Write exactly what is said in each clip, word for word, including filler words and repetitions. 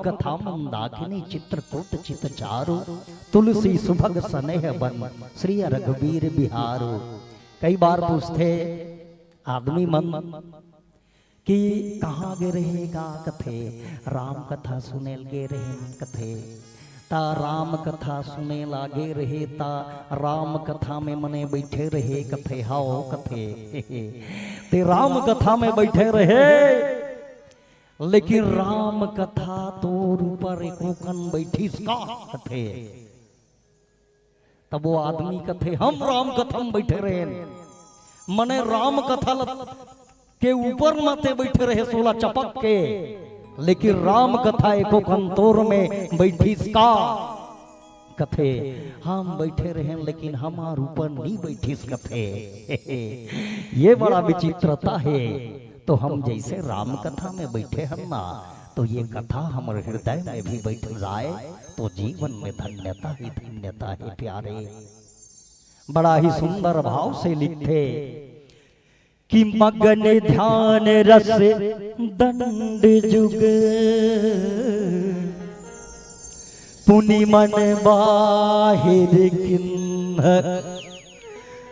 कथा मंदाकिनी चित्रकूट चित चारु, तुलसी सुभग सनेह बन श्री रघुबीर बिहारु। कई बार पूछथे आदमी मन कि कहाँ गे रहे का कथे, राम कथा सुने ल गे रहे कथे। ता राम कथा सुने ला गे रहे, ता राम कथा में मने बैठे रहे कथे, हाओ कथे। ते राम कथा में बैठे रहे, लेकिन राम कथा तोर ऊपर एको कन बैठिस का कथे। तब वो आदमी कथे, हम राम कथा में बैठे रहेन, मने राम कथा ल के ऊपर म ते बैठे रहे सोला चपक के, लेकिन राम कथा एको कन तोर में बैठिस का? कथे, हम बैठे रहेन, लेकिन हमार ऊपर नी बैठिस कथे। ये बड़ा विचित्रता हे। तो हम जैसे राम कथा में बैठे हन ना, तो ये कथा हमर हृदय में भी बैठ जाए, तो जीवन में धन्यता ही धन्यता हे प्यारे। बड़ा ही सुंदर भाव से लिखथे कि मगन ध्यान रस दंड जुग, पुनि मन बाहिर किन्ह।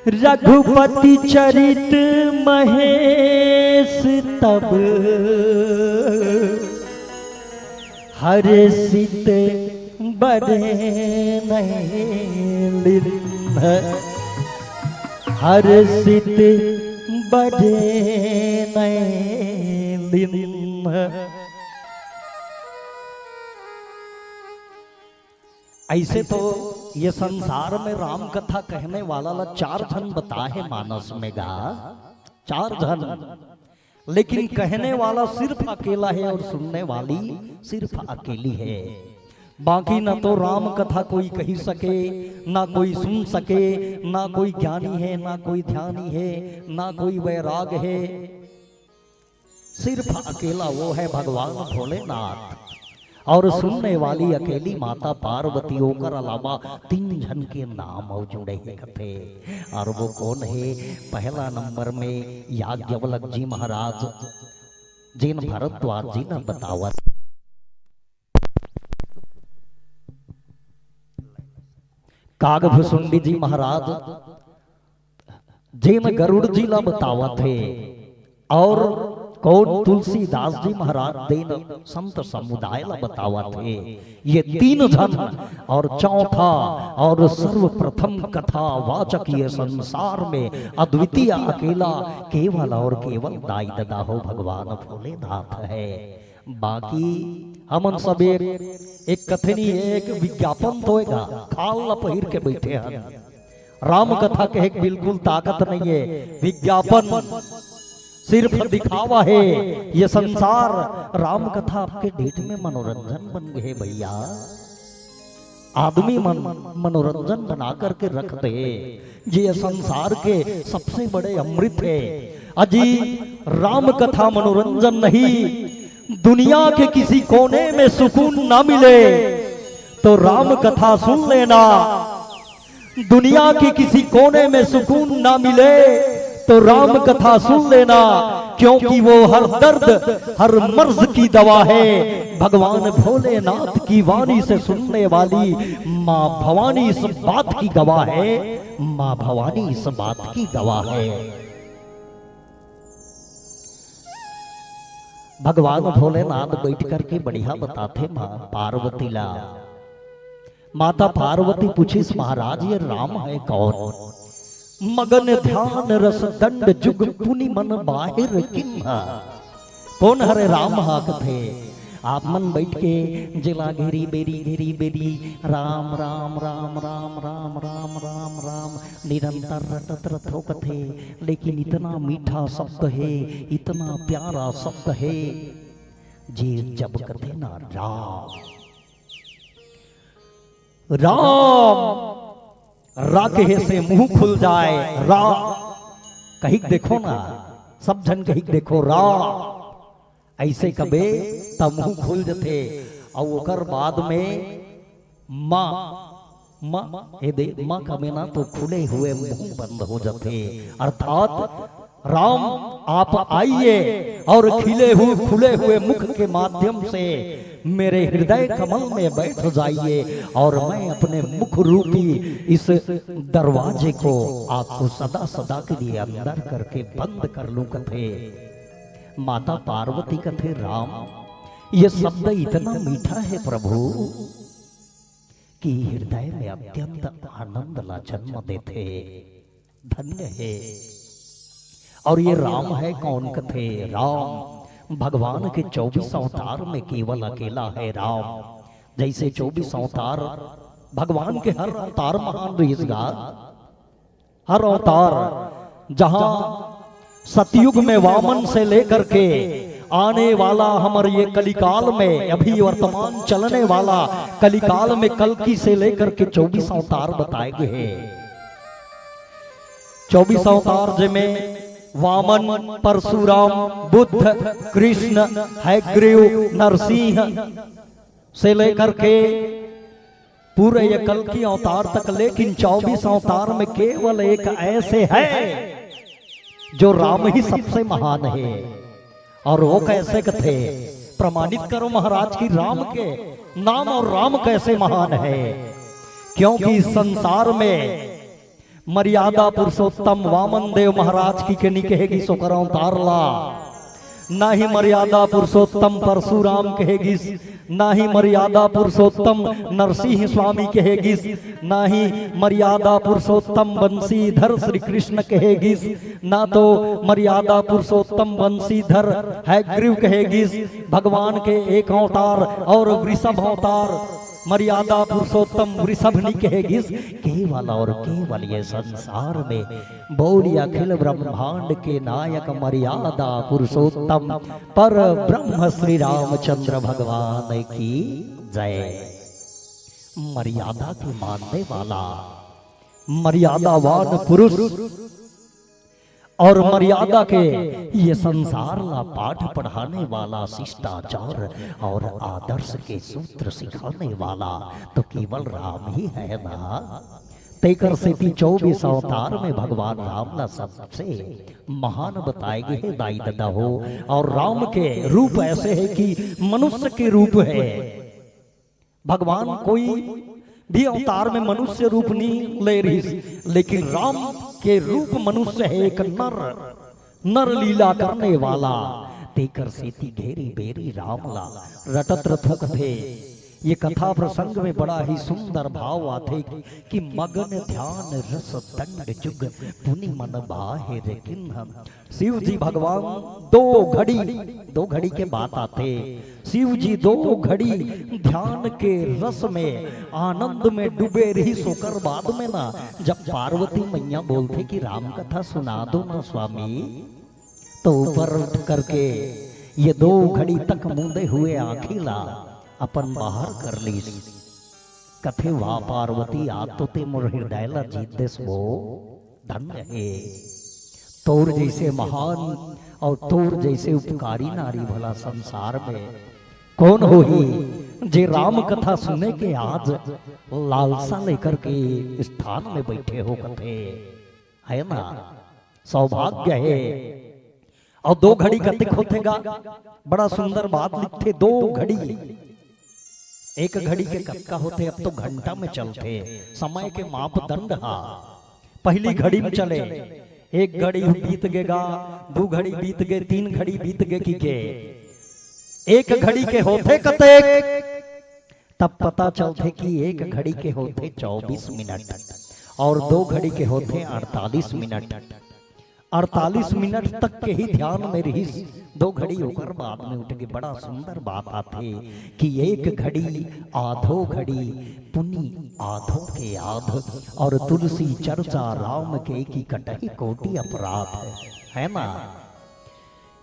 रघुपति चरित महेश तब, हर्षित बरनैं लिन्ह। हर्षित बरनैं लिन्ह। ऐसे तो ये संसार में राम कथा कहने वाला ला चार झन बताए हे मानस में गा, चार झन, लेकिन कहने वाला सिर्फ अकेला है और सुनने वाली सिर्फ अकेली है। बाकी ना तो राम कथा कोई कही सके, ना कोई सुन सके, ना कोई ज्ञानी है, ना कोई ध्यानी है, ना कोई वैराग है। सिर्फ अकेला वो है भगवान भोलेनाथ। और सुनने वाली अकेली माता पार्वती, ओकर अलावा तीन झन के नाम अउ जुड़े हे कथे। और वो कौन हे? पहला नंबर में याज्ञवल्क जी महाराज, जेन भरद्वाज जी न बतावत। कागभुसुंडी जी महाराज, जेन गरुड़ जी ला बतावत हे, और कौन तुलसीदास जी महाराज देन संत समुदाय ला बतावत हे, ये तीन झन। और चौथा और सर्वप्रथम कथावाचक ये संसार में अद्वितीय अकेला केवल और केवल दाई ददा हो भगवान भोलेनाथ है। बाकी हमन सब एक, एक कथनी, एक विज्ञापन तो एगा, खाल ला पहिर के बैठे हन। राम कथा कहे के बिल्कुल ताकत नहीं है। विज्ञापन सिर्फ दिखावा है। ये संसार राम कथा आपके डेट में मनोरंजन बन गए भैया। आदमी मन मनोरंजन बना करके रख दे। ये संसार के सबसे बड़े अमृत है। अजी, राम कथा मनोरंजन नहीं, दुनिया के किसी कोने में सुकून ना मिले तो राम कथा सुन लेना। दुनिया के किसी कोने में सुकून ना मिले तो राम कथा सुन लेना, क्योंकि वो हर दर्द, हर मर्ज की दवा है। भगवान भोलेनाथ की वाणी से सुनने वाली माँ भवानी इस बात की गवाह है, माँ भवानी इस बात की गवाह है। भगवान भोलेनाथ बैठ करके बढ़िया बताथे माँ पार्वती ला। माता पार्वती पूछिस, महाराज, ये राम है कौन? मगन ध्यान रस दंड जुग पुनि मन बाहिर किन्ह। कौन हरे राम हा कथे? आप मन बैठ के जेला घेरी बेरी, घेरी बेरी, राम, राम, राम, राम, राम, राम, राम, राम, निरंतर रटत रथो कथे, लेकिन इतना मीठा शब्द है, इतना प्यारा शब्द है, जे जब कथे ना राम, राम, रा कहे से मुंह खुल जाए, रा कहिक देखो ना, सब झन कहिक देखो, रा ऐसे कबे त मुंह खुल जथे। अउ ओकर बाद में माँ, माँ, ए दे, माँ कबे ना तो खुले हुए मुंह बंद हो जथे। अर्थात राम आप आइए और खिले हुए, खुले हुए मुख के माध्यम से मेरे हृदय कमल में बैठ जाइए और मैं अपने मुख रूपी इस दरवाजे को आपको सदा सदा के लिए अंदर करके बंद कर लूं। कथे माता पार्वती, कथे राम, ये शब्द इतना मीठा है प्रभु कि हृदय में अत्यंत आनंद ला जन्म देथे। धन्य है। और ये राम है कौन? कथे राम भगवान के चौबीस अवतार में केवल अकेला है राम। जैसे चौबीस अवतार भगवान के, हर अवतार महान रहिस गा। हर अवतार, जहां सतयुग में वामन से लेकर के आने वाला हमर ये कलिकाल में, अभी वर्तमान चलने वाला कलिकाल में कल्कि से लेकर के चौबीस अवतार बताए गए हैं। चौबीस अवतार, जेमे वामन, परशुराम, बुद्ध, कृष्ण, हयग्रीव, नरसिंह से लेकर के पूरे ये कल्कि अवतार तक, लेकिन चौबीस अवतार में केवल एक ऐसे है जो राम ही सबसे महान है। और वो कैसे? कथे प्रमाणित करो महाराज कि राम के नाम और राम कैसे महान है। क्योंकि इस संसार में मर्यादा पुरुषोत्तम वामन देव महाराज की के नी कहे गिस ओकर अवतार ला, ना ही मर्यादा पुरुषोत्तम परशुराम कहे गिस, ना ही मर्यादा पुरुषोत्तम नरसिंह स्वामी कहे गिस, ना ही मर्यादा पुरुषोत्तम बंसीधर श्री कृष्ण कहे गिस, ना तो मर्यादा पुरुषोत्तम बंसीधर हयग्रीव कहे गिस। भगवान के एक अवतार और वृषभ अवतार मर्यादा पुरुषोत्तम वृषभ नी कहे गिस, केवल और केवल ये संसार में बोली अखिल ब्रह्मांड के नायक मर्यादा पुरुषोत्तम पर ब्रह्म श्री रामचंद्र भगवान की जय। मर्यादा के मानने वाला मर्यादावान पुरुष और मर्यादा के ये संसार ला पाठ पढ़ाने वाला, शिष्टाचार और आदर्श के सूत्र सिखाने वाला तो केवल राम ही है ना। तेकर सेती चौबीस अवतार में भगवान राम ला सबसे महान बताए गए हे दाई ददा हो। और राम के रूप ऐसे है कि मनुष्य के रूप है। भगवान कोई भी अवतार में मनुष्य रूप नी ले रहिस, लेकिन राम के रूप मनुष्य है, एक नर, नर लीला करने वाला। तेकर सेती घेरी बेरी राम ला रटत रथो कथे। ये कथा प्रसंग में बड़ा ही सुंदर भाव आथे कि मगन ध्यान रस दंड जुग पुनि मन बाहिर किन्ह। शिव जी भगवान दो घड़ी, दो घड़ी के बात आथे। शिव जी दो घड़ी ध्यान के रस में, आनंद में डूबे रहिस। ओकर बाद में ना, जब पार्वती मैया बोलथे कि राम कथा सुना दो ना स्वामी, तो ऊपर उठ करके ये दो घड़ी तक मूंदे हुए आंखी ला अपन बाहर कर लीस। कथे, "वाह पार्वती, आज तो ते मोर हृदय ला जीत देस वो।" धन्य हे तोर जैसे महान और तोर जैसे उपकारी नारी भला संसार में कौन होही, जे राम कथा सुने के आज लालसा लेकर के स्थान में बैठे हो। कथे, है ना, सौभाग्य हे। और दो घड़ी कतिक होथे गा? बड़ा सुंदर बात लिखथे, दो घड़ी। एक घड़ी के कतका होथे? अब तो घंटा में चलथे, समय के मापदंड हा। पहली घड़ी में चले, एक घड़ी बीत गे गा, दू घड़ी बीत गे, तीन घड़ी बीत गे कि गे। एक घड़ी के होथे कतेक? तब पता चलथे कि एक घड़ी के होथे चौबीस मिनट और दो घड़ी के होथे अड़तालीस मिनट। अड़तालीस मिनट तक के ही ध्यान में रहिस, दो घड़ी ओकर बाद में उठ के। बड़ा सुंदर बात आथे कि एक घड़ी आधो घड़ी पुनि आधो के आध, और तुलसी चर्चा राम के की कटही कोटि अपराध, है ना?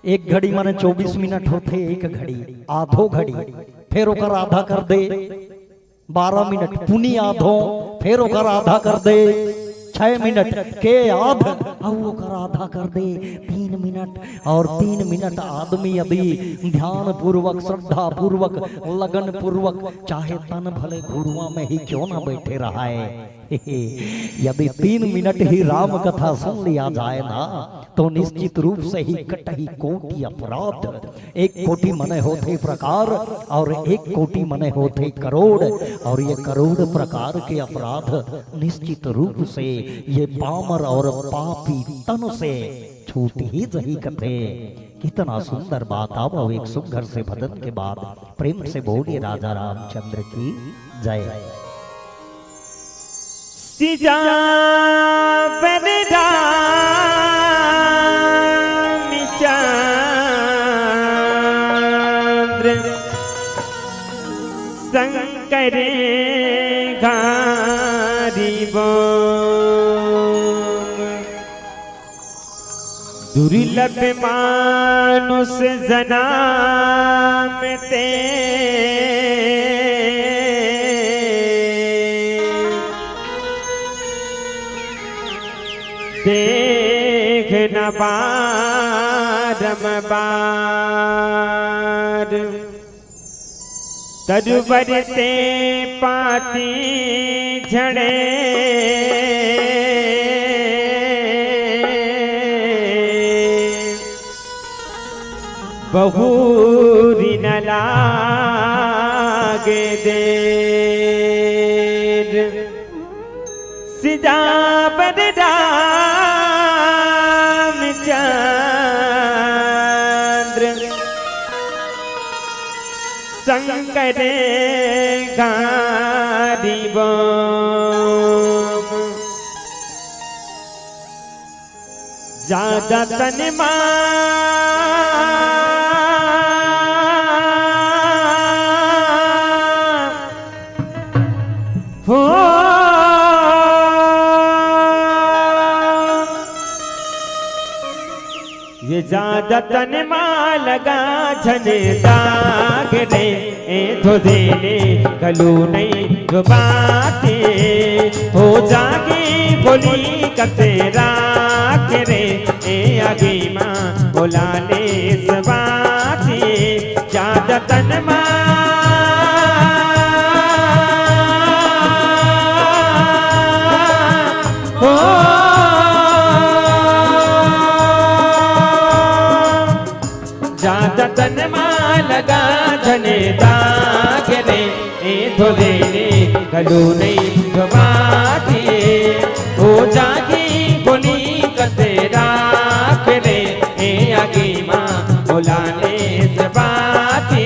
एक घड़ी माने चौबीस मिनट होथे, एक घड़ी, आधो घड़ी, फेर ओकर आधा कर दे, बारह मिनट, पुनि आधो, फेर ओकर आधा कर दे, छह मिनट के आध, अउ ओकर आधा कर दे, तीन मिनट। और तीन मिनट आदमी यदि ध्यान पूर्वक, श्रद्धा पूर्वक, लगन पूर्वक, चाहे तन भले घुड़ुआ में ही क्यों ना बैठे रहाय, यदि तीन मिनट ही राम कथा सुन लिया जाए ना, तो निश्चित रूप से ही कटही कोटि अपराध। एक कोटि मने होथे प्रकार और एक कोटि मने होथे करोड़, और ये करोड़ प्रकार के अपराध निश्चित रूप से ये पामर और पापी तन से छूट ही जही कथे। कितना सुंदर बात। अब एक सुंदर से भजन के बाद प्रेम से बोलिए राजा रामचंद्र की जय। सिजावर रामचंद्र शंकर गारी बो। दुर्लभ मानुष जन्म ते देख न बारंबार। तरुवर ते पाती झड़े, बहुरी न लागे देर। सिजावर रामचंद्र शंकर गारी बो। ज्यादा तन मा हो। ये ज्यादा तन मा लगा झन दाग रे, ए धोधे ने कलू नहीं जो बाते। हो जागे बोली कसे राख रे, ए आगे माँ बोला ले सबाते। ज्यादा तन मा हो। ज्यादा तन मा लगा झने दाग रे, ए धोले ने कलू नहीं जो बाते। हो जागी बोली कसे राख रे, ए आगे माँ बोलाने से बाते।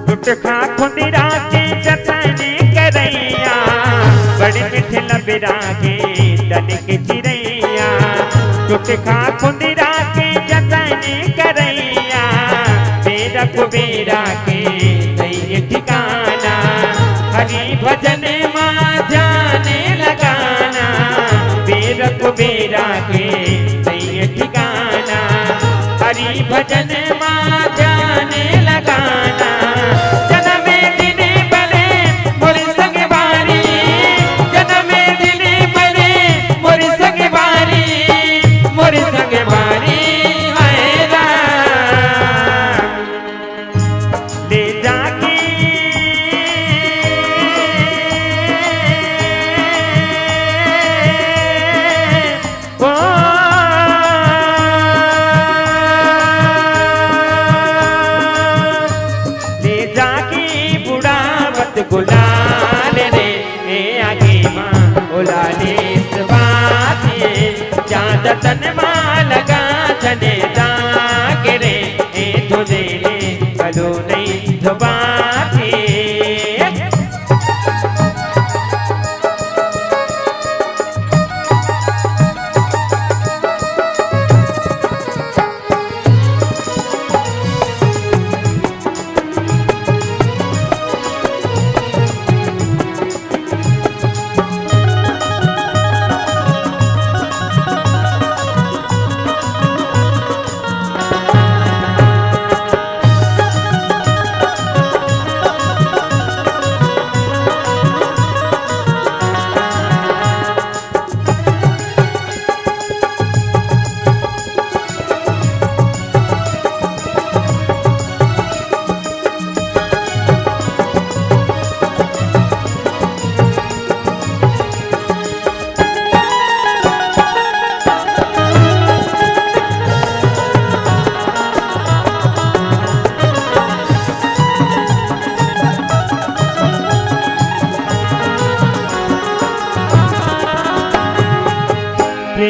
टुटखा खुंदिरा के जतन करैया, बड़ी मिठ लबिरा के तनिक चिरैया। टुटखा खुंदिरा के जतन करैया, बेरा कुबेरा के नई ठिकाना। हरि भजन मा ध्यान लगाना, बेरा कुबेरा के नई ठिकाना। हरि भजन मा ध्यान लगाना। जनमे दिन बने मोर संगवारी, जनमे दिन बने मोर संगवारी, मोर संगवारी हाय राम। ले जाके ओ, ले जाके बुढ़ावत गुलाल रे, ए आगे माँ ओला ले सवाते, ज्यादा तन मा लगा झने दाग रे, ए धोले रे कलो नहीं धोबाते।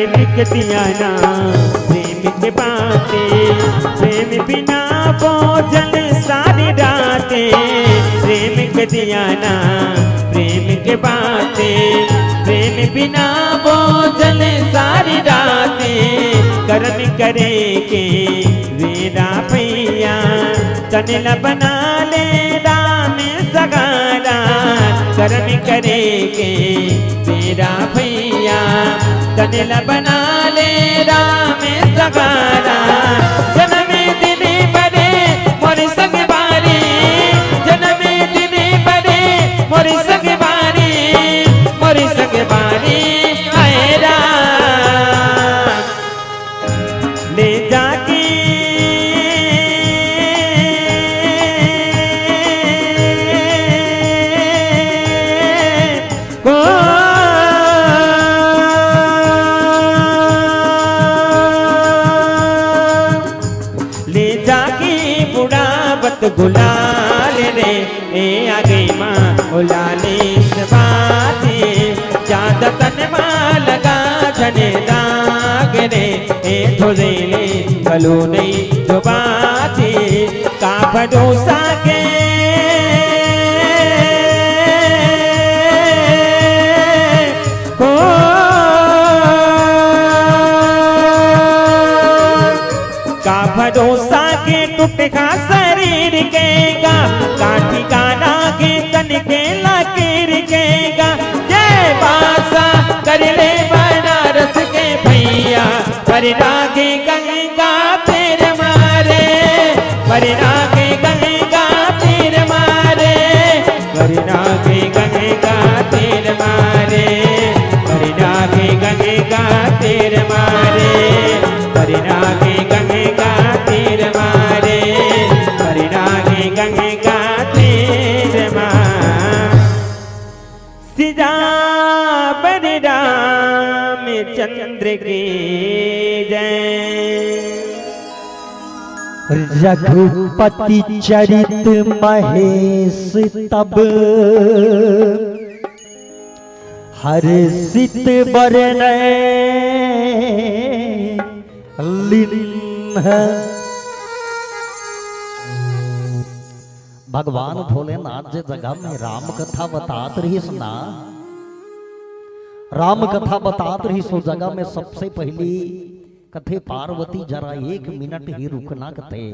प्रेम के दिया ना, प्रेम के बातें, प्रेम बिना बोझल सारी रातें। प्रेम के दिया ना, प्रेम के बातें, प्रेम बिना बोझल सारी रातें। करम करे के बेरा भैया, तन ल बना ले राम सगारा। करम करे के बेरा भैया, तन ल बना ले राम सगारा। जनम दिन बरे मोर संग बारी, जनम दिन बरे मोर संग बारी, मोर संग बारी आए राम। ले जाके को ले जाके बुढ़ावत गुलाल रे, ए आगे माँ उलाले सबाते, ज्यादा तन माँ लगा जने दाग रे, ए थोड़े ले कलो नहीं डुबाते। का भरोसा के को का भरोसा के टूटगा शरीर के गा, का ठिकाना के तन के लकीर के गा। जय बासा कर ले बनारस के भैया, परिणा के गंगा तीर मारे, परिणा के गंगा तीर मारे, परिणा के गंगा तीर मारे, परिणा के गंगा तीर मारे, परिणा के गंगा तीर मारे, परिणा के गंगा तीर मारे। सिजावर रामचंद्र की जय। रघुपति चरित महेश तब, हर्षित बरनय लीन्ह। भगवान भोलेनाथ जे जगह में राम कथा बतात रहिस ना, राम कथा बतात रहिस, ओ जगह में सबसे पहली कथे, पार्वती जरा एक मिनट ही रुकना कथे।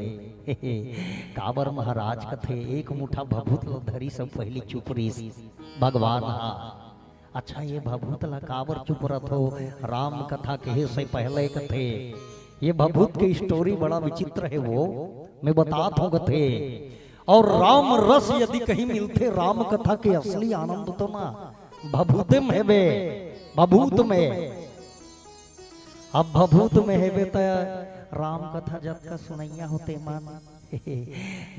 काबर महाराज कथे, एक मुठा भभूत ल धरिस अउ पहली चुप रहिस भगवान हा। अच्छा, ये भभूत ला काबर चुप रथो? राम कथा कहे से पहले कथे, ये भभूत के story बड़ा विचित्र हे, वो मैं बतात हूँ कथे। और राम रस यदि कहीं मिलथे, राम कथा के असली आनंद तो ना भभूते में हेबे, भभूत में। अब भभूत में हेबे त राम कथा जतका सुनैया होते मन,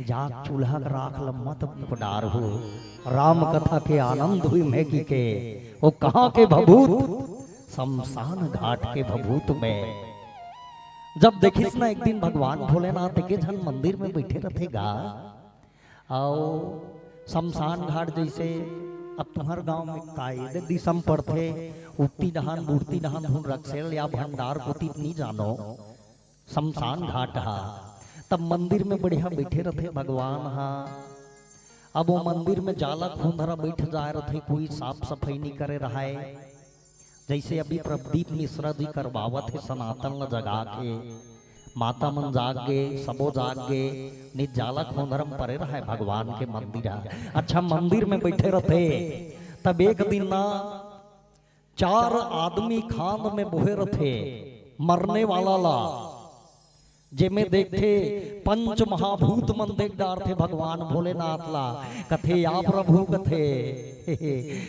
जाग चूल्हा के राख ल मत डारहू। राम कथा के आनंद हुई में की के, ओ कहाँ के भभूत? शमशान घाट के भभूत में। जब देखिस ना, एक दिन भगवान भोलेनाथ एके झन मंदिर में बैठे रथे गा, अउ शमशान घाट जैसे अब तुम्हर गांव में का ए दे दिशा म पड़थे, उत्ती डहान, बुड़ती डहान धुन रक्सेल या भंडार कोती नहीं जानो, शमशान घाट हा। तब मंदिर में बढ़िया बैठे रथे भगवान हा। अब वो मंदिर में जाला खोंधरा बैठ जाए रथे, कोई साफ सफाई नहीं करे रहाय। जैसे अभी प्रदीप मिश्रा जी करवावत हे सनातन ल जगा के, माता मन जाग गे, सबो जाग गे, नित जाला खोंधरा म परे रहाय भगवान के मंदिर हा। अच्छा, मंदिर में बैठे रथे, तब एक दिन ना चार आदमी खांद में बोहे रथे, मरने वाला ला, जेमे देखथे पंच महाभूत मन देख डारथे भगवान भोलेनाथ ला। कथे, "या प्रभु," कथे,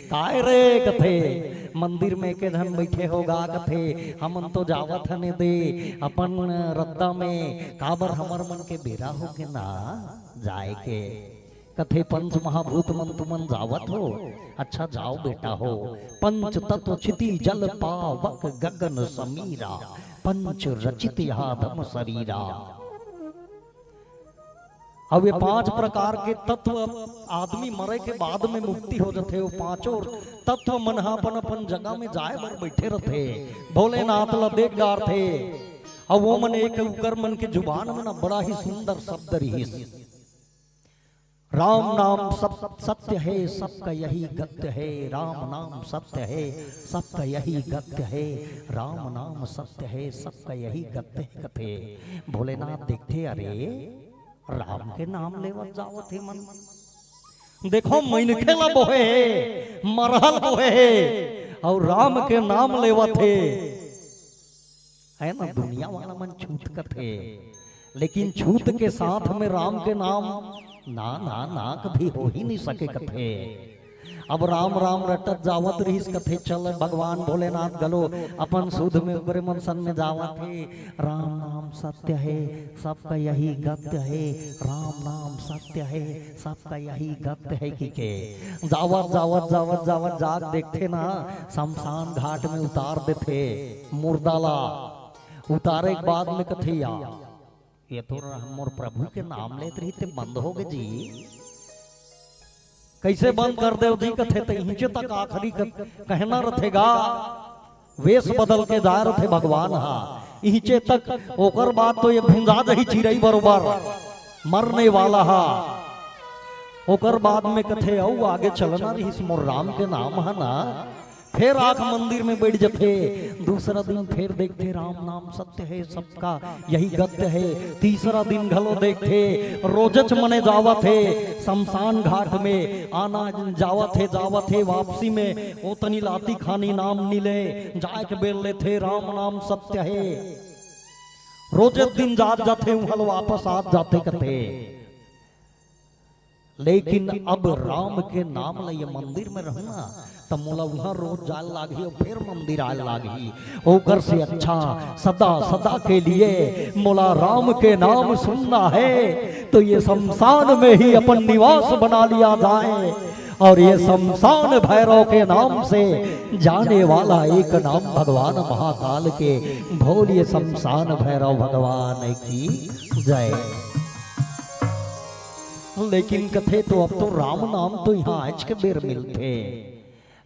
"काय रे?" कथे, "मंदिर में एके झन बैठे हो गा," कथे, "हमन तो जावत हने दे अपन रद्दा में, काबर हमर मन के बेरा होगे ना जाए के।" कथे, "पंच महाभूत मन तुमन जावत हो, अच्छा जाओ बेटा हो। पंच तत्व क्षिति जल पावक गगन समीरा, पंच रचित आधम सरीरा।" अब ये पांच प्रकार के तत्व, आदमी मरे के बाद में मुक्ति हो जाथे, वो पांचों तत्व मन ह अपन अपन जगह में जाए बर बैठे रथे, भोलेनाथ ला देख डारथे। अब वो मन एक उकर मन के जुबान में ना बड़ा ही सुंदर शब्द रिहिस, "राम नाम सब सत्य है, सबका यही गत्य है, राम नाम सत्य है, सबका यही गत्य है, राम नाम सत्य है, सबका यही गत्य है" कथे। भोलेनाथ देखथे, अरे, राम के नाम लेवत जावत हे मन। देखो, मनखे ला बोहे हे, मरहा ल बोहे हे, अउ राम के नाम लेवत हे। है ना, दुनिया वाला मन छूत कथे, लेकिन छूत के साथ में राम के नाम ना, ना, ना, कभी हो ही नहीं सके कथे। अब राम राम रटत जावत रहिस कथे, चल भगवान भोलेनाथ घलो अपन सुध में ओकरे मन सन में जावत हे। "राम नाम सत्य है, सबका यही गत्य है, राम नाम सत्य है, सबका यही गत्य है" कहिके जावत, जावत, जावत, जावत जाके देखथे ना, शमशान घाट में उतार देथे मुर्दा ला। उतारे के बाद में कथे, "या, ये तो र-, मोर प्रभु के नाम लेत रहिस ते बंद होगे जी।" "कइसे बंद कर देव जी?" कथे, "त इहिंचे तक आखिरी क-, कहना रथे गा।" वेश बदल के जाए रथे भगवान हा, इहिंचे तक। ओकर बाद तो ये भुंजा जही चिरई बरोबर, मरने वाला हा। ओकर बाद में कथे, "अउ आगे चलना रहिस मोर राम के नाम हा ना।" फेर आके मंदिर में बैठ जथे। दूसरा दिन फेर देखथे, "राम नाम सत्य है, सबका यही गत्य है।" तीसरा दिन घलो देखथे, रोजच मने जावत हे शमशान घाट में, आना जावत हे, जावत हे, वापसी में ओतनी लाती खानी नाम नी ले, जाए के बेर लेथे, "राम नाम सत्य हे।" रोजे दिन जात जाथे, उहाँ ले वापस आत जाथे कथे। लेकिन अब राम के नाम ल ये मंदिर में रहूं ना, त मोला उहाँ रोज जाए लागही अउ फेर मंदिर आए लागही। ओकर से अच्छा सदा सदा के लिए मोला राम के नाम सुनना है, तो ये शमशान में ही अपन निवास बना लिया जाए। और ये शमशान भैरव के नाम से जाने वाला एक नाम भगवान महाकाल के। बोलिए शमशान भैरव भगवान की जय। लेकिन कथे तो अब तो राम नाम तो इहाँ आज के बेर मिलथे,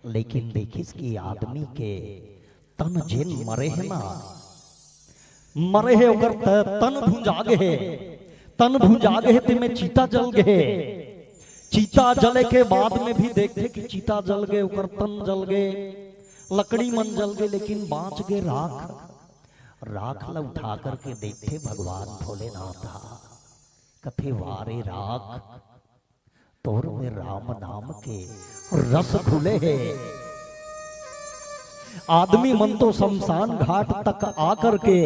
लेकिन देखिस कि आदमी के तन जेन मरे हे ना, मरे हे ओकर त-, तन भुंजा गे हे, तन भुंजा गे हे, तेमे चिता जल गे हे। चिता जले के बाद में भी देखथे कि चिता जल गे, ओकर तन जल गे, लकड़ी मन जल गे, लेकिन बांच गे राख। राख ल उठा करके देखथे भगवान भोलेनाथ हा, कथे, "वाह रे राख, तोर में राम नाम के रस घुले हे।" आदमी मन तो शमशान घाट तक आकर के,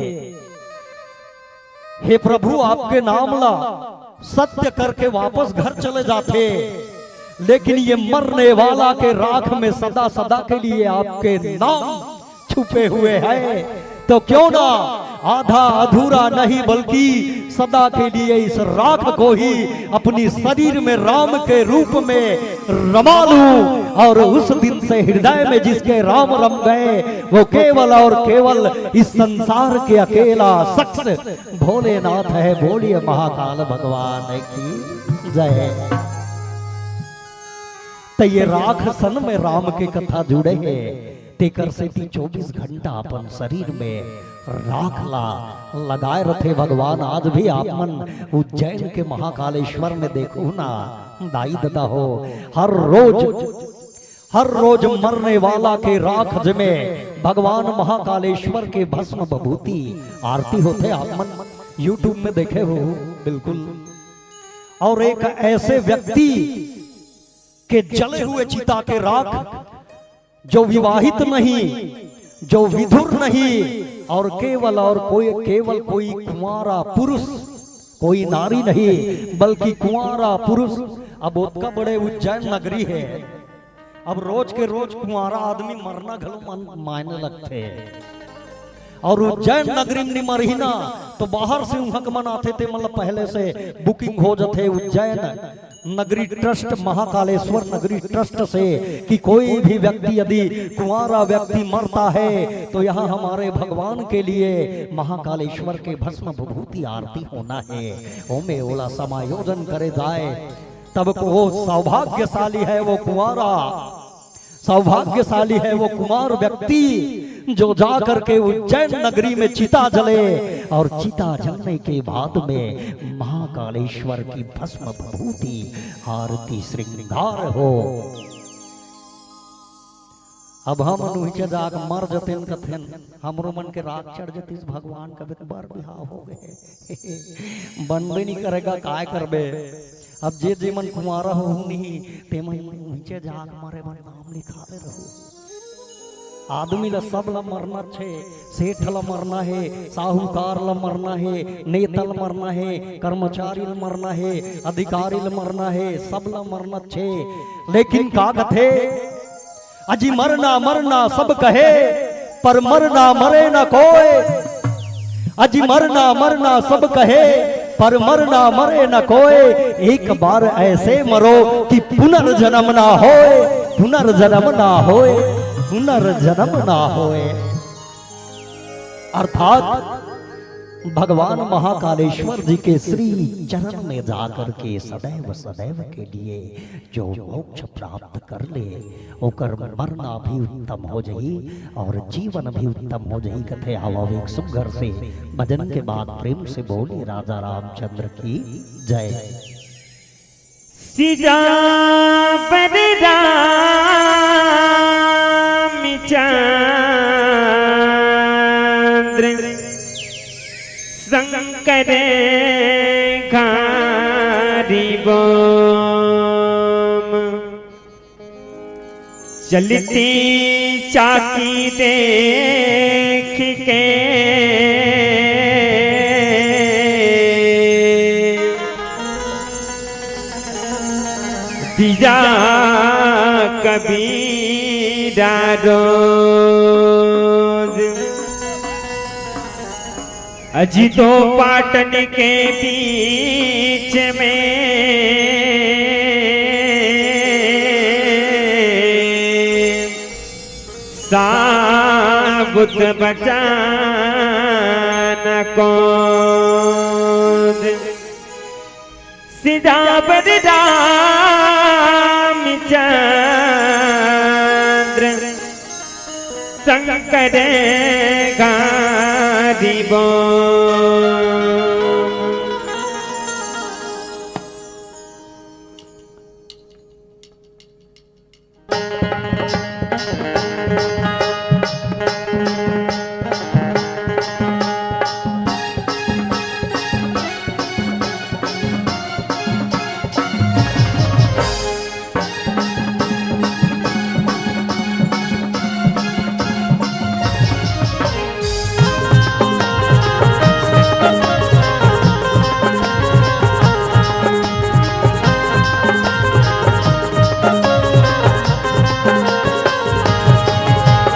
"हे प्रभु, आपके नाम ला सत्य करके वापस घर चले जाथे, लेकिन ये मरने वाला के राख में सदा सदा के लिए आपके नाम छुपे हुए हैं, तो क्यों ना आधा अधूरा नहीं बल्कि सदा के लिए इस राख को ही अपनी शरीर में राम के रूप में रमा लूं और उस दिन से हृदय में जिसके राम रम गए, वो केवल और केवल इस संसार के अकेला शख्स भोलेनाथ है।" बोलिए महाकाल भगवान की जय। त ये राख सन में राम के कथा जुड़े हे, तेकर सेती चौबीस घंटा अपन शरीर में राख ला लगाए रथे भगवान। आज भी आप मन उज्जैन के महाकालेश्वर में देखो ना, दाई ददा हो, हर रोज, हर रोज मरने वाला के राख में भगवान महाकालेश्वर के भस्म विभूति आरती होथे। आप मन YouTube में देखे हो, बिल्कुल। और एक ऐसे व्यक्ति के जले हुए चिता के राख, जो विवाहित नहीं, जो विधुर नहीं, और केवल और कोई, केवल कोई कुंवारा पुरुष, कोई नारी नहीं, बल्कि कुंवारा पुरुष। अब ओतका बड़े उज्जैन नगरी हे, अब रोज के रोज कुंवारा आदमी मरना घलो मन मायने लगथे। और उज्जैन नगरी में नी मरही ना, तो बाहर से उहाँ के मन आथे, ते मन ला पहले से booking हो जाथे उज्जैन। नगरी ट्रस्ट, महाकालेश्वर नगरी ट्रस्ट से कि कोई भी व्यक्ति यदि कुंवारा व्यक्ति मरता है तो यहाँ हमारे भगवान के लिए महाकालेश्वर के भस्म विभूति आरती होना है। ओमे ओला समायोजन करे जाए, तब को वो सौभाग्यशाली है वो कुंवारा, सौभाग्यशाली है वो कुमार व्यक्ति जो जा करके उज्जैन नगरी में चिता जले और चिता जलने के बाद में महाकालेश्वर की भस्म विभूति आरती श्रृंगार हो। अब हमन उहिचे जाके मर जतेन कथेन, हमरो मन के राग चढ़ जतिस भगवान, कबे तो बर बिहाव हो गए। बनबे नहीं करेगा, काय करबे? अब जे जे मन कुंवारा हो नहीं, ते मन उहिचे जाके मरे मन नाम लिखा दे रहू। आदमी ला सब ला मरना छे, सेठ ला मरना है, साहूकार ला मरना है, नेता ला मरना है, कर्मचारी ला मरना है, अधिकारी ला मरना है, सब ला मरना छे। लेकिन का कथे, अजी मरना मरना सब कहे, पर मरना मरे न कोय। अजी मरना मरना सब कहे, पर मरना मरे न कोय। एक बार ऐसे मरो कि पुनर्जन्म ना होय, पुनर्जन्म ना होय, पुनर्जन्म ना होय। अर्थात भगवान महाकालेश्वर जी के श्री चरण में जाकर के सदैव सदैव के लिए जो मोक्ष प्राप्त कर ले, ओकर मरना भी उत्तम हो जाई और जीवन भी उत्तम हो जाई। कथे आवव एक सुघर से भजन के बाद प्रेम से बोलिए राजा रामचंद्र की जय। सिजावर रामचंद्र शंकर गारी बोम। चलती चाकी देख के दिया कबीरा रोज। अजी दो पाटन के बीच में साबुत बचा न कोद। सिजावर रामचंद्र शंकर गारी बोम।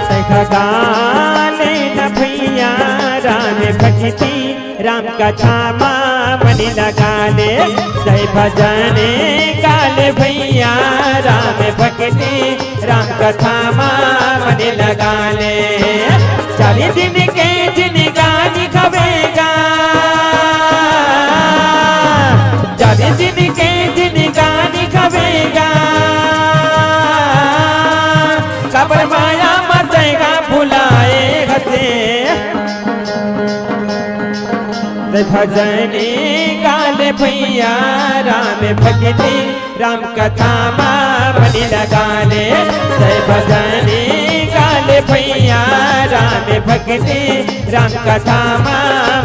देखा गाले न भैया राम भक्ति, राम कथा मा मन लगा ले। जय भजन गाले भैया राम भक्ति, राम कथा मा मन लगा ले। चालीस दिन के जिनगानी खवेगा, चालीस दिन के जिनगानी खवेगा। काबर माया मत का भुलाए हसे। जय भजनी गाले भैया राम भक्ति, राम कथा मा मन लगा ले। जय भजनी गाले भैया राम भक्ति, राम कथा मा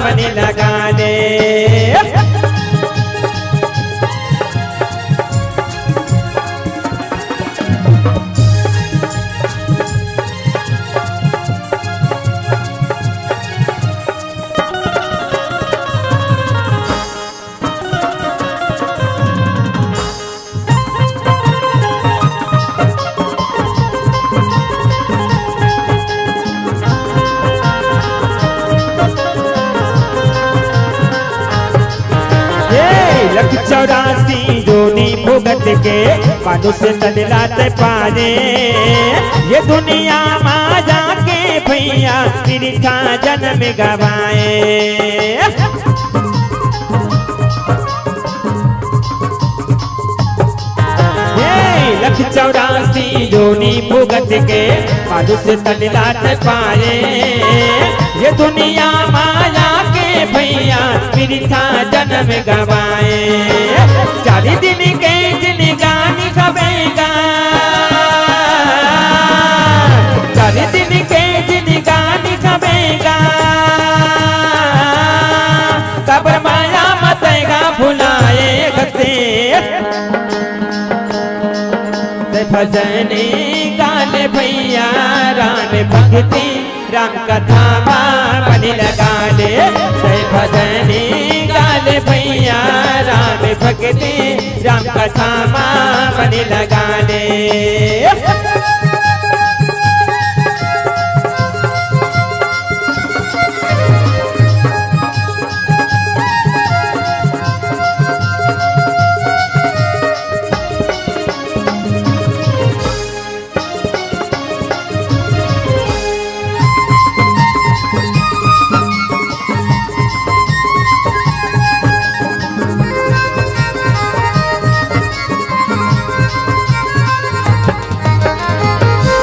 मन लगा ले। के मनुष्य तन ला तैं पाए, ये दुनिया मा जाके भैया बिरथा जनम गवाए। हे लख चौरासी योनि भुगत के मनुष्य तन ला तैं पाए, ये दुनिया मा आके भैया बिरथा जनम गवाए। चार दिन के जिनगानी खबे गा, चार दिन के जिनगानी खबे गा, कबर माया मा तैं गा भुलाए गा तें। तैं भजनी गा ले भैया राम भक्ति राम कथा मा मन लगा ले। तैं भजनी गा ले भैया राम भक्ति राम कथा मा मन लगा ले।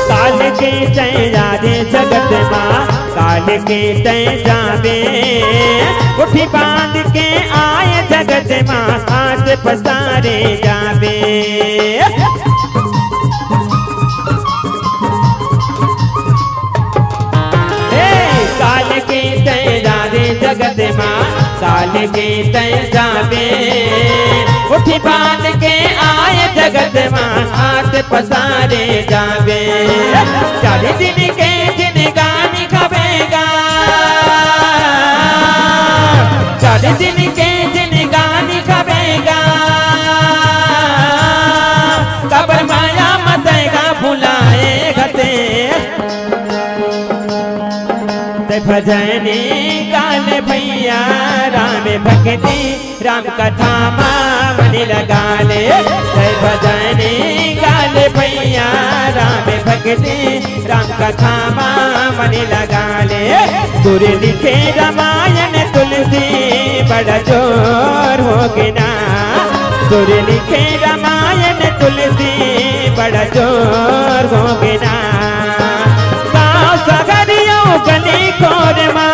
काल के तैं राजे जगत मा, काल के तैं जाबे, गुठी बांध के आए जगत मा, हाथ पसारे जाबे। हे काल के तैं राजे जगत मा, काल के तैं जाबे, गुठी बांध के आए जगत मा, हाथ पसारे जाबे। चार दिन के जिनगानी खबे गा, चार दिन के जिनगानी खबे गा, कबर माया मा तैं गा भुलाए गा तें। तैं भजनी गा ले भैया राम भक्ति राम कथा मा मन लगा ले। तैं भजनी गा ले भैया राम भक्ति राम कथा मा मन लगा ले। तोरे लिखे रामायण तुलसी बड़ा जोर होगे ना, तोरे लिखे रामायण तुलसी बड़ा जोर होगे ना। गाँव सगरियो गली खोर मा,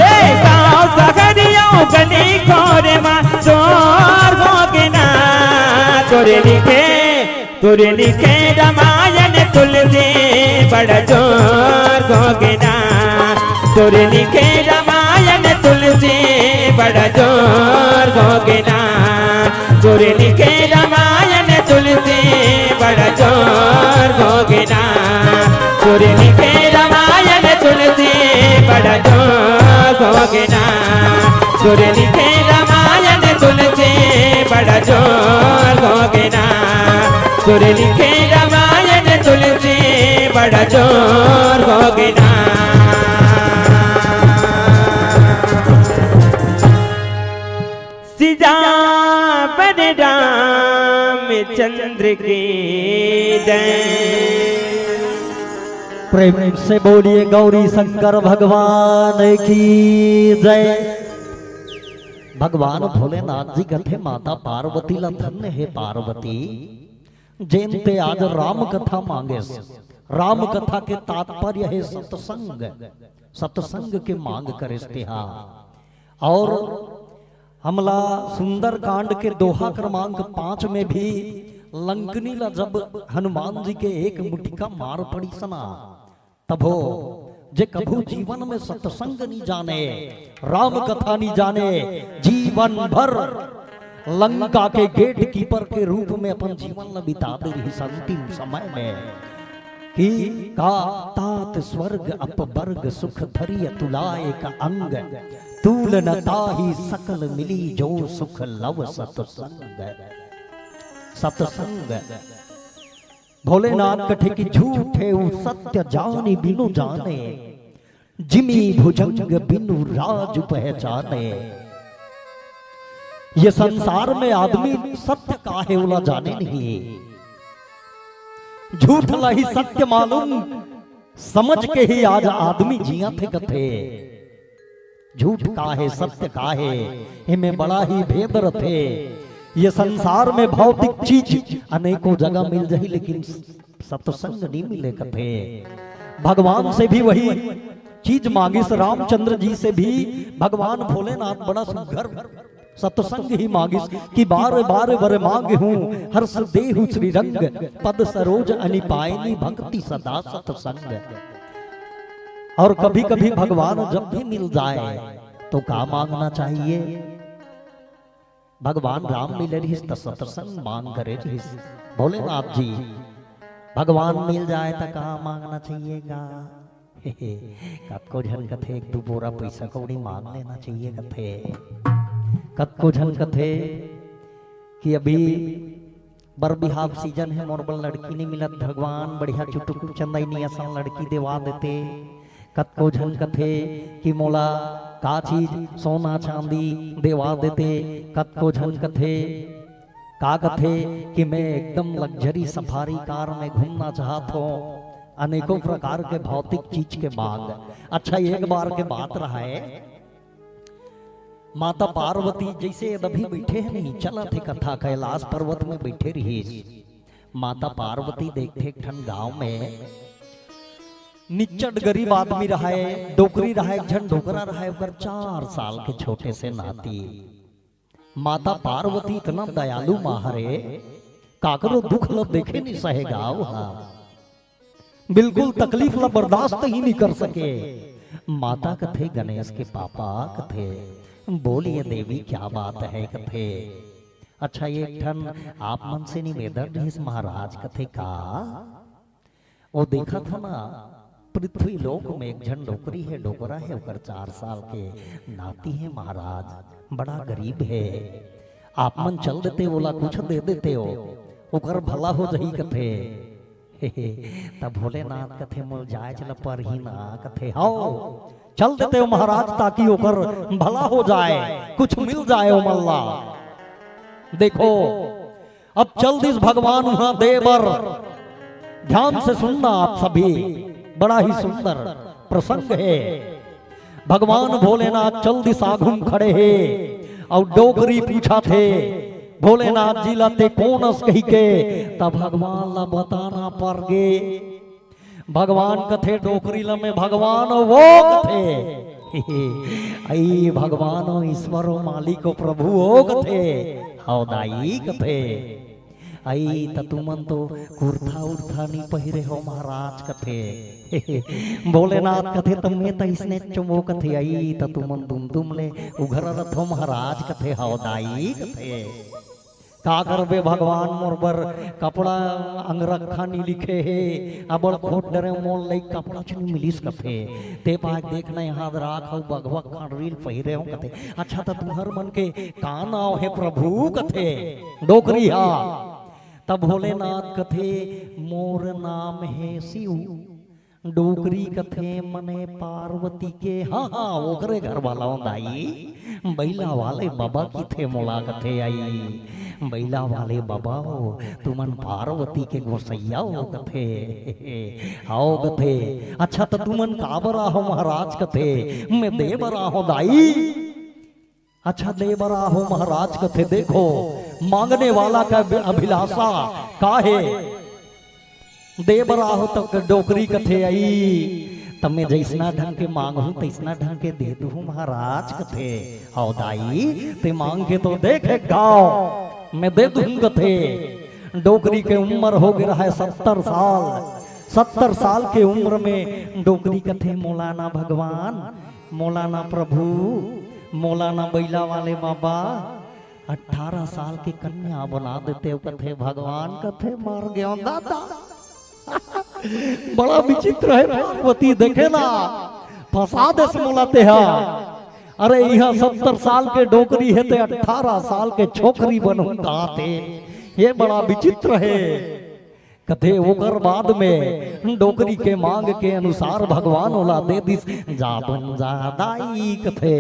ए गाँव सगरियो गली खोर मा जोर होगे ना। तोरे लिखे, तोरे लिखे रामायण तुलसी बड़ा जोर होगे ना। तोरे लिखे रामायण तुलसी बड़ा जोर होगे ना। तोरे लिखे रामायण तुलसी बड़ा जोर होगे ना। तोरे लिखे रामायण तुलसी बड़ा जोर होगे ना। तोरे लिखे रामायण तुलसी बड़ा जोर होगे ना। तोरे लिखे रामायण तुलसी बड़ा जोर होगे ना। सिजावर रामचंद्र की जय। प्रेम से बोलिए गौरी शंकर भगवान की जय। भगवान भोलेनाथ जी कथे माता पार्वती ला, धन्य हे पार्वती, जेन ते आज राम कथा मांगेस। राम कथा के तात्पर्य हे सत्संग, सत्संग के मांग करेस तेहा। और हमला सुंदरकांड के दोहा क्रमांक पाँच में भी लंकनी ला जब हनुमान जी के एक मुठिका मार पड़ीस ना, तभो जे कभू जीवन में सत्संग नी जाने, राम कथा नी जाने, जीवन भर लंका के गेट कीपर के रूप में अपन जीवन ला बिता दे रहिस अंतिम समय में। कि का तात स्वर्ग अपवर्ग सुख धरि अतुलायक अंग, तूल न ताहि सकल मिली जो सुख लव सत्संग। सत्संग। भोलेनाथ कथे कि झूठे उ सत्य जानि बिनु जाने, जिमि भुजंग बिनु राजु पहचाने। ये संसार में आदमी सत्य का हे, ओला जाने नहीं। झूठ ला ही सत्य मालूम समझ के ही आज आदमी जियत हे कथे। झूठ का हे, सत्य का हे, एमे बड़ा ही भेद रथे। ये संसार में भौतिक चीज अनेकों जगह मिल जाही, लेकिन सत्संग नहीं मिले कथे। भगवान से भी वही चीज मांगिस, रामचंद्र जी से भी भगवान भोलेनाथ बड़ा सुघर सत्संग ही मांगिस कि बार बार वर मांगहूं हर्ष देहु श्री रंग, पद सरोज अनिपायनी भक्ति सदा सत्संग। और कभी कभी भगवान जब भी मिल जाए तो का मांगना चाहिए? भगवान राम मिले रहिस त सत्संग मांग करे रहिस। भोलेनाथ जी, भगवान मिल जाए त का मांगना चाहिए गा? कतको झन कथे एक दू बोरा पैसा कौड़ी मांग लेना चाहिए कथे। कतको झन कथे कि अभी बर बिहाव सीजन हे, मोर बर लड़की नहीं मिलत, भगवान बढ़िया चुटुक चंदैनी असन लड़की देवा देते। कतको झन कथे कि मोला का चीज सोना चांदी देवा देते। कतको झन कथे, का कथे कि मैं एकदम लग्जरी सफारी कार में घूमना चाहत हों। अनेकों प्रकार के भौतिक चीज के मांग। अच्छा, एक बार के बात रहा हे, माता पार्वती जैसे अभी बैठे हे नहीं, चलत हे कथा, कैलाश पर्वत में बैठे रहिस। माता पार्वती देखथे एक ठन गांव में निच्चट गरीब आदमी रहा हे, डोकरी रहा हे, एक झन डोकरा रहा हे, ओकर चार साल के छोटे से नाती। माता पार्वती इतना दयालु माँ हरे, काकरो दुख ल देखे नहीं सहे गा ओ हा। बिल्कुल तकलीफ ला बर्दाश्त ही नहीं कर सके। माता कथे, गणेश के पापा कथे, बोलिए देवी, क्या बात है कथे। अच्छा, एक ठन आप मन से निवेदन रहिस महाराज कथे का? ओ देखत हो ना, पृथ्वी लोक में एक झन डोकरी हे, डोकरा हे, ओकर चार साल के नाती हे महाराज, बड़ा गरीब हे। आप मन चल देते, ओला कुछ दे देते हो, ओकर भला हो जाही कथे। तब भोलेनाथ कथे, मोल जाए चला परही ना कथे। हव, चल देते हो महाराज, ताकि ओकर भला हो जाए, कुछ मिल जाए ओमन ला। देखो, अब चल दिस भगवान उहाँ दे बर। ध्यान से सुनना आप सभी, बड़ा ही सुंदर प्रसंग हे। भगवान भोलेनाथ चल दिस आघू म खड़े हे अउ डोकरी पूछत हे भोलेनाथ जी ला, ते कोन अस कहिके, त भगवान ला बताना परगे। भगवान कथे डोकरी ल में भगवान ओ कथे। अई भगवान ओ ईश्वर ओ मालिक ओ प्रभु ओ कथे। हव दाई कथे। अई त तुमन तो कुर्था उर्था नी पहिरे हो महाराज कथे। भोलेनाथ कथे त में त इसने चुमो कथे। अई त तुमन दुमदुम ले उघर रथो महाराज कथे। हव दाई कथे। का करबे भगवान, मोर बर कपड़ा अंगरखा नी लिखे हे, अबड़ खोट डरे मोर लइक कपड़ा च नी मिलिस कथे। ते पाय देख ना, इहाँ राख अउ बघवा खंडरी ल पहिरे हो कथे। अच्छा त तुंहर मन के का नाव हे प्रभु कथे डोकरी हा। तब भोलेनाथ कथे मोर नाम हे शिव। डोकरी कथे, मने पार्वती के, हाँ, हाँ, ओकरे घर वाला हो दाई, बइला वाले बबा किथे मोला कथे अई, बइला वाले बबा हो, तुमन पार्वती के गोसइया हो कथे, हव कथे, अच्छा त तुमन काबर आहो महाराज कथे, में दे बर आहो दाई। अच्छा, दे बर आहो महाराज कथे, देखो, मांगने वाला का अभि-, अभिलाषा का हे? दे बर आहो त डोकरी कथे अई, त में जइसना ढंग के मांगहूं, तइसना ढंग के दे दुहूं महाराज कथे। हव दाई, ते मांग के तो देख एक घाव, में दे दुहूं कथे। डोकरी के उम्र हो गे रहय सत्तर साल। सत्तर साल के उम्र में डोकरी कथे, मोला ना भगवान, मोला ना प्रभु, मोला ना बइला वाले बाबा, अठारह साल के कन्या बना देते हो कथे। भगवान कथे, मर गेंव दादा। बड़ा विचित्र हे पार्वती, देखे ना, फंसा देस मोला तेहा। अरे, इहाँ सत्तर साल के डोकरी हे ते अठारह साल के छोकरी बनहूं कहाथे। ये बड़ा विचित्र हे। कथे ओकर बाद में डोकरी के मांग के अनुसार भगवान ओला दे दिस, जा बन जा दाई कथे।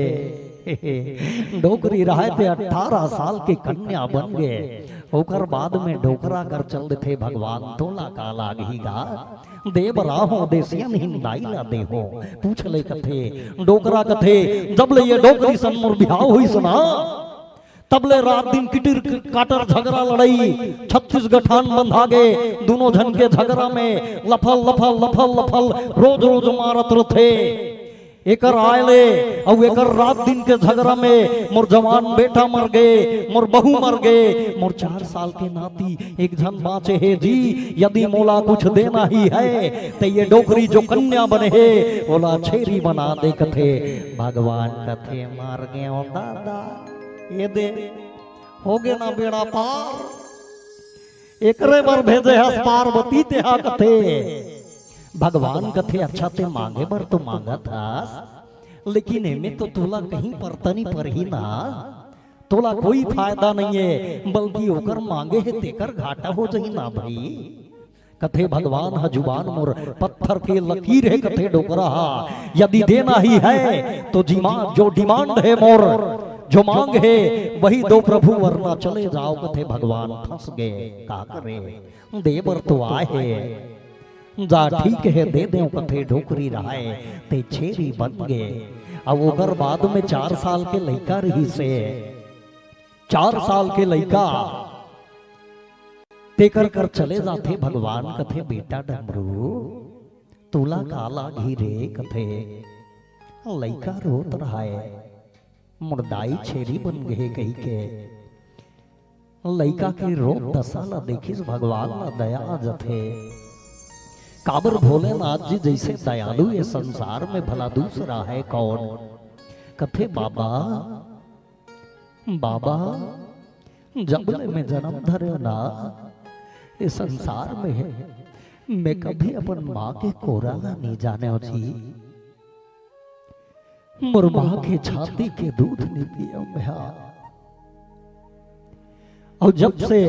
डोकरी रहय ते अठारह साल के कन्या बन गे, ओकर बाद में डोकरा कर चल देथे। भगवान तोला का लागही गा? दे बर आहों देसियन हिंदाई ला देहों। पूछ ले कथे, डोकरा कथे, जब ले ये डोकरी सन मोर बिहाव होइस ना, तब ले रात दिन किटिर काटर झगरा लड़ई, छत्तीस गठान बंधा गे, दूनों झन के झगरा में लफल लफल लफल लफल रोज रोज मारत रथे। एकर आय ले अउ एकर रात दिन के झगरा में मोर जवान बेटा मर गे, मोर बहू मर गे, मोर चार साल के नाती एक झन बाँचे हे जी। यदि मोला कुछ देना ही है, त ये डोकरी जो कन्या बने हे, ओला छेरी बना दे कथे। भगवान कथे, मर गेंव दादा, ये दे, हो गे ना बेड़ा पार। एकरे बर भेजे हस पार्वती तेहा कथे। भगवान कथे, अच्छा ते मांगे बर तो मांगत हस, लेकिन एमे तो तोला कहीं परतनी परही ना, तोला कोई फायदा नइये, बल्कि ओकर मांगे हे तेकर घाटा हो जही ना भई। कथे भगवान ह, जुबान मोर पत्थर के लकीर हे कथे डोकरा ह, यदि देना ही है तो जिमा-, जो डिमांड है मोर, जो मांग है वही दो प्रभु, वरना चले जाओ कथे भगवान। फंस गे, का करे, दे बर तो आए हे। जा ठीक हे, दे देंव कथे डोकरी रहय, ते छेरी बन गे। अब ओकर बाद में चार साल के लइका रहिस हे, चार साल के लइका तेकर कर चले जाथे। भगवान कथे, बेटा डमरू, तोला का लागही रे? कथे, लइका रोत रहय, मोर दाई छेरी बन गे कहिके। लइका के रोत दशा ला देखिस, भगवान ला दया आ जथे। काबर भोलेनाथ जी जइसे दयालु ये संसार में भला दूसरा है कौन? कथे, बाबा, बाबा, जब ले मैं जनम धरेंव ना, ये संसार में मैं कभी अपन माँ के कोरा ला नइ जानेंव जी। मोर माँ के छाती के दूध नइ पिएंव मैं हा। अउ जब से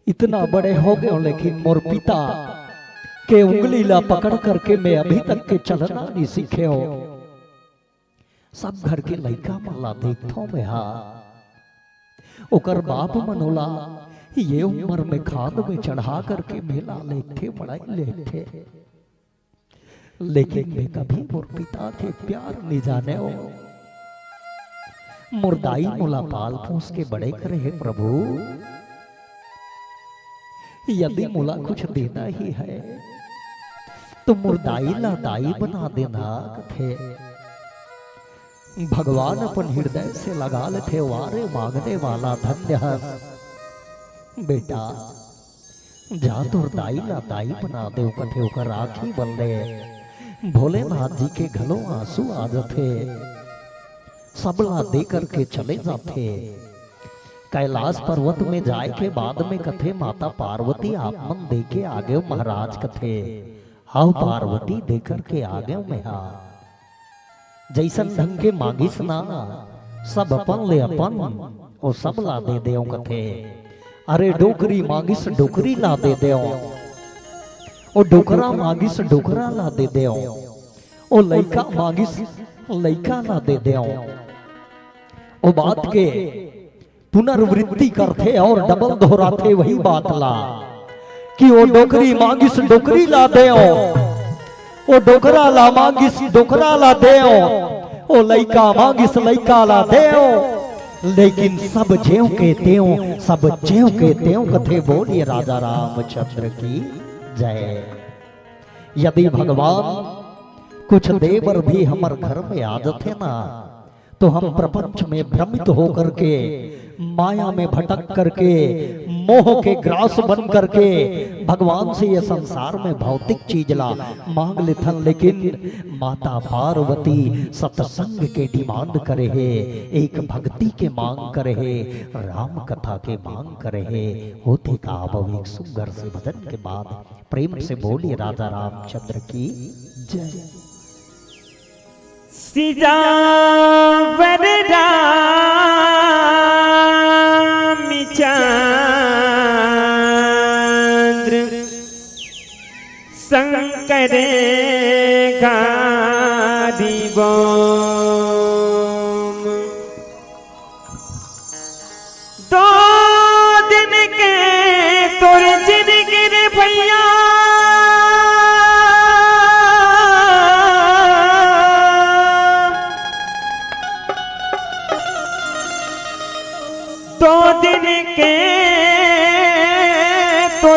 इतना बड़े हो गेंव, लेकिन मोर पिता के उंगली ला पकड़ करके मैं अभी तक के चलना नइ सीखेंव। सब घर के लइका मन ला देखथंव मैं हा, ओकर बाप मन ओला ये उम्र में खाद में चढ़ा करके मेला लेगथे, मड़ई लेगथे, लेकिन मैं कभी मोर पिता के प्यार नइ जानेंव। मोर दाई मोला पाल पोस के बड़े करे हे प्रभु, यदि मोला कुछ देना ही है तो मोर दाई ला दाई बना देना कथे। भगवान अपन हृदय से लगा लेथे, वारे मांगने वाला धन्य हस। बेटा, जा तोर दाई ला दाई बना देंव कथे, ओकर आँखी बल ले भोलेनाथ जी के घलो आंसू आ जथे। सबला दे करके चले जाथे। कैलाश पर्वत में जाय के बाद में कथे, माता पार्वती आप मन दे के आ गेंव महाराज कथे। हव पार्वती, दे करके आ गेंव मैं हा। जइसन ढंग के मांगिस ना, सब अपन ले अपन, ओ सब ला दे देंव कथे। अरे डोकरी मांगिस, डोकरी ला दे देंव। ओ डोकरा मांगिस, डोकरा ला दे देंव। ओ लइका मांगिस, लइका ला दे देंव। ओ बात के पुनर्वृत्ति करथे अउ डबल दोहराथे वही बात ला कि ओ डोकरी मांगिस डोकरी ला देंव, ओ डोकरा ला मांगिस डोकरा ला देंव, ओ लइका मांगिस लइका ला देंव, लेकिन सब जेंव के तेंव, सब जेंव के तेंव कथे। बोलिए राजा रामचंद्र की जय। यदि भगवान कुछ दे बर भी हमर घर में आ जथे ना, तो हम प्रपंच में भ्रमित होकर के, माया में भटक करके, मोह के ग्रास बन करके भगवान से ये संसार में भौतिक चीज ला मांग लेथन, लेकिन माता पार्वती सत्संग के डिमांड करे हे, एक भक्ति के मांग करे हे, राम कथा के मांग करे हे। होथे का अब एक सुंदर से भजन के बाद प्रेम से बोलिए राजा रामचंद्र की जय। सिजावर रामचंद्र शंकर गादिबो।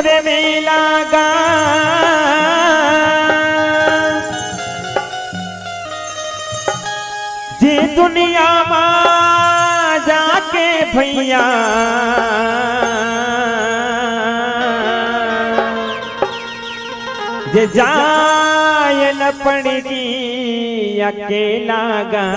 से मिला गा, जे दुनिया मा जाके भैया, जे जाय ल पड़गी अकेला गा।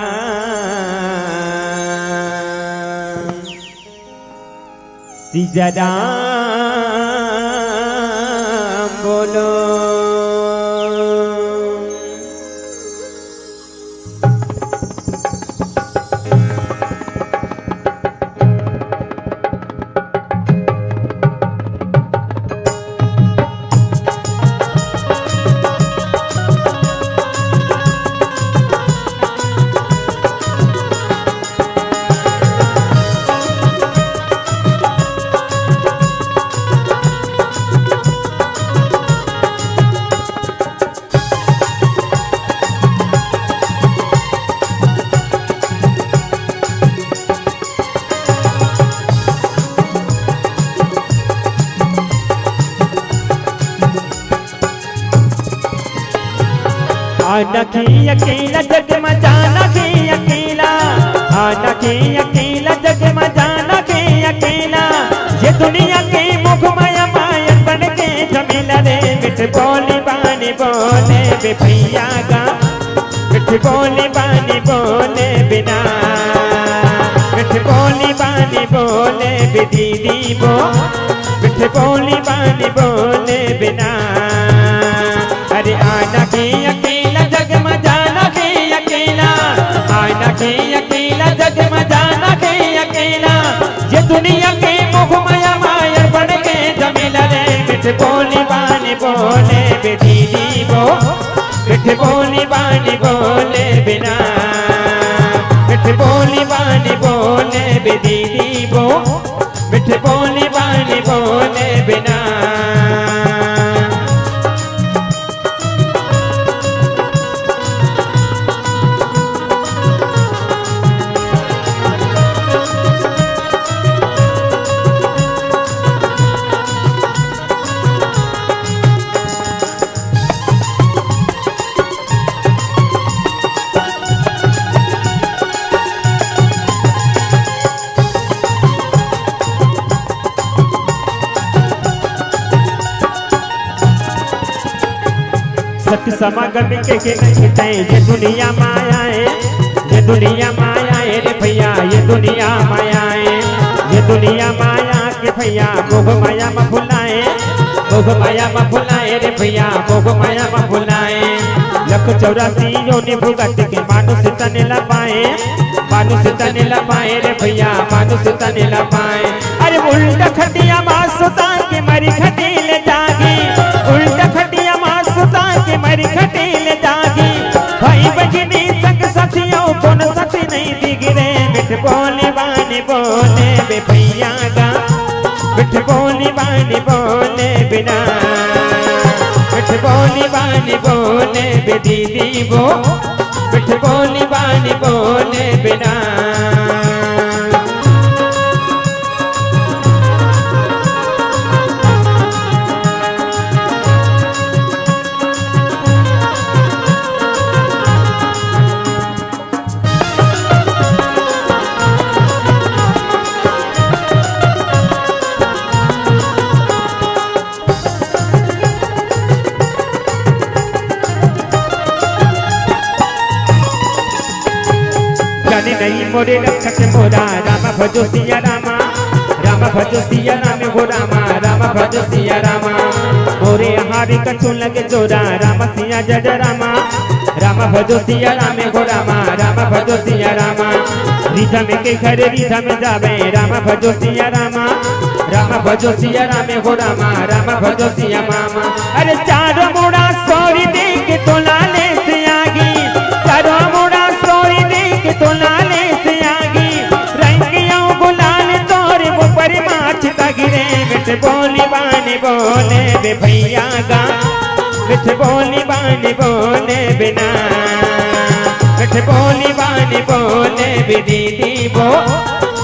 सीजाराम बोलो। आना के अकेला जग म जाना के अकेला, आना के अकेला जग म जाना के अकेला। ये दुनिया के मोह माया मायर बन के झमेला रे, मिठ बोली बानी बोले बे भैया गा, मिठ बोली बानी बोले बिना, मिठ बोली बानी बोले बे दीदी बो, मिठ बोली बानी बोले बिना। अरे आना के अकेला जग म जाना के अकेला, आना के अकेला जग म जाना के अकेला। ये दुनिया के मोह माया मायर बन के झमेला रे, मिठ बोली बानी बोले बे दीदी बो, मिठ बोली बानी बोले बिना, मिठ बोली बानी बोले बे दीदी बो, मिठ बोली बानी बोले बिना। सत समागम के, के नहीं तय, ये दुनिया माया है, ये दुनिया माया है रे भैया, ये दुनिया माया है, ये दुनिया माया के भैया, मोह माया म भुलाए, मोह माया म भुलाए रे भैया, मोह माया म भुलाए। लख चौरासी योनि भुगत के मानुष तन ल पाए, मानुष तन ल पाए रे भैया, मानुष तन ल पाए। अरे उल्टा खटिया मा सुता के मरी खटिल जागी, उल्टा खटिया मा सुता के मरी खटिल जागी। भाई बहिनी संग साथियों कोन साथी नहीं दिख रे, मिठ बोली बानी बोले बे भैया गा, मिठ बोली बानी बोले बिना, मिठ बोली बानी बोले बे दीदी बो, मिठ बोली बानी बोले बिना। जाने नहीं मोरे रक्षक मोरा, राम भजो सिया रामा, राम भजो सिया राम हो रामा, राम भजो सिया रामा। मोरे हारे कछु लगे जोरा, राम सिया जय जय रामा, राम भजो सिया राम हो रामा, राम भजो सिया रामा। रिधम के घर रिधम जावे, राम भजो सिया रामा, राम भजो सिया राम हो रामा, राम भजो सिया मामा। अरे चारों मुड़ा सोरी देख तो लाले से आगी, चारों मुड़ा सोरी देख तो लाले से आगी। रंगियों गुलाल तोरे मुँह पर माच तगिरे, मिठ बोली बानी बोले बे भैया गा, मिठ बोली बानी बोले बिना, मिठ बोली बानी बोले बे दीदी बो,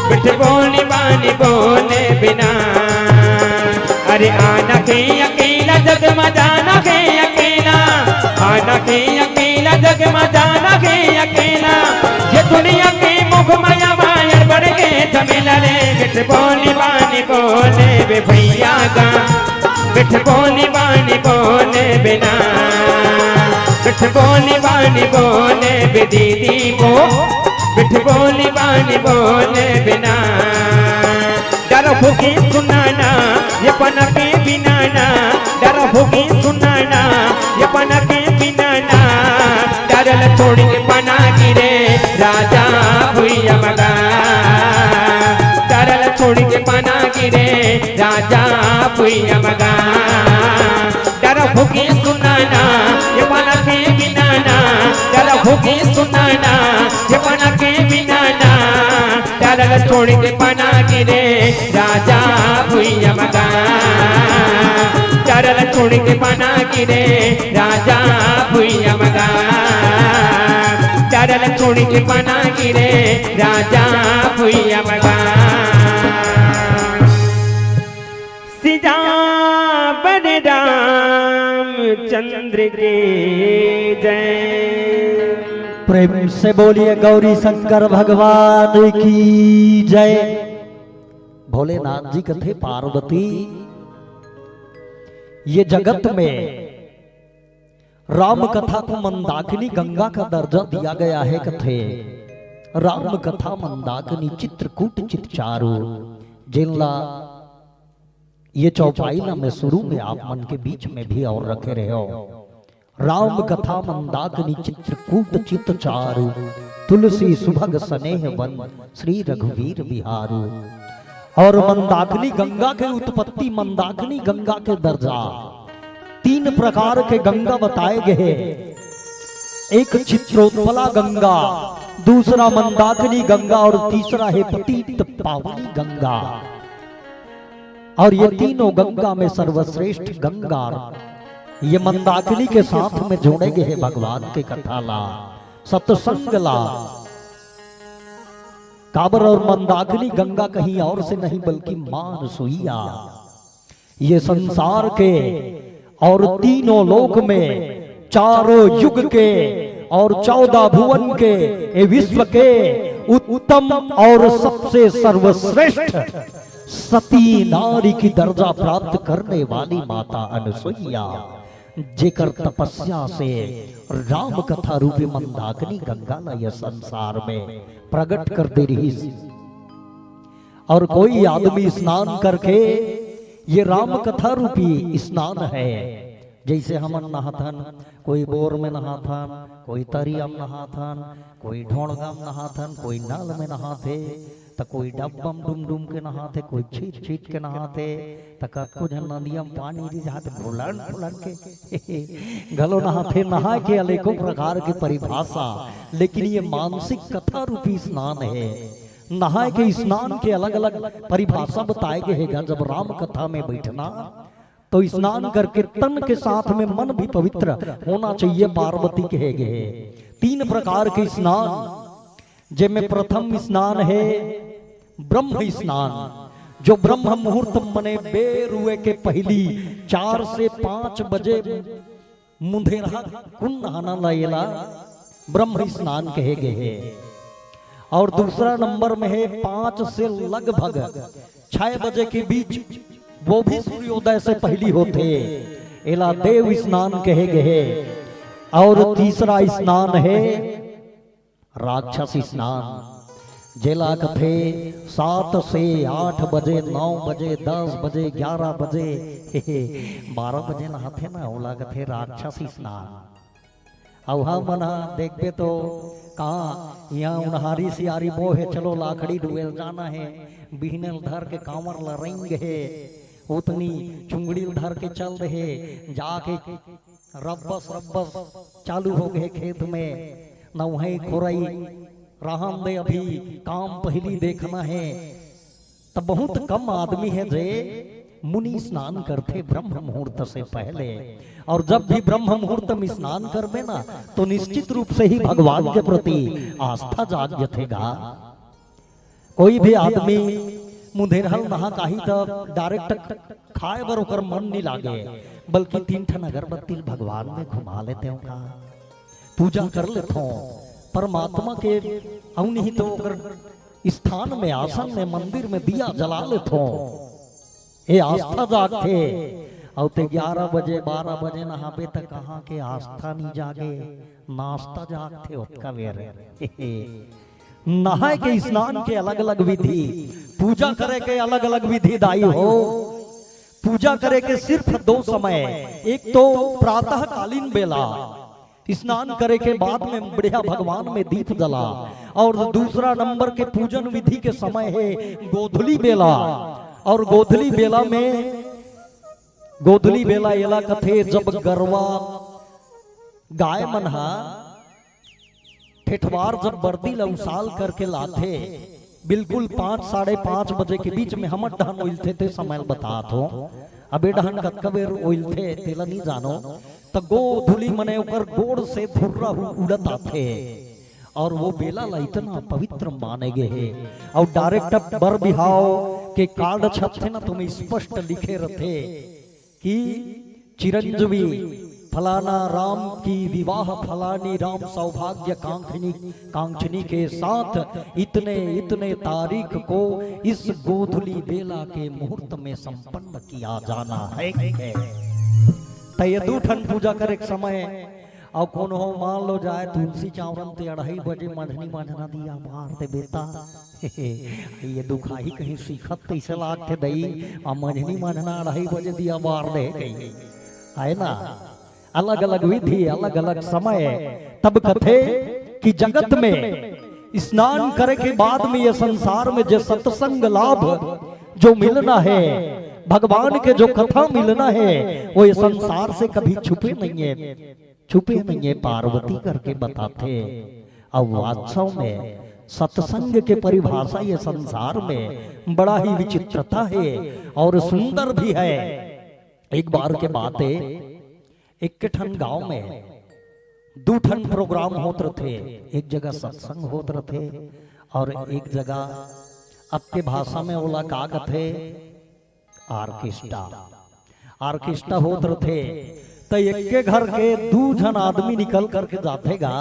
मिठ बोली बानी बोले बिना। अरे आना के अकेला जग मा जाना के अकेला, आना के अकेला जग मा जाना के अकेला। ये दुनिया के मुख माया मायर बढ़ के झमेला रे। मिठ बोली बानी बोले बे भैया गा, मिठ बोली बानी बोले बिना, मिठ बोली बानी बोले बे दीदी वो, मिठ बोली बानी बोले बिना। डर होगी सुनाना ये पना के बिना ना, डर होगी सुनाना ये पना के बिना ना। डरल छोड़ के पना गिरे राजा भुइया मगा, डरल छोड़ के पना गिरे राजा भुइया मगा। डर होगी सुनाना ये पना के बिना ना, डर होगी सुनाना ये पना के बिना ना। डरल छोड़ के पना गिरे राजा भुइया मगा, डरल छोड़ के पना गिरे राजा भुइया मगा, डरल छोड़ के पना गिरे राजा भुइया मगा। सिजावर रामचंद्र के जय। प्रेम से बोलिए गौरी शंकर भगवान की जय। भोलेनाथ जी कथे पार्वती, ये जगत में राम कथा को मंदाकिनी गंगा का दर्जा दिया गया है कथे। राम कथा मंदाकिनी चित्रकूट चित चारू, जिनला ये चौपाई ला मैं शुरू में आप मन के बीच में भी और रखे रहे हो। राम कथा मंदाकिनी चित्रकूट चित चारू, तुलसी सुभग स्नेह वन श्री रघुवीर बिहारू। और मंदाकिनी गंगा के उत्पत्ति, मंदाकिनी गंगा के दर्जा, तीन प्रकार के गंगा बताए गए हैं। एक चित्रोत्पला गंगा, दूसरा मंदाकिनी गंगा और तीसरा है पतित पावनी गंगा। और ये तीनों गंगा में सर्वश्रेष्ठ गंगा ये मंदाकिनी के साथ में जोड़े गए हैं भगवान के कथा ला, सत्संग ला। काबर और मंदाकिनी गंगा कहीं और से नहीं बल्कि माँ अनसुईया। ये संसार के और तीनों लोक में, चारों युग के और चौदह भुवन के, ये विश्व के उत्तम और सबसे सर्वश्रेष्ठ सती नारी की दर्जा प्राप्त करने वाली माता अनसुईया, जेकर तपस्या से राम कथा रूपी मंदाकिनी गंगा ला यह संसार में प्रकट कर दे रही। और कोई आदमी स्नान करके, ये राम कथा रूपी स्नान है, जैसे हमन नहाथन, कोई बोर में नहाथन, कोई तरिया में नहाथन, कोई ढोड़गा में नहाथन, कोई नल में नहाथे, त कोई डब्बा में डुम डुम के नहाथे, कोई छीट छीट के नहाथे, त कतको झन नदिया में पानी रिझाथे, भुलन भुलन के घलो नहाथे। नहाए के अनेकों प्रकार के परिभाषा, लेकिन ये मानसिक कथा रूपी स्नान है। नहाए के स्नान के अलग-अलग परिभाषा बताए गए हे गा। जब राम कथा में बैठना, तो स्नान करके तन के साथ में मन भी पवित्र होना चाहिए, पार्वती कहे गए हे। तीन प्रकार के स्नान, जेमे प्रथम स्नान हे ब्रह्म स्नान, जो ब्रह्म मुहूर्त मने बेर हुए के पहली चार से पाँच बजे मुंधेरहा कुन नहाना ला, एला ब्रह्म स्नान कहे गए हे। और दूसरा नंबर में हे पाँच से लगभग छह बजे के बीच, वो भी सूर्योदय से पहली होथे, एला देव स्नान कहे गए हे। और तीसरा स्नान हे राक्षस स्नान, जेला कथे सात से आठ बजे, नौ बजे, दस बजे, ग्यारह बजे, बारह बजे नहाथे ना, ओला कथे राक्षस स्नान। अउ हमन ह देखबे तो कहाँ इहाँ उन्हारी सियारी बोहे, चलो लाखड़ी डुबे ल जाना हे, बिहने ल धर के कांवर ल रेंग हे, ओतनी चुंगड़ी ल धर के चल दे हे, जाके रब्बस रब्बस चालू हो गए खेत में, नवहई खुरई रहन दे, अभी काम पहली देखना हे। त बहुत कम आदमी हे जे मुनि स्नान करथे ब्रह्म मुहूर्त से पहले। और जब भी ब्रह्म मुहूर्त में स्नान करबे ना, तो निश्चित रूप से ही भगवान के प्रति आस्था जाग जथे गा। कोई भी आदमी मुंधेरहा ल नहा के आही त डायरेक्ट खाए बर ओकर मन नी लागे, बल्कि तीन ठन अगरबत्ती ल भगवान में घुमा लेतेंव का, पूजा कर लेथों। परमात्मा के अउ नहीं तो ओकर स्थान में, आसन में, मंदिर में दिया जला लेथों। ए आस्था जागथे। अउ ते ग्यारह बजे, बारह बजे नहाबे त कहाँ के आस्था नी जागे, नास्ता जागथे ओतका बेर। नहाए के, स्नान के अलग-अलग विधि, पूजा करे के अलग-अलग विधि दाई हो। पूजा करे के सिर्फ दो समय, एक तो प्रातःकालीन बेला, स्नान करे के बाद में बढ़िया भगवान में दीप जला, और दूसरा नंबर के पूजन विधि के समय हे गोधली बेला। और गोधली बेला में, गोधली बेला एला कथे, जब गरवा गाय मन हा ठेठवार जब बरदी ल उसाल करके लाथे, बिल्कुल पाँच, साढ़े पाँच बजे के बीच में हमर डहन ओइलथे ते समय ल बतात हों। अबे डहन कतका बेर ओइलथे तेला नी जानो, त गोधुली मने ओकर गोड़ से धुर्रा हु-, उड़त आथे। और वो बेला ला इतना पवित्र माने गे हे। और डायरेक्ट अब बर बिहाव के कार्ड छपथे ना, तुम स्पष्ट लिखे रथे कि चिरंजीवी फलाना राम की विवाह फलानी राम सौभाग्य कांक्षिनी, कांक्षिनी के साथ इतने, इतने तारीख को इस गोधुली बेला के मुहूर्त में संपन्न किया जाना है, है। त ये दू ठन पूजा करे के समय, अउ कोनो हो मान लो जाए तुलसी चावरन ते अढ़ाई बजे मंझनी मंझना दिया बार दे बेटा। ये दुखाही कहीं सीखत तैसे लागथे दई, आ मंझनी मंझना अढ़ाई बजे दिया बार दे कहीं, है ना? अलग-अलग विधि, अलग-अलग समय। तब कथे कि जगत में स्नान करे के बाद में ये संसार में जे सत्संग लाभ जो मिलना है, भगवान के जो कथा मिलना है, वो ये संसार से कभी छुपे नहीं है, छुपे नहीं है पार्वती करके बताथे। अब वास्तव में सत्संग के परिभाषा ये संसार में बड़ा ही विचित्रता है और सुंदर भी है। एक बार के बात है, एक ठन गांव में दू ठन प्रोग्राम होत रथे। एक जगह सत्संग होत रथे और एक जगह आपके भाषा में ओला का कथे, ऑर्केस्ट्रा। ऑर्केस्ट्रा होत रथे, त एक के घर के दू झन आदमी निकल करके जाथे गा।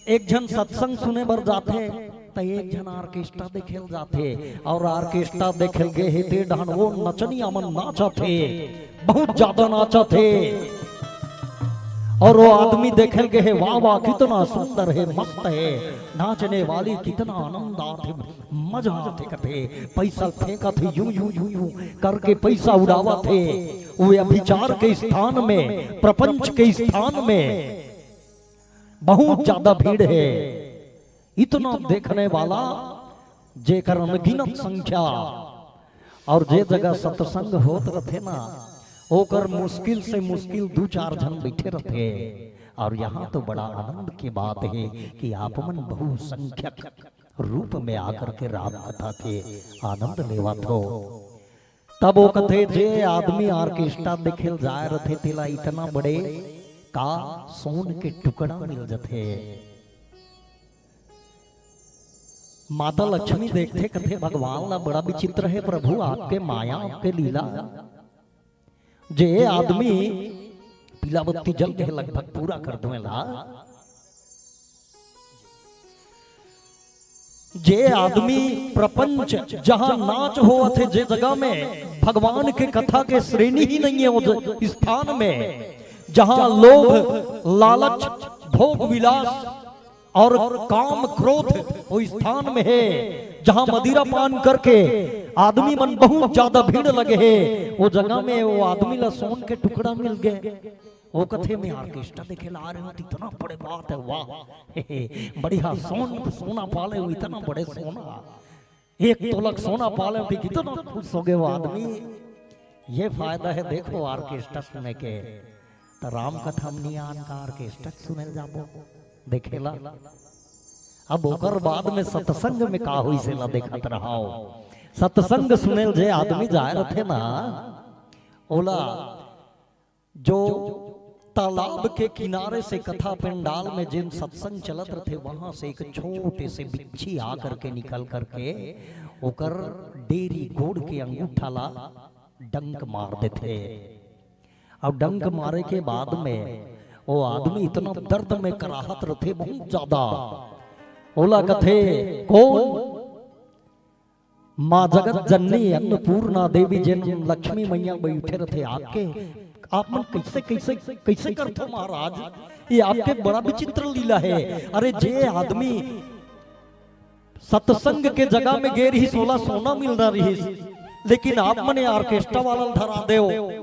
एक झन सत्संग सुने बर जाथे, त एक झन ऑर्केस्ट्रा देखे ल जाथे। और ऑर्केस्ट्रा देखे ल गे हे, ते डहन वो नचनिया मन नाचत हे, बहुत ज्यादा नाचत हे। और वो आदमी देखे ल गे हे, वाह वाह, कितना सुंदर है, मस्त है, नाचने वाली, कितना आनंद आथे, मजा आथे कथे, पैसा फेंकत हे, यूं यूं यूं यूं करके पैसा उड़ावत हे। वो व्यभिचार के स्थान में, प्रपंच के स्थान में बहुत ज्यादा भीड़ है, इतना देखने वाला, जेकर अनगिनत संख्या। और जे जगह सत्संग होत रथे ना, ओकर मुश्किल से मुश्किल दू चार झन बैठे रथे। और यहाँ तो बड़ा आनंद की बात है कि आप मन बहुसंख्यक रूप में आकर के राम कथा के आनंद लेवत हो। तब वो कथे, जे आदमी ऑर्केस्ट्रा देखे ल जाए रथे, तेला इतना बड़े का सोन के टुकड़ा मिल जथे। माता लक्ष्मी देखथे, कथे, भगवान ला बड़ा विचित्र है प्रभु, आपके माया, आपके लीला। जे आदमी, पीला बत्ती जल के लगभग पूरा कर दो ला, जे आदमी प्रपंच, जहां नाच होवत हे, जे जगह में भगवान के कथा के श्रेणी ही नहीं है, वो ज-, स्थान में जहां लोभ, लालच, भोग विलास और काम क्रोध वो स्थान में है, जहां मदिरा पान करके आदमी मन बहुत ज्यादा भीड़ लगे हे, वो जगह में वो आदमी ला सोन के टुकड़ा मिल गए। वो कथे, मैं ऑर्केस्ट्रा देखे ला रहे हो, तो इतना बड़े बात है, वाह। बढ़िया सोन, सोना पाले हो, इतना बड़े सोना। एक तोलक सोना पाले हो, तो कितना खुश हो गए वो आदमी। ये फायदा है, देखो, ऑर्केस्ट्रा सुने के। तो राम कथा में नहीं आन का ऑर्केस्ट्रा सुने ल जाबो, देखेला। अब ओकर बाद में सत्संग में का होई, से ला देखत रहाओ। सत्संग सुने ल जे आदमी जाए रथे ना, ओला जो तालाब के किनारे से कथा पंडाल में जिन सत्संग चलत रथे, वहां से एक छोटे से बिच्छी आ करके निकल करके ओकर डेरी गोड़ के अंगूठा ला डंक मार देथे। अउ डंक मारे के बाद में वो आदमी इतना दर्द में कराहत रथे, बहुत ज्यादा। ओला कथे, "कौन?" माँ जगत जननी अन्नपूर्णा देवी, जेन लक्ष्मी मैया बइठे रथे आपके, आप मन कइसे, कइसे, कइसे करथो महाराज? ये आपके बड़ा विचित्र लीला हे। अरे, जे आदमी सत्संग के जगह में गे रिहिस, ओला सोना मिलना रिहिस, लेकिन आप मने ऑर्केस्ट्रा वाला ल धरा देव।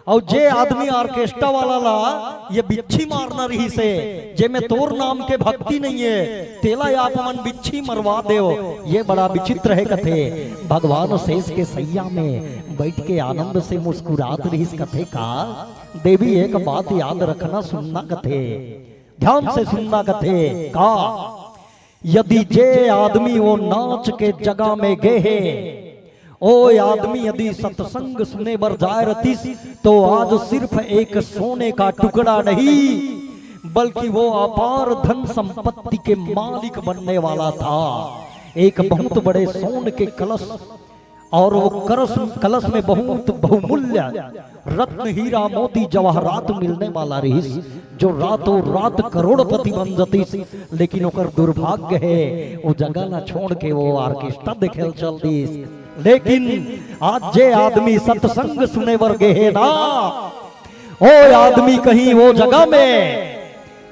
अउ जे आदमी ऑर्केस्ट्रा वाला ला ये बिच्छी मारना रिहिस हे, जेमे तोर नाम के भक्ति नइ हे, तेला आप मन बिच्छी मरवा देव, ये बड़ा विचित्र हे कथे। भगवान शेष के सैया में बइठ के आनंद से मुस्कुरात रिहिस, कथे का, "देवी, एक बात याद रखना, सुनना," कथे, "ध्यान से सुनना," कथे का, "यदि जे आदमी वो नाच के जगह में गे हे, ओ आदमी यदि सत्संग सुने बर जाए रतिस, तो आज सिर्फ एक सोने का टुकड़ा नहीं, बल्कि वो अपार धन संपत्ति के मालिक बनने वाला था।" एक बहुत बड़े सोन के कलश, और वो कलश, कलश में बहुत बहुमूल्य रत्न, हीरा, मोती, जवाहरात मिलने वाला रिहिस, जो रातों रात करोड़पति बन जतिस। लेकिन ओकर दुर्भाग्य हे, वो जगह ला छोड़ के वो ऑर्केस्ट्रा देखे ल चल दिस। लेकिन आज जे आदमी सत्संग सुने बर गे हे ना, ओ आदमी कहीं वो जगह में,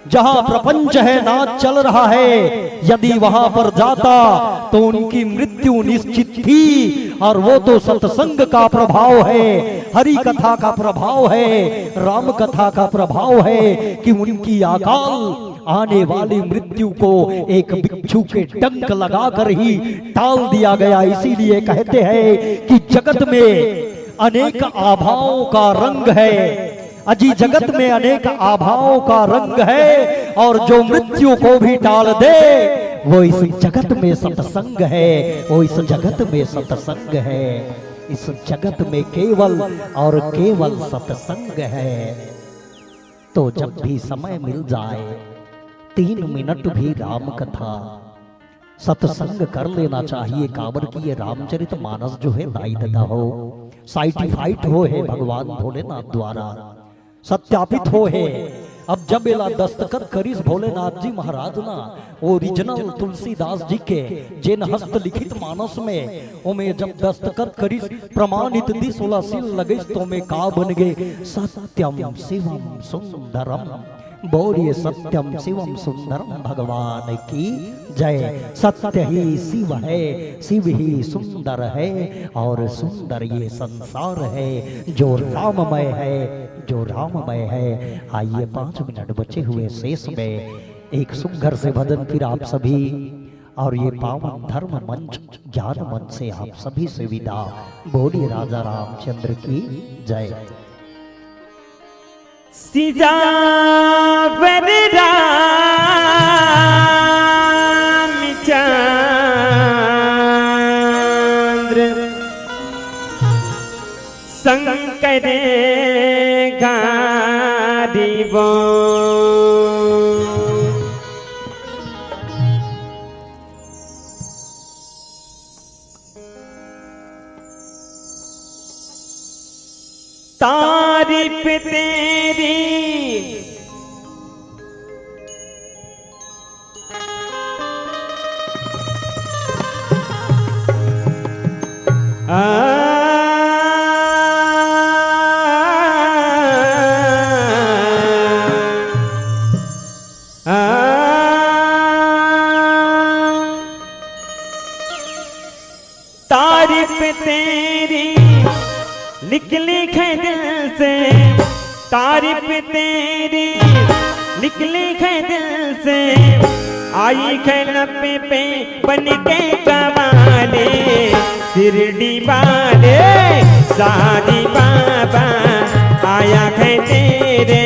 जहां प्रपंच है, नाच चल रहा है, यदि वहां पर जाता तो उनकी मृत्यु निश्चित थी। और वो तो सत्संग का प्रभाव है, हरि कथा का प्रभाव है, राम कथा का प्रभाव है कि उनकी अकाल आने वाली मृत्यु को एक बिच्छू के डंक लगाकर ही टाल दिया गया। इसीलिए कहते हैं कि जगत में अनेक आभाओं का रंग है, अजी, जगत में अनेक आभाओं का रंग है, और जो मृत्यु को भी टाल दे, वो इस जगत में सत्संग है, वो इस जगत में सत्संग है, इस जगत में केवल और केवल सत्संग है। तो जब भी समय मिल जाए, तीन मिनट भी राम कथा, सत्संग कर लेना चाहिए, काबर कि ये रामचरित मानस जो है, दाई ददा हो, सर्टिफाइड हो है भगवान भोलेनाथ द्वारा, सत्यापित हो है। अब जब एला दस्तखत करिस भोलेनाथ जी महाराज ना, ओरिजिनल तुलसीदास जी के जेन हस्तलिखित मानस में, ओमे जब दस्तखत करिस, प्रमाणित दिस, ओला सील लगइस, तो ओमे का बन गे? सत्यम शिवम सुंदरम। बोलिए सत्यम शिवम सुंदरम भगवान की जय। सत्य ही शिव है, शिव ही सुंदर है, और सुंदर ये संसार है जो राममय है, जो राममय है। आइए, पाँच मिनट बचे हुए शेष में एक सुंदर से भजन फिर आप सभी और ये पावन धर्म मंच ज्ञान मंच से आप सभी से विदा। बोलिए राजा रामचंद्र की जय। सिजावर रामचंद्र शंकर गारिबो। तारीफ तेरी। आ, आ, तारीफ तेरी लिख लिखे दिल से, तारीफ तेरी लिख लिखे दिल से। आई है लब पे बन के कवाले, शिरडी वाले साईं बाबा, आया है तेरे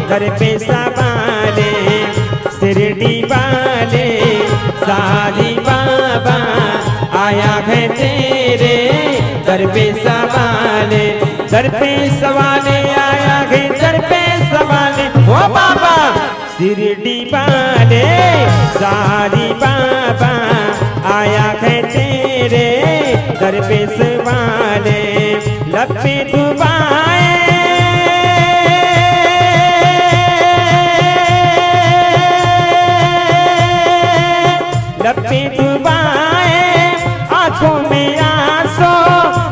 दर पे सवाले। शिरडी वाले साईं बाबा, आया है तेरे दर पे सवाले। दर पे सवाले, आया है दर पे सवाले। ओ बाबा, शिरडी वाले साईं बाबा, आया है तेरे पेश वाले लब पे दुआएं, लब पे दुआएं, आंखों में आंसू,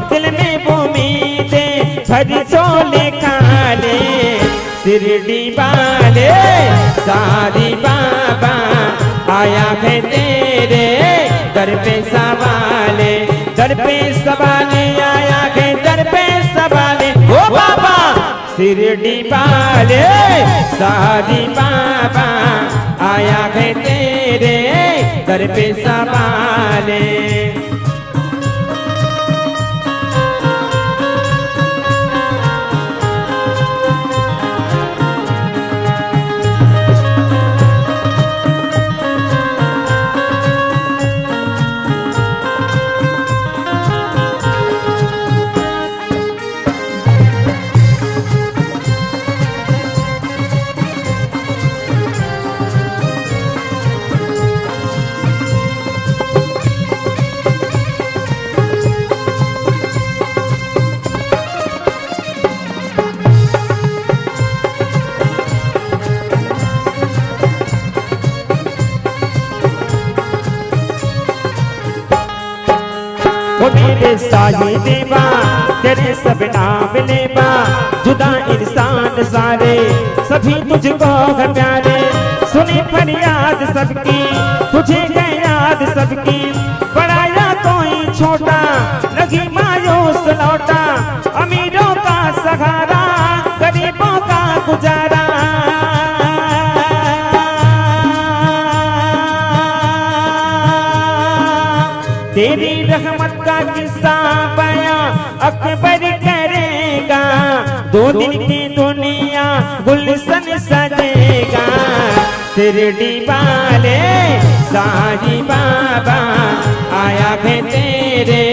दिल में उम्मीदें, भरी झोली खाली। शिरडी वाले साईं बाबा, आया है तेरे दर पे सवाले, दर पे सवाले, आया है दर पे सवाले। ओ बाबा शिरडी वाले साईं बाबा, आया है तेरे दर पे सवाले। ओ मेरे साईं देवा, तेरे सब नाम लेवा, जुदा इंसान सारे, सभी तुझको है प्यारे। सुनी फरियाद सबकी, तुझे है याद सबकी, बड़ा या कोई छोटा, नहीं मायूस लौटा, अमीरों का सहारा, गरीबों का गुजारा। तेरी रहमत का किस्सा बयां अकबर करेगा, दो दिन की दुनिया गुलशन सजेगा। शिरडी वाले साईं बाबा, आया है तेरे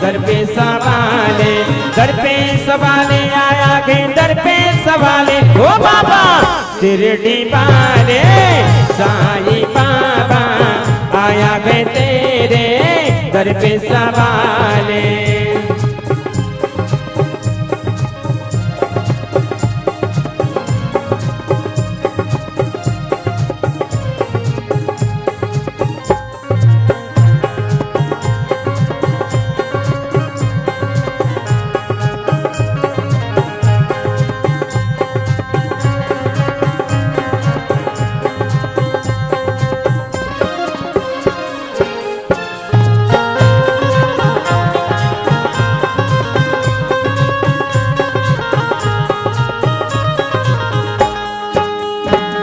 दर पे सवाले, दर पे सवाले, आया है दर पे सवाले। ओ बाबा शिरडी वाले साईं बाबा, आया है तेरे दर पे सवाले।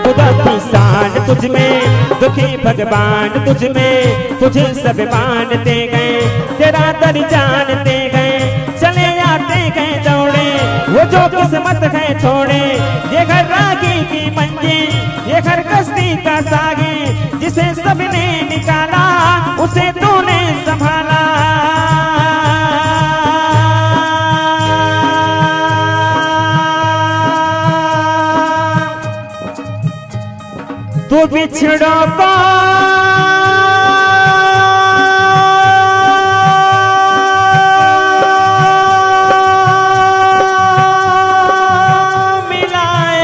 खुदा की शान तुझ में, दुखी भगवान तुझ में, तुझे सब मानते गए, तेरा दर जानते गए, चले आते गए दौड़े, वो जो किस्मत है छोड़े। ये घर रागी की मंजिल, ये घर कश्ती का सागी, जिसे सबने निकाला, उसे तूने संभाला। तू बिछड़ों को मिलाए,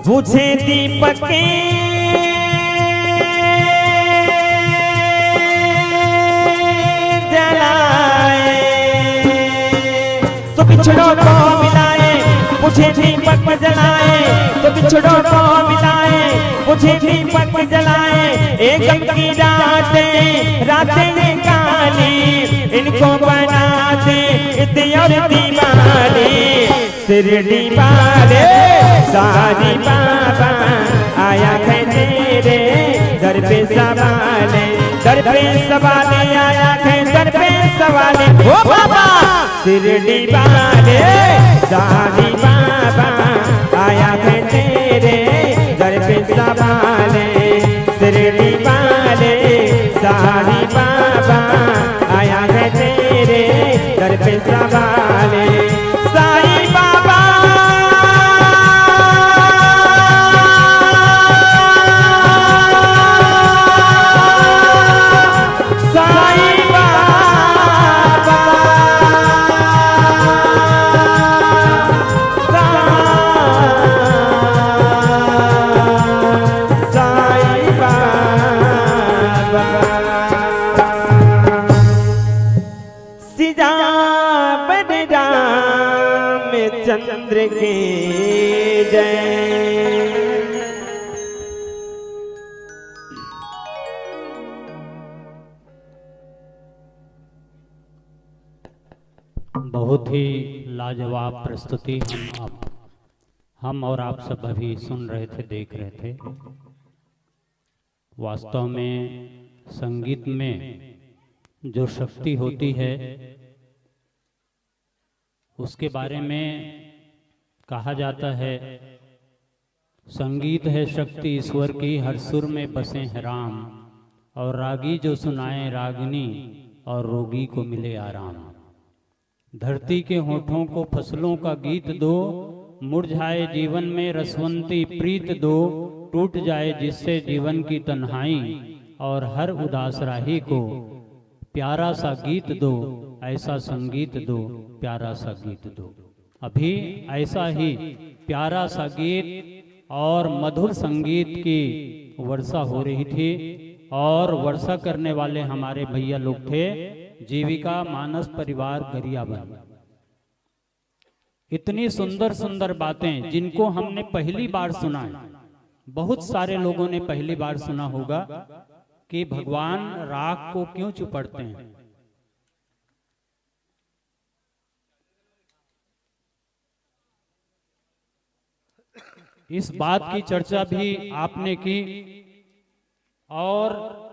बुझे दीपक जलाए। तो बिछड़ों को मिलाए, बुझे दीपक जलाए। तो बिछड़ों को मिलाए, बुझे दीपक जलाए। एक गम की रातें, रातें ये काली, इनको बना दे इतनी और दीवानी। शिरडी वाले साईं बाबा, आया है तेरे दर पे सवाले, दर पे सवाले, आया है दर पे सवाले। ओ बाबा शिरडी वाले साईं बाबा, आया है तेरे दर पे सवाले। शिरडी वाले साईं बाबा, आया है तेरे दर पे सवाले। साईं बाबा, चंद्र की जय। बहुत ही लाजवाब प्रस्तुति हम आप, हम और आप सब अभी सुन रहे थे, देख रहे थे। वास्तव में संगीत में जो शक्ति होती है, उसके बारे में कहा जाता है, संगीत है शक्ति ईश्वर की, हर सुर में बसे हैं राम। और रागी जो सुनाए रागनी, और रोगी को मिले आराम। धरती के होठों को फसलों का गीत दो, मुरझाए जीवन में रसवंती प्रीत दो, टूट जाए जिससे जीवन की तन्हाई, और हर उदास राही को प्यारा सा गीत दो, ऐसा संगीत दो, प्यारा सा गीत दो। अभी ऐसा ही प्यारा सा गीत और मधुर संगीत की वर्षा हो रही थी, और वर्षा करने वाले हमारे भैया लोग थे जीविका मानस परिवार गरियाबंद। इतनी सुंदर सुंदर बातें जिनको हमने पहली बार सुना है, बहुत सारे लोगों ने पहली बार सुना होगा कि भगवान राख को क्यों चुपड़ते हैं। इस बात की चर्चा भी आपने की, और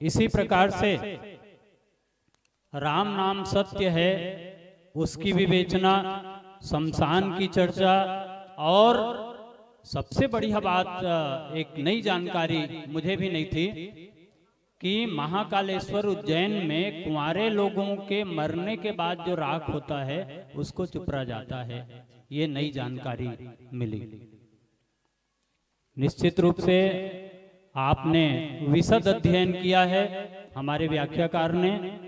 इसी प्रकार से राम नाम सत्य है, उसकी विवेचना, शमशान की चर्चा, और सबसे बढ़िया बात, अ, एक नई जानकारी मुझे भी नहीं थी कि महाकालेश्वर उज्जैन में कुंवारे लोगों के मरने के बाद जो राख होता है, उसको चुपड़ा जाता है। ये नई जानकारी मिली। निश्चित रूप से आपने विशद अध्ययन किया है हमारे व्याख्याकार ने।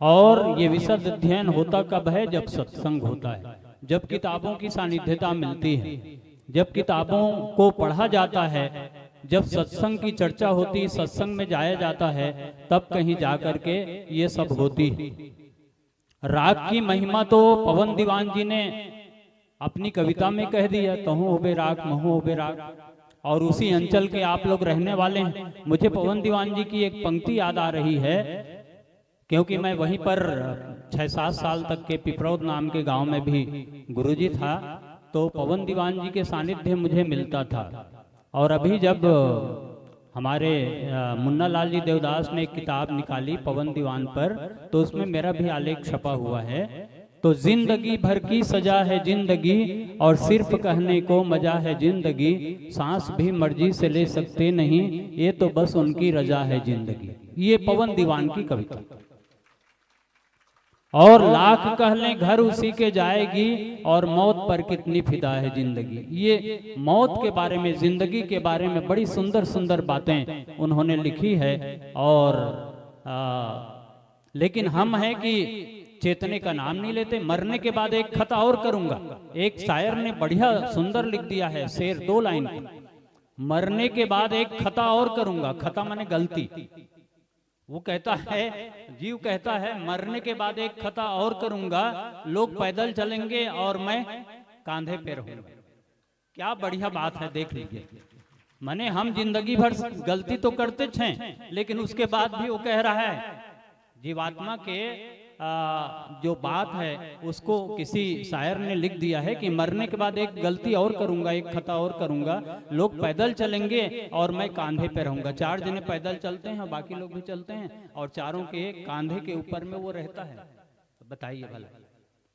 और ये विशद अध्ययन होता कब है? जब सत्संग होता है, जब किताबों की सानिध्यता मिलती है, जब किताबों को पढ़ा जाता है, जब सत्संग की चर्चा होती, सत्संग में जाया जाता है, तब कहीं जा करके ये सब होती है। राग की महिमा तो पवन दीवान जी ने अपनी कविता में कह दिया, "तहूँ होबे राग, महूँ होबे राग।" और उसी अंचल के आप लोग रहने वाले हैं। मुझे पवन दीवान जी की एक पंक्ति याद आ रही है, क्योंकि मैं वहीं पर छः सात साल तक के पिपरौद नाम के गांव में भी गुरुजी था, तो पवन दीवान जी के सानिध्य मुझे मिलता था। और अभी जब हमारे, अ, मुन्ना लाल जी देवदास ने एक किताब निकाली पवन दीवान पर, तो उसमें मेरा भी आलेख छपा हुआ है। तो जिंदगी भर की सजा है जिंदगी, और सिर्फ कहने को मजा है जिंदगी, सांस भी मर्जी से ले सकते नहीं, ये तो बस उनकी रजा है जिंदगी। ये पवन दीवान की कविता। और लाख कह लें घर उसी के जाएगी, और मौत पर कितनी फिदा है जिंदगी। ये मौत के बारे में, जिंदगी के बारे में बड़ी सुंदर सुंदर बातें उन्होंने लिखी है। और, आ, लेकिन हम हैं कि चेतने का नाम नहीं लेते। मरने के बाद एक खता और करूंगा। एक शायर ने बढ़िया सुंदर लिख दिया है शेर, दो लाइन का। मरने के बाद एक खता और करूंगा, खता माने गलती। वो कहता है, जीव कहता है, "मरने के बाद एक खता और करूंगा, लोग पैदल चलेंगे और मैं कांधे पे रहूंगा।" क्या बढ़िया बात है, देख लीजिए। माने हम जिंदगी भर गलती तो करते हैं, लेकिन उसके बाद भी वो कह रहा है, जीवात्मा के, आ, जो बात है, उसको किसी शायर ने लिख दिया है कि मरने के बाद एक गलती और करूंगा, एक खता और करूंगा, लोग पैदल चलेंगे और मैं कांधे पे रहूंगा। चार जने पैदल चलते हैं, बाकी लोग भी चलते हैं, और चारों के कांधे के ऊपर में वो रहता है। बताइए भला।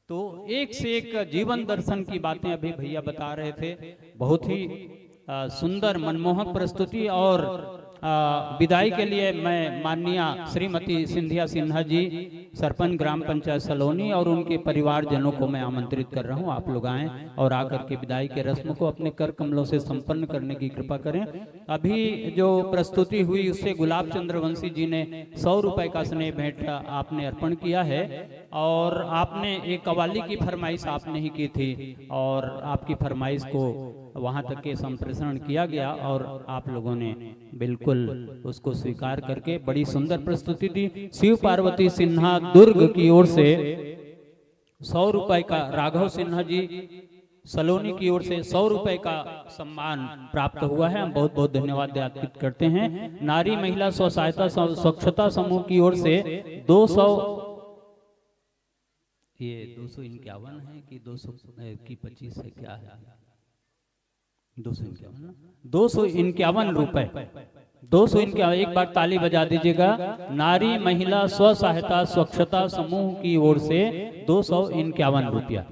तो एक से एक जीवन दर्शन की बातें अभी भैया बता रहे थे, बहुत ही, आ, सुंदर मनमोहक प्रस्तुति। और, आ, विदाई के लिए मैं माननीय श्रीमती सिंधिया सिन्हा जी, सरपंच ग्राम पंचायत सलोनी, और उनके परिवारजनों को मैं आमंत्रित कर रहा हूं, आप लोग आएं और आकर के विदाई के रस्म को अपने कर कमलों से संपन्न करने की कृपा करें। अभी जो प्रस्तुति हुई, उससे गुलाब चंद्रवंशी जी ने सौ रुपए का स्नेह भेंट आपने अर्पण किया है, और आपने एक कव्वाली की फरमाइश आपने ही की थी, और आपकी फरमाइश को वहां तक के संप्रेषण किया गया और आप लोगों ने बिल्कुल उसको स्वीकार करके बड़ी सुंदर प्रस्तुति दी। शिव पार्वती सिन्हा दुर्ग की ओर से सौ रुपए का, राघव सिन्हा जी, सलोनी की ओर से सौ रुपए का सम्मान प्राप्त हुआ है। हम बहुत बहुत धन्यवाद ज्ञापित करते हैं। नारी महिला स्व सहायता सम-, स्वच्छता समूह की ओर से दो सौ, ये दो सौ इक्यावन है कि दो सौ, ए, की पच्चीस है, क्या है? दो सौ इक्यावन ना? दो सौ इक्यावन रुपए, दो सौ इक्यावन, एक बार ताली बजा दीजिएगा। नारी महिला स्व सहायता स्वच्छता समूह की ओर से दो सौ इक्यावन रुपया।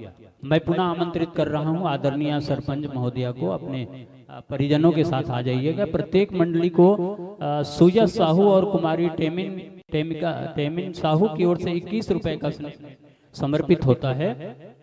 मैं पुनः आमंत्रित कर रहा हूं आदरणीय सरपंच महोदया को, अपने, अ, परिजनों के साथ आ जाइएगा। प्रत्येक मंडली को, अ, सुजस साहू और कुमारी टेमिन, टेमिका, टेमिन साहू की ओर से इक्कीस रुपए का स्नेह समर्पित होता है।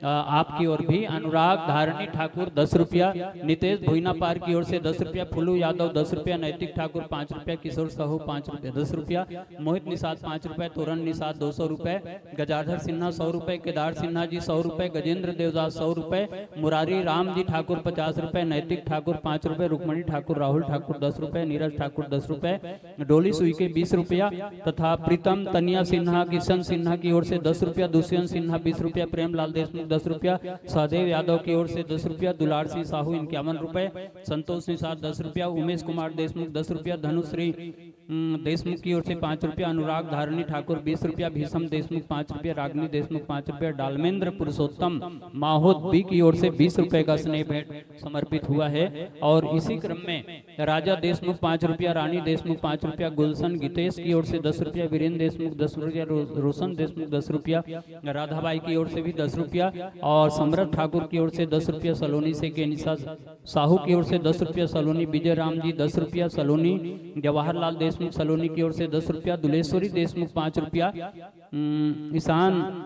अ, आपकी ओर भी अनुराग धारणी ठाकुर दस रुपया, नितेश भुइनापार की ओर से दस रुपया, फुलू यादव दस रुपया, नैतिक ठाकुर पाँच रुपया, किशोर साहू पाँच रुपया, दस रुपया, मोहित निषाद पाँच रुपया, तोरन निषाद दो सौ रुपये, गजाधर सिन्हा सौ रुपये, केदार सिन्हा जी सौ रुपये, गजेंद्र देवदास सौ रुपये, मुरारी राम जी ठाकुर पचास रुपये, नैतिक ठाकुर पाँच रुपये, रुक्मणी ठाकुर, राहुल ठाकुर दस रुपये, नीरज ठाकुर दस रुपये, डोली सुई के बीस रुपया तथा प्रीतम तनिया सिन्हा, किशन सिन्हा की ओर से दस रुपया, दुष्यंत सिन्हा बीस रुपया, प्रेमलाल देशमुख दस रुपया, सहदेव यादव की ओर से दस रुपया, दुलार सिंह साहू इक्यावन रुपये, संतोष निषाद दस रुपया, उमेश कुमार देशमुख दस रुपया, धनुश्री, उम, देशमुख की ओर से पाँच रुपया, अनुराग धारणी ठाकुर बीस रुपया, भीषम देशमुख पाँच रुपया, रागनी देशमुख पाँच रुपया, डालमेंद्र पुरुषोत्तम माहौद बी की ओर से बीस रुपये का स्नेह भेंट समर्पित हुआ है। और इसी क्रम में राजा देशमुख पाँच रुपया, रानी देशमुख पाँच रुपया, गुलशन गीतेश की ओर से दस रुपया, वीरेंद्र देशमुख दस रुपया, रो-, रोशन देशमुख दस रुपया, राधाबाई की ओर से भी दस रुपया और समरथ ठाकुर की ओर से दस रुपया, सलोनी से केनिसा साहू की ओर से दस रुपया, सलोनी विजय राम जी दस रुपया, सलोनी जवाहरलाल देशमुख सलोनी की ओर से दस रुपया, दुलेश्वरी देशमुख पाँच रुपया, उम, ईशान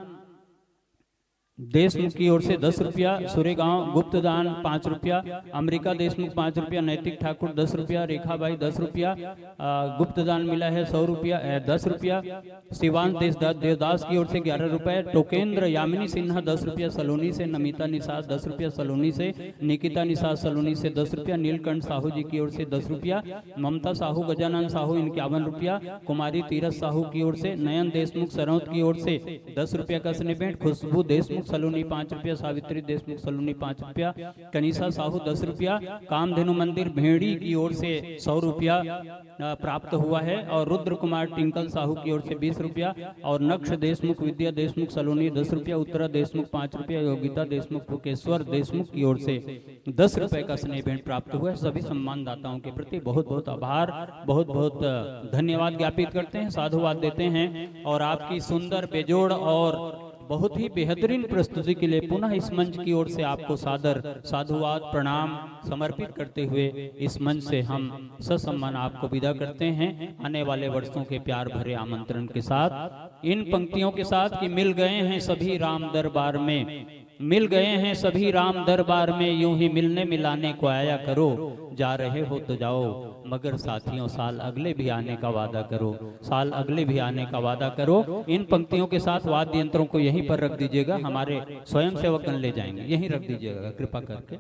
देशमुख की ओर से दस रुपया, सुरेगांव गुप्तदान पाँच रुपया, अमरीका देशमुख पाँच रुपया, नैतिक ठाकुर दस रुपया, रेखाबाई दस रुपया, अ, गुप्तदान मिला है सौ रुपया, अ, दस रुपया, शिवान देश-, देवदास की ओर से ग्यारह रुपये, टोकेंद्र यामिनी सिन्हा दस रुपया सलोनी से, नमिता निषाद दस रुपया सलोनी से, निकिता निषाद सलोनी से दस रुपया, नीलकंठ साहू जी की ओर से दस रुपया, ममता साहू, गजानन साहू इक्यावन रुपया, कुमारी तीरथ साहू की ओर से, नयन देशमुख सरौत की ओर से दस रुपया का स्नेह भेंट, खुशबू देशमुख सलोनी पाँच रुपया, सावित्री देशमुख सलोनी पाँच रुपया, कनिषा साहू दस रुपया, कामधेनु मंदिर भेड़ी की ओर से सौ रुपया, अ, प्राप्त हुआ है और रुद्र कुमार टिंकल साहू की ओर से बीस रुपया और नक्श देशमुख, विद्या देशमुख सलोनी दस रुपया, उत्तरा देशमुख पाँच रुपया, योगिता देशमुख, फुकेश्वर देशमुख की ओर से दस रुपये का स्नेह भेंट प्राप्त हुआ है। सभी सम्मानदाताओं के प्रति बहुत बहुत आभार, बहुत बहुत, अ, धन्यवाद ज्ञापित करते हैं, साधुवाद देते हैं और आपकी सुंदर, बेजोड़ और बहुत ही बेहतरीन प्रस्तुति के लिए पुनः इस मंच की ओर से आपको सादर साधुवाद, प्रणाम समर्पित करते हुए इस मंच से हम ससम्मान आपको विदा करते हैं। आने वाले वर्षों के प्यार भरे आमंत्रण के साथ इन पंक्तियों के साथ कि मिल गए हैं सभी राम दरबार में, मिल गए हैं सभी राम दरबार में, यूं ही मिलने मिलाने को आया करो, जा रहे हो तो जाओ, मगर साथियों साल अगले भी आने का वादा करो, साल अगले भी आने का वादा करो। इन पंक्तियों के साथ वाद्य यंत्रों को यहीं पर रख दीजिएगा, हमारे स्वयंसेवकगण ले जाएंगे, यहीं रख दीजिएगा कृपा करके,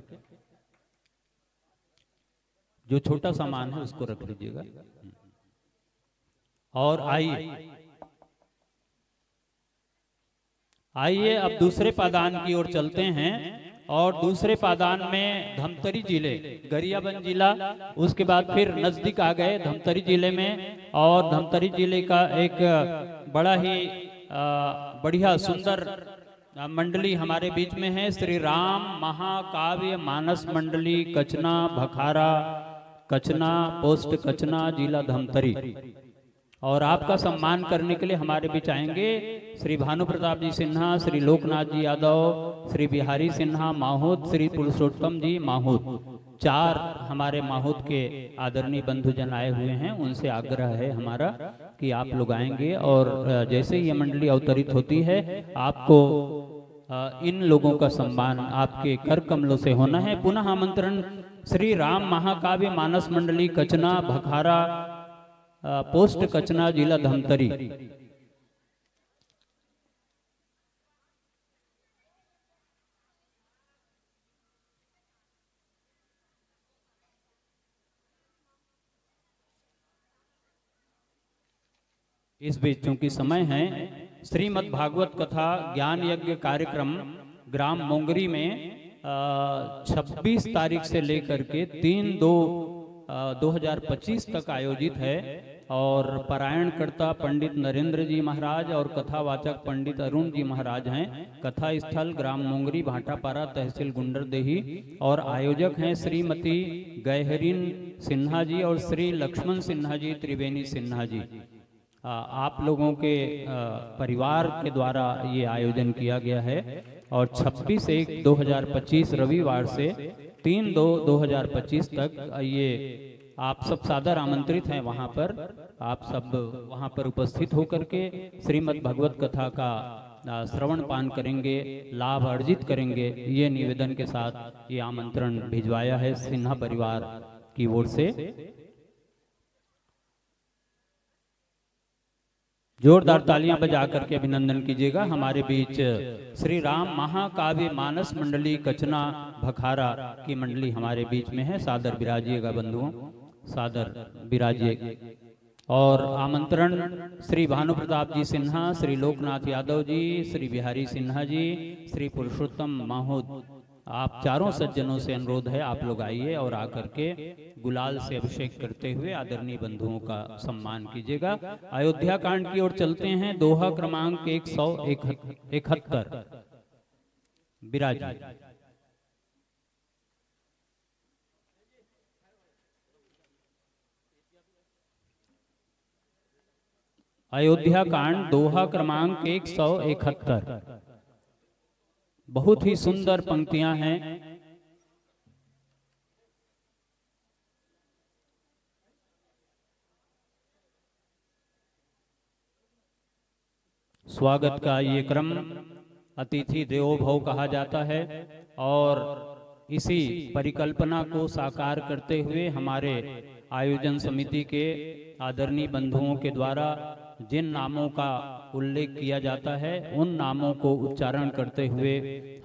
जो छोटा सामान है उसको रख लीजिएगा। और आइए, आइए अब दूसरे पादान की ओर चलते हैं और दूसरे पादान में धमतरी जिले, गरियाबंद जिला, उसके बाद फिर नजदीक आ गए धमतरी जिले में। और धमतरी जिले का एक बड़ा ही, अ, बढ़िया सुंदर, अ, मंडली हमारे बीच में है, श्री राम महाकाव्य मानस मंडली, कचना भखारा, कचना, पोस्ट कचना, जिला धमतरी। और आपका सम्मान करने के लिए हमारे बीच आएंगे श्री भानु प्रताप जी सिन्हा, श्री लोकनाथ जी यादव, श्री बिहारी सिन्हा माहूद, श्री पुरुषोत्तम जी माहूद। चार हमारे माहूद के आदरणीय बंधुजन आए हुए हैं, उनसे आग्रह है हमारा कि आप लोग आएंगे और, अ, जैसे ही ये मंडली अवतरित होती है, आपको, अ, इन लोगों का सम्मान आपके कर कमलों से होना है। पुनः आमंत्रण श्री राम महाकाव्य मानस मंडली कचना भखारा, अ, पोस्ट कचना, जिला धमतरी। इस बीच चूंकि समय है, श्रीमद् भागवत कथा ज्ञान यज्ञ कार्यक्रम ग्राम मोंगरी में छब्बीस तारीख से लेकर के तीन दो दो हजार पच्चीस तक आयोजित है। और पारायणकर्ता पंडित नरेंद्र जी महाराज और कथावाचक पंडित अरुण जी महाराज हैं। कथा स्थल ग्राम मोंगरी भाटापारा, तहसील गुंडरदेही, और आयोजक हैं श्रीमती गहरीन सिन्हा जी और श्री लक्ष्मण सिन्हा जी, त्रिवेणी सिन्हा जी। आ, आप लोगों के, आ, परिवार के द्वारा ये आयोजन किया गया है और छब्बीस एक दो हजार पच्चीस रविवार से तीन दो दो हजार पच्चीस तक ये आप सब सादर आमंत्रित हैं। वहाँ पर आप सब वहाँ पर उपस्थित होकर के श्रीमद् भगवत कथा का, आ, श्रवण पान करेंगे, लाभ अर्जित करेंगे। ये निवेदन के साथ ये आमंत्रण भिजवाया है सिन्हा परिवार की ओर से। जोरदार तालियां बजा करके अभिनंदन कीजिएगा। हमारे बीच श्री राम महाकाव्य मानस मंडली कचना भखारा की मंडली हमारे बीच में है। सादर विराजिएगा बंधुओं, सादर विराजिए। और आमंत्रण श्री भानु प्रताप जी सिन्हा, श्री लोकनाथ यादव जी, श्री बिहारी सिन्हा जी, श्री पुरुषोत्तम माहूद, आप चारों सज्जनों से अनुरोध है, आप लोग आइए और आकर के गुलाल से अभिषेक करते हुए आदरणीय बंधुओं का सम्मान कीजिएगा। अयोध्या कांड की ओर चलते हैं, दोहा क्रमांक एक सौ इकहत्तर। विराज। अयोध्या कांड, दोहा क्रमांक एक सौ इकहत्तर। बहुत ही सुंदर पंक्तियां हैं। स्वागत का ये क्रम अतिथि देवो भव कहा जाता है और इसी परिकल्पना को साकार करते हुए हमारे आयोजन समिति के आदरणीय बंधुओं के द्वारा जिन नामों का उल्लेख किया जाता है, उन नामों को उच्चारण करते हुए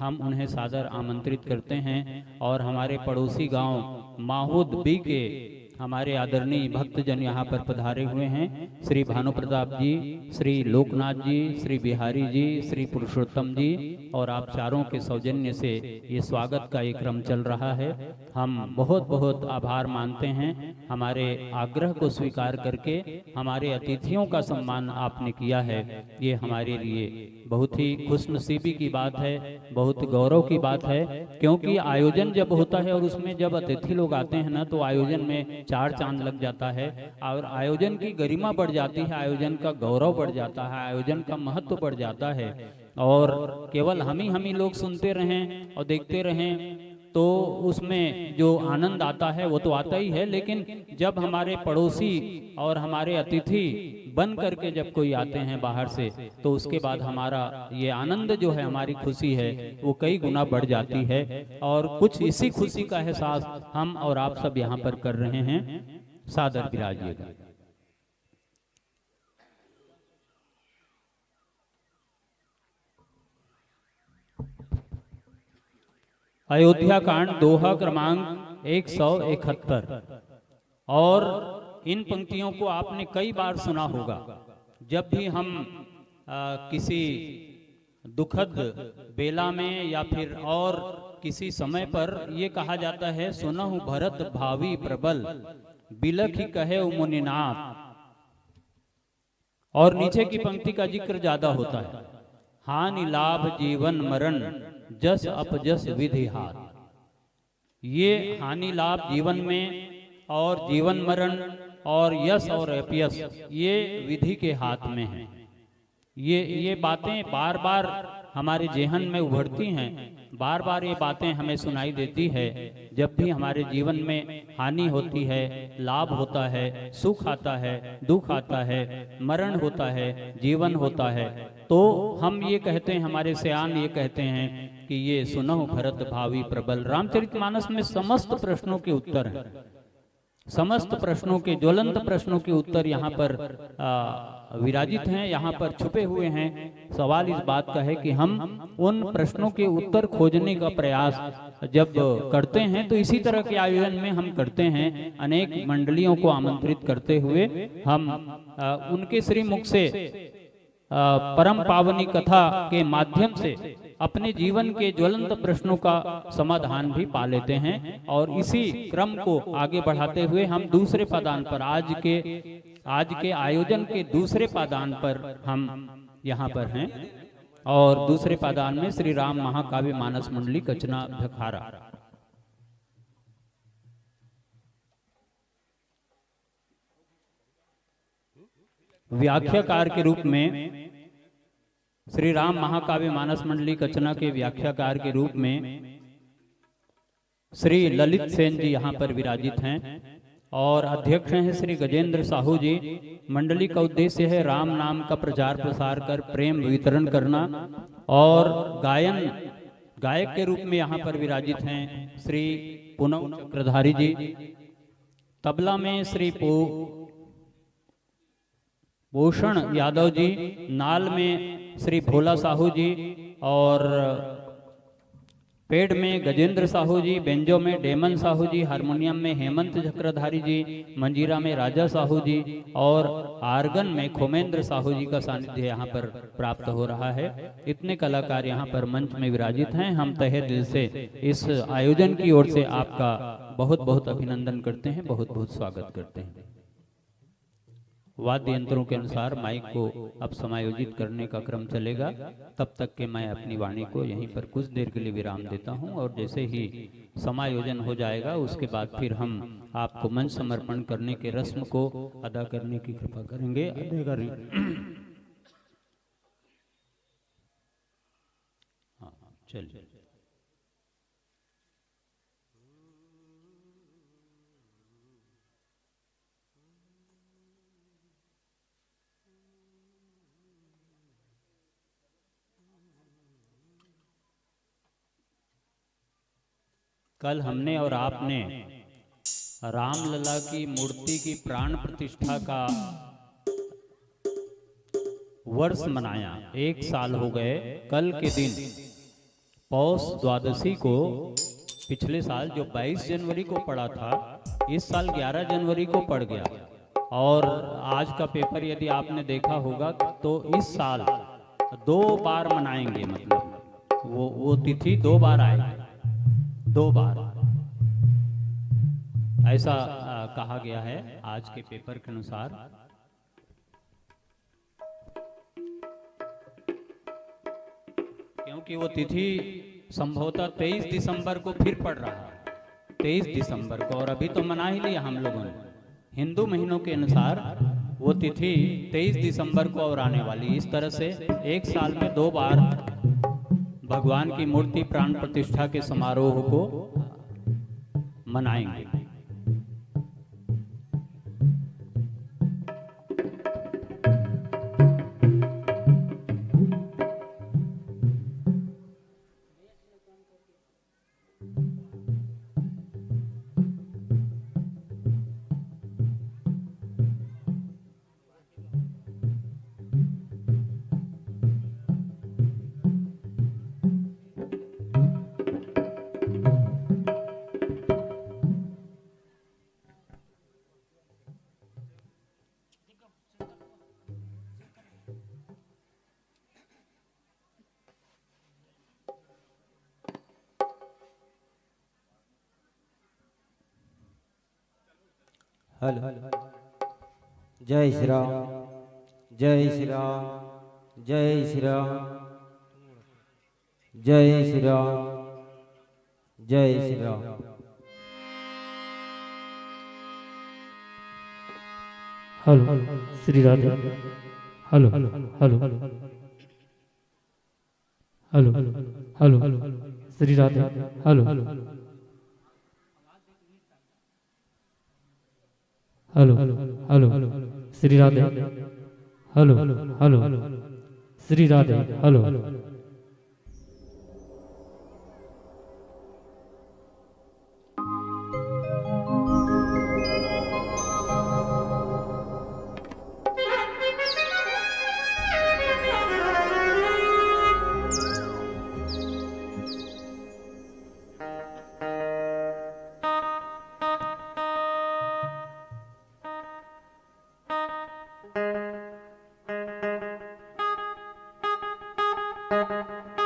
हम उन्हें सादर आमंत्रित करते हैं और हमारे पड़ोसी गांव माहूद बी के हमारे आदरणीय भक्तजन यहाँ पर पधारे हुए हैं। श्री भानु प्रताप जी, श्री लोकनाथ जी, श्री बिहारी जी, श्री पुरुषोत्तम जी, और आप चारों के सौजन्य से ये स्वागत का ये क्रम चल रहा है। हम बहुत बहुत आभार मानते हैं, हमारे आग्रह को स्वीकार करके हमारे अतिथियों का सम्मान आपने किया है, ये हमारे लिए बहुत ही खुशनसीबी की बात है, बहुत गौरव की बात है, क्योंकि आयोजन जब होता है और उसमें जब अतिथि लोग आते हैं ना, तो आयोजन में चार चांद लग जाता है और आयोजन की गरिमा बढ़ जाती है, आयोजन का गौरव बढ़ जाता है, आयोजन का महत्व बढ़ जाता है। और केवल हम ही हम ही लोग सुनते रहें और देखते रहें, तो उसमें जो आनंद आता है वो तो आता ही है, लेकिन जब हमारे पड़ोसी और हमारे अतिथि बन करके जब कोई आते हैं बाहर से, तो उसके बाद हमारा ये आनंद जो है, हमारी खुशी है, वो कई गुना बढ़ जाती है। और कुछ इसी खुशी का एहसास हम और आप सब यहाँ पर कर रहे हैं। सादर विराजिएगा। अयोध्या कांड, दोहा क्रमांक एक सौ इकहत्तर। और इन पंक्तियों को आपने कई बार सुना होगा। जब भी हम, आ, किसी दुखद बेला में या फिर और किसी समय पर ये कहा जाता है, "सुनहु भरत भावी प्रबल, बिलखि कहे मुनिनाथ।" और नीचे की पंक्ति का जिक्र ज्यादा होता है, "हानि लाभ जीवन मरण, जस अपजस विधि हाथ।" ये हानि लाभ जीवन में और जीवन मरण और यश और अपयश, ये विधि के हाथ में है। ये, ये बातें बार बार हमारे जेहन में उभरती हैं, बार बार ये बातें हमें सुनाई देती है। जब भी हमारे जीवन में हानि होती है, लाभ होता है, सुख आता है, दुख आता है, मरण होता है, जीवन होता है, तो हम ये कहते हैं, हमारे सयान ये कहते हैं कि ये सुनहु भरत भावी प्रबल। रामचरितमानस में समस्त प्रश्नों के उत्तर हैं, समस्त प्रश्नों के, ज्वलंत प्रश्नों के उत्तर यहाँ पर, आ, विराजित हैं, यहाँ पर छुपे हुए हैं। सवाल इस बात का है कि हम उन प्रश्नों के उत्तर खोजने का प्रयास जब करते हैं, तो इसी तरह के आयोजन में हम करते हैं, अनेक मंडलियों को आमंत्रित करते हुए हम, आ, उनके श्रीमुख से, आ, परम पावनी कथा के माध्यम से अपने जीवन के ज्वलंत प्रश्नों का समाधान भी पा लेते हैं। और इसी क्रम को आगे बढ़ाते हुए हम दूसरे पादान पर, आज के, आज के आयोजन के दूसरे पादान पर हम यहाँ पर हैं। और दूसरे पादान में श्री राम महाकाव्य मानस मंडली कचना भखारा। व्याख्याकार के रूप में, श्री राम महाकाव्य मानस मंडली कचना के व्याख्याकार के रूप में श्री ललित सेन जी यहाँ पर विराजित हैं और अध्यक्ष हैं श्री गजेंद्र साहू जी। मंडली का उद्देश्य है राम नाम का प्रचार प्रसार कर प्रेम वितरण करना। और गायन, गायक के रूप में यहाँ पर विराजित हैं श्री पूनम चक्रधारी जी, तबला में श्री पो-, भूषण यादव जी, नाल में श्री भोला साहू जी और पेड में गजेंद्र साहू जी, बेंजो में डेमन साहू जी, हारमोनियम में हेमंत चक्रधारी जी, मंजीरा में राजा साहू जी और आर्गन में खोमेंद्र साहू जी का सानिध्य यहाँ पर प्राप्त हो रहा है। इतने कलाकार यहाँ पर मंच में विराजित हैं। हम तहे दिल से इस आयोजन की ओर से आपका बहुत बहुत अभिनंदन करते हैं, बहुत बहुत स्वागत करते हैं। वाद्य यंत्रों के अनुसार माइक को अब समायोजित करने का क्रम चलेगा। तब तक के मैं अपनी वाणी को यहीं पर कुछ देर के लिए विराम देता हूं और जैसे ही समायोजन हो जाएगा, उसके बाद फिर हम आपको मंच समर्पण करने के रस्म को अदा करने की कृपा करेंगे। अदा करें। हाँ, चलिए। कल हमने और आपने रामलला की मूर्ति की प्राण प्रतिष्ठा का वर्ष मनाया। एक साल हो गए। कल के दिन पौष द्वादशी को, पिछले साल जो बाईस जनवरी को पड़ा था, इस साल ग्यारह जनवरी को पड़ गया। और आज का पेपर यदि आपने देखा होगा तो इस साल दो बार मनाएंगे, मतलब वो, वो तिथि दो बार आएगी, दो बार, ऐसा, आ, कहा गया है आज के पेपर के अनुसार। क्योंकि वो तिथि संभवतः तेईस दिसंबर को फिर पड़ रहा है, तेईस दिसंबर को, और अभी तो मना ही लिया हम लोगों ने। हिंदू महीनों के अनुसार वो तिथि तेईस दिसंबर को और आने वाली। इस तरह से एक साल में दो बार भगवान की मूर्ति प्राण प्रतिष्ठा के समारोह को मनाएंगे। हेलो। जय श्री राम, जय श्री राम, जय श्री राम, जय श्री राम, जय Shri Ram. Hello, Shri Radhe. Hello, hello, hello, hello, Shri Radhe. Hello, hello, hello, Shri Radhe. Hello, hello, Shri Radhe. Hello.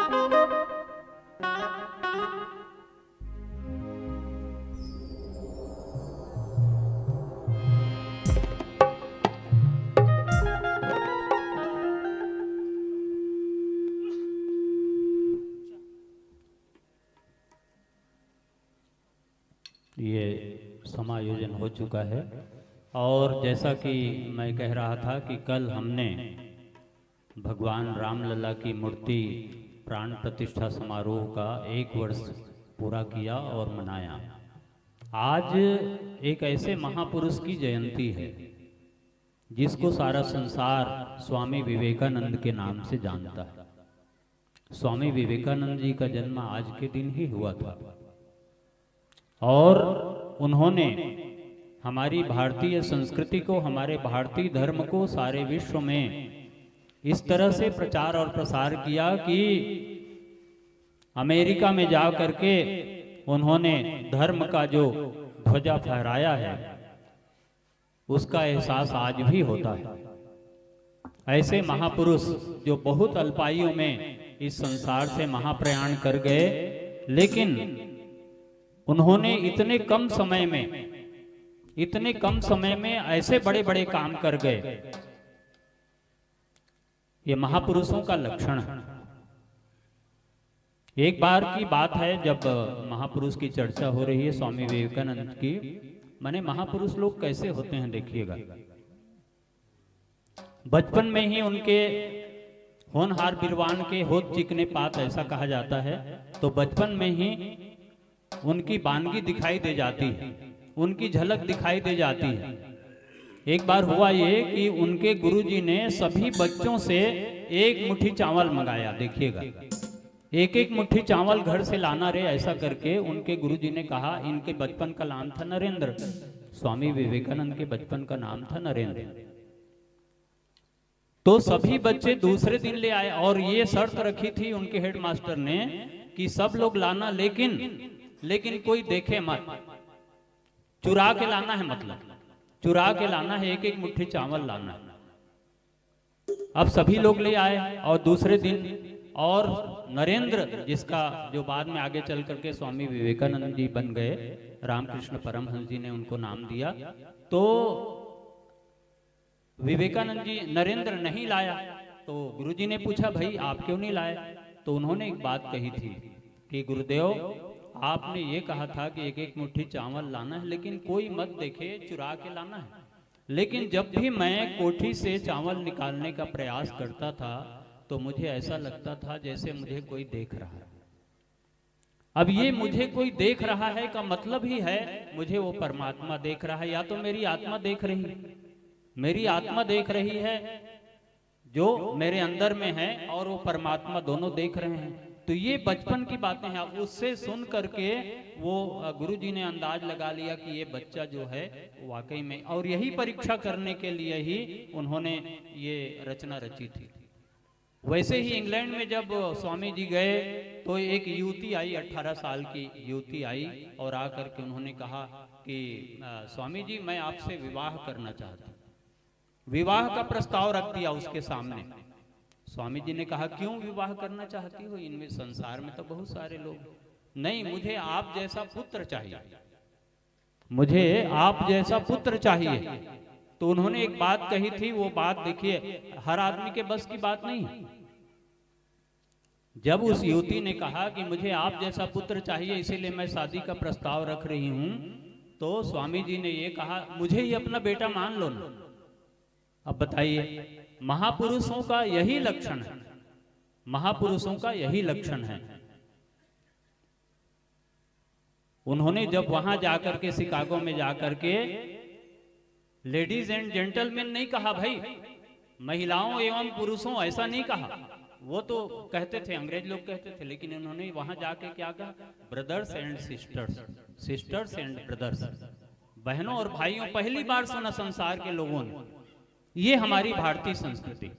ये समायोजन हो चुका है। और जैसा कि मैं कह रहा था कि कल हमने भगवान रामलला की मूर्ति प्राण प्रतिष्ठा समारोह का एक वर्ष पूरा किया और मनाया। आज एक ऐसे महापुरुष की जयंती है जिसको सारा संसार स्वामी विवेकानंद के नाम से जानता है। स्वामी विवेकानंद जी का जन्म आज के दिन ही हुआ था और उन्होंने हमारी भारतीय संस्कृति को, हमारे भारतीय धर्म को सारे विश्व में इस तरह से प्रचार और प्रसार किया कि अमेरिका में जा करके उन्होंने धर्म का जो ध्वजा फहराया है, उसका एहसास आज भी होता है। ऐसे महापुरुष जो बहुत अल्पायु में इस संसार से महाप्रयाण कर गए, लेकिन उन्होंने इतने कम समय में, इतने कम समय में ऐसे बड़े बड़े काम कर गए। ये महापुरुषों का लक्षण है। एक बार की बात है, जब महापुरुष की चर्चा हो रही है, स्वामी विवेकानंद की, माने महापुरुष लोग कैसे होते हैं, देखिएगा। बचपन में ही उनके होनहार बिरवान के होत चिकने पात, ऐसा कहा जाता है। तो बचपन में ही उनकी बानगी दिखाई दे जाती है, उनकी झलक दिखाई दे जाती है। एक बार हुआ ये कि उनके गुरुजी ने सभी बच्चों से एक मुट्ठी चावल मंगाया। देखिएगा, एक एक मुट्ठी चावल घर से लाना रे, ऐसा करके उनके गुरुजी ने कहा। इनके बचपन का नाम था नरेंद्र, स्वामी विवेकानंद के बचपन का नाम था नरेंद्र। तो सभी बच्चे दूसरे दिन ले आए और ये शर्त रखी थी उनके हेडमास्टर ने कि सब लोग लाना, लेकिन लेकिन कोई देखे मत, चुरा के लाना है, मतलब चुरा के लाना है, एक एक मुट्ठी चावल लाना है। अब सभी लोग ले आए और दूसरे दिन और नरेंद्र, जिसका जो बाद में आगे चल करके स्वामी विवेकानंद जी बन गए, रामकृष्ण परमहंस जी ने उनको नाम दिया, तो विवेकानंद जी, नरेंद्र नहीं लाया। तो गुरुजी ने पूछा, भाई आप क्यों नहीं लाए? तो उन्होंने एक बात कही थी कि गुरुदेव, आपने ये कहा था कि एक एक मुट्ठी चावल लाना है, लेकिन कोई मत देखे, चुरा के लाना है। लेकिन जब भी मैं कोठी से चावल निकालने का प्रयास करता था तो मुझे ऐसा लगता था जैसे मुझे कोई देख रहा है। अब ये मुझे कोई देख रहा है का मतलब ही है मुझे वो परमात्मा देख रहा है या तो मेरी आत्मा देख रही है। मेरी आत्मा देख रही है जो मेरे अंदर में है और वो परमात्मा, दोनों देख रहे हैं। तो ये बचपन की बातें हैं। उससे सुन करके वो गुरु जी ने अंदाज लगा लिया कि ये बच्चा जो है वाकई में, और यही परीक्षा करने के लिए ही उन्होंने ये रचना रची थी। वैसे ही इंग्लैंड में जब स्वामी जी गए तो एक युवती आई, अठारह साल की युवती आई और आ करके उन्होंने कहा कि स्वामी जी, मैं आपसे विवाह करना चाहती हूँ। विवाह का प्रस्ताव रख दिया उसके सामने। स्वामी जी ने कहा, क्यों विवाह करना चाहती हो? इनमें, संसार में तो बहुत सारे लोग। नहीं, मुझे आप जैसा पुत्र चाहिए, मुझे आप जैसा पुत्र चाहिए। तो उन्होंने एक बात कही थी, वो बात देखिए, हर आदमी के बस की बात नहीं। जब उस युवती ने कहा कि मुझे आप जैसा पुत्र चाहिए, इसीलिए मैं शादी का प्रस्ताव रख रही हूं, तो स्वामी जी ने ये कहा, मुझे ही अपना बेटा मान लो ना। अब बताइए, महापुरुषों का यही लक्षण है, महापुरुषों का यही लक्षण है। उन्होंने जब वहां जाकर के, शिकागो में जाकर के ladies and gentlemen नहीं कहा भाई, महिलाओं एवं पुरुषों ऐसा नहीं कहा। वो तो कहते थे, अंग्रेज लोग कहते थे, लेकिन उन्होंने वहां जाके क्या कहा? Brothers and sisters, sisters and brothers, बहनों और भाइयों। पहली बार सुना संसार के लोगों ने। ये हमारी भारतीय संस्कृति,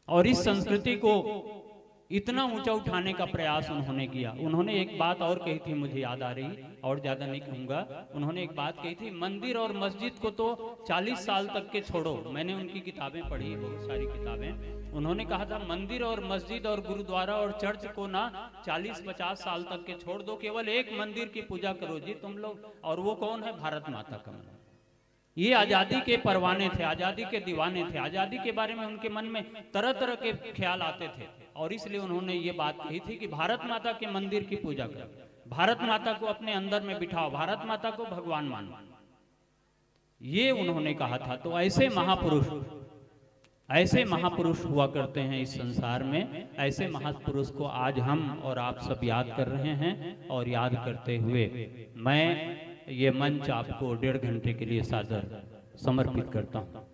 और इस संस्कृति को इतना ऊंचा उठाने का प्रयास उन्होंने किया। उन्होंने एक बात और कही थी, मुझे याद आ रही, और ज्यादा नहीं कहूंगा। उन्होंने एक बात कही थी, मंदिर और मस्जिद को तो चालीस साल तक के छोड़ो, मैंने उनकी किताबें पढ़ी, बहुत सारी किताबें। उन्होंने कहा था, मंदिर और मस्जिद और गुरुद्वारा और चर्च को ना चालीस पचास साल तक के छोड़ दो, केवल एक मंदिर की पूजा करो जी तुम लोग, और वो कौन है? भारत माता का मंदिर। ये आजादी के परवाने थे, आजादी के दीवाने थे, आजादी के बारे में उनके मन में तरह तरह के ख्याल आते थे, और इसलिए उन्होंने ये बात कही थी कि भारत माता के मंदिर की पूजा करो, भारत माता को अपने अंदर में बिठाओ, भारत माता को भगवान मानो। ये उन्होंने कहा था। तो ऐसे महापुरुष, ऐसे महापुरुष हुआ करते हैं इस संसार में। ऐसे महापुरुष को आज हम और आप सब याद कर रहे हैं, और याद करते हुए मैं ये मंच आपको डेढ़ घंटे के लिए सादर समर्पित करता हूँ।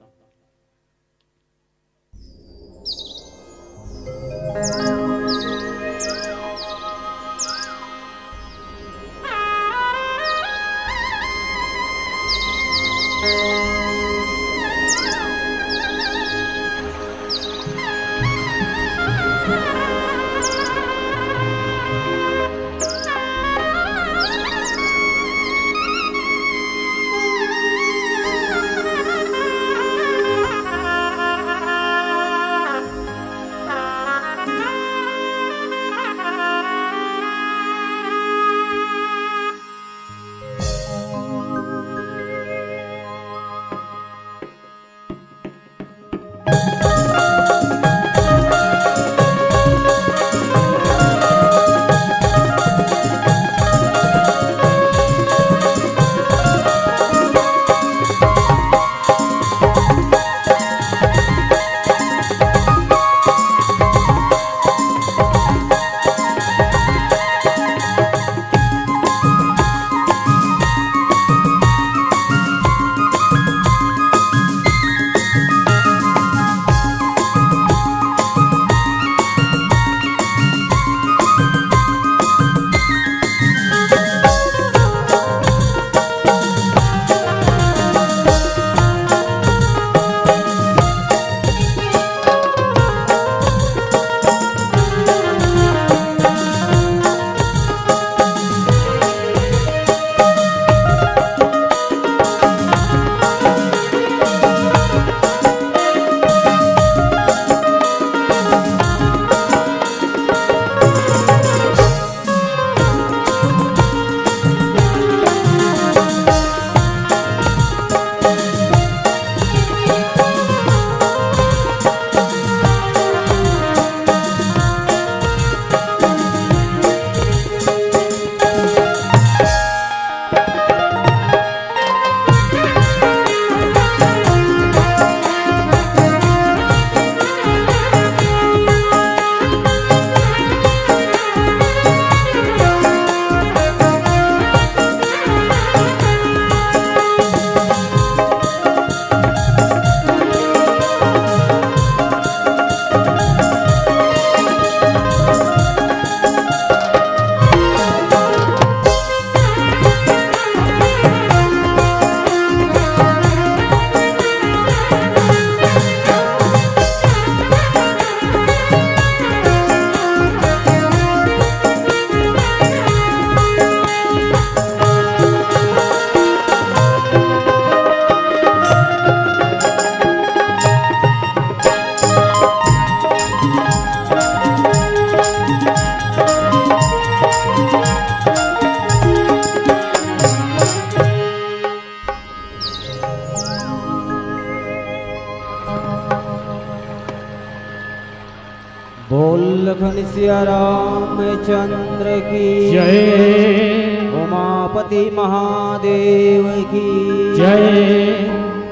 बोल लखन सिया रामचंद्र की जय। उमापति महादेव की जय।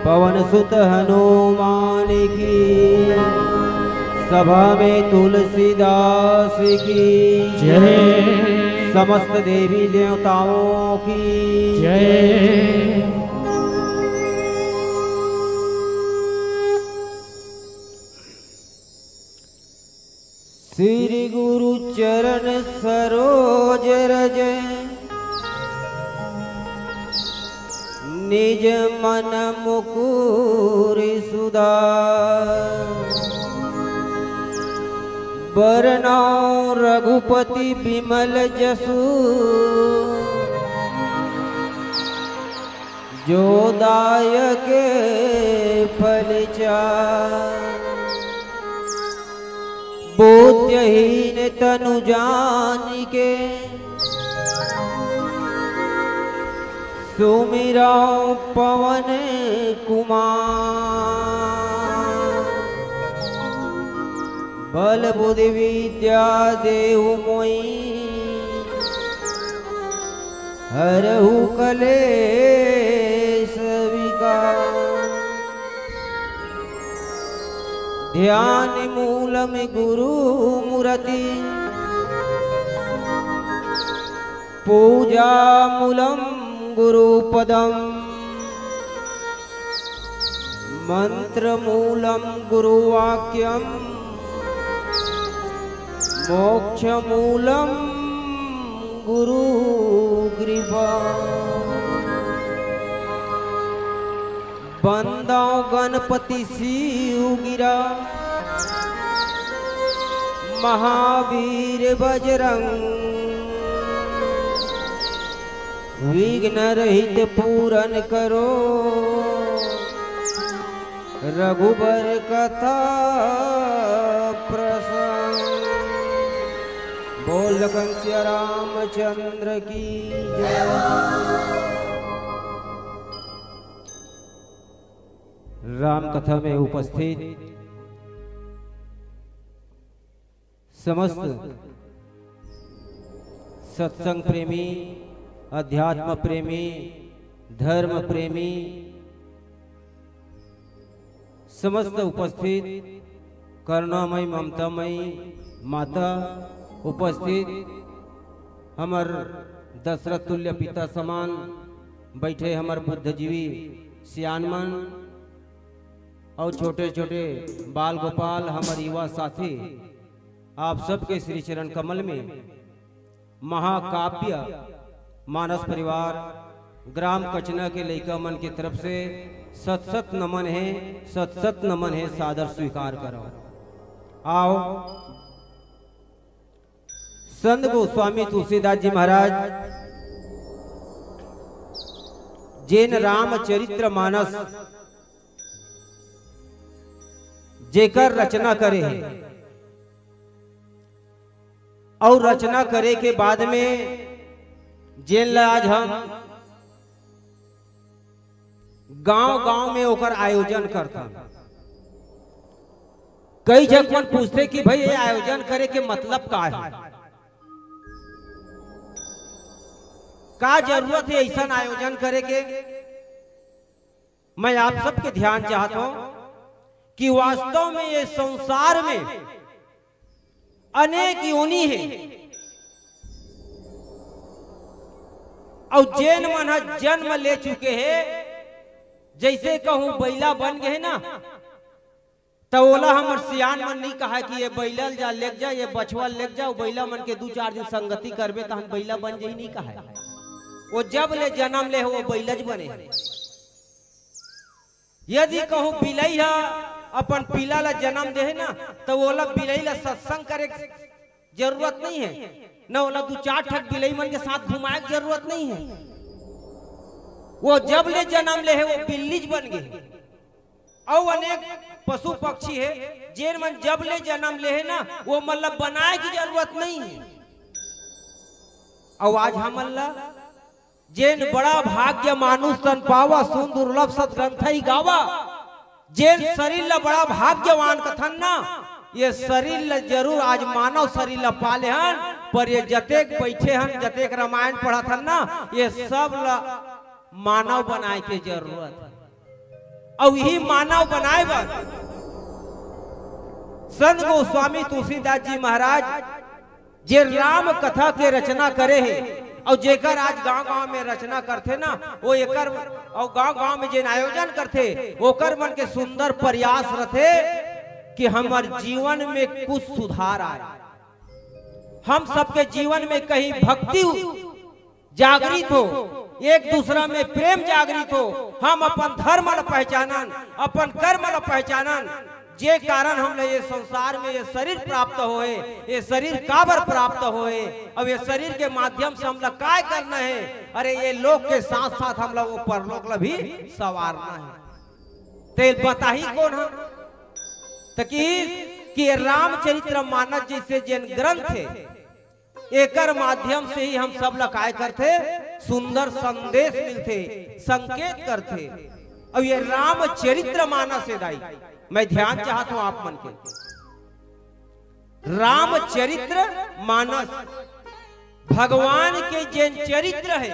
पवन सुत हनुमान की, सभा में तुलसीदास की जय। समस्त देवी देवताओं की जय। श्री गुरु चरण सरोज रज, निज मन मुकुर सुधार। बरनउँ रघुपति बिमल जसु, जो दायक फल चार। बुद्धिहीन तनु जानिके, सुमिरउँ पवन कुमार। बल बुद्धि विद्या देहु मोइ, हरहु कलेस विकार। ध्यान मूलम गुरु मूरति, पूजा मूलम गुरु पदम, मंत्र मूलम गुरु वाक्यम, मोक्ष मूलम गुरु कृपा। बंदउँ गणपति शिव गिरा, महावीर बजरंग, विघ्न रहित पूरन करो, रघुबर कथा प्रसंग। बोल लखन सिया रामचंद्र की जय। राम कथा में उपस्थित समस्त सत्संग प्रेमी, अध्यात्म प्रेमी, धर्म प्रेमी, समस्त उपस्थित करुणामय ममतामय माता, उपस्थित हमर दशरथ तुल्य पिता समान बैठे हमर बुद्धिजीवी सियान मन, अउ छोटे-छोटे बाल गोपाल, हमर युवा साथी, आप सबके श्री चरण कमल में महाकाव्य मानस परिवार ग्राम कचना के लइका मन के तरफ से सत सत नमन हे, सत सत नमन हे, सादर स्वीकार करो। आओ, संत गोस्वामी तुलसीदास जी महाराज जेन रामचरित्र मानस जेकर रचना करे हे, अउ रचना करे के बाद में जेन ला आज हम गांव-गांव में ओकर आयोजन करथन। कई झन मन पूछथे कि भाई, ये आयोजन करे के मतलब का हे? का जरूरत हे अइसन आयोजन करे के? मैं आप सबके ध्यान चाहत हूं कि वास्तव में ये संसार में अनेक योनि हे, अउ जेन मन ह जन्म ले चुके हे, जइसे कहूं बइला बन गे हे ना, त ओला हमर सियान मन नइ कहय कि ये बइला ल जा, लेग जा, ये बछवा ल लेग जा, अउ बइला मन के दू चार दिन संगति करबे, तहन बइला बन जही, नइ कहय। वो जब ले जन्म ले हे, वो बइला ज बने हे। यदि कहूं बिलई ह अपन पिला ला जन्म दे हे ना, त ओला बिलई ला सत्संग करे के जरूरत नइ हे, न ओला दू चार ठक बिलई मन के साथ घुमाए के जरूरत नइ हे। वो जब ले जन्म ले हे, वो बिल्ली ज बन गे हे। अउ अनेक पशु पक्षी हे, जेन मन जब ले जन्म ले हे ना, वो मन ला बनाए के जरूरत नइ हे। अउ आज हमन ला जेन बड़ा भाग्य मानुष तन पावा, सुन दुर्लभ सत ग्रंथ ही गावा। जेन शरीर ला बड़ा भाग्यवान कथन ना, ये शरीर ला जरूर आज मानव शरीर ला पा ले हन, पर ये जतेक बइठे हन, जतेक रामायण पढ़त हन ना, ये सब ला मानव बनाए के जरूरत हे। अउ इही मानव बनाए बर संत गोस्वामी तुलसीदास जी महाराज जे राम कथा के रचना करे हे, अउ जेकर आज गांव-गांव में रचना करथे ना, वो एकर, अउ गांव-गांव में जेन आयोजन करथे, ओकर मन के सुंदर प्रयास रथे कि हमर जीवन में कुछ सुधार आए, हम सबके जीवन में कहीं भक्ति जागृत हो, एक दूसरा में प्रेम जागृत हो, हम अपन धर्म ल पहचानन, अपन कर्म ल पहचानन, जे कारण हमला ये संसार में ये शरीर प्राप्त होए, ये शरीर काबर प्राप्त होए, अउ ये शरीर के माध्यम से हमला काय करना हे? अरे, ये लोक के साथ साथ हमला वो परलोक ला भी संवारना हे। ते बताही कोन ह? त कि, कि ये रामचरित्र मानस जैसे जेन ग्रंथ हे, एकर माध्यम से ही हम सब ला काय करथे, सुंदर संदेश मिलथे, संकेत करथे। अउ ये रामचरित्र मानस हे दाई, मैं ध्यान चाहत हूं आप मन के, रामचरित्र मानस, भगवान के जेन चरित्र हे,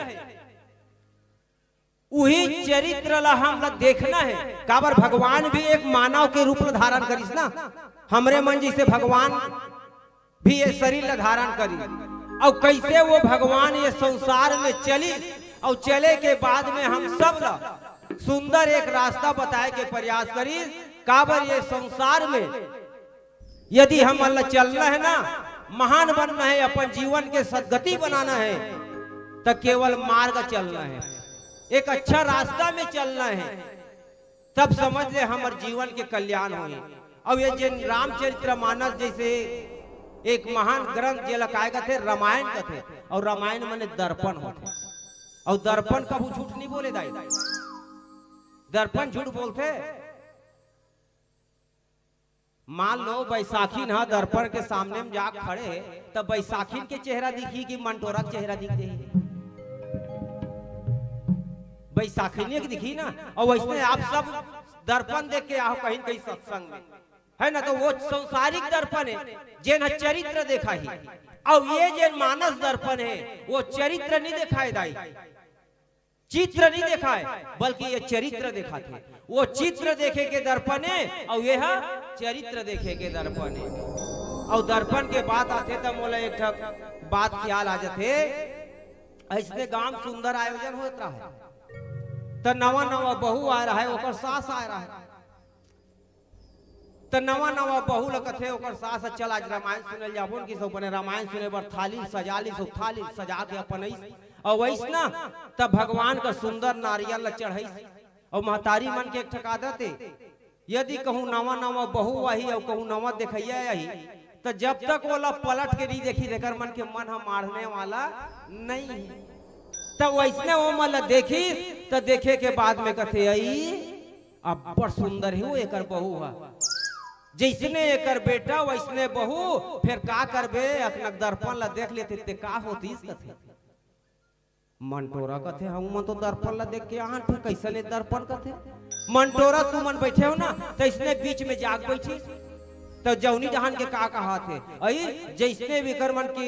उही चरित्र ला हमला देखना हे। काबर भगवान भी एक मानव के रूप ला धारण करिस ना, हमरे मन जैसे भगवान भी ये शरीर ला धारण करिस। अउ कैसे वो भगवान ये संसार में चलिस, अउ चले के बाद में हम सब ला सुंदर एक रास्ता बताए के प्रयास करिस। काबर ये संसार में यदि हमन ला चलना हे ना, महान बनना हे, अपन जीवन के सदगति बनाना हे, त केवल मार्ग चलना हे, एक अच्छा रास्ता में चलना हे, तब समझ ले हमर जीवन के कल्याण होही। अउ ये जेन रामचरित्र मानस जैसे एक महान ग्रंथ, जेला काय कथे, रामायण कथे, अउ रामायण माने दर्पण होथे। अउ दर्पण कभू झूठ नहीं बोले दाई, दर्पण झूठ बोलथे? मान लो बैसाखिन ह दर्पण के सामने में जा खड़े हे, त बैसाखिन के चेहरा दिखही कि मंटोरा के चेहरा दिख जाही? बैसाखिन के दिखही ना। अउ वैसने आप सब दर्पण देख के आहो कहीं न कहीं सत्संग में, हे ना? त वो संसारिक दर्पण हे, जेन ह चरित्र देखाही, अउ ये जेन मानस दर्पण हे, वो चरित्र नहीं देखाय दाई, चित्र नहीं देखाय, बल्कि ये चरित्र देखाथे। वो चित्र देखे के दर्पण हे, अउ ये ह चरित्र देखे के दर्पण हे। अउ दर्पण के बात आथे, त मोला एक ठक बात ख्याल आ जाथे। अइसने गांव सुंदर आयोजन होत रहे, त नवा नवा बहू आय रहे, ओकर सास आय रहे। त नवा नवा बहू ल कथे ओकर सास ह, "चल आज रामायण सुने ल जाबो न," किसो बने रामायण सुने बर थाली ल सजा लिस, अउ थाली ल सजा के अपन अइस, अउ अइस ना, त भगवान का सुंदर नारियल ल चढ़ाइस। अउ महतारी मन के एक ठक आदत हे, यदि कहूं नवा नवा बहू आही अउ कहूं नवा देखइया आही, त जब तक ओला पलट के नहीं देखी, तेकर मन के मन ह माढ़ने वाला नहीं हे। त वैसने ओमन ल देखिस, त देखे के बाद में कथे, "अई, अब्बड़ सुंदर हे वो एकर बहू ह, जैसने एकर बेटा वैसने बहू, फेर का करबे, अकनक दर्पण ल देख लेते ते का होतिस," कथे। मंटोरा कथे, "हमू मन तो दर्पण ल देख के आहन, फेर कैसने दर्पण?" कथे। मंटोरा तुमन बैठे हो ना, त इसने बीच में जाके बैठी, त जौनी डहान के का कहाथे, अई, जैसने भी एकर मन की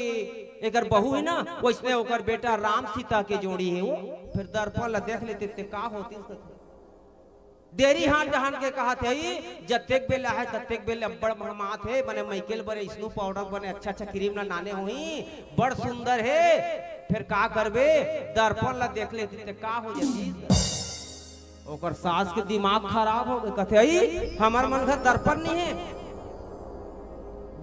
एकर बहू हे ना, वैसने ओकर बेटा राम सीता के जोड़ी हे वो, फेर दर्पण ल देख लेते ते का होतिस, कथे। डेरी हान डहान के कहाथे, "अई, जतेक बेर ले आहे, ततेक बेर ले अब्बड़ महमात हे, बने मैकेल बने स्नो पाउडर बने अच्छा अच्छा क्रीम ल नाने होही, बड़ सुंदर हे, फेर का करबे, दर्पण ल देख लेती ते का हो जाती?" ओकर सास के दिमाग खराब हो गे, कथे, "अई, हमर मन घर दर्पण नहीं हे,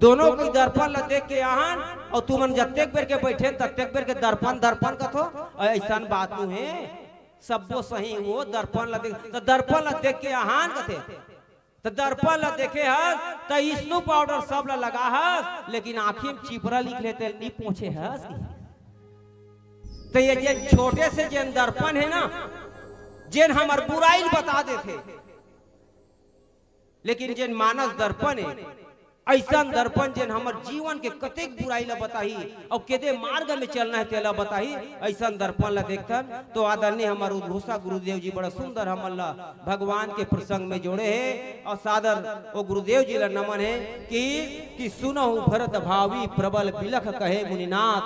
दोनों कोई दर्पण ल देख के आहन, अउ तुमन जतेक बेर के बैठे ततेक बेर के दर्पण दर्पण कथो, अइसन बात नु हे।" सब्बो सही वो दर्पण ल देख, त दर्पण ल देख के अहान कथे। त दर्पण ल देखे हस, त स्नो पाउडर सब ल लगा हस, लेकिन आँखी म चिपरा लिख लेते नी पोछे हस। त ये जेन छोटे से जेन दर्पण हे ना, जेन हमर बुराई ल बता देथे, लेकिन जेन मानस दर्पण हे, अइसन दर्पण जेन हमर जीवन के कतेक बुराई ल बताही अउ केदे मार्ग में चलना हे तेला बताही, अइसन दर्पण ल देखथन। तो आदरणीय हमर उद्घोषा गुरुदेव जी बड़ा सुंदर हमन ल भगवान के प्रसंग में जोड़े हे अउ सादर ओ गुरुदेव जी ल नमन हे कि, कि सुनहु भरत भावी प्रबल बिलख कहे मुनिनाथ।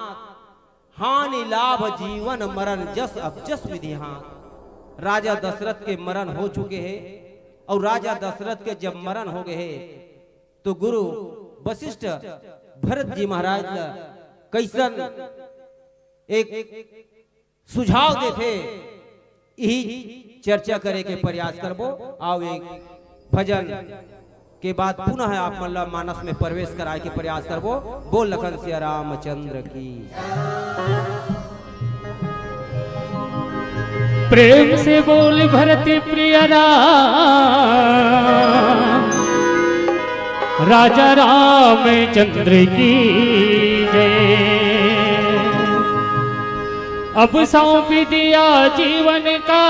हानि लाभ जीवन मरण जस अब जस विधि हाथ। राजा दशरथ के मरण हो चुके हे अउ राजा दशरथ के जब मरण हो गए हे तो गुरु वशिष्ठ भरत जी महाराज ल कइसन एक सुझाव देथे, इही चर्चा करे के प्रयास करबो। आओ एक भजन के बाद पुनः आप मन ला मानस में प्रवेश कराए के प्रयास करबो। बोल लखन सिया रामचंद्र की। प्रेम से बोल भरत प्रिय राम। राजा रामचंद्र की जय। अब सौंप दिया जीवन का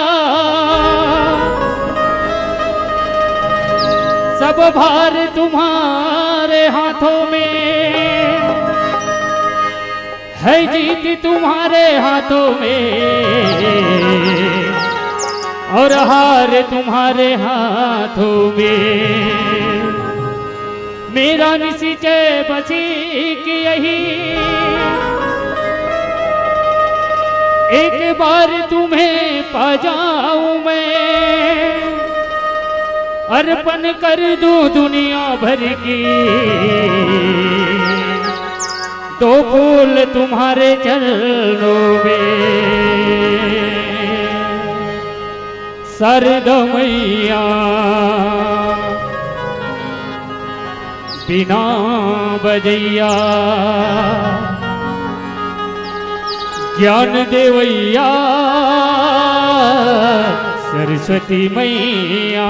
सब भार तुम्हारे हाथों में, है जीत तुम्हारे हाथों में और हार तुम्हारे हाथों में। मेरा निश्चय बस एक यही, एक बार तुम्हें पा जाऊं मैं, अर्पण कर दूं दुनिया भर की, दो फूल तुम्हारे चरणों में। शारदा मैया बीना बजैया, ज्ञान देवैया सरस्वती मैया,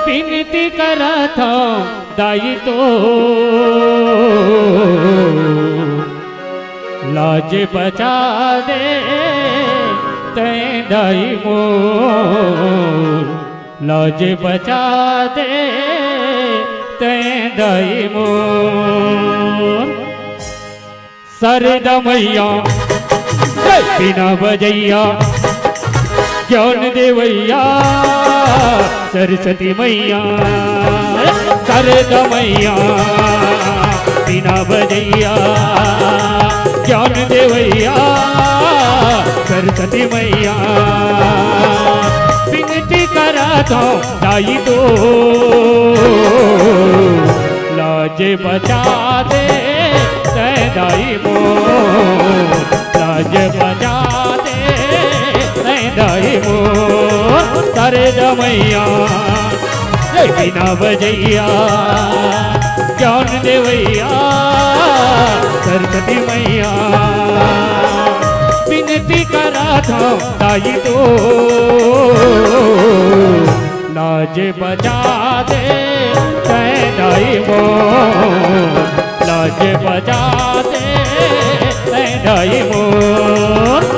बिनती करत हंव दाई तो लाज बचा दे तैं दाई मोर, लाज बचा दे तैं दाई मोर। शारदा मैया, जय बीना बजैया, ज्ञान देवैया सरस्वती मैया। शारदा मैया, बीना बजैया, ज्ञान देवैया सरस्वती मैया, बिनती करत हंव दाई तो लाज बचा दे तैं दाई मोर, लाज बचा दे तैं दाई मोर। शारदा मैया, जय बीना बजैया, ज्ञान देवैया सरस्वती मैया, बिनती करत हंव दाई तो लाज बचा दे तैं दाई मोर, लाज बचा दे तैं दाई मोर।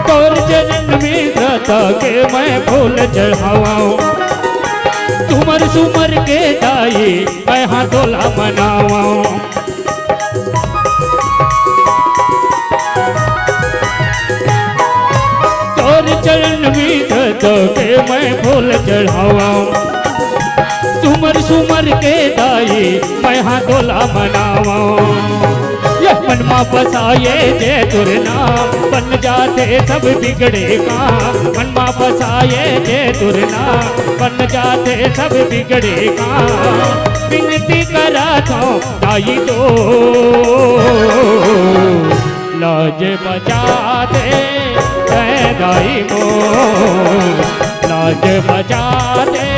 तोर चरण में धरत के मैं फूल चढ़ावंव, सुमर सुमर के दाई मैं हा तोला मनावंव। तोर चरण में धरत के मैं फूल चढ़ावंव, सुमर सुमर के दाई मैं हा तोला मनावंव। ये मन मा बसाए जे तोर नाम, बन जाथे सब बिगड़े काम। मन मा बसाए जे तोर नाम, बन जाथे सब बिगड़े काम। बिनती करत हंव दाई तो लाज बचा दे तैं दाई मोर, लाज बचा दे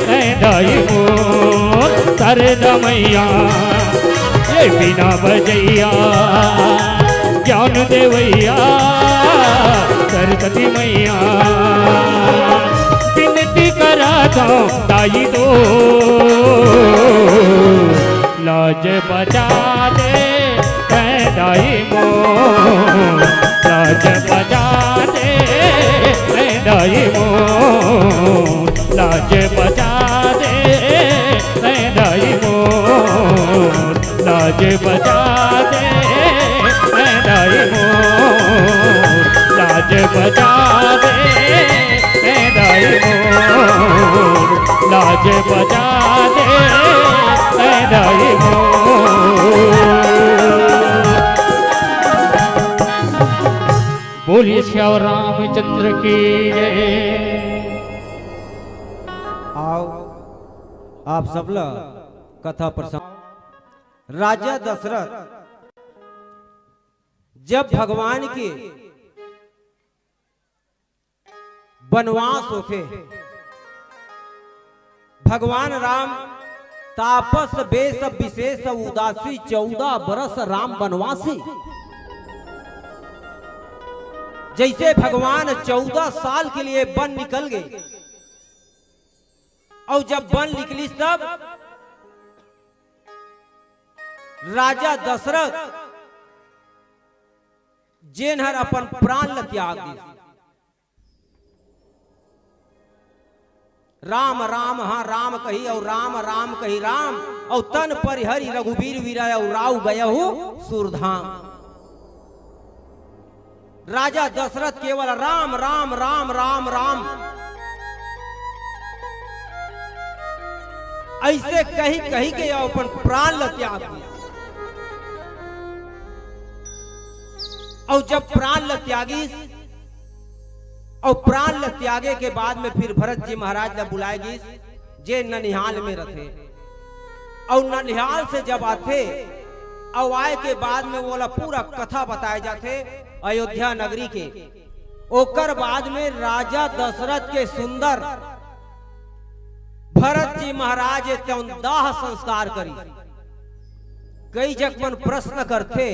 तैं दाई मोर। शारदा मैया, ये बीना बजैया, ज्ञान देवैया सरस्वती मैया, बिनती करत हंव दाई तो लाज बचा दे तैं दाई मोर, लाज बचा दे तैं दाई मोर, लाज बचा दे तैं दाई मोर, लाज बचा दे तैं दाई मोर, लाज बचा दे तैं दाई मोर, लाज बचा दे तैं दाई मोर। बोलिए सियावर रामचंद्र की जय। आओ, आप सबला कथा प्रसंग। राजा दशरथ जब भगवान के बनवास होथे। भगवान राम तापस बेस विशेष उदासी, चौदह बरस राम बनवासी। जैसे भगवान चौदह साल के लिए वन निकल गए, और जब वन निकलिस, तब राजा दशरथ, जेन हर अपन प्राण ल त्याग दिस, राम राम, हाँ, राम कही और राम राम कही राम, और तन परिहरि रघुबीर विरय और राव गयहु सुरधाम। राजा दशरथ केवल राम राम राम राम राम ऐसे कही कही के अपन प्राण ल त्याग दिस। और जब प्राण ल त्यागिस, और प्राण ल त्यागे के बाद में फिर भरत जी महाराज ल बुलाए गिस, जे ननिहाल में रथे। और ननिहाल से जब आथे, और आए के बाद में ओला पूरा कथा बताए जाथे अयोध्या नगरी के। ओकर बाद में राजा दशरथ के सुंदर भरत जी महाराज तेन दाह संस्कार करी। कई जग मन प्रश्न करथे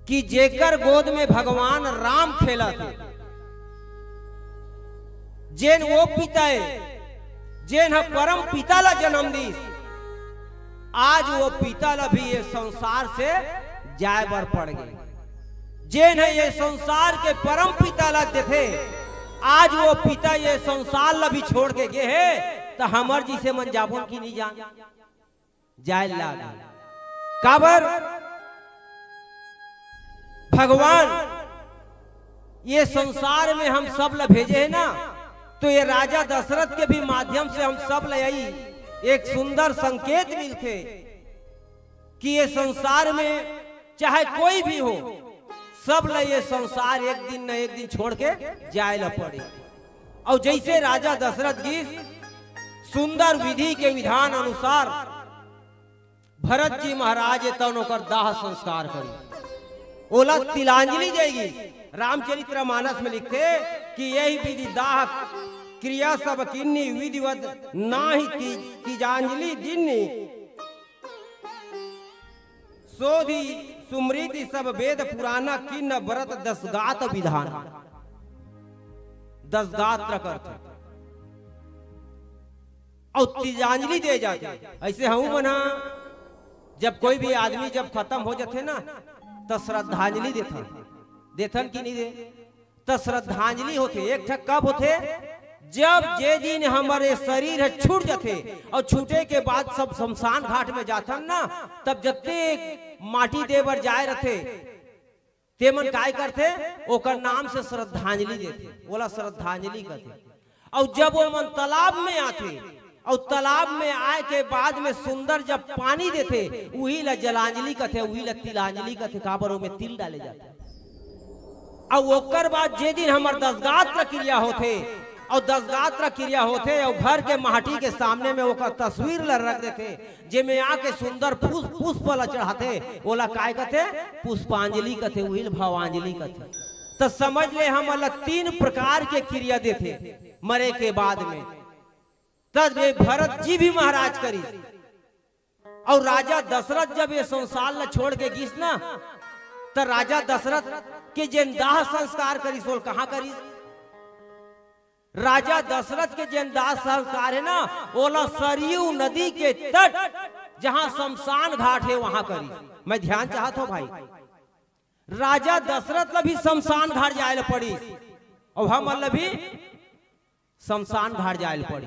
कि जेकर गोद में भगवान राम खेलत हे, जेन वो पिता हे, जेन ह परम पिता ला जन्म दिस, आज वो पिता ला भी ये संसार से जाए बर पड़ गे। जेन ह ये संसार के परम पिता ला देथे, आज वो पिता ये संसार ला भी छोड़ के गे हे, त हमर जैसे मन जाबोन कि नहीं जान? जाए लाग। काबर? भगवान ये संसार में हम सब ला भेजे हे ना, तो ये राजा दशरथ के भी माध्यम से हम सब ला यही एक सुंदर संकेत मिलथे कि ये संसार में चाहे कोई भी हो, सब ला ये संसार एक दिन न एक दिन छोड़ के जाए ला पड़े। और जैसे राजा दशरथ गिस सुंदर विधि के विधान अनुसार भरत जी महाराज तन ओकर दाह संस्कार करी, ओला तिलांजलि देगी। रामचरित्र मानस में लिखथे कि यही विधि दाह क्रिया सब किन्नी, विधिवत नाहि ति-, तिजांजलि दिन्नी। सोधि सुमृति सब वेद पुराना, किन्न व्रत दसगात्र विधान। दसगात्र करथे और तिलांजलि दे जाथे। ऐसे हमू मन ह जब कोई भी आदमी जब खत्म हो जाथे ना, त श्रद्धांजलि देथन, देथन कि नहीं दे? त श्रद्धांजलि होथे। एक ठक कब होथे? जब जे दिन हमर ये शरीर ह छूट जाथे और छूटे के बाद सब शमशान घाट में जाथन ना, तब जत्ते माटी दे बर जाए रथे, ते मन काय करथे? ओकर नाम से श्रद्धांजलि देथे, ओला श्रद्धांजलि कथे। और जब वो मन तालाब में आथे और तालाब में आए के बाद में सुंदर जब पानी देथे, उही ला जलांजलि कथे, उही ला तिलांजलि कथे, काबर ओमे तिल डाले जाथे। और ओकर बाद जे दिन हमर दसगात्र क्रिया होथे, और दसगात्र क्रिया होथे और घर के माटी के सामने में ओकर तस्वीर ला रख देथे, जेमे आके सुंदर पुष्प, पुष्प ला चढ़ाथे, ओला काय कथे? पुष्पांजलि कथे, उही ला भावांजलि कथे। त समझ ले, हमन ला तीन प्रकार के क्रिया देथे मरे के बाद में। तब ये भरत जी भी महाराज करिस। और राजा दशरथ जब ये संसार ला छोड़ के गिस ना, त राजा दशरथ के जेन दाह संस्कार करिस, ओला कहाँ करिस? राजा दशरथ के जेन दाह संस्कार हे ना, ओला सरयू नदी के तट, जहाँ शमशान घाट हे, वहाँ करिस। मैं ध्यान चाहत हूँ भाई, राजा दशरथ ला भी शमशान घाट जाए ला पड़िस, और हमन ला भी शमशान घाट जाए ला पड़ी।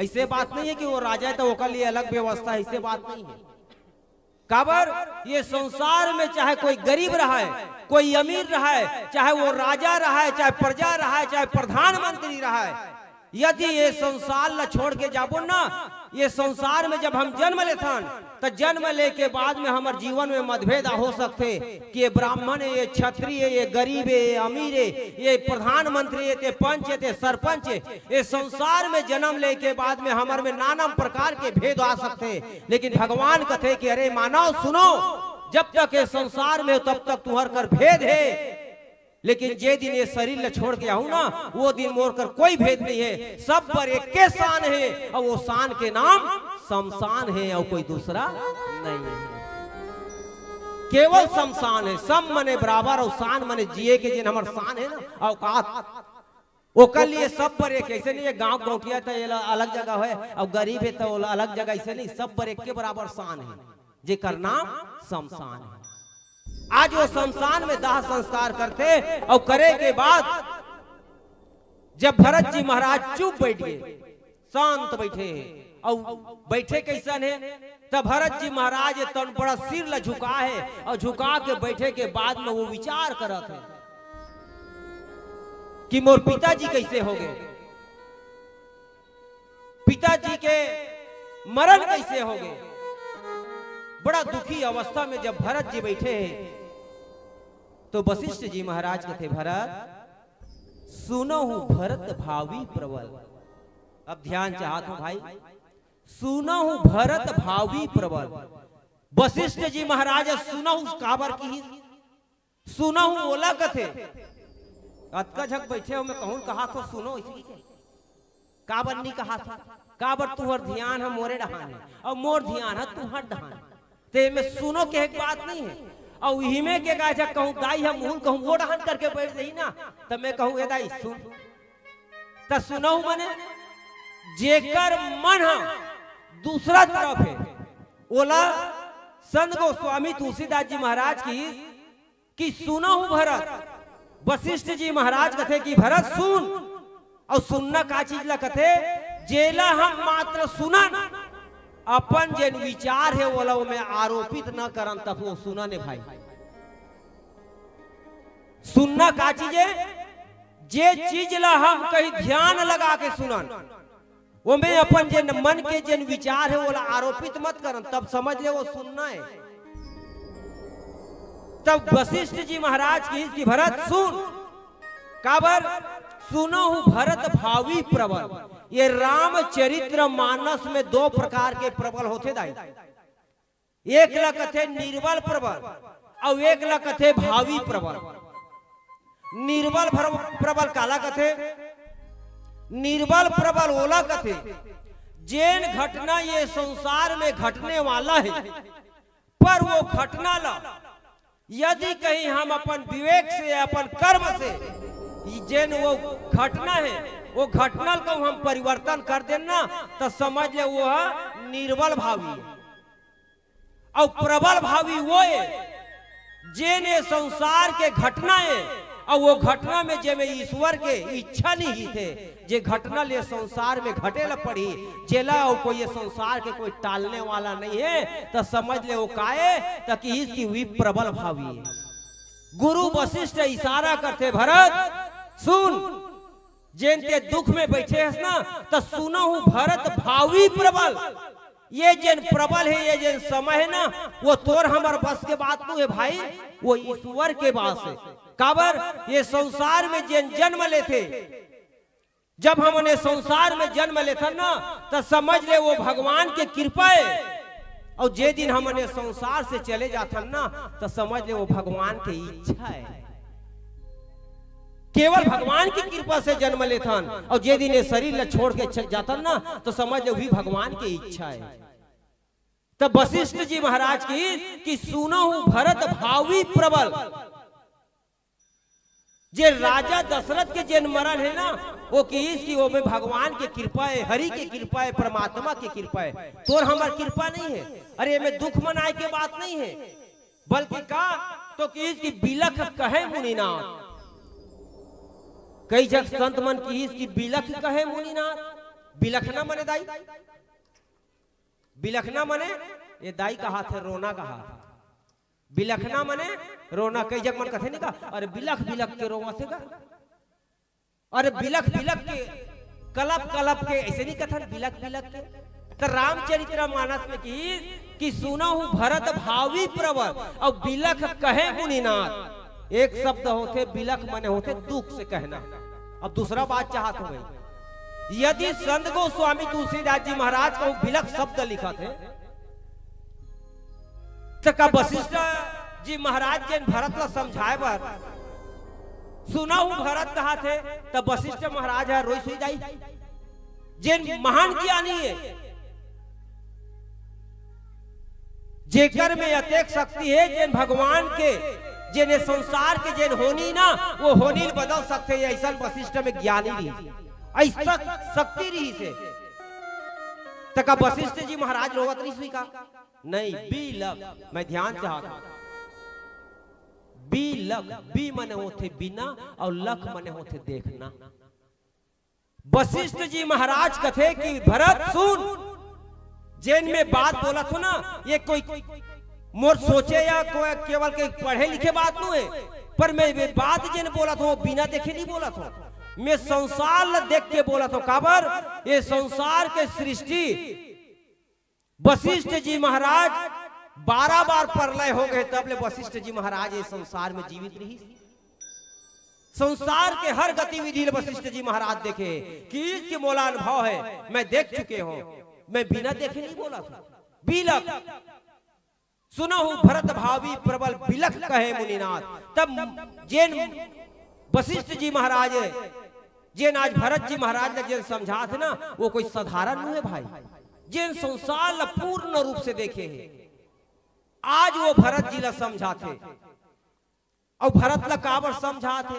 ऐसे बात नहीं है कि वो राजा है तो ओकर लिए अलग व्यवस्था है, ऐसे बात नहीं है। काबर, ये संसार में चाहे कोई गरीब रहे, कोई अमीर रहे, चाहे वो राजा रहे, चाहे प्रजा रहे, चाहे प्रधानमंत्री रहे, यदि ये संसार ला छोड़ के जाबो ना, ये संसार में जब हम जन्म लेथन, त जन्म लेके बाद में हमर जीवन में मतभेद हो सकथे कि ये ब्राह्मण हे, ये क्षत्रिय हे, ये गरीब हे, ये अमीर हे, ये प्रधानमंत्री हे, ते पंच हे, ते सरपंच हे। ये संसार में जन्म लेके बाद में हमर में नाना प्रकार के भेद आ सकथे, लेकिन भगवान कथे कि अरे मानव सुनो, जब तक ये संसार में हो तब तक तुहर कर भेद हे। लेकिन जे दिन ये शरीर ल छोड़ के आहूं ना, वो दिन मोर कर कोई भेद नहीं है, सब बर एके शान है, अउ वो शान के नाम शमशान है, अउ कोई दूसरा नहीं है। केवल शमशान है। शम मने बराबर अउ शान मने जिए के जेन हमर शान है ना, औकात, ओकर लिए सब बर एक। ऐसे नहीं है गांव गौंटिया त एला अलग जगह है, अउ गरीब है त ओला अलग जगह, ऐसे नहीं, सब बर एके बराबर शान है, जेकर नाम शमशान है। आज वो शमशान में दाह संस्कार करथे, अउ करे के बाद जब भरत जी महाराज चुप बैठ गए, शांत बैठे हैं, अउ बैठे कैसन है, त भरत जी महाराज तन बड़ा सिर ला झुका है, अउ झुका के बैठे के बाद में वो विचार करत है कि मोर पिताजी कैसे हो गए, पिताजी के मरण कैसे हो गए। बड़ा दुखी अवस्था में जब भरत जी बैठे हैं, तो वशिष्ठ जी महाराज कथे, "भरत, सुनहु भरत भावी प्रबल।" अब ध्यान चाहत हूं भाई, "सुनहु भरत भावी प्रबल।" वशिष्ठ जी महाराज सुनहु काबर किहिस? सुनहु ओला कथे। अतका झक बैठे हो, मैं कहूं कहाथों सुनो, इसी के काबर नहीं कहाथों? काबर तुहर ध्यान ह मोरे डहान है, अउ मोर ध्यान ह तुहर डहान है। ते में सुनो के एक बात नहीं है। अउ इही में के का झक कहूं, दाई ह मुहुल कहूं, वो डहान करके बैठ जाही ना, त मैं कहूं, "ए दाई, सुन।" त सुनहु मने जेकर मन ह दूसरा तरफ है, ओला संत गोस्वामी तुलसीदास जी महाराज किहिस कि सुनहु भरत, वशिष्ठ जी महाराज कथे कि भरत सुन, अउ सुनना का चीज ला कथे, जेला हम मात्र सुनन, अपन जेन विचार है ओला ओमे आरोपित न करन, तब वो सुनन है भाई। सुनना का चीज है? जे चीज ला हम कहीं ध्यान लगा के सुनन, ओमे अपन जेन मन के जेन विचार है ओला आरोपित मत करन, तब समझ ले वो सुनना है। तब वशिष्ठ जी महाराज किहिस कि भरत सुन, काबर सुनहु भरत भावी प्रबल। ये रामचरित्र मानस में दो प्रकार के प्रबल होथे दाई। एक ला कथे निर्बल प्रबल, अउ एक ला कथे भावी प्रबल। निर्बल भ्र-, प्रबल काला कथे? निर्बल प्रबल ओला कथे, जेन घटना ये संसार में घटने वाला है, पर वो घटना ला यदि कहीं हम अपन विवेक से, अपन कर्म से, ई जेन वो घटना है, वो घटना को हम परिवर्तन कर देन ना, त समझ ले वो ह निर्बल भावी है। अउ प्रबल भावी वो है, जेन ये संसार के घटना है, अउ वो घटना में जेमे ईश्वर के इच्छा नहीं थे, जे घटना ले संसार में घटे ला पड़ी, जेला अउ कोई ये संसार के कोई टालने वाला नहीं है, त समझ ले वो काए, त किहिस कि वी प्रबल भावी है। गुरु वशिष्ठ इशारा करथे, भरत सुन, जेन ते दुख में बैठे हस ना, त सुनहु भरत भावी प्रबल। ये जेन प्रबल है, ये जेन समय है ना, वो तोर हमर बस के बात नो है भाई, वो ईश्वर के बस है। काबर ये संसार में जेन जन्म लेथे, जब हमन ये संसार में जन्म लेथन ना, त समझ ले वो भगवान के कृपा है। अउ जे दिन हमन ये संसार से चले जाथन ना, त समझ ले वो भगवान के इच्छा है। केवल भगवान की कृपा से जन्म लेथन, अउ जे दिन ये शरीर ला छोड़ के चल जाथन ना, त समझ ले वही भगवान के इच्छा है। तब वशिष्ठ जी महाराज किहिस कि सुनहु भरत भावी प्रबल। जे राजा दशरथ के जेन मरण है ना, वो किहिस कि वो में भगवान के कृपा है, हरि के कृपा है, परमात्मा के कृपा है, तोर हमर कृपा नहीं है। अरे, एमे दुख मनाए के बात नहीं है, बल्कि का तो किहिस कि बिलख कहे मुनिनाथ। कई जग संत मन किहिस कि बिलख कहे मुनिनाथ। बिलखना मने दाई, बिलखना मने ये दाई कहाथे, रोना कहाथे। बिलखना मने रोना। कई जग मन कथे नहीं का, अरे बिलख बिलख के रोवथे का, अरे बिलख बिलख के, कलप कलप के, ऐसे नहीं कथन बिलख बिलख के। त रामचरित्र मानस में किहिस कि सुनहु भरत भावी प्रबल, अउ बिलख कहे मुनिनाथ। एक शब्द होथे बिलख, मने होथे दुख से कहना। अब दूसरा बात चाहत हूं मैं, यदि संत गोस्वामी तुलसीदास जी महाराज कहूं बिलख शब्द लिखत हे, त का वशिष्ठ जी महाराज जेन भरत ला समझाए बर सुना हूं भरत कहाथे, त वशिष्ठ महाराज ह रोई सुई जाई। जेन महान ज्ञानी हे, जेकर में अतेक शक्ति हे, जेन भगवान के, जेन ए संसार के जेन होनी ना, वो होनी ल बदल सकथे, अइसन वशिष्ठ में ज्ञानी रहिस, अइसन शक्ति रहिस हे। त का वशिष्ठ जी महाराज रोवत रहिस होही का? नहीं, बी लख, मैं ध्यान चाहत हूं। बी लख, बी मने होथे बिना अउ लख मने होथे देखना। वशिष्ठ जी महाराज कथे कि भरत सुन, जेन में बात बोलत हों ना, ये कोई मोर सोचे या कोई केवल के पढ़े लिखे बात नोहे, पर मैं ये बात जेन बोलत हों, बिना देखे नहीं बोलत हों। मैं संसार ल देख के बोलत हों। काबर? ये संसार के सृष्टि वशिष्ठ जी महाराज बारह बार प्रलय हो गे, तब ले वशिष्ठ जी महाराज ये संसार में जीवित रहिस। संसार के हर गतिविधि ल वशिष्ठ जी महाराज देखे हे, कि इसके मोला अनुभव हे, मैं देख चुके हों, मैं बिना देखे नहीं बोलत हों। बिलख, सुनहु भरत भावी प्रबल बिलख कहे मुनिनाथ। तब जेन वशिष्ठ जी महाराज हे, जेन आज भरत जी महाराज ल जेन समझाथे ना, वो कोई साधारण नोहे भाई। जेन संसार ल पूर्ण रूप से देखे हे, आज वो भरत जी ल समझाथे। अउ भरत ल काबर समझाथे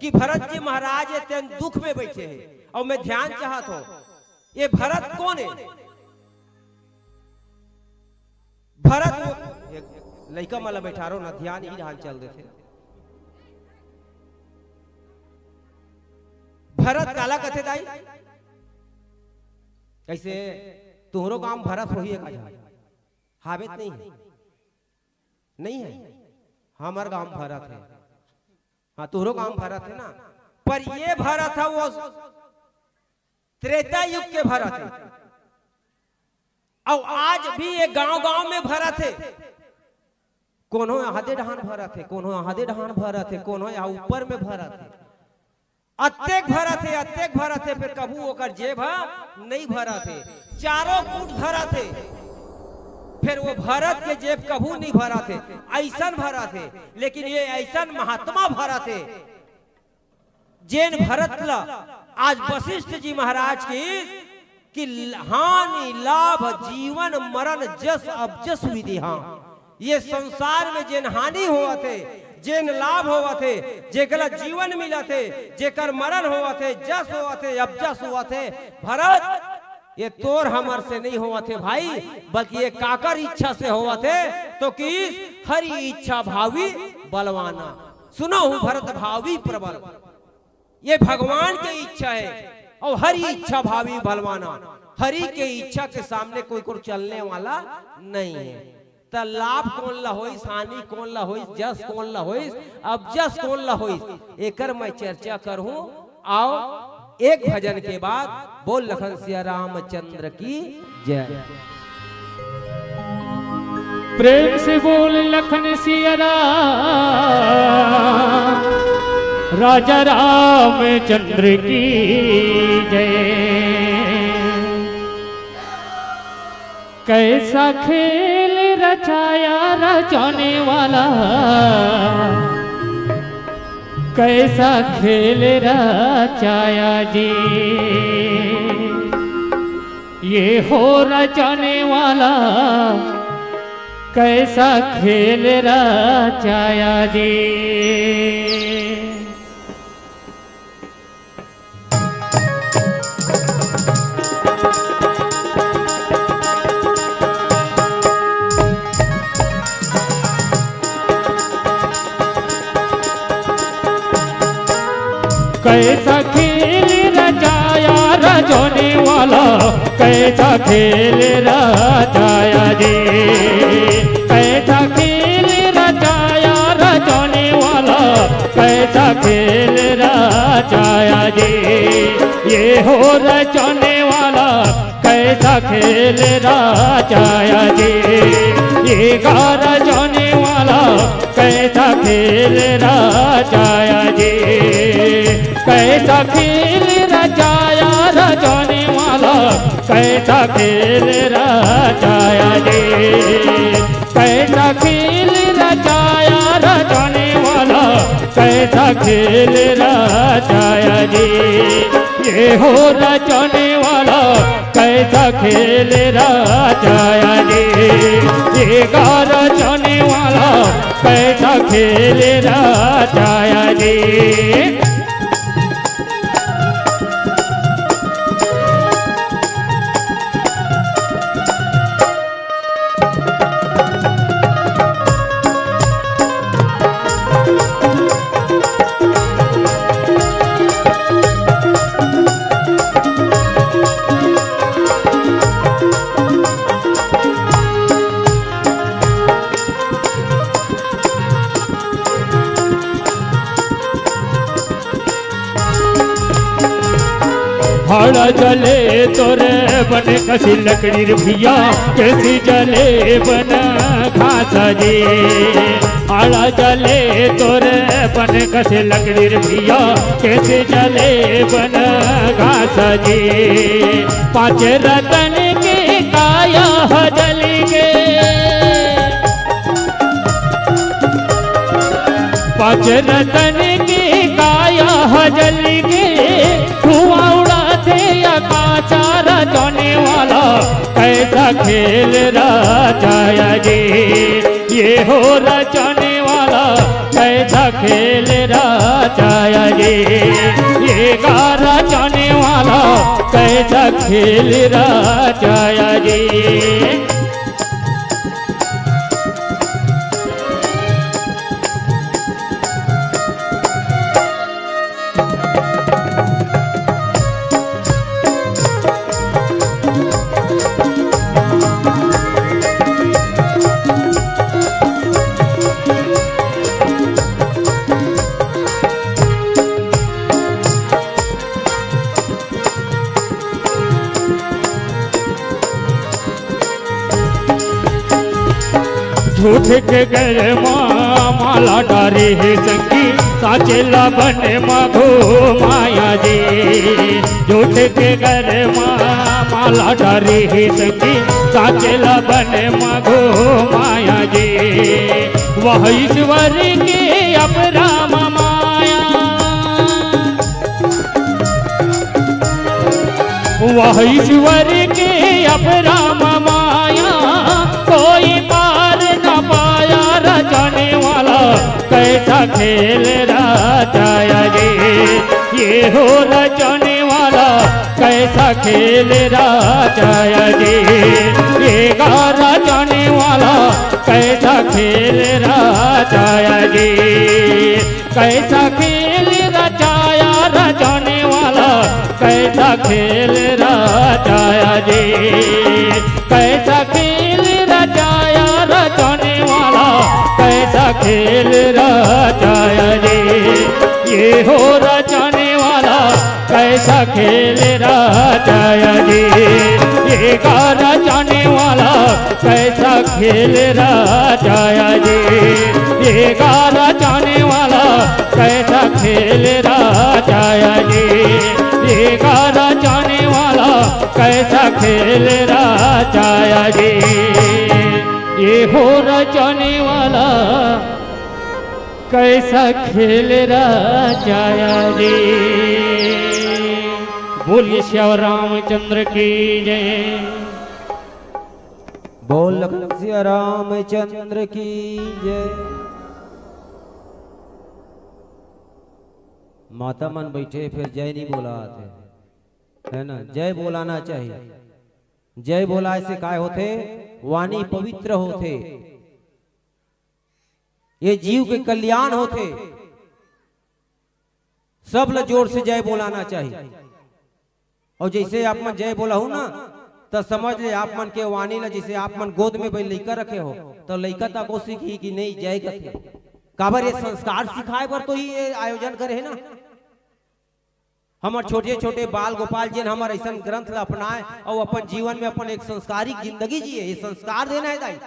कि भरत जी महाराज ए तेन दुख में बइठे हे, अउ मैं ध्यान चाहत हों, ये भरत कोन हे? भरत वो, एक लइका मन ल बइठारो ना, ध्यान इही डहान चल देथे। भरत काला कथे दाई? कइसे तुंहरो गांव भरत होही एक आधा? हावे त नहीं हे? नहीं हे? हमर गांव भरत हे। हां, तुंहरो गांव भरत हे ना, पर ये भरत हे वो त्रेता युग के भरत हे। अउ आज भी ये गांव-गांव में भरत हे। कोनो एदे डहान भरत हे, कोनो एदे डहान भरत हे, कोनो ए ऊपर में भरत हे। अतेक भरत हे, अतेक भरत हे, फेर कभू ओकर जेब ह नइ भरत हे। चारों कूट भरत हे, फेर वो भरत के जेब कभू नइ भरत हे। अइसन भरत हे, लेकिन ये अइसन महात्मा भरत हे, जेन भरत ल आज वशिष्ठ जी महाराज कहिस कि हानि लाभ जीवन मरण जस अबजस विधि हां। ये संसार में जेन हानि होवत हे, जेन लाभ होवत हे, जेकला जीवन मिलत हे, जेकर मरण होवत हे, जस होवत हे, अबजस होवत हे, भरत, ये तोर हमर से नइ होवत हे भाई, बल्कि ये काकर इच्छा से होवत हे, तो कहिस हरि इच्छा भावी बलवाना। सुनहु भरत भावी प्रबल। ये भगवान के इच्छा हे अउ हरि इच्छा भावी बलवाना। हरि के इच्छा के सामने कोई को चलने वाला नहीं हे। त लाभ कोन ला होइस, हानि कोन ला होइस, जस कोन ला होइस, अबजस कोन ला होइस, एकर मैं चर्चा करहूं। अउ एक भजन के बाद बोल लखन सिया रामचंद्र की जय। प्रेम से बोल लखन सिया राम, राजा रामचंद्र की जय। कैसा खेल रचाया रचाने वाला, कैसा खेल रचाया जी। ये हो रचाने वाला, कैसा खेल रचाया जी। कैसा खेल रचाया रचाने वाला, कैसा खेल रचाया जी। कैसा खेल रचाया रचाने वाला, कैसा खेल रचाया जी। ये हो रचाने वाला, कैसा खेल रचाया जी। ये गा रचाने वाला, कैसा खेल रचाया जी। कैसा खेल रचाया रचाने वाला, कैसा खेल रचाया जी। कैसा खेल रचाया रचाने वाला, कैसा खेल रचाया जी, ये हो रचने वाला कैसा खेल रचाया जी, ये गा रचने वाला कैसा खेल रचाया जी। हड़ा जले तोरे बन कसी लकड़ी रे भैया, कैसी जले बन घास जी। हड़ा जले तोरे बन कसी लकड़ी रे भैया, कैसी जले बन घास जी। पाँच रतन के काया ह जली गे, पाँच रतन के काया ह जली गे, धुआं उड़ाथे आकाश रचने वाला कैसा खेल रचाया जी, ये हो रचने वाला कैसा खेल रचाया जी, ये गा रचने वाला कैसा खेल रचाया जी। झूठ के घर मा माला डारे हे संगी, साचे ला बन मा घुमाया जी। झूठ के घर मा माला डारे हे संगी, साचे ला बन मा घुमाया जी। वह ईश्वर के अपराम माया, वह ईश्वर के अपराम माया, कोई पार न पाया। रचने वाला कैसा खेल रचाया जी, ये हो रचने वाला कैसा खेल रचाया जी, ये गा रचने वाला कैसा खेल रचाया जी। कैसा खेल रचाया रचने वाला, कैसा खेल रचाया जी, कैसा खेल रचाया रचने वाला, कैसा खेल रचाया जी, ये हो रचने वाला कैसा खेल रचाया जी, ये गा रचाने वाला कैसा खेल रचाया जी, ये गा रचाने वाला कैसा खेल रचाया जी, ये गा रचाने वाला कैसा खेल रचाया जी, ये हो रचाने वाला कैसा खेल रचाया जी। बोलिए श्याम रामचंद्र की जय। बोल लखन सिया रामचंद्र की जय। माता मन बैठे फिर जय नहीं बोलात हे, है ना? जय बोलाना चाहिए। जय बोलाय से काय होथे? वाणी पवित्र होथे। ये जीव के कल्याण होथे। सब ल जोर से जय बोलाना चाहिए। और जैसे आप मन जय बोलाहू ना, त समझ ले आप मन के वाणी ल, जैसे आप मन गोद में भाई लइका रखे हो, त लइका तको सीखही कि नहीं जय कथे। काबर ये संस्कार सिखाए बर तो ही ये आयोजन करे हे ना। हमर छोटे-छोटे बाल गोपाल जेन हमर अइसन ग्रंथ ल अपनाए अउ अपन जीवन में अपन एक संस्कारिक जिंदगी जिए, ये संस्कार देना हे दाई।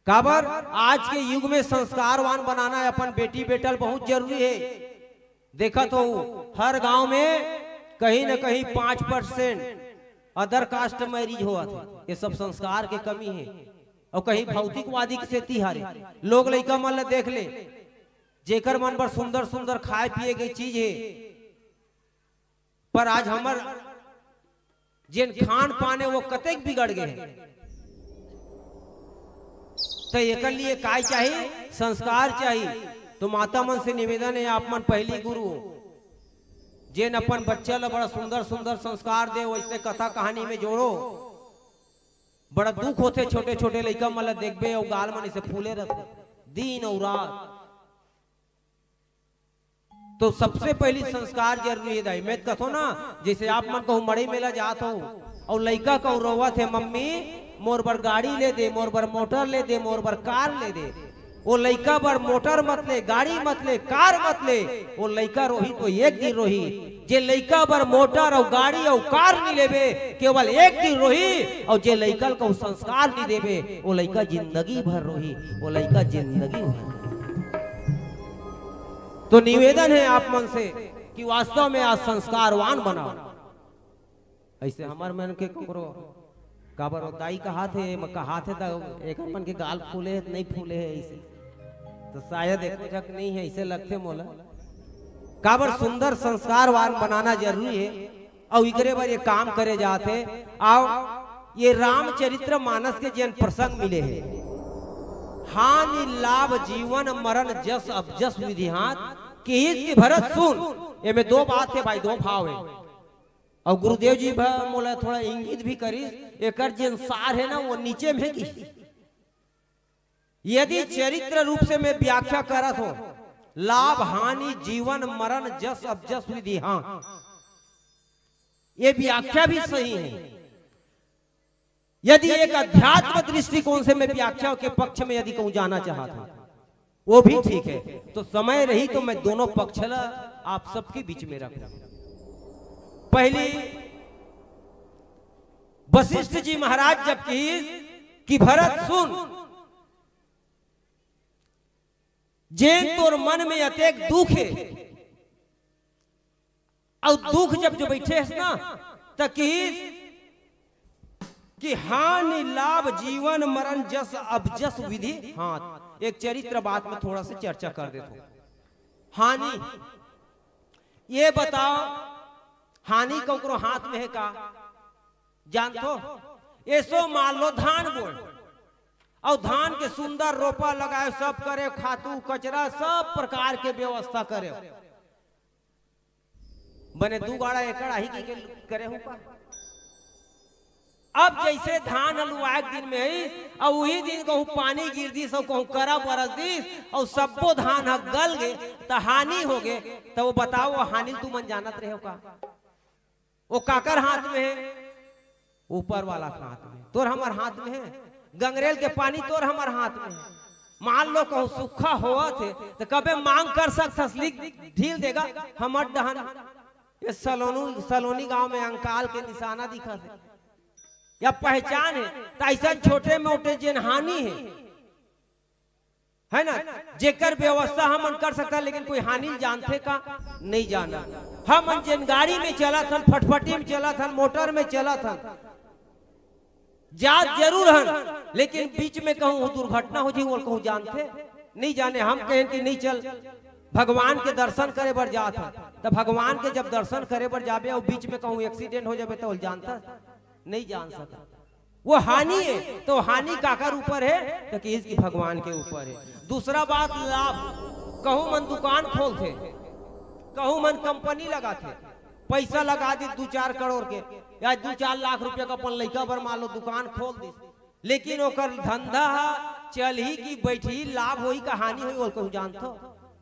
काबर आज के युग में संस्कारवान बनाना हे अपन बेटी बेटा ल बहुत जरूरी हे। देखत हो हर गांव में कहीं न कहीं पाँच percent other caste marriage होवत हे। ये सब संस्कार के कमी हे। अउ कहीं भौतिकवादी के सेती हरे। लोग लइका मन ल देख ले, जेकर मन बर सुंदर सुंदर खाए पिए के चीज हे, पर आज हमर जेन खान पान हे वो कतेक बिगड़ गे हे। त एकर लिए काय चाही? संस्कार चाही। तो माता मन से निवेदन हे, आप मन पहिली गुरु हो, जेन अपन बच्चा ल बड़ा सुंदर सुंदर संस्कार दे, वैसे कथा कहानी में जोड़ो। बड़ा दुख होथे, छोटे छोटे लइका मन ल देखबे अउ गाल मन से फूले रहथे दिन अउ रात। तो सबसे पहिली संस्कार जरूरी हे दाई। मैं कथो ना, जैसे आप मन कहूँ मड़ई मेला जात हो अउ लइका कहूँ रोवत हे, "मम्मी, मोर बर गाड़ी ले दे, मोर बर मोटर ले दे, मोर बर कार ले दे।" वो लइका बर मोटर मत ले, गाड़ी मत ले, कार मत ले। वो लइका रोही तो एक दिन रोही। जे लइका बर मोटर अउ गाड़ी अउ कार नी लेबे, केवल एक दिन रोही। अउ जे लइका ल कहूँ संस्कार नी देबे, वो लइका जिंदगी भर रोही, वो लइका जिंदगी भर। तो निवेदन हे आप मन से कि वास्तव में आज संस्कारवान बनाओ। ऐसे हमर मन के ककरो काबर वो दाई कहात हे, म कहात हे त एकर मन के गाल फूले हे, नहीं फूले हे ऐसे। तो शायद एको झक नहीं हे, ऐसे लगथे मोला। काबर सुंदर संस्कारवान बनाना जरूरी हे, अउ इकरे बर ये काम करे जात हे। अउ ये रामचरित्र मानस के जेन प्रसंग मिले हे, हानि लाभ जीवन मरण जस अब जस विधि हाथ, किहिस कि भरत सुन। एमे दो बात हे भाई, दो भाव हे। अउ गुरुदेव जी भा मोला थोड़ा इंगित भी करिस, एकर जेन सार हे ना, वो नीचे में गिस। यदि चरित्र रूप से मैं व्याख्या करत हों, लाभ हानि जीवन मरण जस अब जस विधि, हाँ, ये व्याख्या भी सही हे। यदि एक अध्यात्म दृष्टिकोण से मैं व्याख्या के पक्ष में यदि कहूँ जाना चाहत हों, वो भी ठीक हे। तो समय रही तो मैं दोनों पक्ष ला आप सबके बीच में रखूं। पहली, वशिष्ठ जी महाराज जब किहिस कि भरत सुन, जेन तोर मन में अतेक दुख हे, अउ दुख जब जो बैठे हस ना, त किहिस कि हानि लाभ जीवन मरण जस अब जस विधि हाथ। एक चरित्र बात में थोड़ा सा चर्चा कर देथों। हानि, ये बताओ, हानि ककरो हाथ में हे का? जानथो? एसो मान लो धान बोए, अउ धान के सुंदर रोपा लगाए, सब करे, खातू कचरा सब प्रकार के व्यवस्था करे, बने दू गाड़ा एकड़ आही कहिके करे हूँ का? अब जैसे धान ह लुवाए के दिन में आइस, अउ उही दिन कहूँ पानी गिर दिस, अउ कहूँ करा बरस दिस, अउ सब्बो धान ह गल गे, त हानि हो गे। त वो बताओ, वो हानि ल तुमन जानत रहे हो का? वो काकर हाथ में हे? ऊपर वाला के हाथ में। तोर हमर हाथ में हे? गंगरेल के पानी तोर हमर हाथ में हे? मान लो कहूँ सूखा होवत हे, त कबे मांग कर सकथस, लिख ढील देगा हमर डहन। ये सलोनू, सलोनी गांव में अंकाल के निशाना दिखत हे या पहचान हे, त अइसन छोटे मोटे जेन हानि हे, है ना, जेकर व्यवस्था हमन कर सकथन, लेकिन कोई हानि ल जानथे का? नहीं जाना। हमन जेन गाड़ी में चलत हन, फटफटी में चलत हन, मोटर में चलत हन, जात जरूर हन, लेकिन बीच में कहूँ दुर्घटना हो जाही, वो कहूँ जानथे? नहीं जाने। हम कहेन कि नहीं चल, भगवान के दर्शन करे बर जात हन, त भगवान के जब दर्शन करे बर जाबे अउ बीच में कहूँ एक्सीडेंट हो जाबे, त वो जानता? नहीं जान सकत। वो हानि हे, तो हानि काकर ऊपर हे? त किहिस कि भगवान के ऊपर हे। दूसरा बात, लाभ, कहूँ मन दुकान खोलथे, कहूँ मन कंपनी लगाथे, पैसा लगा दिस दू चार करोड़ के, या दू चार लाख रुपया के अपन लइका बर मान लो दुकान खोल दिस, लेकिन ओकर धंधा ह चलही कि बैठही, लाभ होही का हानि होही, वो कहूँ जानथो?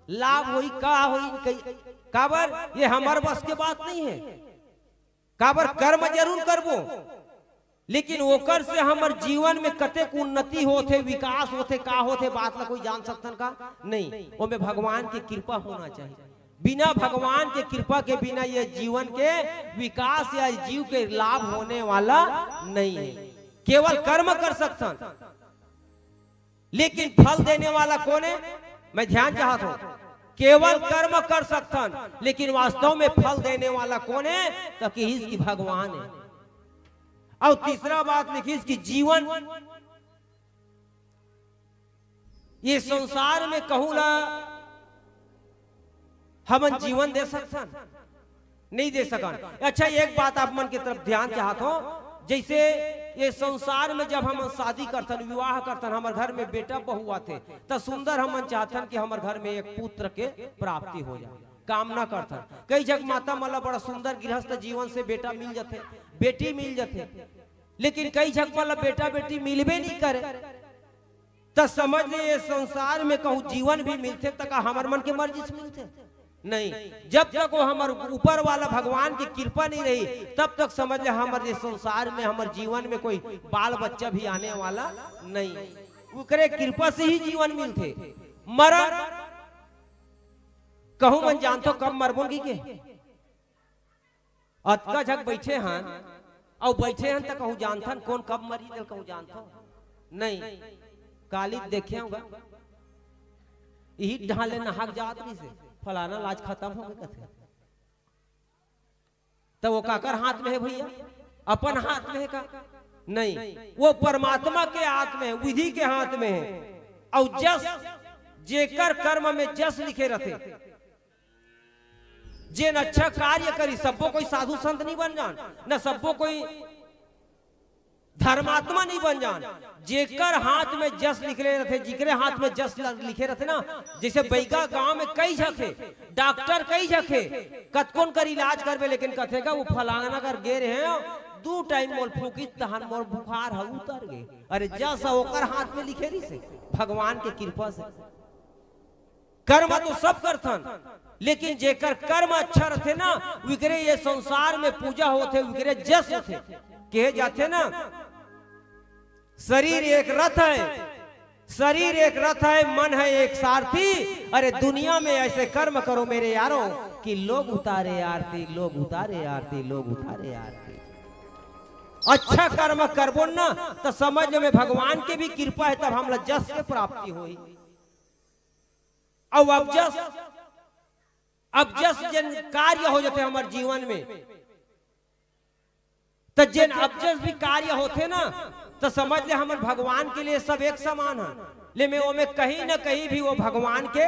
लाभ होही का होही, कई, काबर ये हमर बस के बात नहीं हे। काबर कर्म जरूर करबो, लेकिन ओकर से हमर जीवन में कतेक उन्नति होथे, विकास होथे, का होथे, बात ला कोई जान सकथन का? नहीं। ओमे भगवान के कृपा होना चाहिए। बिना भगवान के कृपा के बिना ये जीवन के विकास या जीव के लाभ होने वाला नहीं हे। केवल कर्म कर सकथन, लेकिन फल देने वाला कोन हे? मैं ध्यान चाहत हूं, केवल कर्म कर सकथन, लेकिन वास्तव में फल देने वाला कोन हे? त किहिस कि भगवान हे। अउ तीसरा बात लिखिस कि जीवन, ये संसार में कहूं ला हमन जीवन दे सकथन? नहीं दे सकन। अच्छा, एक बात आप मन के तरफ ध्यान चाहत हो, जैसे ये संसार में जब हमन शादी करथन, विवाह करथन, हमर घर में बेटा बहू आथे, त सुंदर हमन चाहथन कि हमर घर में एक पुत्र के प्राप्ति हो जाए, कामना करथन। कई झक माता मन ला बड़ा सुंदर गृहस्थ जीवन से बेटा मिल जाथे, बेटी मिल जाथे, लेकिन कई झक मन ला बेटा बेटी मिलबे नहीं करे। त समझ ले, ये संसार में कहूँ जीवन भी मिलथे, त का हमर मन के मर्जी से मिलथे? नहीं। जब तक वो हमर ऊपर वाला भगवान की कृपा नहीं रही, तब तक समझ ले, हमर ये संसार में, हमर जीवन में कोई बाल बच्चा भी आने वाला नहीं। ओकरे कृपा से ही जीवन मिलथे। मरण कहूँ मन जानथो कब मरबोन की के? अतका झक बइठे हन, अउ बइठे हन त कहूँ जानथन कोन कब मरी, तेल कहूँ जानथो? नहीं। काली देखे हूँ गा, इही ढाले नहाक जात रहिसे, फलाना लाज खत्म हो गए कथे। त वो काकर हाथ में है भैया? अपन हाथ में है का? नहीं, वो परमात्मा के हाथ में है, विधि के हाथ में है। अउ जस, जेकर कर्म में जस लिखे रहथे, जेन अच्छा कार्य करी, सब्बो कोई साधु संत नहीं बन जान, न सब्बो कोई धर्मात्मा नहीं बन जान। जेकर हाथ में जस लिखले रहथे, जिकरे हाथ में जस ल-, लिखे रहथे ना, जैसे बैगा गांव में कई झक हे, डॉक्टर कई झक हे, कतकोन कर इलाज करबे, लेकिन कथे का वो फलाना कर गे रहे हो, दू टाइम मोल फूकिस तहन मोर बुखार ह उतर गे। अरे जस ओकर हाथ में लिखे रहिसे, भगवान के कृपा से। कर्म तो सब करथन, लेकिन जेकर कर्म अच्छा रथे ना, विकरे ये संसार में पूजा होथे, विकरे जस होथे। कहे जाथे ना, शरीर एक रथ है, शरीर एक रथ है, मन है एक सारथी। अरे दुनिया में ऐसे कर्म करो मेरे यारों कि लोग उतारे आरती, लोग उतारे आरती, लोग उतारे आरती। अच्छा कर्म करबो ना, त समझ में भगवान के भी कृपा है, तब हमला जस के प्राप्ति होही। अउ अबजस, अबजस जेन कार्य हो जाथे हमर जीवन में, त जेन अबजस भी कार्य होथे ना, त समझ ले हमन भगवान के लिए सब एक समान हन। ले में ओमे कहीं ना कहीं भी वो भगवान के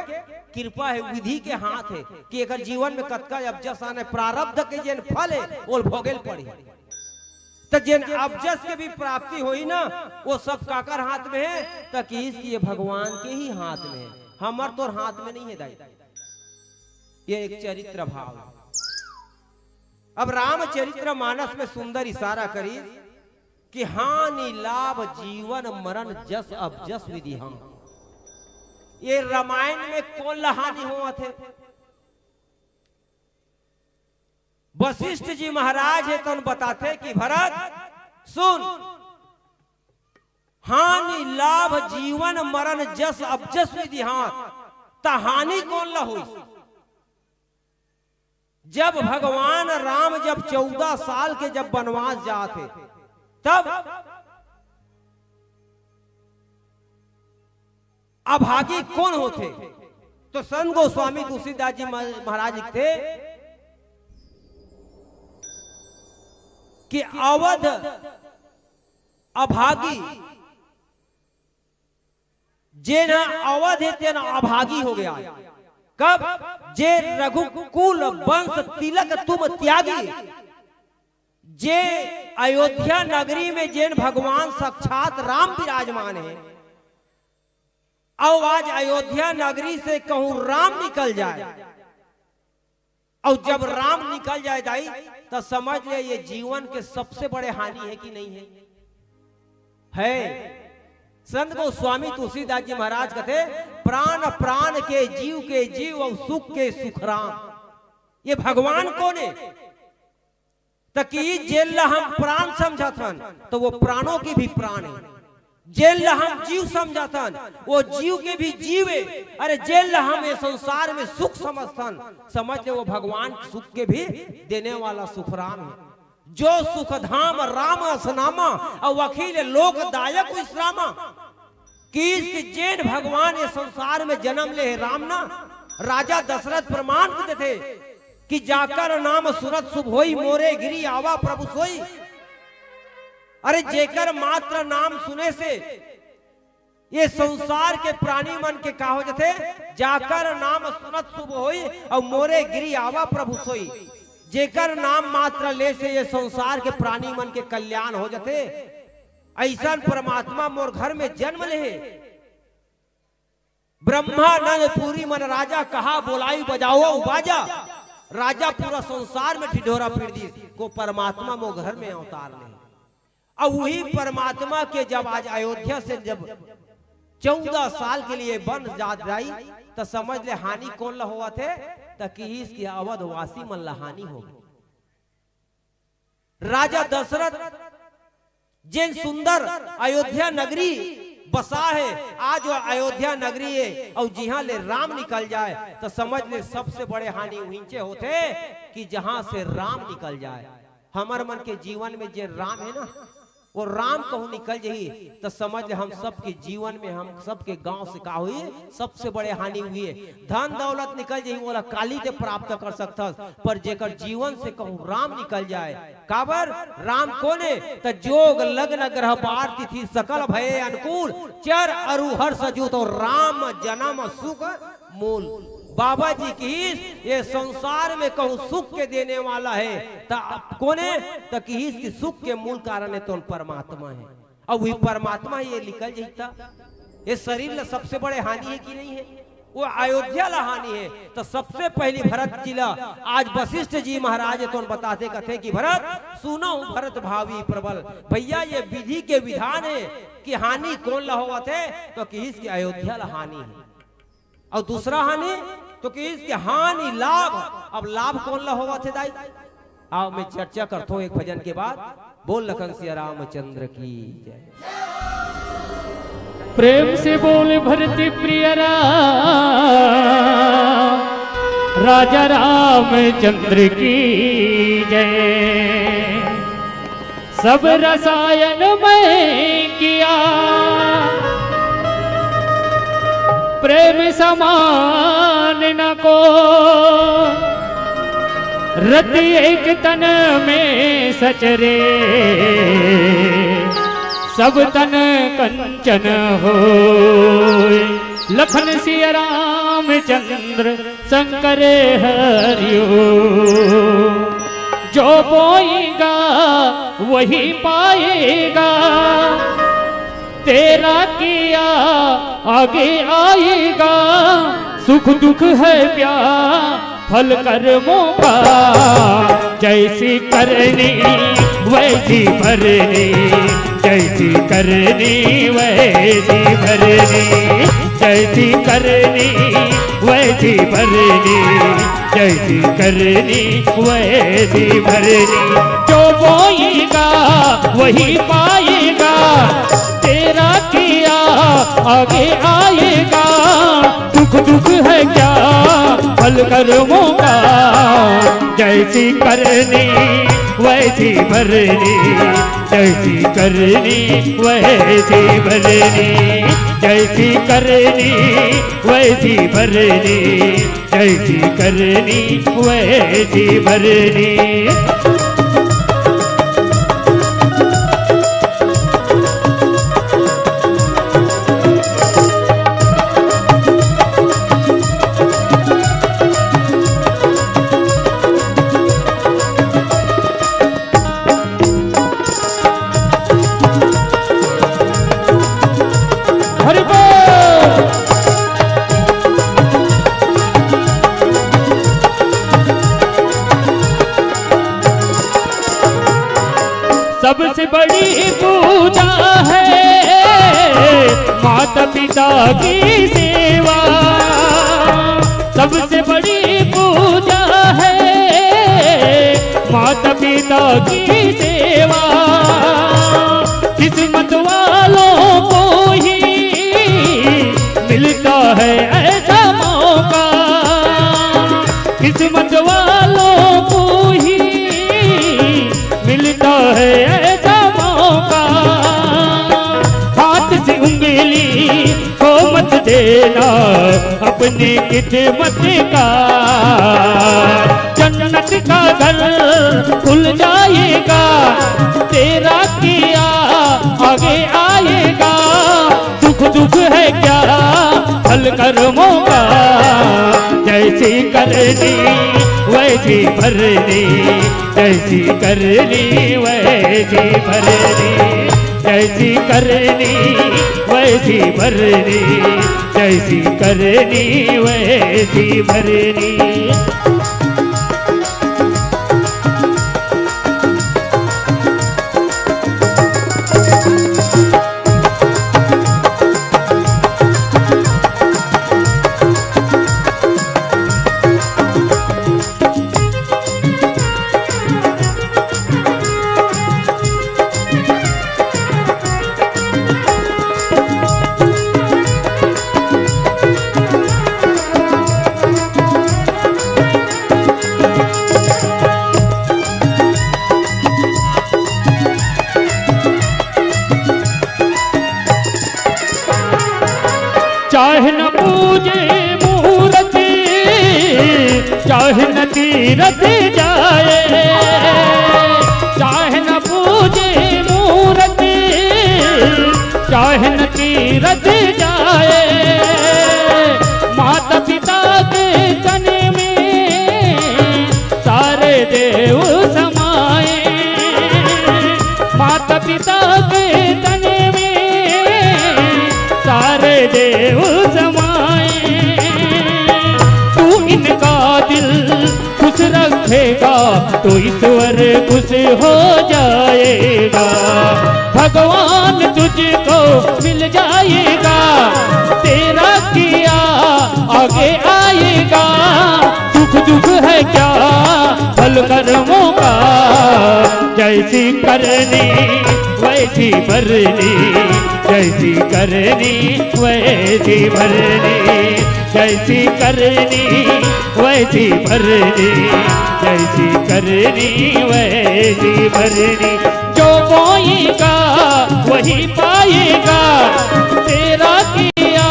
कृपा है, विधि के हाथ है कि एकर जीवन में कतका अबजस आने, प्रारब्ध के जेन फल है, ओल भोगेल पड़ी। त जेन अबजस के भी प्राप्ति होई ना, वो सब काकर हाथ में है? त किस कि ये भगवान के ही हाथ में है, हमर तोर हाथ में नहीं है दाई। ये एक चरित्र भाव है। अब रामचरित्र मानस में सुंदर इशारा करी कि हानि लाभ जीवन मरण जस अबजस विधि हम। ये रामायण में कोन ला हानि होवत हे? वशिष्ठ जी महाराज हे तन बताथे कि भरत सुन, हानि लाभ जीवन मरण जस अबजस विधि हाथ, त हानि कोन ला होइस? जब भगवान राम जब चौदह साल के जब वनवास जात हे, तब अभागी कोन होथे? तो संत गोस्वामी तुलसीदास जी मह-, महाराज लिखथे कि अवध अभागी, जेन ह अवध हे तेन अभागी हो गया। कब? जे रघुकुल वंश तिलक तुम त्यागी, जे अयोध्या नगरी में जेन भगवान साक्षात राम विराजमान हे, अउ आज अयोध्या नगरी से कहूं राम निकल जाए, अउ जब राम निकल जाए दाई, त समझ ले ये जीवन के सबसे बड़े हानि है कि नहीं है? है। संत गोस्वामी तुलसीदास जी महाराज कथे, "प्राण प्राण के जीव के जीव अउ सुख के सुख राम।" ये भगवान कोन हे? त कि जेन ला हम प्राण समझत हन, त वो प्राणों के भी प्राण हे। जेन ला हम जीव समझत हन, वो जीव के भी जीव हे। अरे, जेन ला हम ये संसार में सुख समझथन, समझ ले, वो भगवान सुख के भी देने वाला सुख राम हे। जो सुख धाम राम अस नामा, अउ अखिल लोक दायक विश्रामा। किस कि जेन भगवान ये संसार में जन्म ले हे राम ना, राजा दशरथ प्रमाण देथे कि जाकर नाम सुनत शुभ होई, मोरे गिरि आवा प्रभु सोई। अरे, जेकर मात्र नाम सुने से ये संसार के प्राणी मन के का हो जथे? जाकर नाम सुनत शुभ होई, अउ मोरे गिरि आवा प्रभु सोई। जेकर नाम मात्र ले से ये संसार के प्राणी मन के कल्याण हो जथे। अइसन परमात्मा मोर घर में जन्म लेहे। ब्रह्मानंद पुरी मन राजा, कहा बोलाई बजाओ बाजा। राजा पूरा संसार में ढिढोरा पीट दिस, को परमात्मा मोर घर में अवतार लेहे। अब वही परमात्मा के जब आज अयोध्या से जब चौदह साल के लिए बन जात जाई, त समझ ले हानि कोन ला होवत हे? त किहिस कि अवधवासी मन ला हानि होगे। राजा दशरथ जेन सुंदर अयोध्या नगरी बसा हे, आज वो अयोध्या नगरी हे, अउ जिहां ले राम निकल जाए, त समझ ले सबसे बड़े हानि उहिंचे होथे कि जहां से राम निकल जाए। हमर मन के जीवन में जे राम हे ना, वो राम कहूं निकल जही, त समझ ले हम सबके जीवन में, हम सबके गांव से का होही, सबसे बड़े हानि होही। धन दौलत निकल जही, ओला काली ते प्राप्त कर सकथस, पर जेकर जीवन से कहूं राम निकल जाए, काबर? राम कोन हे? त जोग लग्न ग्रह बार तिथि सकल भये अनुकूल, चर अरु हर्ष जूत अउ राम जनम सुख मूल। बाबा जी किहिस, ये संसार में कहूं सुख के देने वाला हे, त कोन हे? त किहिस कि सुख के मूल कारण हे तोन परमात्मा हे। अब वही परमात्मा ये निकल जही त ये शरीर ला सबसे बड़े हानि हे कि नहीं हे? वो अयोध्या ला हानि हे। त सबसे पहली भरत जी ला आज वशिष्ठ जी महाराज तोन बताथे, कथे कि भरत सुनो भरत भावी प्रबल, भैया ये विधि के विधान हे कि हानि कोन ला होवत हे, त किहिस कि अयोध्या ला हानि हे। अउ दूसरा हानि त किहिस कि हानि लाभ। अब लाभ कोन ला होवत हे दाई? आओ मैं चर्चा करथों एक भजन के बाद। बोल लखन सिया रामचंद्र की जय। प्रेम से बोल भरत प्रिय राम, राजा रामचंद्र की जय। सब रसायन मैं किया, प्रेम समान न को। रति एक तन में सचरे, सब तन कंचन होय। लखन सिया रामचंद्र शंकर हरिओ। जो बोएगा वही पाएगा, तेरा किया आगे आएगा। सुख दुख है प्यार फल कर्मों का, जैसी करनी वैसी भरनी, जैसी करनी वैसी भरनी, जैसी करनी वैसी भरनी, जैसी करनी वैसी भरनी। जो बोएगा वही पाएगा, तेरा किया आगे आएगा। सुख दुख है क्या फल कर्मों का, जैसी करनी वैसी भरनी, जैसी करनी वैसी भरनी, जैसी करनी वैसी भरनी, जैसी करनी वैसी भरनी। हरि बोल। सबसे बड़ी पूजा है माता पिता की सेवा, सबसे बड़ी पूजा है माता पिता की सेवा। किस्मत वालों को ही मिलता है ऐसा मौका, किस्मत वालों को ही मिलता है ऐसा मौका। हाथ से उंगली को मत देना अपनी किस्मत का, जन्नत का घर खुल जाएगा, तेरा किया आगे आएगा। सुख दुख है क्या फल कर्मों का, जैसी करनी वैसी भरनी, जैसी करनी वैसी भरनी, जैसी करनी वैसी भरनी, जैसी करनी वैसी भरनी। चाहे न पूजे मूरति, चाहे न तीरथ जाए, चाहे न पूजे मूरति, चाहे न तीरथ जाए, माता पिता के तन में सारे देव समाए, माता पिता के तन में सारे देव समाए। तू इनका दिल खुश रखेगा तो ईश्वर खुश हो जाएगा। भगवान तुझको मिल जाएगा, तेरा किया आगे आएगा। सुख दुख है क्या फल कर्मों का, जैसी करनी वैसी भरनी, जैसी करनी वैसी भरनी, जैसी करनी वैसी भरनी, जैसी करनी वैसी भरनी। जो बोएगा वही पाएगा, तेरा किया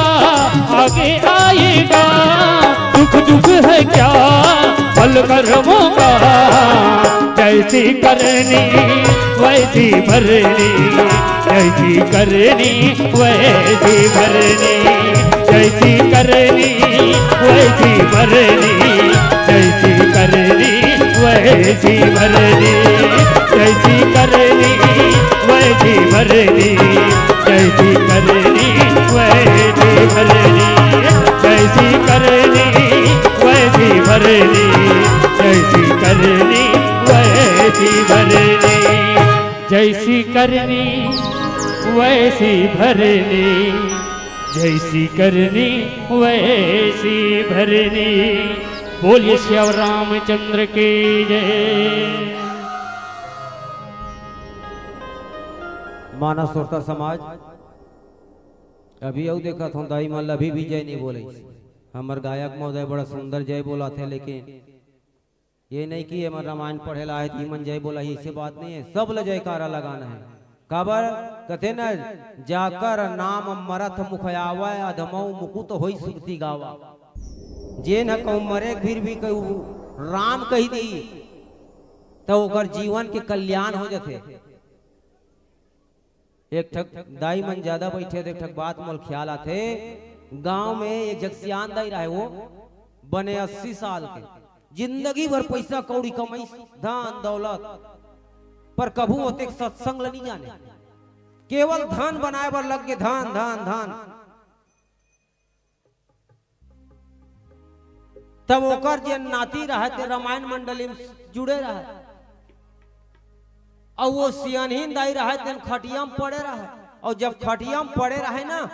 आगे आएगा। दुख दुख है क्या फल कर्मों का, जैसी करनी वैसी भरनी, जैसी करनी वैसी भरनी, जैसी करनी वैसी भरनी, जैसी करनी वैसी भरनी, जैसी करनी वैसी भरनी, जैसी करनी वैसी भरनी, जैसी करनी वैसी भरनी, जैसी करनी वैसी भरनी। जैसी करनी वैसी भरनी, जैसी करनी वैसी भरनी। बोलिए श्री रामचंद्र की जय। मानस श्रोता समाज, अभी अउ देखत हों, दाई मन ल अभी भी जय नहीं बोले। हमर गायक महोदय बड़ा सुंदर जय बोलाथे, लेकिन ये नहीं कि एमन रामायण पढ़े ला आए त इमन जय बोला ही, ऐसे बात नहीं है। सब ल जयकारा लगाना है। काबर कथे न, जाकर नाम मरत मुख आवै, अधमौ मुकुत होई सुरती गावा। जेन ह कहूँ मरे के फिर भी कहूँ राम कही दी, त ओकर जीवन के कल्याण हो जाथे। एक ठक दाई मन ज्यादा बैठे, तो एक ठक बात मोल ख्याल आथे। गांव में एक जग सियान दाई रहे, वो बने अस्सी साल के, जिंदगी भर पैसा कौड़ी कमाई, धन दौलत, पर कभू ओतेक सत्संग ल नहीं जाने, केवल धन बनाए बर लग गे, धन, धन, धन। तब ओकर जे नाती रहे, ते रामायण मंडली में जुड़े रहे, अउ वो सियानहीन दाई रहे, तेन खटिया में पड़े रहे, अउ जब खटिया में पड़े रहे ना,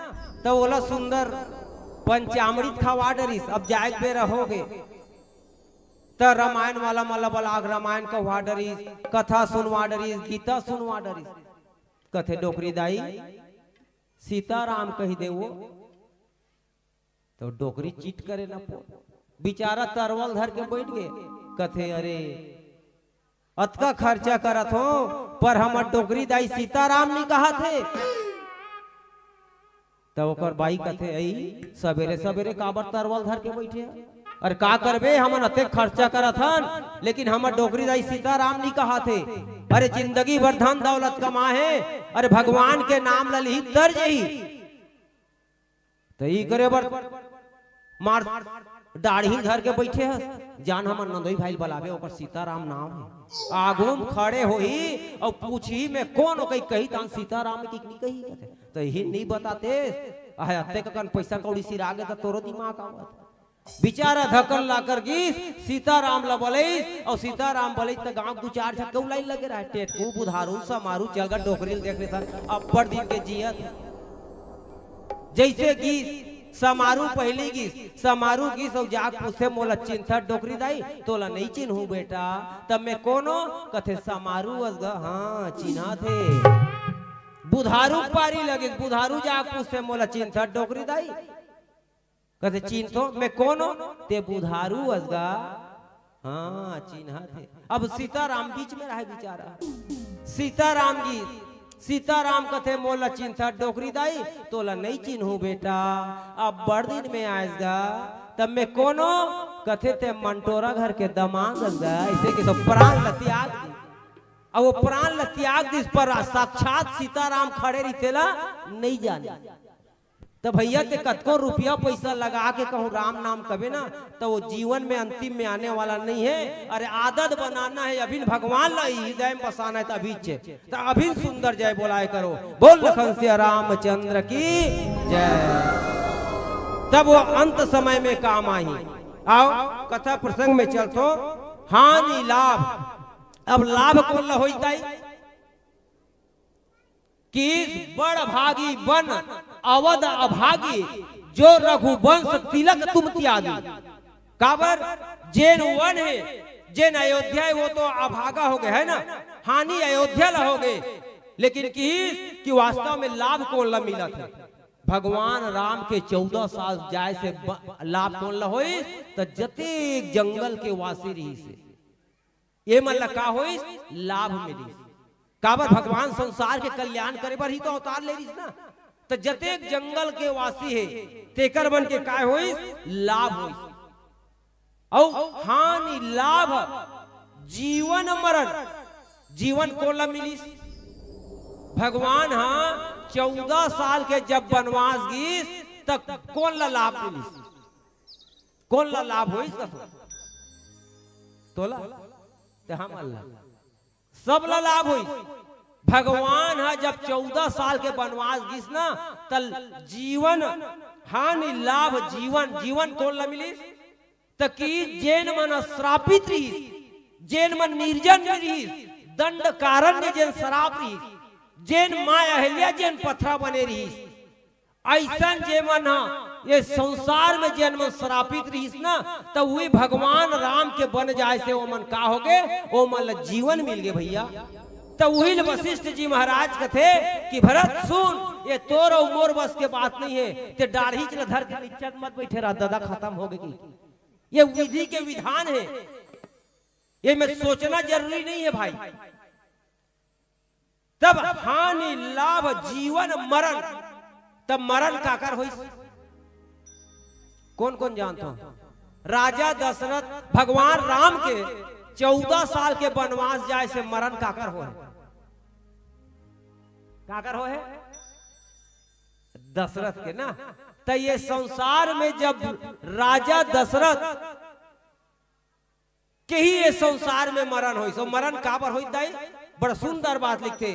तब ओला सुंदर पंचामृत खवा डरिस। अब जाए के बेरा हो गे, त रामायण वाला मन ला बला के रामायण कहवा डरिस, कथा सुनवा डरिस, गीता सुनवा डरिस। कथे, "डोकरी दाई, सीताराम कही देवो।" तो डोकरी चिट करे न पो, बेचारा तरवल धर के बैठ गे। कथे, "अरे, अतका खर्चा करत हो, पर हमर डोकरी दाई सीताराम नहीं कहाथे।" तब ओकर बाई कथे, "अई, सबेरे सबेरे काबर तरवल धर के बैठे हस? अरे का करबे, हमन अतेक खर्चा करत हन, लेकिन हमर डोकरी दाई सीताराम नहीं कहाथे। अरे जिंदगी भर धन दौलत कमाए हे, अरे भगवान के नाम ल लिही तर जही।" त ई करे बर मार डाढ़ी धर के बइठे हस। जान, हमर नंदोई भाई ल बलाबे, ओकर सीताराम नाम हे। आगू म खड़े होही अउ पूछही, "में कोन ओ?" कही, कही तान सीताराम कि नहीं कही कथे। त इही नहीं बताते, अहे अतेक अकन पइसा कौड़ी सिरागे त तोरो दिमाग आवत। बिचारा धकल्ला कर गिस, सीताराम ल बलइस, अउ सीताराम बलइस त गांव दू चार झन के लाइन लगे रहय, टेटकू, बुधारू, समारू, चल गा डोकरी ल देख लेथन, अब्बड़ दिन के जियत। जइसे गिस, समारू पहिली गिस, समारू गिस अउ जाके पूछथे, "मोला चिन्हथस डोकरी दाई?" "तोला नइ चिन्हूं बेटा।" "त में कोनो?" कथे, "समारू अस गा।" "हां, चिन्हाथे।" बुधारू पारी लगिस, बुधारू जाके पूछथे, "मोला चिन्हथस डोकरी दाई?" कथे, "चिन्हथों।" "में कोनो?" "तें बुधारू अस गा।" "हां, चिन्हाथे।" अब सीताराम बीच में रहय बिचारा। सीताराम जी, सीताराम कथे, "मोला चिन्हथस डोकरी दाई?" "तोला नइ चिन्हूं बेटा, अब्बड़ दिन में आयस गा।" "त में कोनो?" कथे, "तें मंटोरा घर के दमांद अस गा।" अइसे कहिके सब प्राण ल त्याग दिस। अब ओ प्राण ल त्याग दिस, पर साक्षात सीताराम खड़े रहिस तेला नइ जानिस। त भइया, तें कतको रुपया पइसा लगा के कहूं राम नाम कबे ना, त ओ जीवन में अंतिम में आने वाला नइ हे। अरे, आदत बनाना हे, अभिन भगवान ला हृदय में बसाना हे, त अभिच हे। त अभिन सुंदर जय बोलाय करो। बोल लखन सिया रामचंद्र की जय। तब ओ अंत समय में काम आही। आव, कथा प्रसंग में चलथों। हानि लाभ। अब लाभ कोन ला होइस दाई? कि इस बड़ भागी बन अवध अभागी, जो रघुवंश तिलक तुम त्यागी। काबर? जेन वन हे, जेन अयोध्या हे, वो तो अभागा होगे, है ना? हानि अयोध्या ला होगे। लेकिन कि, कि वास्तव में लाभ कोन ला मिलत हे? भगवान राम के चौदह साल जाय से ब-, लाभ कोन ला होइस? त जतेक जंगल के वासी रहिस हे, ये मन ला का होइस? लाभ मिलिस। काबर? भगवान संसार के कल्याण करे बर ही तो अवतार ले रिहिस ना। त जतेक जंगल के वासी हे, तेकर मन के काय होइस? लाभ होइस। अउ हानि लाभ जीवन मरण, जीवन कोन ला मिलिस? भगवान हा चौदह साल के जब बनवास गिस, त कोन ला लाभ मिलिस? कोन ला लाभ होइस कथों? तोला? ते हमन ला। सब ला लाभ होइस। भगवान हा जब चौदह साल के बनवास गिस ना, त जीवन हानि लाभ जीवन, जीवन कोन ला मिलिस? त कि जेन मन श्रापित रिहिस, जेन मन निर्जन रिहिस, दंडकारण्य जेन श्राप रिहिस, जेन माँ अहल्या जेन पथरा बने रिहिस, अइसन जेमन ह ये संसार में जेन मन श्रापित रिहिस ना, त उही भगवान राम के बन जाय से ओमन का होगे, ओमन ल जीवन मिल गे भइया। त उही ल वशिष्ठ जी महाराज कथे कि भरत सुन, ये तोर अउ मोर बस के बात नइ हे, ते डाढ़ीच ल धर के निच्चट मत बइठे रह, ददा खतम होगे कि। ये विधि के विधान हे, ये में सोचना जरूरी नइ हे भाई। तब हानि लाभ जीवन मरण, तब मरण काकर होइस? कोन कोन जानथो? राजा दशरथ भगवान राम के चौदह साल के बनवास जाय से मरण काकर होहे? काकर होहे? दशरथ के ना। त ये संसार में जब राजा दशरथ के ही ये संसार में मरण होइस। अउ मरण काबर होइस दाई? बड़ सुंदर बात लिखथे,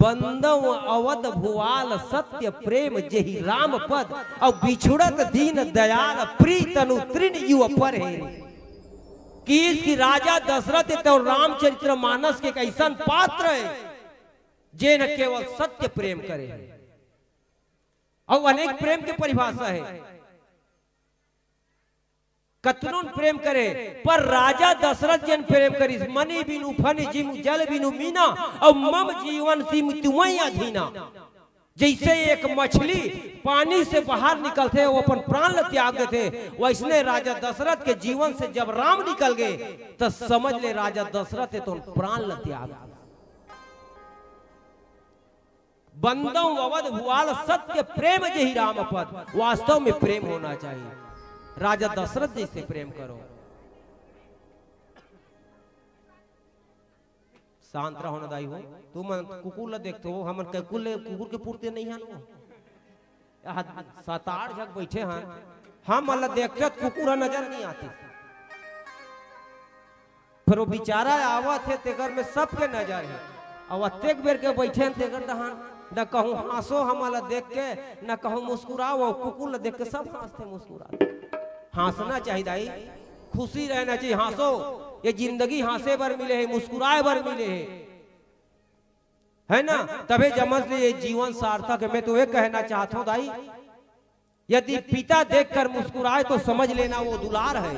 "बंदव अवध भुआल सत्य प्रेम जेहि राम पद, अउ बिछुड़त दीन दयाल प्रीतनु तृण युव पर हे।" कि इसकी राजा दशरथ हे तो रामचरित्र मानस के एक अइसन पात्र हे, जेन केवल सत्य प्रेम करे हे। अउ अनेक प्रेम के परिभाषा हे। कतनोन प्रेम करे, पर राजा दशरथ जेन प्रेम करिस, "मनि बिनु फनि जिम जल बिनु मीना, अउ मम जीवन सिम तुमइ अधीना।" जइसे एक मछली पानी से बाहर निकलथे, वो अपन प्राण ल त्याग देथे, वइसने राजा दशरथ के जीवन से जब राम निकल गे, त समझ ले राजा दशरथ हे तो प्राण ल त्याग दे। बंदव अवध भुआल सत्य प्रेम जेहि राम पद, वास्तव में प्रेम होना चाहिए। राजा दशरथ जइसे प्रेम करो। शांत रहो ना दाई हो, तुमन कुकुर ला देखथो, हमन कुकुर ले, कुकुर के पुरते नइ हन वो। सात आठ झन बइठे हन, हमन ला देखते त कुकुर ह नजर नइ आतिस। फेर वो बिचारा आवत हे, तेकर में सबके नजर हे। अउ अतेक बेर के बइठे हन, तेकर डहन न कहूँ हाँसो हमन ला देख के, न कहूँ मुस्कुराओ। अउ कुकुर ला देख के सब हाँसथे, मुस्कुराथे। हाँसना चाही दाई, खुशी रहना चाही, हाँसो। ये जिंदगी हाँसे बर मिले हे, मुस्कुराए बर मिले हे, है ना? तभे जमस ले ये जीवन सार्थक हे। मैं तो ये कहना चाहत हूँ दाई, यदि पिता देखकर मुस्कुराए तो समझ लेना वो दुलार है।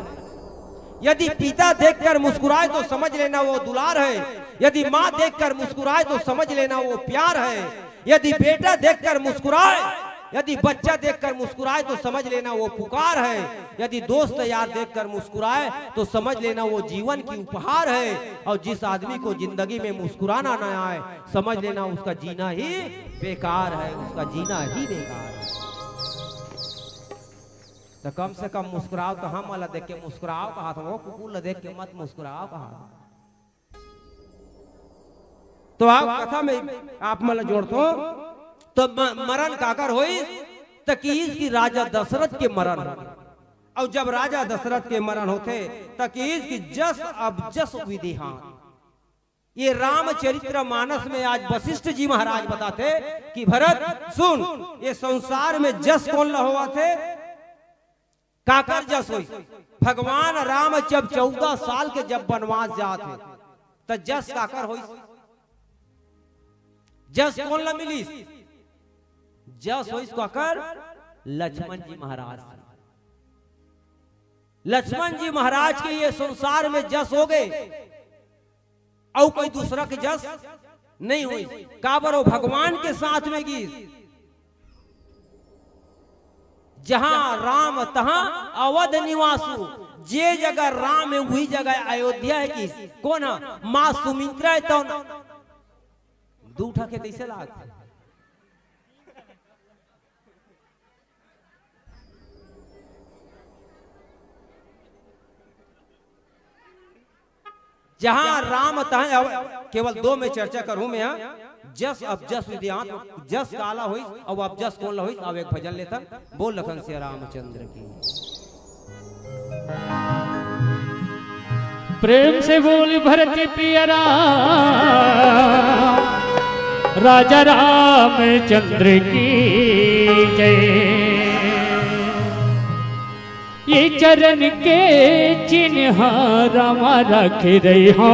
यदि पिता देखकर मुस्कुराए तो समझ लेना वो दुलार है। यदि माँ देखकर मुस्कुराए तो समझ लेना वो प्यार है। यदि बेटा देखकर मुस्कुराए, यदि बच्चा देखकर मुस्कुराए तो समझ लेना वो पुकार है। यदि दोस्त यार देखकर मुस्कुराए तो समझ लेना वो जीवन की उपहार है। और जिस आदमी को जिंदगी में मुस्कुराना ना आए, समझ लेना उसका जीना ही बेकार है, उसका जीना ही बेकार है। तो कम से कम मुस्कुराओ, तो हमन ला देख के मुस्कुराओ कहात हूँ, वो कुकुर ला देख के मत मुस्कुराओ कहात हूँ। तो आप कथा में आप मन ला जोड़थों, तो म-, मरण काकर होइस, त किहिस कि राजा दशरथ के मरण हो। अउ जब राजा दशरथ के मरण होथे, त किहिस कि जस अब जस विधि हाथ। ये रामचरित्र मानस में आज वशिष्ठ जी महाराज बताथे कि भरत सुन, ये संसार में जस कोन ला होवथे? काकर जस होइस? भगवान राम जब चौदह साल के जब वनवास जात हे, त जस काकर होइस? जस कोन ला मिलिस? जस होइस काकर? लक्ष्मण जी महाराज। लक्ष्मण जी महाराज के ये संसार में जस हो गए, अउ कोई दूसरा के जस नहीं होइस। काबर वो भगवान के साथ में गिस। जहां राम तहां अवध निवासु, जे जगह राम हे, उही जगह अयोध्या हे गिस। कोन ह? माँ सुमित्रा हे, तौन दू ठा के तैसे लागथे। जहां राम तहां अव-, केवल दो में चर्चा करूं मैं, हां? जस अब जस विद्यांत, जस काला होइस, अउ अब जस कोन ला होइस, अउ एक भजन लेथन, बोल लखन सिया रामचंद्र की। प्रेम से बोल भरत पिया राम, राजा रामचंद्र की जय। ये चरण के चिन्ह रामा रख रहे हो,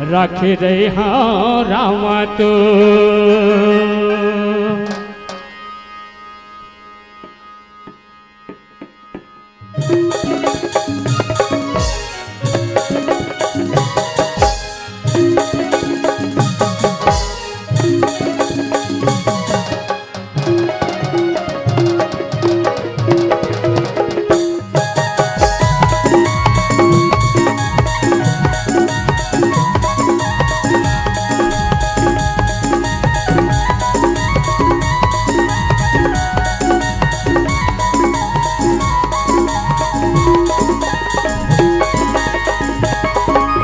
रख रहे हो रामा तो।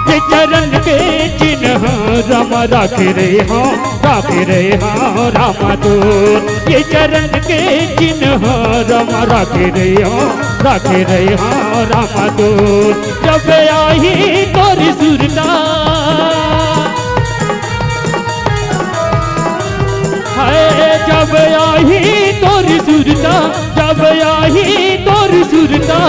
ये चरण के चिन्ह राम रख रहे हो, रख रहे हो राम दूत। ये चरण के चिन्ह राम रख रहे हो, रख रहे हो राम दूत। जब आही तोर सुरता, हाय, जब आही तोर सुरता, जब आही तोर सुरता,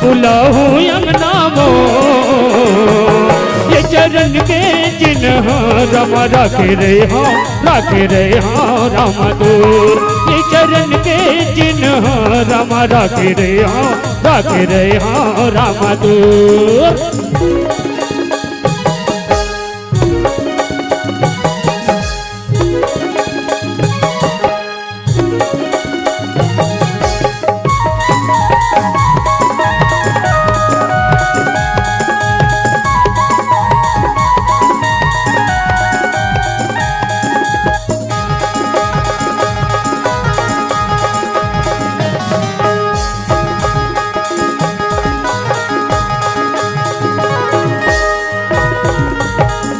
बुलाहूं अंगना मोर। ये चरण के चिन्ह राम रख रहे हो, रख रहे हो राम दूत। ये चरण के चिन्ह राम रख रहे हो, रख रहे हो राम दूत।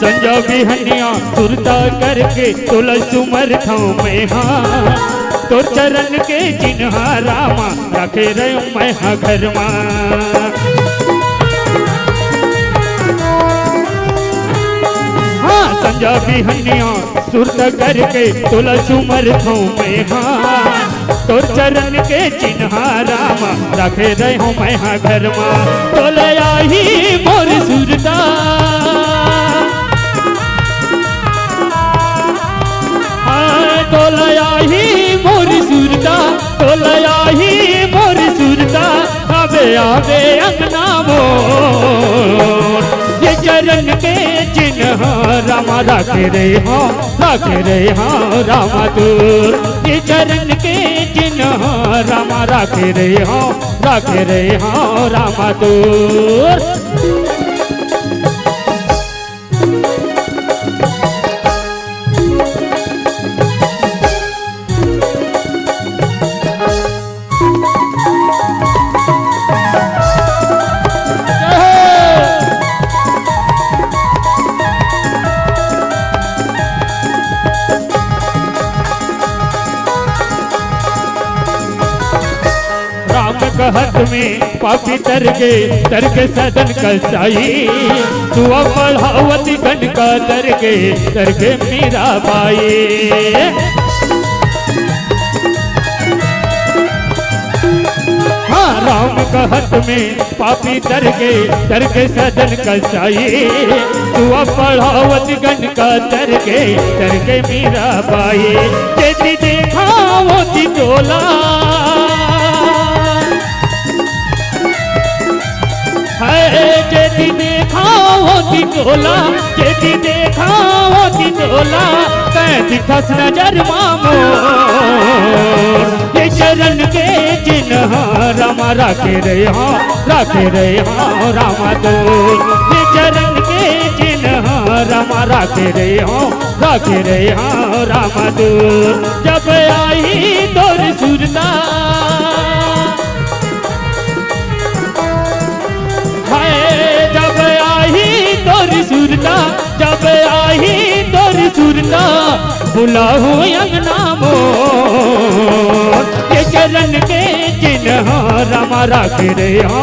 संझा बिहनिया सुरता करके तोला सुमरथंव मैं हा, तोर चरण के चिन्हा रामा राखे रहेंव मैं हा घर मा। हाँ, संझा बिहनिया सुरता करके तोला सुमरथंव मैं हा, तोर चरण के चिन्हा रामा राखे रहेंव मैं हा घर मा। तोला आही मोर सुरता, हाँ, तोला आही मोर सुरता, तोला आही मोर सुरता, आबे आबे अंगना मोर। ये चरण के चिन्हा रामा राखे रहेंव, राखे रहेंव रामा तोर। ये चरण के चिन्हा रामा राखे रहेंव, राखे रहेंव रामा तोर। राम कहत में पापी तर गे, तर गे सदन कसाई। दुआ बढ़ावत गन का तर गे, तर गे मीरा बाई। हाँ, राम कहत में पापी तर गे, तर गे सदन कसाई। दुआ बढ़ावत गन का तर गे, तर गे मीरा बाई। जेती देखंव ओती तोला, हाय, जेती देखंव ओती तोला, जेती देखंव ओती तोला, तैं दिखस नजर मा मोर। ये चरण के चिन्हा रामा राखे रहेंव, राखे रहेंव रामा तोर। ये चरण के चिन्हा रामा राखे रहेंव, राखे रहेंव रामा तोर। जब आही तोर सुरता, हाय, जब आही तोर सुरता, जब आही तोर सुरता, बुलाहूँ अंगना मोर। ये चरण के चिन्हा रामा राखे रहेंव,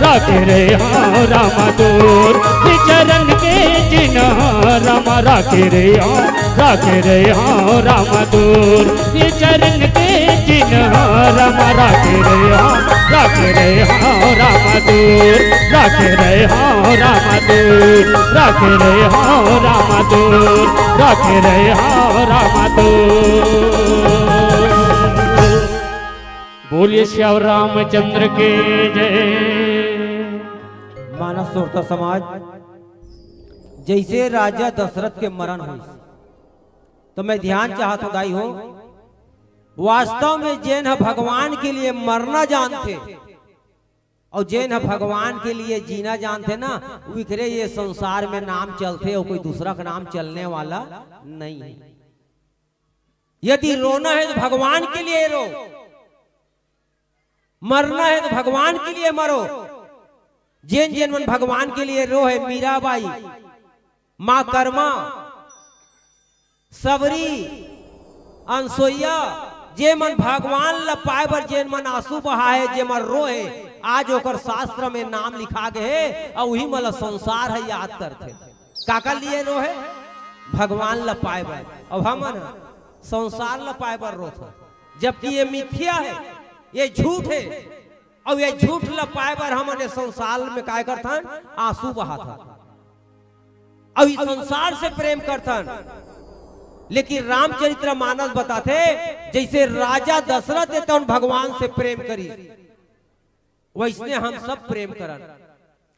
राखे रहेंव रामा तोर। ये चरण के चिन्हा रामा राखे रहेंव, राखे रहेंव रामा तोर। ये चरण के चिन्हा रामा राखे रहेंव, राखे रहेंव रामा तोर, राखे रहेंव रामा तोर, राखे रहेंव रामा तोर, राखे रहेंव रामा तोर। बोलिए सियावर रामचंद्र के जय। मानस श्रोता समाज, जइसे राजा दशरथ के मरन होइस, त मैं ध्यान चाहत हंव दाई हो, वास्तव में जेन ह भगवान के लिए मरना जानथे अउ जेन ह भगवान के लिए जीना जानथे ना, उखरे ये संसार में नाम चलथे अउ कोई दूसरा का नाम चलने वाला नहीं है। यदि रोना है तो भगवान के लिए रो, मरना है तो भगवान के लिए मरो। जेन जेन मन भगवान के लिए रो है, मीराबाई, माँ कर्मा, सबरी, अनसोइया, जे मन भगवान ल पाए बर जेन मन आंसू बहाए, जे मन रोए, आज ओकर शास्त्र में नाम लिखा गे हे, अउ उही मन ल संसार ह याद करथे। काकर लिए रोए? भगवान ल पाए बर। अब हमन ह संसार ल पाए बर रोथन, जबकि ये मिथ्या हे, ये झूठ हे। अउ ये झूठ ल पाए बर हमन ये संसार में काय करथन? आंसू बहाथन। अउ इस संसार से प्रेम करथन। लेकिन रामचरित्र मानस बताथे, जइसे राजा दशरथ हे तउन भगवान से प्रेम करिस, वइसने हम सब प्रेम करन।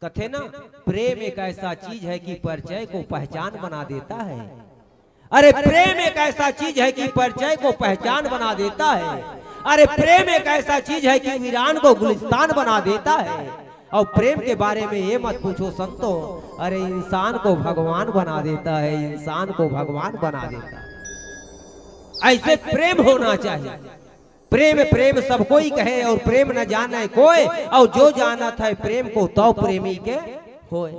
कथे ना, प्रेम एक ऐसा चीज है कि परिचय को पहचान बना देता है। अरे, प्रेम एक ऐसा चीज है कि परिचय को पहचान बना देता है। अरे, प्रेम एक ऐसा चीज है कि वीरान को गुलिस्तान बना देता है। और प्रेम के बारे में ये मत पूछो संतों, अरे, इंसान को भगवान बना देता है, इंसान को भगवान बना देता है। ऐसे प्रेम होना चाहिए। प्रेम प्रेम सब कोई कहे, और प्रेम न जाने कोई, और जो जानत है प्रेम को, तौ प्रेमी के होए।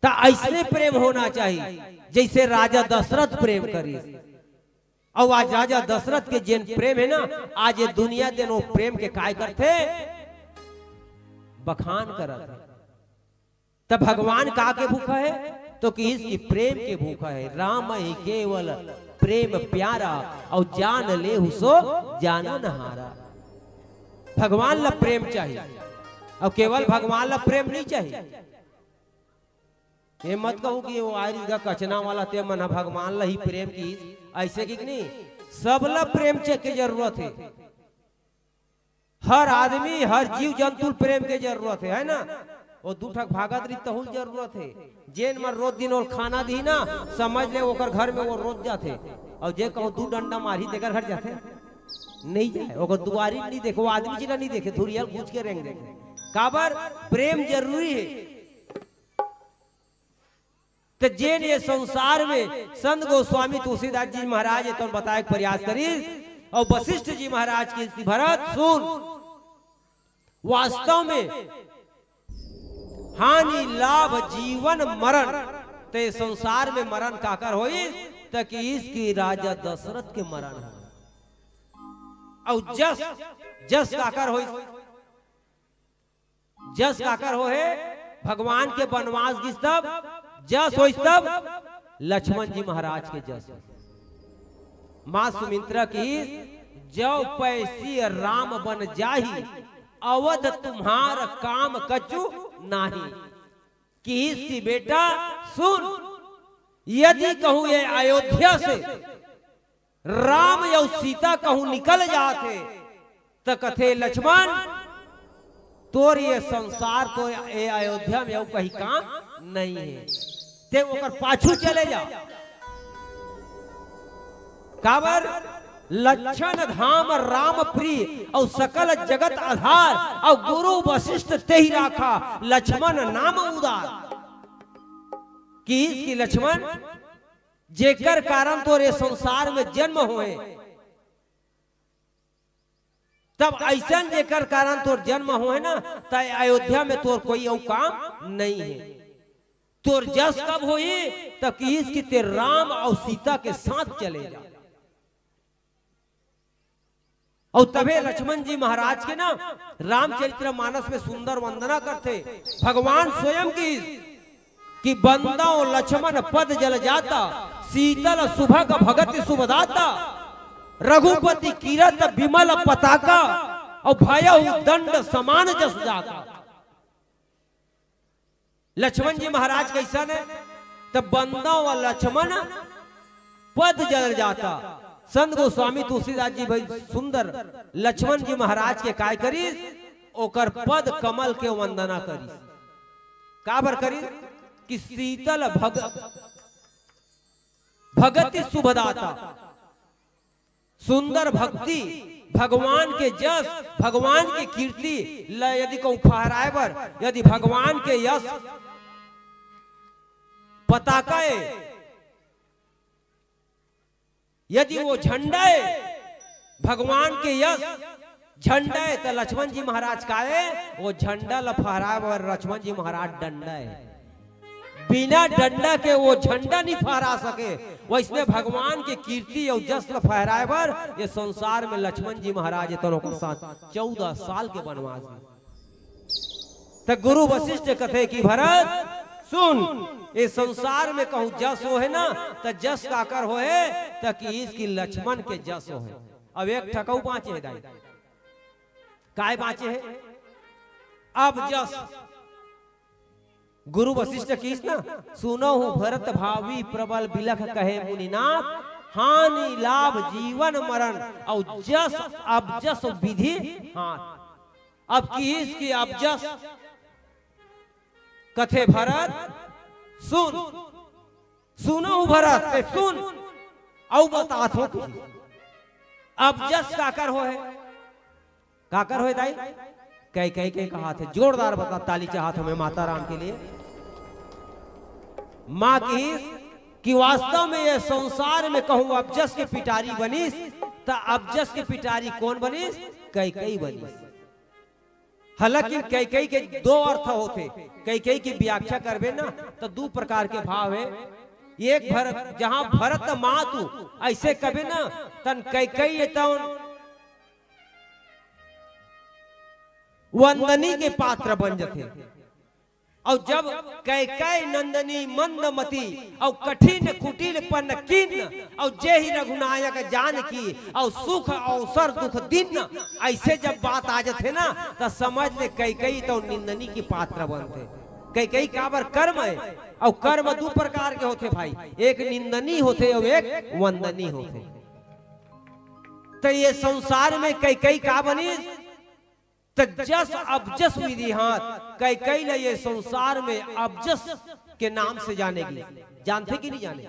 त अइसने प्रेम होना चाहिए, जइसे राजा दशरथ प्रेम करिस। अउ आज राजा दशरथ के जेन प्रेम हे ना, आज ये दुनिया तेन वो प्रेम के काय करथे, बखान करत हे। त भगवान का के भूखा हे? तो किहिस कि प्रेम के भूखा हे। रामहि केवल प्रेम प्यारा, अउ जान लेहु सो जानन हारा। भगवान ला प्रेम चाहिए, अउ केवल भगवान ला प्रेम नहीं चाहिए। ये मत कहू कि वो आरिस गा कचना वाला ते मन ह भगवान ला ही प्रेम किहिस, अइसे कि नहीं? सबला प्रेम के जरूरत हे। हर आदमी, हर जीव जंतु ल प्रेम के जरूरत हे, है ना? वो दू ठक भागत रही तहू ल जरूरत हे। जेन मन रोज दिन ओला खाना दिही ना, समझ ले ओकर घर में वो रोज जाथे। अउ जे कहूँ दू डंडा मारही तेकर घर जाथे? नहीं जाय। ओकर दुआरी नहीं देखे, वो आदमी जी ला नहीं देखे, धुरिया ल घुच के रेंग देथे। काबर? प्रेम जरूरी हे। त जेन ये संसार में संत गोस्वामी तुलसीदास जी महाराज ये तो बताए के प्रयास करिस, अउ वशिष्ठ जी महाराज किहिस कि भरत सुन, वास्तव में हानि लाभ जीवन मरण, त ये संसार में मरण काकर होइस? त किहिस कि राजा दशरथ के मरण होइस। अउ जस, जस काकर होइस? जस काकर होहे? भगवान के बनवास गिस तब, जस होइस तब, लक्ष्मण जी महाराज के जस होइस। माँ सुमित्रा किहिस, "जव पै सिय राम बन जाही, अवध तुम्हार काम कछु नाही।" किहिस कि बेटा सुन, यदि कहूँ ये अयोध्या से राम अउ सीता कहूँ निकल जात हे, त कथे, "लक्ष्मण, तोर ये संसार, तोर ये अयोध्या में अउ कहीं काम नहीं हे, ते ओकर पाछू चले जा।" काबर? लक्षण धाम राम प्रिय अउ सकल जगत आधार, अउ गुरु वशिष्ठ तेहि राखा लक्ष्मण नाम उदार। किहिस कि लक्ष्मण, जेकर कारण तोर ये संसार में जन्म होए, तब अइसन जेकर कारण तोर जन्म होए ना, त अयोध्या में तोर कोई अउ काम नहीं हे। तोर जस कब होही? त किहिस कि ते राम अउ सीता के साथ चले जा। अउ तभे लक्ष्मण जी महाराज के ना रामचरित्र मानस में सुंदर वंदना करथे। भगवान स्वयं किहिस कि "बंदव लक्ष्मण पद जल जाता, सीतल सुभग भगति सुभदाता, रघुपति कीरत बिमल पताका, अउ भयहु दंड समान जस जाता।" लक्ष्मण जी महाराज कइसन हे? त बंदव लक्ष्मण पद जल जाता। संत गोस्वामी तुलसीदास जी भाई सुंदर लक्ष्मण जी महाराज के काय करिस? ओकर पद कमल के वंदना करिस। काबर करिस? कि सीतल भग-, भगति सुभदाता। सुंदर भक्ति, भगवान के जस, भगवान के कीर्ति ल यदि कहूँ फहराए बर, यदि भगवान के यश पताका ए, यदि वो झंडा ए, भगवान के यश झंडा ए, त लक्ष्मण जी महाराज का ए, वो झंडा ल फहराए बर लक्ष्मण जी महाराज डंडा ए। बिना डंडा के वो झंडा नहीं फहरा सके। वइसने भगवान के कीर्ति अउ जस ल फहराए बर ये संसार में लक्ष्मण जी महाराज ए तन ओकर साथ चौदह साल के बनवास में। त गुरु वशिष्ठ कथे कि भरत सुन, ये संसार में कहूँ जस होहे ना, त जस काकर होहे? त किहिस कि लक्ष्मण के जस होहे। अब एक ठक अउ बाँचे हे दाई। काय बाँचे हे? अब जस गुरु वशिष्ठ किहिस ना, "सुनहु भरत भावी प्रबल बिलख कहे मुनिनाथ, हानि लाभ जीवन मरण अउ जस अब जस विधि हाथ।" अब किहिस कि अब जस कथे भरत सुन, सुनहु भरत, ते सुन, अउ बतात हों तुझे। अब जस काकर होहे? काकर होहे दाई? कैकई के कहाथे। जोरदार बता, ताली चाहत हँव मैं माता राम के लिए। माँ किहिस कि वास्तव में ये संसार में कहूँ अब जस के पिटारी बनिस, त अब जस के पिटारी कोन बनिस? कैकई बनिस। हालांकि कैकई के दो अर्थ होथे। कैकई के व्याख्या करबे ना, त दू प्रकार के भाव हे। एक भरत, जहां भरत मातु ऐसे कबे ना, तन कैकई ए तौन वंदनी के पात्र बन जथे। अउ जब कैकई नंदनी मंदमती अउ कठिन कुटिल पन किन्न अउ जेहि रघुनायक जानकी अउ सुख अवसर दुख दिन, ऐसे जब बात आ जथे ना, त समझ ले कैकई तो निंदनी के पात्र बनथे। कैकई काबर कर्म हे, अउ कर्म दू प्रकार के होथे भाई, एक निंदनी होथे अउ एक वंदनी होथे। त ये संसार में कैकई का बनिस? त जस अबजस विधि हाथ, कैकई ल ये संसार में अबजस के नाम से जाने गिस। जानथे कि नहीं जाने?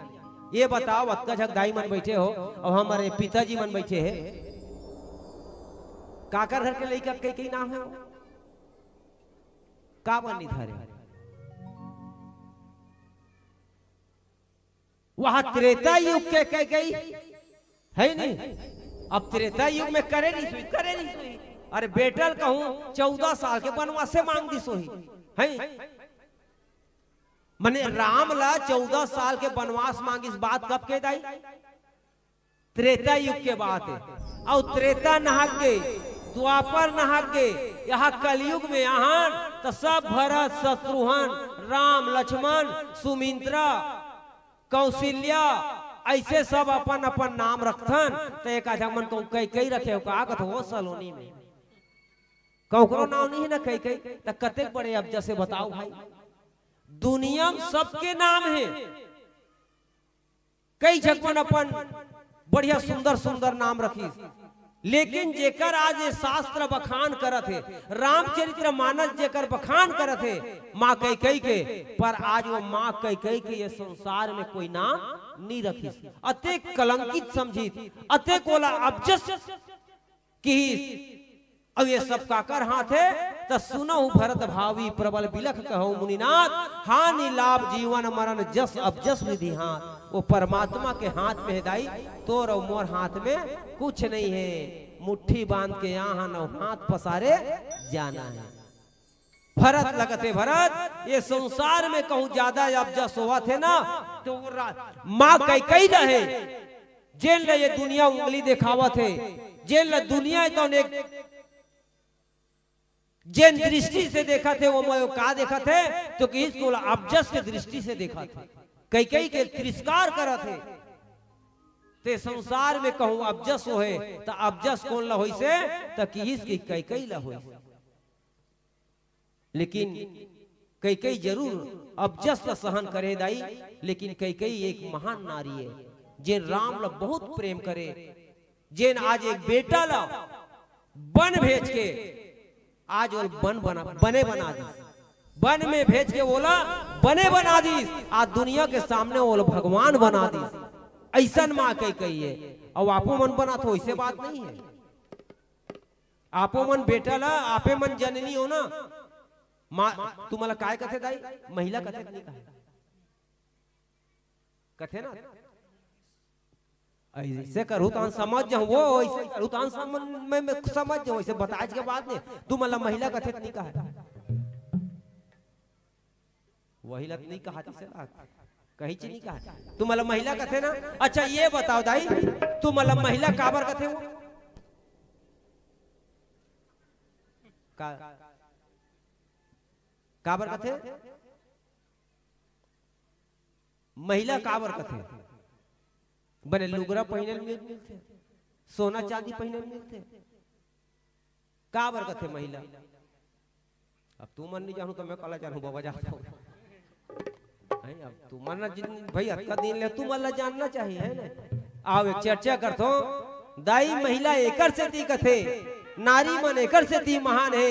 ये बताओ, अतका झक दाई मन बैठे हो, अउ हमर पिताजी मन बैठे हे, काकर घर के लइका कैकई नाम हे? काबर नहीं धरे? वह त्रेता युग के कैकई हे नहीं? अब त्रेता युग में करे नहीं सोई, करे नहीं सोई। अरे बेटा ल कहूं चौदह साल के बनवास मांग दिस होही, हे? मने राम ला चौदह साल के बनवास मांगिस, बात कब के दाई? त्रेता युग के बात हे। अउ त्रेता नहाके, द्वापर नहाके, यहां कलयुग में आहन, त सब भरत, शत्रुघ्न, राम, लक्ष्मण, सुमित्रा, कौशल्या, ऐसे सब अपन अपन नाम रखथन। त एक आध मन तो कैकई रखे हो का, कथो सलोनी में ककरो नाम नहीं हे ना कैकई, त कतेक बड़े अबजस हे बताओ भाई। दुनिया में सबके नाम हे, कई झक मन अपन बढ़िया सुंदर सुंदर नाम रखिस, लेकिन जेकर आज ये शास्त्र बखान करत हे, रामचरित्र मानस जेकर बखान करत हे, माँ कैकई के, पर आज वो माँ कैकई के ये संसार में कोई नाम नहीं रखिस। अतेक कलंकित समझिस, अतेक ओला अबजस किहिस। अउ ये सब काकर हाथ हे? त सुनहु भरत भावी प्रबल बिलख कहउ मुनिनाथ, हानि लाभ जीवन मरण जस अबजस विधि हाथ। वो परमात्मा के हाथ में हे दाई, तोर अउ मोर हाथ में कुछ नहीं हे। मुट्ठी बांध के आहन अउ हाथ पसारे जाना हे। भरत ल कथे, भरत, ये संसार में कहूं ज्यादा अबजस होवत हे ना, त वो रा-, माँ कैकई ल हे, जेन ल ये दुनिया उंगली देखावत हे, जेन ल दुनिया ए तौन एक, जेन दृष्टि से देखत हे, वो मोला का देखत हे, त किहिस ओला अबजस के दृष्टि से देखत हे, कैकई के तिरस्कार करत हे। त संसार में कहूं अबजस होहे, त अबजस कोन ल होइसे? त किहिस कि कैकई ल होइसे। लेकिन कैकई जरूर अबजस ल सहन करे दाई, लेकिन कैकई एक महान नारी हे, जेन राम ल बहुत प्रेम करे, जेन आज एक बेटा ल बन भेज के आज ओला बन बना, बने बना दिस, बन में भेज के ओला बने बना दिस, आज दुनिया के सामने ओला भगवान बना दिस। अइसन माँ कैकई हे। अउ आपो मन बनाथो, अइसे बात नहीं हे। आपो मन बेटा ला, आपे मन जननी हो ना। माँ, तुमला काय कथे दाई? महिला कथे नहीं कहे? कथे ना? अइसे करहू तहन समझ जाहूँ, वो अइसे करहू तहन समझ, मैं, मैं समझ जाहूँ, अइसे बताए के बाद में तुमला महिला कथे नहीं कहे? वही लत नहीं कहा जिसे ला, कहीं चीज नहीं कहा। तुमला महिला कथे ना? अच्छा, ये बताओ दाई, तुमला महिला काबर कथे वो? का, काबर कथे? महिला काबर कथे? बने लुगरा पहिने ल मिल-, मिलथे, सोना चांदी पहिने ल मिलथे, काबर कथे महिला? अब तुमन नहीं जानू तो मैं काला जानू बाबा, जात हूँ। हैं, अब तुमन ना जिन-, भाई, अतका दिन ले तुमन ला जानना चाहिए, है ना? आओ, एक चर्चा करथो। दाई, महिला एकर सेती कथे, नारी मन एकर सेती महान हे।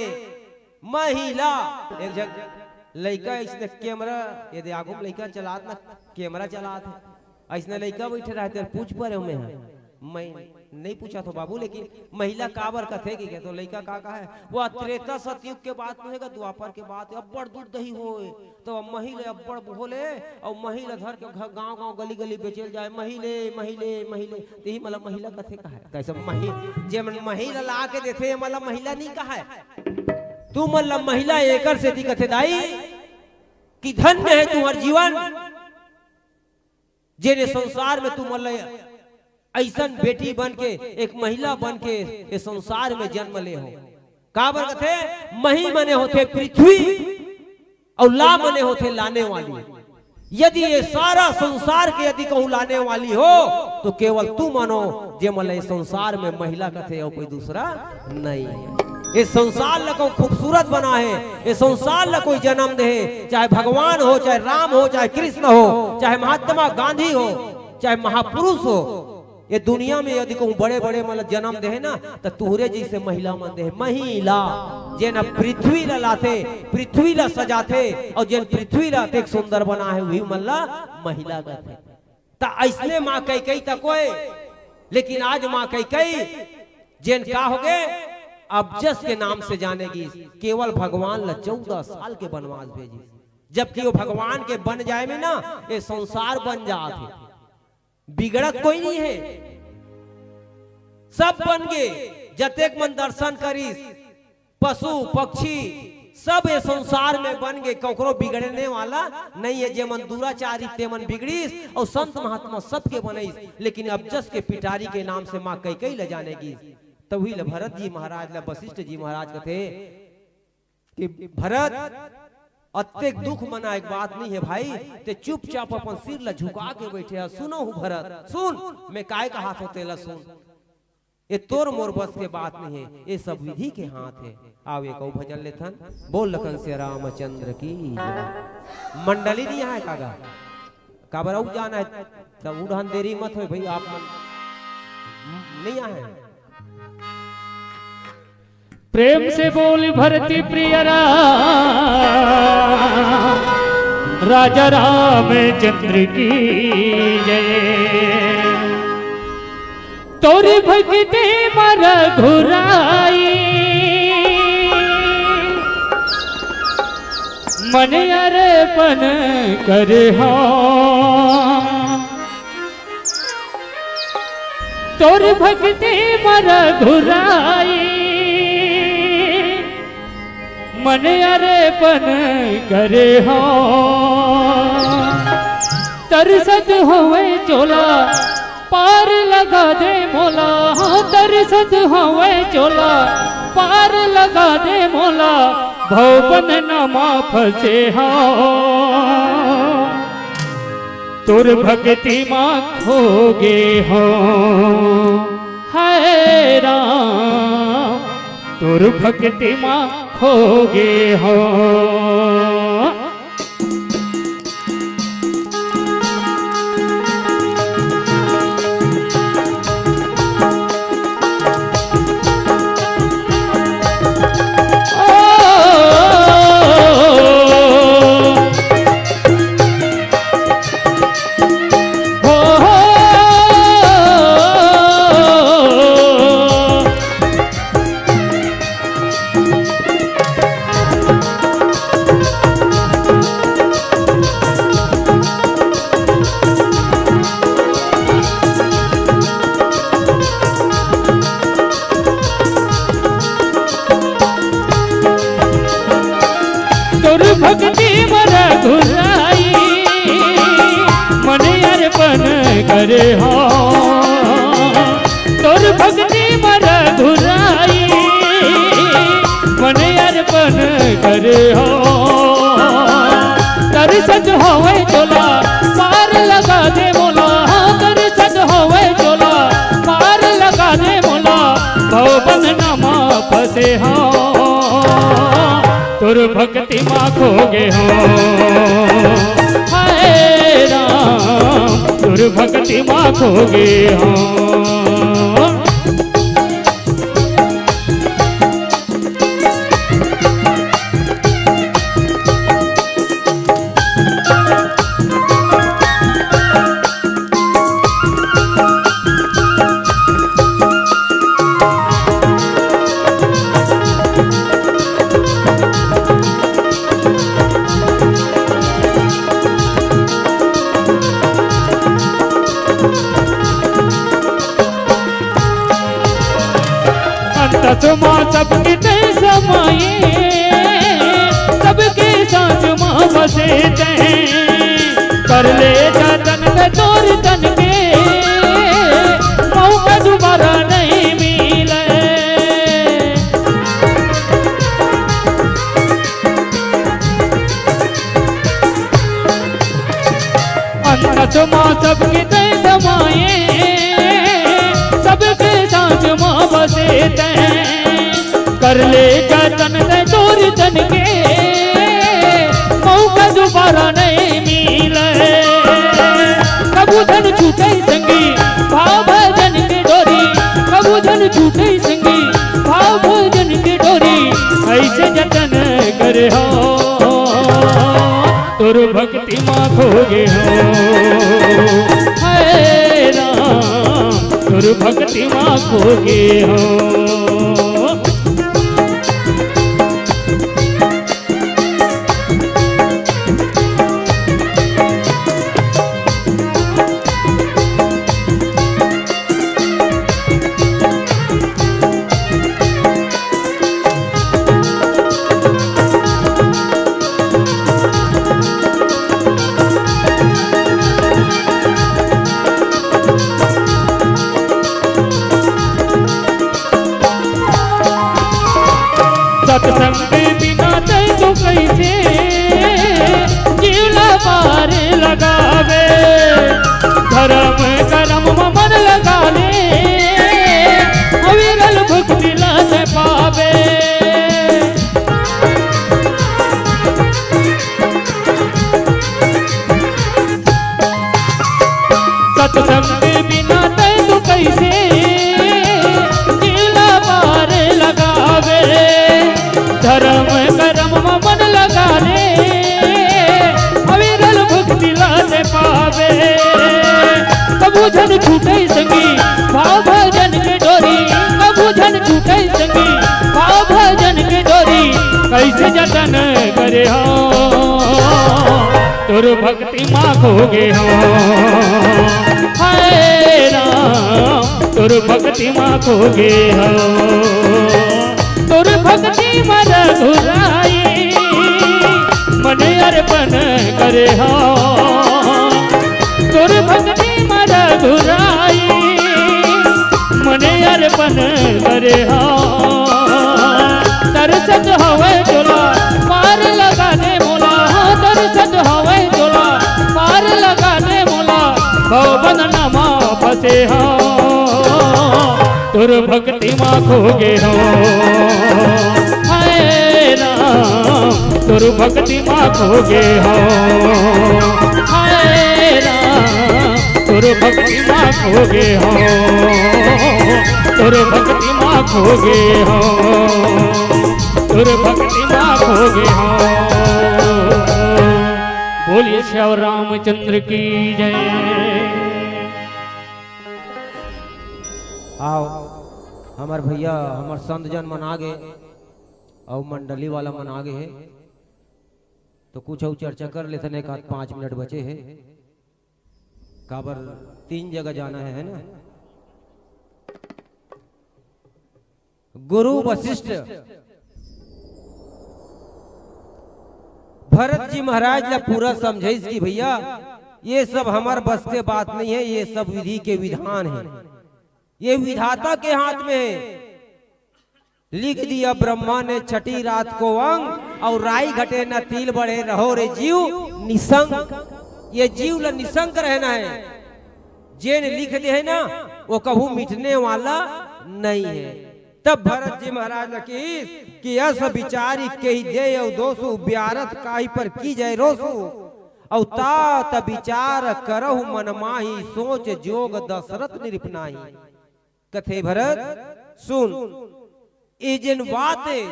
महिला, एक झन लइका इसने कैमरा, ये दे आगू में लइका चलात ना, कैमरा चलात हे। अइसने लइका बइठे रहे, तेरे पूछ परे हूँ मैं, हाँ। मैं नहीं पूछा तो बाबू, लेकिन महिला काबर कथे कि, तो लइका का कहा है? वो त्रेता सतयुग के बात नहीं है, द्वापर के बात है। अब्बड़ दूध दही होए, तो महिला अब्बड़ बोले, और महिला धर के घर, गांव-गांव, गली-गली बेचेल जाए, "महिले, महिले, महिले।" तेही मतलब महिला कथे कहा है। कैसे मही-, जे मन महिला ला के देथे, मतलब महिला नहीं कहा है। तुमन ला महिला एकर सेती कथे दाई कि धन्य हे तुम्हर जीवन, जेन ए संसार में तुमन ला अइसन बेटी बन के, एक महिला बन के ए संसार में जन्म ले हो। काबर कथे, मही मने होथे पृथ्वी अउ ला मने होथे लाने वाली। यदि ये सारा संसार के यदि कहूँ लाने वाली हो, तो केवल तुमन हो, जेमन ला ये संसार में महिला कथे अउ कोई दूसरा नहीं हे। ये संसार ला कोई खूबसूरत बनाहे, ये संसार ला कोई जन्म दे हे, चाहे भगवान हो, चाहे राम हो, चाहे कृष्ण हो, चाहे महात्मा गांधी हो, चाहे महापुरुष हो, ये दुनिया में यदि कहूँ बड़े-बड़े मन ला जन्म दे हे ना, त तुहरे जइसे महिला मन दे हे। महिला, जेन ह पृथ्वी ला लाथे, पृथ्वी ला सजाथे, अउ जेन पृथ्वी ला अतेक सुंदर बनाहे, उही मन ला महिला कथे। त अइसने माँ कैकई तक होय, लेकिन आज माँ कैकई जेन का होगे, अबजस के नाम से जाने गिस। केवल भगवान ला चौदह साल के बनवास भेजिस, जबकि वो भगवान के बन जाए में ना, ये संसार बन जात हे। बिगड़त कोई नहीं हे, सब बन गे, जतेक मन दर्शन करिस, पशु पक्षी सब ये संसार में बन गे, ककरो बिगड़ने वाला नहीं हे। जेमन दुराचारी तेमन बिगड़िस, अउ संत महात्मा सबके बनइस, लेकिन अबजस के पिटारी के नाम से माँ कैकई ल जाने गिस। तभी ल भरत जी महाराज ल वशिष्ठ जी महाराज कथे, कि भरत, अतेक दुख मनाए के बात नहीं हे भाई, ते चुपचाप अपन सिर ला झुका के बैठे हे। सुनो हूँ भरत, सुन, मैं काय कहात हों तेला सुन। ये तोर मोर बस के बात नहीं हे, ये सब विधि के हाथ हे। आव एक अउ भजन लेथन। बोल लखन सिया रामचंद्र की जय। मंडली नहीं आए कागा? काबर अउ जाना हे, तब उड़ान देरी मत होय भाई, आप मन नहीं आए। प्रेम से बोल भरती प्रिय राम, राजा रामचंद्र की जय। तोर भक्ति म रघुराई, मन अर्पण करे हो। तोर भक्ति म रघुराई, मन अर्पण करे हो। तरसत होवे चोला, पार लगा दे मोला। हाँ, तरसत होवे चोला, पार लगा दे मोला। भव बंधन म फंसे हो, तोर भक्ति म खो गे हो। हाय राम, तोर भक्ति म खो गे हो। तोर भक्ति म रघुराई, मन अर्पण करे हो। तोर भक्ति म रघुराई, मन अर्पण करे हो। तरसत होवे चोला, पार लगा दे मोला। तरसत होवे चोला, पार लगा दे मोला। भव बंधन म फंसे हो, तोर भक्ति म खो गे हो। हाय राम, तोर भक्ति म खो गे हो। अंत सुमा सबके तै समाए, सांस म बसे तैं, कर ले जतन तैं तोर तन के, मौका दुबारा नइ मिले। अंत म सबके तैं समाए, सबके सांस म बसे तैं। कर ले जतन तैं तोर तन के, मौका दुबारा नइ मिले। कभू झन छूटे संगी, भाव भजन के डोरी, कभू झन छूटे संगी, भाव भजन के डोरी, अइसे जतन करे हंव, तोर भक्ति म खो गे हंव। हे राम, तोर भक्ति म खो गे हंव। सत्संग बिना तैं तो कइसे जीव ला पार लगाबे। धरम करम म मन लगा ले, अविरल भक्ति ला तैं पाबे। सत्संग बिना तैं तो कइसे जीव ला पार लगाबे। धरम करम म मन लगा ले, अविरल भक्ति ला तैं पाबे। कभू झन छूटे संगी, भाव भजन के डोरी, कभू झन छूटे संगी, भाव भजन के डोरी, कइसे जतन करे हंव, तोर भक्ति म खो गे हंव। हाय राम, तोर भक्ति म खो गे हंव। तोर भक्ति म रघुराई, मन अर्पण करे हंव। तोर भक्ति म रघुराई, मन अर्पण करे हंव। तरसत हवय तोला, पार लगा दे मोला। तरसत हवय तोला, पार लगा दे मोला। भव बंधन म फंसे हंव, तोर भक्ति म खो गे हंव। हाय राम, तोर भक्ति म खो गे हंव। हाय राम, तोर भक्ति म खो गे हंव। तोर भक्ति म खो गे हंव। तोर भक्ति म खो गे हंव। बोलिए श्री रामचंद्र की जय। आओ, हमर भैया, हमर संत जन मन आ गे, अउ मंडली वाला मन आ गे हे, तो कुछ अउ चर्चा कर लेथन, एक आध पाँच मिनट बचे हे, काबर तीन जगह जाना हे, है ना? गुरु वशिष्ठ भरत जी महाराज ला पूरा समझाइस कि भैया, ये सब हमर बस के बात नहीं है, ये सब विधि के विधान है, ये विधाता के हाथ में है। लिख दिया ब्रह्मा ने छठी रात को अंग, और राई घटे न तिल बढ़े, रहो रे जीव निसंग। ये जीव ला निसंग रहना है। जेन लिख दे है ना, वो कभू मिटने वाला नहीं है। तब भरत जी महाराज ने कहिस कि अस विचारी केहि देय अउ दोसु, ब्यारथ काहि पर कीजय रोसु। अउ तात विचार करहु मन माही, सोच जोग दशरथ नृप नाही। कथे भरत सुन, ये जेन बात है,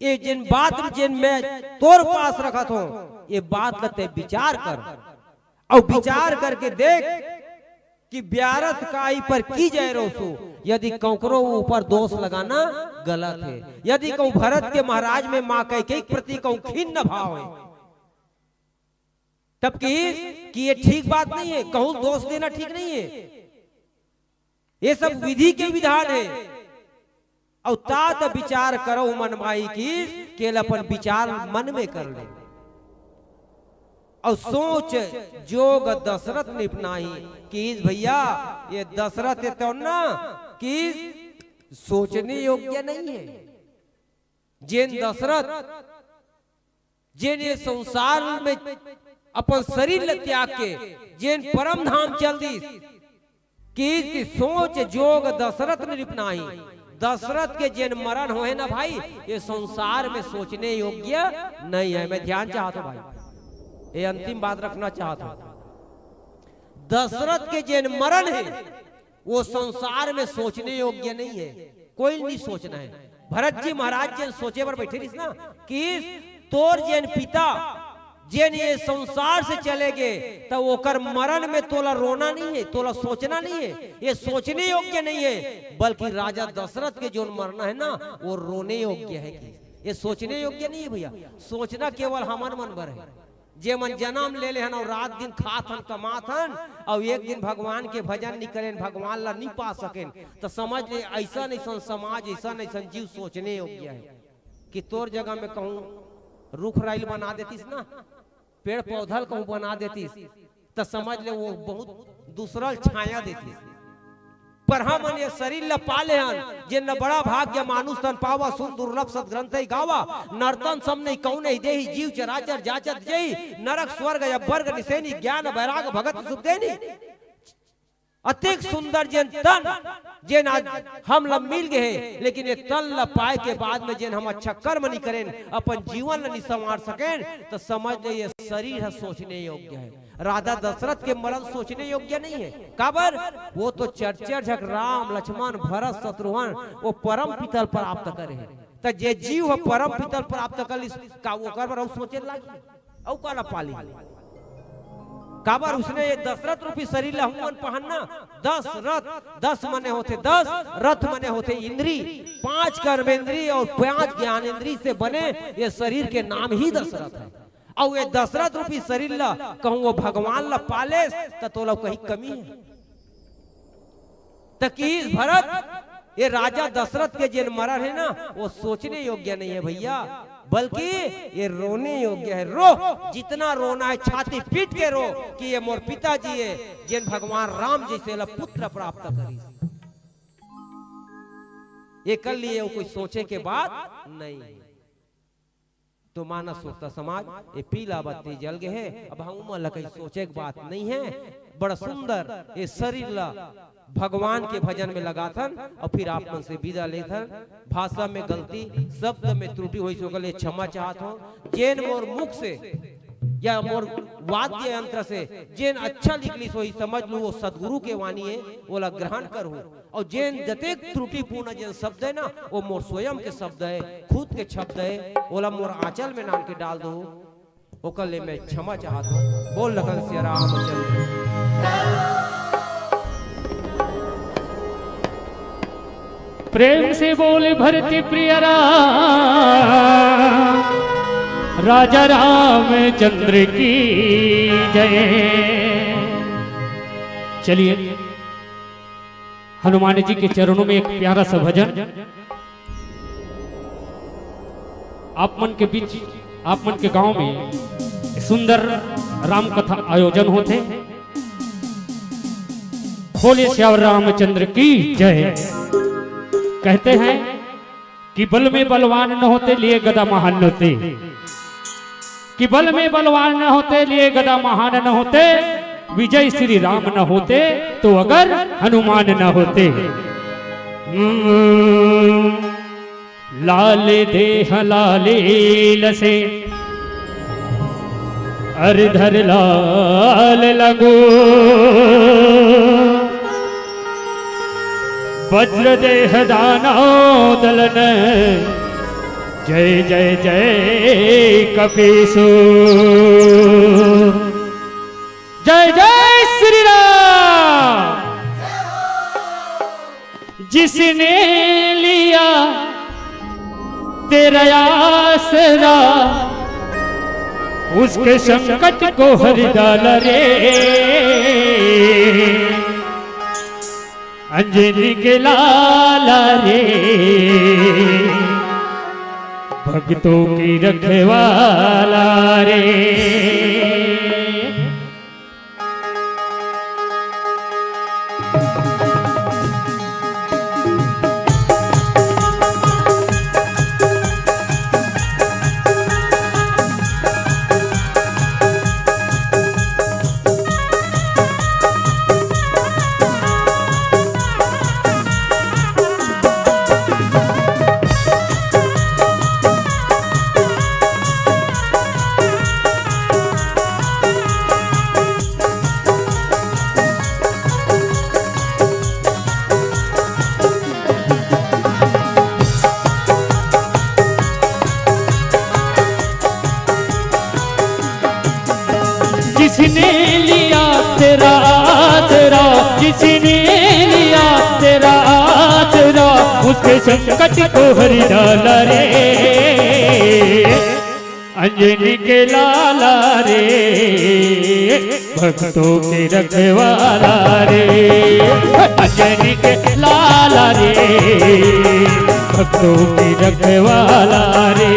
ये जेन बात, जेन मैं तोर पास रखत हों, ये बात ल तैं विचार कर, अउ विचार करके देख कि ब्यारथ काहि पर कीजय रोसु। यदि ककरो ऊपर दोष लगाना गलत है, यदि कहूँ भरत के महाराज में माँ कैकेयी के प्रति कहूँ खिन्न भाव है, तब कहिस कि ये ठीक बात नहीं है, कहूँ दोष देना ठीक नहीं है। ये सब विधि के विधान है। अउ तात विचार करउ मन माही कीस, के ल अपन विचार मन में कर ले। अउ सोच जोग दशरथ नृप नाही कीस, भैया, ये दशरथ ये तो ना कीस, सोचने योग्य नहीं है। जेन दशरथ, जेन ये संसार में अपन शरीर ल त्याग के जेन परम धाम चल दिस, कि, कि सोच जोग दशरथ नृप नाही। दशरथ के जेन मरण होए ना भाई, ये संसार में सोचने योग्य नहीं है। मैं ध्यान चाहत हूं भाई, ये अंतिम बात रखना चाहत हूं। दशरथ के जेन मरण है, वो संसार में सोचने योग्य नहीं है, कोई नहीं सोचना है। भरत जी महाराज जेन सोचे बर बैठे रहिस ना, कि तोर जेन पिता जेन ये संसार से चले गे, त ओकर मरण में तोला रोना नहीं है, तोला सोचना नहीं है, ये सोचने योग्य नहीं है। बल्कि राजा दशरथ के जोन मरना है ना, वो रोने योग्य है। कि ये सोचने योग्य नहीं है भैया, सोचना केवल हमन मन बर है। जे मन जन्म ले ले हन अउ रात दिन खात हन, कमात हन, अउ एक दिन भगवान के भजन नी करेन, भगवान ला नी पा सकेन, त समझ ले, ऐसन ऐसन समाज, ऐसन ऐसन जीव सोचने योग्य है। कि तोर जगह में कहूं रुख राइल बना देतिस ना, पेड़ पौधा ल कहूं बना देतिस, त समझ ले, वो बहुत दूसरा ल छाया देतिस। पर हमन ये शरीर ल पा ले हन, जेन बड़ा भाग्य मानुष तन पावा, सुन दुर्लभ सत ग्रंथ ही गावा। नरतन सम नहीं कहूं नहीं देही, जीव चराचर जाचत जेही, नरक स्वर्ग या वर्ग निसेनी, ज्ञान बैराग भगत सुख देनी। अतेक सुंदर जेन तन, जेन आज हम ला मिल गए हे, लेकिन ये तन ला पाए के बाद में जेन हम अच्छा कर्म नहीं करेन, अपन जीवन ला नहीं संवार सकेन, त समझ ले, ये शरीर ह सोचने योग्य है। राजा दशरथ के मरण सोचने योग्य नहीं है। काबर? वो तो चर चर झक राम, लक्ष्मण, भरत, शत्रुघ्न, वो परम पिता ल प्राप्त करे हे। त जे जीव ह परम पिता ल प्राप्त कर लिस, का ओकर बर अउ सोचे लागी? अउ काला पाली? काबर उसने ये दशरथ रूपी शरीर ला हमन पहनना? दस रथ, दस मने होथे दस, रथ मने होथे इंद्री, पांच कर्मेंद्री अउ पांच ज्ञानेंद्री से बने ये शरीर के नाम ही दशरथ है। अउ ये दशरथ रूपी शरीर ला कहूं वो भगवान ला पालेस, त तोला कहीं कमी है? त किस भरत, ये राजा दशरथ के जेन मरण है ना, वो सोचने योग्य नहीं है भैया, बल्कि ये रोने योग्य है। रो, जितना रोना है छाती पीट के रो कि ये मोर पिताजी है, जेन भगवान राम जैसे ला पुत्र प्राप्त करिस। एकर लिए वो कोई सोचे के बात नहीं है। तो मानस सुरता समाज, ये पीला बत्ती जल गए है, अब हम मन ला कहीं सोचे के बात नहीं है। बड़ा सुंदर ये शरीर ला भगवान के भजन में लगाथन अउ फिर आप मन से विदा लेथन। भाषा में गलती, शब्द में त्रुटि होइस, ओकर लिए क्षमा चाहत हूं। जेन मोर मुख से या मोर वाद्य यंत्र से जेन अच्छा निकलिस होही, समझ लू वो सदगुरु के वाणी है, ओला ग्रहण करहू। अउ जेन जतेक त्रुटिपूर्ण जेन शब्द है ना, वो मोर स्वयं के शब्द है, खुद के शब्द है, ओला मोर आंचल में नान के डाल दो। ओकर ले मैं क्षमा चाहत हूं। बोल लखन सिया रामचंद्र। प्रेम से बोल भरत प्रिय राम, राजा रामचंद्र की जय। चलिए, हनुमान जी के चरणों में एक प्यारा सा भजन। आप मन के बीच, आप मन के गांव में सुंदर राम कथा आयोजन होथे। बोले सियावर रामचंद्र की जय। कहते हैं कि बल में बलवान न होते, लिए गदा महान न होते। कि बल में बलवान न होते, लिए गदा महान न होते, विजय श्री राम न होते, तो अगर हनुमान न होते। हम्म, लाल देह लाल लसे, अर धर लाल लगो। वज्र देह दानव दलन, जय जय जय कपीसु। जय जय श्री राम। जिसने लिया तेरा आसरा, उसके संकट को हर डाला रे। अंजनी के लाला रे, भक्तों की रखवाला रे। जिसने लिया तेरा आसरा, जिसने लिया तेरा आसरा, उसके संकट को हर डाला रे। अंजनी के लाला रे, भक्तों के रखवाला रे। अंजनी के लाला रे, भक्तों के रखवाला रे।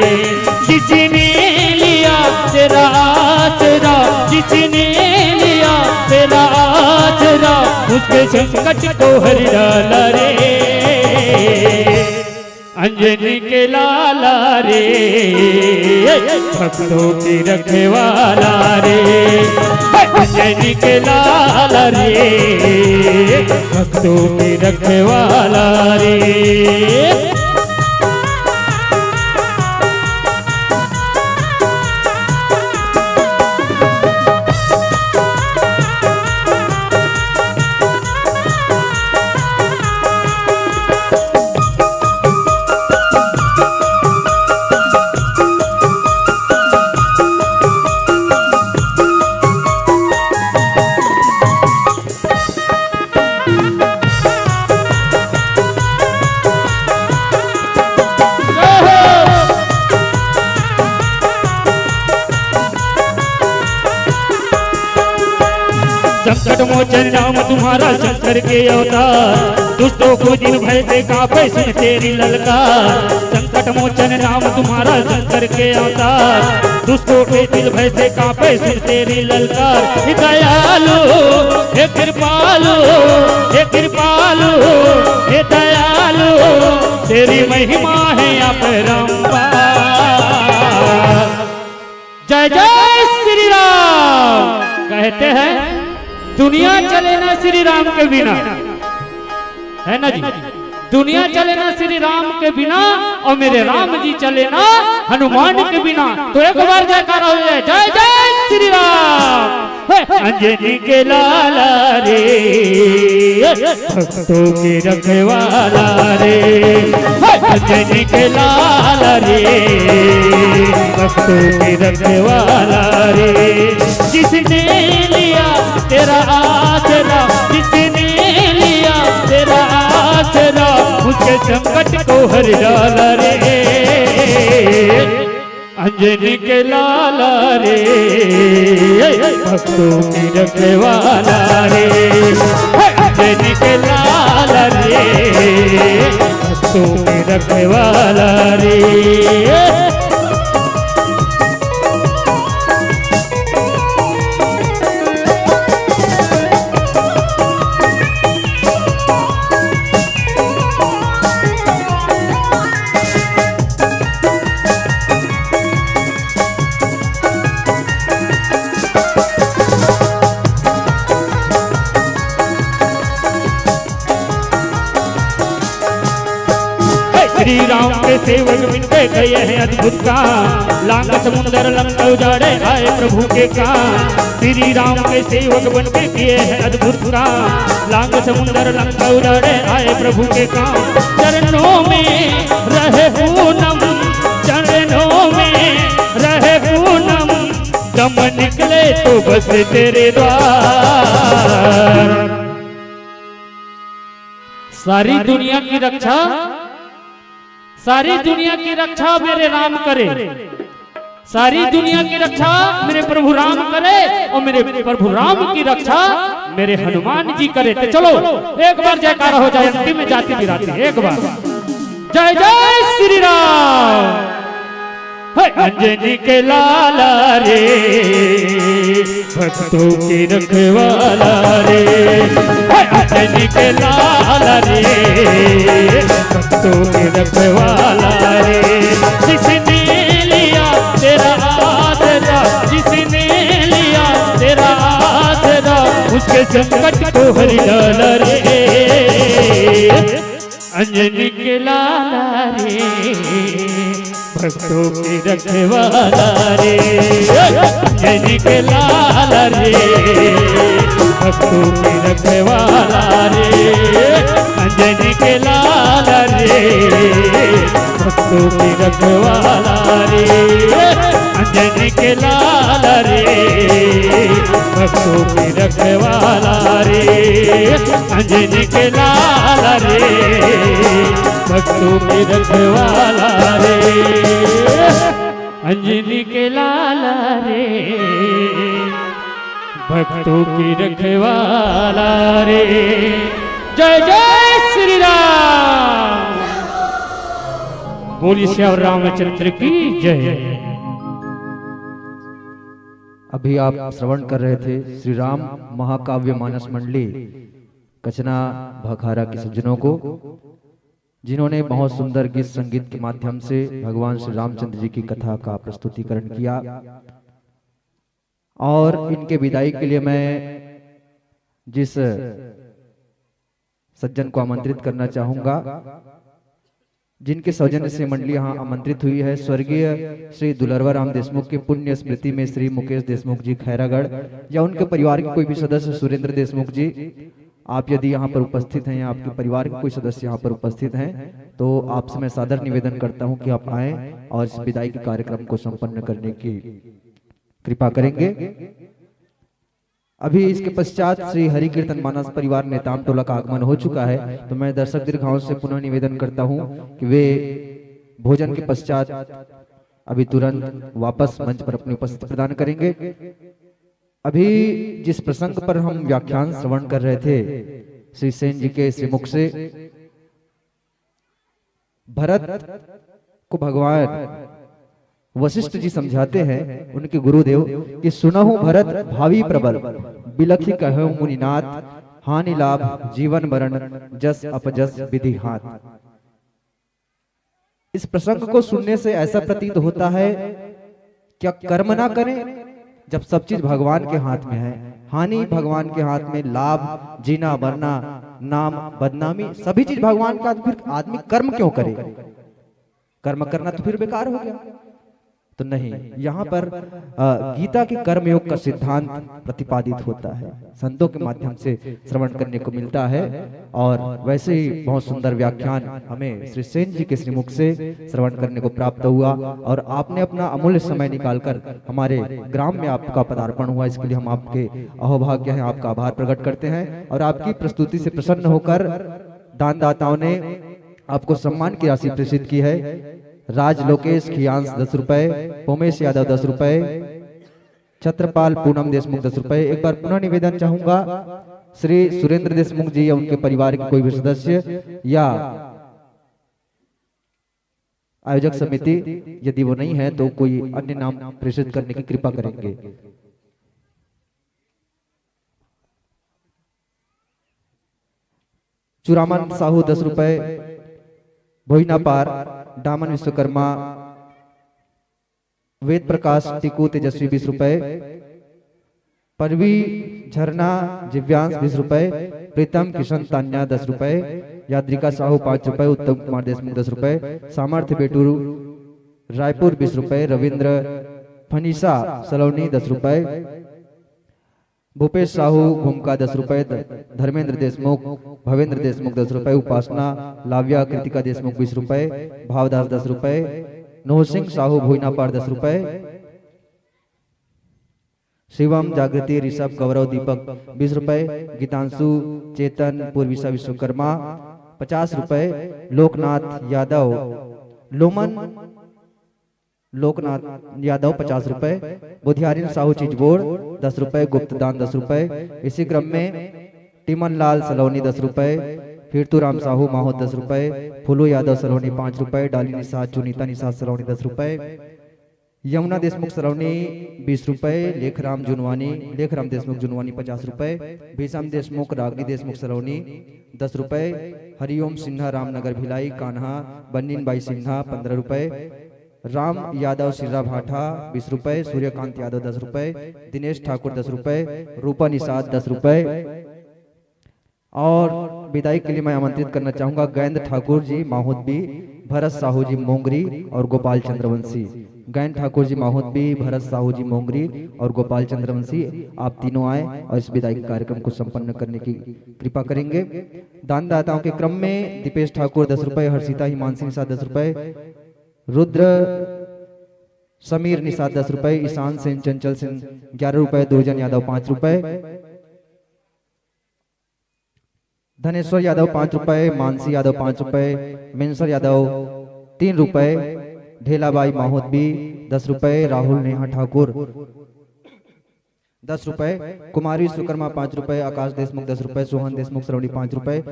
जिसने लिया तेरा आसरा, जिसने लिया तेरा आसरा, उसके संकट को हर डाला रे। अंजनी के लाला रे, भक्तों की रखवाला रे। अंजनी के लाला रे, भक्तों की रखवाला रे। संकट मोचन नाम तुम्हारा, शंकर के अवतार। दुष्टों को जिन भय से कांपे, सुन तेरी ललकार। संकट मोचन नाम तुम्हारा, शंकर के अवतार। दुष्टों के दिल भय से कांपे, सुन तेरी ललकार। हे दयालु, हे कृपालु, हे कृपालु, हे दयालु, तेरी महिमा है अपरंपार। जय जय श्री राम। कहते हैं, दुनिया चले ना श्री राम के बिना, है ना जी? दुनिया चले ना श्री राम के बिना, और मेरे राम जी चले ना हनुमान के बिना। तो एक बार जयकारा हो जाए, जय जय श्री राम। हे अंजनी के लाला रे, भक्तों के रखवाला रे। हे अंजनी के लाला रे, भक्तों के रखवाला रे। जिसने लिया तेरा आसरा, जिसने लिया तेरा आसरा, उसके संकट को हर डाला रे। अंजनी के लाला रे, भक्तों की रखवाला रे। हे अंजनी के लाला रे, भक्तों की रखवाला रे। श्री राम के सेवक बन के किए हैं अद्भुत काम, लांग समुंदर लंका उजाड़े आए प्रभु के काम। श्री राम के सेवक बन के किए हैं अद्भुत काम, लांग समुंदर लंका उजाड़े आए प्रभु के काम। चरणों में रहे पूनम, चरणों में रहे पूनम, दम निकले तो बस तेरे द्वार। सारी दुनिया की रक्षा, सारी दुनिया की रक्षा मेरे राम करे, सारी दुनिया की रक्षा मेरे प्रभु राम करे, और मेरे प्रभु राम की रक्षा मेरे हनुमान जी करे। तो चलो, एक बार जयकारा हो जाए, अंतिम में जाति बिराती, एक बार। जय जय श्री राम। हे अंजनी के लाला रे, भक्तों के रखवाला रे। हे अंजनी के लाला रे, भक्तों के रखवाला रे। जिसने लिया तेरा आसरा, जिसने लिया तेरा आसरा, उसके संकट को हरि डाला रे। अंजनी के लाला रे, भक्तों के रखवाला रे। अंजनी के लाला रे, भक्तों के रखवाला रे। अंजनी के लाला रे, भक्तों के रखवाला रे। अंजनी के लाला रे, भक्तों के रखवाला रे। अंजनी के लाला रे, भक्तों के रखवाला रे। अंजनी के लाला रे, भक्तों के रखवाला रे। जय जय श्री राम। बोलिए श्री रामचंद्र की जय। अभी आप श्रवण कर रहे थे श्री राम महाकाव्य मानस मंडली कचना भाखारा के सज्जनों को, जिन्होंने बहुत सुंदर गीत संगीत के माध्यम से भगवान श्री रामचंद्र जी की कथा का प्रस्तुतिकरण किया। और इनके विदाई के लिए मैं जिस सज्जन को आमंत्रित करना चाहूंगा, जिनके सौजन्य से मंडली यहाँ आमंत्रित हुई है, स्वर्गीय श्री दुलरवा राम देशमुख की पुण्य स्मृति में श्री मुकेश देशमुख जी खैरागढ़ या उनके परिवार के कोई भी सदस्य, सुरेंद्र देशमुख जी, आप यदि यहाँ पर उपस्थित हैं या आपके परिवार के कोई सदस्य यहाँ पर उपस्थित हैं, तो आपसे मैं सादर निवेदन करता हूँ कि आप आएं और इस विदाई के कार्यक्रम को संपन्न करने की कृपा करेंगे। अभी इसके पश्चात श्री हरि कीर्तन मानस परिवार नेताम टोला का आगमन हो चुका है, तो मैं दर्शक दीर्घाओं से पुनः निवेदन करता हूँ कि वे भोजन के पश्चात अभी तुरंत वापस मंच पर अपनी उपस्थिति प्रदान करेंगे। अभी जिस प्रसंग पर हम व्याख्यान श्रवण कर रहे थे श्री सेन जी के श्रीमुख से, भरत को भगवान वशिष्ठ जी समझाते हैं, उनके गुरुदेव, कि सुनहु भरत भावी प्रबल, बिलखि कहे मुनिनाथ, हानि लाभ जीवन मरण, जस अपजस विधि हाथ। इस प्रसंग को सुनने से ऐसा प्रतीत होता है, क्या कर्म ना करें, जब सब चीज भगवान के हाथ में है, हानि भगवान के हाथ में, लाभ, जीना मरना, नाम बदनामी, सभी चीज भगवान के हाथ। फिर आदमी कर्म क्यों करे? कर्म करना तो फिर बेकार हो गया। तो नहीं, यहाँ पर अ, गीता के कर्मयोग का सिद्धांत प्रतिपादित होता है, संतों के माध्यम से श्रवण करने को मिलता है। और वैसे ही बहुत सुंदर व्याख्यान हमें श्री सेन जी के श्रीमुख से श्रवण करने को प्राप्त हुआ, और आपने अपना अमूल्य समय निकालकर हमारे ग्राम में आपका पदार्पण हुआ, इसके लिए हम आपके अहोभाग्य हैं, आपका आभार प्रकट करते हैं। और आपकी प्रस्तुति से प्रसन्न होकर दानदाताओं ने आपको सम्मान की राशि प्रेषित की है। राज लोकेश खियांश दस रुपए, पोमेश यादव दस रुपए, छत्रपाल पूनम देशमुख दस रुपए। एक बार पुनः निवेदन चाहूंगा, श्री सुरेंद्र देशमुख जी या उनके परिवार के कोई भी सदस्य या आयोजक समिति, यदि वो नहीं है तो कोई अन्य नाम प्रेषित करने की कृपा करेंगे। चुरामन साहू दस रुपए, भोइनापार डामन विश्वकर्मा, वेद प्रकाश टिकू तेजस्वी बीस रुपए, पल्लवी झरना जिव्यांश बीस रुपए, प्रीतम किशन तान्या दस रुपए, याद्रिका साहू पाँच रुपए, उत्तम कुमार देशमुख दस रुपए, सामर्थ्य बेटूरू रायपुर बीस रुपए, रविंद्र फनीसा सलोनी दस रुपए, भूपेश साहू घुमका दस रुपए, ध-, धर्मेंद्र देशमुख, भवेंद्र देशमुख दस रुपए, उपासना लाव्या कृतिका देशमुख बीस रुपए, भावदास दस रुपए, नोह सिंह साहू भोइनापार दस रुपए, शिवम जागृति ऋषभ गौरव दीपक बीस रुपए, गीतांशु चेतन पूर्विशा विश्वकर्मा पचास रुपए, लोकनाथ यादव लोमन लोकनाथ यादव पचास रुपए, बुधियारिन साहू चिचबोड़ दस रुपए, गुप्तदान दस रुपए। इसी क्रम में टिमन लाल सलोनी दस रुपए, फिरतूराम साहू माहौद दस रुपए, फूलू यादव सलोनी पाँच रुपए, डाली निषाद चुनीता निषाद सलोनी दस रुपए, यमुना देशमुख सलोनी बीस रुपए, लेखराम जुनवानी, लेखराम देशमुख जुनवानी पचास रुपए, भीषम देशमुख, रागनी देशमुख सलोनी दस रुपए, हरिओम सिन्हा रामनगर भिलाई, कान्हा बन्नीन बाई सिन्हा पन्द्रह रुपए, राम यादव सिर्रा भाठा बीस रुपए, सूर्यकांत यादव दस रुपए, दिनेश ठाकुर दस रुपए, रूपा निषाद दस रुपए। और विदाई के लिए मैं आमंत्रित करना चाहूंगा गैंद ठाकुर जी माहौद बी, भरत साहू जी मोंगरी और गोपाल चंद्रवंशी। गैंद ठाकुर जी माहौद बी, भरत साहू जी मोंगरी और गोपाल चंद्रवंशी, आप तीनों आए और इस विदाई के कार्यक्रम को संपन्न करने की कृपा करेंगे। दानदाताओं के क्रम में दीपेश ठाकुर दस रुपए, हर्षिता हिमांशी निषाद दस रुपए, रुद्र समीर निषाद दस रुपए, ईशान सेन चंचल सेन ग्यारह रुपए, दुर्जन यादव पाँच रुपए, धनेश्वर यादव पाँच रुपए, मानसी यादव पाँच रुपए, मेंसर यादव तीन रुपए, ढेलाबाई माहौद बी दस रुपए, राहुल नेहा ठाकुर दस रुपए, कुमार विश्वकर्मा पाँच रुपए, आकाश देशमुख दस रुपए, सोहन देशमुख सलोनी पाँच रुपए,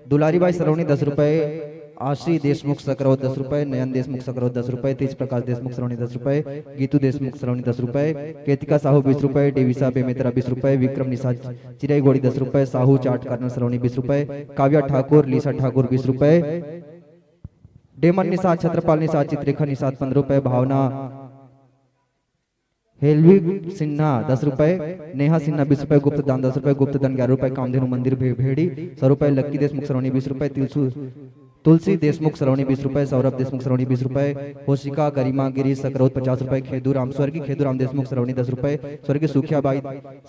दुलारीबाई सलोनी दस रुपए, आशी देशमुख सकरौत दस रुपए, नयन देशमुख सकरौत दस रुपए, तेज प्रकाश देशमुख सलोनी दस रुपए, गीतू देशमुख सलोनी दस रुपए, केतिका साहू बीस रुपए, डेविसा बेमेतरा बीस रुपए, विक्रम निषाद चिरईगोड़ी दस रुपए, साहू चाट कार्नर सलोनी बीस रुपए, काव्या ठाकुर, लीसा ठाकुर बीस रुपए, डेमन निषाद, छत्रपाल निषाद, चित्रेखा निषाद पन्द्रह रुपए, भावना हेलविक सिन्हा दस रुपए, नेहा सिन्हा बीस रुपए, गुप्तदान दस रुपए, गुप्तदान ग्यारह रुपए, कामधेनु मंदिर भे-, भेड़ी सौ रुपए, लक्की देशमुख सलोनी बीस रुपए, तुलसू तुलसी देशमुख सलोनी बीस रुपए, सौरभ देशमुख सलोनी बीस रुपए, होशिका गरिमा गिरी सकरौत पचास रुपए, खेदू राम स्वर्गीय खेदू राम देशमुख सलोनी दस रुपए, स्वर्गीय सुखिया बाई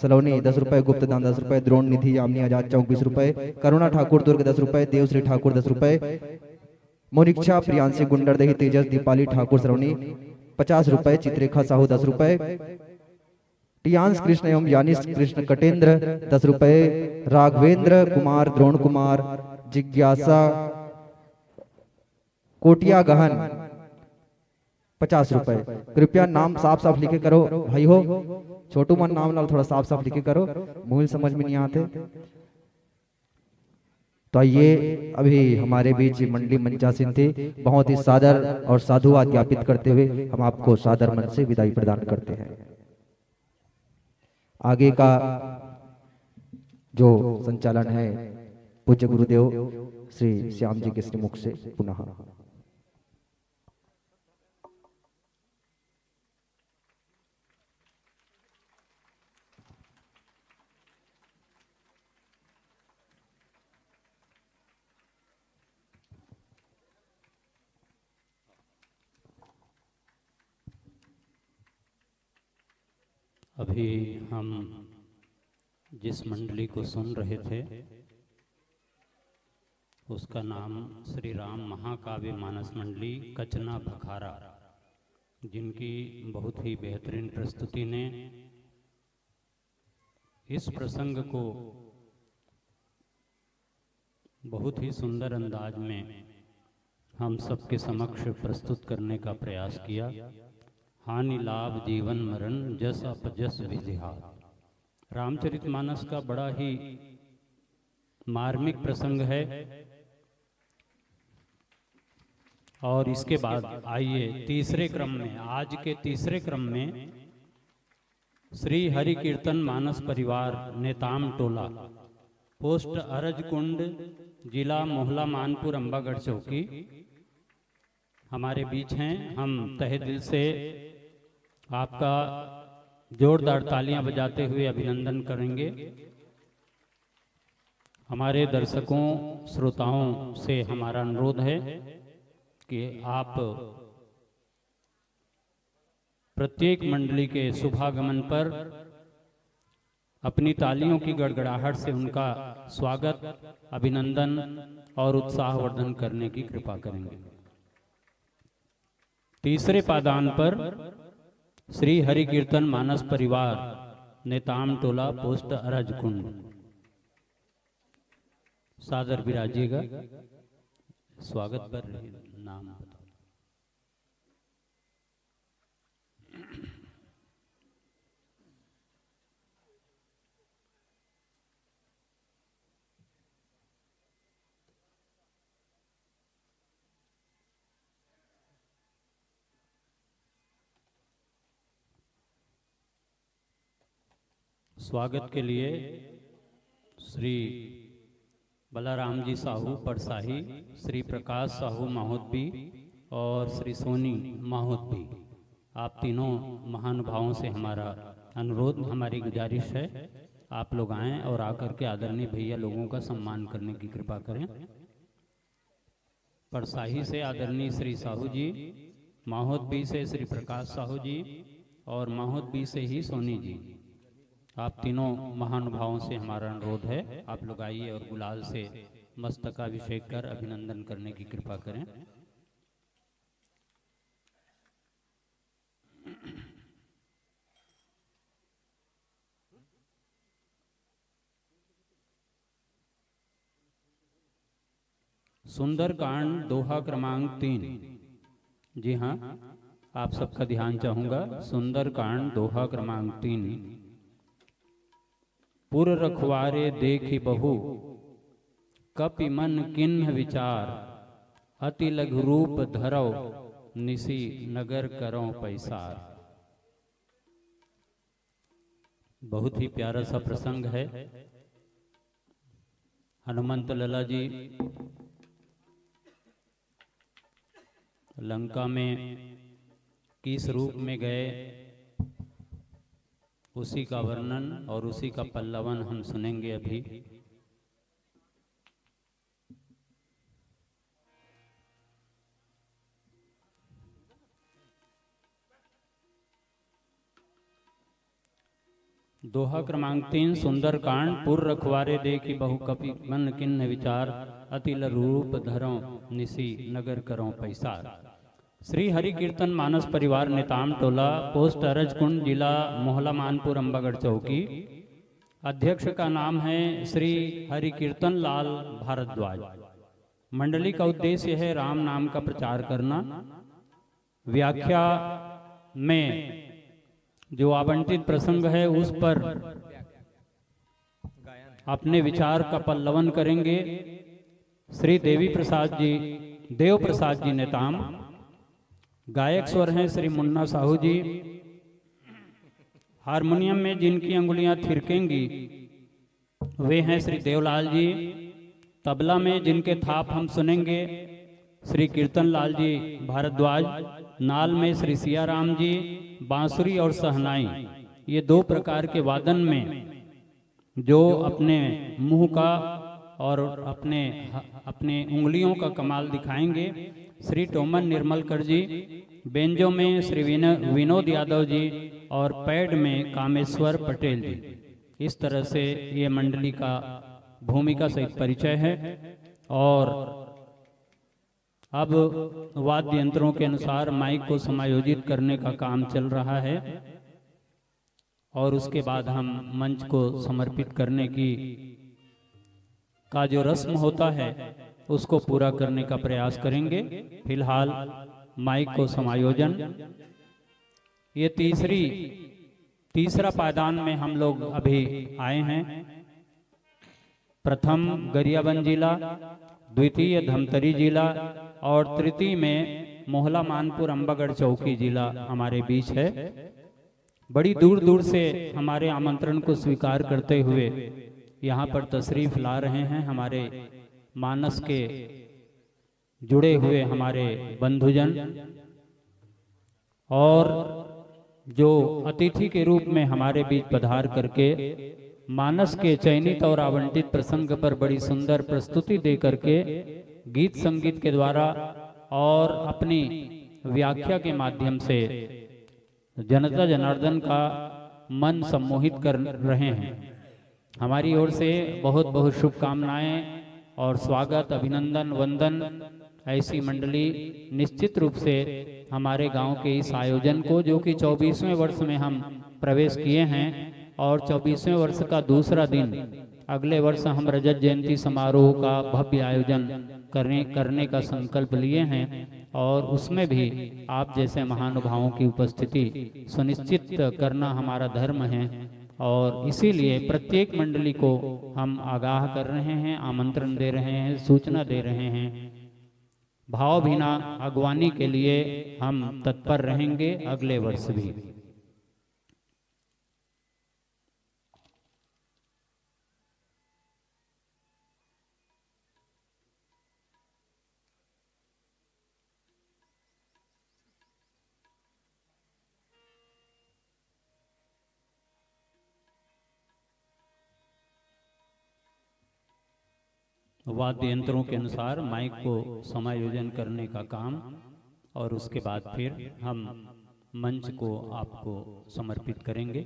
सलोनी दस रुपए, गुप्तदान दस रुपए, द्रोण निधि यामिनी आजाद चौक बीस रुपए, करुणा ठाकुर दुर्ग दस रुपए, देवश्री ठाकुर दस रुपए, मोनिक्षा प्रियांशी गुंडरदेही, तेजस दीपाली ठाकुर सलोनी पचास रुपए, चित्रेखा साहू दस रुपए, टियांश कृष्ण एवं यानिश कृष्ण कटेंद्र दस रुपए, राघवेंद्र कुमार, द्रोण कुमार, जिज्ञासा कोटिया गहन पचास रुपए। कृपया नाम साफ साफ लिखे करो भाई हो, छोटू मन नाम ला थोड़ा साफ साफ लिखे करो, मुहिल समझ में नहीं आते। तो आइए, अभी हमारे बीच मंडली मंचासीन थी, बहुत ही सादर और साधुवाद ज्ञापित करते हुए हम आपको सादर मन से विदाई प्रदान करते हैं। आगे का जो संचालन है पूज्य गुरुदेव श्री श्याम जी के श्रीमुख से पुनः। अभी हम जिस मंडली को सुन रहे थे, उसका नाम श्री राम महाकाव्य मानस मंडली कचना भखारा, जिनकी बहुत ही बेहतरीन प्रस्तुति ने इस प्रसंग को बहुत ही सुंदर अंदाज में हम सबके समक्ष प्रस्तुत करने का प्रयास किया। हानि लाभ जीवन मरण जस अपजस विधि हाथ। रामचरितमानस का बड़ा ही मार्मिक प्रसंग है। और इसके बाद आइए तीसरे क्रम में, आज के तीसरे क्रम में श्री हरि कीर्तन मानस परिवार नेताम टोला, पोस्ट अरजकुंड, जिला मोहला मानपुर, अंबागढ़ चौकी हमारे बीच हैं। हम तहे दिल से आपका जोरदार तालियां बजाते हुए अभिनंदन करेंगे। हमारे दर्शकों, श्रोताओं से हमारा अनुरोध है कि आप प्रत्येक मंडली के शुभागमन पर अपनी तालियों की गड़गड़ाहट से उनका स्वागत, अभिनंदन और उत्साहवर्धन करने की कृपा करेंगे। तीसरे पादान पर श्री हरि कीर्तन मानस परिवार, नेताम टोला, पोस्ट अरजकुंड, सादर विराजिएगा। स्वागत पर नाम बताओ। स्वागत के लिए श्री बलाराम जी साहू परसाही, श्री प्रकाश साहू माहोदबी और श्री सोनी माहोदबी, आप तीनों महानुभावों से हमारा अनुरोध, हमारी गुजारिश है, आप लोग आएं और आकर के आदरणीय भैया लोगों का सम्मान करने की कृपा करें। परसाही से आदरणीय श्री साहू जी, माहोदबी से श्री प्रकाश साहू जी और माहोदबी से ही सोनी जी, आप तीनों महानुभावों से हमारा अनुरोध है, आप लोग आइए और गुलाल से मस्तकाभिषेक कर अभिनंदन करने की कृपा करें। सुंदरकांड दोहा क्रमांक तीन। जी हाँ, आप सबका ध्यान चाहूंगा। सुंदरकांड दोहा क्रमांक तीन। पुर रखवारे देखि बहु, कपि मन किन्ह विचार, अति लघु रूप धरव, निसि नगर करव पैसार। बहुत ही प्यारा सा प्रसंग है। हनुमंत लला जी लंका में किस रूप में गए, उसी का वर्णन और उसी का पल्लवन हम सुनेंगे अभी। दोहा क्रमांक तीन। सुंदरकांड। पुर रखवारे देखि बहु, कपि मन किन्ह विचार, अति लघु रूप धरव, निसि नगर करव पैसार। श्री हरि कीर्तन मानस परिवार नेताम टोला, पोस्ट अरजकुंड, जिला मोहला मानपुर, अम्बागढ़ चौकी। अध्यक्ष का नाम है श्री हरि कीर्तन लाल भारद्वाज। मंडली का उद्देश्य है राम नाम का प्रचार करना। व्याख्या में जो आवंटित प्रसंग है, उस पर अपने विचार का पल्लवन करेंगे श्री देवी प्रसाद जी, देव प्रसाद जी नेताम। गायक स्वर हैं श्री मुन्ना साहू जी। हारमोनियम में जिनकी अंगुलियां थिरकेंगी, वे हैं श्री देवलाल जी। तबला में जिनके थाप हम सुनेंगे, श्री कीर्तन लाल जी भारद्वाज। नाल में श्री सियाराम जी, बांसुरी और शहनाई, ये दो प्रकार के वादन में जो अपने मुंह का और अपने, अपने उंगलियों का कमाल दिखाएंगे, श्री टोमन निर्मलकर जी। बेंजो में श्री विन-, विनोद यादव जी और पैड में कामेश्वर पटेल जी। इस तरह से ये मंडली का भूमिका सहित परिचय है। और अब वाद्य यंत्रों के अनुसार माइक को समायोजित करने का काम चल रहा है और उसके बाद हम मंच को समर्पित करने की, का जो रस्म होता है, उसको पूरा करने का प्रयास करेंगे। फिलहाल माइक को समायोजन, ये तीसरी, तीसरा पायदान में हम लोग अभी आए हैं। प्रथम गरियाबंद जिला, द्वितीय धमतरी जिला और तृतीय में मोहला मानपुर अम्बागढ़ चौकी जिला हमारे बीच है। बड़ी दूर दूर से हमारे आमंत्रण को स्वीकार करते हुए यहाँ पर तशरीफ ला रहे हैं हमारे मानस के जुड़े हुए हमारे बंधुजन, और जो अतिथि के रूप में हमारे बीच पधार करके मानस के चयनित और आवंटित प्रसंग पर बड़ी सुंदर प्रस्तुति दे करके गीत संगीत के द्वारा और अपनी व्याख्या के माध्यम से जनता जनार्दन का मन सम्मोहित कर रहे हैं। हमारी ओर से बहुत बहुत शुभकामनाएं और स्वागत, अभिनंदन, वंदन। ऐसी मंडली निश्चित रूप से हमारे गांव के इस आयोजन को, जो कि चौबीसवें वर्ष में हम प्रवेश किए हैं और चौबीसवें वर्ष का दूसरा दिन, अगले वर्ष हम रजत जयंती समारोह का भव्य आयोजन करने करने का संकल्प लिए हैं, और उसमें भी आप जैसे महानुभावों की उपस्थिति सुनिश्चित करना हमारा धर्म है। और इसीलिए प्रत्येक मंडली को हम आगाह कर रहे हैं, आमंत्रण दे रहे हैं, सूचना दे रहे हैं। भावभीना अगुवानी के लिए हम तत्पर रहेंगे अगले वर्ष भी। वाद्य यंत्रों के अनुसार माइक को समायोजन करने का काम, और उसके बाद फिर हम मंच को आपको समर्पित करेंगे।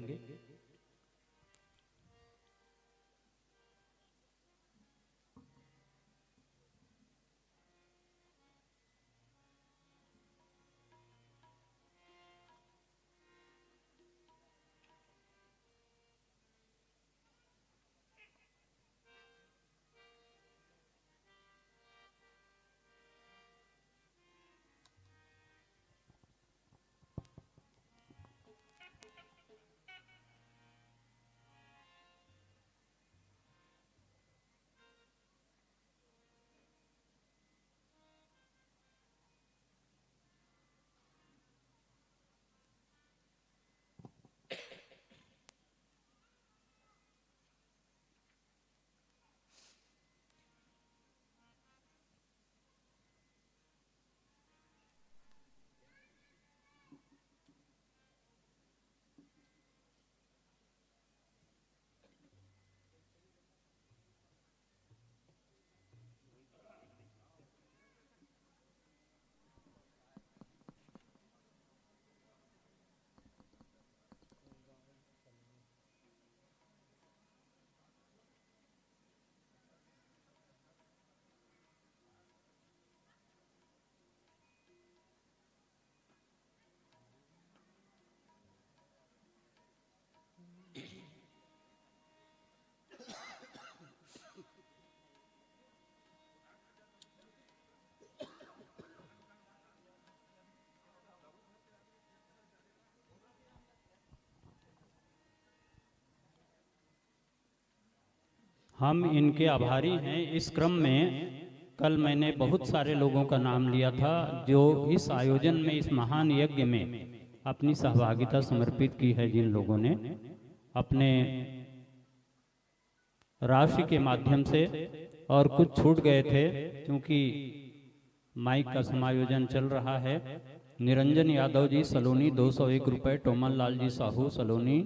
हम इनके आभारी हैं। इस क्रम में कल मैंने बहुत सारे लोगों का नाम लिया था, जो इस आयोजन में, इस महान यज्ञ में अपनी सहभागिता समर्पित की है, जिन लोगों ने अपने राशि के माध्यम से, और कुछ छूट गए थे, क्योंकि माइक का समायोजन चल रहा है। निरंजन यादव जी सलोनी, दो सौ एक रुपए, टोमन लाल जी साहू सलोनी,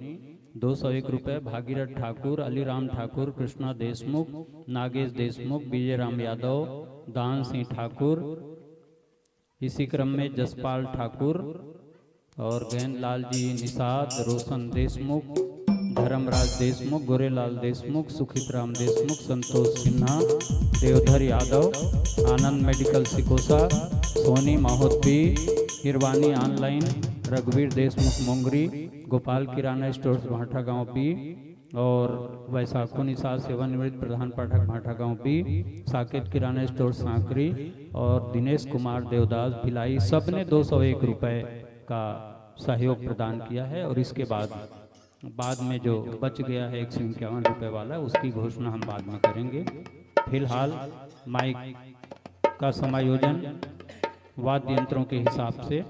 दो सौ एक रुपए, भागीरथ ठाकुर, अलीराम ठाकुर, कृष्णा देशमुख, नागेश देशमुख, विजय राम यादव, दान सिंह ठाकुर, इसी क्रम में जसपाल ठाकुर और गैंदलाल जी निषाद, रोशन देशमुख, धर्मराज देशमुख, गोरेलाल देशमुख, सुखित राम देशमुख, संतोष सिन्हा, देवधर यादव, आनंद मेडिकल सिकोसा, सोनी माहोत बी, हिरवानी ऑनलाइन, रघुवीर देशमुख मोंगरी, गोपाल किराना स्टोर्स भाटागांव बी, और वैशाखो निषाद, सेवानिवृत्त प्रधान पाठक भाटागांव बी, साकेत किराना स्टोर सांकरी और दिनेश कुमार देवदास भिलाई, सब ने दो सौ एक रुपए का सहयोग प्रदान किया है। और इसके बाद, बाद में जो बच गया है एक सौ इक्यावन रुपए वाला, उसकी घोषणा हम बाद में करेंगे। फिलहाल माइक का समायोजन वाद्य यंत्रों के हिसाब से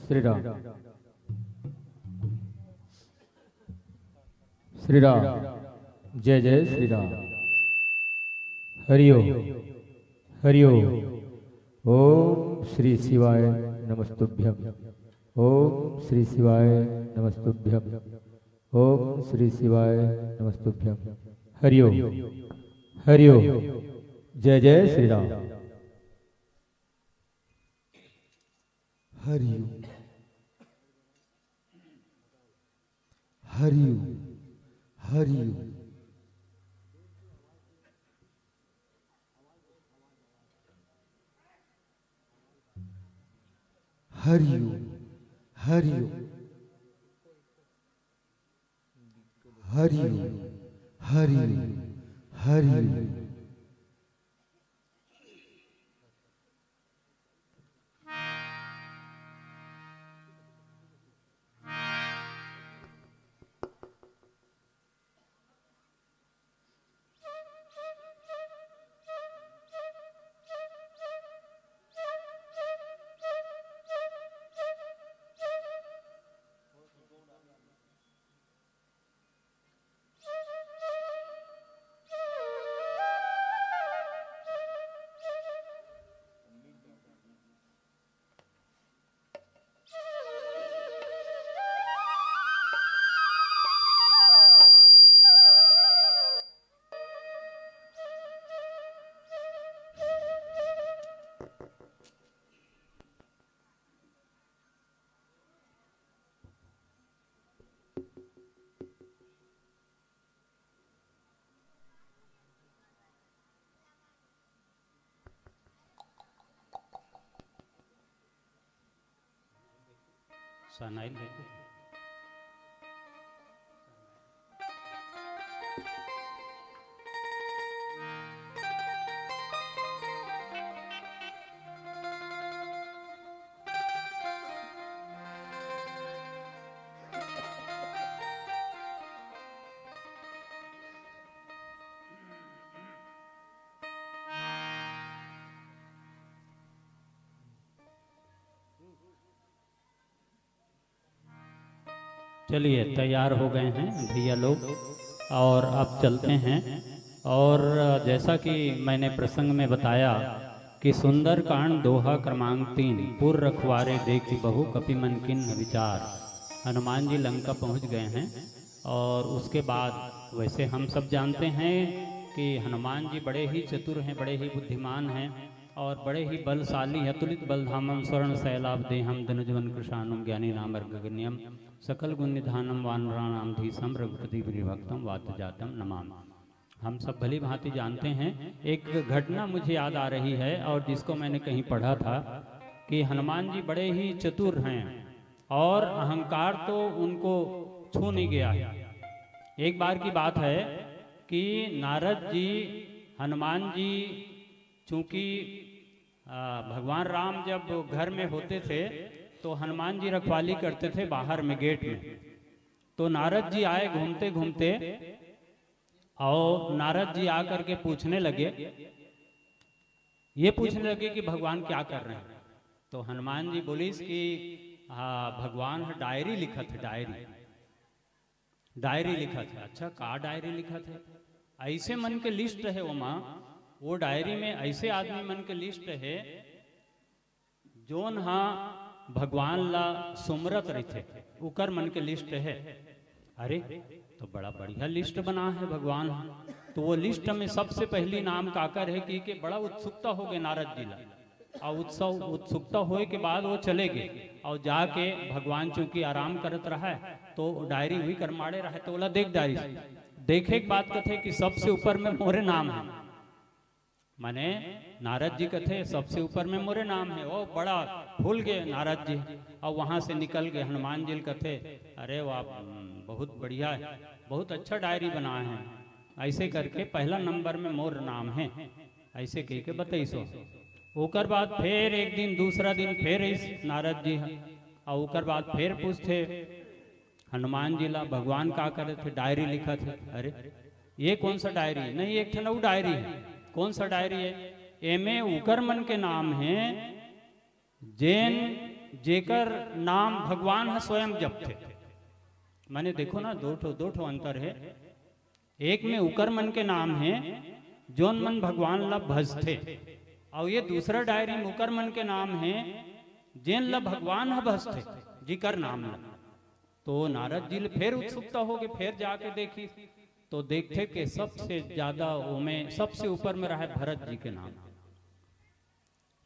श्री राम। श्री राम। जय जय श्री राम। हरिओम। हरिओम। ओम श्री शिवाय नमस्तुभ्यम। ओम श्री शिवाय नमस्तुभ्यम। ओम श्री शिवाय नमस्तुभ्यम। हरिओम। हरिओम। जय जय श्री राम। हरिओम। हरिओम। हरिओम। हरिओम। हरिओम। हरिओम। हरिओम। हरिओम। सनाइल देखो। चलिए, तैयार हो गए हैं भैया लोग और अब चलते हैं। और जैसा कि मैंने प्रसंग में बताया कि सुंदरकांड दोहा क्रमांक तीन, पुर रखवारे देखि बहु कपि मन कीन्ह विचार, हनुमान जी लंका पहुंच गए हैं। और उसके बाद वैसे हम सब जानते हैं कि हनुमान जी बड़े ही चतुर हैं, बड़े ही बुद्धिमान हैं और बड़े ही बलशाली हैं। तुलित बल धामम स्वर्ण शैलाभ देहम दनुजवन कृशानुम ज्ञानी नाम गगनियम सकल गुण निधानम वानराणाम धीसम रघुपति प्रिय भक्तम वात जातम नमाम। हम सब भली भांति जानते हैं। एक घटना मुझे याद आ रही है और जिसको मैंने कहीं पढ़ा था कि हनुमान जी बड़े ही चतुर हैं और अहंकार तो उनको छू नहीं गया है। एक बार की बात है कि नारद जी, हनुमान जी, चूंकि, आ, भगवान राम जब घर में होते थे तो हनुमान जी रखवाली करते थे बाहर में, गेट में। तो नारद जी आए घूमते घूमते, और नारद जी आकर के पूछने लगे, ये पूछने लगे कि भगवान क्या कर रहे हैं। तो हनुमान जी बोलिस कि, हाँ, भगवान ह डायरी लिखत है, डायरी। डायरी लिखत है। अच्छा, का डायरी लिखत है? ऐसे मन के लिस्ट है ओमा, वो डायरी में ऐसे आदमी मन के लिस्ट है जोन हा भगवान ला सुमरत रहिथे, उकर मन के लिस्ट है। अरे, तो बड़ा बढ़िया लिस्ट बना है भगवान हा। तो वो लिस्ट में सबसे पहली नाम काकर है कि के बड़ा उत्सुकता हो गए नारद जी ला। और उत्सव उत्सुकता होए के बाद वो चले गए और जाके भगवान चूंकि आराम करत रहा है तो डायरी हुई करमाड़े रहे तो ओला देख डायरी से। देखे के बाद कथे कि सबसे ऊपर में मोरे नाम है। माने नारद जी कथे सबसे ऊपर में मोरे नाम है। वो बड़ा फूल गए नारद जी और वहां से निकल गए। हनुमान जी कथे, अरे वाह, बहुत बढ़िया है, बहुत अच्छा डायरी बनाए हैं। ऐसे करके पहला नंबर में मोर नाम है, ऐसे कह के बताइस। ओकर बाद फिर एक दिन, दूसरा दिन फिर इस नारद जी ह, और ओकर बाद फिर पूछथे हनुमान जी ला, भगवान का करे थे, डायरी लिखत है। अरे, ये कौन सा डायरी? नहीं, एक ठन अउ डायरी है। कौन सा डायरी है? एमे उकर मन के नाम है जेन, जेकर नाम भगवान ह स्वयं जपथे। माने देखो ना, दो ठो, दो ठो अंतर है। एक में उकर मन के नाम है जोन मन भगवान ला भजथे, अउ ये दूसरा डायरी म ओकर मन के नाम हे, जेन ल भगवान ह भजथे, जिकर नाम ल। तो नारद जी ल फेर उत्सुकता होगे, फेर जाके देखिस, तो देखथे के सबसे ज्यादा ओमे, सबसे ऊपर में रहय भरत जी के नाम।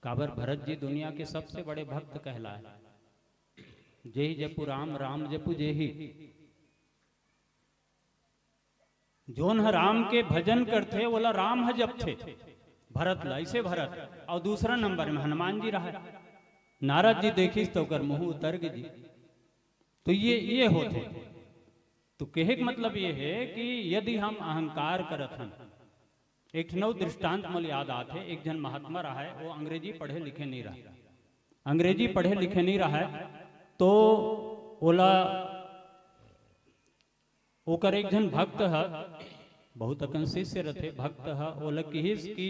काबर भरत जी दुनिया के सबसे बड़े भक्त कहलाय। जेहि जपु राम, राम जपु जेहि। जोन ह राम के भजन करथे, ओला राम ह जपथे। भरत ला, अइसे भरत, अउ दूसरा नंबर में हनुमान जी रहय। नारद जी देखिस त ओकर मुंह उतर गे जी। तो ये, ये होथे। तो कहे के मतलब ये हे कि यदि हम अहंकार करत हन, एक ठन अउ दृष्टांत मोला याद आथे, एक झन महात्मा रहय, वो अंग्रेजी पढ़े लिखे नइ रहय, अंग्रेजी पढ़े लिखे नइ रहय, तो ओला, ओकर एक झन भक्त ह, बहुत अकन शिष्य रथे, भक्त ह, ओला किहिस कि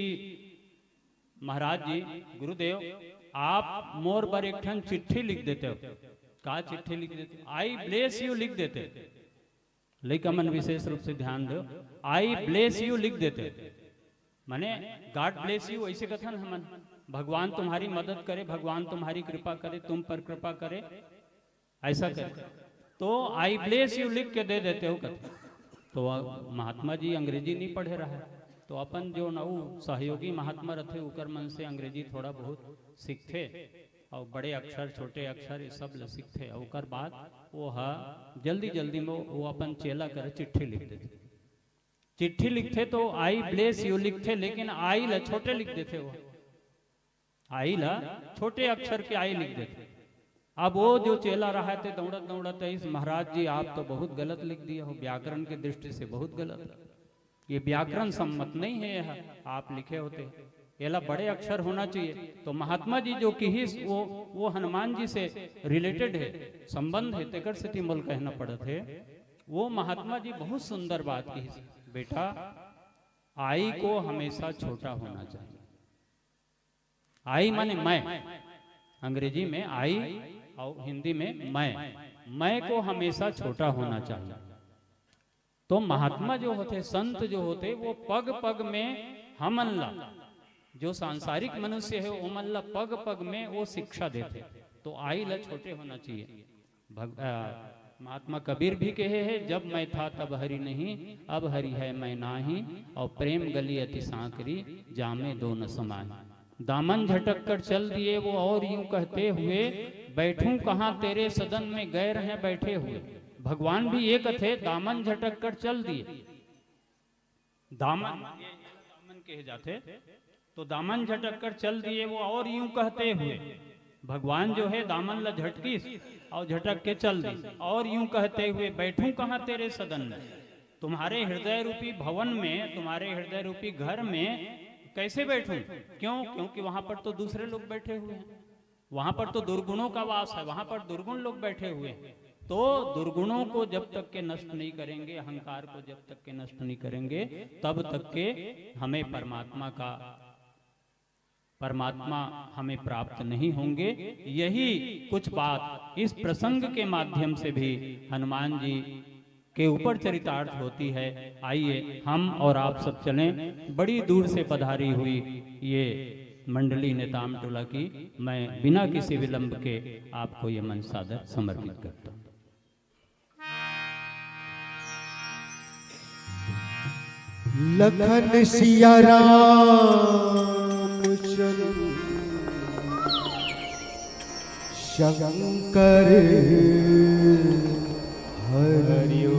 महाराज जी, गुरुदेव, आप मोर बर एक ठन चिट्ठी लिख देते हो। का चिट्ठी लिख देते? "I bless you" लिख देते। लइका मन विशेष रूप से ध्यान दो, "I bless you" लिख देते। माने, "God bless you" ऐसे कथन हमन, "भगवान तुम्हारी मदद करे, भगवान तुम्हारी कृपा करे, तुम पर कृपा करे", ऐसा करे। तो "I bless you" लिख के दे देते हो कथे। तो महात्मा जी अंग्रेजी नहीं पढ़े रहे, तो अपन जो नऊ सहयोगी महात्मा रथे, उकर मन से अंग्रेजी थोड़ा बहुत सीखथे, और बड़े अक्षर, छोटे अक्षर, ये सब ल सीखथे। और उकर बाद वो ह जल्दी जल्दी में वो अपन चेला करे चिट्ठी लिख देथे। चिट्ठी लिखथे तो "I bless you" लिखथे, लेकिन "I" ल छोटे लिख देथे वो। "I" ल छोटे अक्षर के "I" लिख देथे। अब वो जो चेला रहा थे, दौड़त दौड़त, "इस महाराज जी, आप तो बहुत गलत लिख दिए हो, व्याकरण की दृष्टि से बहुत गलत, ये व्याकरण सम्मत नहीं है, यह आप लिखे होते, एला बड़े अक्षर होना चाहिए।" तो महात्मा जी जो किहिस, वो, वो हनुमान जी से रिलेटेड है, संबंध है, तेकर सेती मोल कहना पड़त है। वो महात्मा जी बहुत सुंदर बात किहिस, "बेटा, I को हमेशा छोटा होना चाहिए।" "I" माने मैं, अंग्रेजी में "I" और हिंदी में "मैं", "मैं" को हमेशा छोटा होना चाहिए। तो महात्मा जो होते, संत जो होते, वो पग पग में हमन ला, जो सांसारिक मनुष्य है, ओमन ला पग पग में वो शिक्षा देते। तो "I" ला छोटे होना चाहिए। भग-, अ, महात्मा कबीर भी कहे हैं, "जब मैं था तब हरि नहीं, अब हरि है मैं नाही, और प्रेम गली अति सांकरी, जामे दो न समाही।" दामन झटक कर चल दिए वो और यूं कहते हुए, "बैठूं कहाँ तेरे सदन में, गैर हैं बैठे हुए।" भगवान भी ये कथे, दामन झटक कर चल दिए। दामन, ये, ये दामन कहे जाथे। तो दामन झटक कर चल दिए वो और यूं कहते हुए, भगवान जो है दामन ला झटकिस और झटक के चल दिस और यूं कहते हुए, "बैठूं कहाँ तेरे सदन में, तुम्हारे हृदय रूपी भवन में, तुम्हारे हृदय रूपी घर में कैसे बैठूं? क्यों? क्योंकि वहां पर तो दूसरे लोग बैठे हुए हैं, वहां पर तो दुर्गुणों का वास है, वहां पर दुर्गुण लोग बैठे हुए हैं।" तो दुर्गुणों को जब तक के नष्ट नहीं करेंगे, अहंकार को जब तक के नष्ट नहीं करेंगे, तब तक के हमें परमात्मा का, परमात्मा हमें प्राप्त नहीं होंगे। यही कुछ बात इस प्रसंग के माध्यम से भी हनुमान जी के ऊपर चरितार्थ होती है। आइए, हम और आप सब चलें। बड़ी दूर से पधारी हुई ये मंडली नेताम टोला की, मैं बिना किसी विलंब के आपको ये मंच सादर समर्पित करता हूँ। लखन सिया राम चंद्र शंकर हरिओ।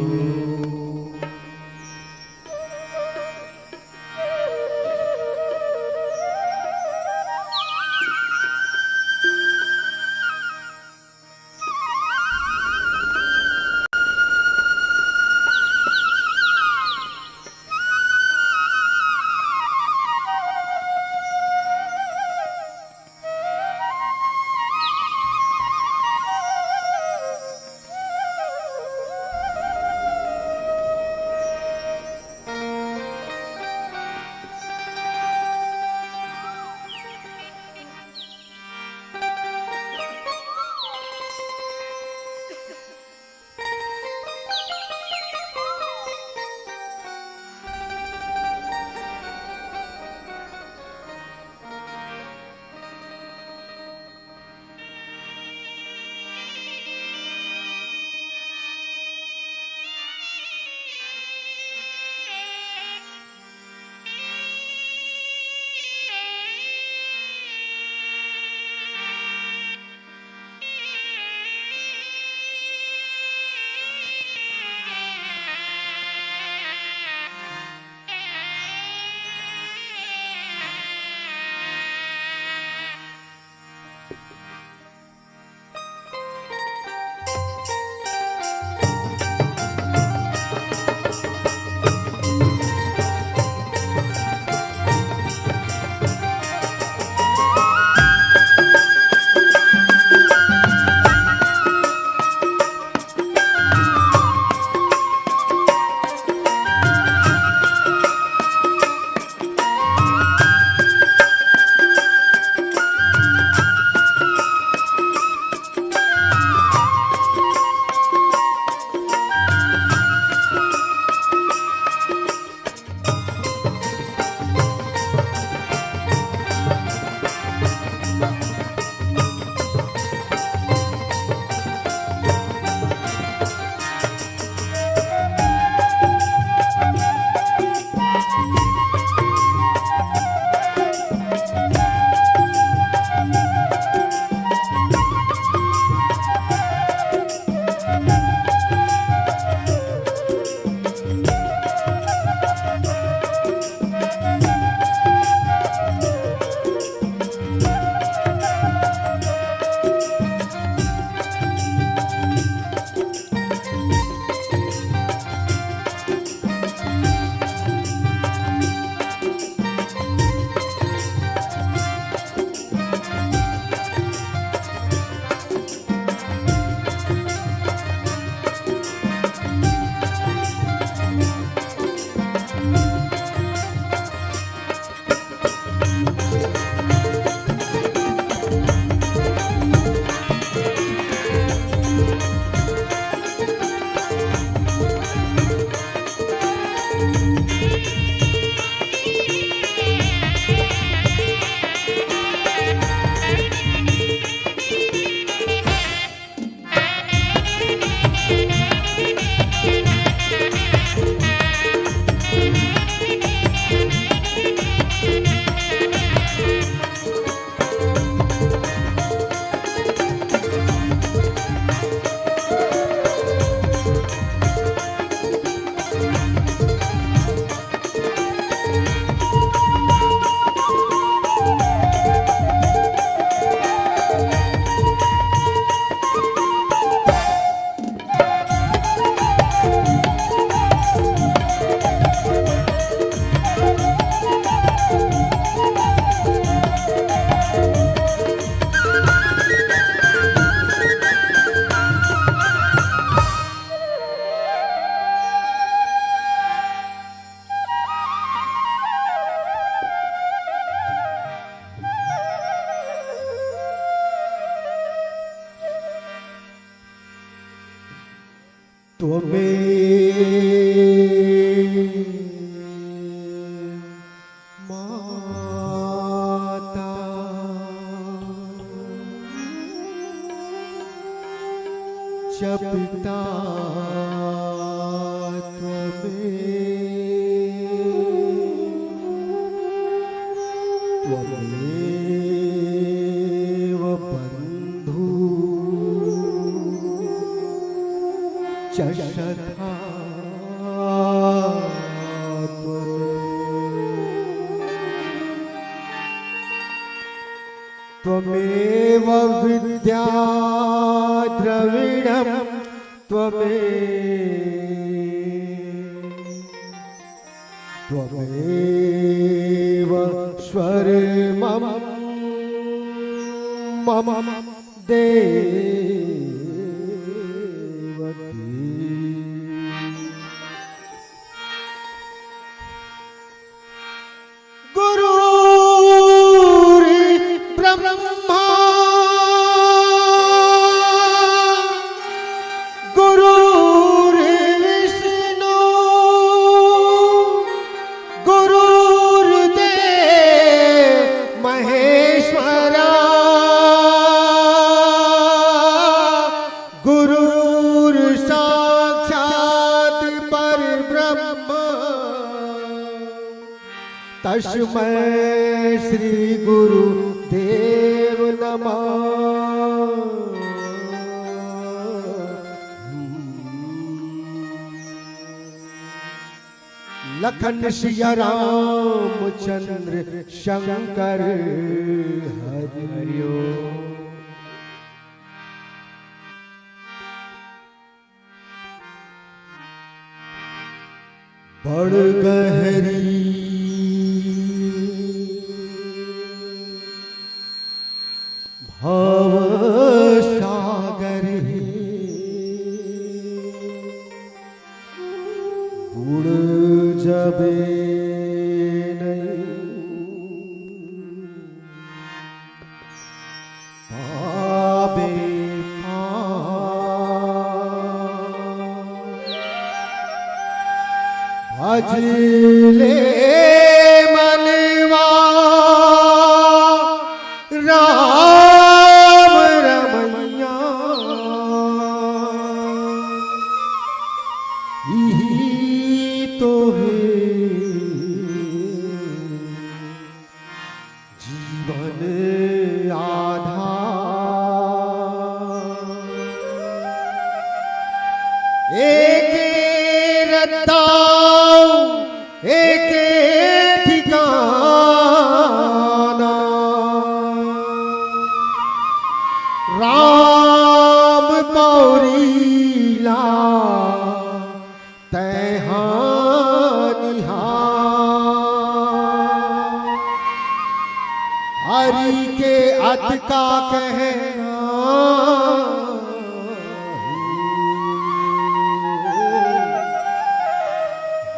त्वमेव माता च पिता त्वमेव, त्वमेव बन्धु च सखा त्वमेव। त्वमेव विद्या द्रविणं त्वमेव, त्वमेव स्वर मम मम देवकी। गुरुर्ब्रह्मा गुरुर्विष्णु गुरुर्देव महेश्वरा। गुरुर्साक्षात् परब्रह्म तस्मै श्री गुरुदेव नमः। लखन सिया रामचंद्र शंकर हरि। बड़ गहरी भव सागर हे, बुड़ जबे नहीं पाबे पार। भज ले मनवा राम रमैया, इही तो हे जीवन आधार। एके रद्दा एके ठिकाना, राम पौरी ला तैं हा निहार। हरि के अतका कहना,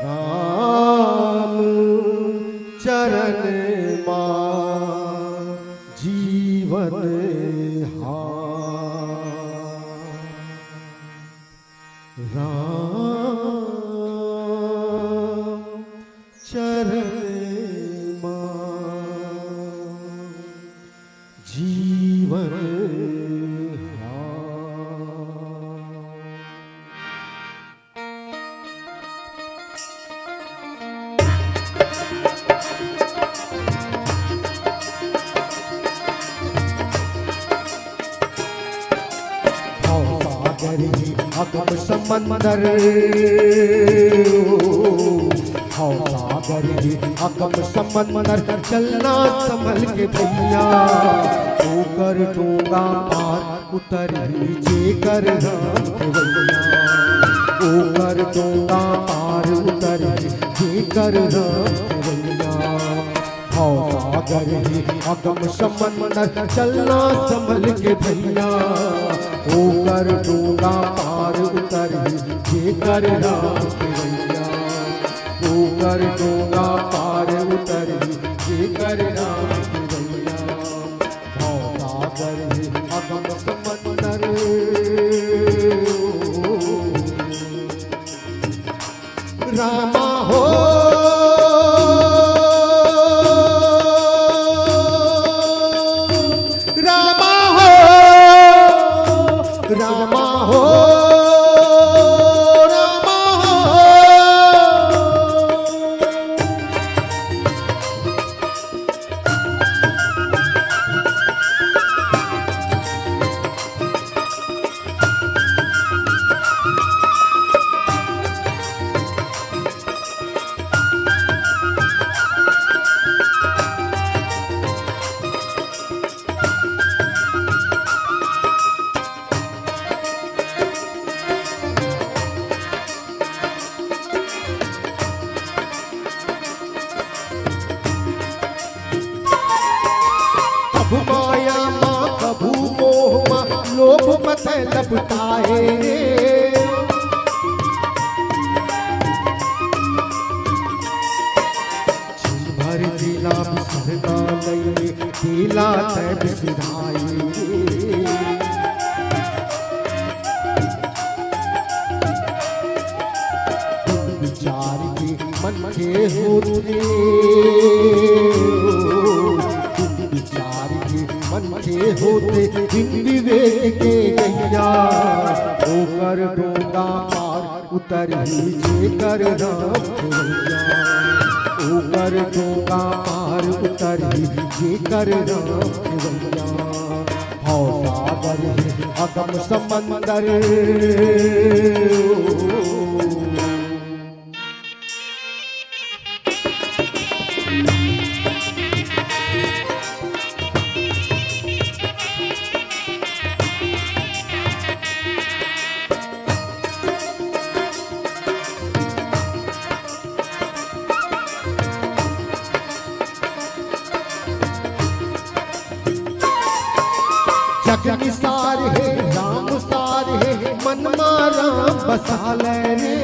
राम चरण मा जीवन हा। राम चरण मा जीवन हा। भव सागर ही अगम समंदर, भव सागर ही अगम समंदर, चलना संभल के भैया, ओकर डोंगा पार उतरही जेकर राम खेवैया, ओकर डोंगा पार उतरही जेकर राम खेवैया। भव सागर ही अगम समंदर, चलना संभल के भैया, ओकर डोंगा पार उतरही जेकर राम खेवैया, ओकर डोंगा पार उतरही जेकर राम खेवैया। भव सागर ही अगम समंदर। माया मा कभू मोह मा लोभ मत लपटाए रे। क्षण भर जिला बिसरना लइले, तेला तै बिसराए रे। विचार के मन के होते, विचार के मन के होते, बिन विवेक के गैया, ओकर डोंगा पार उतरही जेकर राम खेवैया, ओकर डोंगा पार उतरही जेकर राम खेवैया। हौ सागर हे अगम समंदर। जग निसार हे, राम सार हे, मन मा राम बसा ले रे।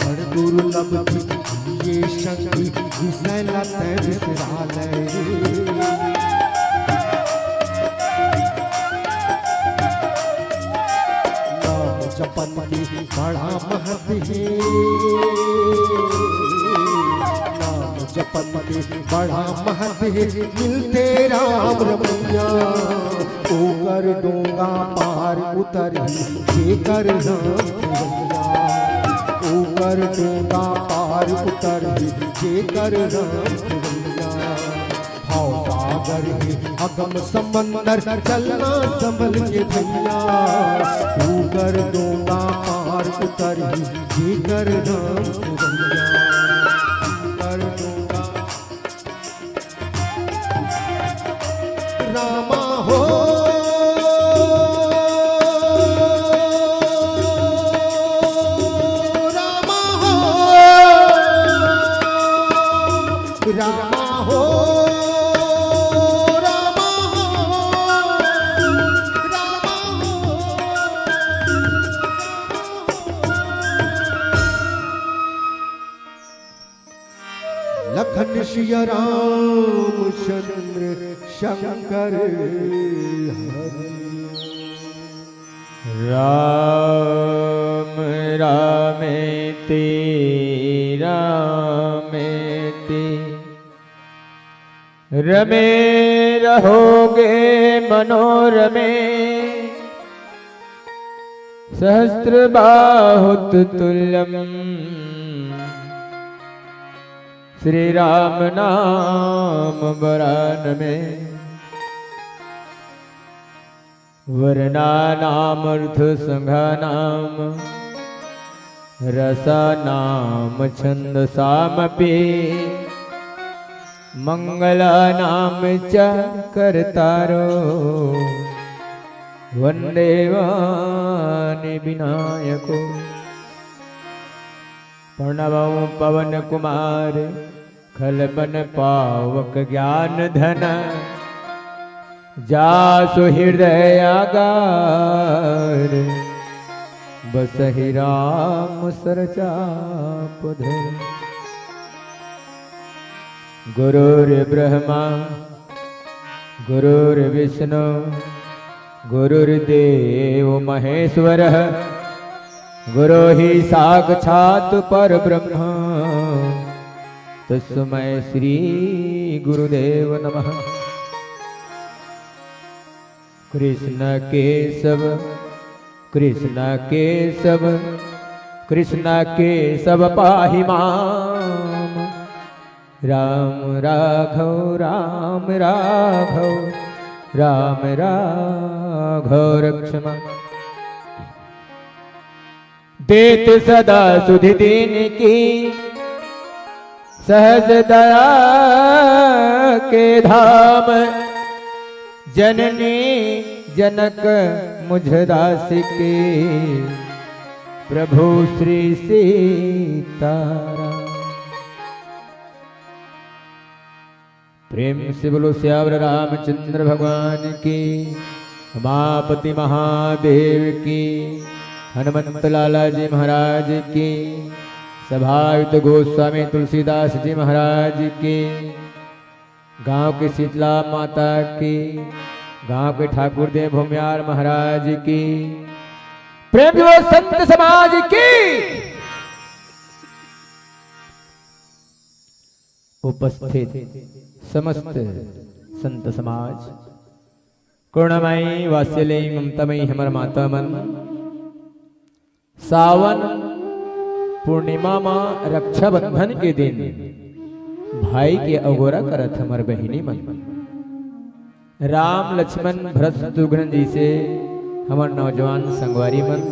बड़ दुर्लभ ये संगी, विषय ला तै बिसरा ले रे। नाम जपन के बड़ा महत्व हे, नाम जपन के बड़ा महत्व हे, मिलथे राम रमैया, ओकर डोंगा पार उतरही जेकर राम खेवैया, ओकर डोंगा पार उतरही जेकर राम खेवैया। भव सागर हे अगम समंदर, चलना संभल के भैया, ओकर डोंगा पार उतरही जेकर राम खेवैया, ओकर डोंगा रामा हो, रामा हो, रामा हो, रामा हो, रामा हो। लखन सिया राम चंद्र शंकर हरि। राम रामेति रामेति रमे रहो गे मनोरमे। सहस्रबाहुतुल्यं श्रीराम नाम वरानमे। वर्णानामर्थसङ्घानां रसानां छन्दसामपि मङ्गलानां च कर्तारो वन्दे वाणि विनायको। प्रणवं पवन कुमार खल बन पावक ज्ञान धन, जासु हृदय आगार बसहि राम सर चाप धर। गुरुर्ब्रह्मा गुरुर्विष्णु गुरुर्देव महेश्वरः। गुरु ही साक्षात् परब्रह्म तस्मै श्री गुरुदेव नमः। कृष्ण केशव कृष्ण केशव कृष्ण केशव पाहि माम्। राम राघव राम राघव राम राघव रक्ष माम्। देत सदा सुधि दीन की सहज दया के धाम। जननी जनक मुझ दास के प्रभु श्री सीताराम। प्रेम से बोलो सियावर रामचंद्र भगवान की, उमापति महादेव की, हनुमंत लाला जी महाराज की, सभायुक्त गोस्वामी तुलसीदास जी महाराज की, गांव की शीतला माता की, गांव के ठाकुर देव भूमियार महाराज की, प्रेम से बोलो संत समाज की। उपस्थित समस्त संत समाज, करुणामयी वात्सल्यमयी ममतामयी हमर माता मन, सावन पूर्णिमा म रक्षाबंधन के दिन भाई के अगोरा करत हमर बहिनी मन, राम लक्ष्मण भरत शत्रुघ्न जइसे हमर नौजवान संगवारी मन,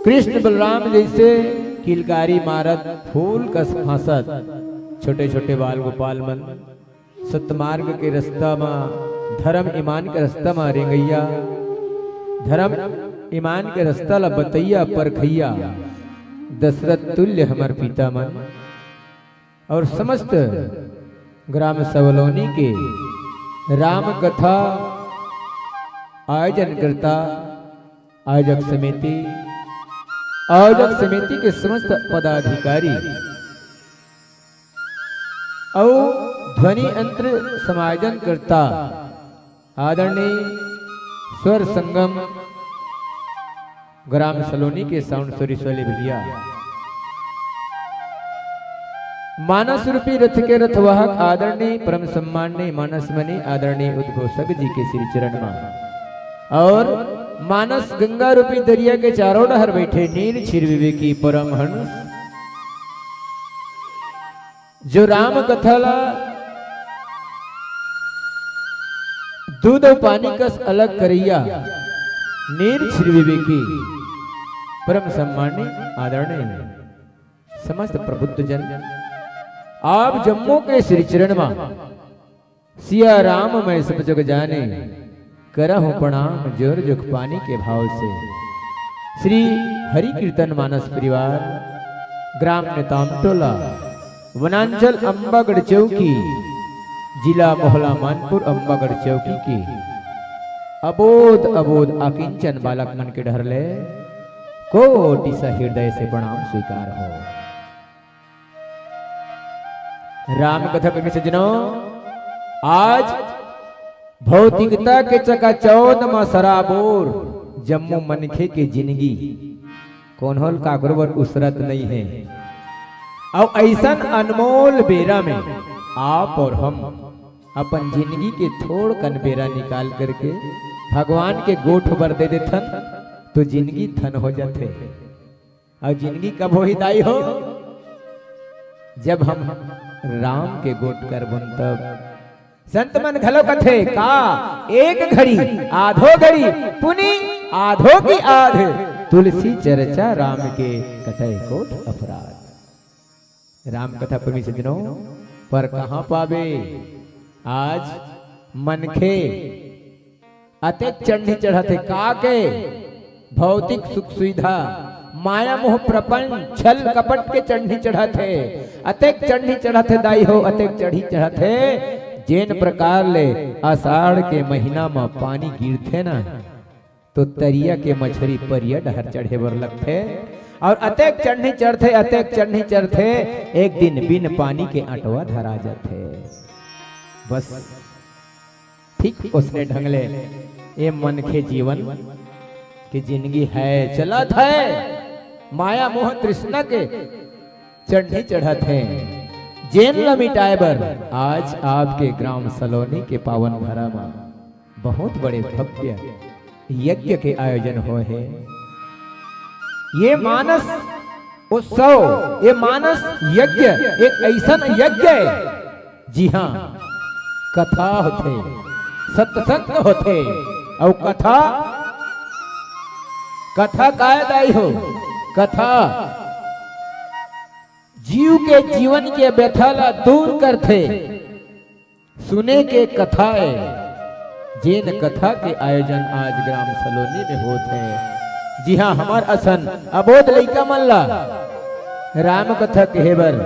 कृष्ण बलराम जइसे किलकारी मारत, फूल कस फांसत छोटे छोटे बाल गोपाल मन सतमार्ग के रस्ता म, धर्म ईमान के रस्ता म रेंगइया, धर्म ईमान के रस्ता ल बतइया परखइया दशरथ तुल्य हमर पिता मन अउ समस्त ग्राम सवलोनी के राम कथा आयोजन करता आयोजक समिति, आयोजक समिति के समस्त पदाधिकारी अउ ध्वनि यंत्र समायोजन करता आदरणीय स्वर संगम ग्राम सलोनी के साउंड सर्विस वाले भैया, मानस रूपी रथ के रथवाहक आदरणीय परम सम्माननीय मानस मणि आदरणीय उद्घोषक जी के श्री चरण मा अउ मानस गंगा रूपी दरिया के चारों डहर बैठे नील क्षीर विवेकी परमहंस, जो राम कथा ला दूध अउ पानी कस अलग करइया नील क्षीर विवेकी परम सम्माननीय आदरणीय समस्त प्रबुद्ध जन, आप जम्मो के श्री चरण मा सिया राम मैं सब जग जाने, करहु प्रणाम जोर जुख पानी के भाव से। श्री हरि कीर्तन मानस परिवार, ग्राम नेताम टोला, वनांचल अम्बागढ़ चौकी, जिला मोहला मानपुर अम्बागढ़ चौकी के अबोध अबोध अकिंचन बालक मन के डहर ले कोटि सा हृदय से प्रणाम स्वीकार हो। राम कथा प्रेमी सज्जनों, आज भौतिकता के चकाचौंध म सराबोर जम्मो मनखे के जिनगी कोनो ल काकरो बर उसरत नइ हे। अउ अइसन अनमोल बेरा में आप अउ हम अपन जिनगी के थोड़कन बेरा निकाल करके भगवान के गोठ बर दे देथन, तो जिनगी धन हो जाथे। अउ जिनगी कब होही दाई हो? जब हम राम के गोठ करबन तब। संत मन घलो कथे का, एक घड़ी आधो घड़ी पुनि आधो की आध, तुलसी चर्चा राम के कटै कोट अपराध। राम कथा प्रेमी सज्जनों, पर कहाँ पाबे? आज मनखे अतेक चढ़नी चढ़त हे, का के भौतिक सुख सुविधा, माया मोह प्रपंच, छल कपट के चढ़नी चढ़त हे, अतेक चढ़नी चढ़त हे दाई हो, अतेक चढ़नी चढ़त हे। जेन प्रकार ले आषाढ़ के महीना म पानी गिरथे ना, तो तरिया के मछरी परिया डहर चढ़े बर लगथे। अउ अतेक चढ़नी चढ़थे, अतेक चढ़नी चढ़थे, एक दिन बिन पानी के अंटवा धरा जाथे। बस ठीक ओसने ढंग ले ए मनखे जीवन के जिनगी हे, चलत हे, माया मोह तृष्णा के चढ़नी चढ़त हे, जेन ल मिटाए बर आज आपके ग्राम सलोनी के पावन धरा म बहुत बड़े भव्य यज्ञ के आयोजन होए हे। ये मानस उत्सव, ये मानस यज्ञ एक अइसन यज्ञ हे, जिहां कथा होथे, सत्संग होथे, अउ कथा, कथा काय दाई हो? कथा जीव के जीवन के व्यथा ला दूर करथे। सुने के कथा ए, जेन कथा के आयोजन आज ग्राम सलोनी में होत हे, जिहां हमर असन अबोध लइका मन ला राम कथा कहे बर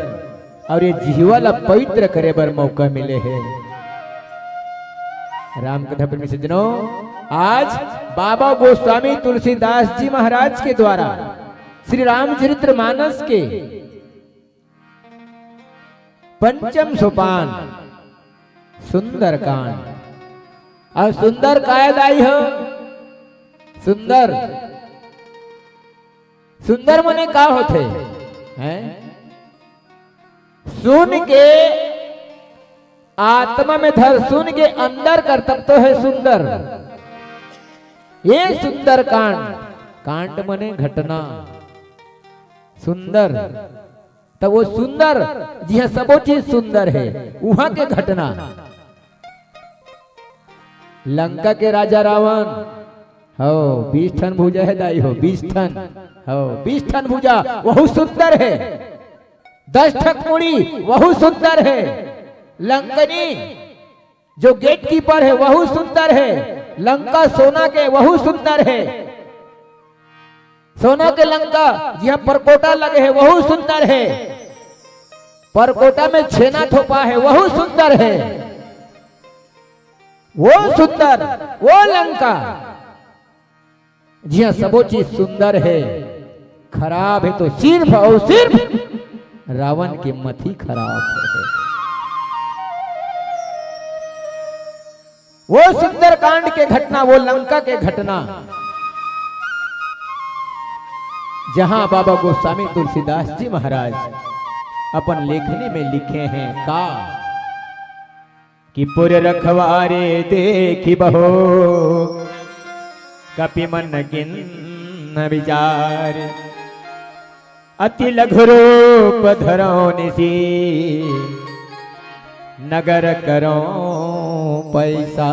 अउ ये जिहवा ला पवित्र करे बर मौका मिले हे। राम कथा प्रेमी सज्जनों, आज बाबा गोस्वामी तुलसीदास जी महाराज के द्वारा श्री रामचरित्र मानस के पंचम सोपान सुंदरकांड। अउ सुंदर काय दाई हो? सुंदर, सुंदर मने का होथे? हैं? सुन के आत्मा में धर, सुन के अंदर कर, तब तो हे सुंदर। ये सुंदरकांड, कांड मने घटना, सुंदर, त वो सुंदर, जिहां सबो चीज सुंदर हे, उहां के घटना। लंका के राजा रावण, हो, बीस ठन भुजा हे दाई हो, बीस ठन, हो, बीस ठन भुजा, वहू सुंदर हे। दस ठक मुड़ी, वहू सुंदर हे। लंकनी, जो gatekeeper हे, वहू सुंदर हे। लंका सोना के, वहू सुंदर हे। सोना के लंका, जिहां परकोटा लगे हे, वहू सुंदर हे। परकोटा में छेना थोपा हे, वहू सुंदर हे। वो सुंदर, वो लंका, जिहां सबो चीज सुंदर हे, खराब हे तो सिर्फ अउ सिर्फ रावण के मति खराब हे। वो सुंदरकांड के घटना, वो लंका के घटना, जहां बाबा गोस्वामी तुलसीदास जी महाराज अपन लेखनी में लिखे हे का कि पुर रखवारे देखि बहु कपि मन किन्ह विचार। अति लघु रूप धरौ निसि नगर करौ पैसा।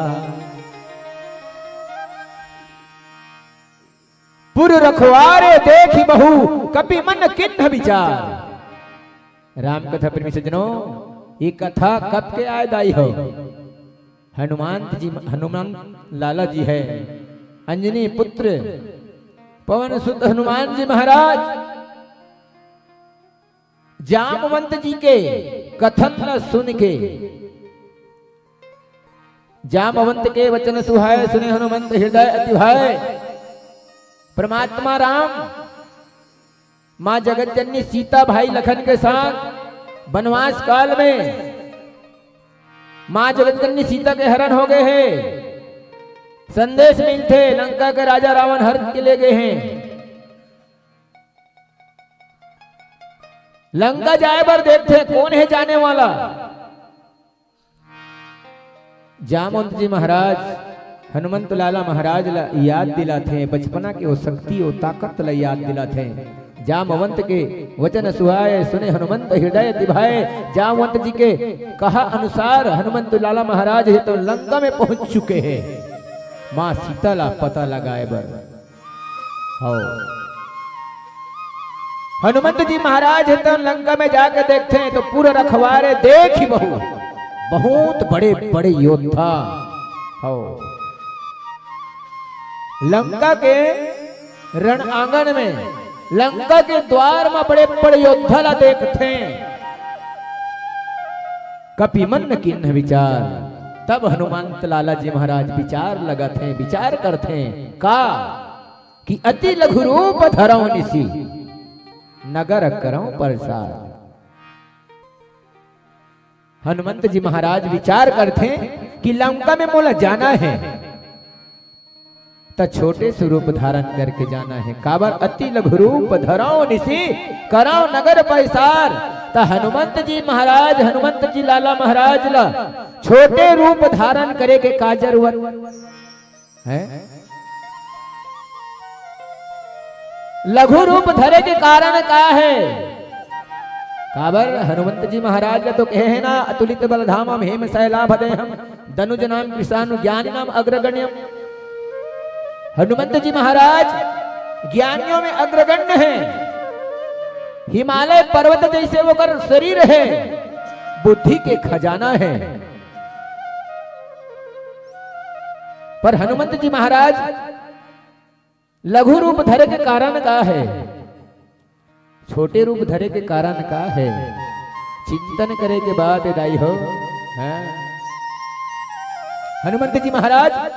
पुर रखवारे देखि बहु कपि मन किन्ह विचार। राम कथा प्रेमी सज्जनों, ये कथा कब के आय दाई हो? हनुमान जी, हनुमान लाला जी हे, अंजनी पुत्र पवन सुत हनुमान जी महाराज जामवंत जी के कथन ल सुन के, जामवंत के वचन सुहाय, सुने हनुमंत हृदय अति भाय। परमात्मा राम माँ जगत जननी सीता भाई लखन के साथ वनवास काल में माँ जगत जननी सीता के हरण हो गए हे। संदेश मिलथे, लंका के राजा रावण हर के ले गए हे। लंका जाए बर देखथे, कोन हे जाने वाला? जामवंत जी महाराज हनुमंत लाला महाराज ला याद दिलाथे, बचपना के वो शक्ति, वो ताकत ला याद दिलाथे। जामवंत के वचन सुहाय, सुने हनुमंत हृदय अति भाय। जामवंत जी के कहा अनुसार हनुमंत लाला महाराज हे तो लंका में पहुंच चुके हे माँ सीता ला पता लगाए बर। हव। हनुमंत जी महाराज हे तो लंका में जाके देखथे तो पुर रखवारे देखि बहु बहुत बड़े बड़े योद्धा। हव। लंका के रण आंगन में, लंका के द्वार में बड़े बड़े योद्धा ला देखथे। कपि मन किन्ह विचार। तब हनुमंत लाला जी महाराज विचार लगथे, विचार करथे का कि अति लघु रूप धरौ निसि नगर करौ प्रसार। हनुमंत जी महाराज विचार करथे कि लंका में मोला जाना हे, त छोटे से रूप धारण करके जाना हे। काबर अति लघु रूप धरौ निसि करौ नगर प्रसार। त हनुमंत जी महाराज, हनुमंत जी लाला महाराज ला छोटे रूप धारण करे के का जरूरत हे? लघु रूप धरे के कारण का हे? काबर हनुमंत जी महाराज ला तो कहे हे ना, अतुलित बल धामम हेम सैलाभ देहम दनुज नाम कृशानु ज्ञानी नाम अग्रगण्यम। हनुमंत जी महाराज ज्ञानियों में अग्रगण्य हे। हिमालय पर्वत जैसे ओकर शरीर हे, बुद्धि के खजाना हे। पर हनुमंत जी महाराज लघु रूप धरे के कारण का हे? छोटे रूप धरे के कारण का हे? चिंतन करे के बात हे दाई हो। हाँ? हनुमंत जी महाराज,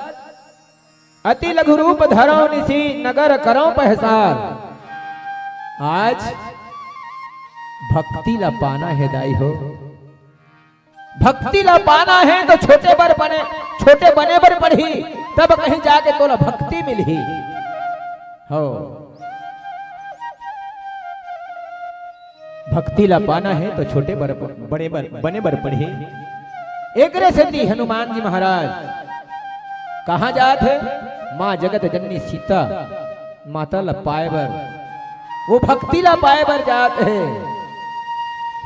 "अति लघु रूप धरौ निसि, नगर करौ पहसार।" आज भक्ति ला पाना हे दाई हो, भक्ति ला पाना हे तो छोटे बर बने, छोटे बने बर पड़ही, तब कहीं जाके तोला भक्ति मिलही। हो, भक्ति ला पाना हे तो छोटे बर, बड़े बर, बने बर पड़ही। एकरे सेती हनुमान जी महाराज कहाँ जात हे? माँ जगत जननी सीता माता ला पाए बर, वो भक्ति ला पाए बर जात हे।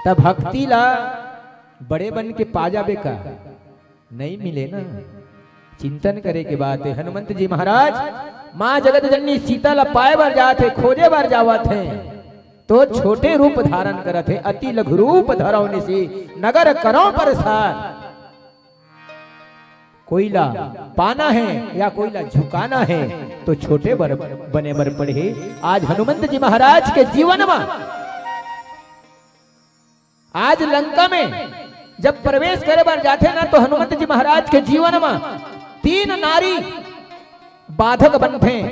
त भक्ति ला बड़े बन के पा जाबे का? नइ मिले ना। चिंतन करे के बात हे। हनुमंत जी महाराज माँ जगत जननी सीता ला पाए बर जात हे, खोजे बर जावत हे, तो छोटे रूप धारण करत हे। "अति लघु रूप धरौ निसि, नगर करौ पहसार।" कोई ला पाना हे या कोई ला झुकाना हे, तो छोटे बर, बने बर पड़ही। आज हनुमंत जी महाराज के जीवन मा आज लंका में जब प्रवेश करे बर जाथे ना, तो हनुमंत जी महाराज के जीवन मा तीन नारी बाधक बनथे।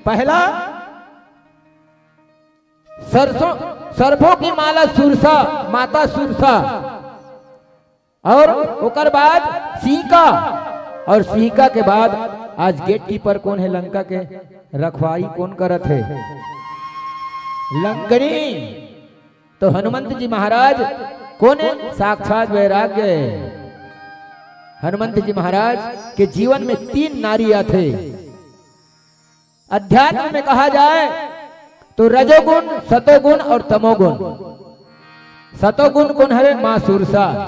पहला सरसों, सरफों की माला सुरसा, माता सुरसा, और ओकर बाद सीका, और सीका के बाद आज gatekeeper कोन हे, लंका के रखवाई कोन करत हे? लंकनी। तो हनुमंत जी महाराज कोन हे? साक्षात वैराग्य हे। हनुमंत जी महाराज के जीवन में तीन नारी आथे। अध्यात्म में कहा जाए तो रजोगुण, सतोगुण और तमोगुण। सतोगुण कोन हरे? माँ सुरसा।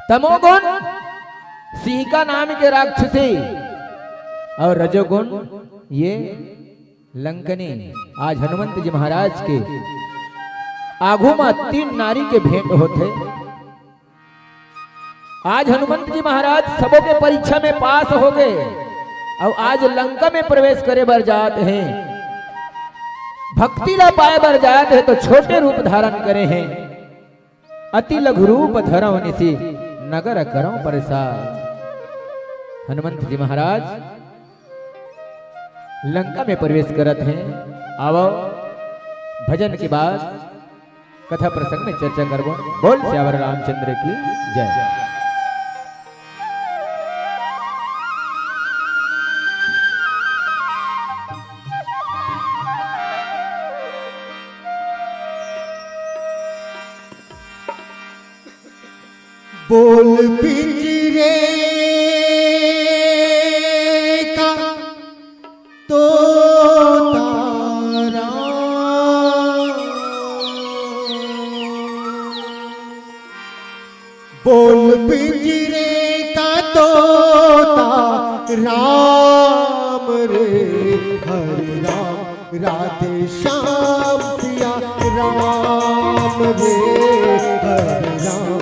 तमोगुण सीका नाम के राक्षसी और रजोगुण ये लंकनी। आज हनुमंत जी महाराज के आगू मा तीन नारी के भेंट होथे। आज हनुमंत जी महाराज सबो के परीक्षा में पास हो गए और आज लंका में प्रवेश करे बर जात हे, भक्ति ला पाए बर जात हे, तो छोटे रूप धारण करे हे। "अति लघु रूप धरौ निसि, नगर करौ पहसार।" हनुमंत जी महाराज लंका में प्रवेश करत हे। आवो, भजन के बाद कथा प्रसंग में चर्चा करबो। बोल सियावर रामचंद्र की जय। बोल पिंजरे का तोता राम, बोल पिंजरे का तोता राम रे, हरे राम राधे श्याम सिया राम रे, हरे राम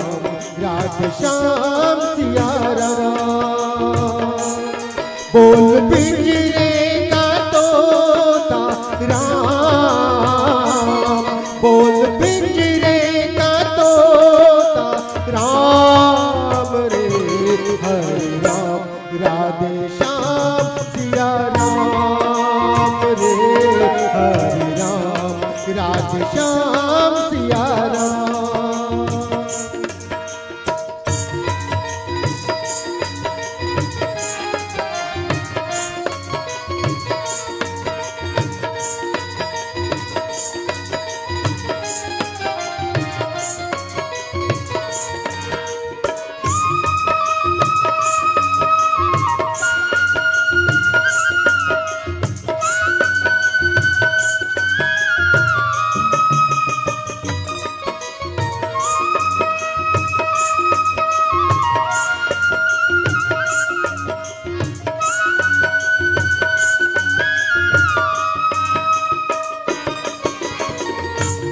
राधे श्याम सिया राम। बोल पिंजरे का तोता राम, बोल पिंजरे का तोता राम रे, हरे राम राधे श्याम सिया राम रे, हरे राम राधे श्याम सिया राम।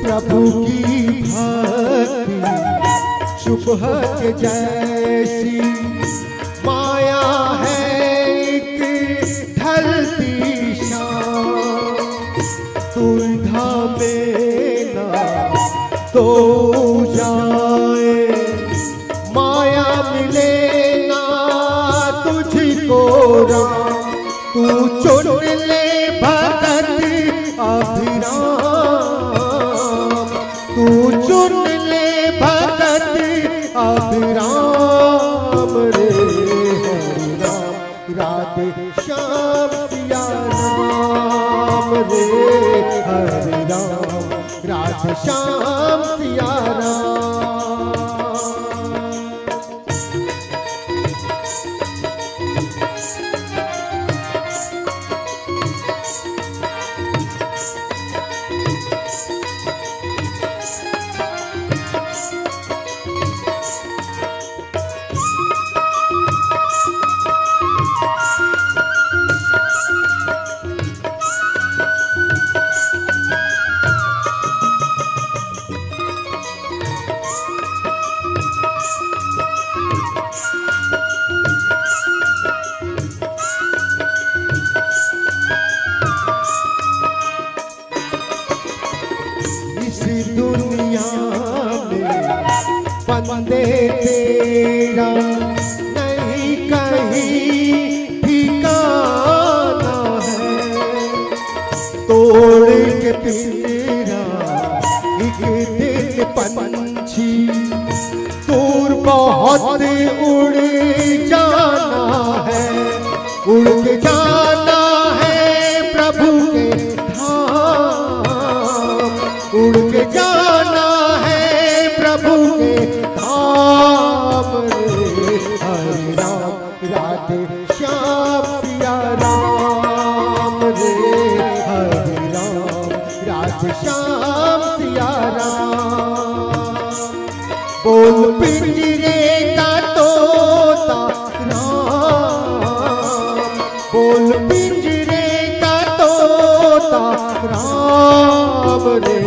प्रभु की भक्ति चुपहक जैसी, माया है एक ढलती शाम। दुविधा में श्याम सिया राम रे, हरे राम, राधे श्याम सिया राम। इस दुनिया में बंदे तेरा नहीं कहीं ठिकाना है। तोड़ के पिंजरा एक दिन पंछी दूर बहुत उड़ जाना है, उड़ के जाना है प्रभु के धाम, उड़ के जाना है प्रभु के धाम रे। हरे राम, राधे श्याम सिया राम रे, हरे राम, राधे श्याम सिया राम। बोल पिंजरे का तोता राम, बोल पिंजरे का तोता राम रे।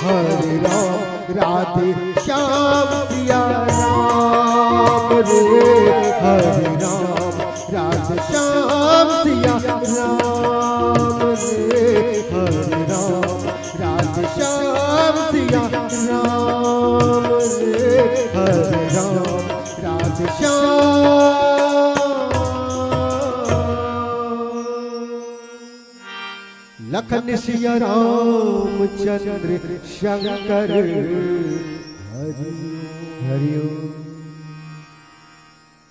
हरे राम, राधे श्याम सिया राम रे। हरे राम, राधे श्याम सिया राम रे। हरे राम, राधे श्याम सिया राम रे। हरे राम, राधे श्याम। लखन सिया रामचंद्र शंकर हरि हरि।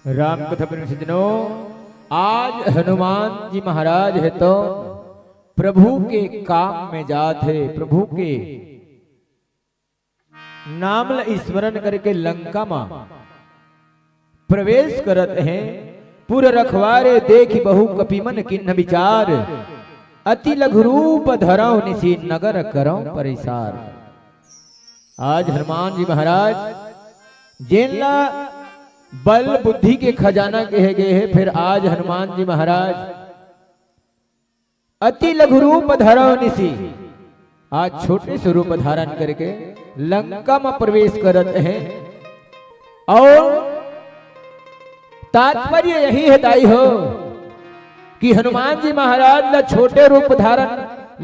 राम कथा प्रेम सज्जनों, आज हनुमान जी महाराज हे तो प्रभु के काम में जात हे, प्रभु के नाम ल स्मरण करके लंका म प्रवेश करत हे। पुर रखवारे देखि बहु कपि मन कीन्ह बिचार, अति लघु रूप धरहु निसि नगर करहु परिसार। आज हनुमान जी महाराज जेन ला बल बुद्धि के खजाना कहे गए हे, फेर आज हनुमान जी महाराज अति लघु रूप धरहु निसि, आज छोटे से रूप धारण करके लंका म प्रवेश करत हे। अउ तात्पर्य यही हे दाई हो कि हनुमान जी महाराज ला छोटे रूप धारण,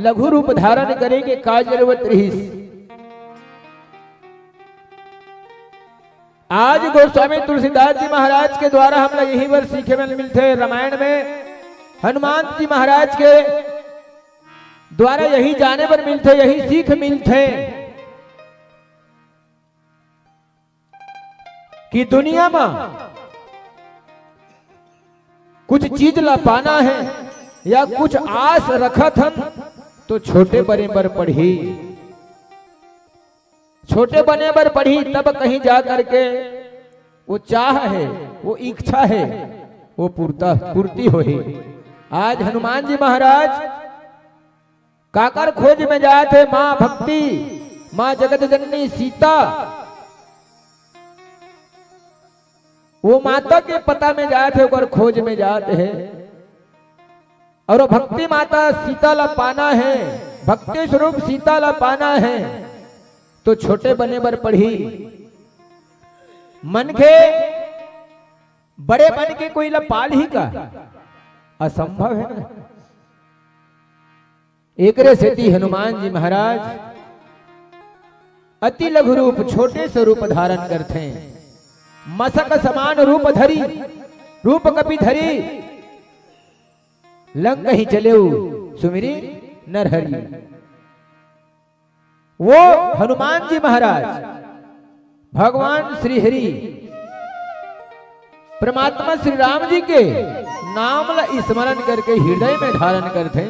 लघु रूप धारण करे के का जरूरत रहिस। आज गोस्वामी तुलसीदास जी महाराज के द्वारा हमला यही बर सीखे बर मिलथे, रामायण में हनुमान जी महाराज के द्वारा यही जाने बर मिलथे, यही सीख मिलथे कि दुनिया म कुछ चीज ला पाना हे या कुछ आस रखत हन तो छोटे बने बर पड़ही। छोटे बने बर पड़ही, तब कहीं जा करके वो चाह हे, वो इच्छा हे, वो पूर्ता, पूर्ति होही। आज हनुमान जी महाराज काकर खोज में जात हे? माँ भक्ति, माँ जगत जननी सीता, वो माता के पता में जात हे, ओकर खोज में जात हे। अउ भक्ति माता सीता ला पाना हे, भक्ति स्वरूप सीता ला पाना हे, तो छोटे बने बर पड़ही। मनखे बड़े बन के कोई ला पालही का? असंभव हे ना। एकरे सेती हनुमान जी महाराज अति लघु रूप, छोटे से रूप धारण करथे। मसक समान रूप धरी, रूप कपि धरी, लंक ही चलेउ सुमिरि नरहरि। वो हनुमान जी महाराज भगवान श्री हरि परमात्मा श्री राम जी के नाम ला स्मरण करके हृदय में धारण करथे।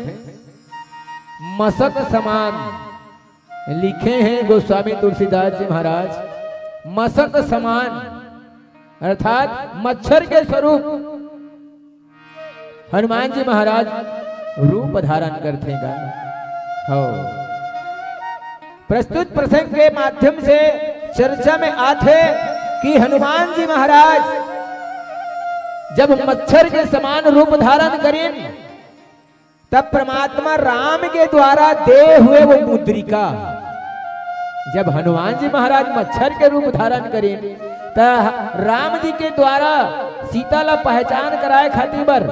मसक समान लिखे हैं गोस्वामी तुलसीदास जी महाराज, मसक समान अर्थात मच्छर के स्वरूप हनुमान जी महाराज रूप धारण करथे गा। हो, प्रस्तुत प्रसंग के माध्यम से चर्चा में आथे कि हनुमान जी महाराज जब मच्छर के समान रूप धारण करिन, तब परमात्मा राम के द्वारा दे हुए वो मुद्रिका, जब हनुमान जी महाराज मच्छर के रूप धारण करिन, त राम जी के द्वारा सीता ला पहचान कराए खातिर बर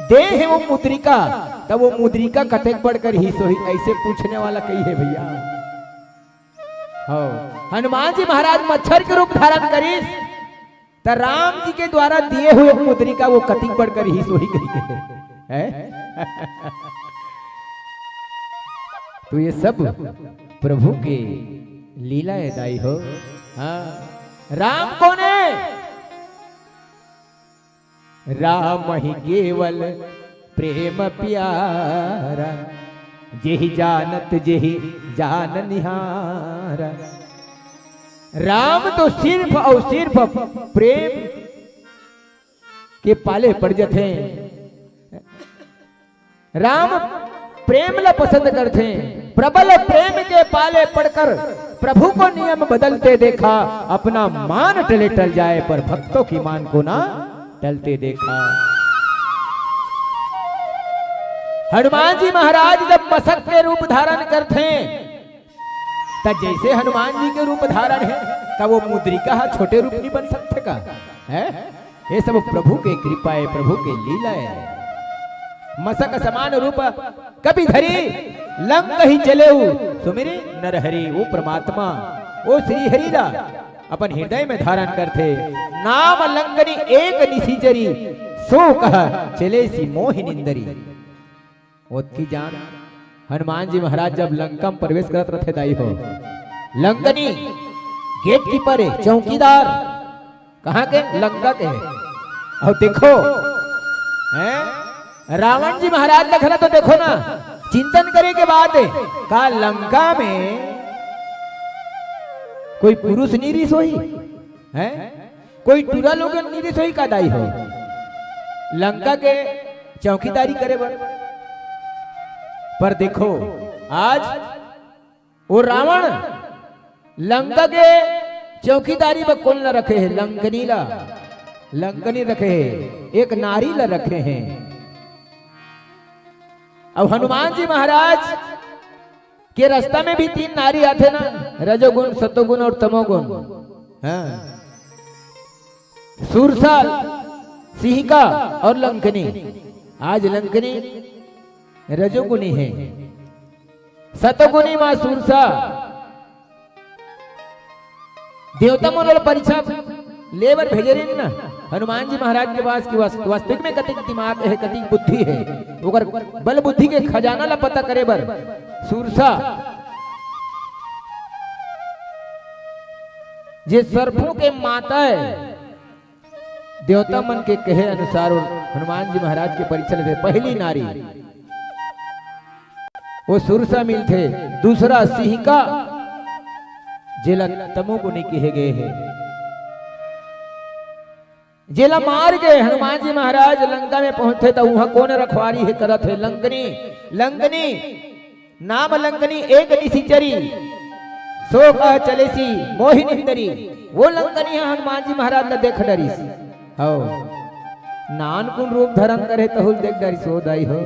दे हे वो मुद्रिका, त वो मुद्रिका कतेक बड़कर ही सोही, ऐसे पूछने वाला कई है भैया। हो, हनुमान जी महाराज मच्छर के रूप धारण करिस, त राम जी के द्वारा दिए हुए मुद्रिका वो कतिक बड़कर ही सोही कही के है। तो ये सब प्रभु के लीला है दाई हो। हाँ, राम कोन हे? राम ही केवल प्रेम प्यारा, जेहि जानत जेहि जान निहारा। राम तो सिर्फ अउ सिर्फ प्रेम के पाले पड़ जथे। राम प्रेम ला पसंद करथे, प्रबल प्रेम के पाले पड़कर प्रभु को नियम बदलते देखा, अपना मान टले टल जाए पर भक्तों की मान को ना टलते देखा। हनुमान जी महाराज जब मसक के रूप धारण करथे, त जैसे हनुमान जी के रूप धारण हे, त वो मुद्रिका हा छोटे रूप नहीं बन सकथे का? है, ये सब प्रभु के कृपा हे, प्रभु के लीला हे। मसक समान रूप कपि धरी, लंक ही चलेउ सुमिरि नर हरि। वो परमात्मा, वो श्री हरि ला अपन हृदय में धारण करथे। नाम लंकनी एक निशिचरी, सो कह चलेसी मोहि निंदरी। ओतकी जान हनुमान जी महाराज जब लंका में प्रवेश करत रथे दाई हो, लंकनी गेट कीपर हे, चौकीदार, कहाँ के? लंका के। अउ देखो, हैं, रावण जी महाराज ला घला तो देखो ना, चिंतन करे के बात हे, का लंका में कोई पुरुष नहीं रिस होही? हैं? कोई टूरा लोगन नहीं रिस होही का दाई हो? लंका के चौकीदारी करे बर। पर देखो, आज वो रावण लंका के चौकीदारी बर कोन ला रखे हे? लंकनी ला, लंकनी रखे हे, एक नारी ला रखे हे। अब हनुमान जी महाराज के रास्ता में भी तीन नारी आथे ना, रजोगुण, सतोगुण और तमोगुण। हाँ, सुरसा, सिंहिका और लंकनी। आज लंकनी रजोगुणी हे, सतोगुणी माँ सुरसा। देवता मन ओला परीक्षा ले बर भेजे रहिन ना हनुमान जी महाराज के पास कि वास-, वास्तविक में कतिक दिमाग हे, कतिक बुद्धि हे, ओकर बल बुद्धि के खजाना ला पता करे बर। सुरसा जे सर्पों के माता हे, देवता मन के कहे अनुसार हनुमान जी महाराज के परीक्षा लेथे। पहली नारी वो सुरसा मिलथे, दूसरा सिंहिका, जेला तमोगुनी कहे गए हे, जेला मार के हनुमान जी महाराज लंका में पहुंचथे, त उहां कोन रखवारी हे करत हे? लंकनी। लंकनी नाम लंकनी एक निशिचरी, सो कह चलेसी मोहि निंदरी। वो लंकनी ह हनुमान जी महाराज ला देख डरिस। हव, नानकुन रूप धारण करे तहु ल देख डरिस हो दाई हो।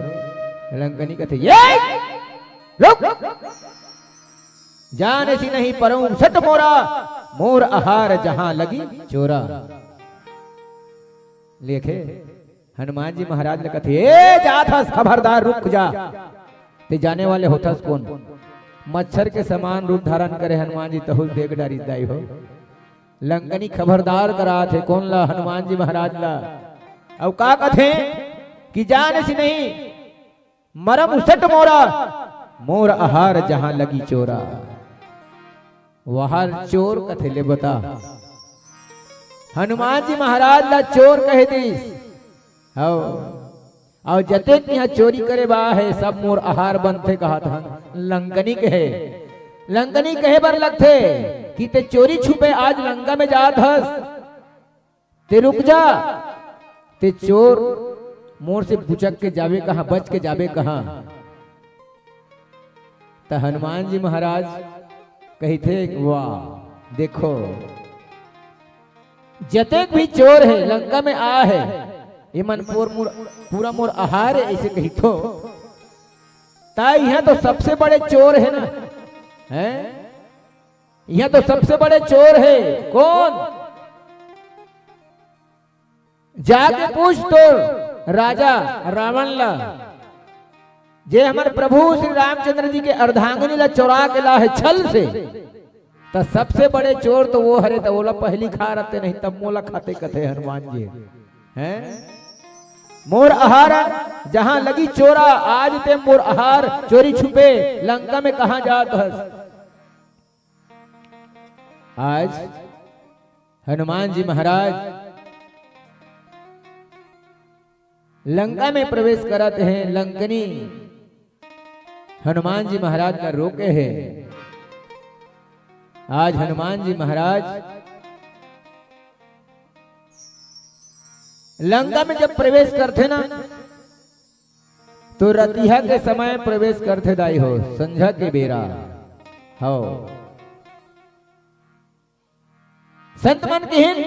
लंकनी कथे, "ये रुक, जानसी नहीं परउँ सट मोरा, मोर आहार जहाँ लगी चोरा।" लेखे हनुमान जी महाराज ल कथे, "ए जात हस, खबरदार रुक जा, ते जाने वाले होथस कोन?" मच्छर के समान रूप धारण करे हनुमान जी, तहु ल देख डारिस दाई हो। लंकनी खबरदार करात हे कोन ला? हनुमान जी महाराज ला। अउ का कथे कि जानसी नहीं मरम उसट मोरा, मोर आहार जहां लगी चोरा। वहार चोर कथे ले बता। हनुमान जी महाराज ला चोर कह दिस। हव। अउ जतेक इहाँ चोरी करे बा हे, सब मोर अहार बनथे कहत हन। लंकनी कहे, लंकनी कहे बर लगथे कि ते चोरी छुपे आज लंका में जात हस, ते रुक जा, ते चोर मोर से बुचक के जाबे कहाँ, बच के जाबे कहाँ। त हनुमान जी महाराज कहिथे, "वाह, देखो, जतेक भी चोर हे, लंका में आ हे, ये मन पूर-, मुर-, पूरा मोर अहार हे," ऐसे कहिथो। त इहाँ तो सबसे बड़े चोर हे ना, हैं? इहाँ तो सबसे बड़े चोर हे। कोन? जाके पूछ तो राजा रावण ला, जे हमर प्रभु श्री रामचंद्र जी के अर्धांगिनी ला चोरा के ला हे छल से, त सबसे बड़े चोर तो वो हरे, त ओला पहली खा रहते, नहीं तब मोला खाते कथे हनुमान जी। हैं? मोर अहार जहाँ लगी चोरा, आज ते मोर अहार चोरी छुपे लंका में कहाँ जात हस? आज हनुमान जी महाराज लंका में प्रवेश करत हे। लंकनी हनुमान जी महाराज ला रोके हे। आज हनुमान जी महाराज लंका में जब प्रवेश करथे ना, तो रतिहा के समय प्रवेश करथे दाई हो, संझा के बेरा। हव। संत मन किहिन,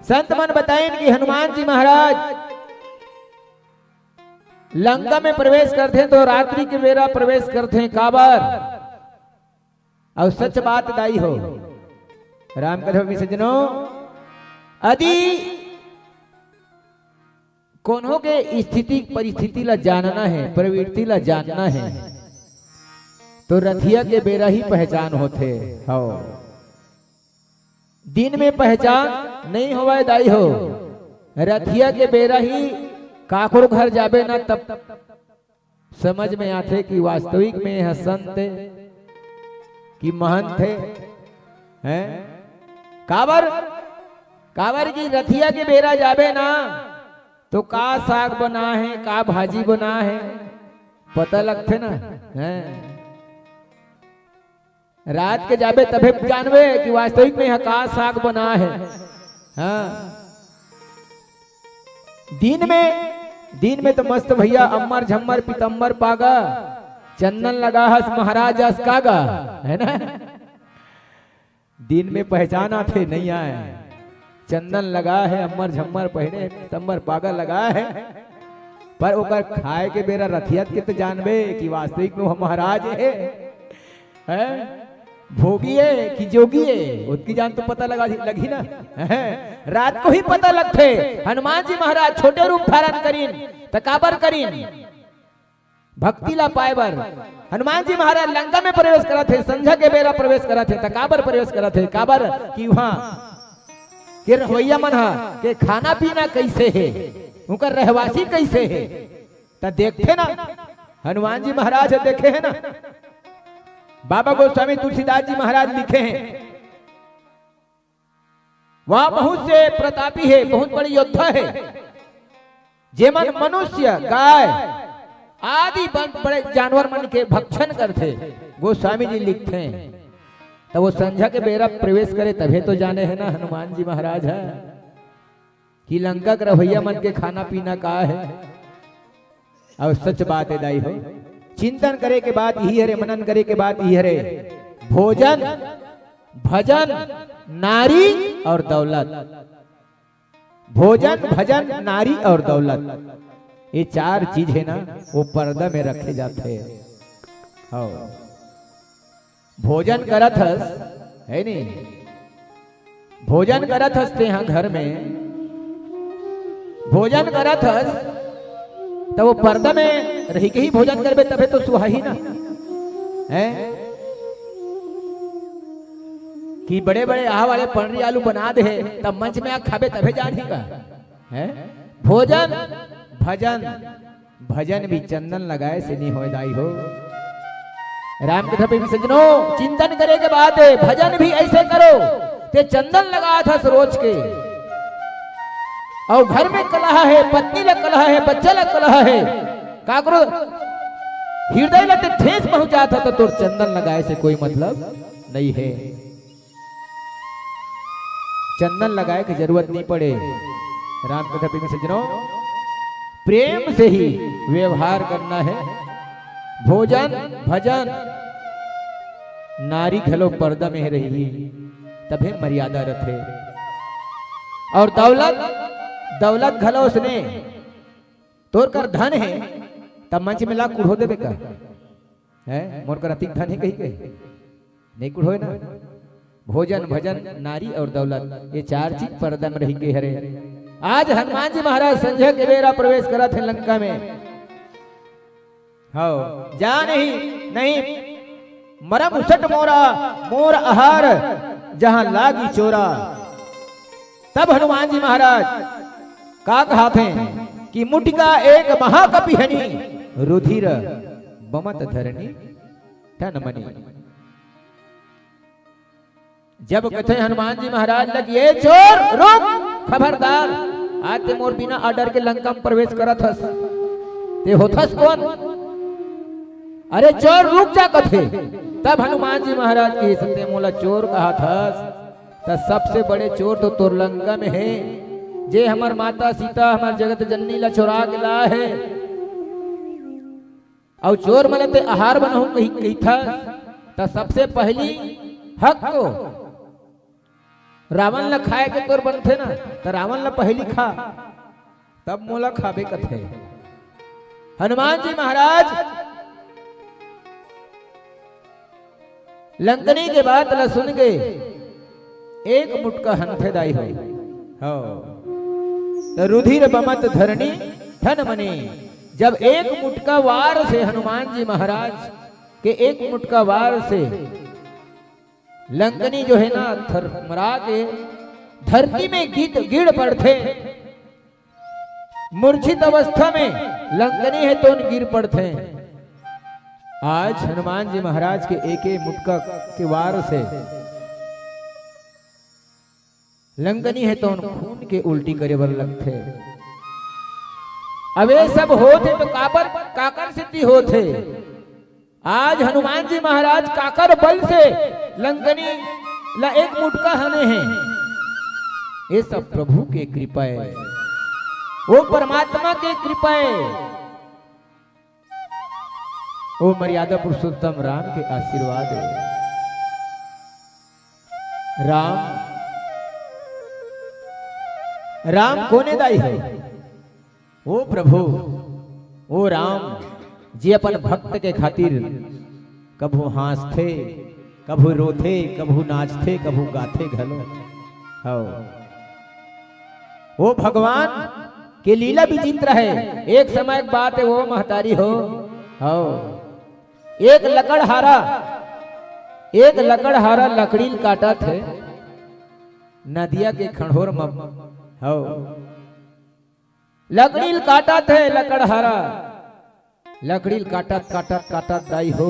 संत मन बताइन कि हनुमान जी महाराज लंका में प्रवेश करथे तो रात्रि के बेरा प्रवेश करथे। काबर? अउ सच बात दाई हो, राम कथा में सज्जनों, अदि कोनो के स्थिति परिस्थिति ला जानना हे, प्रवृत्ति ला जानना हे, तो रतिहा के बेरा ही पहचान होथे। हव, दिन में पहचान नहीं होवय दाई हो, रतिहा के बेरा ही काकरो घर जाबे ना, तब समझ में आथे कि वास्तविक में यह संत हे कि महंत हे, हैं? काबर, काबर कि रतिहा के बेरा जाबे ना, तो का साग बना हे, का भाजी बना हे, पता लगथे ना, हैं? रात के जाबे तभे जानबे कि वास्तविक में यह का साग बना हे। हाँ, दिन में, दिन में तो मस्त भैया अम्मर झम्मर पीतम्बर पागा, चंदन लगा हस महाराज अस कागा, है ना? दिन में पहचान आथे, नहीं आय। चंदन लगा हे, अम्मर झम्मर पहिरे हे, पीतम्बर पागा लगा हे, पर ओकर खाए के बेरा रतिहा के तो जानबे कि वास्तविक में वो महाराज हे, हैं? भोगी हे कि जोगी हे, ओतकी जान तो पता लगा, लगही ना, हैं? रात को ही पता लगथे। हनुमान जी महाराज छोटे रूप धारण करिन, त काबर करिन? भक्ति ला पाए बर। हनुमान जी महाराज लंका में प्रवेश करत हे, संझा के बेरा प्रवेश करत हे, त काबर प्रवेश करत हे? काबर कि उहाँ के रहवइया मन ह के खाना पीना कइसे हे, उनकर रहवासी कइसे हे, त देखथे ना। हनुमान जी महाराज ह देखे हे ना, बाबा गोस्वामी तुलसीदास जी महाराज लिखे हे, वह बहुत से प्रतापी हे, बहुत बड़े योद्धा हे, जेमन मनुष्य, गाय आदि बन-, बड़े जानवर मन के भक्षण करथे। गोस्वामी जी लिखथे, त वो संझा के बेरा प्रवेश करे, तभे तो जाने हे ना हनुमान जी महाराज ह कि लंका के रहवइया मन के खाना पीना का हे। अउ सच बात हे दाई हो, चिंतन करे के बात इही हरे, मनन करे के बात इही हरे, भोजन, भजन, नारी अउ दौलत। भोजन, भजन, नारी अउ दौलत, ये चार चीज हे ना, वो पर्दा में रखे जाथे। हव। भोजन करत हस, हे नी? भोजन करत हस तेहा घर में, भोजन करत हस, त वो पर्दा में रहिके ही भोजन करबे, तभे तो सुहाही ना, हैं? कि बड़े-बड़े आह वाले पंडरी आलू बना दे हे, तब मंच में आ खाबे, तभे जानही का, हैं? भोजन, भजन, भजन भी चंदन लगाए से नहीं होय दाई हो। राम कथा पे भी सज्जनों, चिंतन करे के बात हे, भजन भी ऐसे करो, ते चंदन लगात हस रोज के। अउ घर में कलह हे, पत्नी ला कलह हे, बच्चा ला कलह हे, काकरो हृदय ला ते ठेस पहुंचात हे, त तोर चंदन लगाए से कोई मतलब नइ हे। चंदन लगाए के जरूरत नइ पड़े। राम कथा प्रेमी सज्जनों, प्रेम से ही व्यवहार करना हे। भोजन, भजन, नारी घलो पर्दा में रही, तभे मर्यादा रथे। अउ दौलत, दौलत घलो ओसने, तोर कर धन हे, त मंच में ला कुढ़ो देबे का? हे, मोर कर अतिक धन हे कहिके? नइ कुढ़ोय ना। भोजन, भजन, नारी अउ दौलत, ये चार चीज पर्दा में रहिके हरे। आज हनुमान जी महाराज संझा के बेरा प्रवेश करत हे लंका में। हव, जा नहीं, नहीं, मरम उसट मोरा, मोर आहार जहां लागी चोरा। तब हनुमान जी महाराज का कहाथे कि मुटिका एक महाकपि हनी, रुधिर बमत धरनी तन मनी। जब कथे हनुमान जी महाराज ला कि, "ए चोर, रुक, खबरदार, आज ते मोर बिना order के लंका में प्रवेश करत हस, ते होथस कोन? अरे चोर, रुक जा," कथे। तब हनुमान जी महाराज कहिस, "ते मोला चोर कहत हस, त सबसे बड़े चोर तो तोर लंका में हे, जे हमर माता सीता, हमर जगत जननी ला चोरा के लाए हे।" अउ चोर मन ला ते आहार बनाहूं कहि, कहिथस, त सबसे पहली हक तो रावण ला खाए के तोर बनथे ना, त रावण ला पहली खा, तब मोला खाबे कथे। हनुमान जी महाराज लंकनी के बात ला सुन के एक मुटका हनथे दाई हो। हव। त रुधिर बमत धरनी तन मनी। जब एक मुटका वार से हनुमान जी महाराज के एक मुटका वार से लंकनी जो हे ना थरमरा के धरती में गिर, गिर पड़थे। मूर्छित अवस्था में लंकनी हे तोन गिर पड़थे। आज हनुमान जी महाराज के एके मुटका के वार से लंकनी हे तोन खून के उल्टी करे बर लगथे। अब ये सब होथे तो काबर, काकर सेती होथे? आज हनुमान जी महाराज काकर बल से लंकनी ला एक मुटका हने हे? ये सब प्रभु के कृपा हे, वो परमात्मा के कृपा हे, वो मर्यादा पुरुषोत्तम राम के आशीर्वाद हे। राम, राम कोने दाई हे? ओ प्रभु, ओ राम, जे अपन भक्त के खातिर कभू हाँसथे, कभू रोथे, कभू नाचथे, कभू गाथे घलो। हव। ओ भगवान के लीला विचित्र हे। एक समय के बात हे, ओ महतारी हो, हव, एक लकड़हारा, एक लकड़हारा लकड़ी ल काटत हे नदिया के खंडोर म। हव। लकड़ी ल काटत हे लकड़हारा। लकड़ी ल काटत, काटत, काटत दाई हो,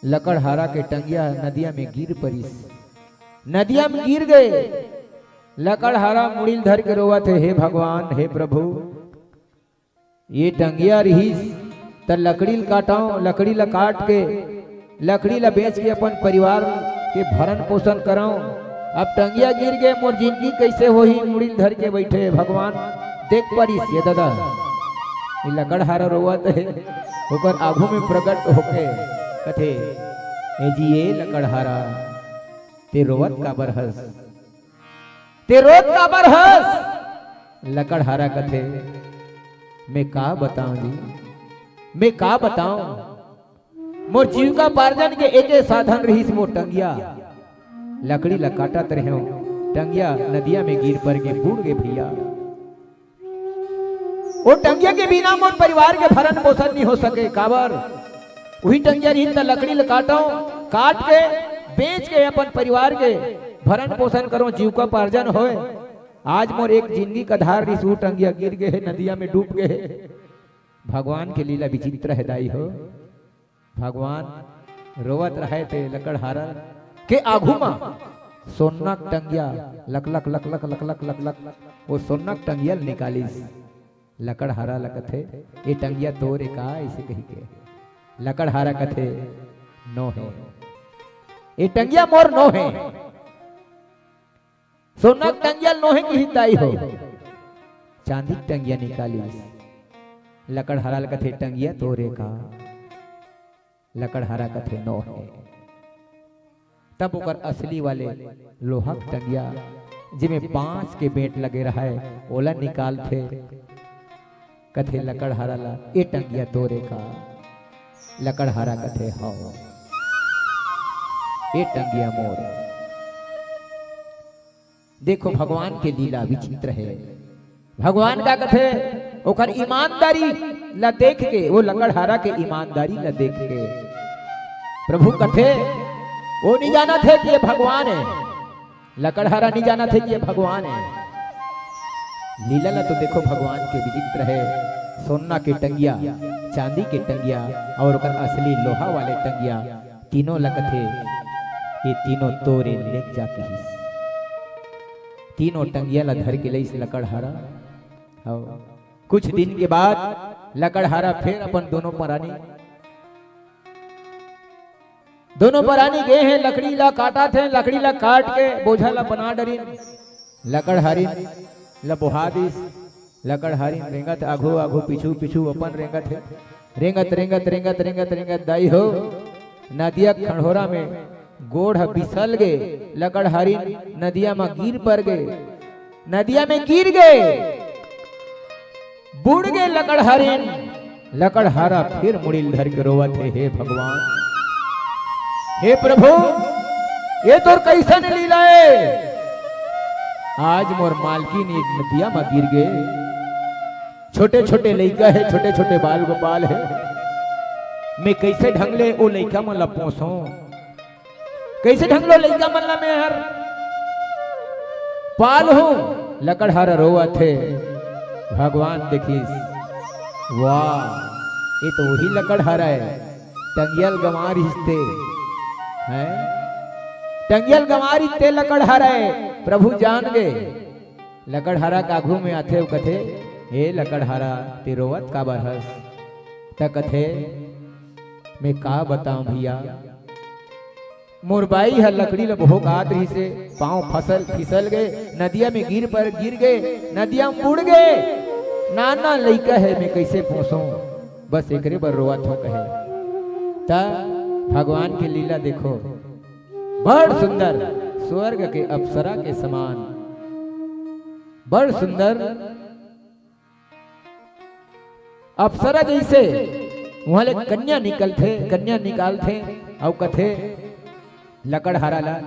लकड़हारा के टंगिया नदिया में गिर परिस। नदिया में गिर गे। लकड़हारा मुड़ी ल धर के रोवत हे, "हे भगवान, हे प्रभु, ये टंगिया रिहिस त लकड़ी ल काटंव, लकड़ी ल काट के, लकड़ी ल बेच के अपन परिवार के भरण पोषण करंव। अब टंगिया गिर गे, मोर जिनगी कइसे होही?" मुड़ी ल धर के बइठे भगवान देख परिस, ये ददा, ये लकड़हारा रोवत हे, ओकर आघू में प्रगट होके कथे, "ए जी, ए लकड़हारा, ते रोवत काबर हस?" ते रोत काबर हस? लकड़हारा कथे, "मैं का बतांव जी, मैं का बतांव? मोर जीविका पार्जन के एके साधन रहिस मोर टंगिया। लकड़ी ल काटत रहेंव, टंगिया नदिया में गिर पर के बूड़ गे भइया।" ओ टंगिया के बिना मोर परिवार के भरण पोषण नइ हो सके। काबर? उही टंगिया रहिस त लकड़ी ल काटंव, काट के बेच के अपन परिवार के भरण पोषण करंव, जीविका पार्जन होय। आज मोर एक जिनगी के आधार रहिस, ओ टंगिया गिर गे हे, नदिया में डूब गे हे। भगवान के लीला विचित्र हे दाई हो। भगवान रोवत रहय ते लकड़हारा के आघू म सोना के टंगिया लक लक लक लक लक लक लक लक, वो सोना के टंगिया ल निकालिस। लकड़हारा ल कथे, "ए टंगिया तोर ए का?" अइसे कहिके लकड़हारा कथे, "नोहे, ए टंगिया मोर नोहे।" सोना के टंगिया ल नोहे किहिस दाई हो, चांदी के टंगिया निकालिस। लकड़हारा ल कथे, "टंगिया तोर ए का?" लकड़हारा कथे, "नोहे।" तब ओकर असली वाले लोहा के टंगिया, जेमे बांस के बेंट लगे रहय, ओला निकालथे। कथे लकड़हारा ला, "ए टंगिया तोर ए का?" लकड़हारा कथे, "हव, ए टंगिया मोर ए।" देखो, भगवान के लीला विचित्र हे। भगवान का कथे, ओकर ईमानदारी ला देख के, वो लकड़हारा के ईमानदारी ला देख के प्रभु कथे, वो नहीं जानत हे कि ये भगवान हे। लकड़हारा नहीं जानत हे कि ये भगवान हे। लीला ला तो देखो, भगवान के विचित्र हे। सोना के टंगिया, चांदी के टंगिया और ओकर असली लोहा वाले टंगिया, तीनों ल कथे, "ये तीनों तोर ए, लेग जा," किहिस। तीनों टंगिया ल धर के लइस लकड़हारा। हव। कुछ दिन के बाद लकड़हारा फेर अपन दोनों परानी, दोनों परानी गे हे, लकड़ी ला काटत हे, लकड़ी ला काट के बोझा ला बना डरिन। लकड़हारिन ला बोहा दिस। लकड़हारिन रेंगत आघू आघू, पीछू पीछू अपन रेंगत हे। रेंगत, रेंगत, रेंगत, रेंगत, रेंगत दाई हो, नदिया खंडोरा में गोड़ ह बिसल गे। लकड़हारिन नदिया म गिर पर गे। नदिया में गिर गे, बुड़ गे लकड़हारिन। लकड़हारा फिर मुड़ी ल धर के रोवत हे, "हे भगवान, हे प्रभु, ये तोर कइसन लीला हे? आज मोर मालकिन ये नदिया म गिर गे। छोटे-छोटे लइका हे, छोटे-छोटे बाल गोपाल हे। मैं कइसे ढंग ले ओ लइका मन ल पोसों? कइसे ढंग ले ओ लइका मन ल मैं हर पालहूं?" लकड़हारा रोवत हे। भगवान देखिस, "वाह, ये तो वही लकड़हारा हे, टंगिया ल गंवा रिहिस ते, हैं? टंगिया ल गंवा रिहिस ते लकड़हारा हे।" प्रभु जान गे। लकड़हारा के आघू में आथे अउ कथे, "हे लकड़हारा, ते रोवत काबर हस?" त कथे, "मैं का बतांव भइया, मोर बाई ह लकड़ी ल भोंकात रिहिसे, पांव फसल फिसल गे, नदिया में गिर पर गिर गे, नदिया में बुड़ गे, नान नान लइका हे, मैं कइसे पोसों, बस एकरे बर रोवत हों," कहे। त भगवान के लीला देखो, बड़ सुंदर, स्वर्ग के अप्सरा के समान, बड़ सुंदर अप्सरा जइसे उहां ले कन्या निकलथे, कन्या निकालथे, अउ कथे लकड़हारा ला,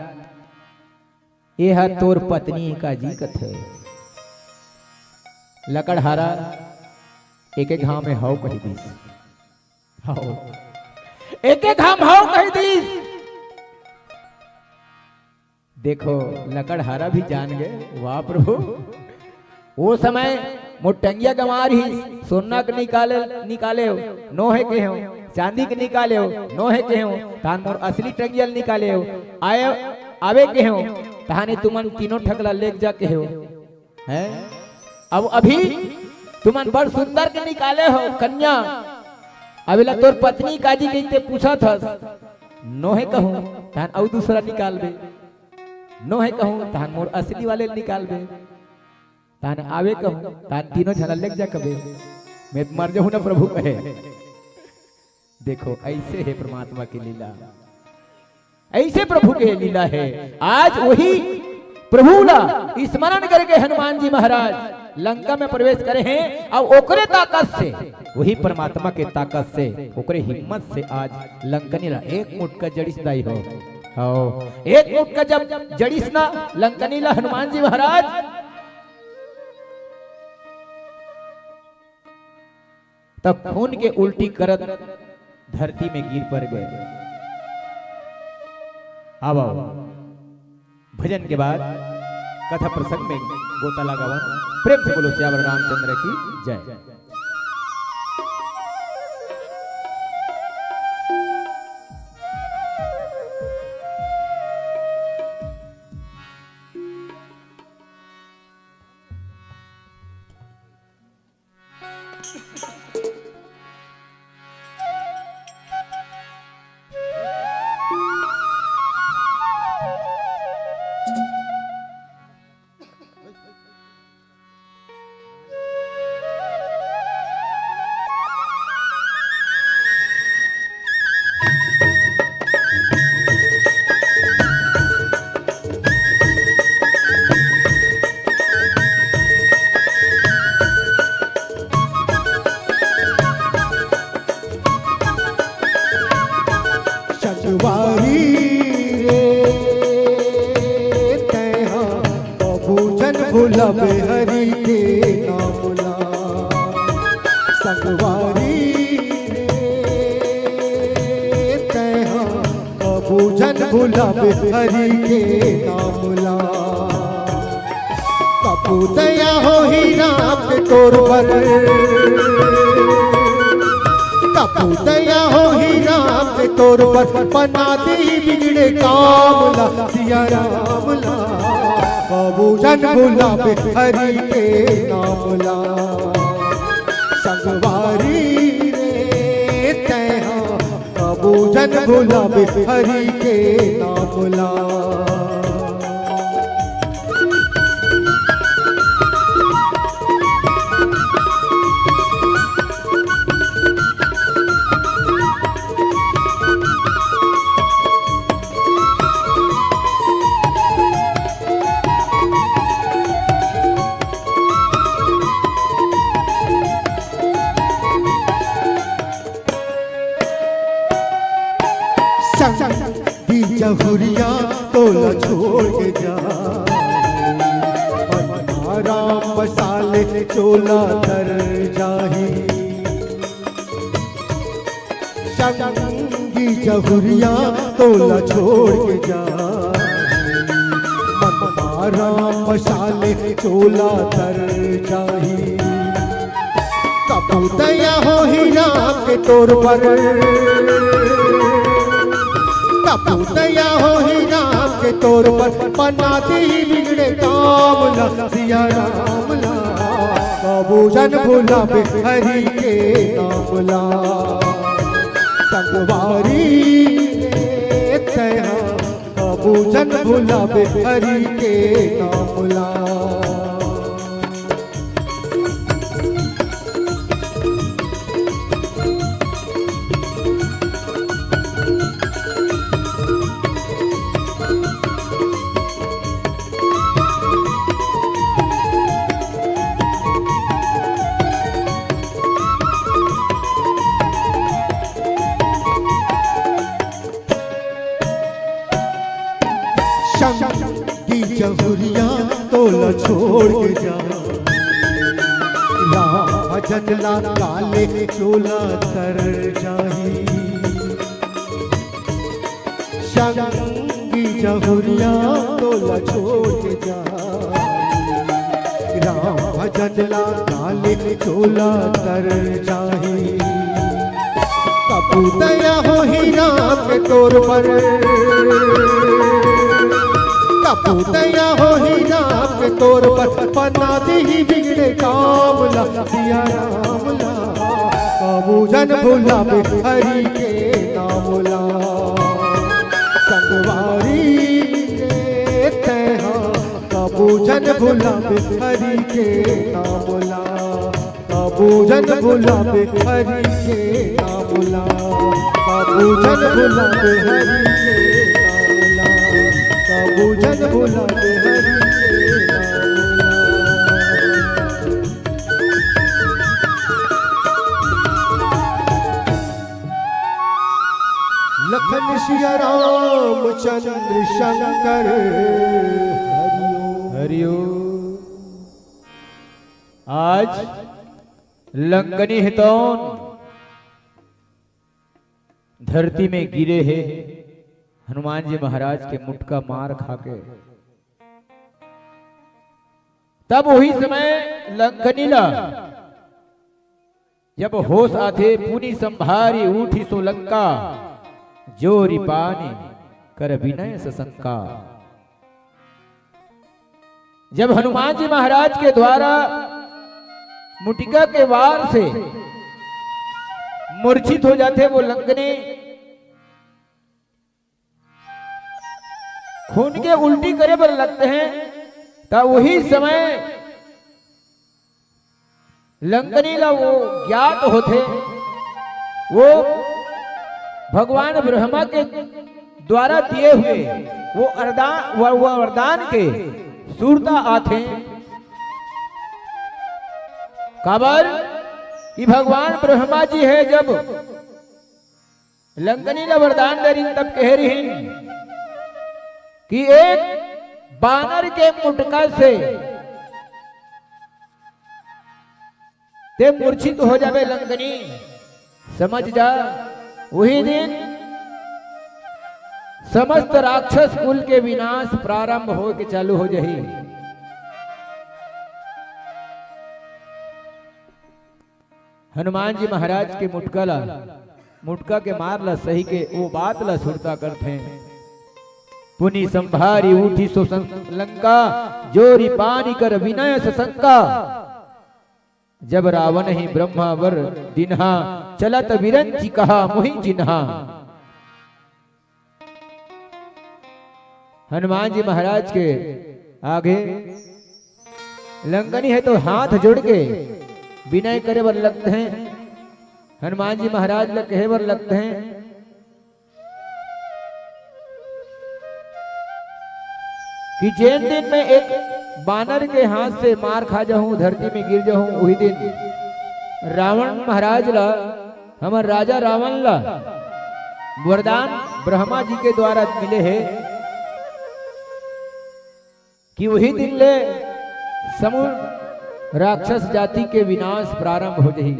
"एहा तोर पत्नी का जी," कथे। लकड़हारा एके घांव में हव कहि दिस। हव। एके घांव हव कहि दिस। देखो, लकड़हारा भी जान गे, "वाह प्रभु, ओ समय मोर टंगिया गंवा रिहिस, सोना के निकाले, निकाले हो, नोहे केहेंव, चांदी के निकाले हो, नोहे केहेंव, तहान मोर असली टंगिया ल निकाले हो, आए, आवे केहेंव, तहाने तुमन तीनों ठकला लेग जा केहेव।" हैं? अब अभी तुमन बड़ सुंदर के निकाले हो कन्या, अब एला तोर पत्नी काजी कहिके पूछत हस, नोहे कहूं, तहान अउ दूसरा निकालबे। नोहे कहूं, तहान मोर असली वाले ल निकालबे। तहान आवे कहूं, तहान तीनों झन ल लेग जा कबे। मैं मर जाहूं ना प्रभु कहे। देखो, अइसे हे परमात्मा के लीला, अइसे प्रभु के लीला हे। आज वही प्रभु ला स्मरण करके हनुमान जी महाराज लंका में प्रवेश करे हे, अउ ओकरे ताकत से, वही परमात्मा के ताकत से, ओकरे हिम्मत से आज लंकनी ला एक मुटका जड़िस दाई हो। हव, एक मुटका जब जड़िस ना लंकनी ला हनुमान जी महाराज, तब खून के उल्टी करत धरती में गिर पर गए। आवा, भजन के बाद कथा प्रसंग में गोता लगावन। प्रेम से बोलो सियावर रामचंद्र की जय। भुलाबे हरि के नाम ला। कभू दया होही राम के तोर बर, कभू दया होही राम के तोर बर, बना देही बिगड़े काम ला सिया राम ला। कभू झन भुलाबे हरि के नाम ला। संगवारी रे तैं हा कभू झन भुलाबे हरि के नाम ला। संगी जहुरिया तोला छोड़ के जा, राम बसाले चोला तर जाही। संगी जहुरिया तोला छोड़ के जा, राम बसाले चोला तर जाही। कभू दया होही राम के तोर बर, कभू दया होही राम के तोर बर, बना देही बिगड़े काम ला सिया राम ला। कभू झन भुलाबे हरि के नाम ला। संगवारी रे तैं हा कभू झन भुलाबे हरि के नाम ला। संगी जहुरिया तोला छोड़ के जा, राम भजन ला काले चोला तर जाही। संगी जहुरिया तोला छोड़ के जा, राम भजन ला काले चोला तर जाही। कभू दया होही राम के तोर बर, कभू दया होही राम के तोर बर, बना देही बिगड़े काम ला सिया राम ला। कभू झन भुलाबे हरि के नाम ला। संगवारी रे तैं हा कभू झन भुलाबे हरि के नाम ला। कभू झन भुलाबे हरि के नाम ला। कभू झन भुलाबे हरि के नाम ला। कभू झन भुलाबे हरि के नाम ला। लखन सिया राम चंद्र शंकर हरिओम। हरिओम। आज लंकनी हे तौन धरती में गिरे हे हनुमान जी महाराज के मुटका मार खाके। तब वही समय लंकनी ला जब होश आथे, पुनि संभारि ऊठिसु लंका, जो रिपानि कर बिनय ससंका। जब हनुमान जी महाराज के द्वारा मुटिका के वार से मूर्छित हो जाथे वो लंकनी, खून के उल्टी करे बर लगथे, त वही समय लंकनी ला वो ज्ञात होथे, वो भगवान ब्रह्मा के द्वारा दिए हुए वो अरदा-, वो, वो वरदान के सुरता आथे। काबर कि भगवान ब्रह्मा जी हे जब लंकनी ला वरदान दे रिहिन, तब कहे रिहिन कि एक बानर के मुटका से ते मूर्छित हो जाबे लंकनी, समझ जा। वही दिन समस्त राक्षस कुल के विनाश प्रारंभ होय के चालू हो जाही। हनुमान जी महाराज के मुटका ला, मुटका के मार ला सही के वो बात ला सुरता करथे। पुनि संभारी उठी सो सं-, लंका, जोरी पानी कर विनय सशंका। जब रावण ही ब्रह्मा वर दिन्हा, चलत विरंचि कहा मुहि चिन्हा। हनुमान जी महाराज के आगे लंकनी हे तो हाथ जोड़ के विनय करे बर लगथे। हनुमान जी महाराज ला कहे बर लगथे कि जेन दिन मैं एक बानर के हाथ से मार खा जाहूं, धरती में गिर जाहूं, उही दिन रावण महाराज ला, हमर राजा रावण ला वरदान ब्रह्मा जी के द्वारा मिले हे कि उही दिन ले समूह राक्षस जाति के विनाश प्रारंभ हो जाही।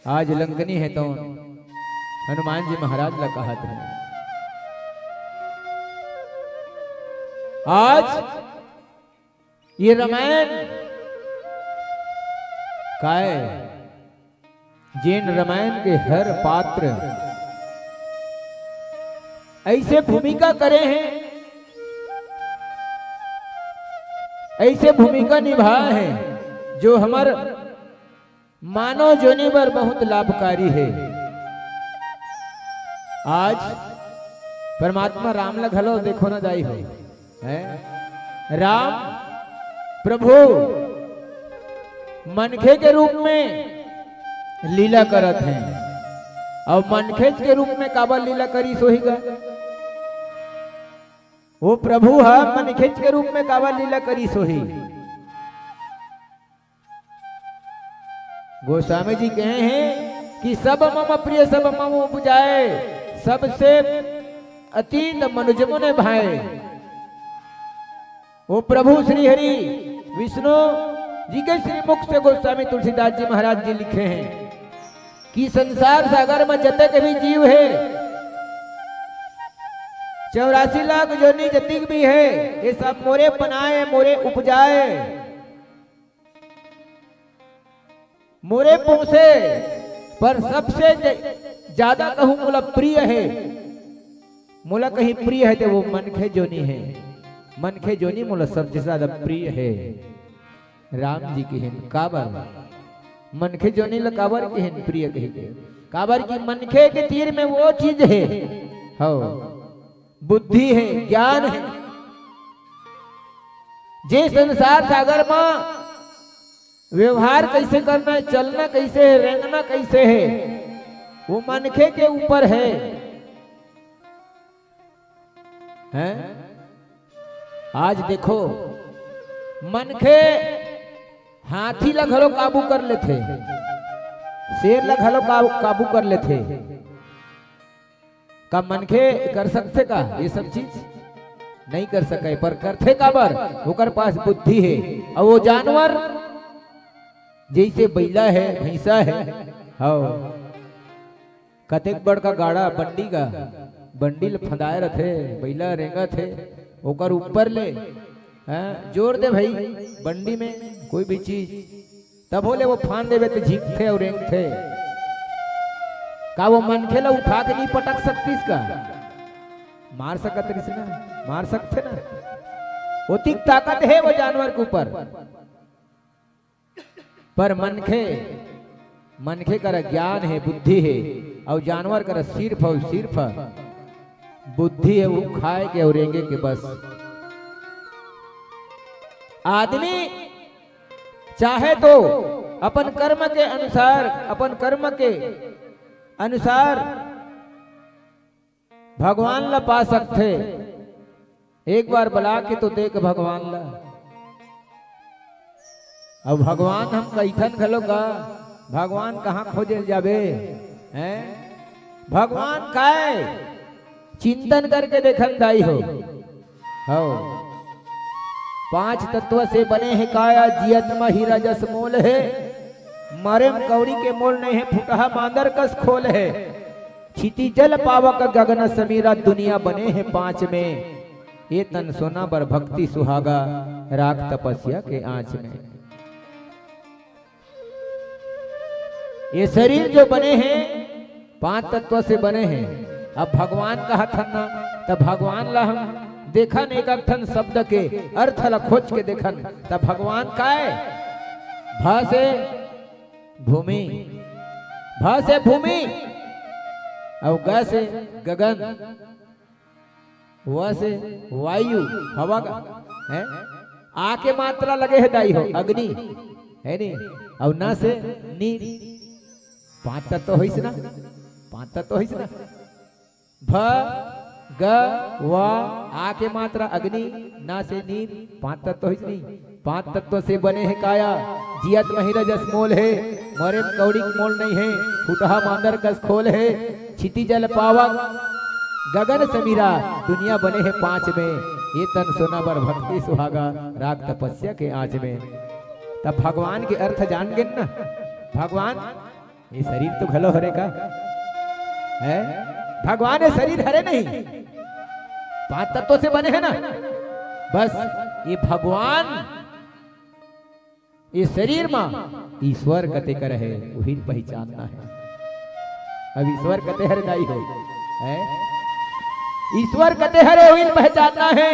आज लंकनी हे तो हनुमान जी महाराज ला कहत हे, आज ये रामायण काय, जेन रामायण के हर पात्र ऐसे भूमिका करे हे, ऐसे भूमिका निभाए हे, जो हमर मानव जोनी बर बहुत लाभकारी हे। आज परमात्मा राम ला घलो देखो न दाई हो, हैं? राम प्रभु मनखे के रूप में लीला करत हे, अउ मनखेच के रूप में काबर लीला करिस होही गा? वो प्रभु ह मनखेच के रूप में काबर लीला करिस होही? गोस्वामी जी कहे हे कि सब मम प्रिय सब मम उपजाए, सबसे अतीत मनुज मुनि भाए। वो प्रभु श्री हरि विष्णु जी के श्रीमुख से गोस्वामी तुलसीदास जी महाराज जी लिखे हे कि संसार सागर में जतक भी जीव हे, चौरासी लाख जोनी जतिक भी हे, ये सब मोरे बनाए, मोरे उपजाए, मोरे पोसे, पर सबसे ज-, ज्यादा कहूं मोला प्रिय हे, मोला कहीं प्रिय हे ते वो मनखे जोनी हे। मनखे जोनी मोला सबसे ज्यादा प्रिय हे। राम जी किहिन काबर, मनखे जोनी ला काबर किहिन प्रिय कहिके? काबर कि मनखे के तीर में वो चीज हे, हव, बुद्धि हे, ज्ञान हे, जे संसार सागर में व्यवहार कैसे करना हे, चलना कैसे हे, रेंगना कैसे हे, वो मनखे के ऊपर हे। हैं? आज देखो, मनखे हाथी ला घलो काबू कर लेथे, शेर ला घलो काबू, काबू कर लेथे। का मनखे कर सकथे का ये सब चीज? नहीं कर सके, पर करथे काबर? ओकर पास बुद्धि हे। अउ वो जानवर जैसे बैला हे, भैंसा हे, हव, कतेक बड़का गाड़ा बंडी का, बंडी ल फंदाए रथे, बैला रेंगत हे, ओकर ऊपर ले, हैं, जोर दे भाई, बंडी में कोई भी चीज, तभो ले वो फांद देवे त झिकथे अउ रेंगथे। का वो मनखे ल उठा के नहीं पटक सकतिस का? मार सकत रिस ना, मार सकथे ना। ओतिक ताकत हे वो जानवर के ऊपर। पर मनखे, मनखे करा ज्ञान हे, बुद्धि हे, अउ जानवर करा सिर्फ अउ सिर्फ बुद्धि हे, वो खाए के अउ रेंगे के बस। आदमी चाहे तो अपन कर्म के अनुसार, अपन कर्म के अनुसार भगवान ला पा सकथे। एक बार बला के तो देख भगवान ला। अब भगवान हम कहिथन घलो का, भगवान कहाँ खोजे जाबे? हैं? भगवान काय? चिंतन करके देखन दाई हो। हव। पांच तत्व से बने हे काया, जियत म हीरा जस मोल हे। मरे म कौड़ी के मोल नहीं हे, फुटहा बांदर कस खोल हे। क्षिति जल पावक गगन समीरा, दुनिया बने हे पाँच में। ये तन सोना बर भक्ति सुहागा, राख तपस्या के आँच में। ये शरीर जो बने हे, पांच तत्व से बने हे। अब भगवान कहत हन ना, त भगवान ला हम देखन, एक एक ठन शब्द के अर्थ ला खोज के देखन, त भगवान काय? भ से भूमि, भ से भूमि, अउ ग से गगन, व से वायु, हवा का, है? आ के मात्रा लगे हे दाई हो, अग्नि, है नी? अउ न से नीर, पांच तत्व होइस ना, पांच तत्व होइस ना। भ, ग, व, आ के मात्रा अग्नि, न से नीर, पांच तत्व होइस नी। पांच तत्व से बने हे काया, जियत महिरा जस मोल हे, मरे म कौड़ी के मोल नहीं हे, फुटहा मांदर कस खोल हे, क्षिति जल पावक गगन समीरा, दुनिया बने हे पांच में, ये तन सोना बर भक्ति सुहागा, राख तपस्या के आंच में। तब भगवान के अर्थ जान गेन ना, भगवान ये शरीर तो घलो हरे का? है? भगवान ये शरीर हरे नहीं? पांच तत्व से बने हे ना? बस ये भगवान, ये शरीर मा ईश्वर कते कर हे, उही ल पहिचानना हे। अब ईश्वर कते हरे दाई हो, है? ईश्वर कते हरे, उही ल पहिचानना हे।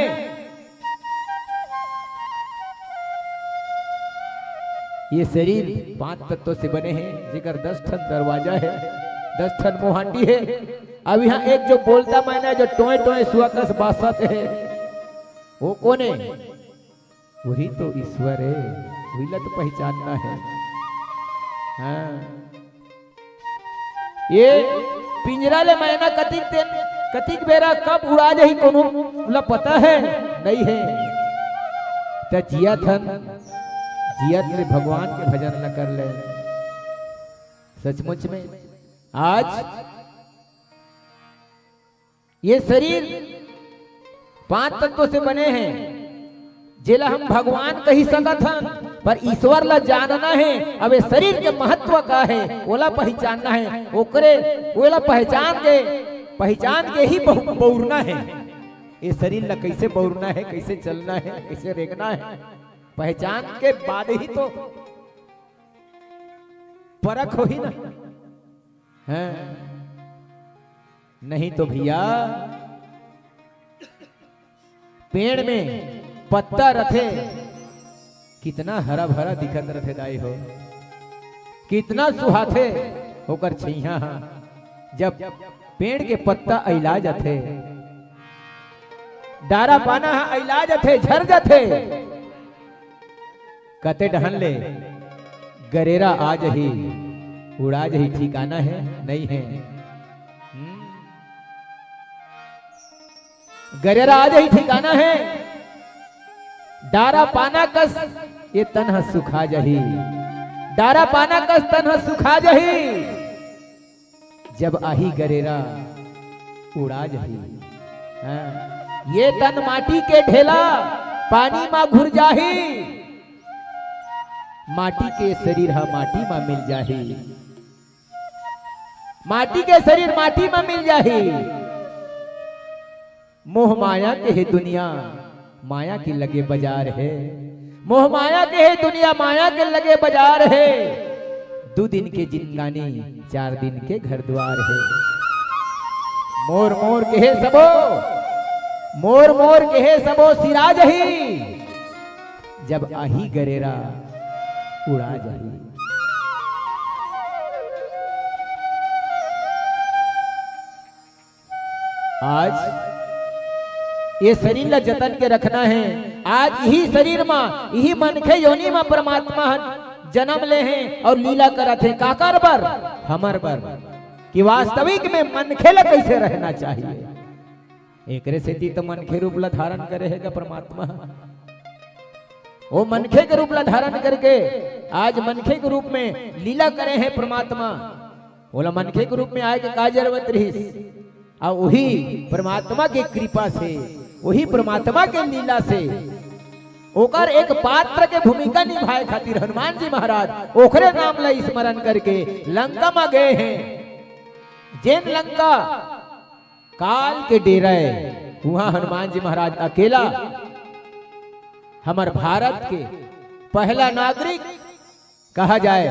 ये शरीर पांच तत्व से बने हे, जेकर दस ठन दरवाजा हे, दस ठन मुहांडी हे। अब इहां एक जो बोलता मैना, जो टोंय टोंय सुआ कस बासत हे, वो कोन हे? उही तो ईश्वर हे, उही ला तो पहिचानना हे। हां। ये पिंजरा ले मैना कतिक दिन, कतिक बेरा कब उड़ा जाही, कोनो ला पता हे? नहीं हे। त जियत हन, जियत ले भगवान के भजन ला कर ले। सचमुच में आज ये शरीर पांच तत्व से बने हे, जेला हम भगवान कहि सकत हन, पर ईश्वर ला जानना हे। अब ये शरीर के महत्व का हे, ओला पहिचानना हे। ओकरे, ओला पहिचान के, पहिचान के ही बहु-, बउरना हे। ये शरीर ला कइसे बउरना हे, कइसे चलना हे, कइसे रेंगना हे, पहिचान के बाद ही तो परख होही ना। हैं? नहीं तो भैया, पेड़ में पत्ता रथे, कितना हरा भरा दिखत रथे दाई हो, कितना सुहाथे ओकर छइहां हा। जब पेड़ के पत्ता अइला जाथे, डारा पाना हा अइला जाथे, झर जाथे, कते डहन ले गरेरा आ जही, उड़ा जही, ठिकाना हे, नहीं हे। हम्म। गरेरा आ जही, ठिकाना हे। डारा पाना कस ये तन ह सुखा जही, डारा पाना कस तन ह सुखा जही। जब आही गरेरा उड़ा जही। हाँ। ये तन माटी के ढेला पानी मा घुर जाही। माटी के शरीर हा माटी मा मिल जाही। माटी के शरीर माटी मा मिल जाही। मोह माया के हे दुनिया, माया के लगे बाजार हे। मोह माया के हे दुनिया, माया के लगे बाजार हे। दू दिन के जिंदगानी, चार दिन के घर द्वार हे। मोर मोर के हे सबो, मोर मोर के हे सबो सिरा जही। जब आही गरेरा उड़ा जही। आज ये शरीर ला जतन के रखना हे। आज इही शरीर मा, इही मनखे योनि मा परमात्मा ह जन्म ले हे अउ लीला करत हे। काकर बर? हमर बर। कि वास्तविक में मनखे ला कइसे रहना चाहिए। एकरे सेती तो मनखे रूप ला धारण करे हे गा परमात्मा ह। वो मनखे के रूप ला धारण करके आज मनखे के रूप में लीला करे हे परमात्मा। ओला मनखे के रूप में आए के का जरूरत रहिस? अउ उही परमात्मा के कृपा से, उही परमात्मा के लीला से ओकर एक पात्र के भूमिका निभाए खातिर हनुमान जी महाराज ओकरे नाम ला स्मरण करके लंका मा गए हे। जेन लंका काल के डेरा ए, उहाँ हनुमान जी महाराज अकेला हमर भारत के पहला नागरिक कहा जाए,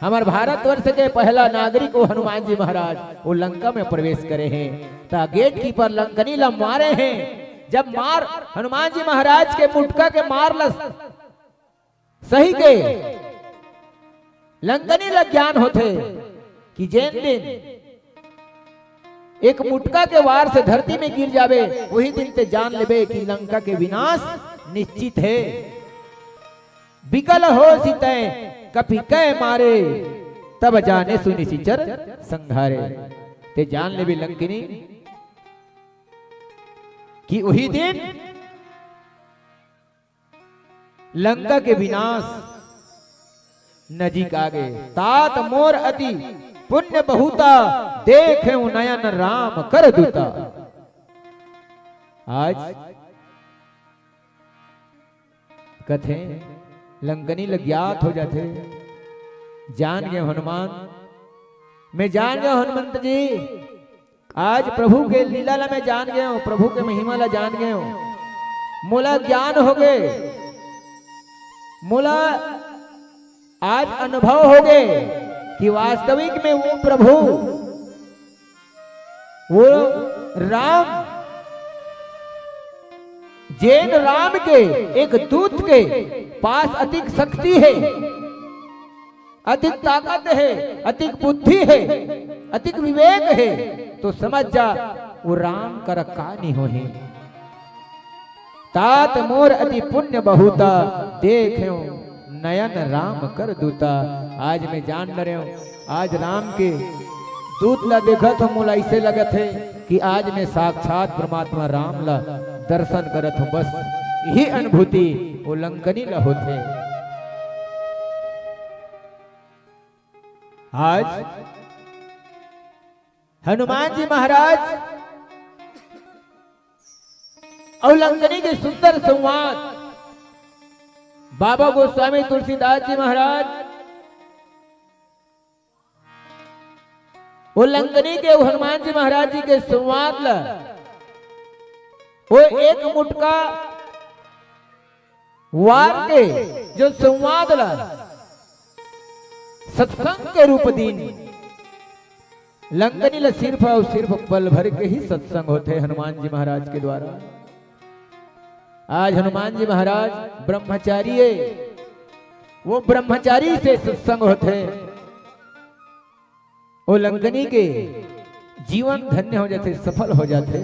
हमर भारतवर्ष के पहला नागरिक वो हनुमान जी महाराज वो लंका में प्रवेश करे हे। त gatekeeper लंकनी ला मारे हे। जब मार हनुमान जी महाराज के मुटका के मार ला सही के लंकनी ला ज्ञान होथे कि जेन दिन एक मुटका के वार से धरती में गिर जाबे, वही दिन ते जान लेबे कि लंका के विनाश निश्चित हे। बिकल होसि तैं कपि कै मारे, तब जानेसु निसिचर संघारे। ते जान लेबे लंकिनी कि वही दिन लंका के विनाश नजीक आगे। तात मोर अति पुण्य बहुता, देखेंव नयन राम कर दूता। आज कथे लंकनी ल ज्ञात हो जाथे, जान गेंव हनुमान, मैं जान गेंव हनुमंत जी, आज प्रभु के लीला ला मैं जान गेंव, प्रभु के महिमा ला जान गेंव, मोला ज्ञान होगे, मोला आज अनुभव होगे कि वास्तविक में वो प्रभु, वो राम, जेन राम के एक दूत के पास अतिक शक्ति हे, अतिक ताकत हे, अतिक बुद्धि हे, अतिक विवेक हे, तो समझ जा वो राम कर का नहीं होही। तात मोर अति पुण्य बहुता, देखेंव नयन राम कर दूता। आज मैं जान डरेंव, आज राम के दूत ला देखत हों, मोला ऐसे लगत हे कि आज मैं साक्षात परमात्मा राम ला दर्शन करत हों। बस यही अनुभूति वो लंकनी ला होथे। आज हनुमान जी महाराज अउ लंकनी के सुंदर संवाद, बाबा गोस्वामी तुलसीदास जी महाराज वो लंकनी के अउ हनुमान जी महाराज जी के संवाद ला, वो एक मुटका वार के जो संवाद ला सत्संग के रूप दीन, लंकनी ला सिर्फ अउ सिर्फ पल भर के ही सत्संग होथे हनुमान जी महाराज के द्वारा। आज हनुमान जी महाराज ब्रह्मचारी हे, वो ब्रह्मचारी से सत्संग होथे। वो लंकनी के जीवन धन्य हो जाथे, सफल हो जाथे।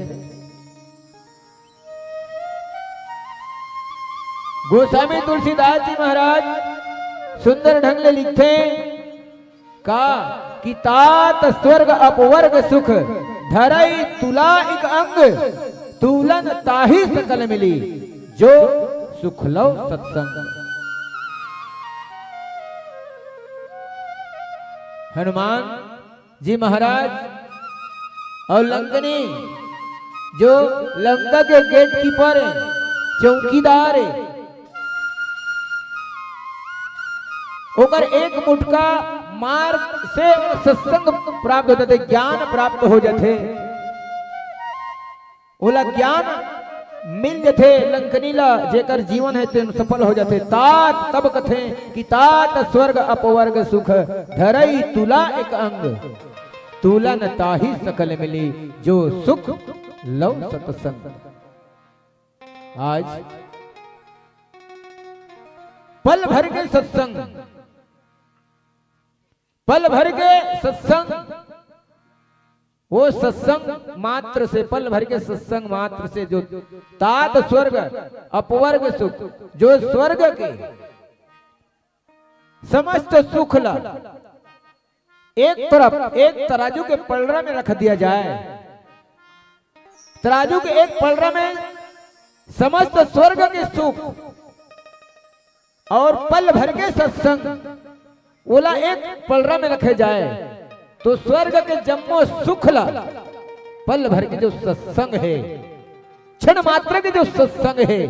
गोस्वामी तुलसीदास जी महाराज सुंदर ढंग ले लिखथे का कि तात स्वर्ग अपवर्ग सुख, धरई तुला इक अंग, तूलन ताहि सकल मिली, जो सुख लव सत्संग। हनुमान जी महाराज अउ लंकनी जो लंका के gatekeeper हे, चौकीदार हे, ओकर एक मुटका मार से सत्संग प्राप्त हो जाथे, ज्ञान प्राप्त हो जाथे। ओला ज्ञान मिल जथे, लंकनी ला जेकर जीवन हे तेन सफल हो जथे। तात तब कथे कि तात स्वर्ग अपवर्ग सुख, धरई तुला एक अंग, तूलन ताहि सकल मिली, जो सुख लव सत्संग। आज पल भर के सत्संग, पल भर के सत्संग, वो सत्संग मात्र से, पल भर के सत्संग मात्र से जो तात स्वर्ग अपवर्ग सुख, जो स्वर्ग के समस्त सुख ला एक तरफ, एक तराजू के पलड़ा में रख दिया जाए, तराजू के एक पलड़ा में समस्त स्वर्ग के सुख और पल भर के सत्संग, ओला एक पलड़ा में रखे जाए, तो स्वर्ग के जम्मो सुख ला पल भर के जो सत्संग हे, क्षण मात्र के जो सत्संग हे,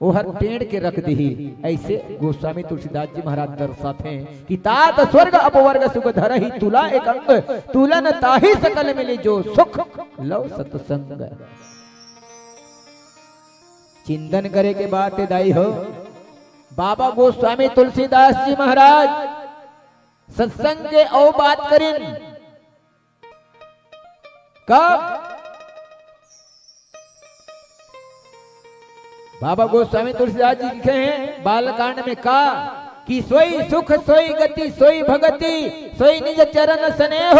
ओहर टेढ़ के रख दिही। ऐसे गोस्वामी तुलसीदास जी महाराज दर्शाथे कि तात स्वर्ग अपवर्ग सुख धरहि तुला एक अंग, तुलन ताहि सकल मिली जो सुख लव सत्संग। चिंतन करे के बात हे दाई हो। बाबा गोस्वामी तुलसीदास जी महाराज सत्संग के अउ बात करिन। कब? बाबा गोस्वामी तुलसीदास जी लिखे हैं बालकांड में का कि सोई सुख सोई गति सोई भगति, सोई निज चरण स्नेह,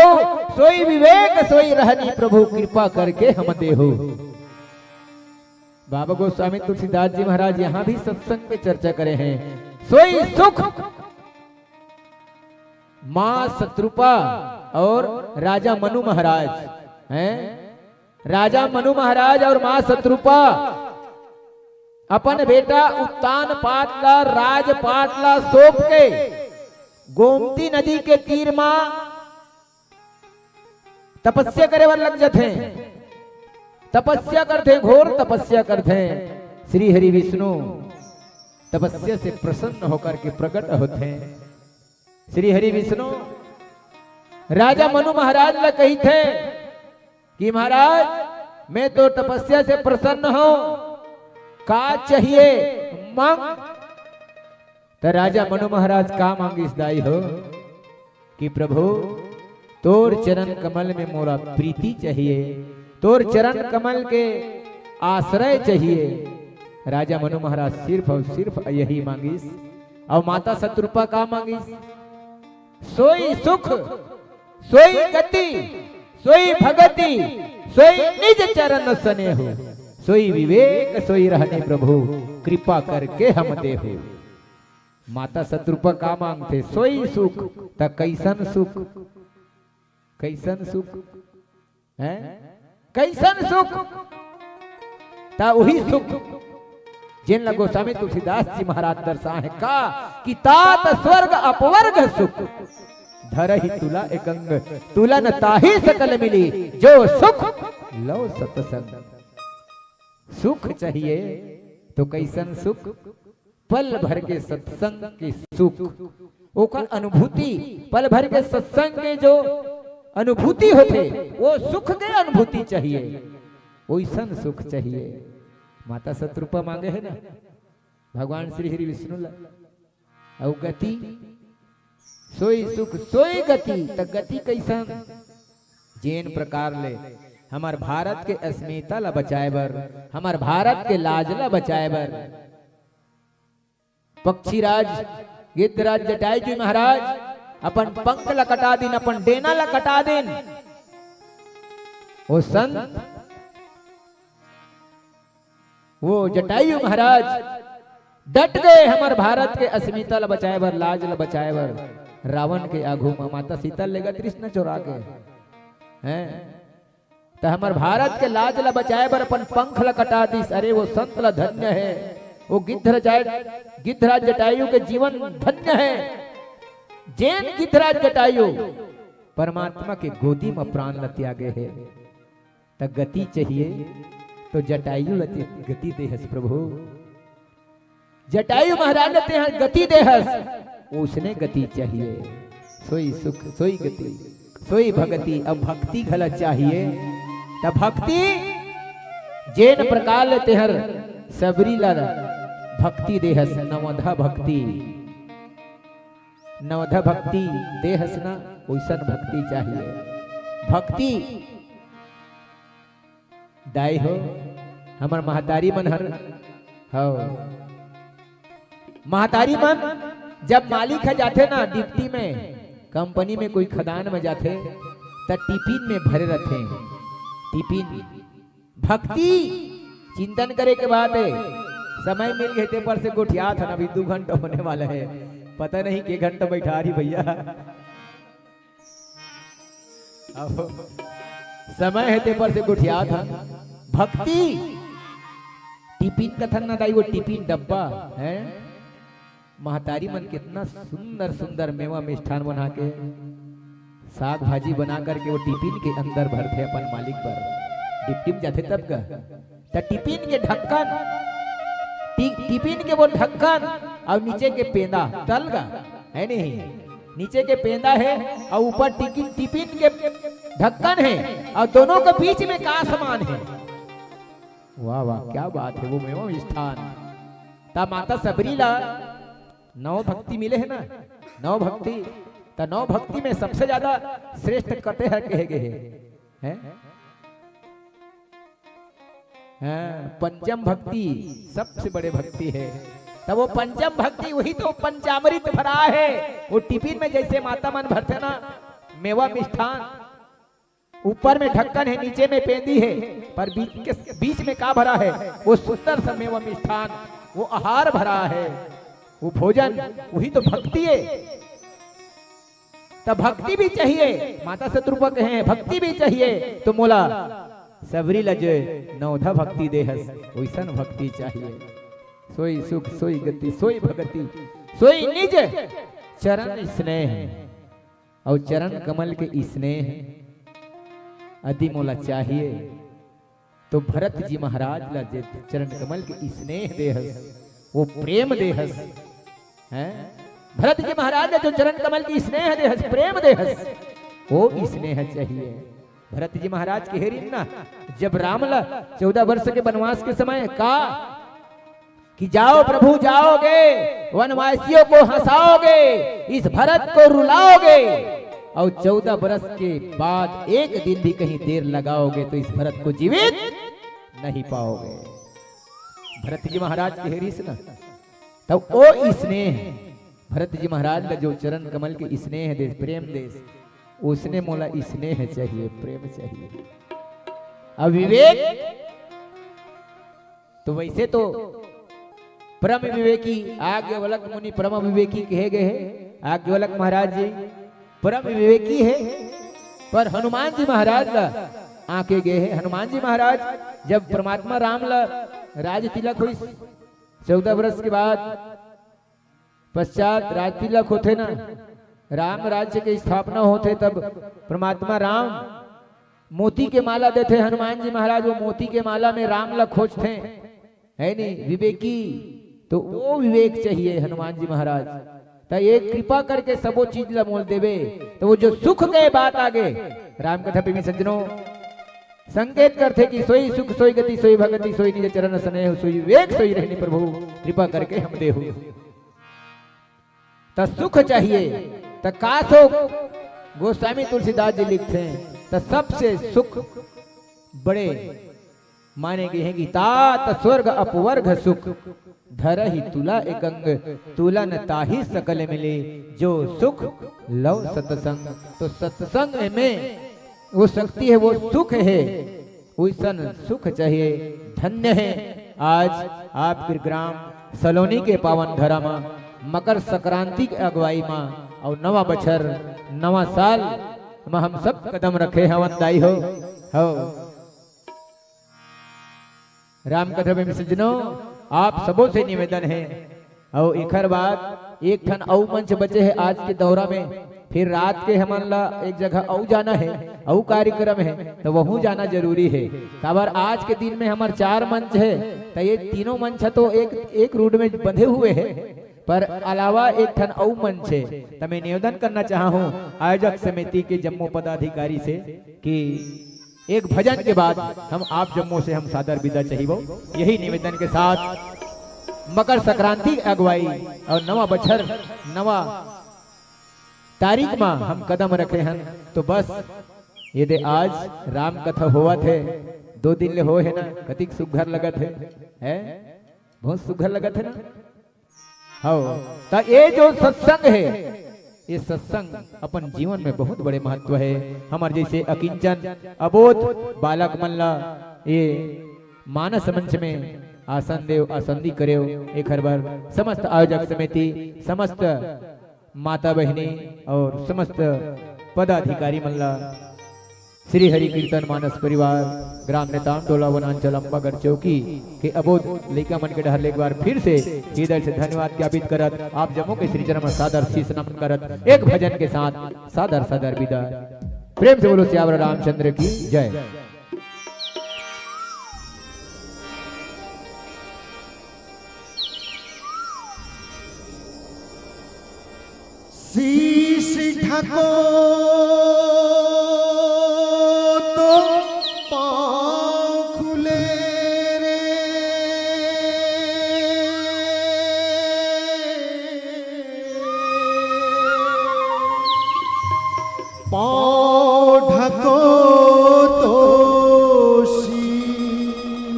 सोई विवेक सोई रहनी प्रभु कृपा करके हम देहु। बाबा गोस्वामी तुलसीदास जी महाराज यहाँ भी सत्संग पे चर्चा करे हैं। सोई सुख माँ शत्रुपा और राजा मनु महाराज हैं। राजा मनु महाराज और माँ शत्रुपा अपन बेटा उत्तान पाद ला, राजपाट ला सौंप के गोमती नदी के तीर मा तपस्या करे बर लग जाथे। तपस्या करथे, घोर तपस्या करथे। श्री हरि विष्णु तपस्या से प्रसन्न होकर के प्रकट होथे। श्री हरि विष्णु राजा मनु महाराज ला कहिथे कि महाराज, मैं तो तपस्या से प्रसन्न हूं, का चाहिए मांग। त राजा मनु महाराज का मांगिस दाई हो कि प्रभु, तोर चरण कमल में मोला प्रीति चाहिए, तोर चरण कमल के आश्रय चाहिए। राजा मनु महाराज सिर्फ और सिर्फ यही मांगिस। और माता शत्रुपा का मांगिस? सोई सुख, सोई गति, सोई भगति, सोई निज चरण स्नेह, सोई विवेक, सोई रहनी प्रभु कृपा करके हम देहु। माता शत्रुपा का मांगथे? सोई सुख। त कैसन सुख? कैसन सुख? हैं? कैसन सुख? त उही सुख जेन ल गोस्वामी तुलसीदास जी महाराज दर्शाए हे का कि तात स्वर्ग अपवर्ग सुख, धरहि तुला एक अंग, तुलन ताहि सकल मिली, जो सुख लव सत्संग। सुख चाहिए तो कैसन सुख? पल भर के सत्संग के सुख, ओकर अनुभूति, पल भर के सत्संग के जो अनुभूति होथे, वो सुख के अनुभूति चाहिए, ओइसन सुख चाहिए। माता शत्रुपा मांगे हे ना भगवान श्री हरि विष्णु ला। अउ गति, सोई सुख सोई गति, त गति कैसन? जेन प्रकार ले हमर भारत के अस्मिता ला बचाए बर, हमर भारत के लाज ला बचाए बर पक्षीराज, गिद्धराज जटायु जी महाराज अपन पंख ला कटा दिन, अपन डेना ला कटा दिन। ओ संत, वो जटायु महाराज डट गए हमर भारत के अस्मिता ला बचाए बर, लाज ला बचाए बर। रावण के आगू म माता सीता लेगत रिस न चोरा के, हैं? त हमर भारत के लाज ला बचाए बर अपन पंख ला कटा दिस। अरे वो संत ला धन्य हे, वो गिद्ध राज, गिद्धराज जटायु के जीवन धन्य हे। जेन गिद्धराज जटायु परमात्मा के गोदी म प्राण ला त्यागे हे, त गति चाहिए तो जटायु ला ते गति देहस प्रभु। जटायु महाराज ला तेहा गति देहस, ओसने गति चाहिए। सोई सुख, सोई गति, सोई भगति। अब भक्ति घला चाहिए। त भक्ति जेन प्रकार ले तेहर सबरी ला भक्ति देहस, नवधा भक्ति, नवधा भक्ति देहस ना, ओइसन भक्ति चाहिए। भक्ति दाई हो, हमर महतारी मन हर, हव। महतारी मन जब मालिक ह जाथे ना ड्यूटी में, कंपनी में कोई खदान में जाथे, त टिफिन में भरे रथे। टिफिन, भक्ति, चिंतन करे के बात हे। समय मिल गए ते पर से गोठियात हन, अभी दू घंटा होने वाला हे, पता नहीं के घंटा बैठा रही भैया। अब समय हे ते पर से गोठियात हन। भक्ति, टिफिन कथन ना दाई, वो टिफिन डब्बा हे। महतारी मन कितना सुंदर सुंदर मेवा मिष्ठान बना के, साग भाजी बना करके वो टिफिन के अंदर भरथे अपन मालिक बर। ड्यूटी म जाथे तब का, त टिफिन के ढक्कन टिफिन के वो ढक्कन अउ नीचे के पेंदा, तलगा है नहीं, नीचे के पेंदा है अउ ऊपर टिफिन के ढक्कन है अउ दोनों के बीच में का समान है। वाह वाह, क्या बात है, वो मेवा मिष्ठान। त माता सबरी ला नौ भक्ति मिले है ना, नौ भक्ति, त नौ भक्ति में सबसे ज्यादा श्रेष्ठ कते हर कहे गए है, हैं? हाँ, पंचम भक्ति सबसे बड़े भक्ति है। तब वो पंचम भक्ति, वही तो पंचामृत भरा है। वो टिफिन में जैसे माता मन भरथे ना मेवा मिष्ठान, ऊपर में ढक्कन है, नीचे में पेंदी है, पर बीच के, बीच में का भरा है? वो सुंदर सा मेवा मिष्ठान, वो आहार भरा है, वो भोजन, वही तो भक्ति है। त भक्ति भी चाहिए, माता शतरूपा कहे हैं, भक्ति भी चाहिए। तो मोला सबरी ला जो नवधा भक्ति देहस, वैसन भक्ति चाहिए। सोई सुख, सोई गति, सोई भगति, सोई निज चरण स्नेह। अउ चरण कमल के स्नेह अदि मोला चाहिए। तो भरत जी महाराज ला जे चरण कमल के स्नेह देहस, वो प्रेम देहस, हैं? भरत जी महाराज ला जो चरण कमल के स्नेह देहस, प्रेम देहस, वो स्नेह चाहिए। भरत जी महाराज कहे रिन ना, जब राम ला चौदह वर्ष के वनवास के समय का कि जाओ प्रभु, जाओगे, वनवासियों को हंसाओगे, इस भरत को रुलाओगे, और चौदह बरस के बाद एक दिन भी कहीं देर लगाओगे तो इस भरत को जीवित नहीं पाओगे। भरत जी महाराज कहे रिस ना, तब ओ स्नेह, भरत जी महाराज का जो चरण कमल के स्नेह देस, प्रेम देस, उसने मोला स्नेह चाहिए, प्रेम चाहिए। अब विवेक तो वैसे तो परम विवेकी, याज्ञवल्क्य मुनि परम विवेकी कहे गए हैं। याज्ञवल्क्य महाराज जी परम विवेकी है, पर हनुमान जी महाराज ला आके गए हैं। हनुमान जी महाराज जब परमात्मा राम ला राज तिलक हुई चौदह वर्ष के बाद पश्चात राज तिलक होथे ना, राम राज्य के स्थापना होथे, तब परमात्मा राम मोती के माला देथे हनुमान जी महाराज, वो मोती के माला में राम ला खोजथे, है नी विवेकी, तो वो विवेक चाहिए हनुमान जी महाराज। त ये कृपा करके सबो चीज ला मोल देवे, तो वो जो सुख के बात आगे राम कथा पे भी सज्जनों संकेत करथे कि सोई सुख सोई गति सोई भगति सोई निज चरण स्नेह सोई विवेक सोई रहनी प्रभु कृपा करके हम देहु। त सुख चाहिए त का सुख? गोस्वामी तुलसीदास जी लिखथे त सबसे सुख बड़े माने गे हे कि तात स्वर्ग अपवर्ग सुख धरहि तुला एकंग तुला न ताहि सकल मिले जो सुख लव सतसंग। तो सतसंग में वो शक्ति है, वो सुख है, वैसन सुख चाहिए। धन्य है आज आपके ग्राम सलोनी के पावन धरा म मकर संक्रांति के अगुवाई म अउ नवा बछर नवा साल म हम सब कदम रखे हवन दाई हो। हो राम कथा में सज्जनों, आप सबों से निवेदन है, अउ एखर बाद एक ठन अउ मंच बचे हे आज के दौरा में, फिर रात के हमन ला एक जगह अउ जाना हे, अउ कार्यक्रम हे, तो वहू जाना जरूरी हे। काबर आज के दिन में हमर चार मंच हे, तो ये तीनों मंच ह तो एक, एक रूट में बंधे हुए हे, पर अलावा एक ठन अउ मंच हे। त मैं निवेदन करना चाहा हूँ आयोजक समिति के जम्मो पदाधिकारी से कि एक भजन के बाद हम आप जम्मो से हम सादर विदा चाहिबो। यही निवेदन के साथ मकर संक्रांति के अगुवाई अउ नवा बछर, नवा तारीख म हम कदम रखे हन, तो बस ये दे आज राम कथा होवत हे, दो दिन ले होए हे ना, कतिक सुघर लगत हे, हैं? बहुत सुघर लगत हे ना? हव, त ये जो सत्संग हे, ये सत्संग अपन जीवन में बहुत बड़े महत्व हे। हमर जैसे अकिंचन, अबोध बालक मन ला ये मानस मंच में आसन देव, आसंदी करेव। एखर बर समस्त आयोजक समिति, समस्त माता बहिनी अउ समस्त पदाधिकारी मन ला श्री हरि कीर्तन मानस परिवार, ग्राम नेताम टोला, वनांचल अम्बागढ़ चौकी के अबोध लइका मन के डहर ले एक बार फिर से हृदय से धन्यवाद ज्ञापित करत, आप जम्मो के श्री चरण म सादर शीश नमन करत, एक भजन के साथ सादर सादर विदा। प्रेम से बोलो सियावर रामचंद्र की जय। को तो पाँव खुले रे, पाँव ढको तो शीश।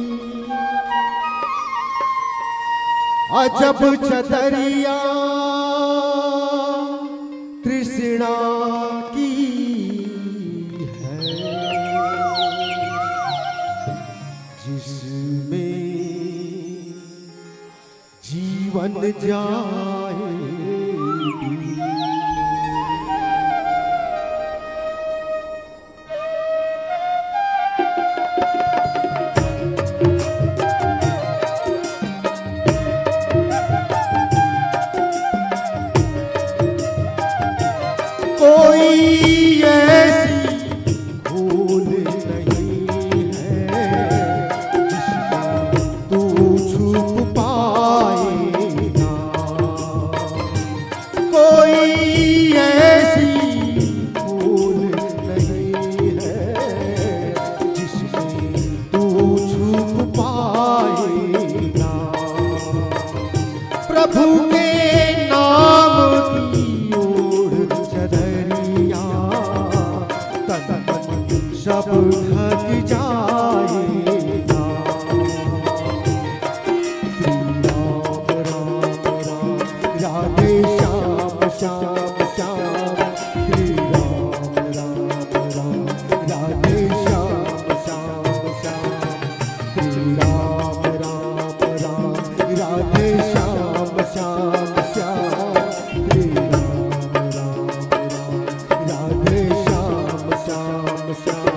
अजब चदरिया तृष्णा की है, जिसमें जीवन जाए। कोई ऐसी भूल नहीं है जिसमें तू छुप पाएगा। कोई ऐसी भूल नहीं है जिसमें तू छुप पाएगा। प्रभु के नाम की ओढ़ चदरिया, तन मन सब ढक जाएगा। श्री राम राम राम, राधे श्याम श्याम श्याम। श्री राम राम राम, राधे श्याम श्याम श्याम। श्री राम राम राम, राधे श्याम श्याम श्याम। श्री राम राम राम, राधे श्याम श्याम श्याम।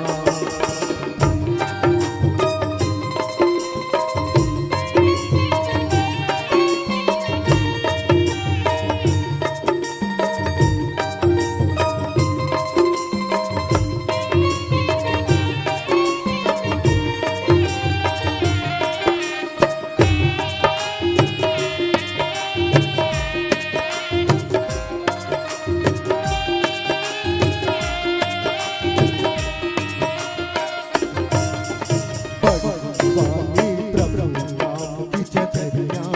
बड़ी स्वामी प्रभु राम की चदरिया,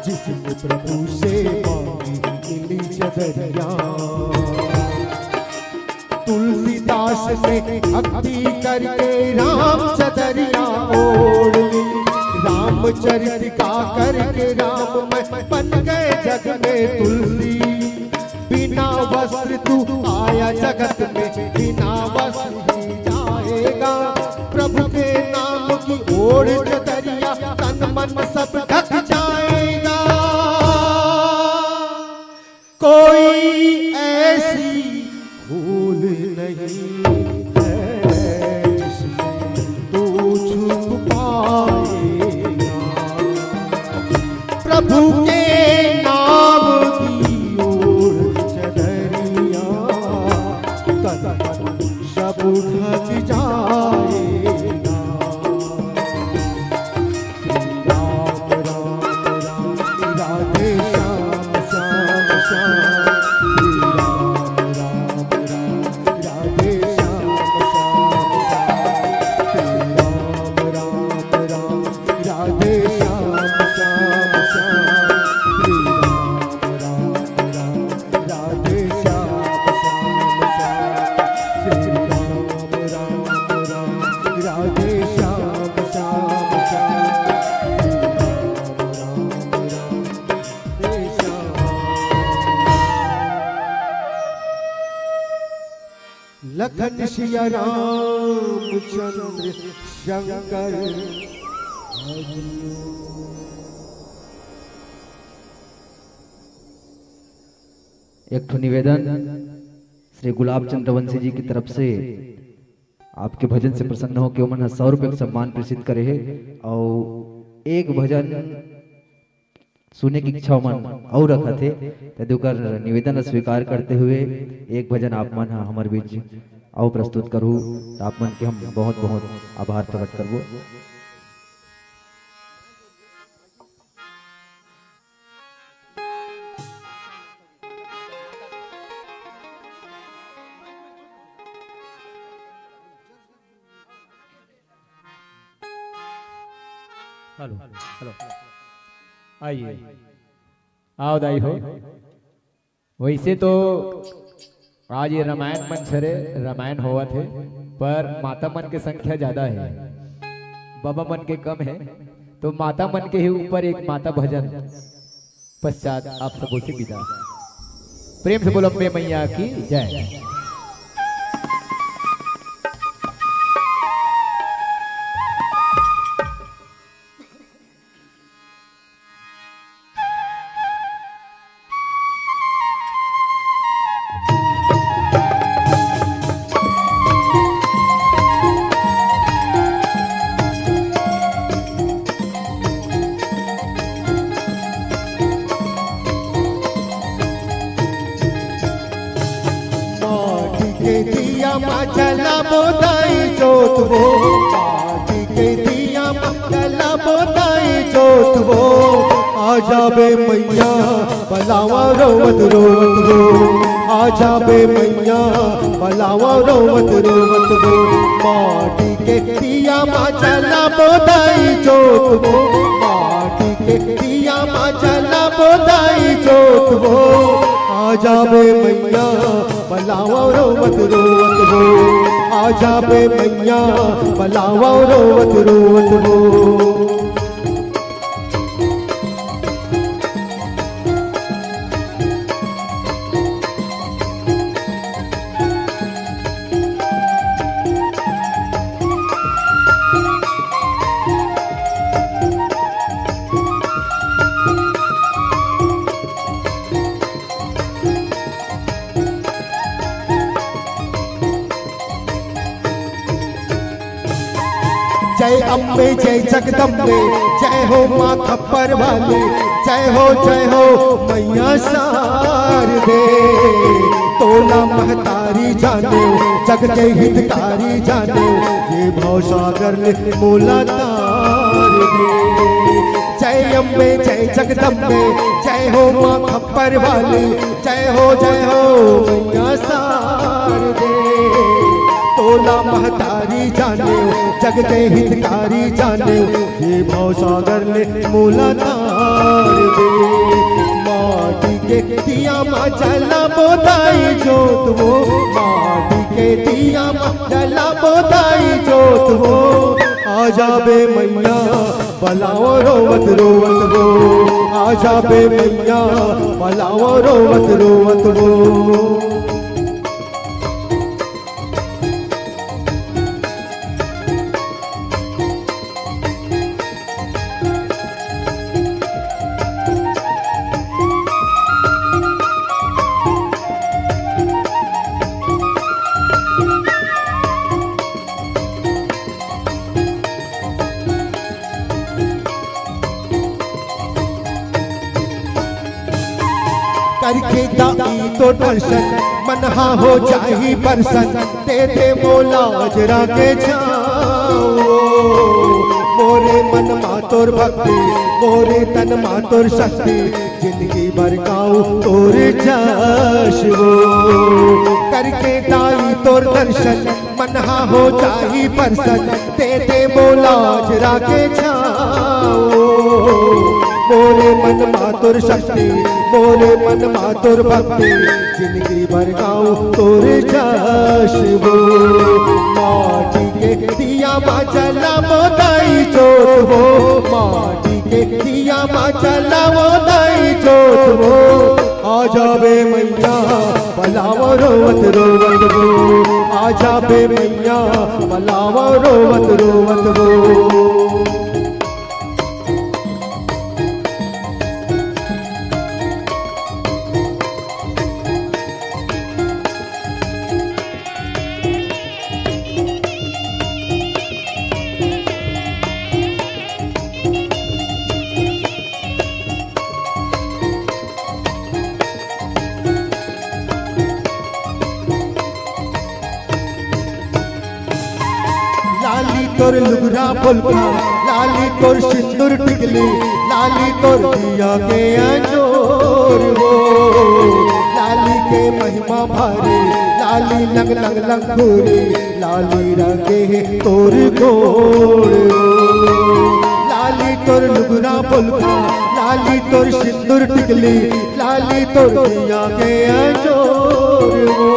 जिसने प्रभु से मांगी मिली चदरिया। तुलसीदास ने भक्ति करके राम चदरिया ओढ़ ली, रामचरित गा करके राम मैं बन गए जग में तुलसी। बिना वस्त्र तू आया जगत में, बिना वस्त्र ही जाएगा। प्रभु के नाम की ओढ़ चदरिया, तन मन सब ढक जाएगा। कोई ऐसी भूल नहीं है जिसमें तू छुप पाएगा। प्रभु के नाम की ओढ़ चदरिया, तन मन सब ढक जाएगा। श्री राम राम राम, राधे श्याम श्याम श्याम। श्री राम राम राम, राधे श्याम श्याम श्याम। श्री राम राम राम, राधे श्याम श्याम श्याम। श्री राम राम राम, राधे श्याम श्याम श्याम। श्री राम राम राम, राधे श्याम श्याम श्याम। श्री राम राम राम, राधे श्याम। लखन सिया रामचंद्र शंकर हरिओम। एक ठो निवेदन, श्री गुलाब चंद्रवंशी जी की तरफ से आपके भजन से प्रसन्न होके ओमन ह सौ रुपये के सम्मान प्रेषित करे हे। और एक भजन सुने की इच्छा ओमन अउ रखत हे, त ओकर निवेदन ला स्वीकार करते हुए एक भजन आप मन ह हमर बीच अउ प्रस्तुत करहु। त आप मन के हम बहुत बहुत आभार प्रकट करबो। हेलो, हेलो, आइए, आओ दाई हो। वैसे तो आज ये रामायण मंच हरे, रामायण होवत हे, पर माता मन के संख्या ज्यादा हे, बाबा मन के कम हे, तो माता मन के ही ऊपर एक माता भजन पश्चात आप सबो से विदा। प्रेम से बोलो अम्बे मैया की जय। माटी के दिया मा जलाबो दाई जोत वो, माटी के दिया मा जलाबो दाई जोत वो। आ जाबे मैया बलावा रोवत रोवत वो, आ जाबे मैया बलावा रोवत रोवत वो। माटी के दिया मा जलाबो दाई जोत वो, माटी के दिया मा जलाबो दाई जोत वो। आ जाबे मैया बलावा रोवत रोवत वो, आ जाबे मैया बलावा रोवत रोवत वो। जय अम्बे, जय जगदम्बे, जय हो माँ खप्पर वाली, जय हो, जय हो मैया शारदे। तोला महतारी जाने, जग के हितकारी जाने, ये भवसागर ले मोला तार दे। जय अम्बे, जय जगदम्बे, जय हो माँ खप्पर वाली, जय हो, जय हो मैया शारदे। तोला महतारी जाने, जग के हितकारी जाने, ये भवसागर ले मोला तार दे। माटी के दिया मा जलाबो दाई जोत वो, माटी के दिया मा जलाबो दाई जोत वो। आ जाबे मैया बलावा रोवत रोवत वो, आ जाबे मैया बलावा रोवत रोवत वो। करके दाई तो दर्शन, मन हा हो जाही परसन, दे दे मोला अजरा के छाँव। मोरे मन मा तोर भक्ति, मोरे तन मा तोर शक्ति, जिंदगी भर गाऊं तोर जश वो। करके दाई तोर दर्शन, मन हा हो जाही परसन, दे दे मोला अजरा के छाँव। मोरे मन मा तोर शक्ति, मोरे मन मा तोर भक्ति, जिंदगी भर गाऊं तोर जश वो। माटी के दिया मा जलाबो दाई जोत वो, माटी के दिया मा जलाबो दाई जोत वो। आ जाबे मैया बलावा रोवत रोवत वो, आ जाबे मैया बलावा रोवत रोवत वो। लाली तोर लुगरा पोलका, लाली तोर सिंदूर टिकली, लाली तोर दिया के अंजोर हो। लाली के महिमा भारी, लाली लंग लंग लंगूरी, लाली रंगे हे तोर गोड़ हो। लाली तोर लुगरा पोलका, लाली तोर सिंदूर टिकली, लाली तोर जिया के अंजोर वो।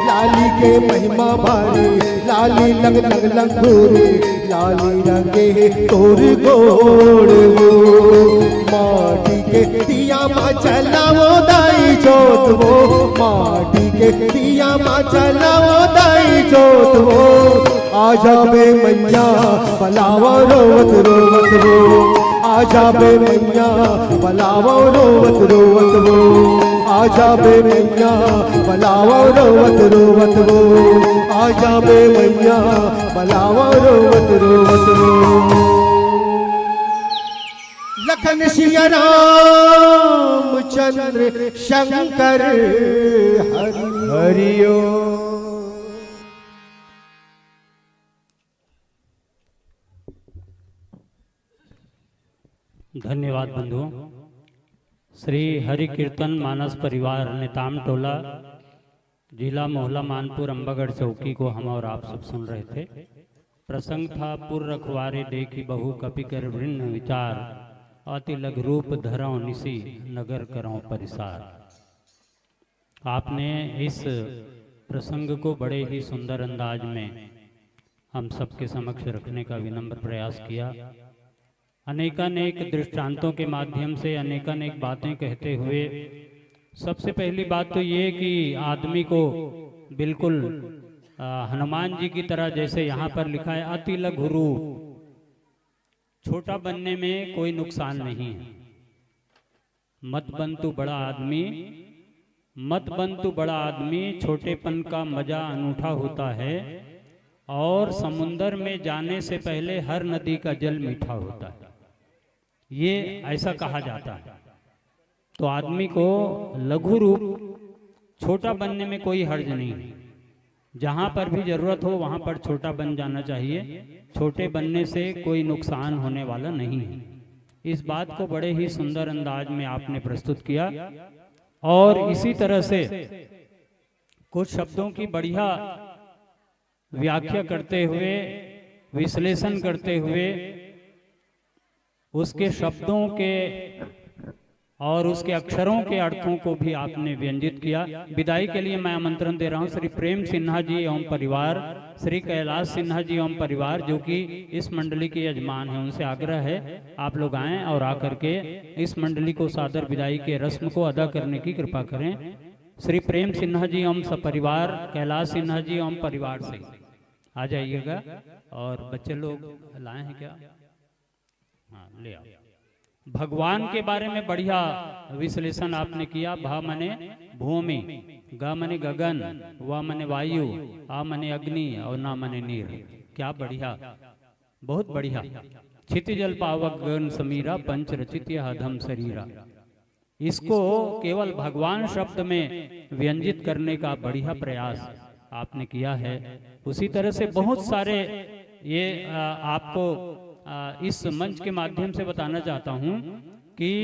लाली के महिमा भारी, लाली लग लग लंगूरी, लाली रंगे हे तोर गोड़ वो। माटी के दिया मा जलावो दाई जोत वो, माटी के दिया मा जलावो दाई जोत वो। आजा बे मैया बलावा रोवत रोवत वो, आजा बे मैया बलावा रोवत रोवत वो, आजा बे मैया बलावा रोवत रोवत वो, आजा बे मैया बलावा रोवत रोवत वो। लखन सिया राम चंद्र शंकर हरि हरिओ। धन्यवाद बंधुओं। श्री हरि कीर्तन मानस परिवार नेताम टोला, जिला मोहला मानपुर अम्बागढ़ चौकी को हम और आप सब सुन रहे थे। प्रसंग था पुर रखवारे देखी बहु कपि कर वृन्न विचार, अति लघु रूप धरव निशि नगर करव परिसार। आपने इस प्रसंग को बड़े ही सुंदर अंदाज में हम सबके समक्ष रखने का विनम्र प्रयास किया। अनेकानेक दृष्टांतों के माध्यम से अनेकानेक बातें कहते हुए सबसे पहली बात तो ये कि आदमी को बिल्कुल, अ, हनुमान जी की तरह, जैसे यहाँ पर लिखा है, अति लघु रूप, छोटा बनने में कोई नुकसान नहीं है। मत बन तू बड़ा आदमी, मत बन तू बड़ा आदमी, छोटेपन का मजा अनूठा होता है और समुंदर में जाने से पहले हर नदी का जल मीठा होता है। ये ऐसा कहा जाता है। तो आदमी को लघु रूप, छोटा बनने में कोई हर्ज नहीं है। जहां पर भी जरूरत हो, वहां पर छोटा बन जाना चाहिए। छोटे बनने से कोई नुकसान होने वाला नहीं है। इस बात को बड़े ही सुंदर अंदाज में आपने प्रस्तुत किया। और इसी तरह से कुछ शब्दों की बढ़िया व्याख्या करते हुए, विश्लेषण करते हुए, उसके शब्दों के और उसके अक्षरों के अर्थों को भी आपने व्यंजित किया। विदाई के लिए मैं आमंत्रण दे रहा हूं श्री प्रेम सिन्हा जी एवं परिवार, श्री कैलाश सिन्हा जी एवं परिवार, जो कि इस मंडली के यजमान हैं। उनसे आग्रह है, आप लोग आएं और आकर के इस मंडली को सादर विदाई के रस्म को अदा करने की कृपा करें। श्री प्रेम सिन्हा जी एवं सपरिवार, कैलाश सिन्हा जी एवं परिवार से आ जाइएगा। और बच्चे लोग लाए हैं क्या? हाँ, ले आओ। भगवान के बारे में बढ़िया विश्लेषण आपने किया। भ मने भूमि, ग मने गगन, व मने वायु, आ मने अग्नि और ना मने नीर। क्या बढ़िया, बहुत बढ़िया। क्षिति जल पावक गगन समीरा, पंच रचित यह अधम शरीरा। इसको केवल भगवान शब्द में व्यंजित करने का बढ़िया प्रयास आपने किया है। उसी तरह से बहुत सारे ये, अ, आपको, अ, इस मंच के माध्यम से बताना चाहता हूं कि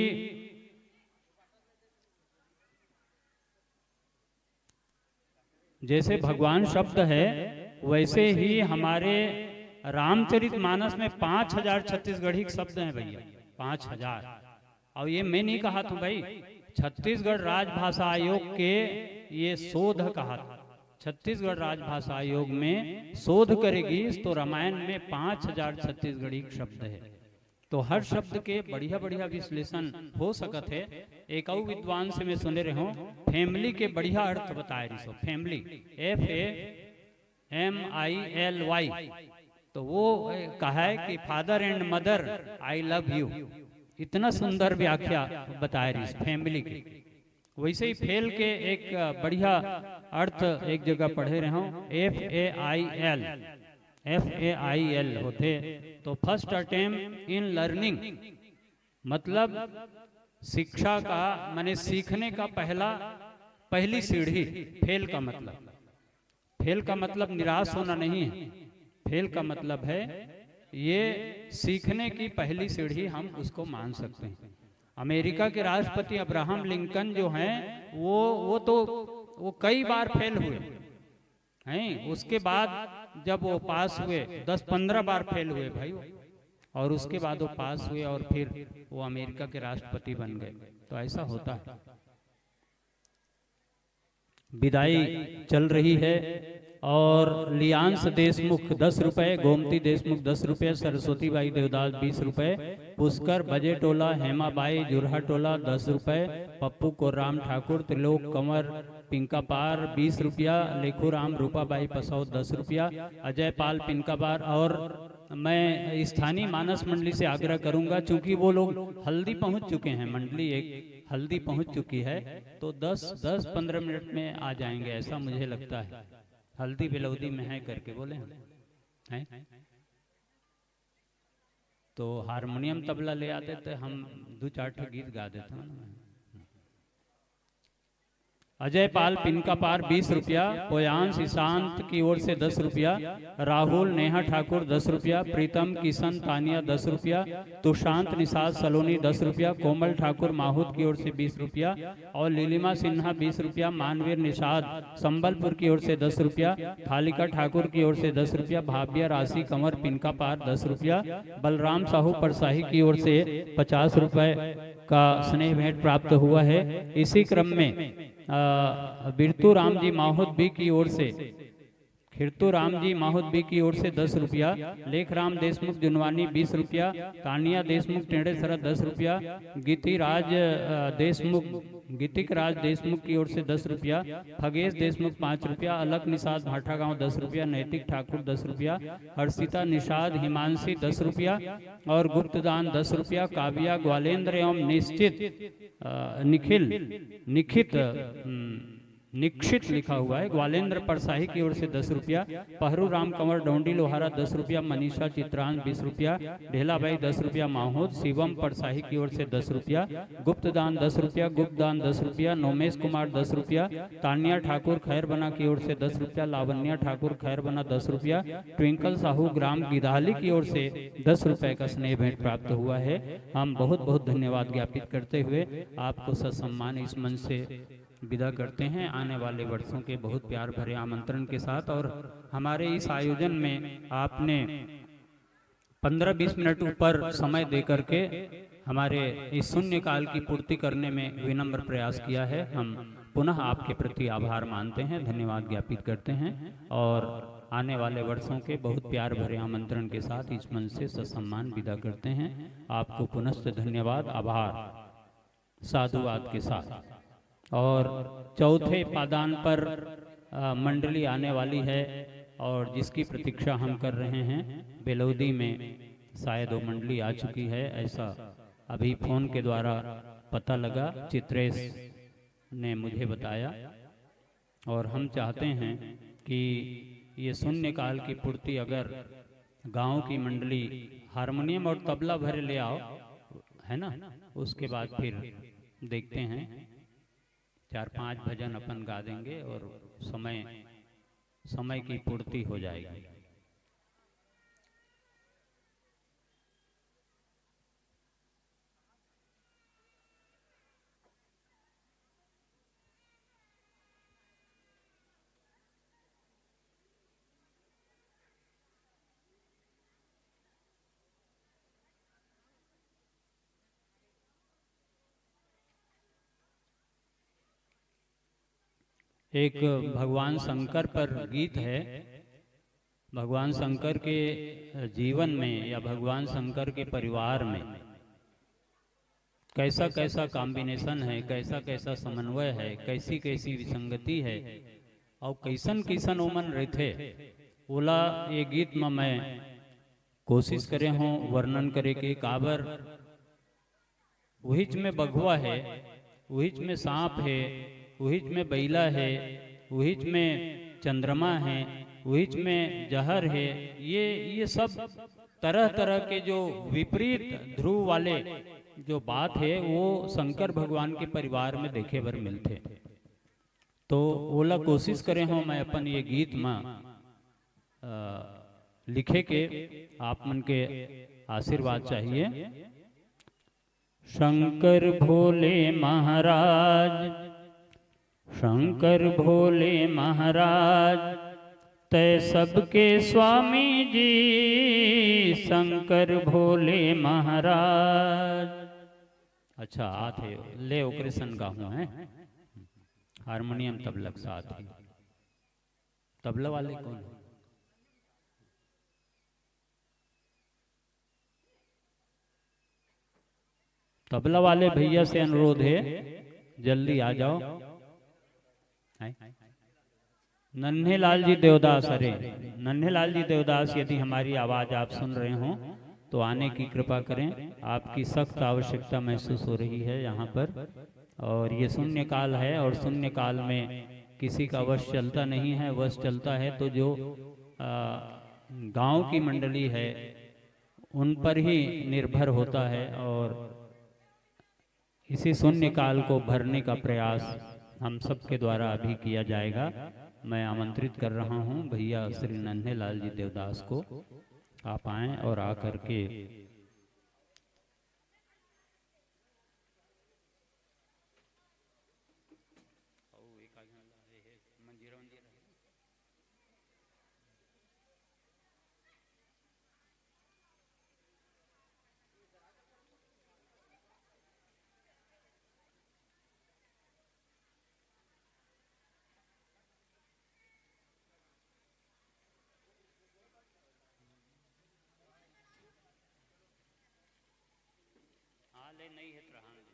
जैसे भगवान शब्द है, वैसे ही हमारे रामचरित मानस में पांच हजार छत्तीसगढ़ी शब्द हैं भैया, पांच हजार। और ये मैं नहीं कहा था भाई, छत्तीसगढ़ राजभाषा आयोग के ये शोध कहा था। छत्तीसगढ़ राजभाषा आयोग में शोध करेगी तो रामायण में पांच हजार छत्तीसगढ़ी शब्द है। तो हर शब्द के बढ़िया बढ़िया विश्लेषण हो सकत है। एक अउ विद्वान से मैं सुने रहे हूँ, फैमिली के बढ़िया अर्थ बताए रहिस। Family, F A M I L Y, तो वो, ए, कहा है कि father and mother, I love you। इतना सुंदर व्याख्या बताए रहिस फैमिली की। वैसे ही फेल के एक, अ, बढ़िया अर्थ एक जगह पढ़े रहे हूँ, F A I L, F A I L होते, तो first attempt in learning, मतलब शिक्षा का, माने सीखने का पहला, पहली सीढ़ी। फेल का मतलब, फेल का मतलब निराश होना नहीं है। फेल का मतलब है ये सीखने की पहली सीढ़ी, हम उसको मान सकते हैं। अमेरिका के राष्ट्रपति अब्राहम लिंकन जो हैं, वो वो तो वो कई बार फेल हुए हैं। उसके बाद जब वो पास हुए, दस पंद्रह बार फेल हुए भाई वो। और उसके बाद वो पास हुए और फिर वो अमेरिका के राष्ट्रपति बन गए। तो ऐसा होता है। विदाई चल रही है। और लियांश देशमुख दस रुपए, गोमती देशमुख दस रुपए, सरस्वती बाई देवदास बीस रुपए, पुष्कर बजेटोला, हेमाबाई जुरहाटोला दस रुपए, पप्पू कोराम ठाकुर, त्रिलोक कंवर पिंकापार बीस रुपया, लेखूराम रूपाबाई पसौद दस रुपया, अजय पाल पिंकापार। और मैं स्थानीय मानस मंडली से आग्रह करूंगा, चूंकि वो लोग हल्दी पहुंच चुके हैं, मंडली एक हल्दी पहुंच चुकी है, तो दस दस पन्द्रह मिनट में आ जाएंगे, ऐसा मुझे लगता है। हल्दी बेलौदी में है करके बोले हैं, हैं? तो हारमोनियम तबला ले आते तो हम दो चार ठो गीत गा देते हैं। अजय पाल पिनका पार बीस रुपया, पोयांश ईशांत की ओर से दस रुपया, राहुल नेहा ठाकुर दस रुपया, प्रीतम किशन तानिया दस रुपया, तुशांत निषाद सलोनी दस रुपया, कोमल ठाकुर माहूद की ओर से बीस रुपया और लीलिमा सिन्हा बीस रुपया, मानवीर निषाद संबलपुर की ओर से दस रुपया, थालिका ठाकुर की ओर से दस रुपया, भाव्या राशि कंवर पिनका पार दस रुपया, बलराम साहू परसाही की ओर से पचास रुपए का स्नेह भेंट प्राप्त हुआ है। इसी क्रम में, अ, बिरतू राम जी माहूद बी की ओर से, खिरतू राम जी माहूद बी की ओर से दस रुपया, लेखराम देशमुख जुनवानी बीस रुपया, तानिया देशमुख टेढ़ेसरा दस रुपया, गीतिराज, अ, देशमुख, गीतिक राज देशमुख की ओर से दस रुपया, खगेश देशमुख पाँच रुपया, अलख निषाद भाटागांव दस रुपया, नैतिक ठाकुर दस रुपया, हर्षिता निषाद हिमांशी दस रुपया और गुप्तदान दस रुपया, काव्या ग्वालेंद्र एवं निश्चित, अ, निखिल, निखित, हम्म, निक्षित लिखा हुआ है, ग्वालेंद्र परसाही की ओर से दस रुपया, पहरू राम कंवर डोंडी लोहारा दस रुपया, मनीषा चित्रांश बीस रुपया, ढेलाबाई दस रुपया माहूद, शिवम परसाही की ओर से दस रुपया, गुप्तदान दस रुपया, गुप्तदान दस रुपया, नोमेश कुमार दस रुपया, तानिया ठाकुर खैरबना की ओर से दस रुपया, लावण्या ठाकुर खैरबना दस रुपया, ट्विंकल साहू ग्राम गिधाली की ओर से दस रुपए का स्नेह भेंट प्राप्त हुआ है। हम बहुत बहुत धन्यवाद ज्ञापित करते हुए आपको ससम्मान इस मंच से विदा करते हैं, आने वाले वर्षों के बहुत प्यार भरे आमंत्रण के साथ। और हमारे इस आयोजन में आपने पन्द्रह बीस मिनट ऊपर समय दे करके हमारे इस शून्यकाल की पूर्ति करने में विनम्र प्रयास किया है। हम पुनः आपके प्रति आभार मानते हैं, धन्यवाद ज्ञापित करते हैं और आने वाले वर्षों के बहुत प्यार भरे आमंत्रण के साथ इस मंच से ससम्मान विदा करते हैं। आपको पुनश्च धन्यवाद, आभार। साधुवाद के साथ। और चौथे पादान पर, अ, मंडली आने वाली है और जिसकी प्रतीक्षा हम कर रहे हैं। बेलौदी में शायद वो मंडली आ चुकी है, ऐसा अभी फोन के द्वारा पता लगा, चित्रेश ने मुझे बताया। और हम चाहते हैं कि ये शून्यकाल की पूर्ति अगर गांव की मंडली हारमोनियम और तबला भरे ले आओ, है ना, उसके बाद फिर देखते हैं, चार पांच भजन अपन गा देंगे और समय, समय की पूर्ति हो जाएगी। एक भगवान शंकर पर गीत है। भगवान शंकर के जीवन में या भगवान शंकर के परिवार में कैसा कैसा कॉम्बिनेशन है, कैसा कैसा समन्वय है, कैसी कैसी विसंगति है और कैसन कैसन ओमन रहिथे, ओला ये गीत म मैं कोशिश करे हों वर्णन करे के। काबर उहिच में बघवा है, उहिच में सांप है, उहिच में बैला है, उहिच में चंद्रमा है, उहिच में जहर है। ये, ये सब तरह तरह के जो विपरीत ध्रुव वाले जो बात है, वो शंकर भगवान के परिवार में देखे बर मिलथे। तो ओला कोशिश करे हों मैं अपन ये गीत म, अ, लिखे के, आप मन के आशीर्वाद चाहिए। शंकर भोले महाराज, शंकर भोले महाराज, तै सबके स्वामी जी शंकर भोले महाराज। अच्छा, आथे, ले ओकरे सन गाहूं, हैं? हारमोनियम तबला के साथ ही। तबला वाले कौन? तबला वाले भैया से अनुरोध है, जल्दी आ जाओ। हैं? नन्हे लाल जी देवदास, अरे, नन्हे लाल जी देवदास, यदि हमारी आवाज आप सुन रहे हो तो आने की कृपा करें। आपकी सख्त आवश्यकता महसूस हो रही है यहाँ पर। और ये शून्य काल है, और शून्य काल में किसी का वश चलता नहीं है। वश चलता है तो जो, आ, गांव की मंडली है, उन पर ही निर्भर होता है। और इसी शून्य काल को भरने का प्रयास हम सबके द्वारा अभी किया जाएगा। मैं आमंत्रित कर रहा हूं भैया श्री नन्हे लाल जी देवदास को, आप आएं और आकर के हाँ, ले, नहीं है तो रहन दे।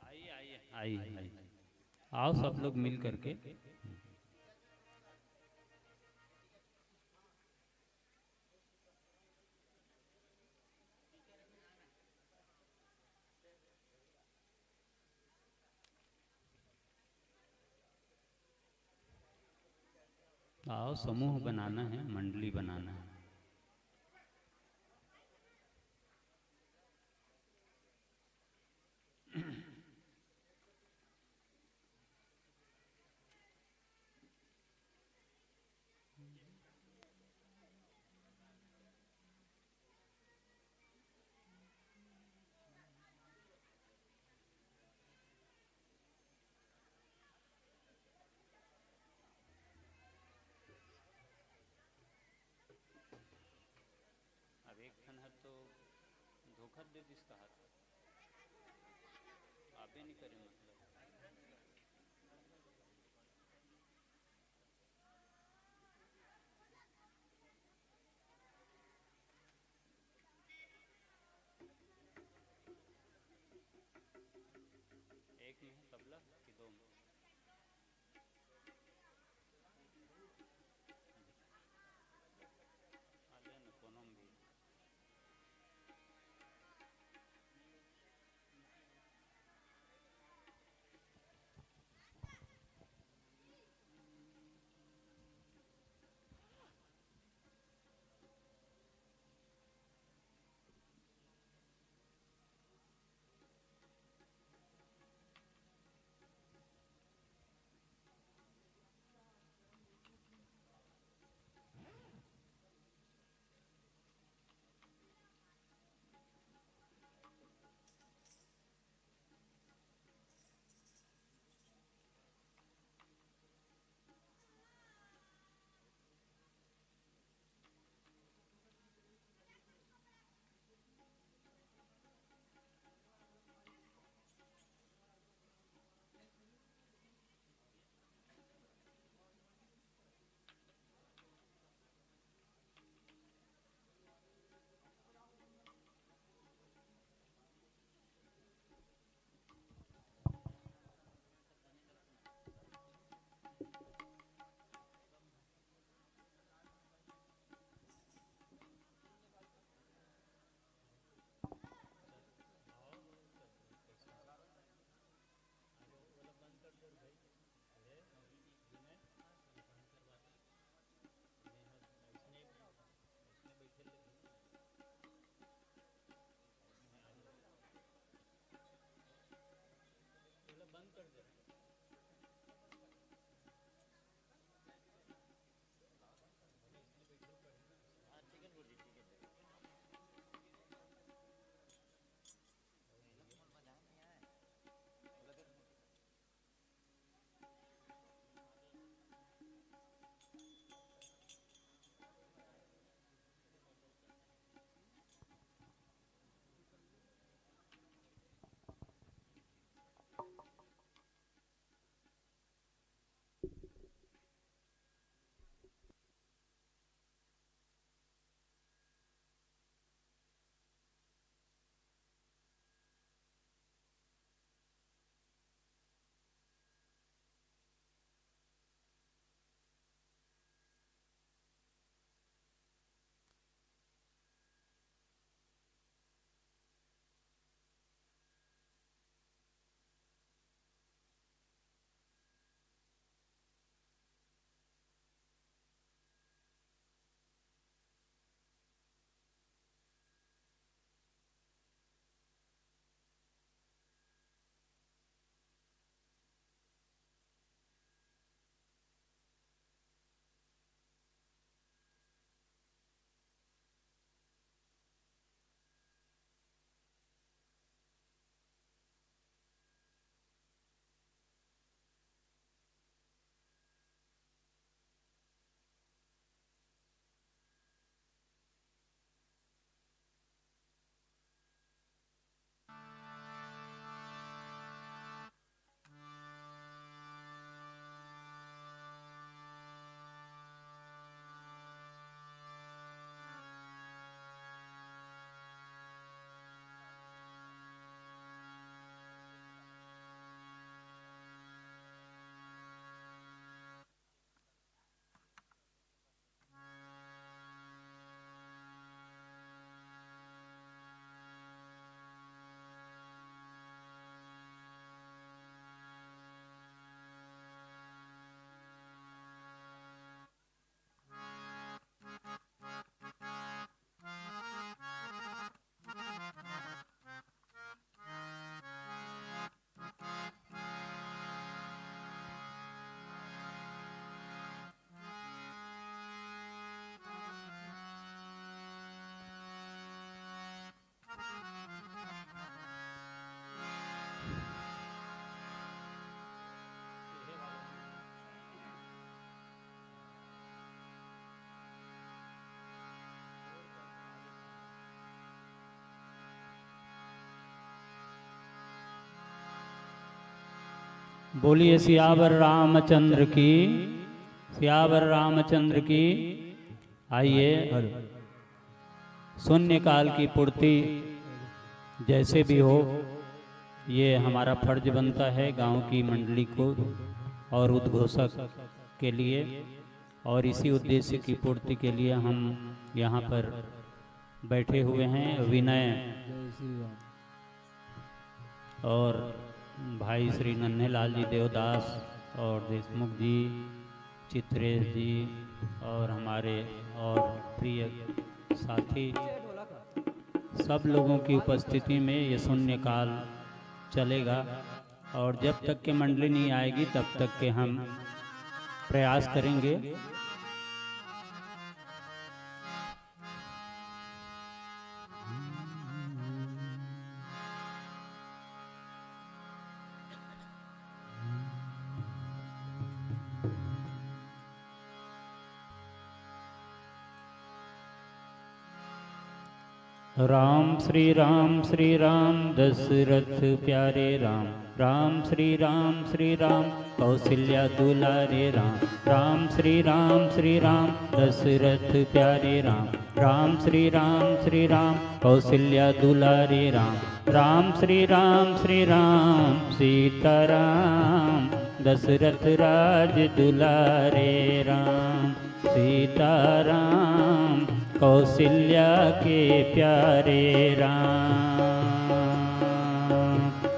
आइए, आइए, आइए, आइए। आओ सब लोग मिल करके। आओ, समूह बनाना है, मंडली बनाना है। अब एक ठन ह तो धोखा दे दिस, कहा था, आबे नहीं करे, मतलब। एक में है तबला कि दो में? बोलिए सियावर रामचंद्र की, सियावर रामचंद्र की। आइए, शून्य काल की पूर्ति जैसे भी हो, ये हमारा फर्ज बनता है गांव की मंडली को और उद्घोषक के लिए, और इसी उद्देश्य की पूर्ति के लिए हम यहाँ पर बैठे हुए हैं। विनय जय श्री राम। और भाई श्री नन्हेलाल जी देवदास और देशमुख जी, चित्रेश जी और हमारे और प्रिय साथी, सब लोगों की उपस्थिति में ये शून्य काल चलेगा और जब तक के मंडली नहीं आएगी तब तक के हम प्रयास करेंगे। राम श्री राम श्री राम दशरथ प्यारे राम। राम श्री राम श्री राम कौशल्या दुलारे राम। राम श्री राम श्री राम दशरथ प्यारे राम। राम श्री राम श्री राम कौशल्या दुलारे राम। राम श्री राम श्री राम सीताराम दशरथ राज दुलारे राम। सीताराम कौशल्या के प्यारे राम।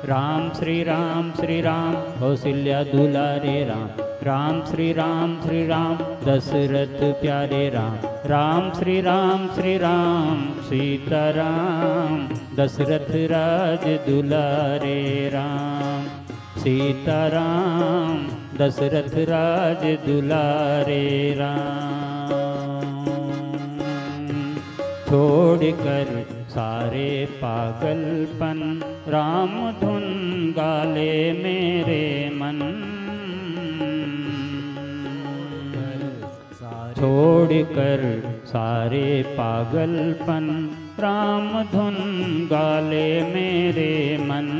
राम श्री राम श्री राम कौशल्या दुलारे राम। राम श्री राम श्री राम दशरथ प्यारे राम। राम श्री राम श्री राम सीताराम दशरथ राज दुलारे राम। सीताराम दशरथ राज दुलारे राम। छोड़कर सारे पागलपन राम धुन गाले मेरे मन। छोड़कर सारे पागलपन राम धुन गाले मेरे मन।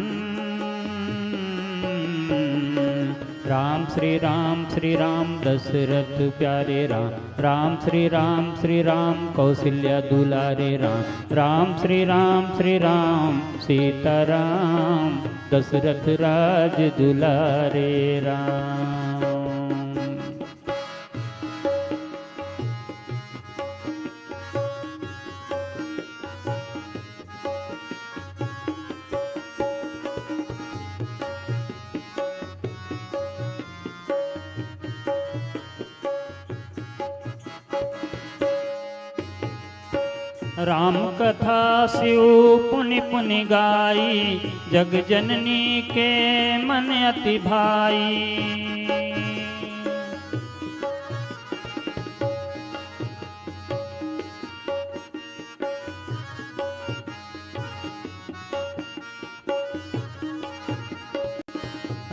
राम श्री राम श्री राम दशरथ प्यारे राम। राम श्री राम श्री राम कौशल्या दुलारे राम। राम श्री राम श्री राम सीताराम दशरथ राज दुलारे राम। राम कथा शिव पुनि पुनि गाई, जग जननी के मन अति भाई।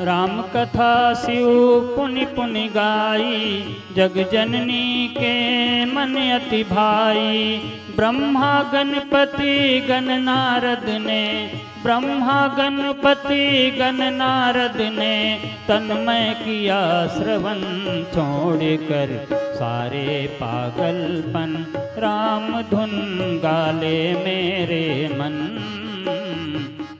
राम कथा शिव पुनि पुनि गाई, जग जननी के मन अति भाई। ब्रह्मा गणपति गण नारद ने, ब्रह्मा गणपति गण नारद ने, तन में किया श्रवण। छोड़कर सारे पागलपन, राम धुन गाले मेरे मन।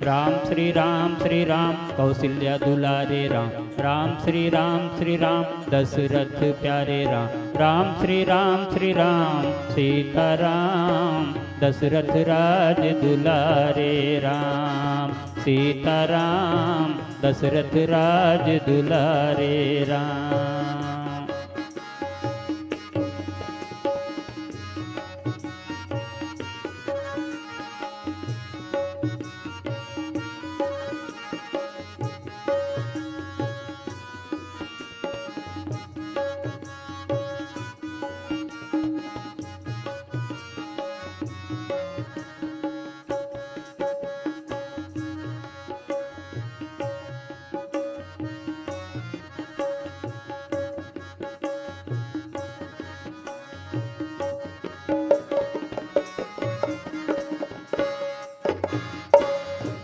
राम श्री राम श्री राम कौशल्या दुलारे राम। राम श्री राम श्री राम दशरथ प्यारे राम। राम श्री राम श्री राम सीताराम दशरथ राज दुलारे राम। सीताराम दशरथ राज दुलारे राम।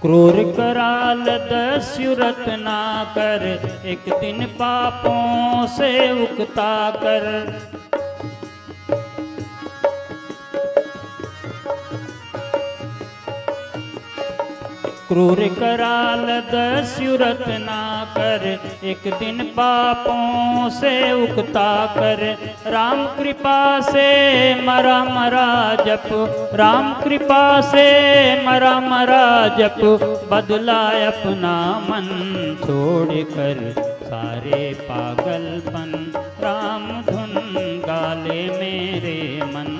क्रूर कराल दस्युरत ना कर, एक दिन पापों से उकता कर। क्रूर कराल दस्युरत ना कर, एक दिन पापों से उकता कर। राम कृपा से मरा मरा जप, राम कृपा से मरा मरा जप, बदला अपना मन छोड़कर सारे पागलपन। राम धुन गाले मेरे मन।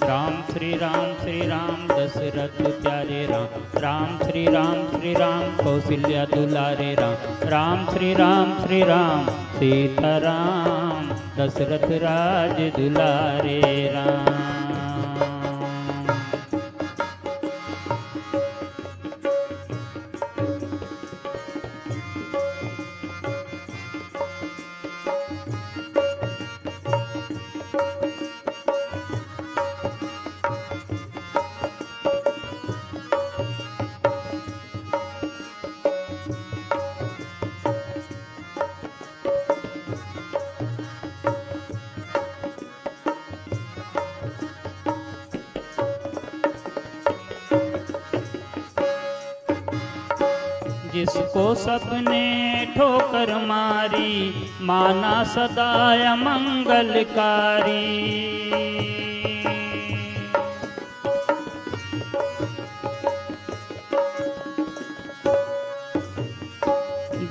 राम श्री राम श्री राम दशरथ प्यारे राम, राम श्री राम श्री राम कौशल्या दुलारे राम, राम श्री राम श्री राम सीताराम दशरथ राज दुलारे राम। जिसको सबने ठोकर मारी, माना सदा अमंगलकारी।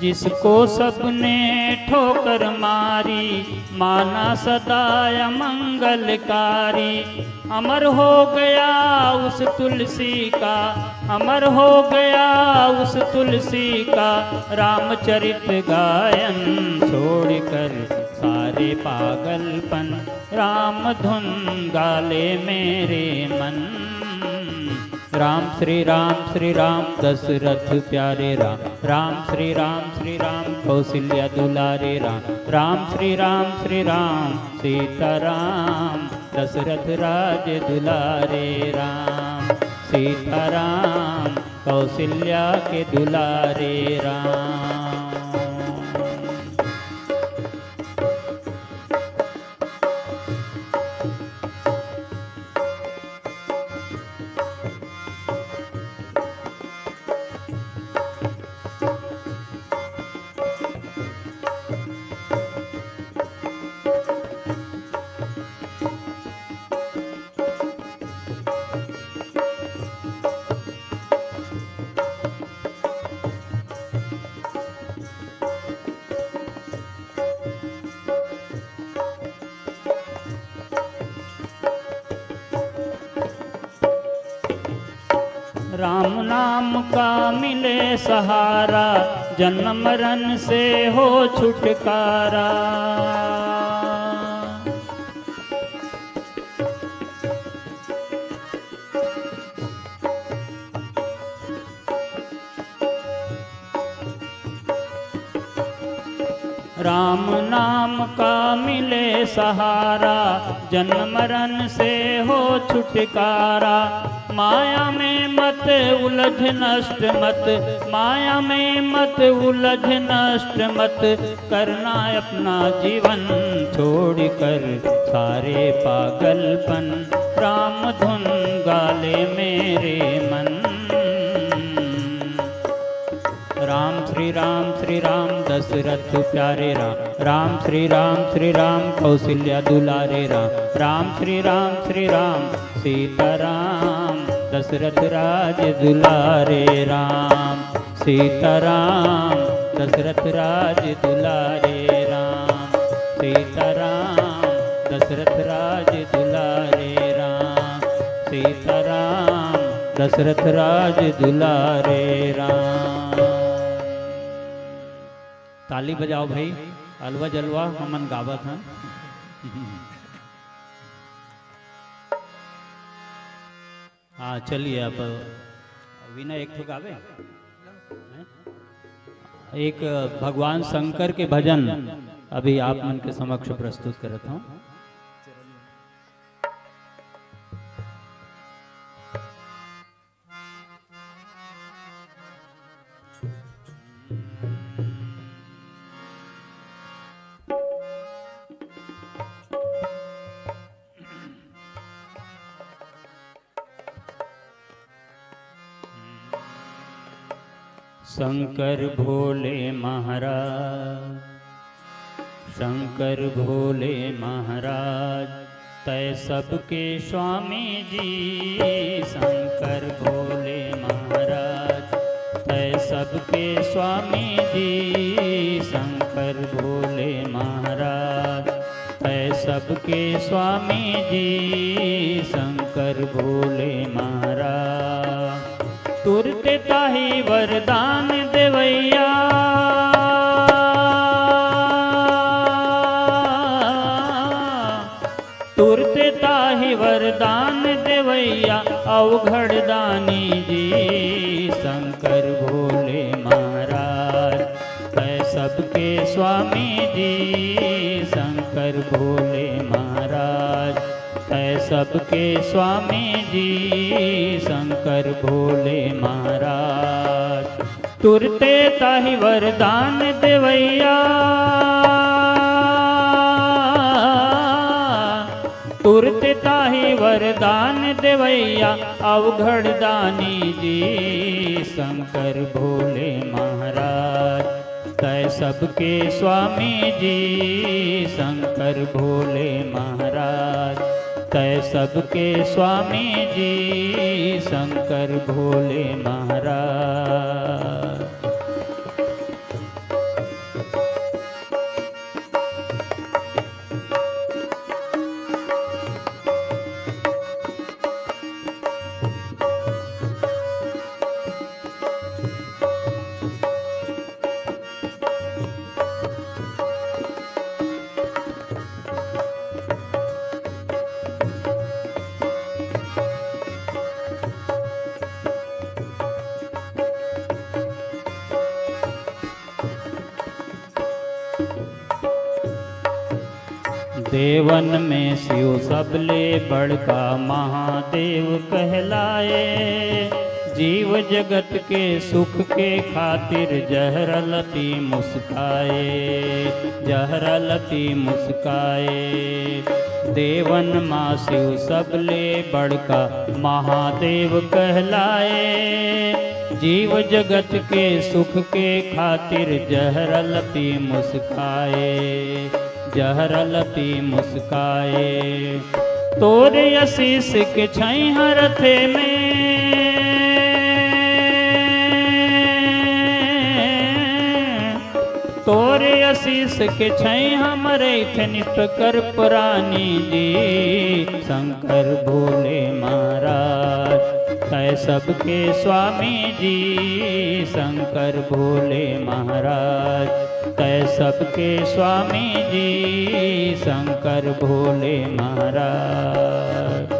जिसको सबने ठोकर मारी, माना सदा अमंगलकारी। अमर हो गया उस तुलसी का, अमर हो गया उस तुलसी का रामचरित गायन। छोड़कर सारे पागलपन, राम धुन गाले मेरे मन। राम श्री राम श्री राम दशरथ प्यारे राम, राम श्री राम श्री राम कौशल्या दुलारे राम, राम श्री राम श्री राम सीताराम दशरथ राज दुलारे राम, सीताराम कौशल्या के दुलारे राम। राम नाम का मिले सहारा, जन्म मरण से हो छुटकारा। राम नाम का मिले सहारा, जन्म मरण से हो छुटकारा। माया में मत उलझ नष्ट मत, माया में मत उलझ नष्ट मत, करना अपना जीवन छोड़कर सारे पागलपन। राम धुन गाले मेरे मन। राम श्री राम श्री राम दशरथ प्यारे राम, राम श्री राम श्री राम कौशल्या दुलारे राम, राम श्री राम श्री राम सीताराम दशरथ राज दुलारे राम, सीताराम दशरथ राज दुलारे राम, सीताराम दशरथ राज दुलारे राम, सीताराम दशरथ राज दुलारे राम। ताली बजाओ भाई, अलवा जलवा हमन गावत हन। हाँ, चलिए, अब वीणा एक ठो गावे। हैं? एक भगवान शंकर के भजन अभी आप मन के समक्ष प्रस्तुत करत हूँ। शंकर भोले महाराज, शंकर भोले महाराज, तै सबके स्वामी जी। शंकर भोले महाराज, तै सबके स्वामी जी। शंकर भोले महाराज, तै सबके स्वामी जी। शंकर भोले महाराज, तुरते ताही वरदान देवैया, तुरते ताही वरदान देवैया, अवघड़ दानी जी। शंकर भोले महाराज, तै सबके स्वामी जी। शंकर भोले महाराज, तै सबके स्वामी जी। शंकर भोले महाराज, तुरते ताही वरदान देवैया, तुरते ताही वरदान देवैया, अवघड़ दानी जी। शंकर भोले महाराज, तै सबके स्वामी जी। शंकर भोले महाराज, तै सबके स्वामी जी। शंकर भोले महाराज। देवन में शिव सबले बड़का महादेव कहलाए। जीव जगत के सुख के खातिर जहरल पी मुस्काए, जहरल पी मुस्काए। देवन मा शिव सबले बड़का महादेव कहलाए। जीव जगत के सुख के खातिर जहरल पी मुस्काए, जहरल पी मुस्काए। तोरे आशीष के छैंहा रथे में, तोरे आशीष के छैंहा में रहिथे निष्प्रकर प्राणी जी। शंकर भोले महाराज, तै सबके स्वामी जी। शंकर भोले महाराज, तै सबके स्वामी जी। शंकर भोले महाराज।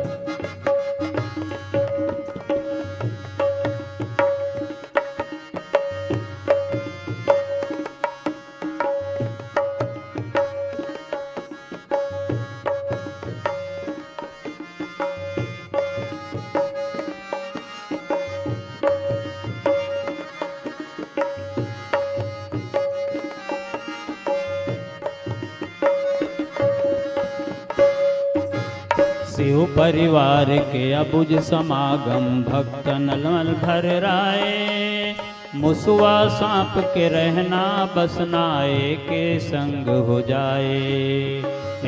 शिव परिवार के अबुझ समागम, भक्तन मल भर राए। मुसवा सांप के रहना बसना, एके संग हो जाए,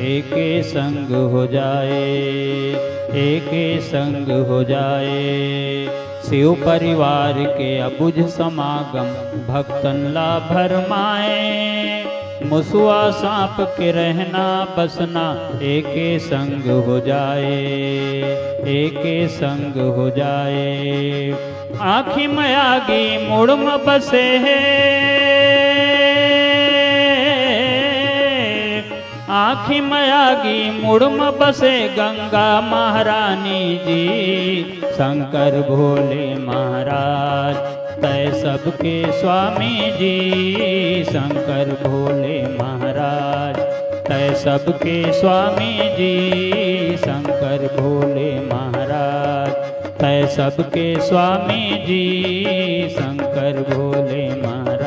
एके संग हो जाए, एके संग हो जाए। शिव परिवार के अबुझ समागम, भक्तन ला भरमाए। मुसवा सांप के रहना बसना, एके संग हो जाए, एके संग हो जाए। आँखी म आगी मुड़ म बसे हे, आँखी म आगी मुड़ म बसे गंगा महारानी जी। शंकर भोले महाराज, तै सबके स्वामी जी। शंकर भोले महाराज, तै सबके स्वामी जी। शंकर भोले महाराज, तै सबके स्वामी जी। शंकर भोले महाराज।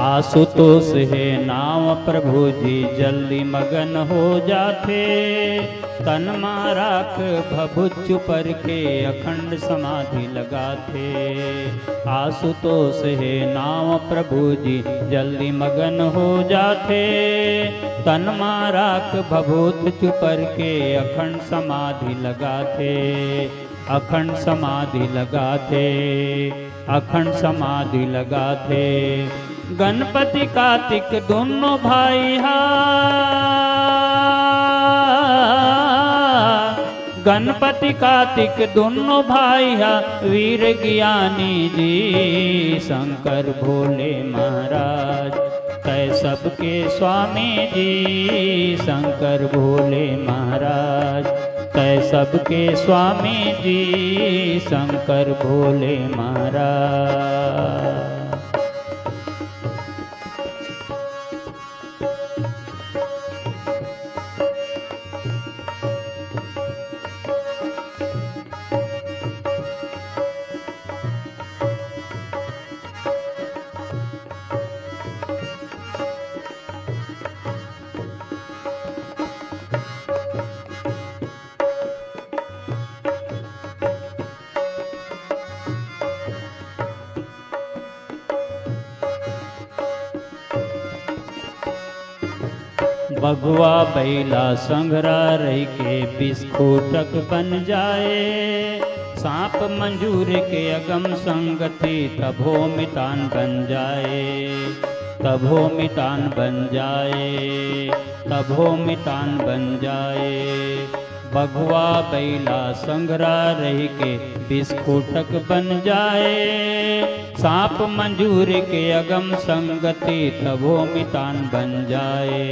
आशुतोष हे नांव प्रभु जी, जल्दी मगन हो जाथे। तन मा राख भभूत चुपर के, अखंड समाधि लगाथे। आशुतोष हे नांव प्रभु जी, जल्दी मगन हो जाथे। तन मा राख भभूत चुपर के, अखंड समाधि लगाथे। अखंड समाधि लगाथे, अखंड समाधि लगाथे। गणपति कार्तिक दुनों भाई हा, गणपति कार्तिक दुनों भाई हा, वीर ज्ञानी जी शंकर भोले महाराज। तै सबके स्वामी जी शंकर भोले महाराज। तै सबके स्वामी जी शंकर भोले महाराज। बघवा बइला संघरा रहिके बिस्फोटक बन जाए। सांप मंजूर के अगम संगति तभो मितान बन जाए, तभो मितान बन जाए, तभो मितान बन जाए। बघवा बइला संघरा रहिके बिस्फोटक बन जाए। सांप मंजूर के अगम संगति तभो मितान बन जाए,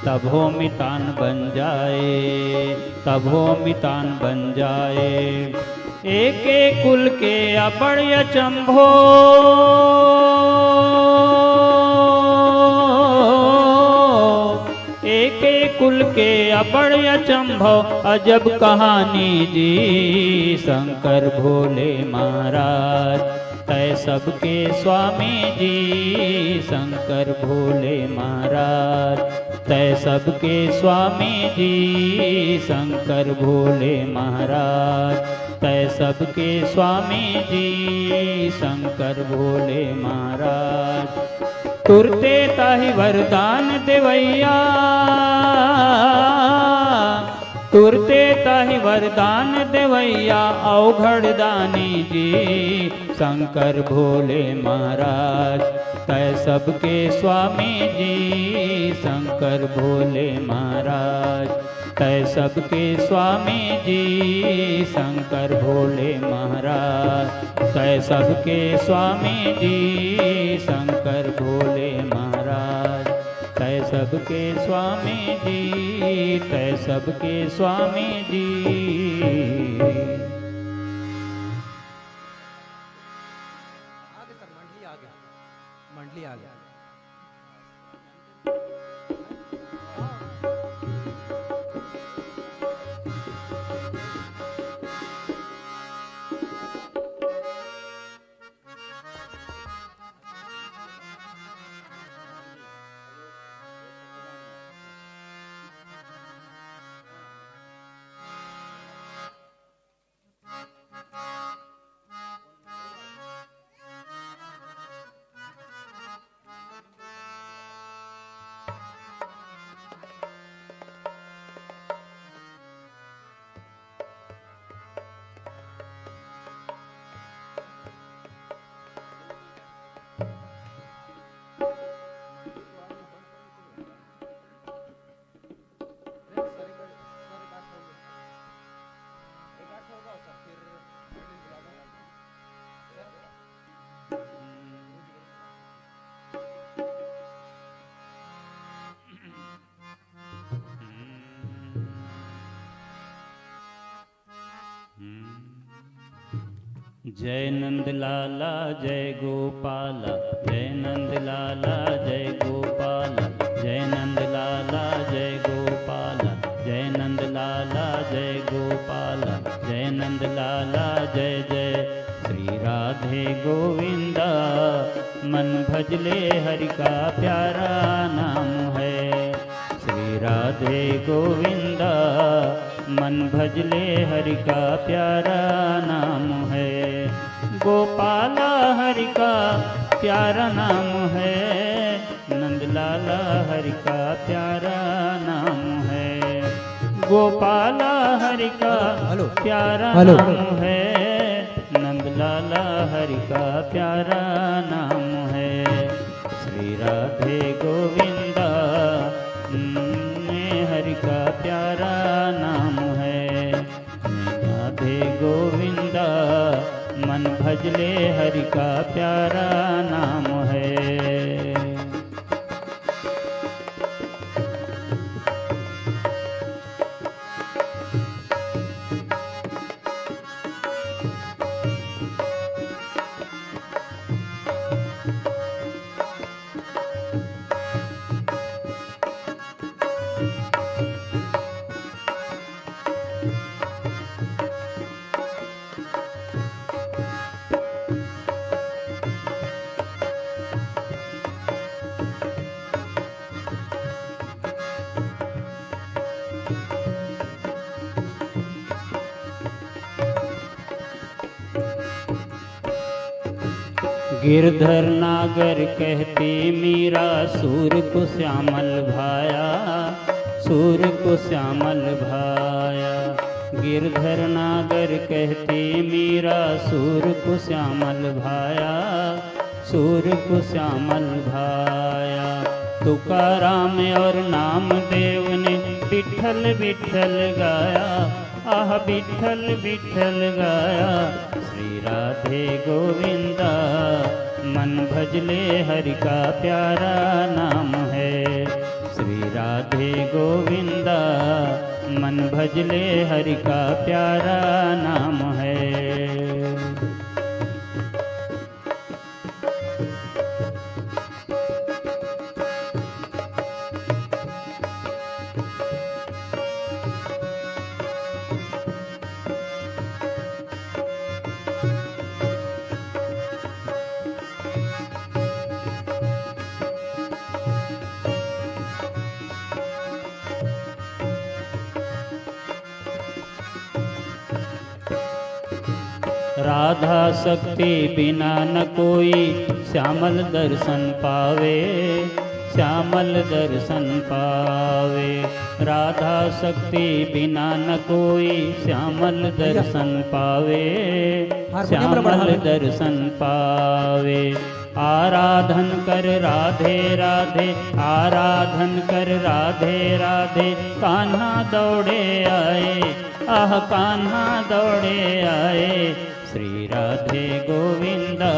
तभो मितान बन जाए, तभो मितान बन जाए। एके कुल के अबड़ अचंभो, एके कुल के अबड़ अचंभो, अजब कहानी जी शंकर भोले महाराज। तै सबके स्वामी जी शंकर भोले महाराज। तै सबके स्वामी जी शंकर भोले महाराज। तै सबके स्वामी जी शंकर भोले महाराज। तुरते ताहि वरदान देवैया, तुरते ताहि वरदान देवैया, अवघड़ दानी जी शंकर भोले महाराज। तै सबके स्वामी जी शंकर भोले महाराज। तै सबके स्वामी जी शंकर भोले महाराज। तै सबके स्वामी जी शंकर भोले महाराज। तै सबके स्वामी जी, तै सबके स्वामी जी। आगे सर, मंडली आगे, मंडली आगे। जय नंद लाला जय गोपाला, जय नंद लाला जय गोपाला, जय नंद लाला जय गोपाला, जय नंद लाला जय गोपाला, जय नंद लाला जय जय श्री राधे गोविंदा। मन भजले हरि का प्यारा नाम है। श्री राधे गोविंदा, मन भजले हरि का प्यारा नाम है। गोपाला हरि का प्यारा नाम है, नंदलाला हरि का प्यारा नाम है। गोपाला हरि का हेलो, हेलो। प्यारा हेलो। नाम है, नंदलाला हरि का प्यारा नाम है। श्री राधे गोविंदा, हम्म, हरि का प्यारा नाम है। राधे गोविंदा, मन भजले हरि का प्यारा नाम है। गिरधर नागर कहती मीरा, सूर को श्यामल भाया, सूर को श्यामल भाया। गिरधर नागर कहती मीरा, सूर को श्यामल भाया, सूर को श्यामल भाया। तुकाराम और नामदेव ने विठल विठल गाया, आह विठल विठल गाया। श्री राधे गोविंदा, मन भजले हरि का प्यारा नाम है। श्री राधे गोविंदा, मन भजले हरि का प्यारा नाम है। राधा शक्ति बिना न कोई श्यामल दर्शन पावे, श्यामल दर्शन पावे। राधा शक्ति बिना न कोई श्यामल दर्शन पावे, हारमोनियम ला बढ़ा श्यामल दे। दर्शन पावे। आराधन कर राधे राधे, आराधन कर राधे राधे, कान्हा दौड़े आए, आह कान्हा दौड़े आए। श्री राधे गोविंदा,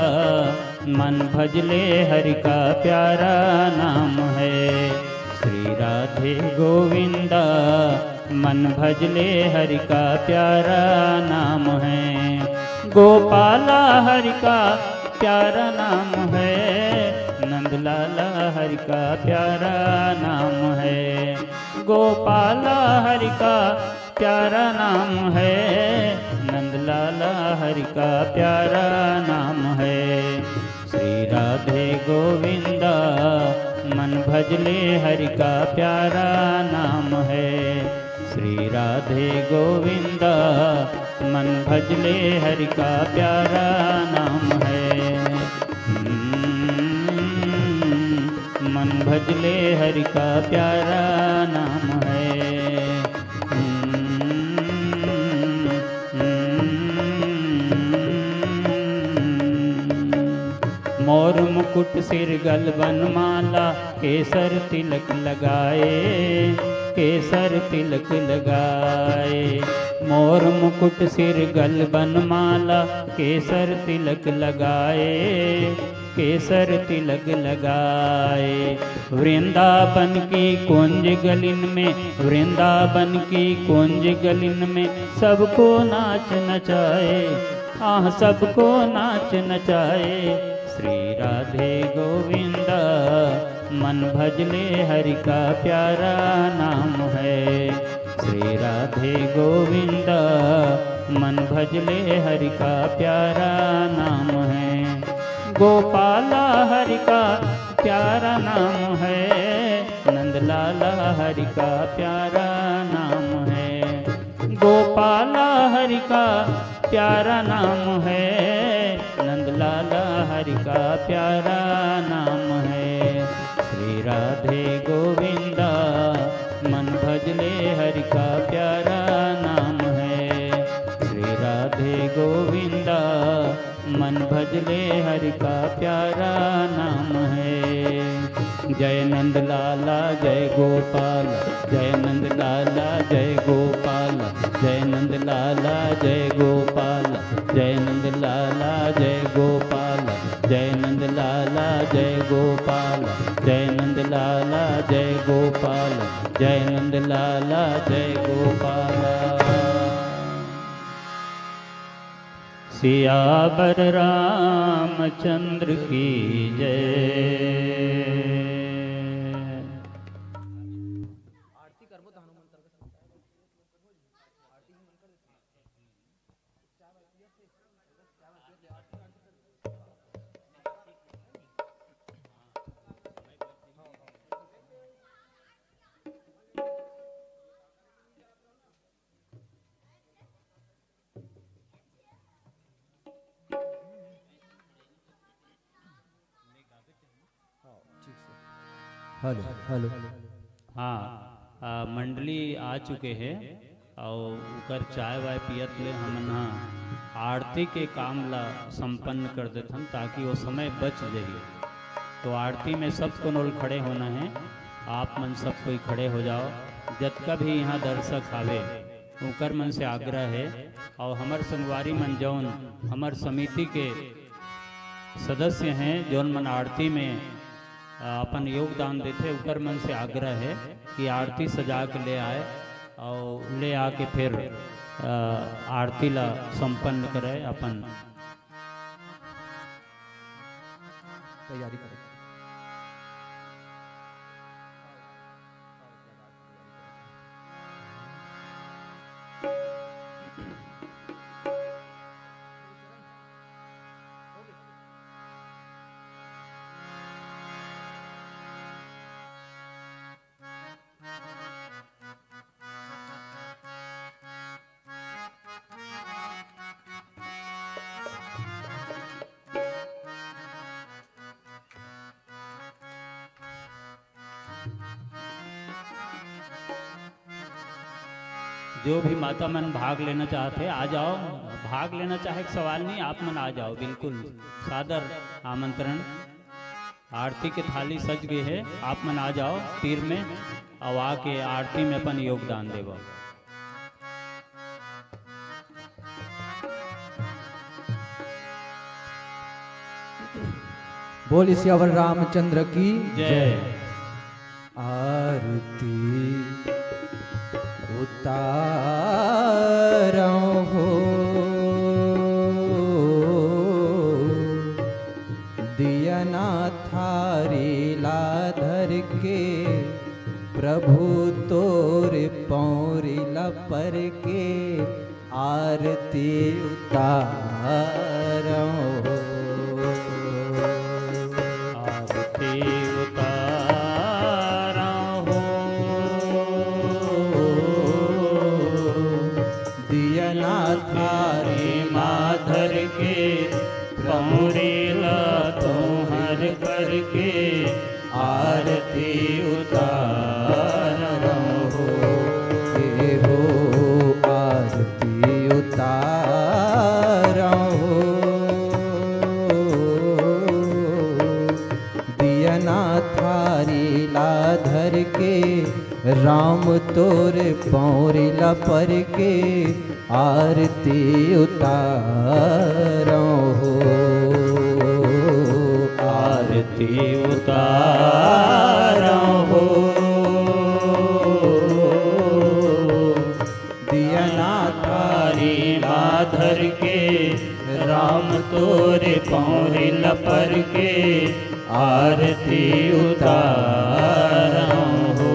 मन भजले हरि का प्यारा नाम है। श्री राधे गोविंदा, मन भजले हरि का प्यारा नाम है। गोपाला हरि का प्यारा नाम है, नंदलाला हरि का प्यारा नाम है। गोपाला हरि का प्यारा नाम है, नंदलाला हरि का प्यारा नाम है। श्री राधे गोविंदा, मन भजले हरि का प्यारा नाम है। श्री राधे गोविंदा, मन भजले हरि का प्यारा नाम है। हम्म, मन भजले हरि का प्यारा नाम है। मोर मुकुट सिर गल बनमाला, केसर तिलक लगाए, केसर तिलक लगाए। मोर मुकुट सिर गल बनमाला, केसर तिलक लगाए, केसर तिलक लगाए। वृंदावन की कुंज गलिन में, वृंदावन की कुंज गलिन में, सबको नाच नचाए, आह सबको नाच नचाए। श्री राधे गोविंदा, मन भजले हरि का प्यारा नाम है। श्री राधे गोविंदा, मन भजले हरि का प्यारा नाम है। गोपाला हरि का प्यारा नाम है, नंदलाला हरि का प्यारा नाम है। गोपाला हरि का प्यारा नाम है, नंदलाला हरि का प्यारा नाम है। श्री राधे गोविंदा, मन भजले हरि का प्यारा नाम है। श्री राधे गोविंदा, मन भजले हरि का प्यारा नाम है। जय नंद लाला जय गोपाल, जय नंद लाला जय गोपाल, जय नंद लाला जय गोपाल, जय नंद लाला जय गोपाल, जय नंद लाला जय गोपाल, जय नंद लाला जय गोपाल, जय नंद लाला जय गोपाल। सियावर रामचंद्र की जय। Hello, hello. हाँ, आ, मंडली आ चुके हैं और उकर चाय वाय पियत ले हमन ह आरती के काम ला संपन्न कर देथन, ताकि वो समय बच जाही। तो आरती में सब कोनो ल खड़े होना है, आप मन सब कोई खड़े हो जाओ। जतका भी यहाँ दर्शक हावे, उकर मन से आग्रह है, और हमर संगवारी मन जौन हमर समिति के सदस्य हैं, जौन मन आरती में, अ, अपन योगदान देथे, उकर मन से आग्रह है कि आरती सजा के ले आए और ले आके फिर, अ, आरती ला संपन्न करे अपन। तैयारी करो। जो भी माता मन भाग लेना चाहत हे, आ जाओ। भाग लेना चाहे के सवाल नहीं, आप मन आ जाओ, बिल्कुल सादर आमंत्रण। आरती के थाली सज गे हे, आप मन आ जाओ तीर में, अउ आके आरती में अपन योगदान देवो। बोल सियावर रामचंद्र की जय। आरती उतारहु हो, दियना थारी ला धर के, प्रभु तोर पौरी ला पर के, आरती उतारहु हो। आरती उतारहु हो। दियना थारी मा धर के, पौरी ला तोहर करके, आरती उतारहु हो। हे हो आरती उतारहु हो। दियना थारी ला धर के, राम तोर पौरी ला पर के, आरती उतारहु हो। आरती उतारहु हो। दियना थारी मा धर के, राम तोर पौरी ला पर के, आरती उतारहु हो।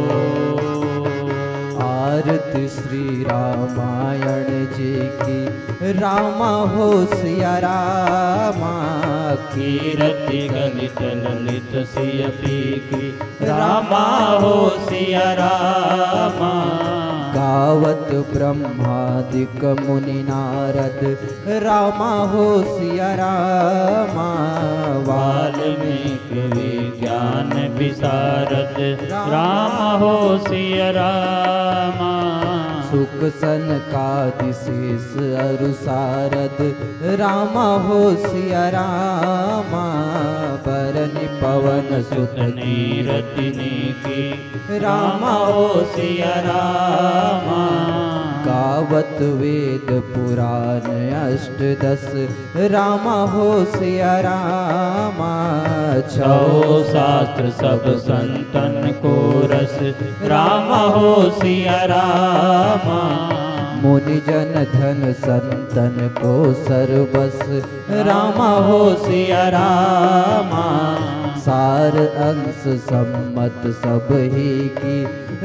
आरती आरती श्री रामायण जी की, रामा हो सिया रामा। कीरति गलित ललित सिय पीकी, रामा हो सिया रामा। गावत ब्रह्मादिक मुनि नारद, रामा हो सिया रामा। वाल्मीकि विज्ञान विशारद, रामा हो सिया रामा। सुख सनकादि शेष अरु सारद, रामा हो सिया रामा। बरनि पवन सुत नीरति नीकी, रामा हो सिया रामा। गावत वेद पुराण अष्टदस, रामा हो सिया रामा। छहो शास्त्र सब संतन को रस, रामा हो सिया रामा। मुनि जन धन संतन को सर्वस, रामा हो सिया रामा। सार अंश सम्मत सब ही की,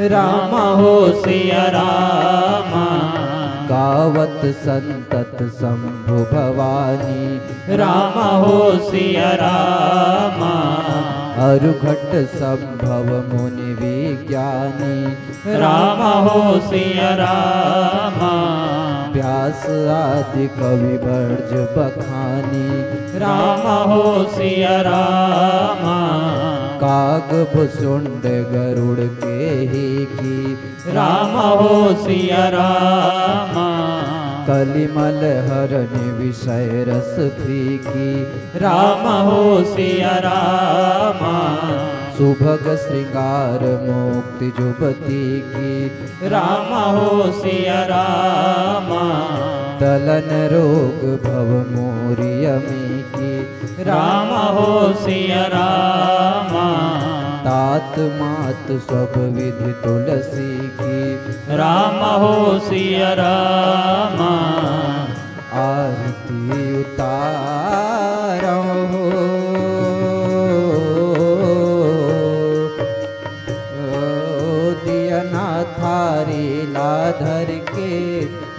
रामा हो सिया रामा। गावत संतत शंभु भवानी, रामा हो सिया रामा। अरुघट संभव मुनि विज्ञानी, रामा हो सिया रामा। व्यास आदि कवि बर्ज बखानी, रामा हो सिया रामा। काग भुसुंड गरुड़ के ही की, रामा हो सिया रामा। कलिमल हरनि विषय रस फीकी, रामा हो सिया रामा। सुभग श्रृंगार मुक्ति जुबती की, रामा हो सिया रामा। दलन रोग भव मोरि अमी की, रामा हो सिया रामा। तात मात सब विधि तुलसी की, रामा हो सिया रामा। आरती उतारहु हो, ओ दियना थारी ला धर के,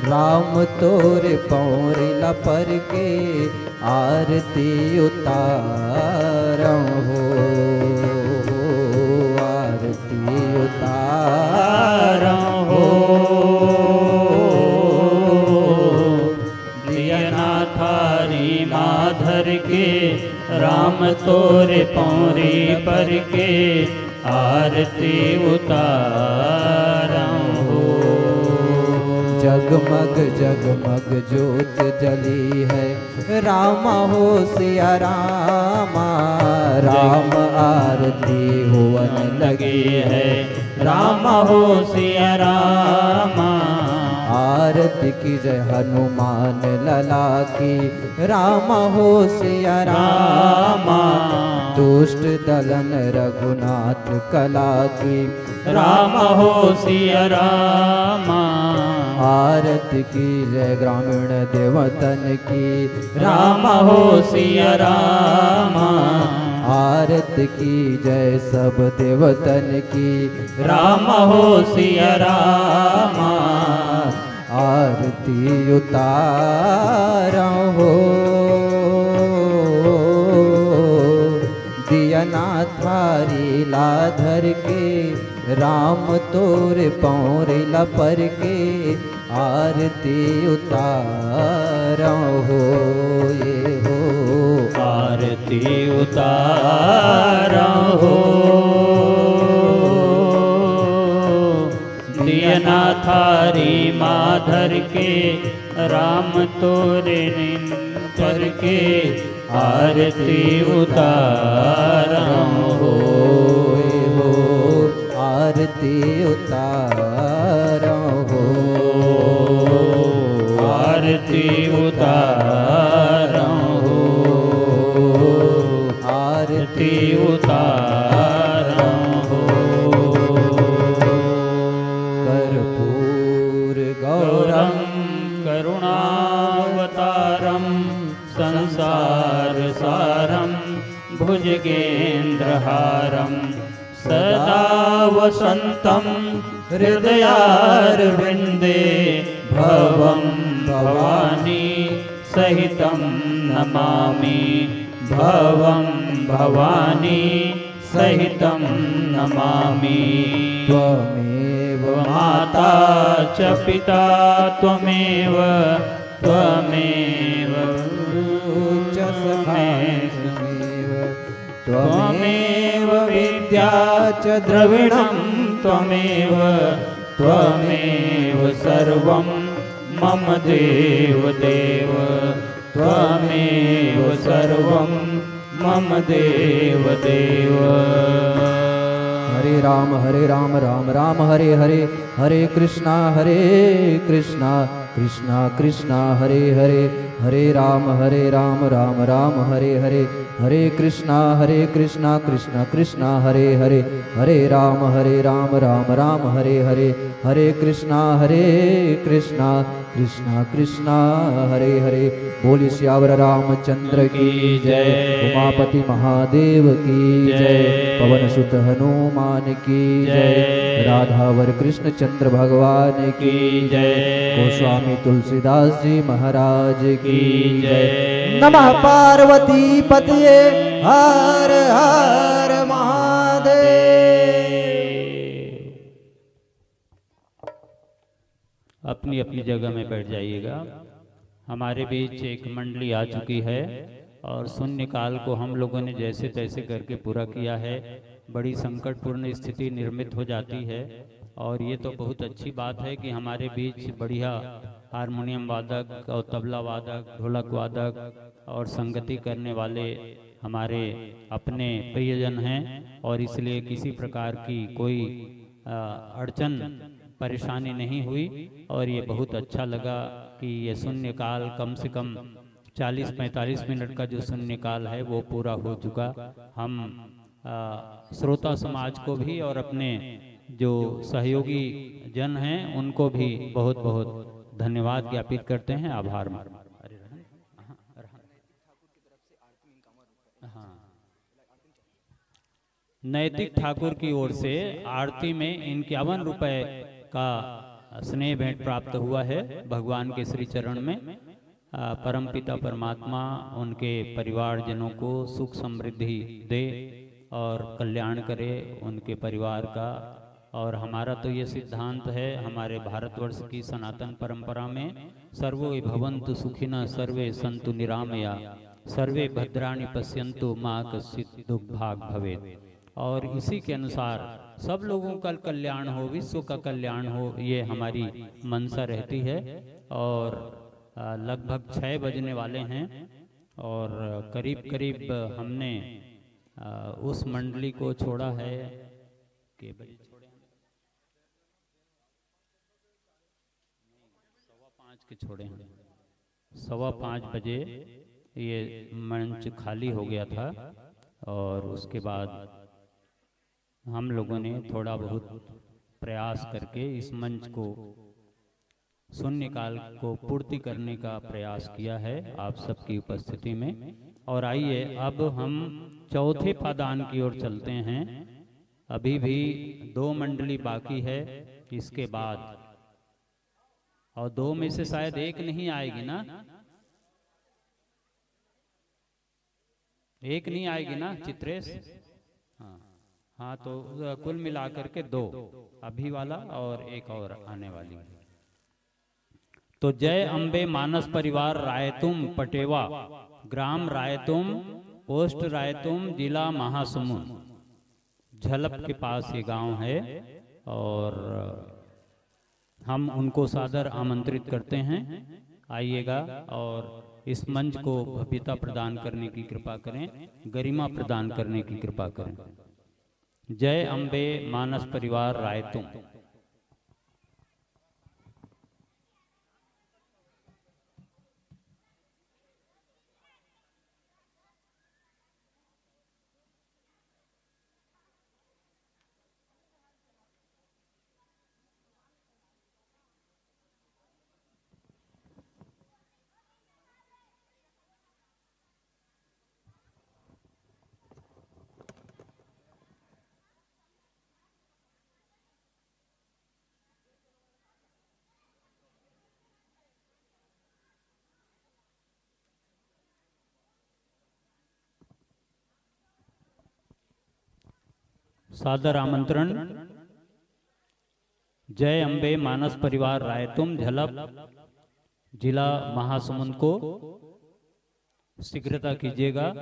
राम तोर पौरी ला पर के, आरती उतारहु हो, आरती उतारहु हो। दियना थारी मा धर के, राम तोर पौरी पर के, आरती उतारहु हो। जगमग जगमग जोत जली है, रामा हो सिया रामा। राम आरती होवन लगी है, रामा हो सिया रामा। आरती की जय हनुमान लला की, रामा हो सिया रामा। दुष्ट दलन रघुनाथ कला की, रामा हो सिया रामा। आरती की जय ग्रामीण देवतन की, रामा हो सिया रामा। आरती की जय सब देवतन की, रामा हो सिया रामा। आरती उतारहु हो, दियना थारी ला धर के, राम तोर पौरी ला पर के, आरती उतारहु हो, ये हो। आरती उतारहु हो, दियना थारी मा धर के, राम तोर निन पर के, आरती उतारहु हो, हो। आरती उतारहु हो, आरती उतारहु हो, आरती उतारहु हो। कर्पूर गौरम करुणावतारम संसार सारम भुजगेंद्रहारम सदा वसंतम हृदयारविन्दे भवं भवानी सहितं नमामि। भवं भवानी सहितं नमामि। त्वमेव माता च पिता त्वमेव, त्वमेव गुरु च सखा त्वमेव, त्वमेव विद्या च द्रविणं त्वमेव, त्वमेव सर्वं मम देव देव, त्वमेव सर्वं मम देव देव। हरे राम हरे राम राम राम हरे हरे, हरे कृष्णा हरे कृष्णा कृष्णा कृष्णा हरे हरे, हरे राम हरे राम राम राम हरे हरे, हरे कृष्णा हरे कृष्णा कृष्णा कृष्णा हरे हरे, हरे राम हरे राम राम राम हरे हरे, हरे कृष्णा हरे कृष्णा कृष्णा कृष्णा हरे हरे। बोल सियावर रामचंद्र की जय, उमापति महादेव की जय, पवन सुत हनुमान की जय, राधावर कृष्ण चंद्र भगवान की जय, गोस्वामी तुलसीदास जी महाराज की जय। नमः पार्वती पतये, हर हर महादेव। अपनी अपनी जगह में बैठ जाइएगा। हमारे बीच एक मंडली आ चुकी है और शून्यकाल को हम लोगों ने जैसे तैसे करके पूरा किया है। बड़ी संकटपूर्ण स्थिति निर्मित हो जाती है और ये तो बहुत अच्छी बात है कि हमारे बीच बढ़िया हारमोनियम वादक और तबला वादक, ढोलक वादक और संगति करने वाले हमारे अपने प्रियजन हैं और इसलिए किसी प्रकार की कोई अ, अड़चन, परेशानी नहीं हुई और ये बहुत अच्छा लगा कि ये शून्यकाल कम से कम चालीस पैंतालीस मिनट का जो शून्यकाल है वो पूरा हो चुका। हम अ, श्रोता समाज को भी और अपने जो सहयोगी जन हैं उनको भी बहुत बहुत धन्यवाद ज्ञापित करते हैं, आभार। हाँ। नैतिक ठाकुर की ओर से आरती में इक्यावन रुपए का स्नेह भेंट प्राप्त हुआ है भगवान के श्री चरण में। अ, परमपिता परमात्मा उनके परिवारजनों को सुख समृद्धि दे और कल्याण करे उनके परिवार का। और हमारा तो ये सिद्धांत है, हमारे भारतवर्ष की सनातन परंपरा में, "सर्वे भवन्तु सुखिनः, सर्वे सन्तु निरामया, सर्वे भद्राणि पश्यन्तु, मा कश्चित् दुग्भाग् भवेत्।" और इसी के अनुसार सब लोगों का कल्याण हो, विश्व का कल्याण हो, ये हमारी मंशा रहती है। और, अ, लगभग छः बजने वाले हैं और करीब करीब हमने, अ, उस मंडली को छोड़ा है। के बजे छोड़े हैं? सवा पाँच के छोड़े हैं। सवा पाँच बजे ये मंच खाली हो गया था और उसके बाद हम लोगों ने थोड़ा बहुत प्रयास करके इस मंच को, शून्यकाल को पूर्ति करने का प्रयास किया है आप सबकी उपस्थिति में। और आइए, अब हम चौथे पादान की ओर चलते हैं। अभी भी दो मंडली बाकी है इसके बाद, और दो में से शायद एक नहीं आएगी ना, एक नहीं आएगी ना चित्रेश? हाँ, हाँ, तो, अ, कुल मिलाकर के दो, अभी वाला और एक और आने वाली। तो जय अम्बे मानस परिवार रायतुम पटेवा, ग्राम रायतुम, पोस्ट रायतुम, जिला महासमुंद। झलप के पास ये गांव है और हम उनको सादर आमंत्रित करते हैं, आइएगा और इस मंच को भव्यता प्रदान करने की कृपा करें, गरिमा प्रदान करने की कृपा करें। जय अम्बे मानस परिवार रायतुम। सादर आमंत्रण। जय अम्बे मानस परिवार रायतुम झलप, जिला महासमुंद को शीघ्रता कीजिएगा।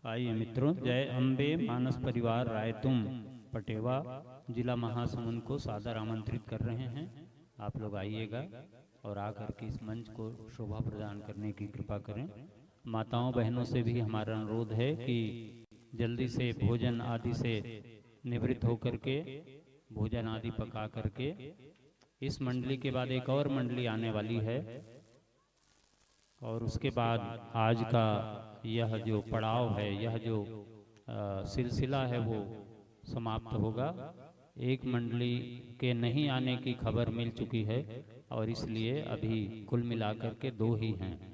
आइए मित्रों, जय अम्बे मानस परिवार रायतुम पटेवा, जिला महासमुंद को सादर आमंत्रित कर रहे हैं। आप लोग आइएगा और आकर के इस मंच को शोभा प्रदान करने की कृपा करें। माताओं बहनों से भी हमारा अनुरोध है कि जल्दी से भोजन आदि से निवृत्त होकर के, भोजन आदि पका करके, इस मंडली के बाद एक और मंडली आने वाली है और उसके बाद आज का यह जो पड़ाव है, यह जो, अ, सिलसिला है, वो समाप्त होगा। एक मंडली के नहीं आने की खबर मिल चुकी है और इसलिए अभी कुल मिलाकर के दो ही हैं।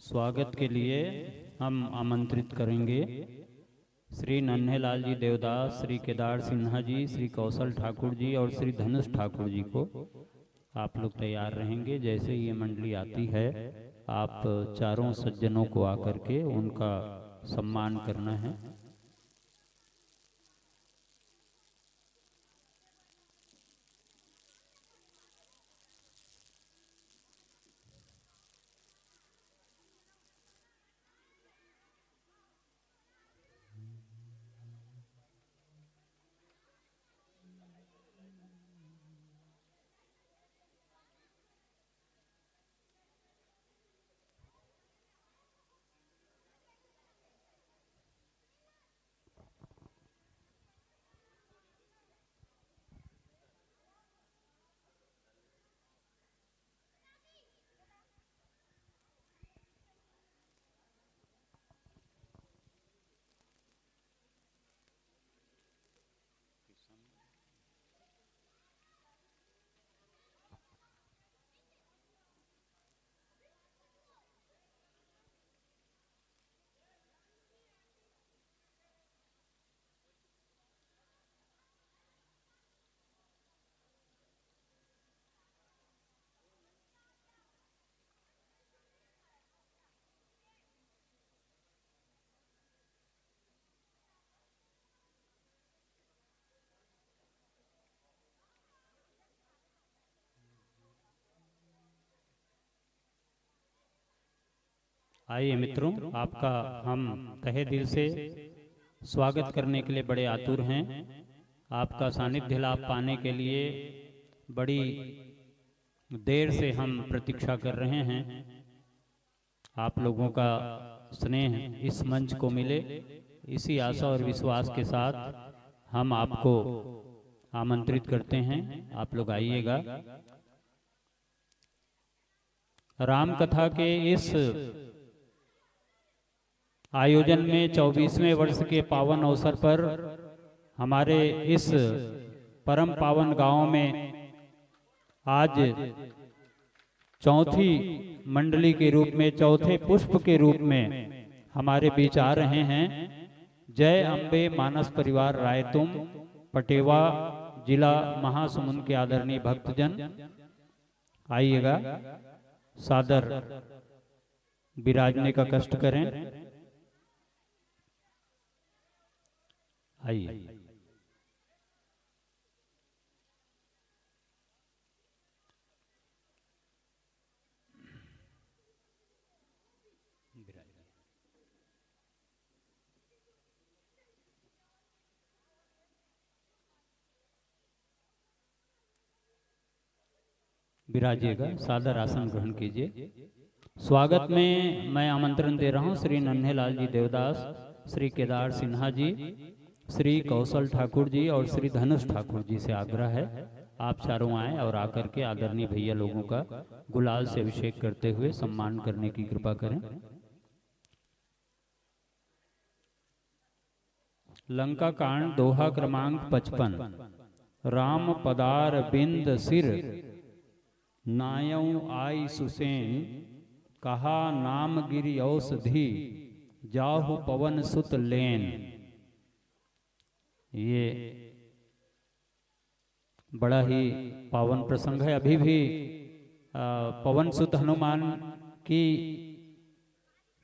स्वागत के लिए हम आमंत्रित करेंगे श्री नन्हेलाल जी देवदास, श्री केदार सिन्हा जी, श्री कौशल ठाकुर जी और श्री धनुष ठाकुर जी को। आप लोग तैयार रहेंगे। जैसे ये मंडली आती है, आप चारों सज्जनों को आकर के उनका सम्मान करना है। आइए मित्रों, आपका हम तहे दिल से स्वागत करने के लिए बड़े आतुर हैं। आपका सानिध्य लाभ पाने के लिए बड़ी देर से हम प्रतीक्षा कर रहे हैं। आप लोगों का स्नेह इस मंच को मिले, इसी आशा और विश्वास के साथ हम आपको आमंत्रित करते हैं, आप लोग आइएगा। राम कथा के इस आयोजन में चौबीसवें वर्ष के पावन अवसर पर हमारे इस परम पावन गांव में आज चौथी मंडली के रूप में, चौथे पुष्प के रूप में हमारे बीच आ रहे हैं जय अम्बे मानस परिवार रायतुम, पटेवा, जिला महासमुंद के आदरणीय भक्तजन। आइएगा, सादर विराजने का कष्ट करें। आइए। विराजिएगा, सादर आसन ग्रहण कीजिए। स्वागत में मैं आमंत्रण दे रहा हूं श्री नन्हेलाल जी देवदास, श्री केदार सिन्हा जी, श्री कौशल ठाकुर जी और श्री धनुष ठाकुर जी से आग्रह है, आप चारों आए और आकर के आदरणीय भैया लोगों का गुलाल से अभिषेक करते हुए सम्मान करने की कृपा करें। लंका कांड, दोहा क्रमांक पचपन। राम पदार बिंद सिर नायउ आई सुसेन, कहा नाम गिरि औषधि जाहु पवन सुत लेन। ये बड़ा ही पावन प्रसंग है। अभी भी, अ, पवन सुत हनुमान की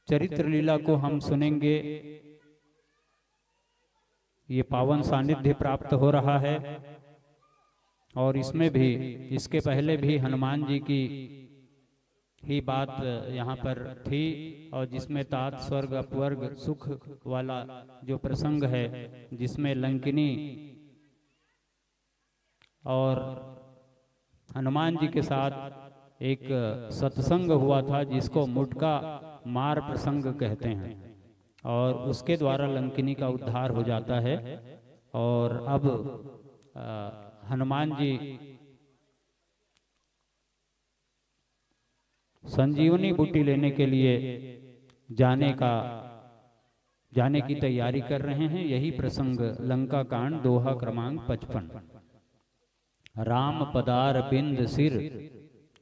चरित्र लीला को हम सुनेंगे। ये पावन सानिध्य प्राप्त हो रहा है और इसमें भी, इसके पहले भी हनुमान जी की ही बात यहाँ पर थी और जिसमें तात स्वर्ग अपवर्ग सुख वाला जो प्रसंग है, जिसमें लंकिनी और हनुमान जी के साथ एक सत्संग हुआ था, जिसको मुटका मार प्रसंग कहते हैं, और उसके द्वारा लंकिनी का उद्धार हो जाता है। और अब, अ, हनुमान जी संजीवनी बूटी लेने के लिए जाने का, जाने की तैयारी कर रहे हैं। यही प्रसंग, लंका कांड, दोहा क्रमांक पचपन। राम पदार बिंद सिर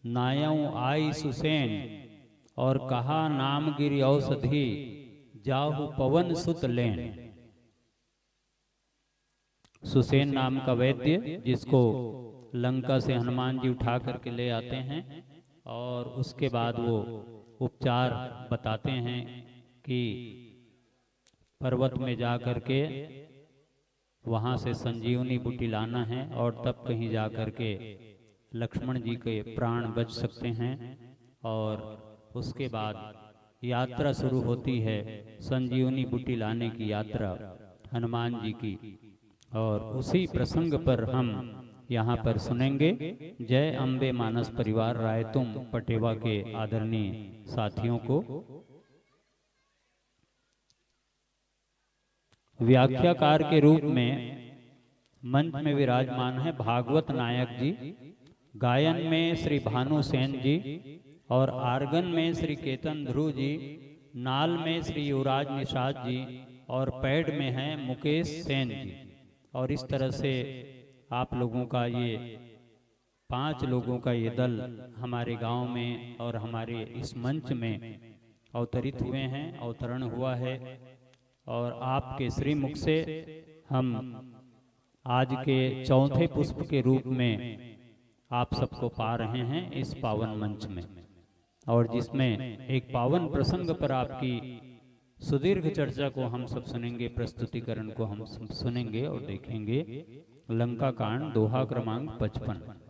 नायउ आई सुसेन, और कहा नाम गिरि औषधि जाहु पवन सुत लेन। सुसेन नाम का वैद्य, जिसको लंका से हनुमान जी उठा करके ले आते हैं और उसके बाद वो उपचार बताते हैं कि पर्वत में जा करके वहाँ से संजीवनी बूटी लाना है और तब कहीं जा करके लक्ष्मण जी के प्राण बच सकते हैं। और उसके बाद यात्रा शुरू होती है, संजीवनी बूटी लाने की यात्रा हनुमान जी की। और उसी प्रसंग पर हम यहाँ पर सुनेंगे जय अम्बे मानस परिवार रायतुम पटेवा के आदरणीय साथियों को। व्याख्याकार के रूप में मंच में विराजमान है भागवत नायक जी, गायन में श्री भानु सेन जी और आर्गन में श्री केतन ध्रुव जी, नाल में श्री युवराज निषाद जी और पैड में हैं मुकेश सेन जी। और इस तरह से आप लोगों का ये, पांच लोगों का ये दल हमारे गांव में और हमारे इस मंच में अवतरित हुए हैं, अवतरण हुआ है। और आपके श्रीमुख से हम आज के चौथे पुष्प के रूप में आप सबको पा रहे हैं इस पावन मंच में, और जिसमें एक पावन प्रसंग पर आपकी सुदीर्घ चर्चा को हम सब सुनेंगे, प्रस्तुतिकरण को हम सब सुनेंगे और देखेंगे। लंका कांड, दोहा क्रमांक पचपन।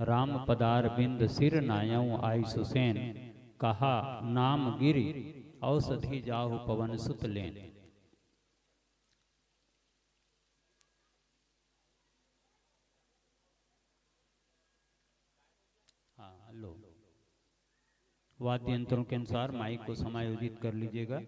राम पदार बिंद सिर नायउ आई सुसेन, कहा नाम गिरि, औषधि जाहु पवन सुत लेन। हाँ, लो। वाद्य यंत्रों के अनुसार माइक को समायोजित कर लीजिएगा।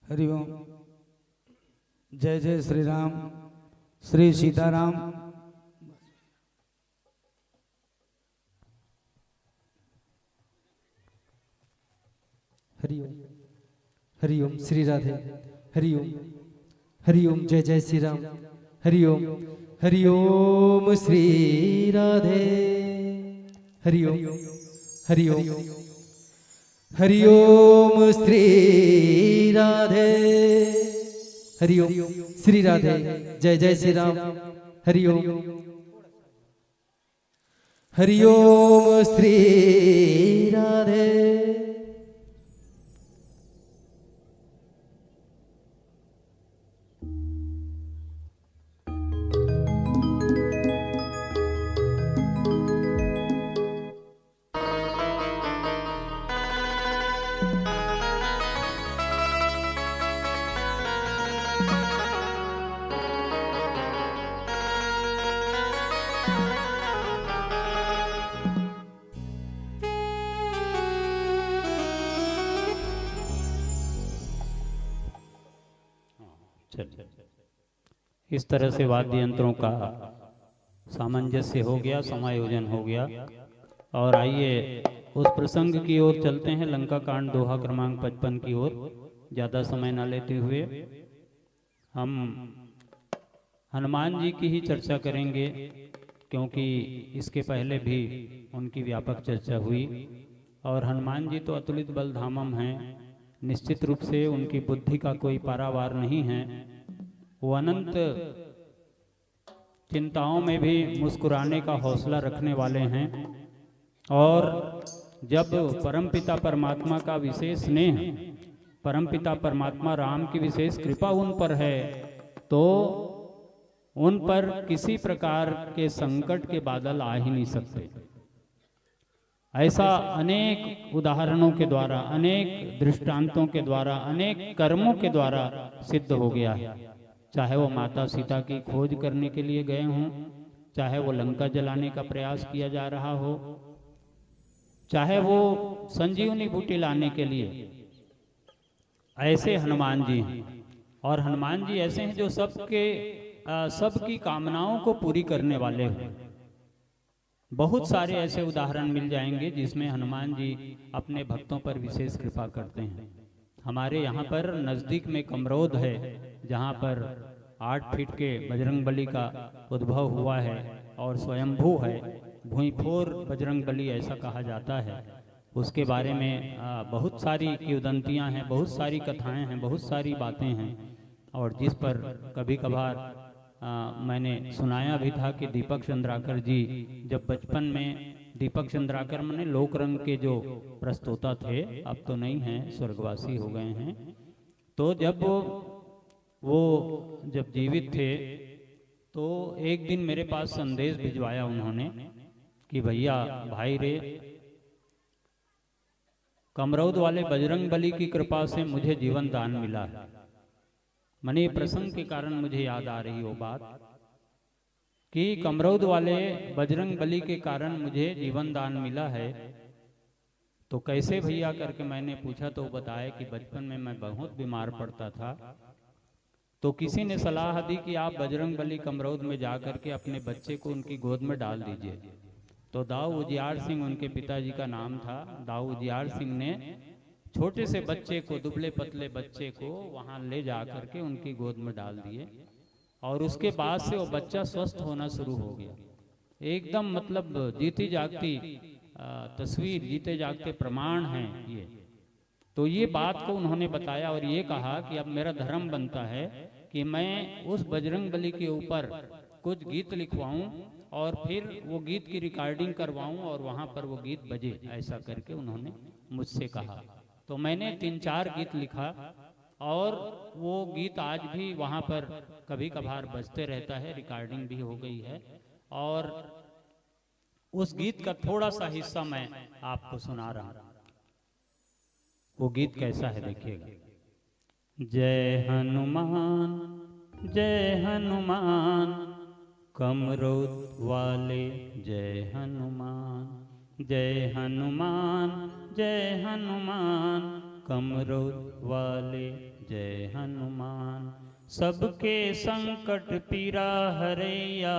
हरिओम। जय जय श्री राम, श्री सीताराम। हरिओम, हरिओम श्री राधे। हरिओम, हरिओम जय जय श्री राम। हरिओम, हरिओम श्री राधे। हरिओम, हरिओम, हरिओम श्री राधे। हरिओम श्री राधे। जय जय श्री राम। हरिओम, हरिओम श्री राधे। चलिए, इस तरह से वाद्य यंत्रों का सामंजस्य हो गया, समायोजन हो गया। और आइए, उस प्रसंग की ओर चलते हैं, लंका कांड, दोहा क्रमांक पचपन की ओर। ज़्यादा समय ना लेते हुए हम हनुमान जी की ही चर्चा करेंगे, क्योंकि इसके पहले भी उनकी व्यापक चर्चा हुई। और हनुमान जी तो अतुलित बल धामम हैं, निश्चित रूप से उनकी बुद्धि का कोई पारावार नहीं है। वो अनंत चिंताओं में भी मुस्कुराने का हौसला रखने वाले हैं। और जब परमपिता परमात्मा का विशेष स्नेह, परमपिता परमात्मा राम की विशेष कृपा उन पर है, तो उन पर किसी प्रकार के संकट के बादल आ ही नहीं सकते। ऐसा अनेक उदाहरणों के द्वारा, अनेक दृष्टांतों के द्वारा, अनेक कर्मों के द्वारा सिद्ध हो गया है। चाहे वो माता सीता की खोज करने के लिए गए हों, चाहे वो लंका जलाने का प्रयास किया जा रहा हो, चाहे वो संजीवनी बूटी लाने के लिए, ऐसे हनुमान जी हैं। और हनुमान जी ऐसे हैं जो सबके, अ, सबकी कामनाओं को पूरी करने वाले हैं। बहुत सारे ऐसे उदाहरण मिल जाएंगे जिसमें हनुमान जी अपने भक्तों पर विशेष कृपा करते हैं। हमारे यहाँ पर नज़दीक में कमरौद है, जहाँ पर आठ फीट के बजरंग बली का उद्भव हुआ है और स्वयंभू है, भुईंफोर बजरंग बली ऐसा कहा जाता है। उसके बारे में आ, बहुत सारी किंवदंतियाँ हैं, बहुत सारी कथाएं हैं, बहुत सारी बातें हैं, और जिस पर कभी कभार आ, मैंने सुनाया भी था कि दीपक चंद्राकर जी जब बचपन में, दीपक चंद्राकर माने लोक रंग के जो प्रस्तोता थे, अब तो नहीं हैं, स्वर्गवासी हो गए हैं, तो जब वो जब जीवित थे तो एक दिन मेरे पास संदेश भिजवाया उन्होंने कि भैया, भाई रे, कमरौद वाले बजरंग बली की कृपा से मुझे जीवन दान मिला है। माने ये प्रसंग के कारण मुझे याद आ रही वो बात कि कमरौद वाले बजरंग बली के कारण मुझे जीवन दान मिला है। तो कैसे भैया करके मैंने पूछा तो वो बताया कि बचपन में मैं बहुत बीमार पड़ता था, तो किसी ने सलाह दी कि आप बजरंग बली कमरौद में जा करके अपने बच्चे को उनकी गोद में डाल दीजिए। तो दाऊ उजियार सिंह उनके पिताजी का नाम था। दाऊ उजियार सिंह ने छोटे से बच्चे को, दुबले पतले बच्चे को वहाँ ले जा करके उनकी गोद में डाल दिए और उसके बाद से वो बच्चा स्वस्थ होना शुरू हो गया। एकदम मतलब जीती जागती आ, तस्वीर, जीते जागते प्रमाण हैं ये। तो ये बात को उन्होंने बताया और ये कहा कि अब मेरा धर्म बनता है कि मैं उस बजरंग बली के ऊपर कुछ गीत लिखवाऊं और फिर वो गीत की रिकॉर्डिंग करवाऊं और वहाँ पर वो गीत बजे, ऐसा करके उन्होंने मुझसे कहा। तो मैंने तीन चार गीत लिखा और वो गीत आज भी वहाँ पर कभी कभार बजते रहता है, रिकॉर्डिंग भी हो गई है। और उस गीत का थोड़ा सा हिस्सा मैं आपको सुना रहा हूँ। वो गीत कैसा है, देखिएगा। जय हनुमान, जय हनुमान, कमरौद वाले जय हनुमान। जय हनुमान, जय हनुमान, कमरौद वाले जय हनुमान। सबके संकट पीरा हरैया,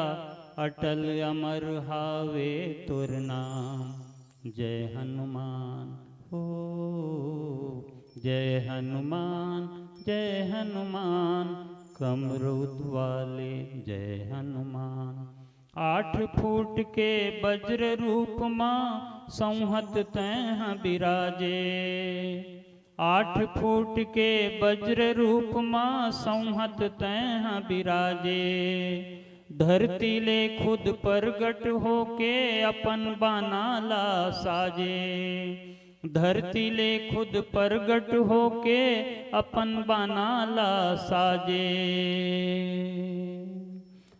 अटल अमर हावे तोर नाम। जय हनुमान हो, जय हनुमान, जय हनुमान, कमरौद वाले जय हनुमान। आठ फूट के वज्र रूप मा, संहत तैं बिराजे। आठ फूट के वज्र रूप मा, संहत तैं बिराजे। धरती ले खुद प्रगट होके, अपन बाना ला साजे। धरती ले खुद प्रगट होके, अपन बाना ला साजे।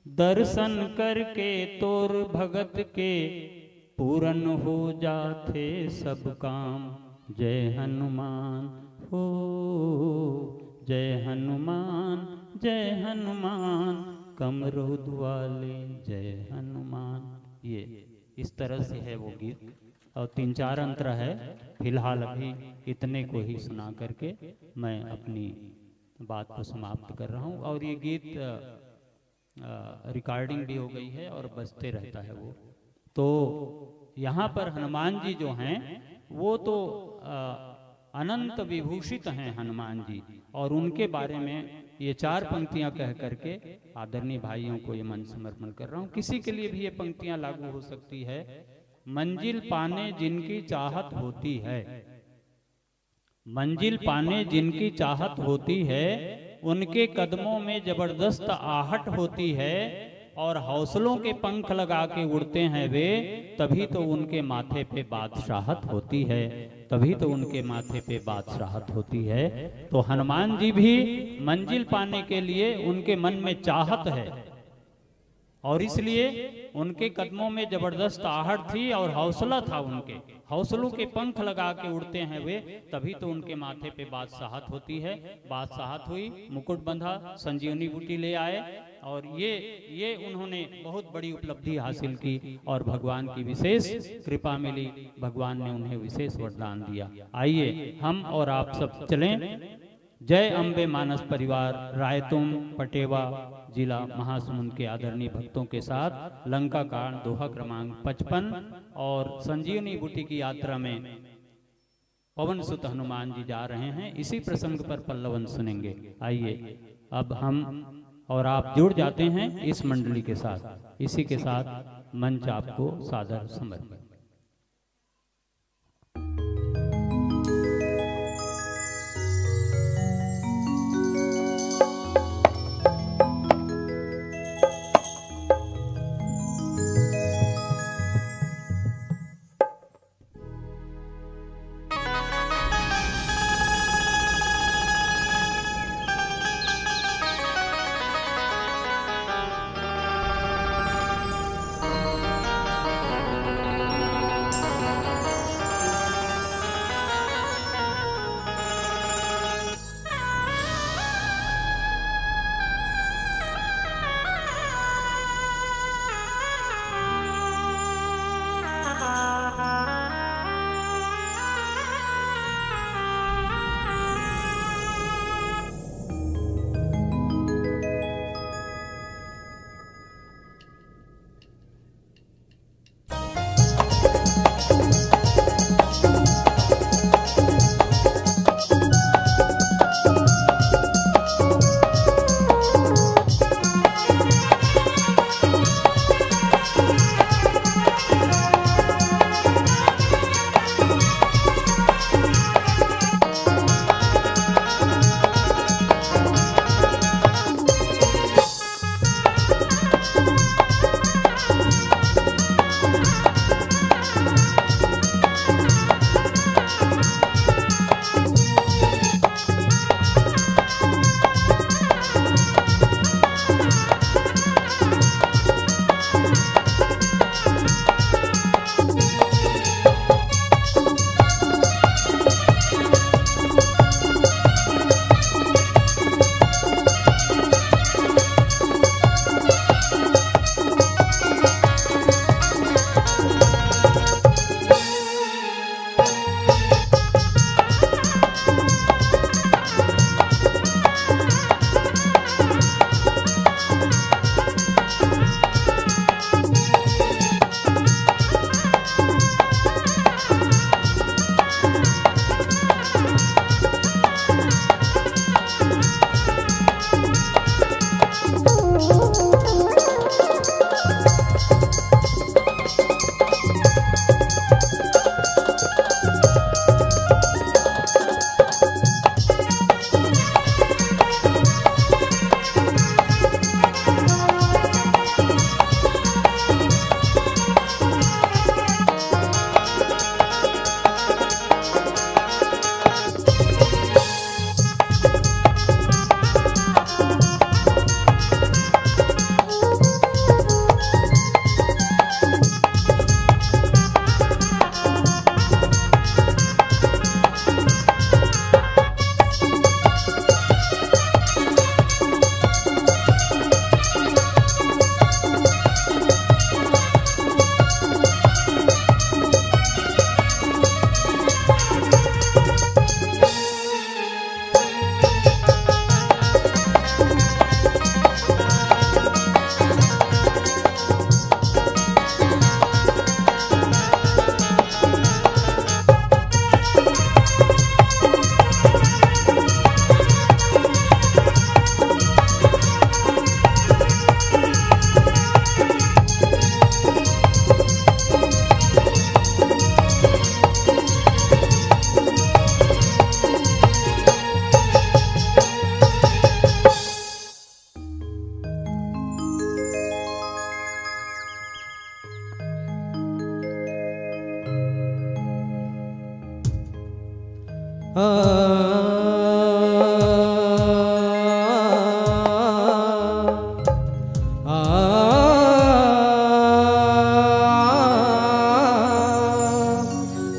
दर्शन करके तोर भगत के, पूरन हो जाथे सब काम। जय हनुमान हो, जय हनुमान, जय हनुमान, कमरौद वाले जय हनुमान। ये इस तरह से है वो गीत। और तीन चार अंतर है। फिलहाल अभी इतने को ही सुना करके मैं अपनी बात को समाप्त कर रहा हूँ। और ये गीत रिकॉर्डिंग भी हो गई है और बजते रहता है वो। तो यहाँ पर हनुमान जी जो हैं, वो तो अनंत विभूषित हैं हनुमान जी, और उनके बारे में ये चार पंक्तियाँ कह करके आदरणीय भाइयों को ये मंच समर्पण कर रहा हूँ। किसी के लिए भी ये पंक्तियाँ लागू हो सकती है। मंजिल पाने जिनकी चाहत होती है, मंजिल पाने जिनकी चाहत होती है, उनके कदमों में जबरदस्त आहट होती है और हौसलों के पंख लगा के उड़ते हैं वे, तभी तो उनके माथे पे बादशाहत होती है, तभी तो उनके माथे पे बादशाहत होती है। तो हनुमान जी भी मंजिल पाने के लिए उनके मन में चाहत है और इसलिए उनके कदमों में जबरदस्त आहट थी और हौसला था उनके। हौसलों के पंख लगा के उड़ते हैं वे, तभी तो उनके माथे पे बादशाहत होती है। बादशाहत हुई, मुकुट बंधा, संजीवनी बूटी ले आए और ये ये उन्होंने बहुत बड़ी उपलब्धि हासिल की और भगवान की विशेष कृपा मिली, भगवान ने उन्हें विशेष वरदान दिया। आइए हम और आप सब चलें जय अम्बे मानस परिवार, रायतुम, पटेवा, जिला महासमुंद के आदरणीय भक्तों के साथ लंका कांड दोहा क्रमांक पचपन और संजीवनी बूटी की यात्रा में पवन सुत हनुमान जी जा रहे हैं। इसी प्रसंग पर पल्लवन सुनेंगे। आइए, अब हम और आप जुड़ जाते हैं इस मंडली के साथ। इसी के साथ मंच आपको सादर समर्पित।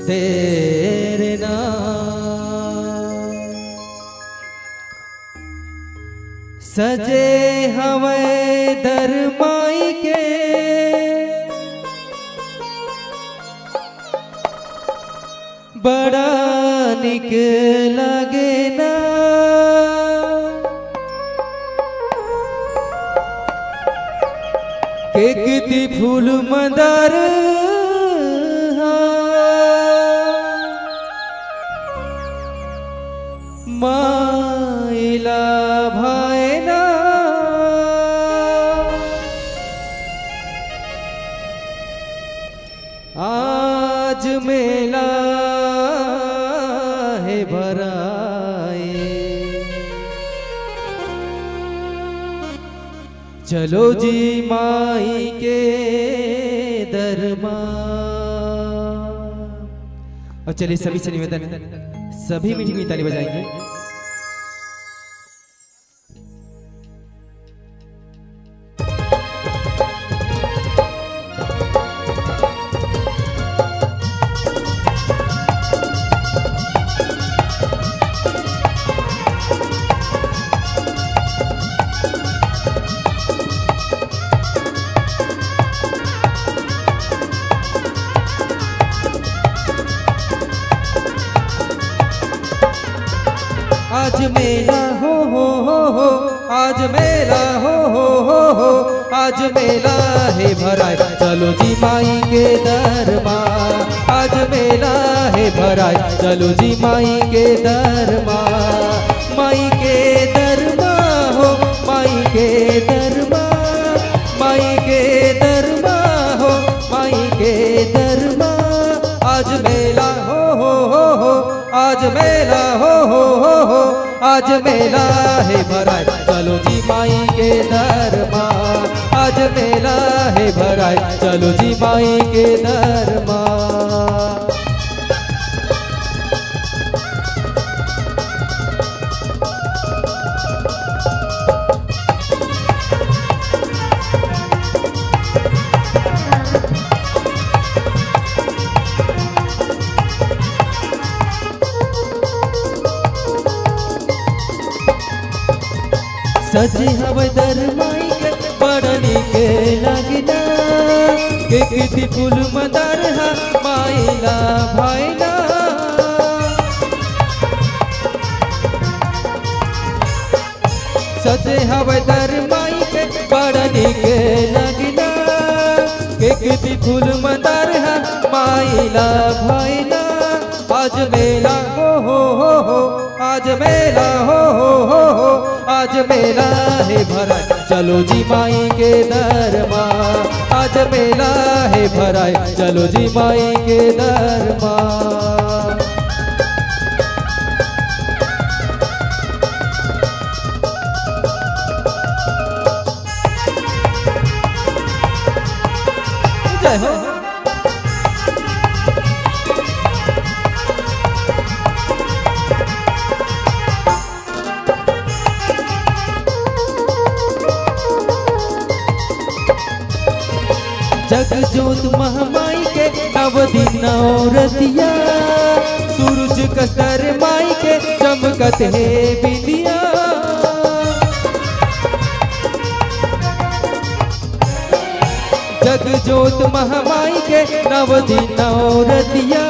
तेरे नाम सजे हवय दरमाई के, बड़ा निक लागे ना। फूल मंदार हा, माइला भायना। आज मेला हे भराए, चलो जी माई के दरमा। और चलिए सभी से निवेदन, सभी मीठी मीठी ताली बजाएंगे। आज मेला हो, हो, हो, हो, आज मेला हो, हो, हो, हो, आज मेला हे भराए, चलो जी माई के दरमा। आज मेला हे भराए, चलो जी माई के दरमा। माई के दरमा हो, माई के दरमा, माई के दरमा हो, माई के दरमा। आज मेला हो, हो, हो, हो, आज मेला हो, हो, हो, हो, आज मेला हे भराए, चलो जी माई के दरमा। आज मेला हे भराए, चलो जी माई के दरमा। सजे हवय दर माई के बड़ नीक लगिना, के किती फूल मंदार हा माई ला भाईना। सजे हवय दर माई के बड़ नीक लगिना, के किती फूल मंदार हा माई ला भाईना। आज मेला हो, हो, हो, हो, आज मेला हो, हो, हो, हो, आज मेला हे भराए, चलो जी माई के दरमा। आज मेला हे भराए, चलो जी माई के दरमा। जय हो। जग जोत महामाई के नव दिन नव रतिया, सूरज कस दर माई के चमकत हे बिंदिया। जग जोत महामाई के नव दिन नव रतिया,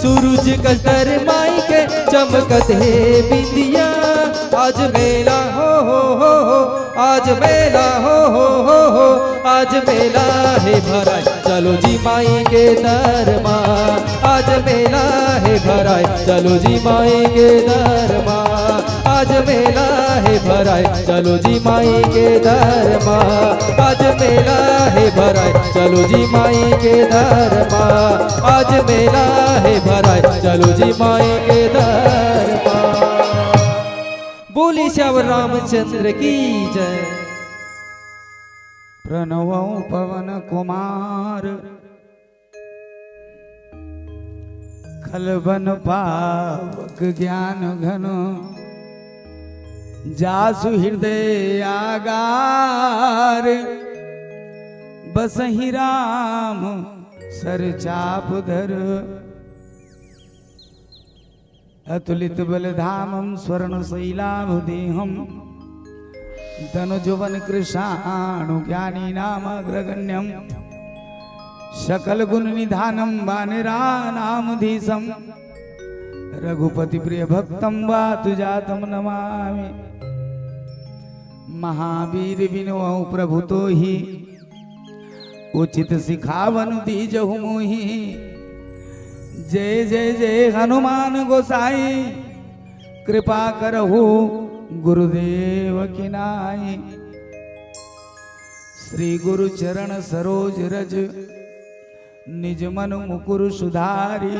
सूरज कस दर माई के चमकत हे बिंदिया। आज मेला हो, हो, हो, हो, आज मेला हो, हो, हो, हो, आज मेला हे भराए, चलो जी माई के दरमा। आज मेला हे भराए, चलो जी माई के दरमा। आज मेला हे भराए, चलो जी माई के दरमा। आज मेला हे भराए, चलो जी माई के दरमा। आज मेला हे भराए, चलो जी माई के दरमा। बोलिए सियावर रामचंद्र की जय। प्रणवं पवन कुमार खलबन पावक ज्ञान घन, जासु हृदय आगार। बसहि राम सर चाप धर, अतुलित बल धामम स्वर्ण शैलाभ देहम। तनुजवन कृषाणु ज्ञानी नाम अग्रगण्यम। सकल गुण निधानम वानराणामधीशम। रघुपति प्रिय भक्तम वातु जातम नमामि। महावीर बिनु प्रभु तोहि, उचित सिखावन दीजहु मोहि। जय जय जय हनुमान गोसाई, कृपा करहु गुरुदेव की नाई। श्री गुरु चरण सरोज रज, निज मन मुकुर सुधारी।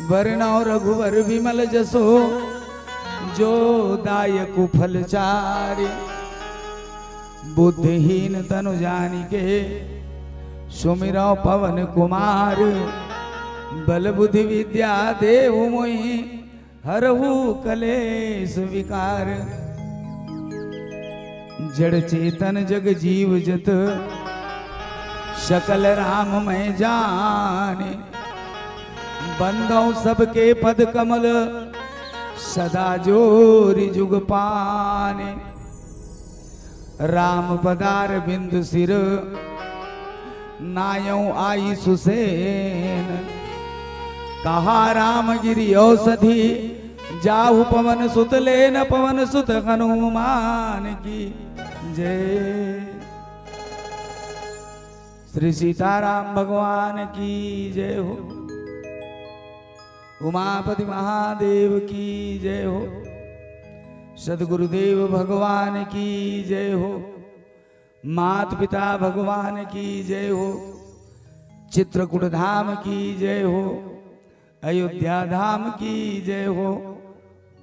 वरनौ रघुवर विमल जसो, जो दायकु फल चारी। बुद्धिहीन तनु जानिके, सुमिरौ पवन कुमार। बल बुद्धि विद्या देहु मोहि, हरहु कलेश विकार। जड़ चेतन जग जीव जत, सकल राम मैं जाने। बंदौ सबके पद कमल, सदा जोरि जुग पाने। राम पदार बिंद सिर, नायौ आई सुसेन। कहा राम गिरि औषधि, जाहु पवन सुत लेन। पवन सुत हनुमान की जय। श्री सीताराम भगवान की जय हो। उमापति महादेव की जय हो। सदगुरुदेव भगवान की जय हो। मात पिता भगवान की जय हो। चित्रकूट धाम की जय हो। अयोध्या धाम की जय हो।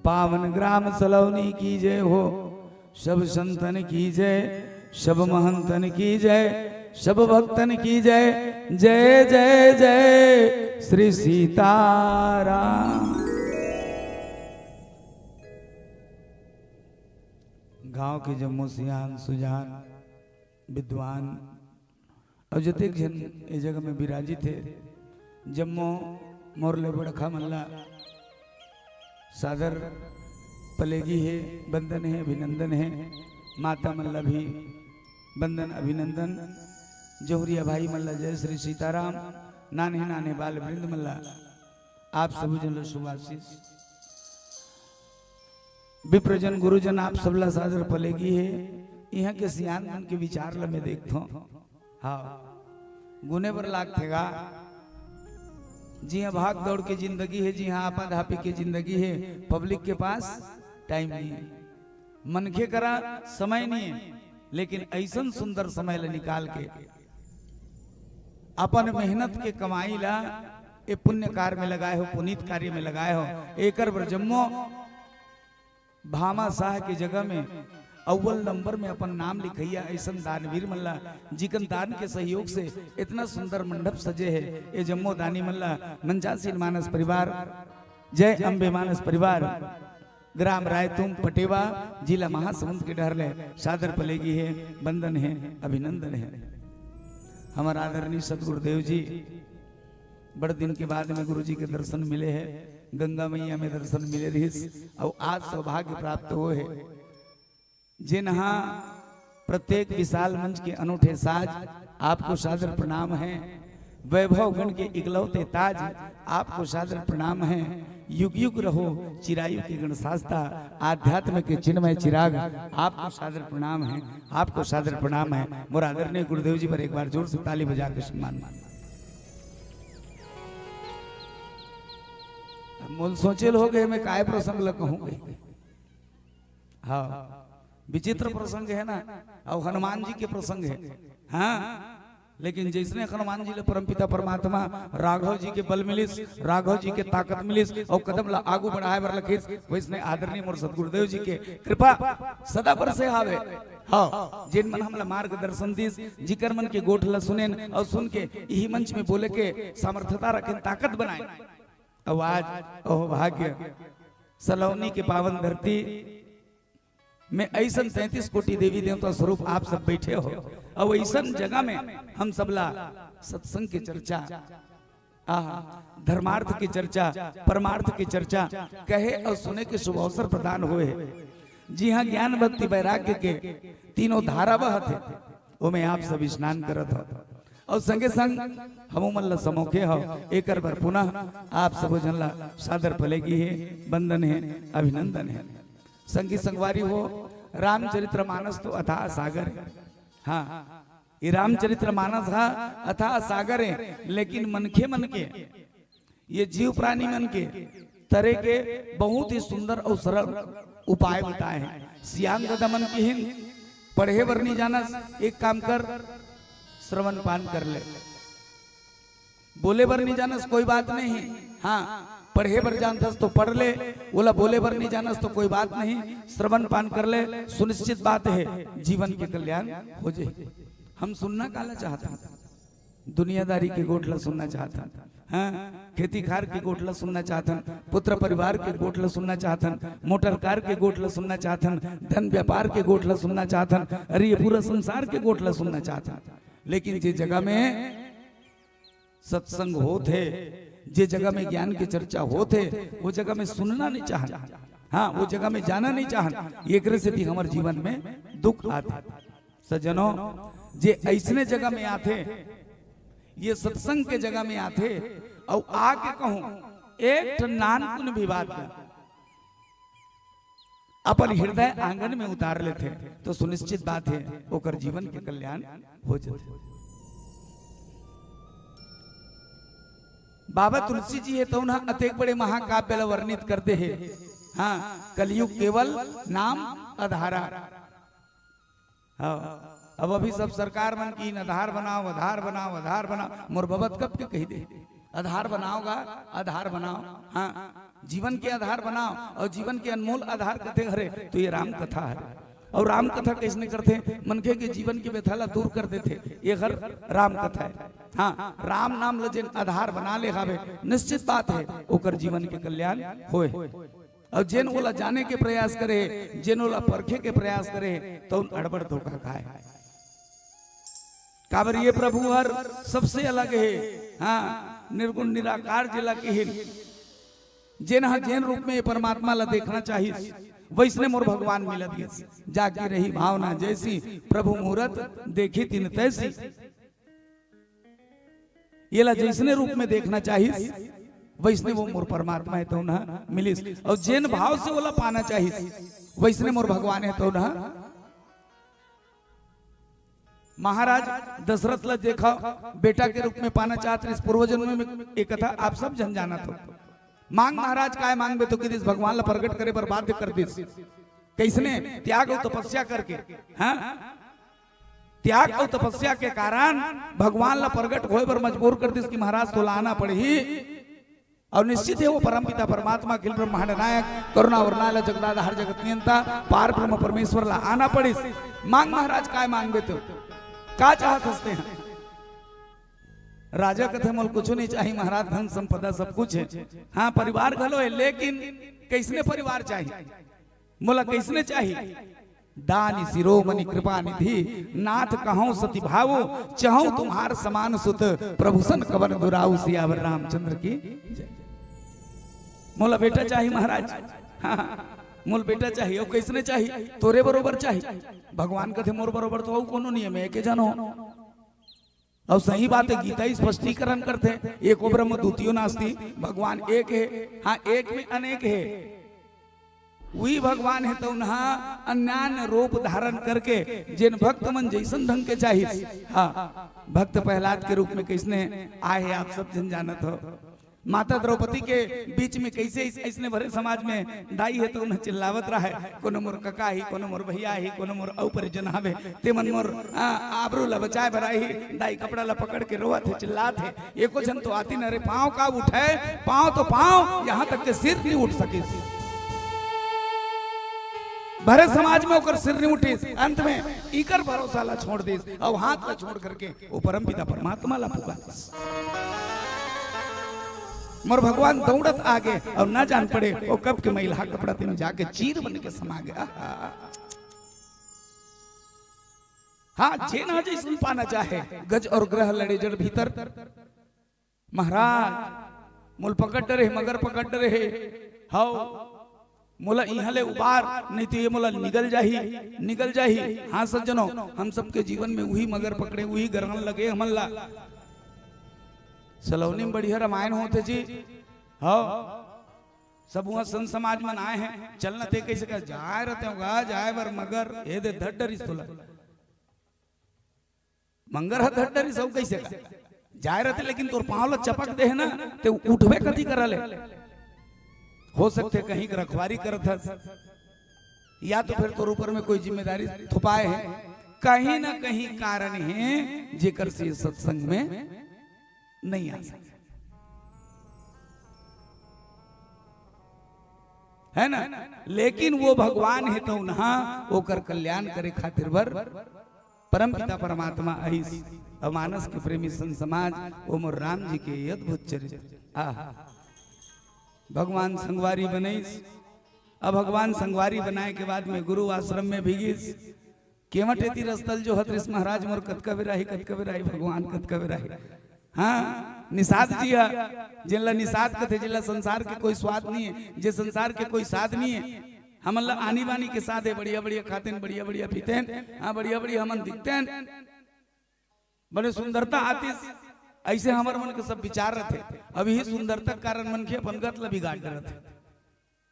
पावन ग्राम सलौनी की जय हो। सब संतन की जय, सब महंतन की जय, सब भक्तन की जय। जय जय जय श्री सीताराम। गांव के जम्मो सियान सुजान विद्वान अउ जतेक झन ए जगह में विराजित हे, जम्मो मोर ले बड़खा मन ला सादर पलेगी हे, बंदन हे, अभिनंदन हे। माता मन ला भी बंदन अभिनंदन। जहुरिया भाई मन ला जय श्री सीताराम। नान्हे नान्हे बाल वृंद मन ला आप सबो जन ला शुभाशीष। विप्रजन गुरुजन आप सब ला सादर पलेगी हे। इहाँ के सियान मन के विचार ला मैं देखथों। हाँ, गुने बर लागथे गा। जिहाँ भाग दौड़ के जिंदगी हे, जिहाँ आपाधापी के जिंदगी हे, पब्लिक के पास टाइम नहीं हे, मनखे करा समय नहीं हे, लेकिन ऐसन सुंदर समय ला निकाल के अपन मेहनत के कमाई ला ए पुण्य कार्य में लगाए हो, पुनीत कार्य में लगाए हो। एकर बर जम्मो भामाशाह के जगह में अव्वल नंबर में अपन नाम लिखइया ऐसन दानवीर मन ला, जिकन दान के सहयोग से इतना सुंदर मंडप सजे हे। ए जम्मो दानी मन ला मंचासीन मानस परिवार, जय अम्बे मानस परिवार, ग्राम रायतुम पटेवा, जिला महासमुंद के डहर ले सादर पलेगी हे, बंदन हे, अभिनंदन हे। हमर आदरणीय सतगुरुदेव जी बड़ दिन के बाद में गुरु जी के दर्शन मिले हे, गंगा मैया में दर्शन मिले रहिस, अउ आज सौभाग्य प्राप्त होए हे। जेन हा प्रत्येक विशाल मंच के अनूठे साज, आपको सादर प्रणाम हे। वैभव गण के इकलौते ताज, आपको सादर प्रणाम हे। युग युग रहो चिरायु के गण साजता, आध्यात्म के चिन्मय चिराग, आपको सादर प्रणाम हे, आपको सादर प्रणाम हे। मोर आदरणीय गुरुदेव जी पर एक बार जोर से ताली बजा के सम्मान। मोल सोचे ल होगे, मैं काय प्रसंग ल कहूं कहि। हाँ, विचित्र प्रसंग हे ना, अउ हनुमान जी के प्रसंग हे। हाँ, लेकिन जैसने हनुमान जी ल परमपिता परमात्मा राघव जी के बल मिलिस, राघव जी के ताकत मिलिस, अउ कदम ला आगू बढ़ाए बर लखिस, वैसने आदरणीय मोर सतगुरुदेव जी के कृपा सदा बरसे हावे। हाँ, जेन मन हमला मार्गदर्शन दिस, जिकर मन के गोठ ला सुनेन अउ सुन के इही मंच में बोले के सामर्थ्यता रखेन, ताकत बनाए। अउ आज अहो भाग्य, सलौनी के पावन धरती में ऐसन तैंतीस कोटि देवी देवता स्वरूप आप सब बैठे हो, अउ ऐसन जगह में हम सबला सत्संग के चर्चा, आहा, धर्मार्थ के चर्चा, परमार्थ के चर्चा कहे अउ सुने के शुभ अवसर प्रदान होए हे। जिहाँ ज्ञान भक्ति वैराग्य के तीनों धारा बहत हे, ओमे आप सब स्नान करत हो अउ संगे संग हमू मन ल समोखे हो। एकर बर पुनः आप सबो जन ल सादर पलेगी हे, बंदन हे, अभिनंदन हे। संगी संगवारी हो, रामचरित्र मानस तो अथाह सागर हे। हाँ, ये रामचरित्र मानस हा अथाह सागर हे, लेकिन मनखे मन के, ये जीव प्राणी मन के तरे के बहुत ही सुंदर अउ सरल उपाय बताए हे। सियान ददा मन किहिन, पढ़े बर नी जानस, एक काम कर, श्रवण पान कर ले। बोले बर नी जानस, कोई बात नहीं। हाँ, पढ़े बर जानथस तो पढ़ ले, ओला बोले बर नी जानस तो कोई बात नहीं, श्रवण पान कर ले, सुनिश्चित बात हे, जीवन के कल्याण हो जाही। हम सुनना काला चाहत हन? दुनियादारी के गोठ ला सुनना चाहत हन? हाँ, खेती खार के गोठ ला सुनना चाहत हन, पुत्र परिवार के गोठ ला सुनना चाहत हन, मोटर कार के गोठ ला सुनना चाहत हन, धन व्यापार के गोठ ला सुनना चाहत हन, अरे ये पूरा संसार के गोठ ला सुनना चाहत हन। लेकिन जे जगह में सत्संग होत हे, जे जगह में ज्ञान के चर्चा होत हे, वो जगह में सुनना नहीं चाहन, हाँ, वो जगह में जाना नहीं चाहन, एकरे सेती हमर जीवन में दुख आथे। सज्जनों, जे अइसने जगह में आथे, ये सत्संग के जगह में आथे, अउ आके कहूं एक ठन नानकुन भी बात ला अपन हृदय आंगन में उतार लेथे, तो सुनिश्चित बात हे, ओकर जीवन के कल्याण हो जाथे। बाबा तुलसी जी हे, तउन ह अतेक बड़े महाकाव्य ला वर्णित कर दे हे। हाँ, कलयुग केवल नाम अधारा। हाँ, अब अभी सब सरकार मन किहिन आधार बनाव, आधार बनाव, आधार बनाव। मोर बबा त कब के कहि दे, आधार बनाव गा, आधार बनाव। हाँ, जीवन के आधार बनाव, अउ जीवन के अनमोल आधार कथे हरे, तो ये राम कथा हरे। अउ राम कथा कइसने करथे? मनखे के जीवन के व्यथा ला दूर कर देथे, ये हर राम कथा हे। हाँ, राम नाम ल जेन आधार बना ले हावे, निश्चित बात हे, ओकर जीवन के कल्याण होय। अउ जेन ओला जाने के प्रयास करे, जेन ओला परखे के प्रयास करे, तउन अड़बड़ धोखा खाय। काबर ये प्रभु हर सबसे अलग हे। हाँ, निर्गुण निराकार जेला किहिन, जेन ह जेन रूप में ये परमात्मा ला देखना चाहिस, वइसने मोर भगवान मिलत गिस। जाकी रही भावना जैसी, प्रभु मूरत देखी तिन तैसी। येला जइसने रूप में देखना चाहिस, वइसने वो मोर परमात्मा हे, तउन ह मिलिस। अउ जेन भाव से ओला पाना चाहिस, वइसने मोर भगवान हे, तउन ह। महाराज दशरथ ला देखा, बेटा के रूप में पाना चाहत रहिस, पूर्व जन्म में ये कथा आप सब झन जानत हो। मांग महाराज, काय मांगबे? तो कहि दिस, भगवान ला प्रगट करे बर बाध्य कर दिस। कइसने? त्याग अउ तपस्या करके। हाँ, त्याग अउ तपस्या के कारण भगवान ला प्रगट होय बर मजबूर कर दिस कि महाराज तोला आना पड़ही। अउ निश्चित हे वो परमपिता परमात्मा अखिल ब्रह्मांड नायक करुणा वरणालय जगदाधार जगत नियंता पार ब्रह्म परमेश्वर ला आना पड़िस। मांग महाराज, काय मांगबे तो? का चाहत हस तें? राजा कथे, मोला कुछू नहीं चाही महाराज, धन संपदा सब कुछ हे, हाँ परिवार घलो हे, लेकिन कइसने परिवार चाही? मोला कइसने चाही? दानी शिरोमणि कृपा निधि नाथ कहौं सति भावो, चहौं तुम्हार समान सुत प्रभु सन कवन दुराऊ। सियावर रामचंद्र की जय। मोला बेटा चाही महाराज, हाँ, मोला बेटा चाही। अउ कइसने चाही? तोरे बरोबर चाही। भगवान कथे, मोर बरोबर तो अउ कोनो नहीं हे, मैं एके झन हों। अउ सही बात हे, गीता स्पष्टीकरण करथे, एको ब्रह्म द्वितीयो नास्ति, भगवान एक हे। हाँ, एक में अनेक हे। उही भगवान हे, तउन ह अन्यान्य रूप धारण करके जेन भक्त मन जइसन ढंग के चाहिस। हाँ, भक्त प्रहलाद के रूप में कइसने आए हे, आप सब झन जानत हो। माता द्रौपदी के बीच में कइसे अइस-, अइसने भरे समाज में दाई हे, तउन ह चिल्लावत रहय, कोनो मोर कका ही, कोनो मोर भैया ही, कोनो मोर अउ परिजन हवे, ते मन मोर, आ, आबरू ला बचाए बर आही। दाई कपड़ा ला पकड़ के रोवत हे, चिल्लात हे, एको झन तो आतिन, अरे पाँव का उठय, पाँव तो पाँव, यहाँ तक के सिर नहीं उठ सकिस। भरे समाज में ओकर सिर नहीं उठिस, अंत में इकर भरोसा ला छोड़ दिस, अउ हाथ ला छोड़ करके वो परमपिता परमात्मा ला पुकारिस। मोर भगवान दौड़त आगे अउ ना जान पड़े, वो कब के मैलहा कपड़ा तेन जाके चीर बन के समा गया। हाँ, जेन ह जइसन पाना चाहे, गज अउ ग्रह लड़े जड़ भीतर। महाराज, मोला पकड़ डरे हे, मगर पकड़ डरे हे। हव, मोला इहाँ ले उबार, नहीं तो ये मोला निगल जाही, निगल जाही। हाँ सज्जनों, हम सबके जीवन में उही मगर पकड़े, उही ग्रहण लगे हमन ला। सलोनी में बढ़िया रामायण होथे जी। हव, सब उहाँ संत समाज मन आए हे, चलना ते कइसे कहे, जाए रहितेंव गा, जाए बर मगर, ए दे धर डरिस तोला। मंगर ह धर डरिस, अउ कइसे का? जाय रथे, लेकिन तोर पाँव ल चपक दे हे ना, ते उठबे कति करा ले। हो सकथे कहीं के रखवारी करत हस, या तो फिर तोर ऊपर में कोई जिम्मेदारी थोपाए हे। कहीं ना कहीं कारण हे, जेकर से सत्संग में नहीं आ सके, है ना? लेकिन वो भगवान हे तो उन्हा ओकर कल्याण करे खातिर बर परमपिता परमात्मा अइस। अउ मानस के प्रेमी संत समाज, ओ मोर राम जी के अद्भुत चरित्र। आहा, भगवान संगवारी बनइस। अब भगवान संगवारी बनाए के बाद में गुरु आश्रम में भी गिस। केवट एती रस्तल जो हतरिस महाराज मोर, कतका बेरा ही, कतका बेरा ही भगवान, कतका बेरा ही। हाँ, निषाद जी हा, जेला निषाद कथे, जेला संसार के कोई स्वाद नहीं है, जे संसार के कोई साध नहीं है। हमन ला आनी बानी के साध है, बढ़िया बढ़िया खातेन, बढ़िया बढ़िया पीतेन, हाँ, बढ़िया बढ़िया हमन दिखतेन, बने सुंदरता आतिस। ऐसे हमर मन के सब विचार रथे। अब यही सुंदरता के कारण मन के अपन गत ला बिगाड़ डरत हे।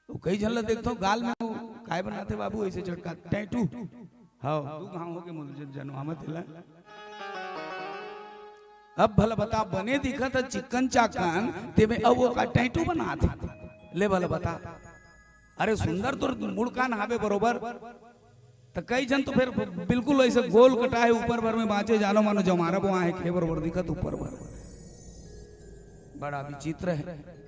तो कई झन ला देखथो, गाल में वो काय बनाथे बाबू, ऐसे झटका, टैटू। हाँ, दू घाव हो के मुझे जनवा मत हिला। अब भला बता, बने दिखत हे चिक्कन चाकन, तेमे अब वो का टैटू बनाथे? ले भला बता। अरे सुंदर तोर मुड़ कान हावे बरोबर, त कई झन तो फिर बिल्कुल ऐसे गोल कटाए, ऊपर भर में बाँचे, जानो मानो जमारा बोआ है, खेबर वर दिखत ऊपर भर। बड़ा विचित्र है।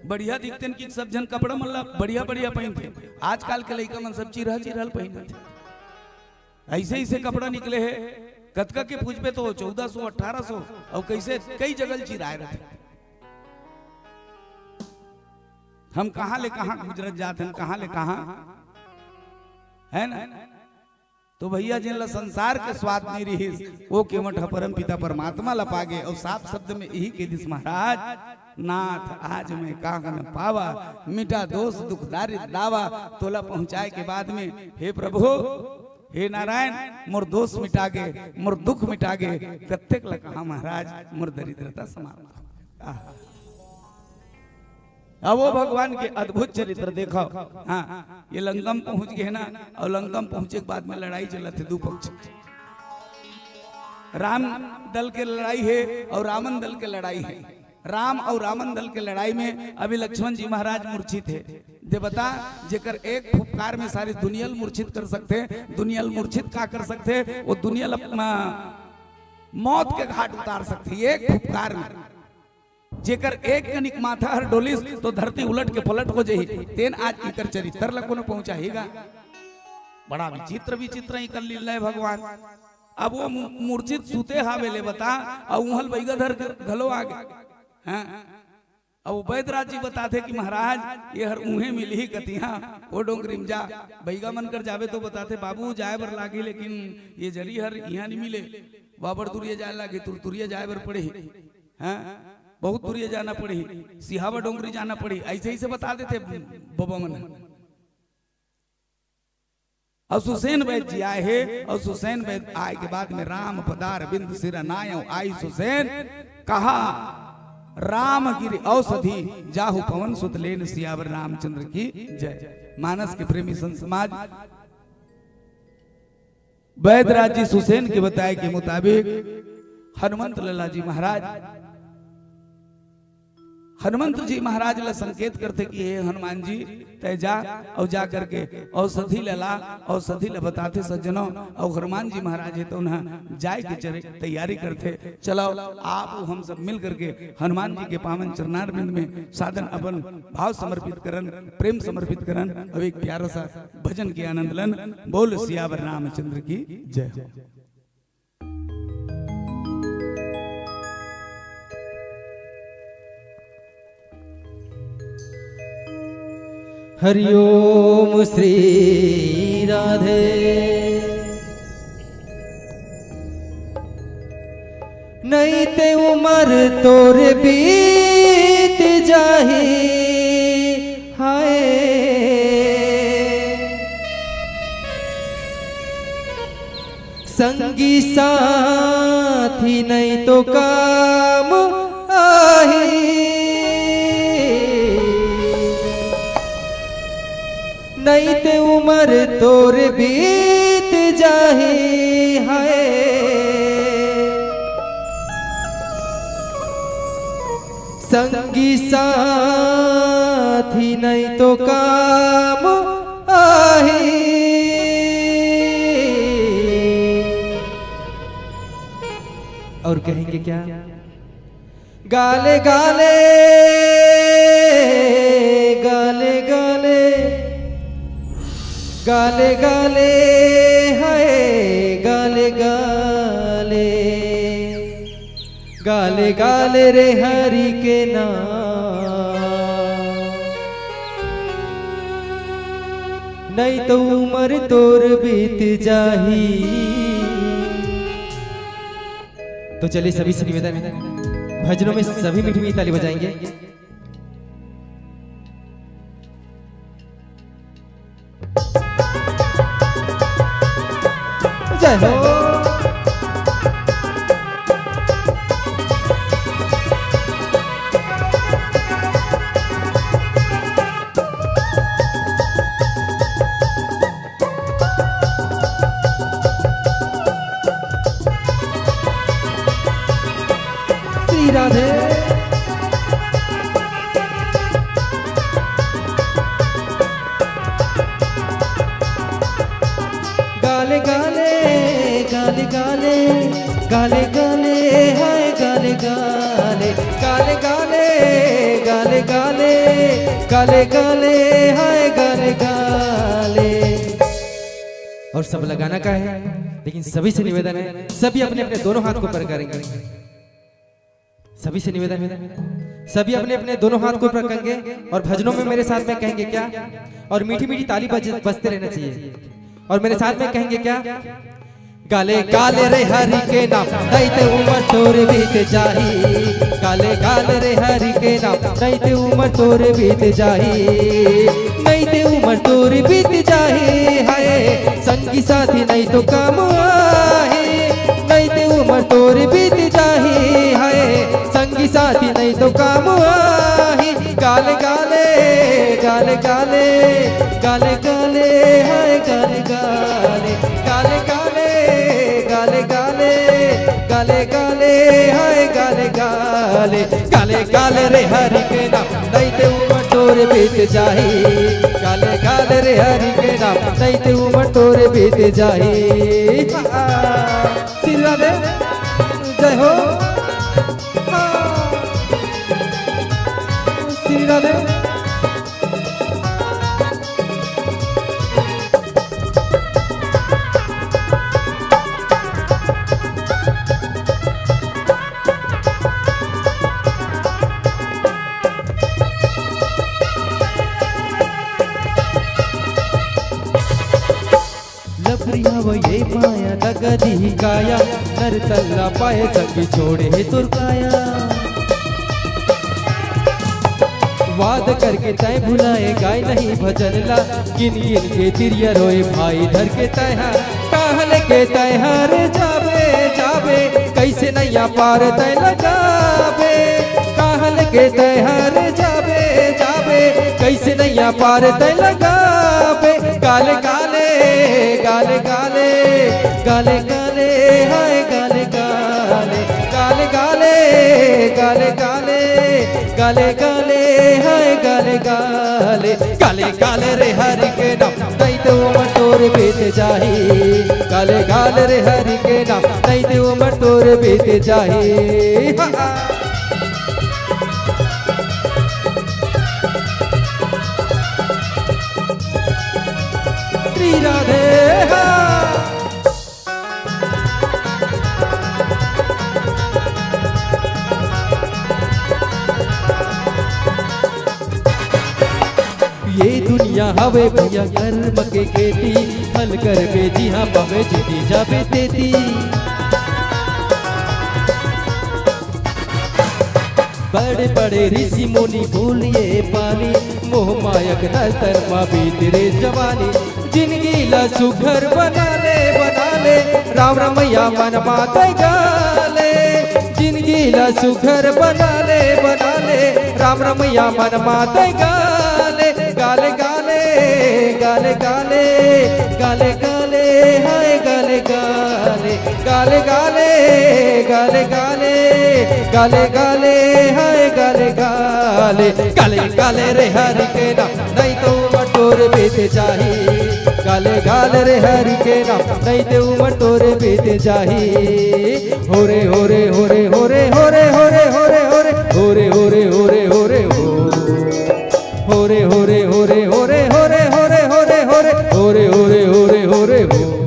बढ़िया दिखतेन कि सब झन कपड़ा मन ला बढ़िया बढ़िया पहनथे। आजकल के लइका मन सब चिरहा चिरहल पहनथे। ऐसे ऐसे कपड़ा निकले है, कतका के पूछबे तो चौदह सौ, अठारह सौ, अउ कैसे कई जगह चिराए रहथे। हम कहाँ ले कहाँ गुजरत जात हन, कहाँ ले कहाँ, है ना? तो भैया, जिन ला संसार के स्वाद नहीं रहिस, वो केवट ह परम पिता परमात्मा ला पागे। और साफ शब्द में यही कह दिस महाराज, नाथ आज मैं काहन पावा, मिटा दोष दुख दारिद दावा। तोला पहुँचाए के बाद में, हे प्रभु, हे नारायण, मोर दोष मिटा गे, मोर दुख मिटा गे, कत्तेक ला कहा महाराज, मोर दरिद्रता समाप्त हो। आह। अब वो भगवान के अद्भुत चरित्र देखो। हाँ, ये लंका म पहुंच गए ना, और लंका म पहुंचे के बाद में लड़ाई चलत हे दू पक्ष। राम दल के लड़ाई है और रावण दल के लड़ाई है। राम और रावण दल के लड़ाई में अभी लक्ष्मण जी महाराज मूर्छित है। दे बता, जेकर एक फुफकार में सारी दुनिया ल मूर्छित कर सकथे, दुनिया ल मूर्छित का कर सकथे, वो दुनिया ल अपना मौत के घाट उतार सकथे एक फुफकार में। जेकर एक कनिक माथा हर डोलिस तो धरती उलट के पलट हो जाही। तेन आज इकर चरित्र ल कोनो पहुंचाही गा? बड़ा विचित्र विचित्र इकर लीला है भगवान। अब वो मू-, मूर्छित सुते हावे ले बता, अउ उहल बइगा धर घलो आ गे। हाँ? अउ बैदराज जी बताथे कि महाराज, ये हर उहें मिलही कतिहा, वो डोंगरी म जा, बइगा मन कर जाबे तो बताथे, बाबू, जाए बर लागी, लेकिन ये जरी हर इहाँ नहीं मिले, बाबड़ दुरिया जाए लागी, तुरतुरिया जाए बर पड़ही। हाँ, बहुत दुरिया जाना पड़ही, सिहावा डोंगरी जाना पड़ही, ऐसे ही से बता देथे बबा मन। और सुसेन वैद जी आए हे, और सुसेन वैद आए के बाद में राम पदार बिंद सिर नायो आई सुसेन, कहा राम गिर औषधि जाहु पवन सुत लेन। सियावर रामचंद्र की जय। मानस के प्रेमी संत समाज, वैदराज जी सुसेन के बताए के मुताबिक हनुमंत लाला जी महाराज, हनुमंत जी महाराज ला संकेत करथे कि हे हनुमान जी, तय जा, अउ जा करके औषधि ले ला। औषधि ला बताथे सज्जनों, अउ हनुमान जी महाराज हे तो उन्हा जाए के चरे तैयारी करथे। चलो, आप हम सब मिल करके हनुमान जी के पावन चरणारविंद में सादन अपन भाव समर्पित करन, प्रेम समर्पित करन, अउ एक प्यारा सा भजन के आनंद लन। बोल सियावर रामचंद्र की जय हो। हरिओम श्री राधे। नई ते उमर तोर बीत जाही, हाय। संगी साथी नई तो काम आही। नई ते उमर तोर बीत जाही, हाय। संगी साथी नहीं तो काम आही। और कहेंगे क्या? गाले गाले, गाले गाले, गाले गाले, हाय गाले गाले, गाले गाले रे हरि के नाम, नहीं तो उम्र तोर बीत जाही। तो चलिए, सभी से निवेदन है, भजनों में सभी मीठी मीठी ताली बजाएंगे। जय हो। श्री राधे। गाले गाले, गाले गाले, गाले गाले, हाय गाले गाले, गाले गाले, गाले गाले, गाले गाले, हाय गाले गाले। और सब लगाना का है, लेकिन सभी से निवेदन है, सभी अपने अपने दोनों हाथ को ऊपर करेंगे। सभी से निवेदन है, सभी अपने अपने दोनों हाथ को ऊपर करेंगे और भजनों में मेरे साथ में कहेंगे क्या, और मीठी मीठी ताली बज, बजते रहना चाहिए। और मेरे साथ में कहेंगे क्या? गाले गाले रे हरि के नाम, नहीं ते उम्र तोर बीत जाही। गाले गाले रे हरि के नाम, नहीं ते उम्र तोर बीत जाही। नहीं ते उम्र तोर बीत जाही। हाय संगी साथी नहीं तो काम आही। नहीं ते उम्र तोर बीत जाही। हाय संगी साथी नहीं तो काम आही। गाले गाले, गाले गाले, गाले गाले, हाय गाले गाले, गाले गाले, गाले गाले, गाले गाले, हाय गाले गाले, गाले गाले रे हरि के नाम, नहीं ते उम्र तोर बीत जाही। गाले गाले रे हरि के नाम, नहीं ते उम्र तोर बीत जाही। श्री राधे, जय हो। श्री राधे। लपरियावय माया दगा दिही काया, नर तल्ला पाए संगी छोड़े हे तोर काया। वाद करके तैं भुलाए गाय नहीं भजन ला, गिन गिन के तिरिया रोए भाई धर के तैं हा। काहल के तैं हर जाबे जाबे, कैसे नैया पार तैं लगाबे। काहल के तैं हर जाबे जाबे, कैसे नैया पार तैं लगाबे। गाले गाले, गाले गाले, गाले गाले, हाय गाले गाले, गाले गाले, गाले गाले, गाले गाले, हाय गाले गाले। गाले गाले रे हरि के नाम, नहीं ते उम्र तोर बीत जाही। गाले गाले रे हरि के नाम, नहीं ते उम्र तोर बीत जाही। हा, हा। श्री राधे हा। ये दुनिया हवे भैया कर्म के खेती, फल करबे जिहाँ पाबे, जेती जाबे तेती। बड़े बड़े ऋषि मुनि बोलिए पानी, मोह मायक नर तन मा बीत रे जवानी। जिनगी ला सुघर बना ले, बना ले, राम रमैया मन मा तैं गा ले। जिनगी ला सुघर बना ले, बना ले, राम रमैया मन मा तैं गा ले। गाले गाले, गाले गाले, गाले गाले, हाय गाले गाले, गाले गाले, गाले गाले, गाले गाले, हाय गाले गाले, गाले गाले रे हरि के नाम, नहीं तो मटोर बीत जाही। गाले गाले रे हरि के नाम, नहीं तो मटोर बीत जाही। होरे होरे होरे होरे होरे होरे होरे होरे होरे होरे होरे होरे हो। होरे होरे होरे होरे होरे होरे होरे होरे होरे होरे होरे होरे हो।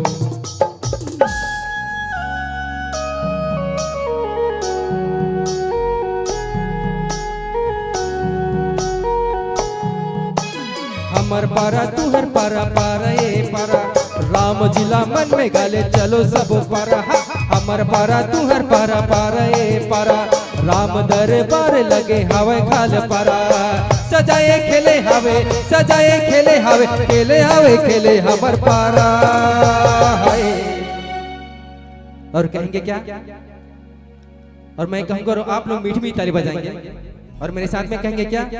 हमर पारा तुहर पारा, पारा ए पारा, राम जिला मन में गाले चलो सब पारा। हा, हमर पारा तुहर पारा, पारा ए पारा, राम दरबार लगे हवय खाल पारा। सजाए खेले हवे, सजाए खेले हवे, खेले हवे खेले हमर पारा। हाय। और कहेंगे क्या? और मैं कहूंगा और आप लोग मीठी मीठी ताली बजाएंगे और मेरे साथ में कहेंगे क्या?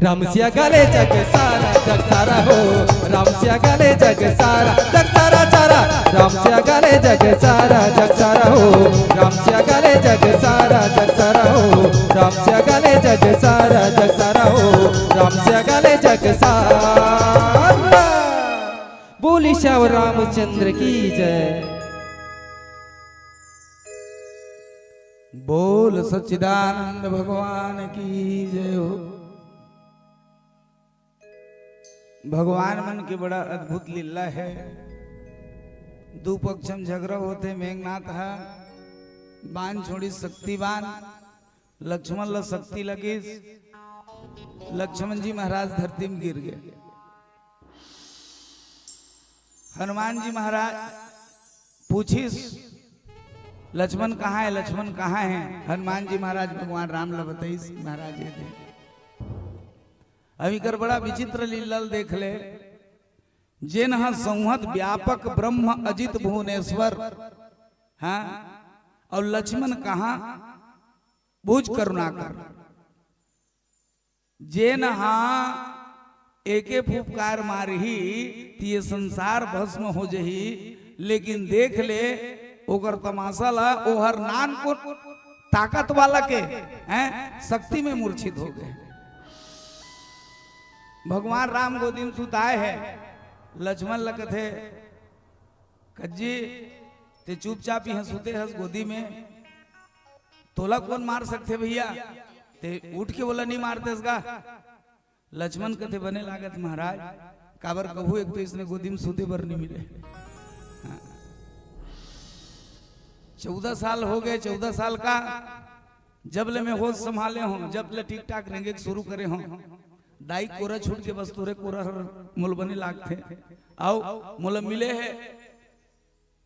राम सिया गाले जग सारा, जग सारा हो। राम सिया गाले जग सारा, जग सारा सारा। राम सिया गाले जग सारा, जग सारा हो। राम सिया गाले जग सारा, जग सारा हो। राम सिया गाले जग सारा, जग सारा हो। राम सिया गाले जग सारा। बोली श्याम रामचंद्र की जय। बोल सच्चिदानंद भगवान की जय हो। भगवान मन के बड़ा अद्भुत लीला है। दू पक्ष म झगड़ा होथे, मेघनाथ ह बाण छोड़िस शक्ति बाण, लक्ष्मण ल शक्ति लगिस, लक्ष्मण जी महाराज धरती म गिर गे। हनुमान जी महाराज पूछिस, "लक्ष्मण कहाँ है, लक्ष्मण कहाँ है?" हनुमान जी महाराज भगवान राम ल बताइस, "महाराज ये दे।" अब इकर बड़ा विचित्र लीला ल देख ले, जेन ह संहत व्यापक ब्रह्म अजित भुवनेश्वर, हाँ, और लक्ष्मण कहाँ भुज करुणाकर। जेन हा एके फुफकार मारही, त ये संसार भस्म हो जही। लेकिन देख ले ओकर तमाशा ला, ओहर नान को ताकत वाला के, हैं, शक्ति में मूर्छित हो गए। भगवान राम गोदी म सुताए हे, लक्ष्मण ल कथे, "कज्जी, ते चुपचाप इहाँ सुते हस गोदी में, तोला कोन मार सकथे भैया? ते उठ के ओला नी मारतेस गा?" लक्ष्मण कथे, "बने लागत महाराज, काबर कहू, एक तो इसने गोदी में सुते बर नी मिले।" हाँ। चौदह साल हो गए, चौदह साल का जब ले मैं होश संभाले हों, जब ले ठीक ठाक रेंगे के शुरू करे हों, दाई कोरा छूट के बस तोरे कोरा हर मोल बने लागथे। आओ, मोला मिले हे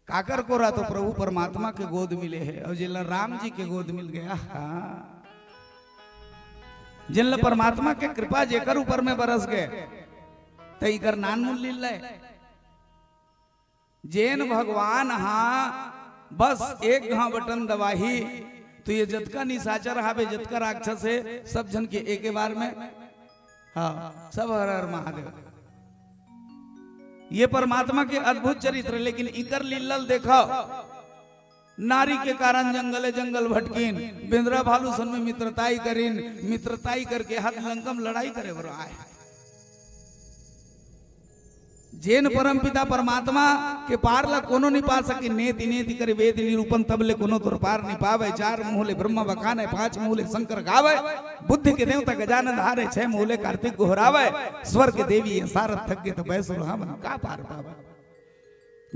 काकर कोरा, तो प्रभु परमात्मा के गोद मिले हे, और जेला राम जी के गोद मिल गया। हाँ। जेला परमात्मा के कृपा जेकर ऊपर में बरस गए, त इकर नान मुन लीला हे। जेन भगवान हा बस एक घाव बटन दबाही, तो ये जतका निशाचर हावे, जतका राक्षस हे, सब झन के एके बार में, हाँ, सब हर हर महादेव। ये परमात्मा के अद्भुत चरित्र, लेकिन इकर लीला ल देखव। नारी के कारण जंगले जंगल भटकिन, बेंदरा भालू सन में मित्रताई करिन, मित्रताई करके हाथ लंका म लड़ाई करे बर आए। जेन परमपिता परमात्मा के पार ला कोनो नि पा सके, नेति नेति करे वेद निरूपण, तब ले कोनो तोर पार नि पावे। चार मुँह ले ब्रह्मा बखाने, पाँच मुँह ले शंकर गावे, बुद्धि के देवता गजानन हारे, छह मुँह ले कार्तिक गोहरावे, स्वर के देवी ये सारद थक गे, त बैसुर हमन का पार पावे।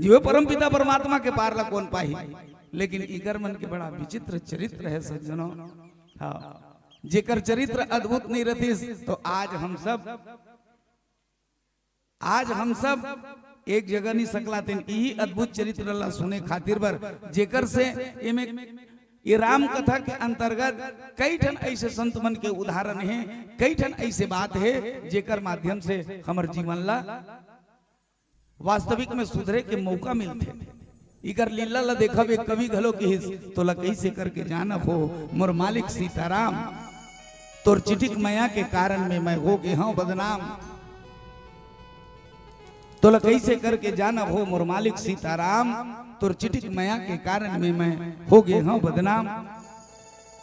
जीवे परमपिता परमात्मा के पार ला कोन पाही। लेकिन इकर मन के बड़ा विचित्र चरित्र हे सज्जनों। हाँ, जेकर चरित्र अद्भुत नहीं रहतिस, तो आज हम सब, आज हम सब एक जगह नहीं सकलातेन, इही अद्भुत चरित्र ला सुने खातिर बर, जेकर से एमे, ये राम कथा के अंतर्गत कई ठन ऐसे संत मन के उदाहरण हे, कई ठन ऐसे बात हे, जेकर माध्यम से हमर जीवन ला वास्तविक में सुधरे के मौका मिलथे। इकर लीला ला देखब, एक कवि घलो किहिस, "तोला कइसे करके जानब हो मोर मालिक सीताराम, तोर चिटिक मया के कारण में मैं हो गे हंव बदनाम।" तोला कइसे करके जाना हो मोर मालिक सीताराम, तोर चिटिक मया के कारण में मैं हो गे हंव बदनाम।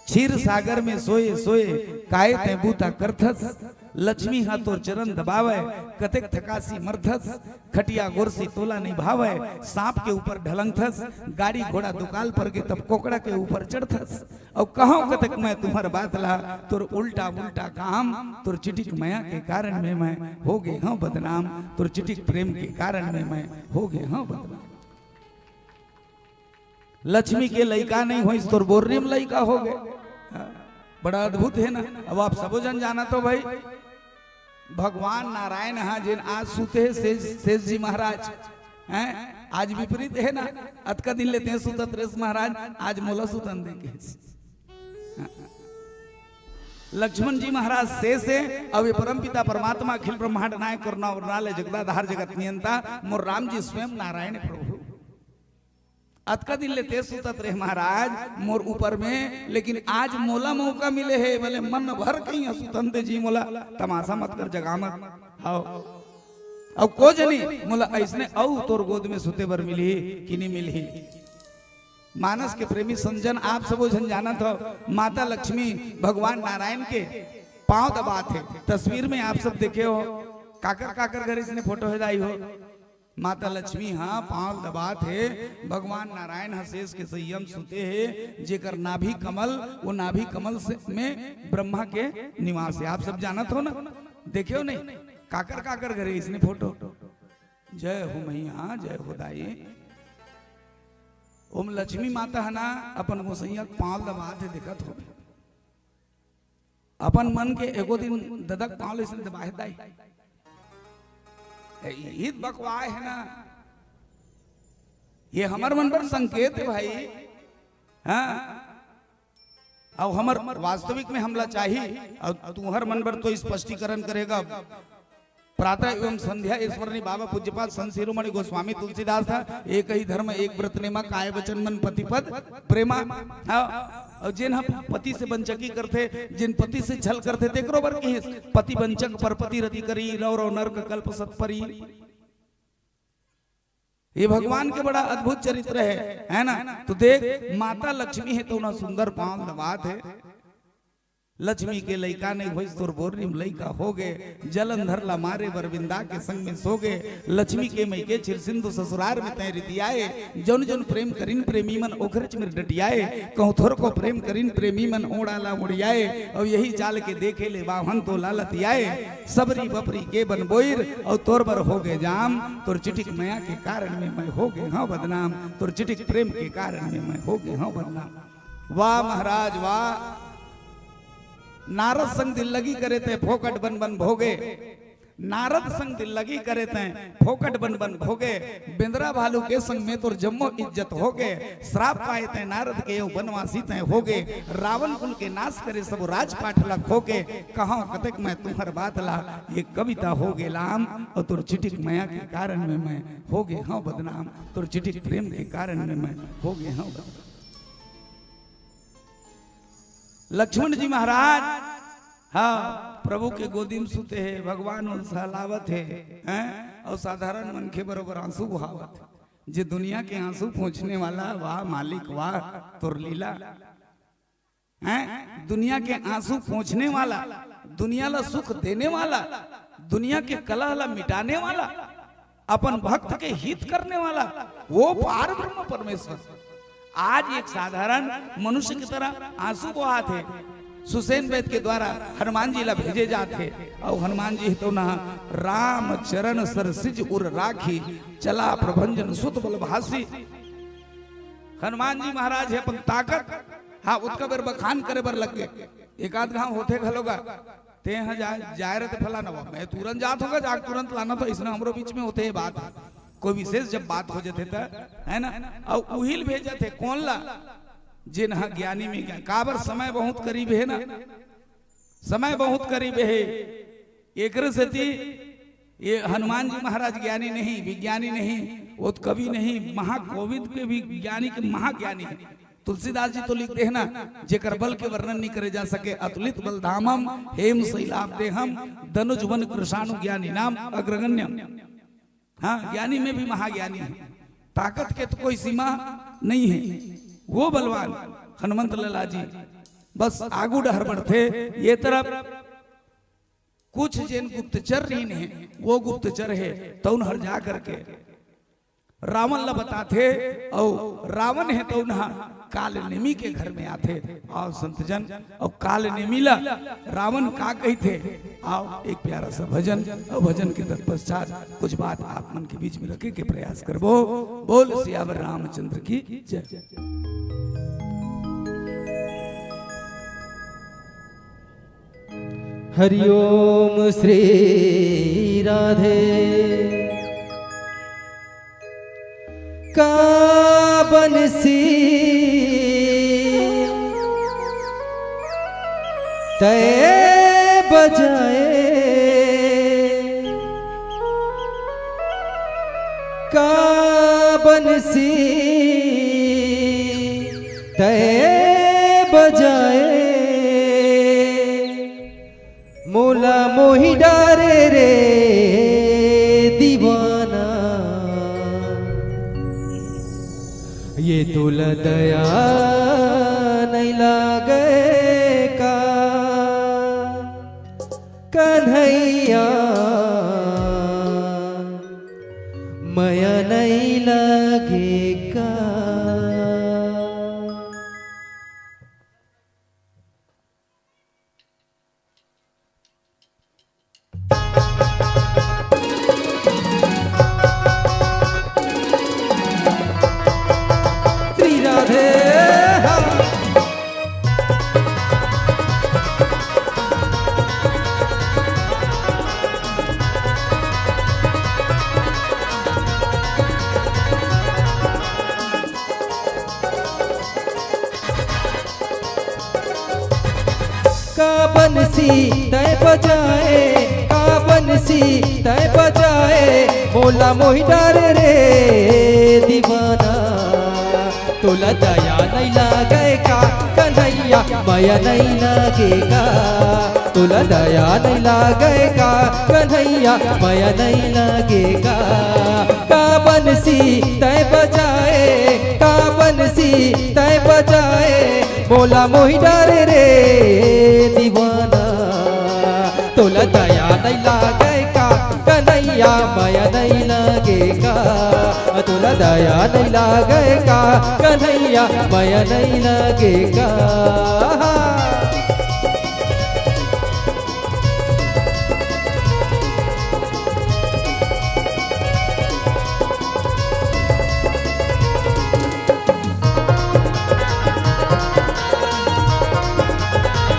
क्षीर सागर में सोए सोए काय तैं बूता करथस, लक्ष्मी हा तोर चरण दबावय, कतेक थकासी मरथस, खटिया गोरसी तोला नइ भावय, सांप के ऊपर ढलंगथस, गाड़ी घोड़ा दुकाल पर गे तब कोकड़ा के ऊपर चढ़थस। अउ कहंव कतेक मैं तुम्हर बात ला, तोर उल्टा उल्टा काम, तोर चिटिक मया के कारण में मैं हो गे हंव बदनाम, तोर चिटिक प्रेम के कारण में मैं हो गे हंव बदनाम। लक्ष्मी के लइका नइ होइस, तोर बोर्री म लइका हो गे। हाँ, बड़ा अद्भुत हे ना। अब आप सबो झन जानत हो भाई, भगवान नारायण हा जेन आज सुते हे शेष, शेष जी महाराज, हैं? आज विपरीत हे ना, अतका दिन ले तैं सुतत रेहेस महाराज, आज मोला सुतन दे कहिस। लक्ष्मण जी महाराज शेष हे, अउ ये परमपिता परमात्मा अखिल ब्रह्मांड नायक करुणा उरनालय जगदाधार जगत नियंता मोर राम जी स्वयं नारायण प्रभु। अतका दिन ले तैं सुतत रेहे महाराज मोर ऊपर में, लेकिन आज मोला मौका मिले हे, भले मन भर कहीं सुतन दे जी मोला, तमाशा मत कर, जगा मत। हव, अउ को जनी मोला अइसने अउ तोर गोद में सुते बर मिलही कि नइ मिलही। मानस के प्रेमी संजन आप सबो झन जानत हो, माता लक्ष्मी भगवान नारायण के पांव दबात हे। तस्वीर में आप सब देखे हो, काकर काकर घर इसने फोटो हे दाई हो। माता लक्ष्मी हा पांव दबात हे, भगवान नारायण हा शेष के सइया म सुते हे, जेकर नाभि कमल, वो नाभि कमल से, में ब्रह्मा के निवास हे। आप सब जानत हो ना, देखे हो नहीं, काकर काकर घरे इसने फोटो। जय हो मैया, जय हो दाई। ओम लक्ष्मी माता हा ना अपन गोसैया के पांव दबात हे, देखत हो। अपन मन के एको दिन ददा के पांव ले इसने दबाहे दाई। ए, ईद बकवाए हे ना, ये हमर मन बर संकेत हे भाई। हाँ, अउ हमर वास्तविक में हमला चाही, अउ तुहर मन बर तो स्पष्टीकरण करेगा। प्रातः एवं संध्या स्मरणी बाबा पूज्यपाद संत शिरोमणि गोस्वामी तुलसीदास हा, एक ही धर्म एक व्रत नेमा, काय वचन मन पति पद प्रेमा। हाँ, अउ जेन ह पति से बंचकी करथे, जेन पति से छल करथे, तेकरो बर किहिस, पति बंचक परपति रति करी, रौ रौ नरक कल्प सत परी। ये भगवान के बड़ा अद्भुत चरित्र हे, हे ना? तो देख, माता लक्ष्मी हे तो ना सुंदर पांव दबात हे। लक्ष्मी के लइका नइ होइस, तोर बोर्री म लइका हो गे। जलंधर ला मारे बर बिंदा के संग में सो गे। लक्ष्मी के मइके छिर सिंधु ससुरार में तैं रितियाए। जौन जौन प्रेम करिन प्रेमी मन ओखरेच मेर डटियाए। कहूँ थोरको प्रेम करिन प्रेमी मन ओड़ा ला मुड़ियाए। अउ यही चाल के देखे ले बाभन तोला लतियाए। सबरी बपरी के बन बोइर अउ तोर बर हो गे जाम। तोर चिटिक मया के कारण में मैं हो गे हंव बदनाम। तोर चिटिक प्रेम के कारण में मैं हो गे हंव बदनाम। वाह महाराज वाह। नारद संग दिल्लगी करे तैं फोकट बन बन भोगे। नारद संग दिल्लगी करे तैं फोकट बन बन भोगे। बेंदरा भालू के संग में तोर जम्मो इज्जत होगे। श्राप पाए तैं नारद के अउ बनवासी तैं होगे। रावण कुल के नाश करे सब राजपाट ला खोके। कहंव कतेक मैं तुम्हर बात ला, ये कविता हो गे लाम। अउ तोर चिटिक मया के कारण में मैं हो गे हंव बदनाम। तोर चिटिक प्रेम के कारण में मैं हो गे हंव बदनाम। लक्ष्मण जी महाराज, हाँ, प्रभु के गोदी में सुते हे, भगवान उनसे हलावत हे, हैं? अउ साधारण मनखे बरोबर आंसू बहावत हे। जे दुनिया के आंसू पोंछने वाला, वाह मालिक, वाह तोर लीला, हैं? दुनिया के आंसू पोंछने वाला, दुनिया ला सुख देने वाला, दुनिया के कलह ला मिटाने वाला, अपन भक्त के हित करने वाला, वो पार ब्रह्म परमेश्वर। आज एक साधारण मनुष्य की तरह आंसू बहात हे। सुषेण वैद्य के द्वारा हनुमान जी ला भेजे जात हे, अउ हनुमान जी तो ना, राम चरण सरसिज उर राखी, चला प्रभंजन सुत बल भासी। हनुमान जी महाराज हे अपन ताकत, हाँ, ओतका बेर बखान करे बर लग गे। एक आध घांव होथे घलो गा, तें ह जा, जाए रहिते फलाना, वो मैं तुरंत जात हंव गा, जाके तुरंत लाना, तो अइसना हमरो बीच में होथे ये बात। कोई विशेष जब बात हो जाथे त, है ना? अउ उही ल भेजत हे, कोन ला? जेन ह ज्ञानी में ज्ञान। काबर समय बहुत करीब हे ना, समय बहुत करीब हे। एकरे सेती ये हनुमान जी महाराज ज्ञानी नहीं, विज्ञानी नहीं, वो तो कवि नहीं, महाकोविद के भी ज्ञानी के महाज्ञानी हे। तुलसीदास जी तो लिखते हैं ना, जेकर बल के वर्णन नहीं करे जा सके, अतुलित बल धामम, हेम शैलाभ देहम, दनुज वन कृशाणु ज्ञानी नाम अग्रगण्यम। हाँ, ज्ञानी में भी महाज्ञानी है, ताकत के तो कोई सीमा नहीं है। वो बलवान हनुमंत लाला जी बस आगू डहर बढ़थे। ये तरफ कुछ जेन गुप्तचर रहिन हे, वो गुप्तचर हे, तउन हर जा करके रावण ला बताथे, अउ रावण हे तउन ह काल नेमी के घर में आथे। अउ संतजन, अउ काल नेमी ला रावण का कहिथे, आओ एक प्यारा सा भजन, अउ भजन के तत्पश्चात कुछ बात आप मन के बीच में रखे के प्रयास करबो। बोल सियावर रामचंद्र की जय। हरिओम श्री राधे। का बंसी तय बजाए, का बंसी तय बजाए, मोला मोहि डारे रे दीवाना। ये तोला दया नइ लागे का कन्हैया, मया नइ लागे का। श्री राधे। का बंसी तय बजाए, का बंसी तय बजाए, मोला मोहि डारे रे दीवाना। तोला दया नइ लागे का कन्हैया, मया नइ लागे का। तोला दया नइ लागे का कन्हैया, मया नइ लागे का। का बंसी तय बजाए, का बंसी तय बजाए, मोला मोहि डारे रे दीवाना। तोला दया नइ लागे का कन्हैया, मया नइ लागे का। तोला दया नइ लागे का कन्हैया, मया नइ लागे का।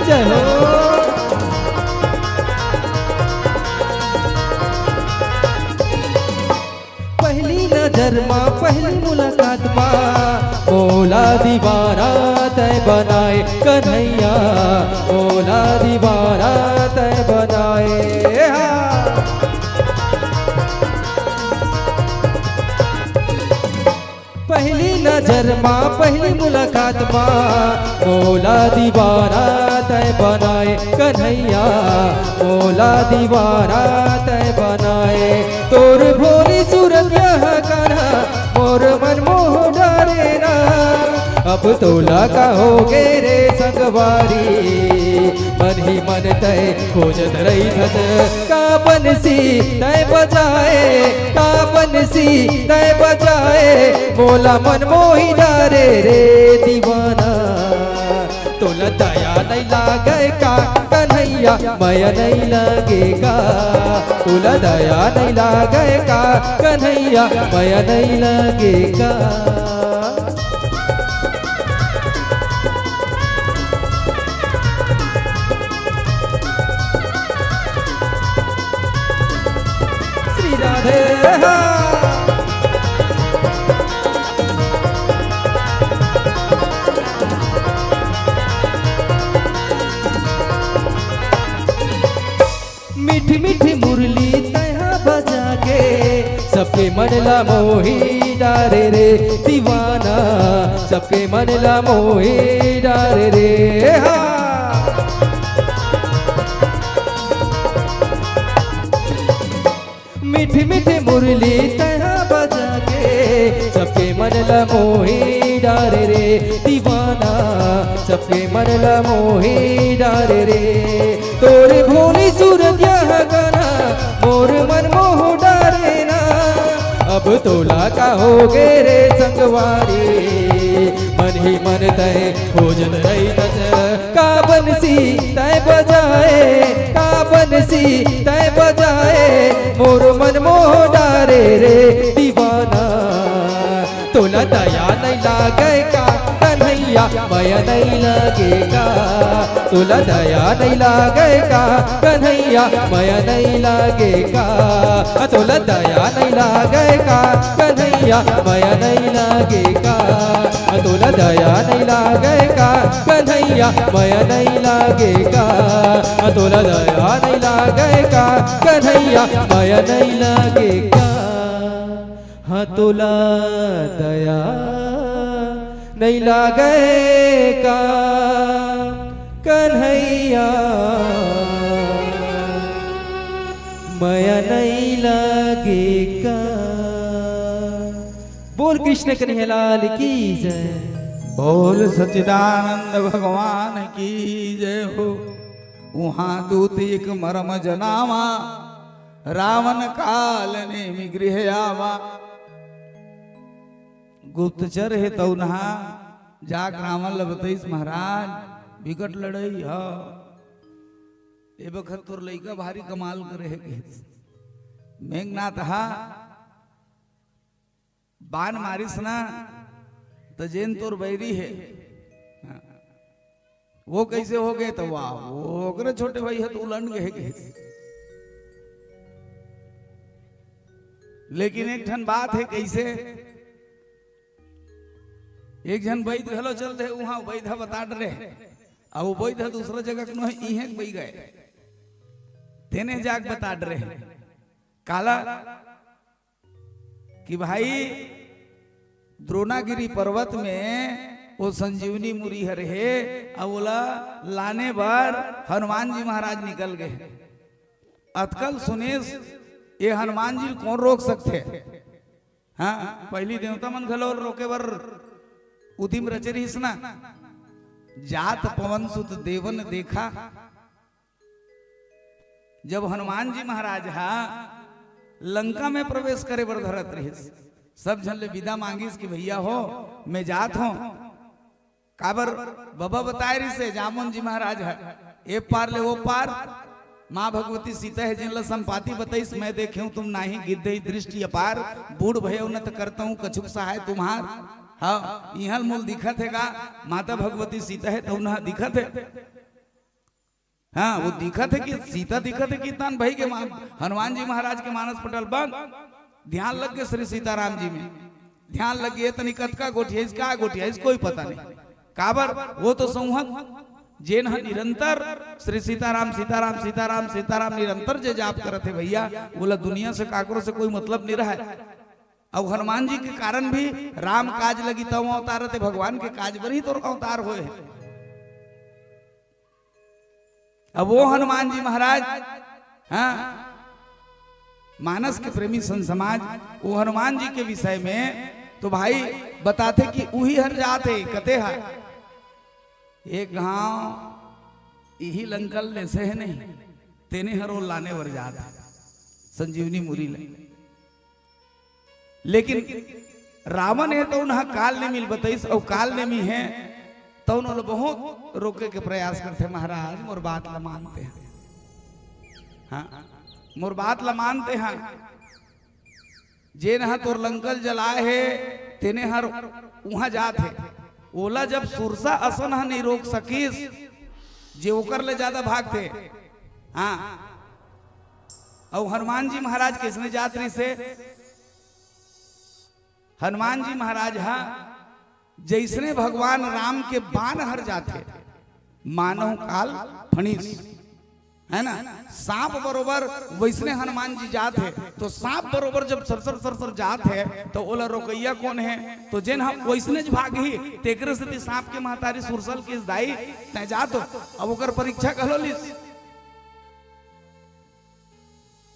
जय हो। पहली नजर मा, पहली मुलाकात मा, मोला दीवाना तय बनाए कन्हैया, मोला दीवाना तय बनाए। हाँ। पहली नजर मा, पहली मुलाकात मा, मोला दीवाना तय बनाए कन्हैया, मोला दीवाना तय बनाए। तोर भोली सूरत यह कान्हा, मोर मन मोह डारे ना। अब तोला का होगे रे संगवारी, मन ही मन तय खोजत रहिथस। का बंसी तय बजाए, का बंसी तय बजाए, मोला मन मोहि डारे रे दीवाना। तोला दया नइ लागे का कन्हैया, मया नइ लागे का। तोला दया नइ लागे का कन्हैया, मया नइ लागे का। श्री राधे। मीठी मीठी मुरली तैहा बजा के, सबके मन ला मोही डारे रे दीवाना, सबके मन ला मोही डारे रे। हाँ। मीठी मीठी मुरली तैं हा बजा के सबके मन ला मोही डारे रे दीवाना, सबके मन ला मोही डारे रे। तोर भोली सूरतिया हा गाना मोर मन मोह डारे ना। अब तोला का होगे रे संगवारी, मन ही मन तैं खोजत रहिथस। का बंसी तैं बजाए, का बंसी तैं बजाए, मोर मन मोह डारे रे दीवाना। तोला दया नइ लागे का कन्हैया, मया नइ लागे का? तोला दया नइ लागे का कन्हैया, मया नइ लागे का? तोला दया नइ लागे का कन्हैया, मया नइ लागे का? तोला दया नइ लागे का कन्हैया, मया नइ लागे का? तोला दया नइ लागे का कन्हैया, मया नइ लागे का? हाँ, तोला दया नइ लागे का कन्हैया, मया नइ लागे का? बोल कृष्ण कन्हैया लाल की जय। बोल सच्चिदानंद भगवान की जय हो। उहाँ दूत एक मरम जनावा, रावण काल नेमि गृह आवा। गुप्तचर हे तउन हा जाके रावण ल बतइस, महाराज, बिकट लड़ई ह, ए बखत तोर लइका भारी कमाल करे हे कहिस। मेघनाथ हा बान मारिस ना, त जेन तोर बैरी हे, हाँ, वो कइसे होगे? त वाह, वो ओकरे छोटे भाई ह त उलन गे हे कहिस। लेकिन एक ठन बात हे, कइसे? एक झन बैद घलो चल दे, उहाँ बैद ह बता डरे हे, अउ वो बैद ह दूसरा जगह के नोहे, इहें के बई गए, तेने जाके बता डरे हे। काला कि भाई, द्रोणागिरी पर्वत में वो संजीवनी मुरी हर हे, अउ ओला लाने बर हनुमान जी महाराज निकल गए। अतकल सुनेस, ये हनुमान जी ल कोन रोक सकथे? हाँ, पहली देवता मन घलो रोके बर उदिम रचे रहिस ना। जात पवन सुत देवन देखा, जब हनुमान जी महाराज हा लंका में प्रवेश करे बर धरत रहिस, सब झन ले विदा मांगिस कि भैया हो, मैं जात हों। काबर बबा बताए रहिस हे, जामोन जी महाराज हा, ए पार ले ओ पार, माँ भगवती सीता हे जिन ला संपाति बतइस, मैं देखेंव तुम नाही गिद्धई दृष्टि अपार, बूढ़ भयउ नत करतउँ कछुक सहाय तुम्हार। हाँ, इहाँ ल मोला दिखत हे गा, माता भगवती सीता हे तउन हा दिखत हे। हाँ, वो दिखत हे कि सीता दिखत हे कि तन भई के मा-, हनुमान जी महाराज के मानस पटल बंद। ध्यान लग गे श्री सीताराम जी में, ध्यान लग गे, ए तनी कतका गोठियाइस, का गोठियाइस, कोई पता नहीं। काबर, वो तो संवत जेन ह निरंतर श्री सीताराम, सीताराम, सीताराम, सीताराम निरंतर जे जाप करत हे भैया, ओला दुनिया से काकरो से कोई मतलब नहीं रहय। अउ हनुमान जी के कारण भी राम काज लगी तव अवतार रथे, भगवान के काज बर ही तोर अवतार होए हे। अब वो हनुमान जी महाराज, हाँ, मानस के प्रेमी संत समाज, वो हनुमान जी के विषय में तो भाई बताथे कि उही हर जात हे, कते हर एक घांव इही लंका ल लेसे हे नहीं, तेने हर वो लाने बर जात हे संजीवनी मुरी ले। लेकिन रावण हे तउन ह काल नेमी ल बतइस, अउ काल नेमी हे तउन ओला बहुत रोके के प्रयास करथे, महाराज मोर बात ल मानते हैं, हाँ, मोर बात ल मानते हैं। जेन ह तोर लंका ल जलाए हे, तेने हर उहाँ जात हे, ओला जब सुरसा असन ह नहीं रोक सकिस, जे ओकर ले ज्यादा भागथे। हाँ, अउ हनुमान जी महाराज कइसने जात रहिस हे? हनुमान जी महाराज हा जइसने भगवान राम के बान हर जाथे, मानव काल फणीस, है ना, सांप बरोबर वइसने हनुमान जी जात हे। तो सांप बरोबर जब सरसर सरसर जात हे, तो ओला रोकइया कोन हे? तो जेन ह वइसने ज भागही, तेकरे सेती सांप के महतारी सुरसा ल कहिस, दाई, तैं जा तो। अब ओकर परीक्षा घलो लिस।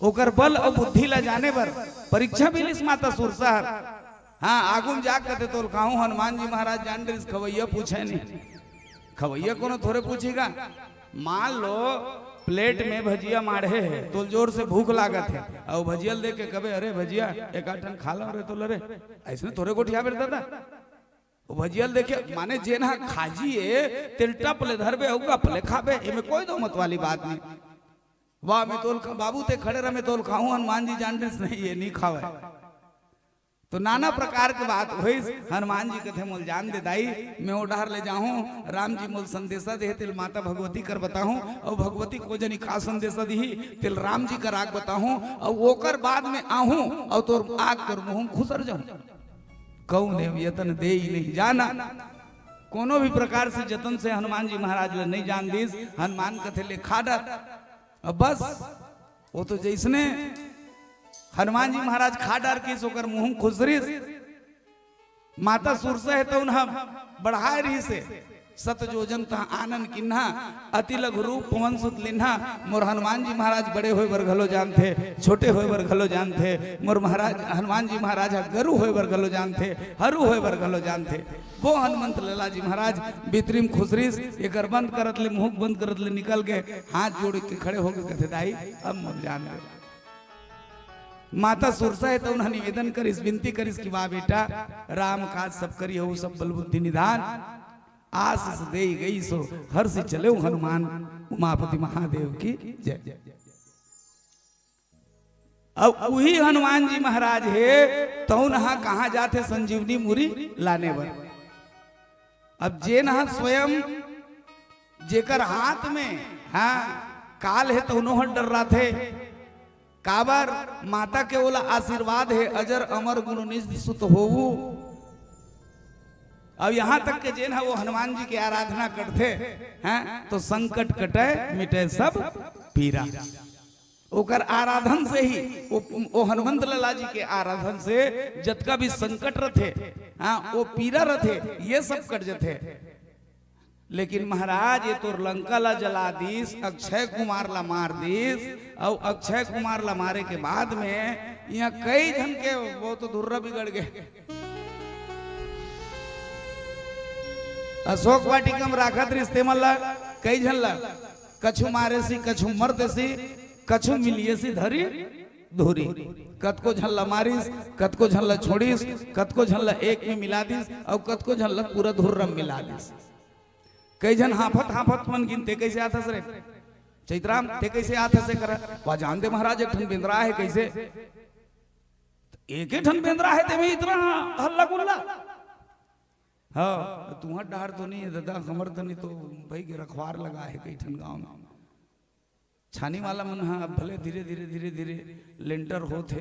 ओकर बल अउ बुद्धि ला जाने बर परीक्षा भी लिस माता सुरसा हर। हाँ, आगू म जाके कथे, "तोल खाहूं हनुमान जी महाराज जान डरिस, खवैया पूछे नहीं।" खवैया कोनो थोरे पूछेगा। मान लो, प्लेट में भजिया माढ़े हे, तोल जोर से भूख लागत हे, अउ भजिया ल देख के कबे, "अरे भजिया, एक आध ठन खा लो रे तोल रे।" अइसने थोरे गोठियाबे रे दादा। ओ भजिया ल देखे, माने जेन ह खाजी ए, तेल टप ले धरबे अउ गप ले खाबे, एमे कोई दो मत वाली बात नहीं। वाह, मैं तोल खा-, बाबू ते खड़े रह, मैं तोल खाहूं, हनुमान जी जान डरिस नहीं, ये नहीं खावे। तो नाना प्रकार के बात होइस। हनुमान जी कथे, "मोल जान दे दाई, मैं ओ डहर ले जाहूं, राम जी मोल संदेशा दे, तेल माता भगवती कर बताहूं, अउ भगवती को जनी का संदेशा दिही, तेल राम जी कर आग बताहूं, अउ ओकर बाद में आहूं, अउ तोर आग तोर मुंह म खुसर जाहूं। कौन है यतन देई नहीं जाना।" कोनो भी प्रकार से जतन से हनुमान जी महाराज ल नहीं जान दिस। हनुमान कथे, "ले खा डर।" अब बस, वो तो जइसने हनुमान जी महाराज खा डार किस, ओकर मुंह म खुसरिस। माता सुरसा हे तउन ह बढ़ाए रहिस हे, "सत जोजन तह आनन किन्हा, अति लघु रूप पवन सुत लिन्हा।" मोर हनुमान जी महाराज बड़े होय बर घलो जानथे, छोटे होय बर घलो जानथे। मोर महाराज, हनुमान जी महाराज ह गरु होय बर घलो जानथे, हरू होय बर घलो जानथे। वो हनुमंत लाला जी महाराज बितरी म खुसरिस, एकर बंद करत ले, मुंह बंद करत ले निकल गे, हाथ जोड़ के खड़े होके कथे, "दाई, अब मोर जान दे।" माता सुरसा हे तउन ह निवेदन करिस, विनती करिस कि, "वाह बेटा, राम काज सब करी हो, सब बल बुद्धि निधान, आशीष देई गई सो हर्षि चले हनुमान, उमापति महादेव की जय।" अब उही हनुमान जी महाराज हे तउन ह कहाँ जाथे संजीवनी मुरी लाने बर। अब जेन ह स्वयं, जेकर हाथ में, हाँ, काल हे तउनो ह डर्राथे। काबर? माता के ओला आशीर्वाद हे, "अजर अमर गुण निधि सुत होवू।" अब यहाँ तक के जेन ह वो हनुमान जी के आराधना करथे, हैं, तो संकट कटे मिटे सब पीरा। ओकर आराधन से ही, ओ, ओ हनुमंत लाला जी के आराधन से जतका भी संकट रथे, हाँ, वो पीरा रथे, ये सब कट जथे। लेकिन महाराज, ये तोर लंका ला जला दिस, अक्षय कुमार ला मार दिस, अउ अक्षय कुमार ला मारे के बाद में यहाँ कई झन के, वो तो धुर्रा बिगड़ गे। अशोक वाटिका म राखत रिस तेमन ला, कई झन ला, कछु मारेसी, कछु मर देसी, कछु मिलियेसी धरी धुरी। कतको झन ला मारिस, कतको झन ला छोड़िस, कतको झन ला एक में मिला दिस, अउ कतको झन ला पूरा धुर्रा म मिला दिस। कई झन हांफत हांफत मन गिन, "ते कइसे आथस रे? चैतराम, ते कइसे आथस?" करा, "वा जान दे महाराज, एक ठन बेंदरा हे कइसे।" "एके ठन बेंदरा हे, तेमे इतना हल्ला गुल्ला?" "हाँ, तुंहर डहर तो नहीं हे दादा, हमर तनी तो भाई के रखवार लगा हे कई ठन गांव में।" छानी वाला मन ह अब भले धीरे, धीरे, धीरे, धीरे लेंटर होत हे,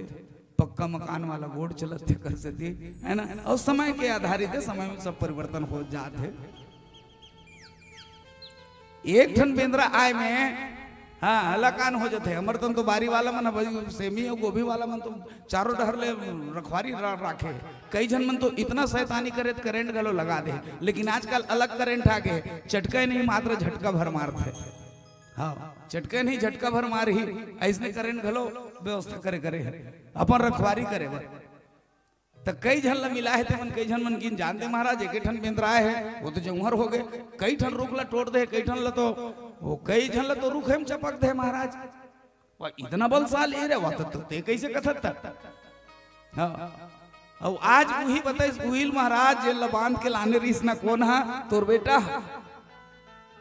पक्का मकान वाला गोड़ चलत हे कर सेती, है ना? अउ समय के आधारित हे, समय में सब परिवर्तन हो जात हे। एक ठन बेंदरा आय में, हाँ, हलाकान हो जाथे। हमर तन तो बारी वाला मन ह भाई, सेमी अउ गोभी वाला मन तो चारों डहर ले रखवारी रा-, राखे। कई झन मन तो इतना शैतानी करे त करंट घलो लगा दे, लेकिन आजकल अलग करंट आ गे, चटके नहीं मात्र झटका भर मारथे। हाँ, चटके नहीं झटका भर मारही, अइसने करंट घलो व्यवस्था करे, करे हे, अपन रखवारी करे बर। त कई झन ला मिला हे, तेमन कई झन मन गिन, "जान दे महाराज, एके ठन बेंदरा हे, वो तो जौहर हो गे, कई ठन रुख ला टोर दे, कई ठन ला तो, वो कई झन ला तो रुखे म चपक दे महाराज।" वा, इतना बलशाली हे रे, वा तो, तो ते कइसे कथत? हाँ। अउ आज उही बताइस, उहील महाराज जेन ला बांध के लाने रहिस ना, कोन हा? तोर बेटा।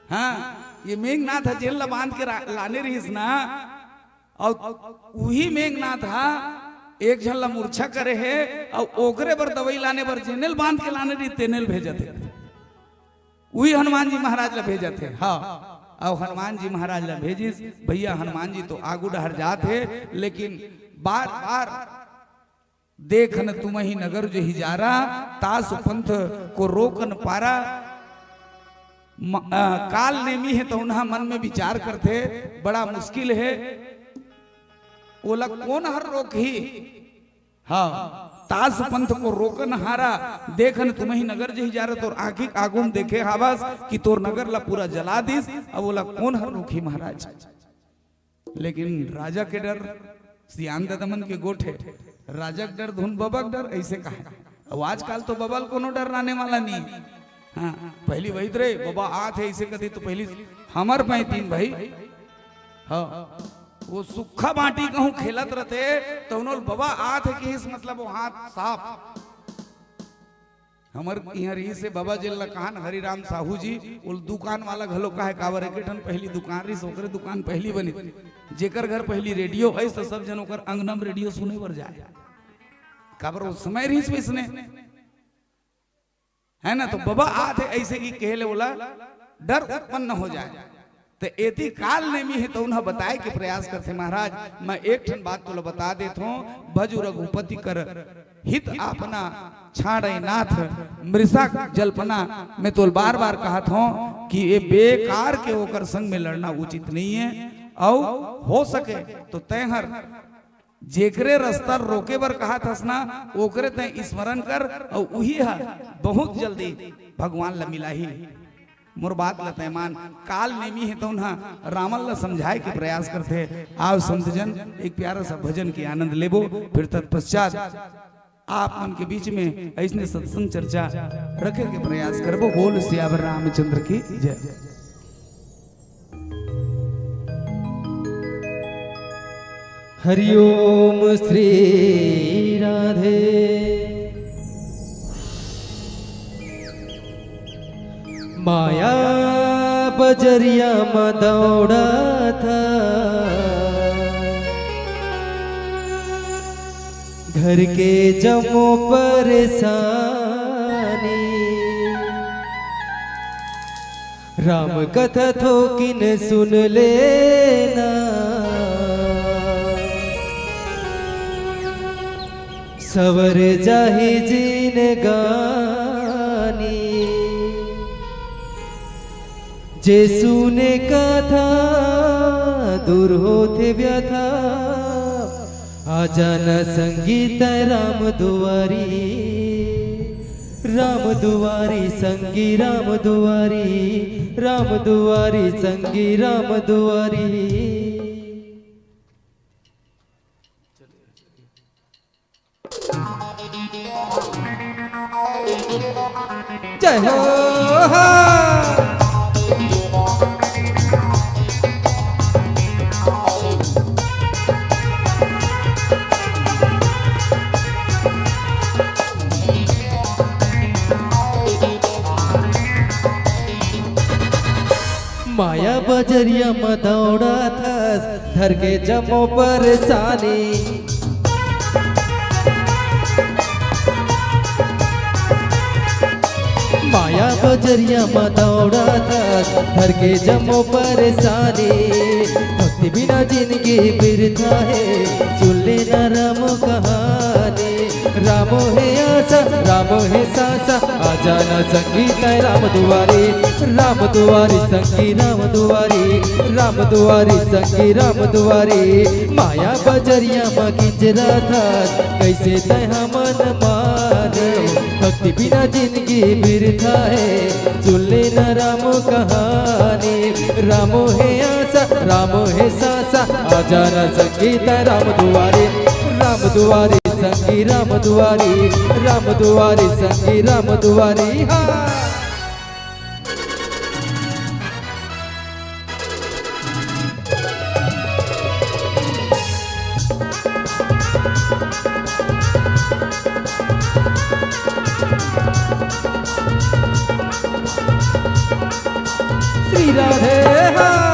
हाँ, ये मेघनाथ हा जेन ला बांध के रा-, लाने रहिस ना, अउ उही मेघनाथ हा एक झन ला मूर्छा करे हे, अउ ओकरे बर दवाई लाने बर जेने ल बांध के लाने रहिस, तेने ल भेजत हे। उही हनुमान जी महाराज ला भेजत हे। हाँ, अउ हनुमान जी महाराज ला भेजिस। भैया, हनुमान जी तो आगू डहर जात हे, लेकिन बार बार, "देखन तुमहि नगर जहि जारा, तासु पंथ को रोकन पारा।" म-, अ, काल नेमी हे, त उन्हा मन में विचार करथे, बड़ा मुश्किल हे, ओला कोन हर रोकही? हाँ, तासु पंथ को रोकन हारा, देखन तुमहि नगर जहि जारा, तोर आँखी आगू म देखे हावस कि तोर नगर ला पूरा जला दिस, अब ओला कोन हर रोकही महाराज? लेकिन राजा के डर, सियान ददा मन के गोठ हे, राजा के डर धुन बबा के डर, अइसे कहे। अब आजकल तो बबा ल कोनो डर रहने वाला नहीं है। हाँ, पहली वही तो रे, बबा आत हे, अइसे कथी तो पहली हमर पैतीन भाई। हाँ, वो सुक्खा बाटी कहूँ खेलत रहते, तो उन्होंने बबा आत हे कि इस मतलब वो हाथ साफ। हमर इहाँ रहिस हे बबा जेला कहान हरिराम साहू जी, वो दुकान वाला घलो कहे काबर, एक ठन पहली दुकान रहिस, ओकरे दुकान पहली बने, जेकर घर पहली रेडियो है, तो सब जन ओकर अंगना में रेडियो सुने बर जाए। काबर वो समय रहिस वैसने, है ना? तो बबा आत हे अइसे कि कहे ले ओला डर उत्पन्न हो जाए। त एती काल नेमी हे, त उन्हा बताए के प्रयास करथे। महाराज, मैं एक ठन बात तोला बता देत हूँ, भजु रघुपति कर हित आपना, छाड़े नाथ मृषा जल्पना। मैं तोल बार बार कहत हूँ कि ये बेकार के ओकर संग में लड़ना उचित नहीं है। अउ हो सके तो तैं हर जेकरे रस्ता रोके बर कहत हस ना, ओकरे तैं स्मरण कर, अउ उही ह बहुत जल्दी भगवान ल मिलाही। मोर बात ल तैं मान। काल नेमी हे तउन ह रावण ल समझाए के प्रयास करथे। आव संतजन, एक प्यारा सा भजन के आनंद लेबो, फिर तत्पश्चात आप मन के बीच में अइसने सत्संग चर्चा रखे के प्रयास करबो। बोल सियावर रामचंद्र की जय। हरिओम श्री राधे। माया बजरिया म दौड़त घर के जम्मो परेशानी। राम कथा थोकिन सुन लेना, सवर जाही जिनगानी। जे सुने कथा दूर होथे व्यथा, आ जाना संगी तैं राम दुआरी, राम दुआरी संगी राम दुआरी, राम दुआरी संगी राम दुआरी। जय हो। माया बजरिया म दौड़त हस, धर के जम्मो परेशानी। माया बजरिया म दौड़त हस, धर के जम्मो परेशानी। भक्ति बिना जिनगी बिरथा हे, सुन लेना राम कहानी। राम हे आसा, राम हे सासा, आ जाना संगी तैं राम दुआरी, राम दुआरी संगी राम दुआरी, राम दुआरी संगी राम दुआरी। माया बजरिया म किंजरत हस, कइसे तैं हमन मानव। भक्ति बिना जिनगी बिरथा हे, सुन लेना राम कहानी। राम हे आसा, राम हे सासा, आ जाना संगी तैं राम दुआरी, राम दुआरी संगी राम दुआरी, राम दुआरी संगी राम दुआरी। हाँ। श्री राधे। हाँ।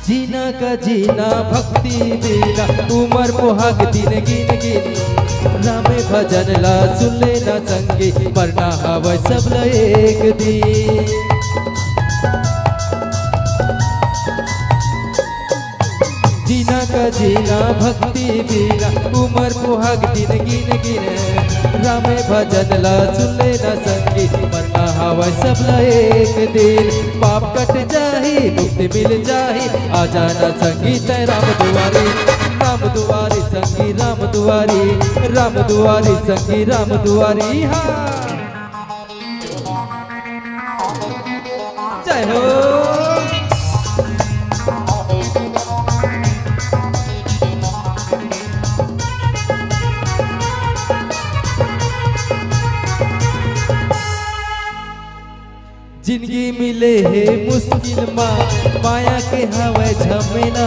जीना का जीना भक्ति बिना, उमर पोहाग दिन गिन गिन। रामे भजन ला सुन लेना संगी, मरना हवय सब ला एक दिन। जीना का जीना भक्ति बिना, उमर पोहाग दिन गिन गिन। रामे भजन ला सुन लेना संगी, मरना हवय सबला एक दिन पाप कट जाही, मुक्ति मिल जाही। आ जाना संगी तै राम दुआरी, राम दुआरी संगी, राम दुआरी, राम दुआरी संगी, राम दुआरी। हाँ, जय हो। जिंदगी मिले हे मुश्किल मा, माया के हवय झमेला।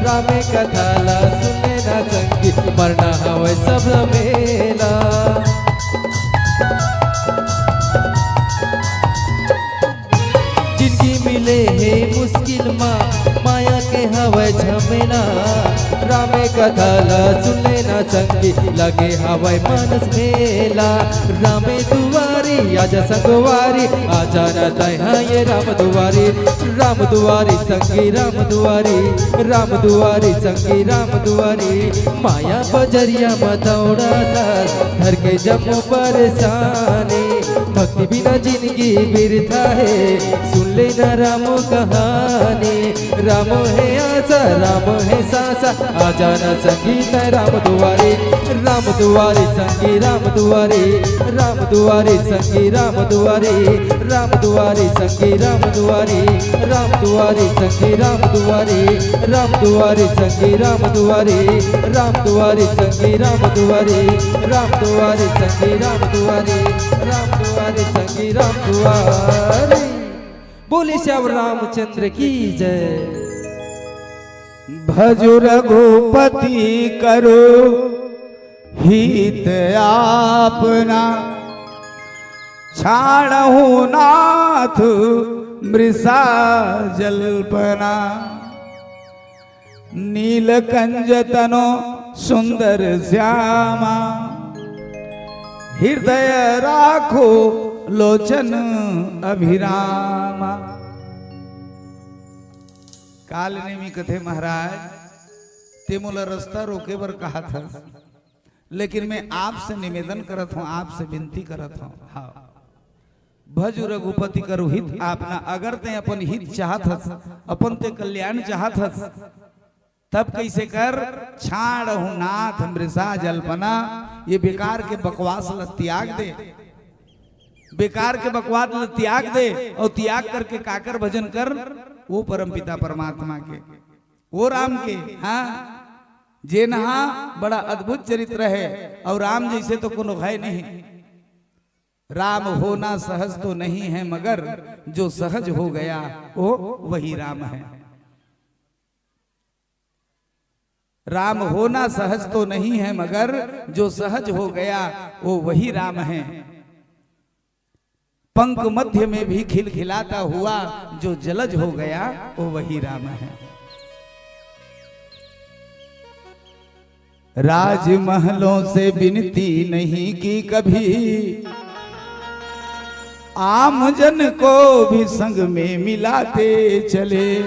रामे कथा ला सुने ना संगी, मरना हवय सब मेला। जिंदगी मिले हे मुश्किल मा, माया के हवय झमेला। रामे कथा ला सुने ना संगी, लगे हवय मानस मेला। रामे दुआरी आजा संगवारी, आ जाना तैं हा ये राम दुआरी। राम दुआरी संगी राम दुआरी, राम दुआरी संगी राम दुआरी। माया बजरिया म दौड़ाथस, धर के जम्मो परेशानी। भक्ति बिना जिंदगी बिरथा हे, सुन ले ना राम कहानी। राम हे आसा, राम हे सासा, आ जाना संगी तै राम दुआरी। राम दुआरी संगी राम दुआरी, राम दुआरी संगी राम दुआरी, राम दुआरी संगी राम दुआरी, राम दुआरी संगी राम दुआरी, राम दुआरी संगी राम दुआरी, राम दुआरी संगी राम दुआरी, राम दुआरी संगी राम दुआरी, राम दुआरी संगी राम दुआरी। बोले श्याम रामचंद्र की जय। भजु रघुपति करु हित आपना, छाड़हु नाथ मृषा जल्पना। नील कंज तनो सुंदर श्यामा, हृदय राखो लोचन अभिरामा। काल नेमी कथे महाराज, ते मोला रस्ता रोके बर कहा था, लेकिन मैं आपसे निवेदन करत हूँ, आपसे विनती करत हूँ। हाँ, भजु रघुपति करु हित आपना। अगर ते अपन हित चाहत हस, अपन ते कल्याण चाहत हस, तब कैसे कर? छाड़हु नाथ मृषा जल्पना। ये बेकार के बकवास ल त्याग दे, बेकार के बकवास ल त्याग दे और त्याग करके काकर भजन कर? वो परमपिता परमात्मा के, वो राम के। हाँ, जेनहा बड़ा अद्भुत चरित्र है और राम जैसे तो कोनो है नहीं। राम होना सहज तो नहीं है, मगर जो सहज हो गया वो वही राम है। राम होना सहज तो नहीं है, मगर जो सहज हो गया वो वही राम है। पंक मध्य में भी खिलखिलाता हुआ जो जलज हो गया वो वही राम है। राजमहलों से विनती नहीं की कभी, आम जन को भी संग में मिलाते चले।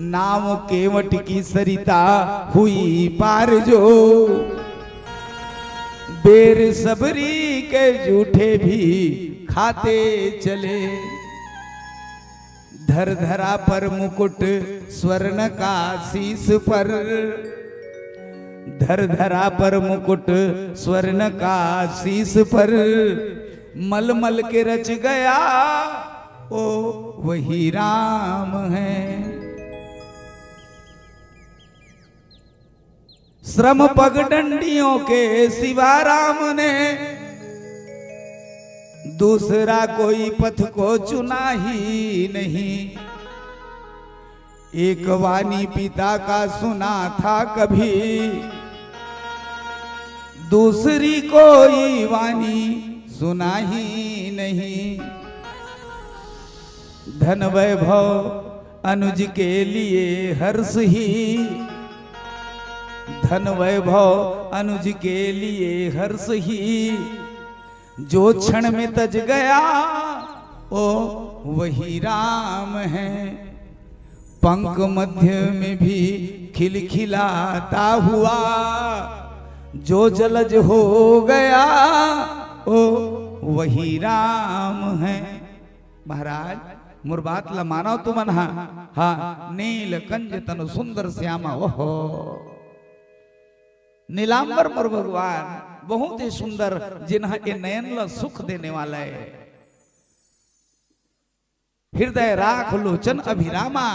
नाव केवट की सरिता हुई पार जो, बेर सबरी के जूठे भी खाते चले। धर धरा पर मुकुट स्वर्ण का शीश पर, धर धरा पर मुकुट स्वर्ण का शीश पर, मलमल के रच गया वो वही राम है। श्रम पगडंडियों के सिवा राम ने दूसरा कोई पथ को चुना ही नहीं। एक वाणी पिता का सुना था कभी, दूसरी कोई वाणी सुना ही नहीं। धन वैभव अनुज के लिए हर्ष ही, धन वैभव अनुज के लिए हर्ष ही, जो क्षण में तज गया वो वही राम है। पंक मध्य में भी खिलखिलाता हुआ जो जलज हो गया वो वही राम है। महाराज, मोर बात ल मानव तुमन हा। हाँ, नील कंज तनु सुंदर श्यामा, ओहो। नीलांबर मोर भगवान, बहुत ही सुंदर, जिन्हा ए नयन ल सुख देने वाला है। हृदय राख लोचन अभिरामा,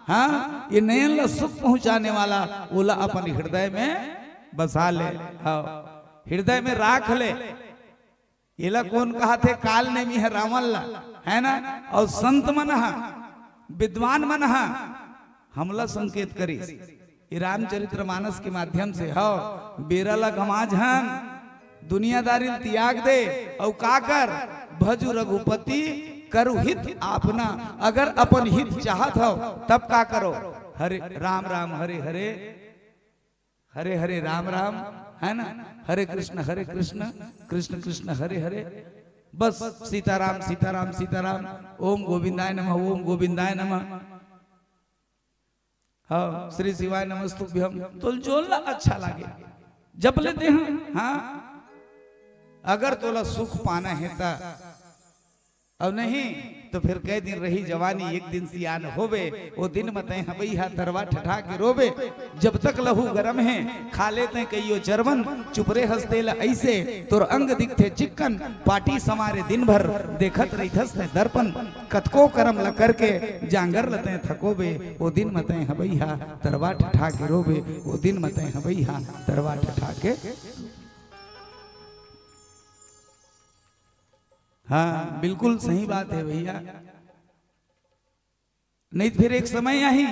हाँ, ये नयन ल सुख पहुंचाने वाला, ओला अपन हृदय में बसा ले। हाँ, हृदय में राख ले। एला कोन कहाथे? काल नेमी ह रावण ला, है ना? अउ संत मन ह, विद्वान मन ह हमला संकेत करिस। ये रामचरित्र मानस के माध्यम से, हव, बेरा ला गमा झन, दुनियादारी ल त्याग दे, अउ का कर? भजु रघुपति करु हित आपना। अगर अपन हित चाहत हव, तब का करो? हरे राम राम, हरे हरे, हरे हरे राम राम, है ना? हरे कृष्ण, हरे कृष्ण, कृष्ण कृष्ण, हरे हरे। बस सीताराम, सीताराम, सीताराम। ओम गोविंदाय नमः, ओम गोविंदाय नमः। हाँ, श्री शिवाय नमस्तुभ्यम। तो जोन ला अच्छा लागे, जप लेते हैं। हाँ, अगर तोला सुख पाना है ता, अउ नहीं तो फिर कई दिन रही जवानी, एक दिन सियान होबे, ओ दिन म तैं हबई हा तरवा ठठा के रोबे। जब तक लहू गरम है, खा ले तैं कइयो चरवन, चुपरे हंसते ल ऐसे, तोर अंग दिखथे चिक्कन, पाटी समारे दिन भर, देखत रहिथस तैं दर्पण, कतको करम ल करके, जांगर ल तैं थकोबे, ओ दिन म तैं हबई हा तरवा ठठा के रोबे, ओ दिन म तैं हबई हा तरवा ठठा के। हाँ, बिल्कुल सही बात है भैया। नहीं तो फिर एक समय आही,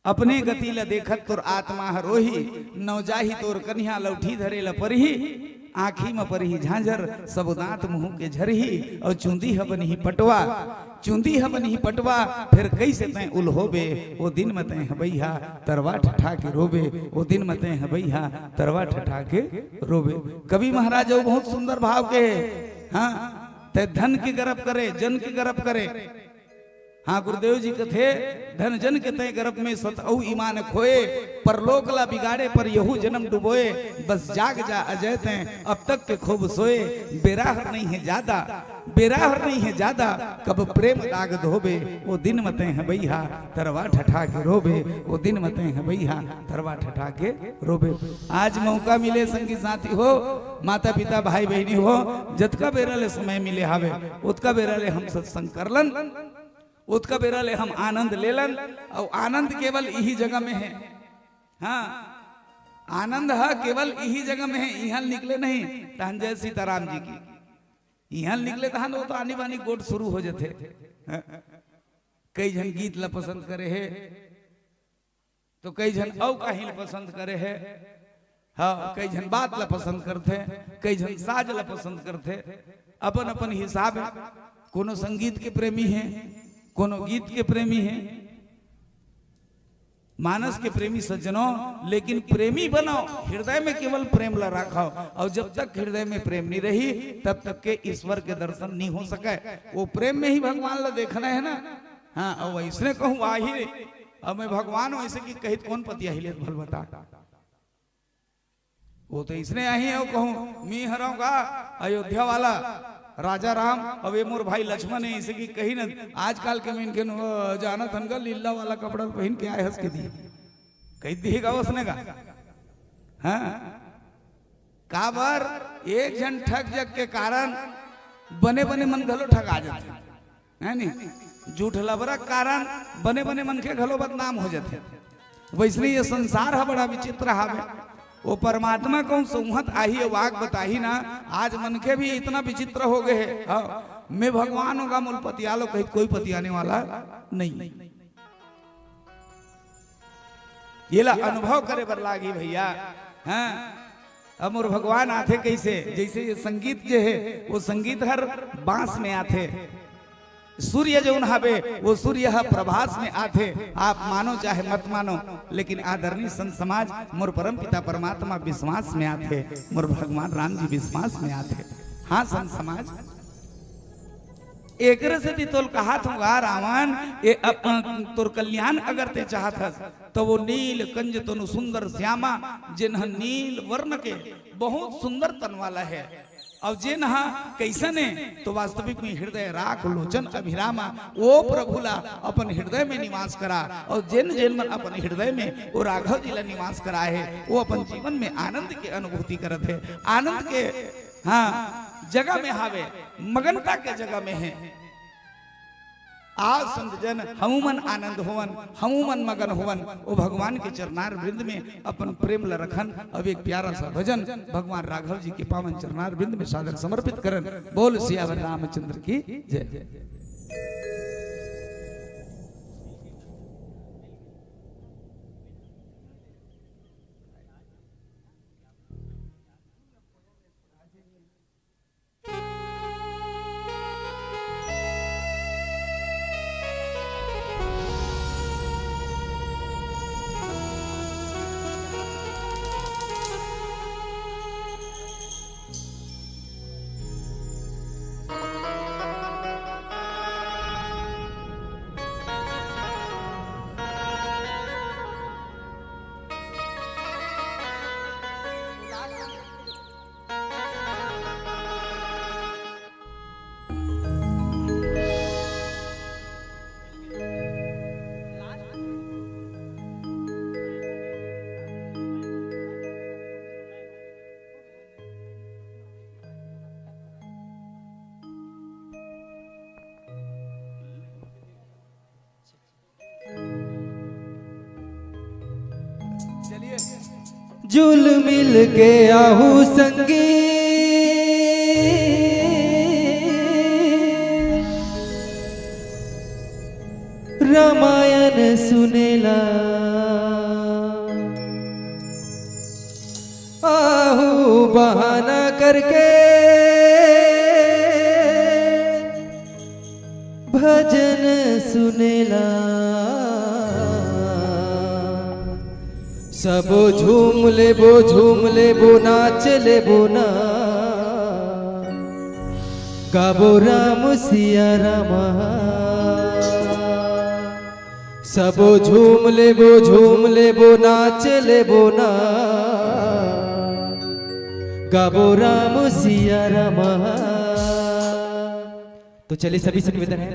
अपने गति ल देखत तोर आत्मा ह रोही, नवजाही तोर कनिहा लौठी धरे ल परही, आँखी म परही झांझर, सब दांत मुंह के झरही, अउ चूंदी ह बनही पटवा, चूंदी ह बनही पटवा, फिर कइसे तैं उल्होबे, ओ दिन म तैं हबई हा तरवा ठठा के रोबे, ओ दिन म तैं हबई हा तरवा ठठा के रोबे। कवि महाराज अउ बहुत सुंदर भाव के हे, हाँ, तैं धन के गरब करे, जन के गरब करे, हाँ, गुरुदेव जी कथे, "धन जन के तैं गरब में सत अउ ईमान खोए, परलोक ला बिगाड़े पर यहू जन्म डुबोए, बस जाग जा अजय तैं अब तक के खूब सोए, बेरा हर नहीं है ज्यादा, बेरा हर नहीं है ज्यादा, कब प्रेम दाग धोबे, ओ दिन म तैं हबई हा तरवा ठठा के रोबे, ओ दिन म तैं हबई हा तरवा ठठा के रोबे।" आज मौका मिले संगी साथी हो, माता पिता भाई बहिनी हो, जतका बेरा ले समय मिले हावे, ओतका बेरा ले हम सत्संग कर लन। ओतका बेरा ले हम आनंद लेलन, अउ आनंद केवल इही जगह में हे। हाँ, आनंद ह केवल इही जगह में हे, इहाँ निकले नहीं। तहन जय सीताराम जी की, इहाँ निकले तहन वो तो आनी बानी गोठ शुरू हो जथे। हाँ? कई झन गीत ला पसंद करे हे, तो कई झन अउ काहीं ल पसंद करे हे। हाँ, कई झन बात ला पसंद करथे, कई झन साज ला पसंद करथे, अपन अपन हिसाब हे। कोनो संगीत के प्रेमी हे, कोनो गीत के प्रेमी हे, मानस के प्रेमी सज्जनों, लेकिन प्रेमी बनो, हृदय में केवल प्रेम ला राखव। अउ जब तक हृदय में प्रेम नहीं रही, तब तक के ईश्वर के दर्शन नहीं हो सके। वो प्रेम में ही भगवान ला देखना हे ना। हाँ, अउ वइसने कहूँ आही, अब मैं भगवान वइसे कि कहित कोन पतियाही लेत भल बता। वो तो इसने आही हे, कहूँ मी हरव का अयोध्या वाला राजा राम, अब ये मोर भाई लक्ष्मण हे, इसे कि कही न। आजकल के मनखे न, "ओ, जानत हन का, लीला वाला कपड़ा पहन के आए हस," कहि दिही, कहि दिही का उसने का। हाँ, काबर एक झन ठग जग के कारण बने बने मन घलो ठगा जाथे, है नी? झूठ लबरा के कारण बने बने मनखे घलो बदनाम हो जाथे। वइसने ये संसार ह बड़ा विचित्र हावे। वो परमात्मा कहूँ संहत आही, ये वाक बताही ना, आज मनखे भी इतना विचित्र हो गए हे। हाँ, मैं भगवान हों का, मोला पतिया लो कहित कोई पतियाने वाला नहीं। येला अनुभव करे बर लागी भैया। हाँ, अब मोर भगवान आथे कइसे? जइसे ये संगीत जे हे, वो संगीत हर बांस में आथे। सूर्य जउन हावे, वो सूर्य ह प्रभास में आथे। आप मानो चाहे मत मानो, लेकिन आदरणीय संत समाज, मोर परम पिता परमात्मा विश्वास में आथे, मोर भगवान राम जी विश्वास में आथे। हाँ संत समाज, एकरे सेती तोल कहात हूँ गा रावण, ये अप-, तोर कल्याण अगर ते चाहत हस, तो वो नील कंज तनु सुंदर श्यामा, जिन्ह नील वर्ण के बहुत सुंदर तन वाला हे, अउ जेन ह कइसन हे, तो वास्तविक में हृदय राख लोचन अभिरामा, ओ प्रभु ला अपन हृदय में निवास करा। अउ जेन जेन मन अपन हृदय में ओ राघव जी ला निवास कराए हे, वो अपन जीवन में आनंद के अनुभूति करत हे, आनंद के, हाँ, जगह में हावे, मगनता के जगह में हे। आओ संत जन, हमू मन आनंद होवन, हमू मन मगन होवन, ओ भगवान के चरणार वृंद में अपन प्रेम ल रखन। अब एक प्यारा सा भजन भगवान राघव जी के पावन चरणार वृंद में सादर समर्पित करन। बोल सियावर रामचंद्र की जय। जुल मिल के आहू संगी, रामायण सुनेला। आहू बहाना करके भजन सुनेला। सबो झूम लेबो, झूम लेबो, नाच लेबो ना, गाबो राम सिया रामा। सबो झूम लेबो, झूम लेबो, नाच लेबो ना, गाबो राम सिया रामा। तो चलिए, सभी से निवेदन है,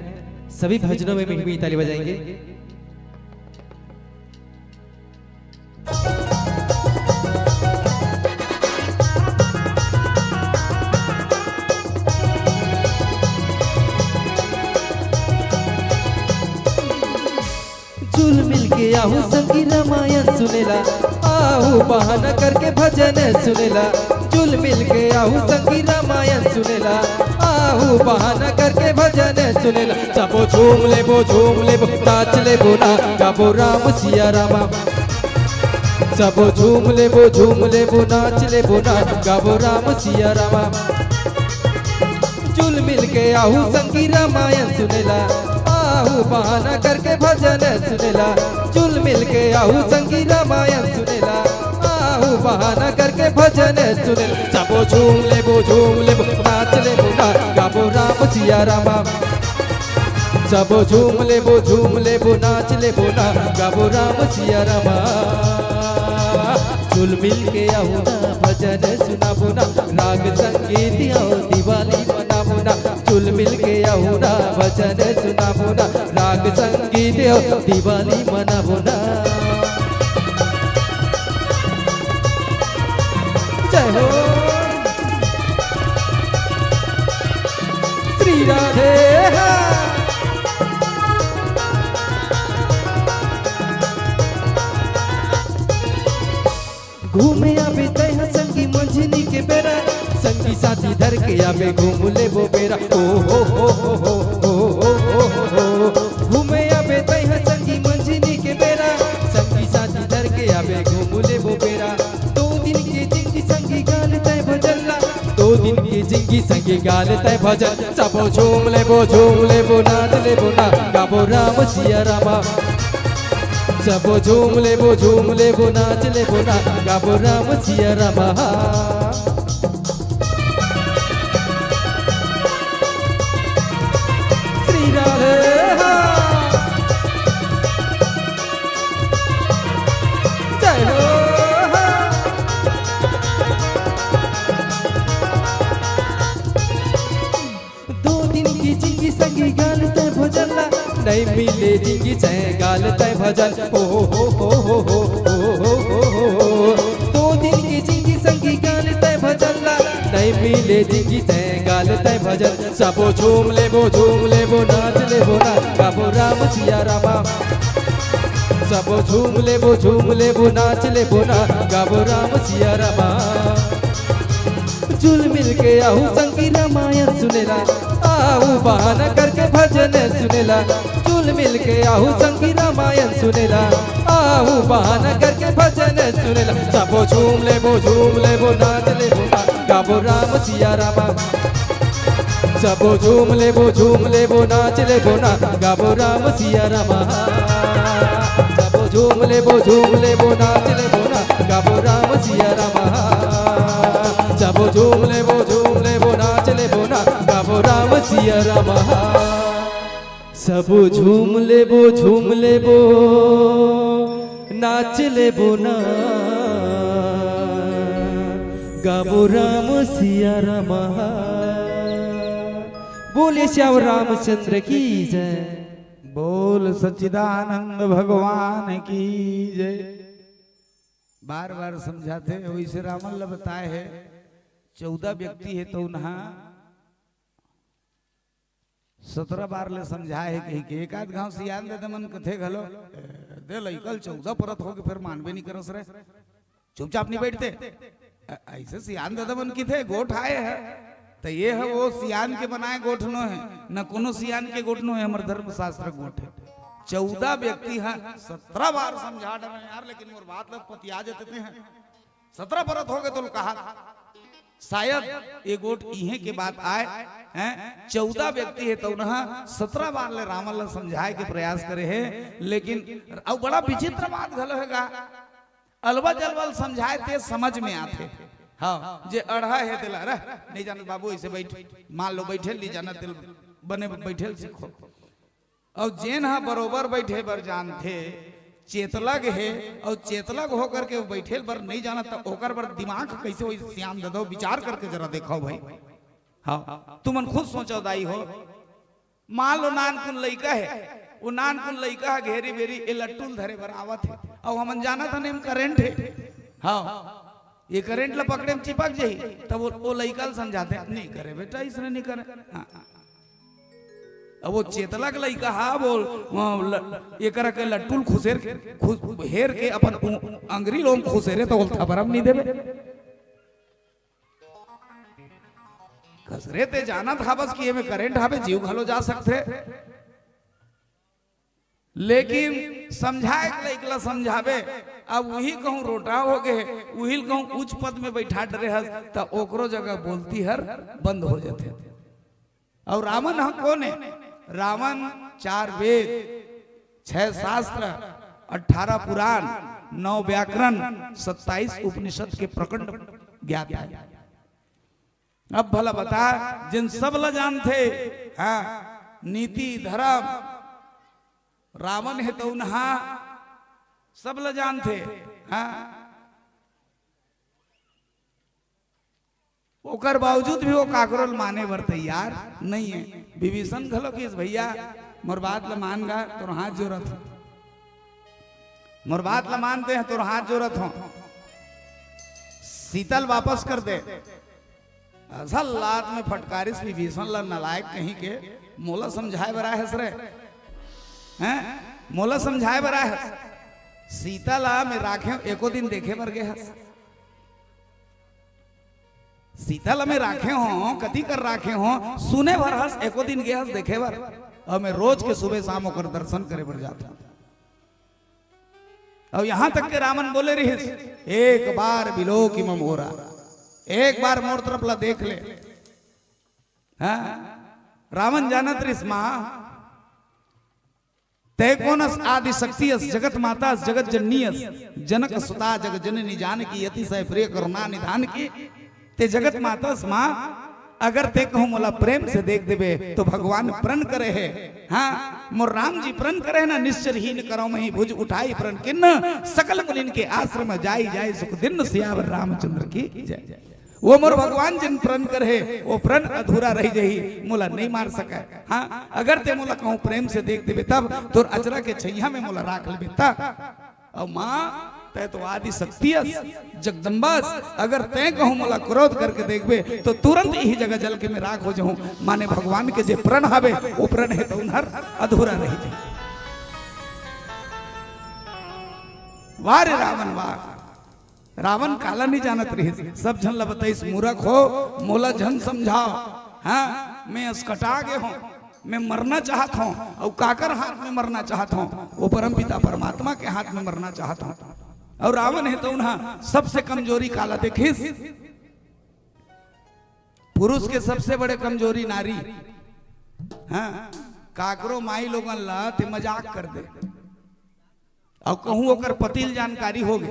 सभी भजनों में मिही मिही ताली बजाएंगे। जुल मिल के आहू संगी रामायण सुनेला, आहू बहाना करके भजन सुनेला। जुल मिल के आहू संगी रामायण सुनेला, आहू बहाना करके भजन सुनेला। सबो झूम लेबो, झूम लेबो, नाच लेबो ना, गाबो राम सिया रामा। सबो झूम लेबो, झूम लेबो, नाच लेबो ना, गाबो राम सिया रामा। जुल मिल के आहू संगी रामायण सुनेला, आहू बहाना करके भजन सुनेला। जुल मिल के आहू संगी रामायण सुनेला, आहू बहाना करके भजन सुनेला। सबो झूम लेबो, झूम लेबो, नाच लेबो ना, गाबो राम सिया रामा। सबो झूम लेबो, झूम लेबो, नाच लेबो ना, गाबो राम सिया रामा। जुल मिल के आहू ना, भजन सुनाबो ना, राग संगीत अउ दिवाली मनाबो ना। जुल मिल के आहू ना, भजन सुनाबो ना, राग संगीत अउ दिवाली मनाबो ना। जय हो। श्री राधे। घूमे आबे तैहा संगी मंझनी के बेरा, संगी साथी धर के आबे घूम लेबो बेरा। ओ हो हो हो। घूमे आबे तैहा संगी मंझनी के बेरा, संगी साथी धर के आबे घूम लेबो बेरा। दो दिन के जिंदगी संगी गाल तै भजन ला, दो दिन के जिंदगी संगी गाल तै भजन। सबो झूम लेबो, झूम लेबो, नाच लेबो ना, गाबो राम सिया रामा। सबो झूम लेबो, झूम लेबो, नाच लेबो ना, गाबो राम सिया रामा। श्री राधे। जय हो। गाल तै भजन ला, नहीं मिले जिंदगी सै गाल तै भजन। ओ हो हो हो। दो दिन के जिंदगी संगी गाल तै भजन ला, नहीं मिले जिंदगी सै गाल तै भजन। सबो झूम लेबो, झूम लेबो, नाच लेबो ना, गाबो राम सिया रामा। सबो झूम लेबो, झूम लेबो, नाच लेबो ना, गाबो राम सिया रामा। जुल मिल के आहू संगी रामायण सुनेला, आहू बहाना करके भजन सुनेला। जुल मिल के आहू संगी रामायण सुनेला, आहू बहाना करके भजन सुनेला। सबो झूम लेबो, झूम लेबो, नाच लेबो ना, गाबो राम सिया रामा। सबो झूम लेबो, झूम लेबो, नाच लेबो ना, गाबो राम सिया रामा। सबो झूम लेबो, झूम लेबो, नाच लेबो ना, गाबो राम सिया रामा। सबो झूम लेबो, झूम लेबो, नाच लेबो ना, गाबो राम सिया रामा। सबो झूम लेबो, झूम लेबो, नाच लेबो ना, गाबो राम सिया रामा। बोले सियावर रामचंद्र की जय। बोल सच्चिदानंद भगवान की जय। बार बार समझाथे, वैसे रावण ल बताए हे, चौदह व्यक्ति हे तो उन्हा सतरह बार ले समझाए हे कहिके। एक आध घांव सियान ददा मन कथे घलो, "ए, दे लइका ल चौदह परत होगे, फेर मानबे नहीं करस रे, चुपचाप नहीं बैठते।" अ-, ऐसे सियान ददा मन किथे गोठ आए हे, त ये ह वो सियान के बनाए गोठ नो हे, न कोनो सियान के गोठ नो हे, हमर धर्मशास्त्र गोठ हे। चौदह व्यक्ति ह सतरह बार समझा डरे यार, लेकिन मोर बात ल पतिया जते हैं। सतरह परत होगे तो कहा, शायद ये गोठ इहे के बात आए, हैं? चौदह व्यक्ति हे तो उन्हा सतरह बार ले रावण ल समझाए के प्रयास करे हे, लेकिन अउ बड़ा विचित्र बात घलो हे गा, अलवा जलवा ल समझाए ते समझ में आथे। हाँ, जे अड़हा हे तेला, "अरे, नहीं जानत बाबू, ऐसे बैठ, मान लो बैठे ल नहीं जानत, तेल बने बैठे ल सीखो।" अउ जेन ह बरोबर बैठे बर जानथे, चेतलग हे, अउ चेतलग होकर के बैठे बर नहीं जानत, त ओकर बर दिमाग कैसे होई? सियान ददो, विचार करके जरा देखो भाई। हाँ, तुमन खुद सोचो दाई हो, मान लो नानकुन लइका हे, वो नानकुन लइका ह घेरी बेरी ए लट्टू ल धरे बर आवत हे, अउ हमन जानत हन एम करंट हे। हाँ, ये करंट ल पकड़े म चिपक जाही, तब वो, वो लइका ल समझाते, "नहीं करे बेटा, इसने नहीं करे।" हाँ। अब वो चेतलग लइका हा, वो, वो ल-, एकरा के लट्टू ल खुसेर के, खुस-, हेर के अपन उ-, अंगरी लोम खुसेरे, तो ओल थपरम नहीं देवे। खसरे ते जानत हाबस कि एमे करंट हावे, जीव घलो जा सकथे। लेकिन समझाए के लइक ला समझाबे, अब उही कहूँ रोटा होगे, उही ल कहूँ उच्च पद में बैठा डरे हस, त ओकरो जगह बोलती हर बंद हो जाथे। अउ रावण ह कोन हे? रावण चार वेद, छह शास्त्र, अठारह पुराण, नौ व्याकरण, सत्ताईस उपनिषद के प्रकंड ज्ञाता हे। अब भला बता, जेन सब ला जानथे, हाँ, नीति, धर्म, रावण हे तो उन्हा सब ला जानथे, हाँ, ओकर बावजूद भी वो काकरो ल माने बर तैयार नहीं हे। विभीषण घलो किस, "भैया, मोर बात ल मान गा, तोर हाथ जोरत हूँ, मोर बात ल मानते हैं, तोर हाथ जोरत हूँ, सीता ल वापस कर दे।" असल लात में फटकारिस विभीषण ला, "नलायक कहीं के, मोला समझाए बर आए हस रे, हैं? मोला समझाए बर आए हस? सीता ला मैं राखे हूँ, एको दिन देखे बर गे हस? सीता ला मैं राखे हूँ, कति कर राखे हूँ, सुने बर हस, एको दिन गे हस देखे बर, अउ मैं रोज के सुबह शाम ओकर दर्शन करे बर जात हूँ।" अउ यहाँ तक के रावण बोले रहिस, "एक बार बिलोकिममोरा, एक बार मोर तरफ ला देख ले।" हाँ? रावण जानत रहिस, माँ, "तै कोन अस? आदि शक्ति अस, जगत माता अस, जगत जननी अस, जनक सुता जग जननी जानकी, अतिशय प्रिय करुणा निधान की।" ते जगत माता अस माँ, अगर ते कहूँ मोला प्रेम से देख देबे, तो भगवान प्रण करे हे। हाँ, मोर राम जी प्रण करे हे ना, "निश्चरहीन करौं महीं भुज उठाई प्रण किन्न, सकल मुनिन के आश्रम जाई जाई सुख दिन्न।" सियावर रामचंद्र की जय। वो मोर भगवान जिन प्रण करे, वो प्रण अधूरा रह जाही, मोला नहीं मार सके। हाँ, अगर ते मोला कहूँ प्रेम से देख देबे तब, तोर अचरा के छैया में मोला राख लेबे तब। अउ माँ, तै तो आदि शक्ति अस, जगदम्बा अस, अगर तै कहूँ मोला क्रोध करके देखबे, तो तुरंत इही जगह जल के मैं राख हो जाहूँ। माने भगवान के जे प्रण हवे, वो प्रण हे तो उनहर अधूरा रह जाही। वाह रे रावण वाह। रावण काला नहीं जानत रहिस, सब झन ला बताइस, "मूरख हो, मोला झन समझाओ। हाँ, मैं असकटा गे हों, मैं मरना चाहत हों, अउ काकर हाथ में मरना चाहत हों? वो परमपिता परमात्मा के हाथ में मरना चाहत हों।" अउ रावण हे तो उनहा सबसे कमजोरी काला देखिस, पुरुष के सबसे बड़े कमजोरी नारी। हाँ, काकरो माई लोगन ला ते मजाक कर दे, अउ कहूँ ओकर पति ल जानकारी होगे,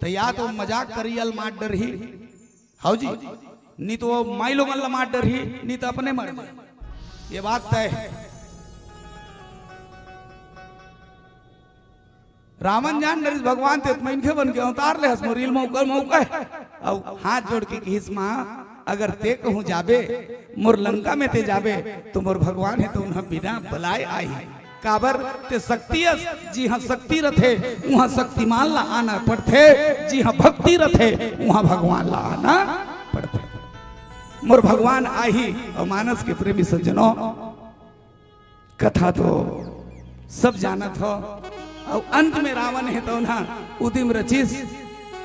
त या तो मजाक करिया ल मार डरही, हौ जी, नी तो वो माई लोगन ल मार डरही, नी तो अपने मर जाए। ये बात तय हे। रावण जान डरिस भगवान ते मनखे बन के अवतार ले हस, मोर इल मौका मौका हे। अउ हाथ जोड़ के किहिस, माँ, अगर ते कहूँ जाबे, मोर लंका में ते जाबे, तो मोर भगवान हे तो उनहा बिना बलाए आही। काबर ते शक्ति अस, जिहाँ शक्ति रथे, उहाँ शक्तिमान ला आना पड़थे, जिहाँ भक्ति रथे, उहाँ भगवान ला आना पड़थे। मोर भगवान आही। अउ मानस के प्रेमी सज्जनों, कथा तो सब जानत हो। अउ अंत में रावण हे तो ना उदिम रचिस,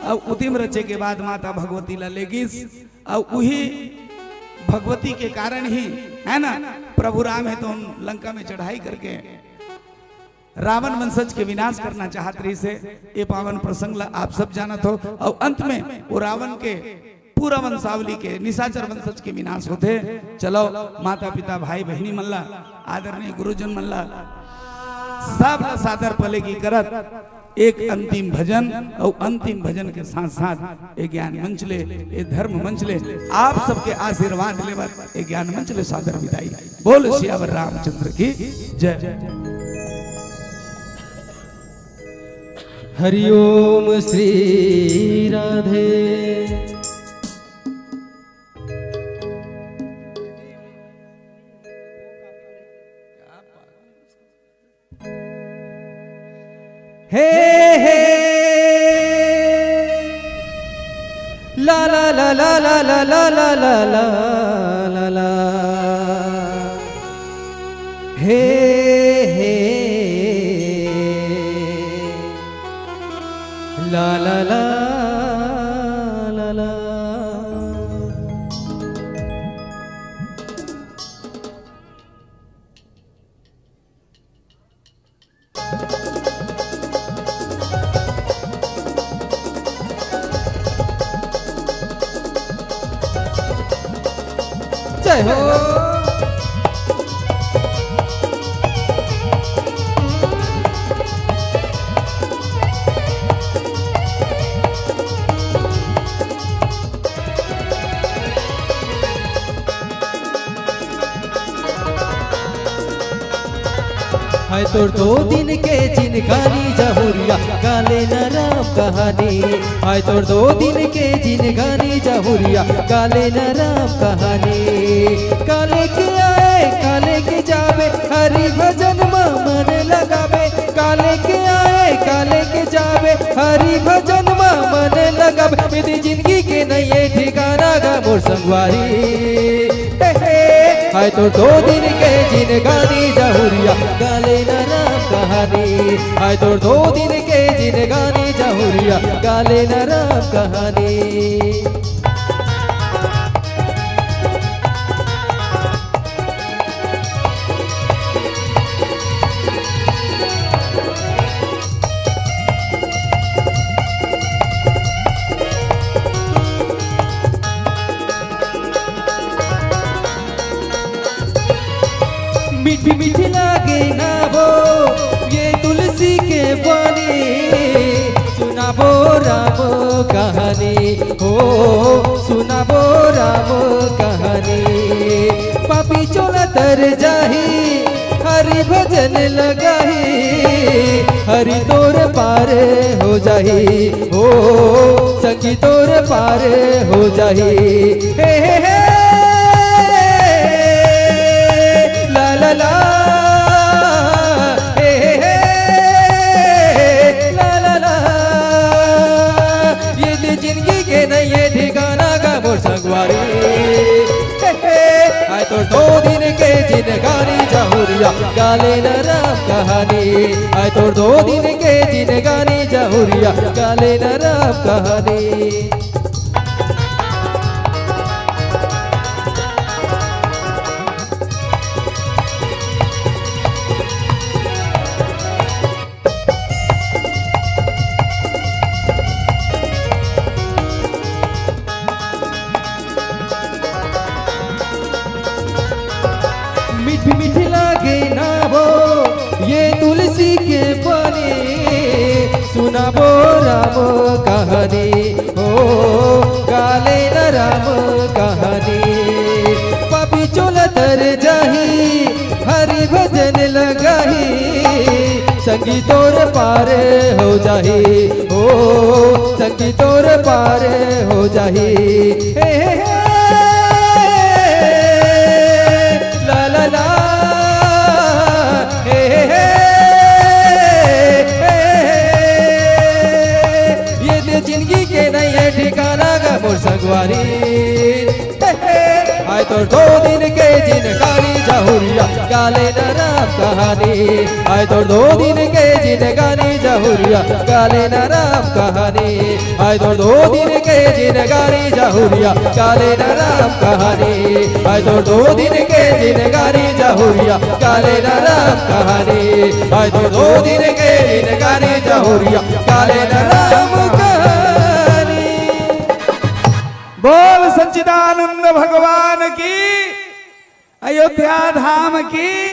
अउ उदिम रचे के बाद माता भगवती ला लेगिस, अउ उही भगवती के कारण ही, है ना, प्रभु राम हे तो उन लंका में चढ़ाई करके रावण वंशज के विनाश करना चाहत रहिस हे। ये पावन प्रसंग ला आप सब जानत हो। अउ अंत में वो रावण के पूरा वंशावली के निशाचर वंशज के विनाश होथे। चलो, माता पिता, भाई बहिनी मन ला, आदरणीय गुरुजन मन ला, सब ला सादर पलेगी करत एक अंतिम भजन, अउ अंतिम भजन के साथ साथ ए ज्ञान मंच ले, ए धर्म मंच ले आप सबके आशीर्वाद लेवत ए ज्ञान मंच ले सादर विदाई। बोल सियावर रामचंद्र की जय। हरिओम श्री राधे। हे हे ला ला ला ला ला ला ला ला ला ला ला। हे हे ला ला ला ला ला। जय हो। हाय तोर दो दिन के जिनगानी जहुरिया, काले न राम कहानी। हाय तोर दो दिन के जिनगानी जहुरिया, काले न राम कहानी। काले के आए, काले के जाबे, हरि भजन म मन लगाबे। काले के आए, काले के जाबे, हरि भजन म मन लगाबे। मेरी जिंदगी के नइये ठिकाना गा मोर संगवारी। हे, हे। हाय तोर दो दिन के जिनगानी जहुरिया, काले न राम कहानी। हाय तोर दो दिन के जिनगानी जहुरिया, काले न राम कहानी। मीठी मीठी लागे ना वो ये तुलसी के पानी। सुनाबो राम कहानी हो, सुनाबो राम कहानी। पापी चोला तर जाही, हरि भजन लगाही, हरि तोर पार हो जाही, हो संगी तोर पार हो जाही। हे, हे, हे, ला, ला, ला, हे, हे, हे, ला, ला, ला। ये दे जिंदगी के नइये ठिकाना गा मोर संगवारी। हे, हे, आय तोर दो दिन के जिनगानी जहुरिया, गाले न राम कहानी। आय तोर दो दिन के जिनगानी जहुरिया, गाले न राम कहानी। मीठ मीठ लागे ना वो ये तुलसी के पानी, सुनाबो राम कहानी, हो गाले न राम कहानी। पापी चोला तर जाही, हरि भजन लगाही, संगी तोर पार हो जाही, हो संगी तोर पार हो जाही। हे, हे, हे, ला, ला, ला, हे, हे, हे, हे, हे। ये दे जिंदगी के नइये ठिकाना गा मोर संगवारी। आय तोर दो दिन के जिनगानी जहुरिया, गाले न राम कहानी। आय तोर दो दिन के जिनगानी जहुरिया, गाले न राम कहानी। आय तोर दो दिन के जिनगानी जहुरिया, गाले न राम कहानी। आय तोर दो दिन के जिनगानी जहुरिया, गाले न राम कहानी। आय तोर दो दिन के जिनगानी जहुरिया, गाले न राम कहानी। बोल सच्चिदानंद भगवान की, अयोध्या धाम की,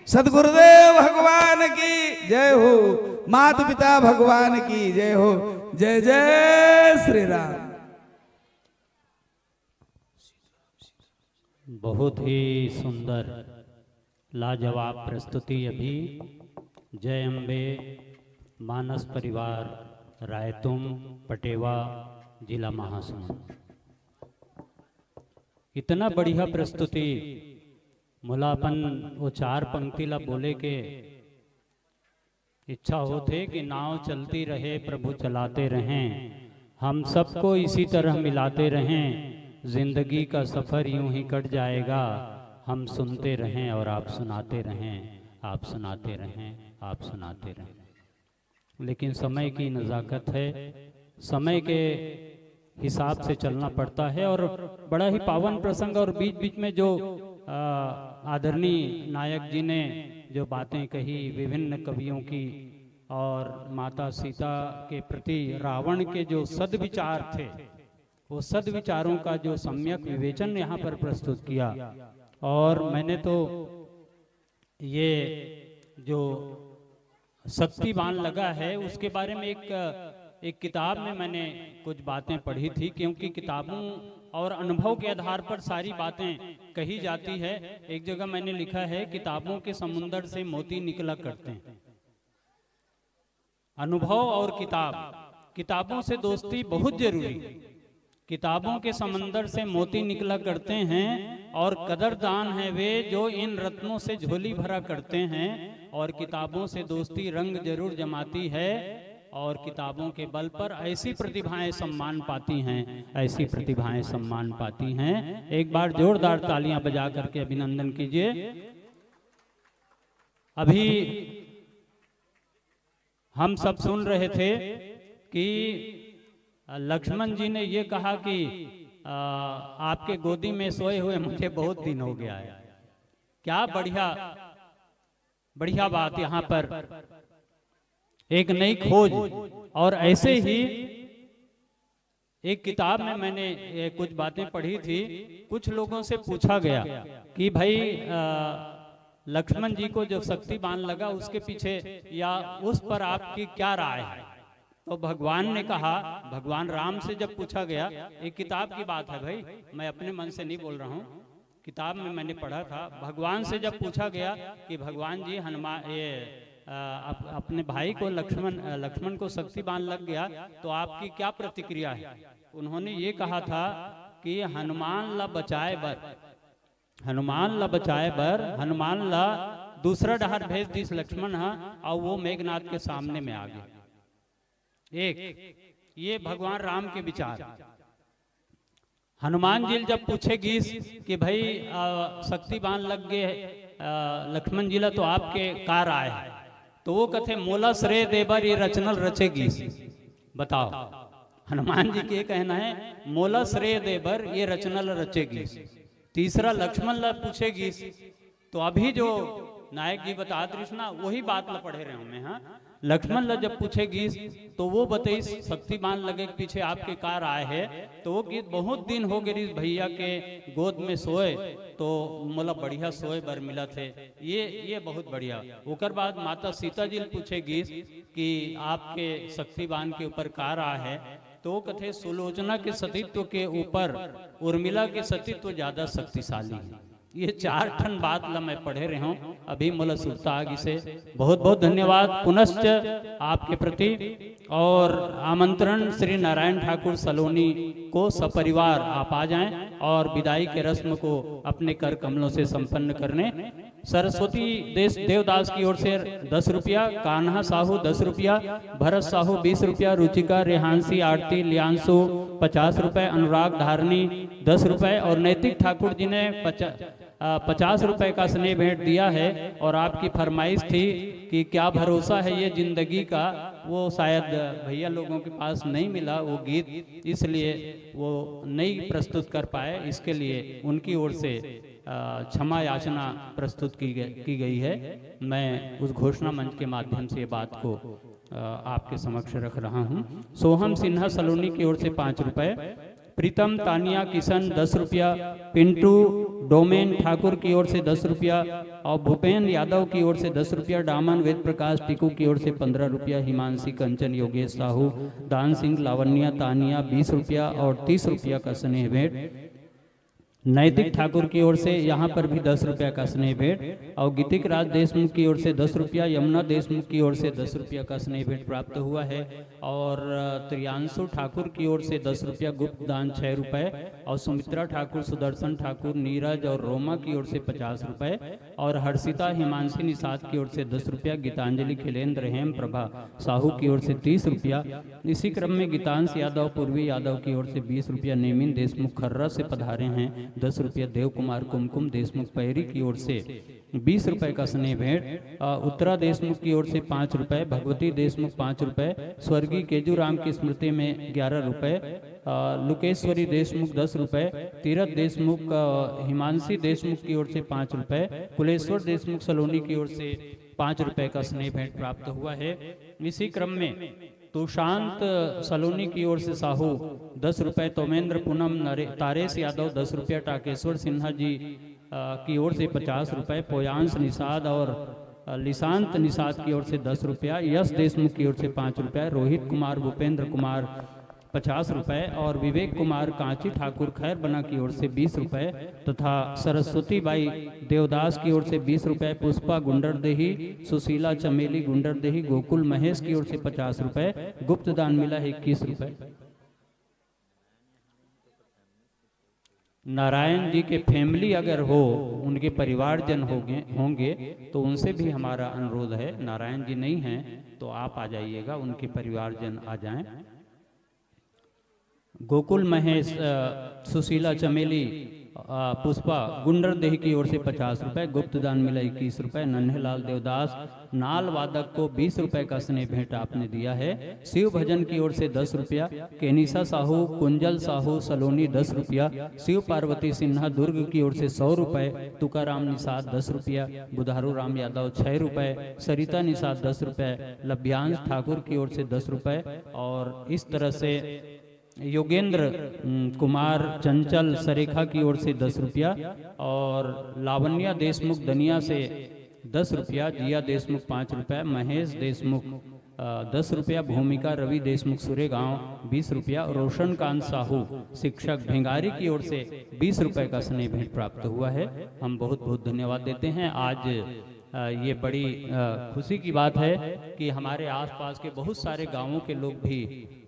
सदगुरुदेव भगवान की जय हो, माता पिता भगवान की जय हो। जय जय श्री राम। बहुत ही सुंदर, लाजवाब प्रस्तुति अभी। जय अम्बे, मानस परिवार, रायतुम, पटेवा, जिला महासमुंद। इतना बढ़िया प्रस्तुति, मोला अपन वो चार पंक्ति ला बोले के इच्छा होथे कि नाव चलती रहे, प्रभु चलाते रहें, हम सबको इसी तरह मिलाते रहें, जिंदगी का सफर यूं ही कट जाएगा, हम सुनते रहें और आप सुनाते रहें, आप सुनाते रहें, आप सुनाते रहें। लेकिन समय की नज़ाकत है, समय के हिसाब से चलना पड़ता है। और बड़ा ही पावन प्रसंग, और बीच-बीच में जो, आ, आदरणीय नायक जी ने जो बातें कही विभिन्न कवियों की, और माता सीता के प्रति रावण के जो सद्विचार थे, वो सद्विचारों का जो सम्यक विवेचन यहाँ पर प्रस्तुत किया। और मैंने तो ये जो शक्ति बाण लगा है, उसके बारे में एक, एक किताब में मैंने कुछ बातें पढ़ी थी, क्योंकि किताबों और अनुभव के आधार पर सारी बातें कही जाती है। एक जगह मैंने लिखा है, "किताबों के समुंदर से मोती निकला करते हैं।" अनुभव और किताब, किताबों से दोस्ती बहुत जरूरी है। किताबों के समंदर से मोती निकला करते हैं और कदरदान हैं वे जो इन रत्नों से झोली भरा करते हैं। और किताबों से दोस्ती रंग जरूर जमाती है और किताबों के बल पर ऐसी प्रतिभाएं सम्मान पाती हैं, ऐसी प्रतिभाएं सम्मान पाती हैं। एक बार जोरदार तालियां बजा करके अभिनंदन कीजिए। अभी हम सब सुन रहे थे कि लक्ष्मण जी ने ये कहा कि, आ, "आपके गोदी में सोए हुए मुझे बहुत दिन हो गया है।" क्या बढ़िया, बढ़िया बात यहाँ पर, एक नई खोज। और ऐसे ही एक किताब में मैंने ये कुछ बातें पढ़ी थी। कुछ लोगों से पूछा गया कि भाई, अ, लक्ष्मण जी को जो शक्ति बाण लगा, उसके पीछे या उस पर आपकी क्या राय है? तो भगवान ने कहा, भगवान राम से जब पूछा गया, एक किताब की बात है भाई, मैं अपने मन से नहीं बोल रहा हूँ, किताब में मैंने पढ़ा था, भगवान से जब पूछा गया कि भगवान जी, हनुमान ये अ, अप, अपने भाई को लक्ष्मण अ, लक्ष्मण को शक्ति बाण लग गया, तो आपकी क्या प्रतिक्रिया है? उन्होंने ये कहा था कि हनुमान ला बचाए बर, हनुमान ला बचाए बर हनुमान ला दूसरा डहर भेज दिस लक्ष्मण हा, और वो मेघनाथ के सामने में आ गया। एक ये भगवान राम के विचार। हनुमान जी ल जब पूछे गीस कि भाई अ, शक्ति बाण लग गे अ, लक्ष्मण जी ला, तो आपके का राय है? तो वो कथे, मोला श्रेय दे बर ये रचना ल रचे गीस। बताओ, हनुमान जी के कहना है, मोला श्रेय दे बर ये रचना ल रचे गीस। तीसरा लक्ष्मण ला पूछे गीस, तो अभी जो नायक जी बतात रिहिस ना, वही बात ला पढ़े रहे हूँ मैं। हाँ, लक्ष्मण ला जब पूछे गीस, तो वो बतईस, शक्ति बाण लगे के पीछे आपके का राय है? तो वो गीस, बहुत दिन हो गए रिहिस भैया के गोद में सोए, तो मोला बढ़िया सोए बर मिलत हे। ये ये बहुत बढ़िया। ओकर बाद माता सीता जी ल पूछे गीस कि आपके शक्ति बाण के ऊपर का राय है? तो वो कथे, सुलोचना के सतीत्व के ऊपर उर्मिला के सतीत्व ज्यादा शक्तिशाली है। ये चार ठन बात ला मैं पढ़े रहे हूँ, अभी मोला सुरता आ गिसे। बहुत बहुत धन्यवाद पुनश्च आपके प्रति, और आमंत्रण श्री नारायण ठाकुर सलोनी को सपरिवार आप आ जाएं और विदाई के रस्म को अपने कर कमलों से संपन्न करने। सरस्वती देश देवदास की ओर से दस रुपया, कान्हा साहू दस रुपया, भरत साहू बीस रुपया, रुचिका, रेहांशी, आरती, लियांशु पचास रुपए, अनुराग धारणी दस रुपए और नैतिक ठाकुर जी ने पचा-, अ, पचास रुपए का स्नेह भेंट दिया है। और आपकी फरमाइश थी कि क्या भरोसा है ये जिंदगी का, वो शायद भैया लोगों के पास नहीं मिला वो गीत, इसलिए वो नहीं प्रस्तुत कर पाए। इसके लिए उनकी ओर से अ, क्षमा याचना प्रस्तुत की गई, की गई है। मैं उस घोषणा मंच के माध्यम से ये बात को अ, आपके समक्ष रख रहा हूँ। सोहम सिन्हा सलोनी की ओर से पाँच रुपए, प्रीतम तानिया किशन दस रुपया, पिंटू डोमेन ठाकुर की ओर से दस रुपया और भूपेन यादव की ओर से दस रुपया, डामन वेद प्रकाश टिकू की ओर से पन्द्रह रुपया, हिमांशी कंचन योगेश साहू दान सिंह लावण्या तानिया बीस रुपया और तीस रुपया का स्नेह भेंट। नैतिक ठाकुर की ओर से यहाँ पर भी दस रुपया का स्नेह भेंट और गीतिक राज देशमुख की ओर से दस रुपया, यमुना देशमुख की ओर से दस रुपया का स्नेह भेंट प्राप्त हुआ है। और अ, त्रियांशु ठाकुर की ओर से दस रुपया, गुप्त दान छः रुपये और सुमित्रा ठाकुर, सुदर्शन ठाकुर, नीरज और रोमा की ओर से पचास रुपये और हर्षिता हिमांशी निषाद की ओर से दस रुपया, गीतांजलि खिलेंद्र हेम प्रभा साहू की ओर से तीस रुपया। इसी क्रम में गीतांश यादव पूर्वी यादव की ओर से बीस रुपया, नेमिन देशमुख खर्रा से पधारे हैं दस रुपया, देव कुमार कुमकुम देशमुख पैरी की ओर से बीस रुपए का स्नेह भेंट, अ, उत्तरा देशमुख की ओर से पाँच रुपए, भगवती देशमुख पाँच रुपए, स्वर्गीय केजूराम की स्मृति में ग्यारह रुपए, अ, लुकेश्वरी देशमुख दस रुपए, तीरथ देशमुख, अ, हिमांशी देशमुख की ओर से पाँच रुपए, कुलेश्वर देशमुख सलोनी की ओर से पाँच रुपए का स्नेह भेंट प्राप्त हुआ है। इसी क्रम में तुशांत सलोनी की ओर से साहू दस रुपए, तोमेंद्र पूनम नरे-, तारेश यादव दस रुपया, टाकेश्वर सिन्हा जी, अ, की ओर से पचास रुपए, पोयांश निषाद और, अ, लिशांत निषाद की ओर से दस रुपया, यश देशमुख की ओर से पाँच रुपया, रोहित कुमार, भूपेंद्र कुमार पचास रुपए और विवेक कुमार कांची ठाकुर खैरबना की ओर से बीस रुपए तथा सरस्वती बाई देवदास की ओर से बीस रुपए, पुष्पा गुंडरदेही, सुशीला चमेली गुंडरदेही, गोकुल महेश की ओर से पचास रुपए, गुप्त दान मिला है इक्कीस रुपए। नारायण जी के फैमिली अगर हो, उनके परिवारजन होंगे, होंगे, तो उनसे भी हमारा अनुरोध है, नारायण जी नहीं हैं तो आप आ जाइएगा, उनके परिवारजन आ जाएं। गोकुल महेश, अ, सुशीला चमेली, अ, पुष्पा गुंडरदेही की ओर से पचास रुपए, गुप्त दान मिला इक्कीस रुपए, नन्हेलाल देवदास नाल वादक को बीस रुपए का स्नेह भेंट आपने दिया है। शिव भजन की ओर से दस रुपया, केनिसा साहू, कुंजल साहू सलोनी दस रुपया, शिव पार्वती सिन्हा दुर्ग की ओर से सौ रुपए, तुकाराम निषाद दस रुपया, बुधारू राम यादव छः रुपए, सरिता निषाद दस रुपए, लभ्यांश ठाकुर की ओर से दस रुपए और इस तरह से योगेंद्र, उम, कुमार चंचल सरेखा की ओर से दस रुपया और लावण्या देशमुख दनिया से दस रुपया, जिया देशमुख पाँच रुपया, महेश देशमुख दस रुपया भूमिका रवि देशमुख सुरेगांव, बीस रुपया रोशन कांत साहू शिक्षक भिंगारी की ओर से बीस रुपए का स्नेह भेंट प्राप्त हुआ है। हम बहुत बहुत धन्यवाद देते हैं। आज अ, ये बड़ी अ, खुशी की बात है कि हमारे आसपास के बहुत सारे गांवों के लोग भी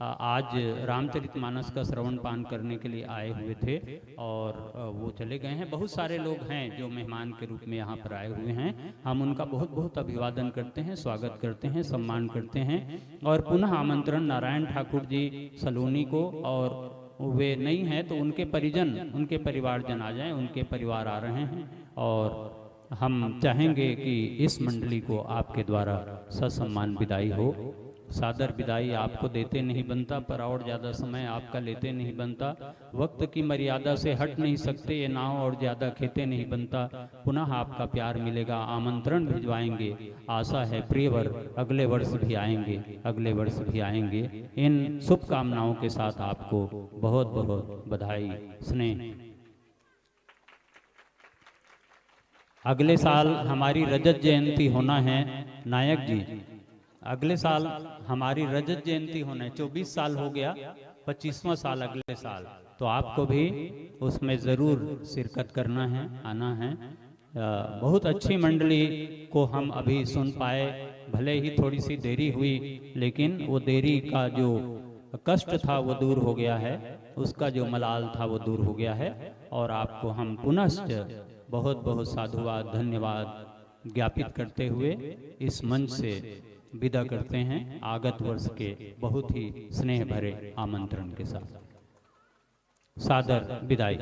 अ, आज रामचरितमानस का श्रवण पान करने के लिए आए हुए थे और अ, वो चले गए हैं। बहुत सारे लोग हैं जो मेहमान के रूप में यहाँ पर आए हुए हैं। हम उनका बहुत बहुत अभिवादन करते हैं, स्वागत करते हैं, सम्मान करते हैं। और पुनः आमंत्रण नारायण ठाकुर जी सलोनी को, और वे नहीं हैं तो उनके परिजन, उनके परिवारजन आ जाएं, उनके परिवार आ रहे हैं। और हम चाहेंगे कि इस मंडली को आपके द्वारा ससम्मान विदाई हो। सादर विदाई आपको देते नहीं बनता, पर और ज़्यादा समय आपका लेते नहीं बनता। वक्त की मर्यादा से हट नहीं सकते ये नाव, और ज़्यादा खेते नहीं बनता। पुनः आपका प्यार मिलेगा, आमंत्रण भिजवाएंगे। आशा है प्रियवर अगले वर्ष भी आएंगे, अगले वर्ष भी आएंगे। इन शुभकामनाओं के साथ आपको बहुत बहुत बधाई, स्नेह। अगले साल हमारी रजत जयंती होना है नायक जी, अगले साल हमारी रजत जयंती होना है। चौबीस साल हो गया, पच्चीसवाँ साल अगले साल, तो आपको भी उसमें ज़रूर शिरकत करना है, आना है। अ, बहुत अच्छी मंडली को हम अभी सुन पाए, भले ही थोड़ी सी देरी हुई, लेकिन वो देरी का जो कष्ट था वो दूर हो गया है, उसका जो मलाल था वो दूर हो गया है। और आपको हम पुनश्च बहुत बहुत साधुवाद, धन्यवाद ज्ञापित करते हुए इस मंच से विदा करते हैं आगत वर्ष के बहुत ही स्नेह भरे आमंत्रण के साथ। सादर विदाई।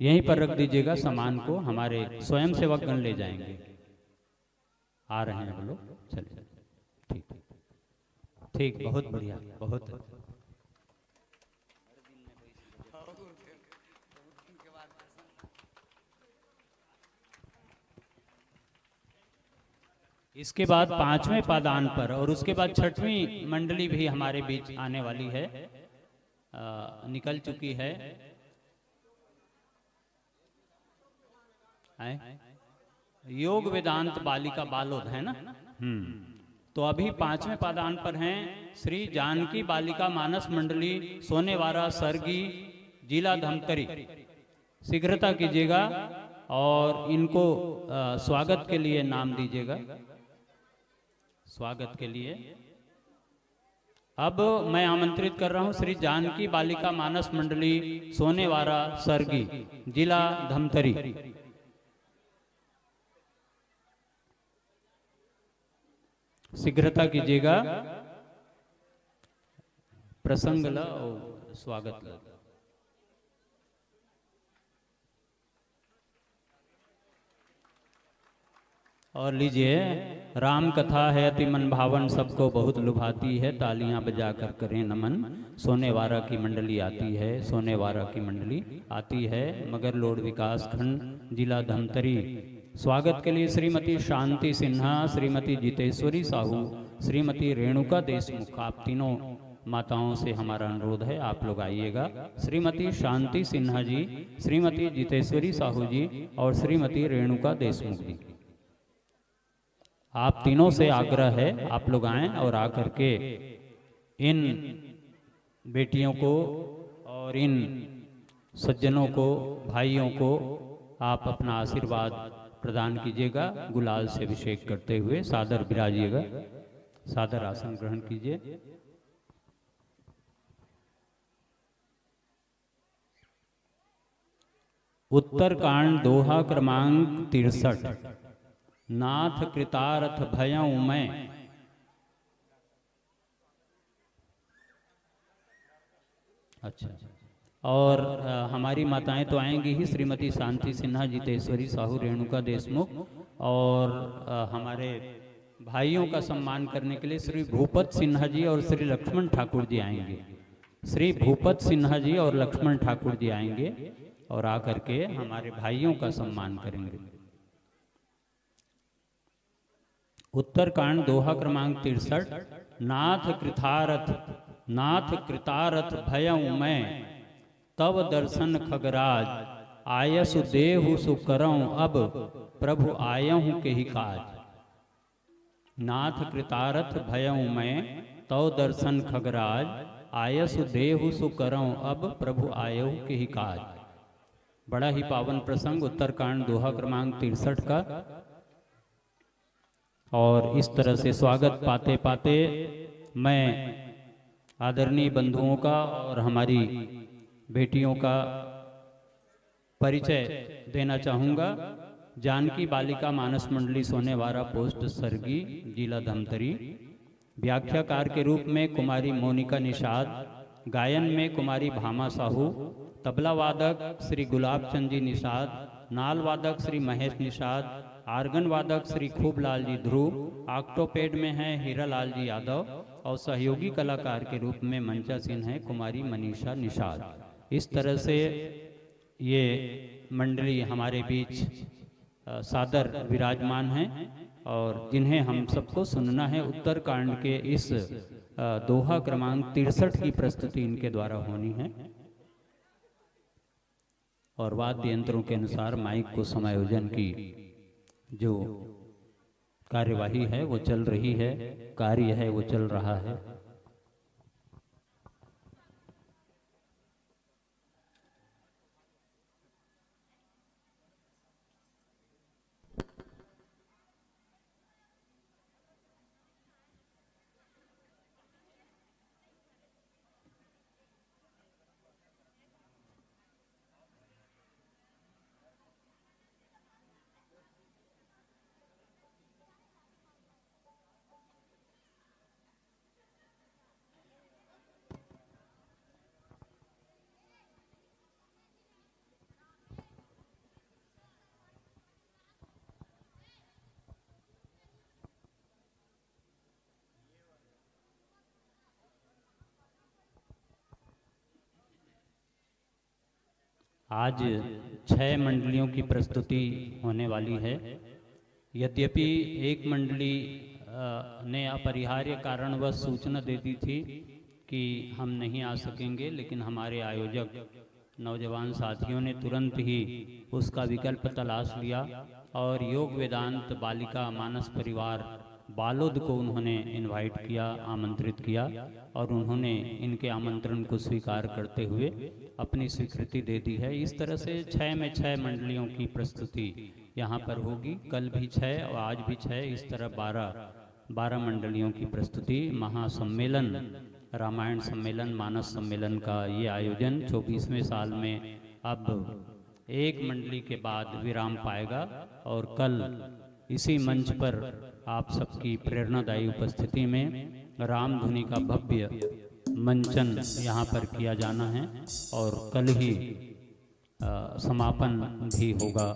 यहीं पर रख दीजिएगा सामान को, हमारे स्वयंसेवक गण ले जाएंगे। आ रहे हैं वो लोग, चलिए। ठीक, ठीक, बहुत बढ़िया, बहुत। इसके बाद पांचवें पादान पर और उसके बाद छठवीं मंडली भी हमारे बीच आने वाली है, अ, निकल चुकी है। हैं? योग वेदांत बालिका बालोद है ना? हम्म। तो अभी पांचवें पादान पर हैं श्री जानकी बालिका मानस मंडली सोनेवारा सरगी, जिला धमतरी। शीघ्रता कीजिएगा और इनको, अ, स्वागत के लिए नाम दीजिएगा। स्वागत के लिए अब मैं आमंत्रित कर रहा हूं श्री जानकी बालिका मानस मंडली सोनेवारा सरगी, जिला धमतरी। शीघ्रता कीजिएगा, प्रसंग ला और स्वागत ला। और लीजिए, राम कथा है अति मन भावन, सबको बहुत लुभाती है, तालियां बजाकर करें नमन। सोनेवारा की मंडली आती है, सोनेवारा की मंडली आती है, मगर लोड विकास खंड, जिला धमतरी। स्वागत के लिए श्रीमती शांति सिन्हा, श्रीमती जितेश्वरी साहू, श्रीमती रेणुका देशमुख, आप तीनों माताओं से हमारा अनुरोध है, आप लोग आइएगा। श्रीमती शांति सिन्हा जी, श्रीमती जितेश्वरी साहू जी और श्रीमती रेणुका देशमुख जी, आप तीनों से आग्रह है, आप लोग आएं और आकर के इन बेटियों को और इन सज्जनों को, भाइयों को आप अपना आशीर्वाद प्रदान कीजिएगा। गुलाल से अभिषेक करते हुए सादर विराजिएगा, सादर आसन ग्रहण कीजिए। उत्तरकांड, दोहा क्रमांक तिरसठ। नाथ कृतार्थ भयऊँ मैं। अच्छा, और अ, हमारी माताएं तो आएंगी ही, श्रीमती शांति सिन्हा, जितेश्वरी साहू, रेणुका देशमुख, और अ, हमारे भाइयों का सम्मान करने के लिए श्री भूपत सिन्हा जी और श्री लक्ष्मण ठाकुर जी आएंगे। श्री भूपत सिन्हा जी और लक्ष्मण ठाकुर जी आएंगे और आकर के हमारे भाइयों का सम्मान करेंगे। उत्तरकांड, दोहा क्रमांक तिरसठ। नाथ कृतारथ, नाथ कृतारथ भयऊँ मैं, तव दर्शन खगराज, आयसु देहु सु करऊँ अब, प्रभु आयहु केहि काज। नाथ कृतारथ भयउ मैं, तव दर्शन खगराज, आयसु देहु सु करउँ अब, प्रभु आयउ केहि काज। बड़ा ही पावन प्रसंग, उत्तरकांड, दोहा क्रमांक तिरसठ का। और इस तरह से स्वागत पाते पाते मैं आदरणीय बंधुओं का और हमारी बेटियों का परिचय देना चाहूँगा। जानकी बालिका मानस मंडली सोनेवारा, पोस्ट सरगी, जिला धमतरी। व्याख्याकार के रूप में कुमारी मोनिका निषाद, गायन में कुमारी भामा साहू, तबला वादक श्री गुलाब चंद जी निषाद, नाल वादक श्री महेश निषाद, आर्गन वादक श्री खूबलाल जी ध्रुव, ऑक्टोपेड में हैं हीरालाल जी यादव और सहयोगी कलाकार के रूप में मंचासीन हैं कुमारी मनीषा निषाद। इस तरह से ये मंडली हमारे बीच, अ, सादर विराजमान हैं और जिन्हें हम सबको सुनना है। उत्तरकांड के इस, अ, दोहा क्रमांक तिरसठ की प्रस्तुति इनके द्वारा होनी है और वाद्य यंत्रों के अनुसार माइक को समायोजन की जो कार्यवाही है वो चल रही है, कार्य है वो चल रहा है। आज छह मंडलियों की प्रस्तुति होने वाली है। यद्यपि एक मंडली, अ, ने अपरिहार्य कारणवश सूचना दे दी थी कि हम नहीं आ सकेंगे, लेकिन हमारे आयोजक नौजवान साथियों ने तुरंत ही उसका विकल्प तलाश लिया और योग वेदांत बालिका मानस परिवार बालोद को उन्होंने इनवाइट किया, आमंत्रित किया और उन्होंने इनके आमंत्रण को स्वीकार करते हुए अपनी स्वीकृति दे दी है। इस तरह से छः में छः मंडलियों की प्रस्तुति यहाँ पर होगी। कल भी छः और आज भी छः, इस तरह बारह, बारह मंडलियों की प्रस्तुति। महासम्मेलन, रामायण सम्मेलन, मानस सम्मेलन का ये आयोजन चौबीसवें साल में अब एक मंडली के बाद विराम पाएगा और कल इसी मंच पर आप सबकी प्रेरणादायी उपस्थिति में रामधुनी का भव्य मंचन यहाँ पर किया जाना है और कल ही, अ, समापन भी होगा।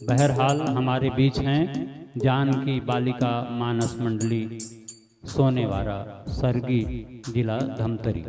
बहरहाल, हमारे बीच हैं जानकी बालिका मानस मंडली सोनेवारा, सरगी, जिला धमतरी।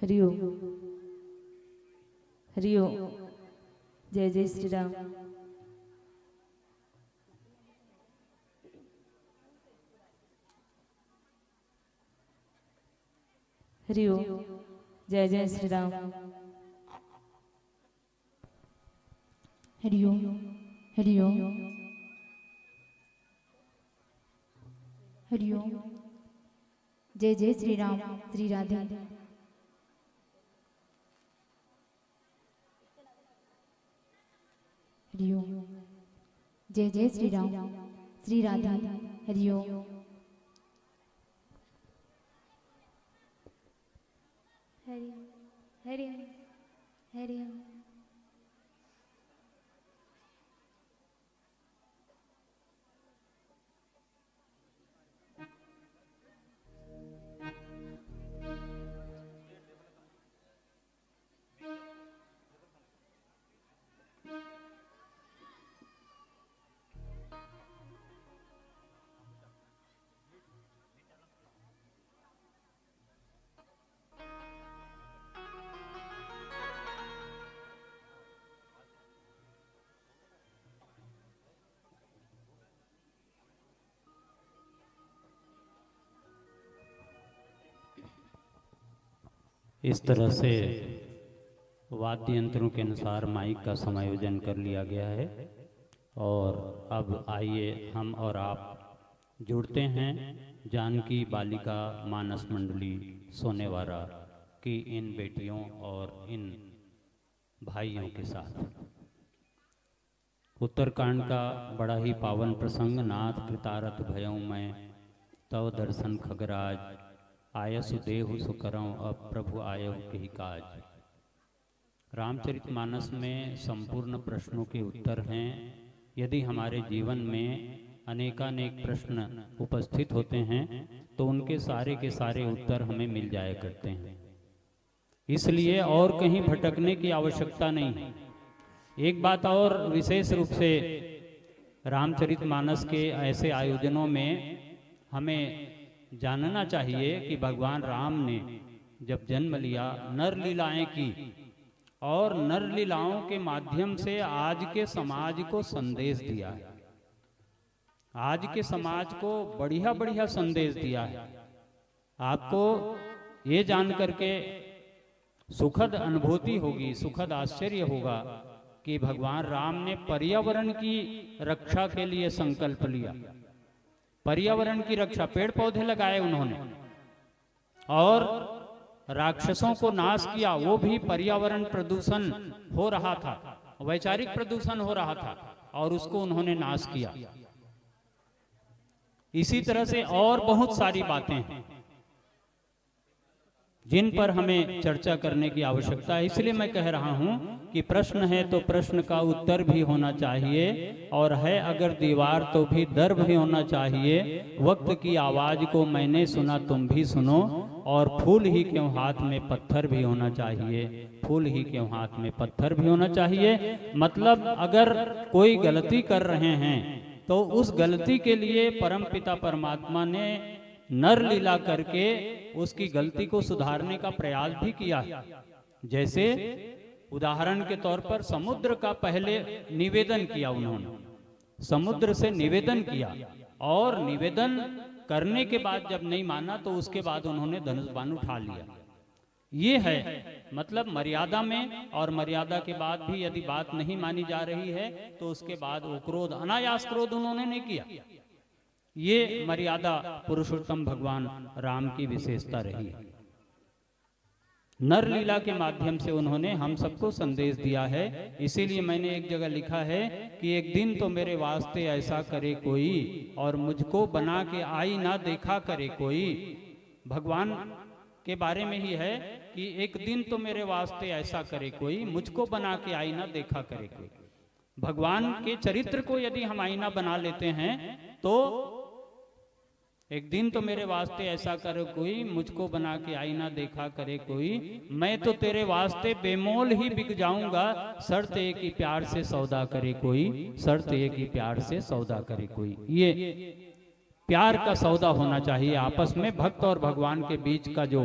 हरिओम। हरिओम। जय जय श्री राम। हरिओम। जय जय श्री राम। हरिओम। हरिओम। हरिओम। जय जय श्री राम। श्री राधे। हरिओम। जय जय श्री राम। श्री राधे। हरिओम। हरि हरि हरि। इस तरह से वाद्य यंत्रों के अनुसार माइक का समायोजन कर लिया गया है। और अब आइए, हम और आप जुड़ते हैं जानकी बालिका मानस मंडली सोनेवारा की इन बेटियों और इन भाइयों के साथ। उत्तरकांड का बड़ा ही पावन प्रसंग। नाथ कृतारथ भयउ मैं, तव दर्शन खगराज, आयसु देहु सुकरव, अब प्रभु आयव कही काज। रामचरितमानस में संपूर्ण प्रश्नों के उत्तर हैं। यदि हमारे जीवन में अनेकानेक प्रश्न उपस्थित होते हैं, तो उनके सारे के सारे उत्तर हमें मिल जाया करते हैं। इसलिए और कहीं भटकने की आवश्यकता नहीं है। एक बात और विशेष रूप से रामचरितमानस के ऐसे आयोजनों में हमें जानना चाहिए कि भगवान राम ने जब जन्म लिया, नर लीलाएं की, और नर लीलाओं के माध्यम से आज के समाज को संदेश दिया है। आज के समाज को बढ़िया बढ़िया संदेश दिया है। आपको ये जान करके सुखद अनुभूति होगी, सुखद आश्चर्य होगा कि भगवान राम ने पर्यावरण की रक्षा के लिए संकल्प लिया। पर्यावरण की रक्षा, पेड़ पौधे लगाए उन्होंने, और राक्षसों को नाश किया। वो भी पर्यावरण प्रदूषण हो रहा था, वैचारिक प्रदूषण हो रहा था, और उसको उन्होंने नाश किया। इसी तरह से और बहुत सारी बातें हैं जिन पर हमें चर्चा करने की आवश्यकता है। इसलिए मैं कह रहा हूं कि प्रश्न है तो प्रश्न का उत्तर भी होना चाहिए, और है अगर दीवार तो भी दर भी होना चाहिए। वक्त की आवाज को मैंने सुना, तुम भी सुनो, और फूल ही क्यों हाथ में पत्थर भी होना चाहिए, फूल ही क्यों हाथ में पत्थर भी होना चाहिए। मतलब अगर कोई गलती कर रहे हैं तो उस गलती के लिए परमपिता परमात्मा ने नर लीला करके उसकी गलती को सुधारने का प्रयास भी किया है। जैसे उदाहरण के तौर पर समुद्र का पहले निवेदन किया उन्होंने, समुद्र से निवेदन किया, और निवेदन करने के बाद जब नहीं माना तो उसके बाद उन्होंने धनुष बाण उठा लिया। ये है, मतलब, मर्यादा में, और मर्यादा के बाद भी यदि बात नहीं मानी जा रही है तो उसके बाद वो क्रोध, अनायास क्रोध उन्होंने नहीं किया। ये मर्यादा पुरुषोत्तम भगवान राम की विशेषता रही है। नर लीला के माध्यम से उन्होंने हम सबको संदेश दिया है। इसीलिए मैंने एक जगह लिखा है कि एक दिन तो मेरे वास्ते ऐसा करे कोई, और मुझको बना के आईना देखा करे कोई। भगवान के बारे में ही है कि एक दिन तो मेरे वास्ते ऐसा करे कोई, मुझको बना के आईना देखा करे कोई। भगवान के चरित्र को यदि हम आईना बना लेते हैं तो एक दिन तो मेरे वास्ते ऐसा करे कोई, मुझको बना के आईना देखा करे कोई, मैं तो तेरे वास्ते बेमोल ही बिक जाऊंगा, शर्त ये कि प्यार से सौदा करे कोई, शर्त ये कि प्यार से सौदा करे कोई। ये प्यार का सौदा होना चाहिए आपस में, भक्त और भगवान के बीच का जो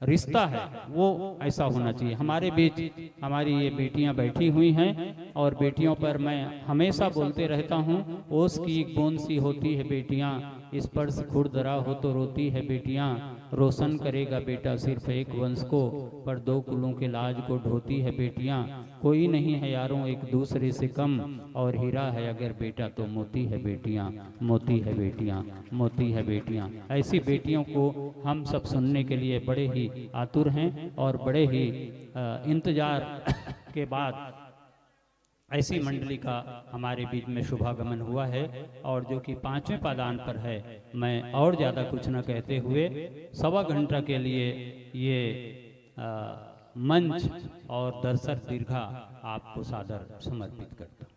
रिश्ता है, वो ऐसा होना चाहिए। हमारे बीच हमारी ये बेटियां बैठी हुई हैं और बेटियों पर मैं हमेशा बोलते रहता हूँ, ओस की एक बूंद सी होती है बेटियां, स्पर्श खुरदरा हो तो रोती है बेटियां। रोशन करेगा बेटा सिर्फ एक वंश को, पर दो कुलों के लाज को ढोती है बेटियां। कोई नहीं है यारों एक दूसरे से कम, और हीरा है अगर बेटा तो मोती है बेटियां, मोती है बेटियां, मोती है बेटियां। ऐसी बेटियों को हम सब सुनने के लिए बड़े ही आतुर हैं और बड़े ही, अ, इंतजार के बाद ऐसी मंडली का हमारे बीच में शुभागमन हुआ है। और जो कि पांचवें पादान पर है, मैं और ज़्यादा कुछ न कहते हुए सवा घंटा के लिए ये, अ, मंच और दर्शक दीर्घा आपको सादर समर्पित करता हूँ।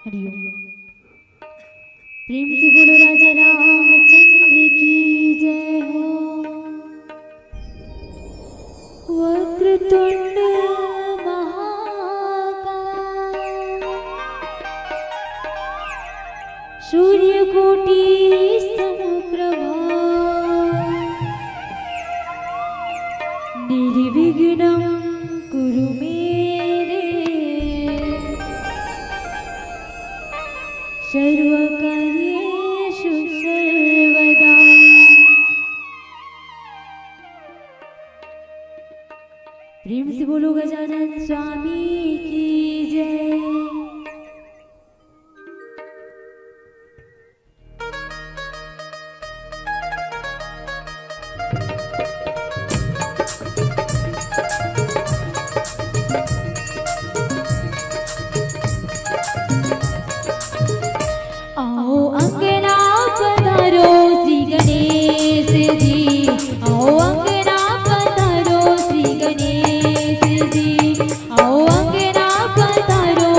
हरिओम। प्रेम से बोलो राजा रामचंद्र की जय हो। वक्रतुंड महाकाय, सूर्यकोटि समप्रभा, निर्विघ्नं कुरु मे देव, सर्वकार्येषु सर्वदा। प्रेम से बोलो गजानन स्वामी की जय। आओ अंगना पधारो श्री गणेश जी, आओ अंगना पधारो श्री गणेश जी, आओ अंगना पधारो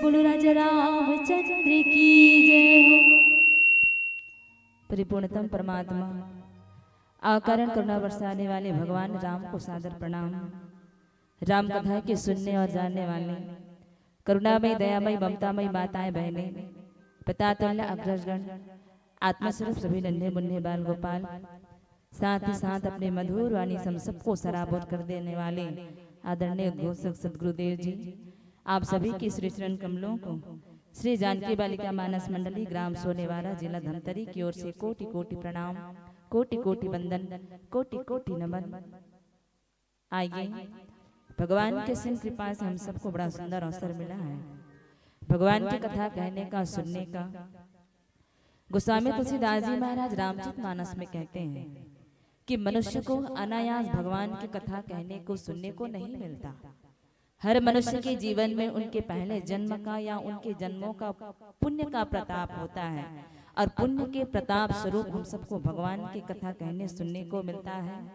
बोलो राजा रामचंद्र की जय हो। परिपूर्णतम परमात्मा, अकारण करुणा बरसाने वाले भगवान राम को सादर प्रणाम। राम कथा के सुनने और जानने वाले करुणामय, दयामय, ममतामय माताएं, बहनें, पितातुल्य अग्रजगण, आत्मस्वरूप सभी नन्हे मुन्ने बाल गोपाल, साथ ही साथ अपने मधुर वाणी से हम सबको सराबोर कर देने वाले आदरणीय उद्घोषक सदगुरुदेव जी, आप सभी के श्री चरण कमलों को श्री जानकी बालिका मानस मंडली, ग्राम सोनेवाला, जिला धमतरी की ओर से कोटि कोटि प्रणाम, कोटि कोटि वंदन, कोटि कोटि नमन। आइए, भगवान की असीम कृपा से हम सबको बड़ा सुंदर अवसर मिला है भगवान की कथा कहने का, सुनने का। गोस्वामी तुलसीदास जी महाराज रामचरित मानस में कहते हैं कि मनुष्य को अनायास भगवान की कथा कहने को, सुनने को नहीं मिलता। हर मनुष्य के जीवन में उनके पहले जन्म का या उनके जन्मों का पुण्य का प्रताप होता है, और पुण्य के प्रताप स्वरूप हम सबको भगवान की कथा कहने, सुनने को मिलता है।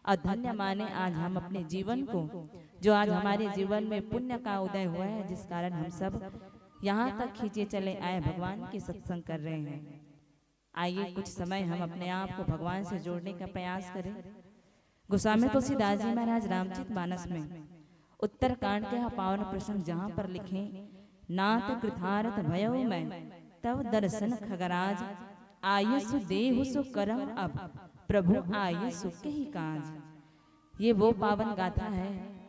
और धन्य माने आज हम अपने जीवन को, जो आज हमारे जीवन में पुण्य का उदय हुआ है, जिस कारण हम सब यहाँ तक खींचे चले आए, भगवान के सत्संग कर रहे हैं। आइए, कुछ समय हम अपने आप को भगवान से जोड़ने का प्रयास करें। गोस्वामी तुलसीदास जी महाराज रामचरित मानस में उत्तरकांड के यह पावन प्रसंग जहाँ पर लिखे, "नाथ कृतार्थ भयो मैं तव दर्शन खगराज, आयसु देहु सु करम अब प्रभु आयसु कहि काज।" ये वो पावन गाथा है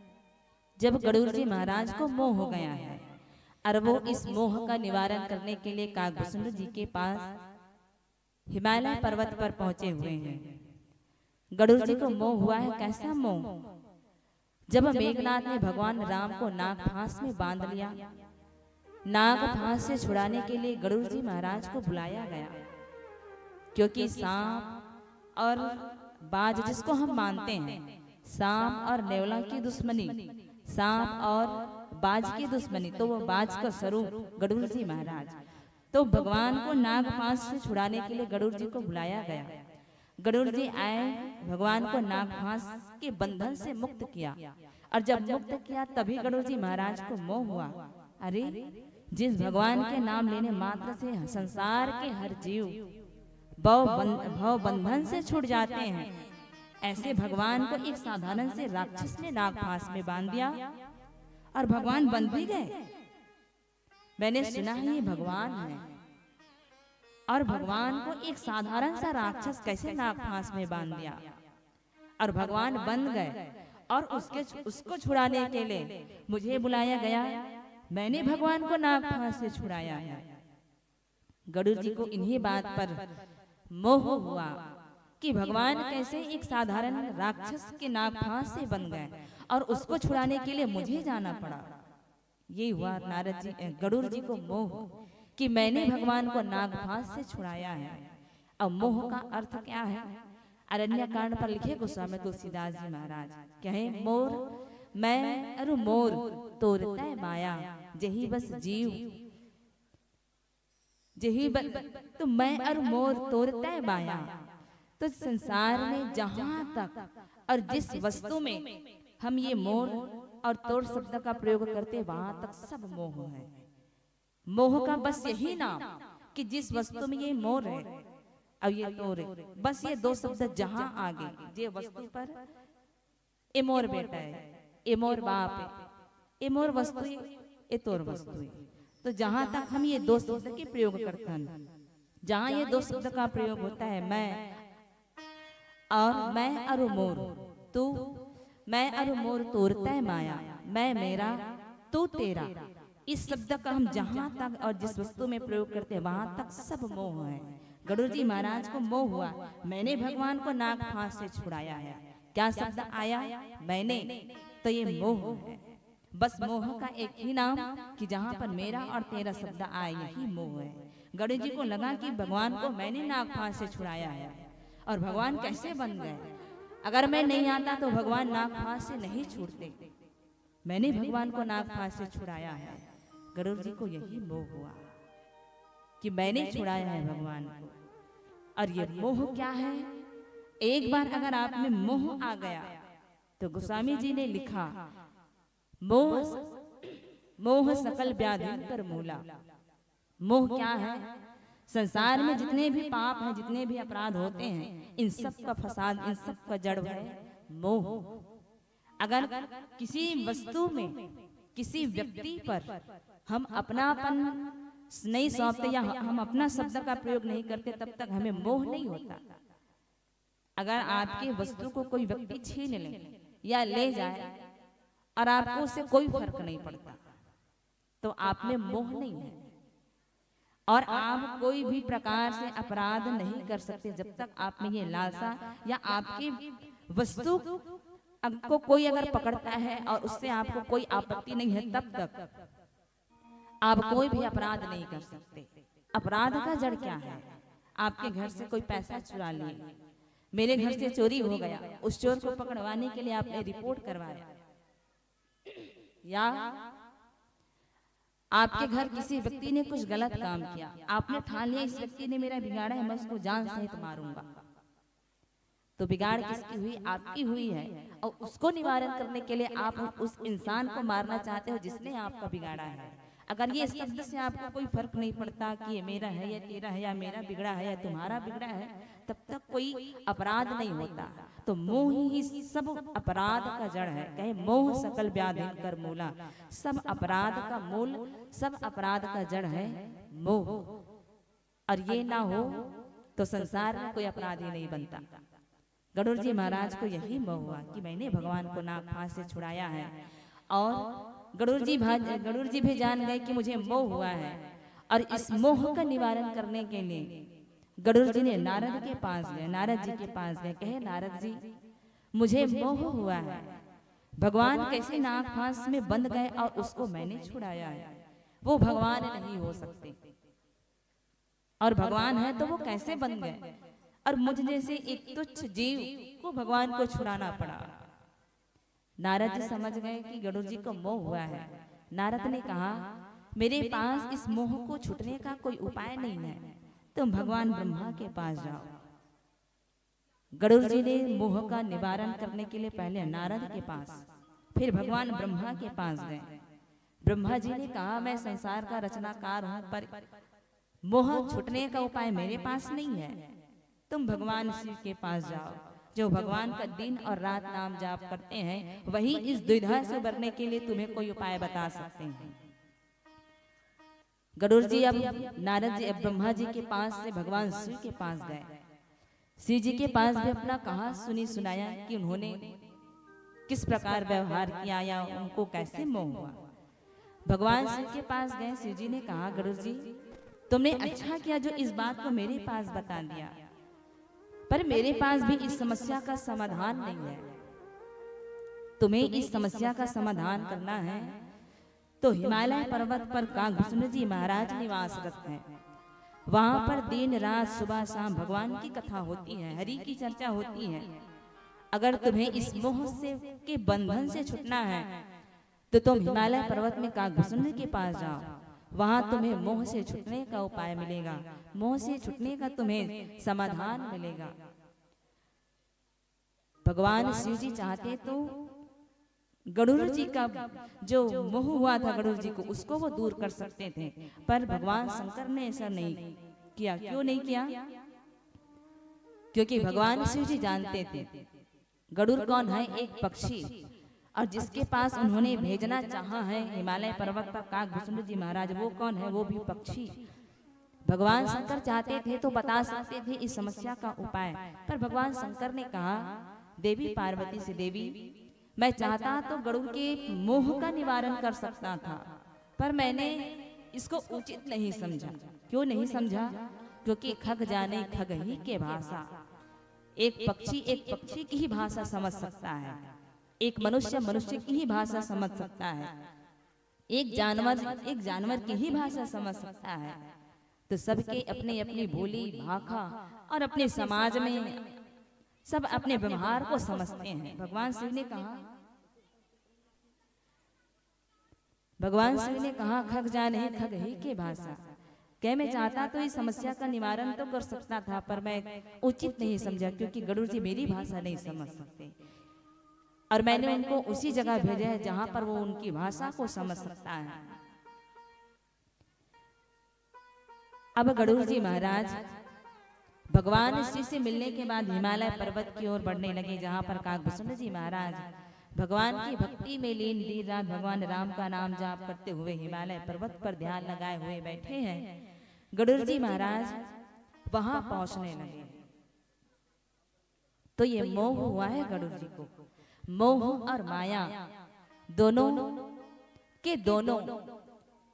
जब गरुड़ जी महाराज को मोह हो गया है और वो इस मोह का निवारण करने के लिए काकभुजंग जी के पास हिमालय पर्वत पर पहुंचे हुए हैं। गरुड़ जी को मोह हुआ है। कैसा मोह? जब मेघनाथ ने भगवान राम को नागफांस में बांध लिया, नागफांस से छुड़ाने के लिए गरुड़ जी महाराज को बुलाया गया, क्योंकि सांप और बाज, जिसको हम मानते हैं, सांप और नेवला की दुश्मनी, सांप और बाज की दुश्मनी, तो वो बाज का स्वरूप गरुड़ जी महाराज। तो भगवान को नागफांस से छुड़ाने के लिए गरुड़ जी को बुलाया गया। गरुड़ जी आए, भगवान को नागफांस के बंधन से मुक्त किया, और जब मुक्त किया, तभी गरुड़ जी महाराज को मोह हुआ। अरे, जिस भगवान के नाम लेने मात्र से संसार के हर जीव भव बं-, भव बंधन से छूट जाते हैं, ऐसे भगवान को एक साधारण से राक्षस ने नागफांस में बांध दिया और भगवान बंध भी गए। मैंने सुना है ये भगवान है, और भगवान को एक साधारण सा राक्षस कैसे नागफांस में बांध दिया, और भगवान बंध गए, और उसके, उसको छुड़ाने के लिए मुझे बुलाया गया, मैंने भगवान को नागफांस से छुड़ाया है। गरुड़ जी को इन्हीं बात पर मोह हुआ कि भगवान कैसे एक साधारण राक्षस के नागफांस से बंध गए और उसको छुड़ाने के लिए मुझे जाना पड़ा। ये हुआ नारद जी, अ, गरुड़ जी को मोह कि मैंने भगवान को नागफांस से छुड़ाया है। अब मोह का अर्थ क्या है? अरण्य कांड पर लिखे गोस्वामी तुलसीदास जी महाराज, कहे, "मोर मैं अरु मोर तोर तय माया, जेहि बस जीव।" जेही ब-, तो मैं और मोर तोर तय माया। तो संसार में जहां तक और जिस वस्तु में हम ये मोर और तोर शब्द का प्रयोग करते, वहां तक सब मोह है। मोह का बस यही नाम कि जिस वस्तु में ये मोर है और ये तोर है, बस ये दो शब्द जहां आ गए, जे वस्तु पर ए मोर बेटा है, ए मोर बाप है, ए मोर वस्तु है, ए तोर वस्तु है। तो जहां तक हम ये दो शब्द के प्रयोग करथन, जहां ये दो शब्द का प्रयोग होता है, मैं और मैं और मोर, तू, मैं और मोर तोर तय माया, मैं मेरा, तू तेरा, इस शब्द का हम जहां तक और जिस वस्तु में प्रयोग करते हैं, वहां तक सब मोह है। गरुड़ जी महाराज को मोह हुआ, मैंने भगवान को नागफांस से छुड़ाया है। क्या शब्द आया? मैंने। तो ये मोह है। बस मोह का एक ही नाम कि जहां पर मेरा और तेरा शब्द आए, यही मोह है। गरुड़ जी को लगा कि भगवान को मैंने नागफांस से छुड़ाया है, और भगवान कैसे बंध गए? अगर मैं नहीं आता तो भगवान नागफांस से नहीं छूटते। मैंने भगवान को नागफांस से छुड़ाया है। गरुड़ जी को यही मोह हुआ कि मैंने छुड़ाया है भगवान को। और ये मोह क्या है? एक बार अगर आप में मोह आ गया, तो गोस्वामी जी ने लिखा, मोह स-, मोह सकल व्याधि कर मूला। मोह क्या है? संसार में जितने भी पाप हैं, जितने भी अपराध होते हैं, इन सब का फसाद, इन सब का जड़ है मोह। अगर किसी वस्तु में, किसी व्यक्ति पर हम अपनापन नहीं सौंपते या हम अपना शब्द का प्रयोग नहीं करते, तब तक हमें मोह नहीं होता। अगर आपकी वस्तु को कोई व्यक्ति छीन ले या ले जाए और आपको उससे कोई फर्क नहीं पड़ता, तो आप में मोह नहीं है। और आप कोई भी प्रकार से अपराध नहीं कर सकते जब तक आप में ये लालसा या आपकी वस्तु को कोई अगर पकड़ता है और उससे आपको कोई आपत्ति नहीं है, तब तक आप कोई भी अपराध नहीं कर सकते। अपराध का जड़ क्या है? आपके घर से कोई पैसा चुरा लिए, मेरे घर से चोरी हो गया, उस चोर को पकड़वाने के लिए आपने रिपोर्ट करवाया, या आपके घर किसी व्यक्ति ने कुछ गलत काम किया, आपने ठान लिया, इस व्यक्ति ने मेरा बिगाड़ा है, मैं उसको जान सहित मारूंगा। तो बिगाड़ किसकी हुई? आपकी हुई है। और उसको निवारण करने के लिए आप उस इंसान को मारना चाहते हो जिसने आपका बिगाड़ा है। अगर ये शब्द से आपको कोई फर्क नहीं पड़ता कि ये मेरा है या तेरा है या मेरा बिगड़ा है या तुम्हारा बिगड़ा है, तब तक कोई अपराध नहीं होता। तो मोह ही सब अपराध का जड़ है। कहे, मोह सकल व्याधि कर मूला। सब अपराध का मूल, सब अपराध का जड़ है मोह। और ये ना हो तो संसार में कोई अपराधी नहीं बनता। गरुड़ जी महाराज को यही मोह हुआ कि मैंने भगवान को नागफांस से छुड़ाया है। और गरुड़ जी भा-, गरुड़ जी भी जान गए कि मुझे मोह हुआ है। और इस मोह का निवारण करने के लिए गरुड़ जी ने नारद के पास गए, नारद जी के पास गए, कहे, नारद जी, मुझे मोह हुआ है, भगवान कैसे नागफांस में बंद गए और उसको मैंने छुड़ाया है, वो भगवान नहीं हो सकते। और भगवान है तो वो कैसे बन गए? और मुझ जैसे एक तुच्छ जीव को भगवान को छुड़ाना पड़ा। नारद जी समझ गए कि गरुड़ जी को मोह हुआ है। नारद ने कहा, मेरे पास इस मोह को छूटने का कोई उपाय नहीं है, तुम भगवान ब्रह्मा के पास जाओ। गरुड़ जी ने मोह का निवारण करने के लिए पहले नारद के पास, फिर भगवान ब्रह्मा के पास गए। ब्रह्मा जी ने कहा, मैं संसार का रचनाकार हूं, पर मोह छूटने का उपाय मेरे पास नहीं है, तुम भगवान शिव के पास जाओ। जो भगवान का दिन और रात नाम जाप करते हैं, वही इस दुविधा से उबरने के लिए तुम्हें कोई उपाय बता सकते हैं। गरुड़ जी अब नारद जी, अब ब्रह्मा जी के पास से भगवान शिव के पास गए। शिव जी के पास भी अपना कहा सुनी सुनाया कि उन्होंने किस प्रकार व्यवहार किया या उनको कैसे मोह हुआ। भगवान शिव के पास गए, शिव जी ने कहा, गरुड़ जी, तुमने अच्छा किया जो इस बात को मेरे पास बता दिया, पर मेरे पास भी इस समस्या का समाधान नहीं है। तुम्हें इस समस्या का समाधान करना है तो हिमालय पर्वत पर काकभुसुंड जी महाराज निवासरत हैं। वहां पर दिन रात सुबह शाम भगवान की कथा होती है, हरि की चर्चा होती है। अगर तुम्हें इस मोह से, के बंधन से छूटना है तो तुम हिमालय पर्वत में काकभुसुंड के पास जाओ, वहां तुम्हें मोह से छूटने का उपाय मिलेगा, मोह से छूटने का तुम्हें समाधान मिलेगा। भगवान शिव जी चाहते तो गरुड़ जी का जो मोह हुआ था गरुड़ जी को, उसको वो दूर कर सकते थे, पर भगवान शंकर ने ऐसा नहीं किया। क्यों नहीं किया? क्योंकि भगवान शिव जी जानते थे गरुड़ कौन है, एक पक्षी, और जिसके पास उन्होंने भेजना चाहा है हिमालय पर्वत पर काकभुसुंड जी महाराज, वो कौन है? वो भी पक्षी। भगवान शंकर चाहते थे तो बता सकते थे इस समस्या का उपाय, पर भगवान शंकर ने कहा, देवी पार्वती से, देवी, मैं चाहता तो गरुड़ के मोह का निवारण कर सकता था, पर मैंने इसको उचित नहीं समझा। क्यों नहीं समझा? क्योंकि खग जाने खग ही के भाषा। एक पक्षी एक पक्षी की ही भाषा समझ सकता है, एक मनुष्य मनुष्य की ही भाषा समझ सकता है, एक जानवर एक जानवर की ही भाषा समझ सकता है। तो सबके अपनी अपनी बोली भाखा और अपने समाज में सब अपने व्यवहार को समझते हैं। भगवान शिव ने कहा, भगवान शिव ने कहा, खग जाने खग ही के भाषा। कहे, मैं चाहता तो इस समस्या का निवारण तो कर सकता था, पर मैं उचित नहीं समझा, क्योंकि गरुड़ जी मेरी भाषा नहीं समझ सकते। और मैंने उनको उसी जगह भेजा है जहां पर वो उनकी भाषा को समझ सकता है। अब गरुड़ जी महाराज भगवान शिव से मिलने के बाद हिमालय पर्वत की ओर बढ़ने लगे, जहां पर काकभूषुंड जी महाराज भगवान की भक्ति में लीन दिन रात भगवान राम का नाम जाप करते हुए हिमालय पर्वत पर ध्यान लगाए हुए बैठे हैं। गरुड़ जी महाराज वहां पहुंचने लगे। तो ये मोह हुआ है गरुड़ जी को। मोह और माया दोनों के दोनों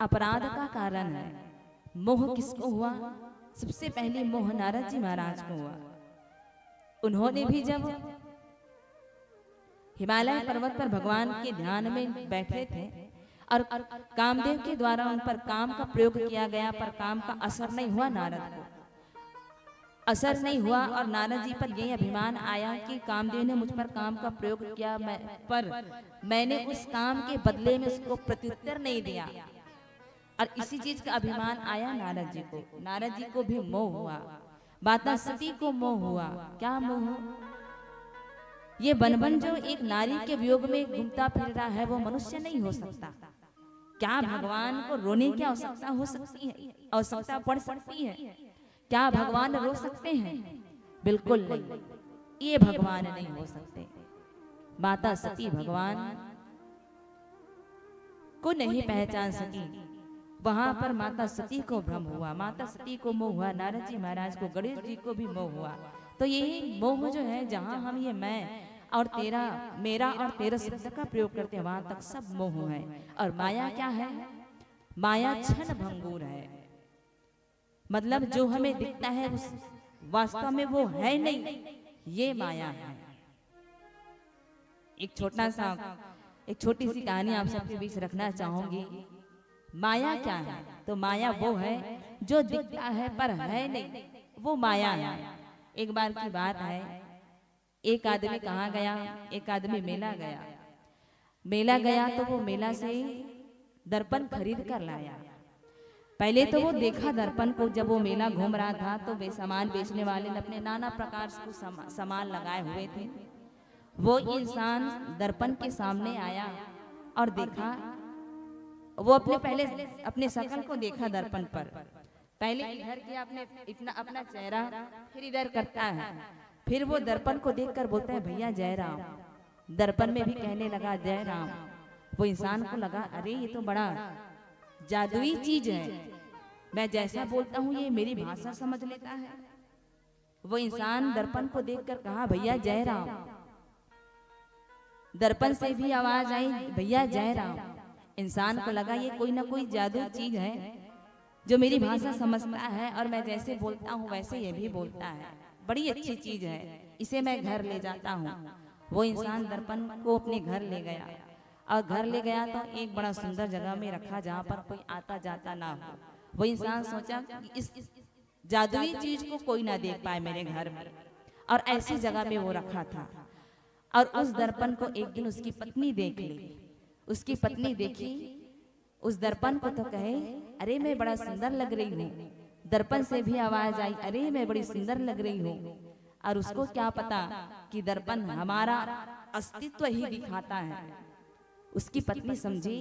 अपराध का कारण है। मोह किसको हुआ? सबसे पहले मोह नारद जी महाराज को हुआ। उन्होंने भी जब हिमालय पर्वत पर भगवान के ध्यान में बैठे थे और कामदेव के द्वारा उन पर काम का प्रयोग किया गया, पर काम का असर नहीं हुआ नारद को। असर नहीं हुआ और नारद जी पर यही अभिमान आया कि कामदेव ने मुझ पर काम का प्रयोग किया, मैं, पर मैंने उस काम के बदले में उसको प्रत्युत्तर नहीं दिया। और इसी चीज का अभिमान आया नारद जी को। नारद जी को भी मोह हुआ। माता सती को मोह हुआ। क्या मोह? ये बन बन जो एक नारी के वियोग में घूमता फिर रहा है, वो मनुष्य नहीं हो सकता। क्या भगवान को रोने की आवश्यकता हो सकती है? आवश्यकता पड़ सकती है? क्या भगवान रो सकते हैं? बिल्कुल नहीं, ये भगवान नहीं हो सकते। माता सती भगवान को नहीं पहचान सकी। वहां पर माता सती को भ्रम हुआ, माता सती को मोह हुआ, नारद जी महाराज को, गणेश जी को भी मोह हुआ। तो यही मोह जो है, जहां हम ये मैं और तेरा, मेरा और तेरा शब्द का प्रयोग करते हैं, वहां तक सब मोह है। और माया क्या है? माया क्षण भंगुर है। मतलब जो हमें दिखता है उस वास्तव में वो है नहीं, ये माया है। एक छोटा सा, एक छोटी सी कहानी आप सबके बीच रखना चाहूंगी। माया क्या है? तो माया वो है जो दिखता है पर है नहीं, वो माया है। एक बार की बात है, एक आदमी कहाँ गया? एक आदमी मेला गया। मेला गया तो वो मेला से दर्पण खरीद कर लाया। पहले तो वो देखा दर्पण को, जब वो मेला घूम रहा था तो वे सामान बेचने वाले ने अपने नाना प्रकार से कुछ समा-, सामान लगाए हुए थे। वो इंसान दर्पण के सामने आया और देखा, वो अपने पहले अपने शकल को देखा दर्पण पर, पहले इधर किया अपने, इतना अपना चेहरा, फिर इधर करता है, फिर वो दर्पण को देखकर बोलता है, "भैया जय राम।" दर्पण में भी कहने लगा, "जय राम।" वो इंसान को लगा, "अरे, ये तो बड़ा जादुई चीज है, मैं जैसा बोलता हूँ ये मेरी भाषा समझ लेता है।" वो इंसान दर्पण को देखकर कहा, "भैया जय राम।" दर्पण से भी आवाज आई, "भैया जय राम।" इंसान को लगा ये कोई ना कोई जादू चीज है जो मेरी भाषा समझता है और मैं जैसे बोलता हूँ वैसे ये भी बोलता है, बड़ी अच्छी चीज है, इसे मैं घर ले जाता हूँ। वो इंसान दर्पण को अपने घर ले गया और घर ले गया तो एक बड़ा सुंदर जगह में रखा जहाँ पर कोई आता जाता ना हो। वो इंसान सोचा कि इस जादुई चीज को कोई ना देख पाए मेरे घर में, और ऐसी जगह में वो रखा था। और उस दर्पण को एक दिन उसकी पत्नी देख ली। उसकी पत्नी देखी उस दर्पण को तो कहे, "अरे, मैं बड़ा सुंदर लग रही हूँ।" दर्पण से भी आवाज आई, "अरे, मैं बड़ी सुंदर लग रही हूँ।" और उसको क्या पता कि दर्पण हमारा अस्तित्व ही दिखाता है। उसकी पत्नी समझी,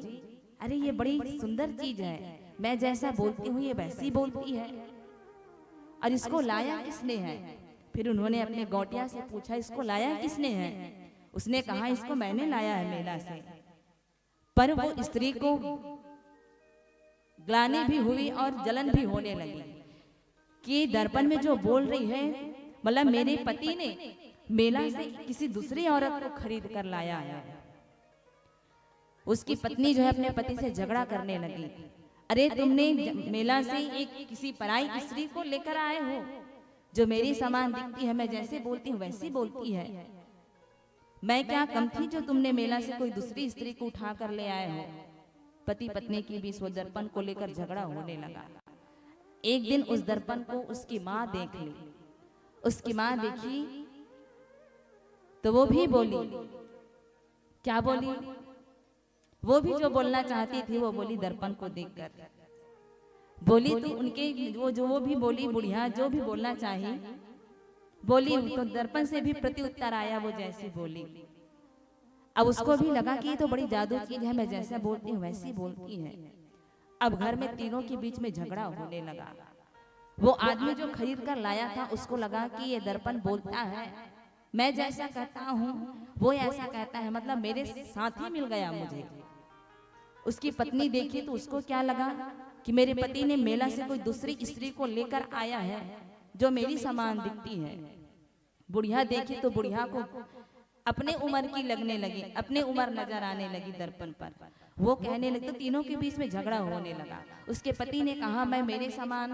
"अरे, ये बड़ी सुंदर चीज है, मैं जैसा बोलती हूँ ये वैसी बोलती है।" और इसको लाया किसने है? फिर उन्होंने अपने गौटिया से पूछा, "इसको लाया किसने है?" उसने कहा, "इसको मैंने लाया है मेला से।" पर वो स्त्री को ग्लानि भी हुई और जलन भी होने लगी कि दर्पण में जो बोल रही है, मतलब मेरे पति ने मेला से किसी दूसरी औरत को खरीद कर लाया है। उसकी पत्नी जो है अपने पति से झगड़ा करने लगी, "अरे, तुमने ज-, मेला से एक किसी पराई स्त्री को लेकर आए हो जो मेरी समान दिखती है, मैं जैसे बोलती हूँ वैसी बोलती है। मैं क्या कम थी जो तुमने मेला से कोई दूसरी स्त्री को उठा कर ले आए हो?" पति पत्नी के बीच वो दर्पण को लेकर झगड़ा होने लगा। एक दिन उस दर्पण को उसकी माँ देख ली। उसकी माँ देखी तो वो भी बोली। क्या बोली? वो भी जो बोलना चाहती थी वो बोली दर्पण को देखकर। बोली तो उनके, वो जो, वो भी बोली, बुढ़िया जो भी बोलना चाही बोली, तो दर्पण से भी प्रत्युत्तर आया वो जैसी बोली। अब उसको भी लगा कि ये तो बड़ी जादू चीज है, मैं जैसा बोलती हूँ वैसी बोलती है। अब घर में तीनों के बीच में झगड़ा होने लगा। वो आदमी जो खरीद कर लाया था, उसको लगा कि ये दर्पण बोलता है, मैं जैसा कहता हूँ वो ऐसा कहता है, मतलब मेरे साथ ही मिल गया मुझे। उसकी पत्नी देखी तो उसको क्या लगा कि मेरे पति ने मेला से कोई दूसरी स्त्री को लेकर आया है जो मेरी समान दिखती है। बुढ़िया देखी तो बुढ़िया को अपने उम्र की लगने लगी, अपने उम्र नजर आने लगी दर्पण पर। वो कहने लगी, तो तीनों के बीच में झगड़ा होने लगा। उसके पति ने कहा, मैं मेरे समान,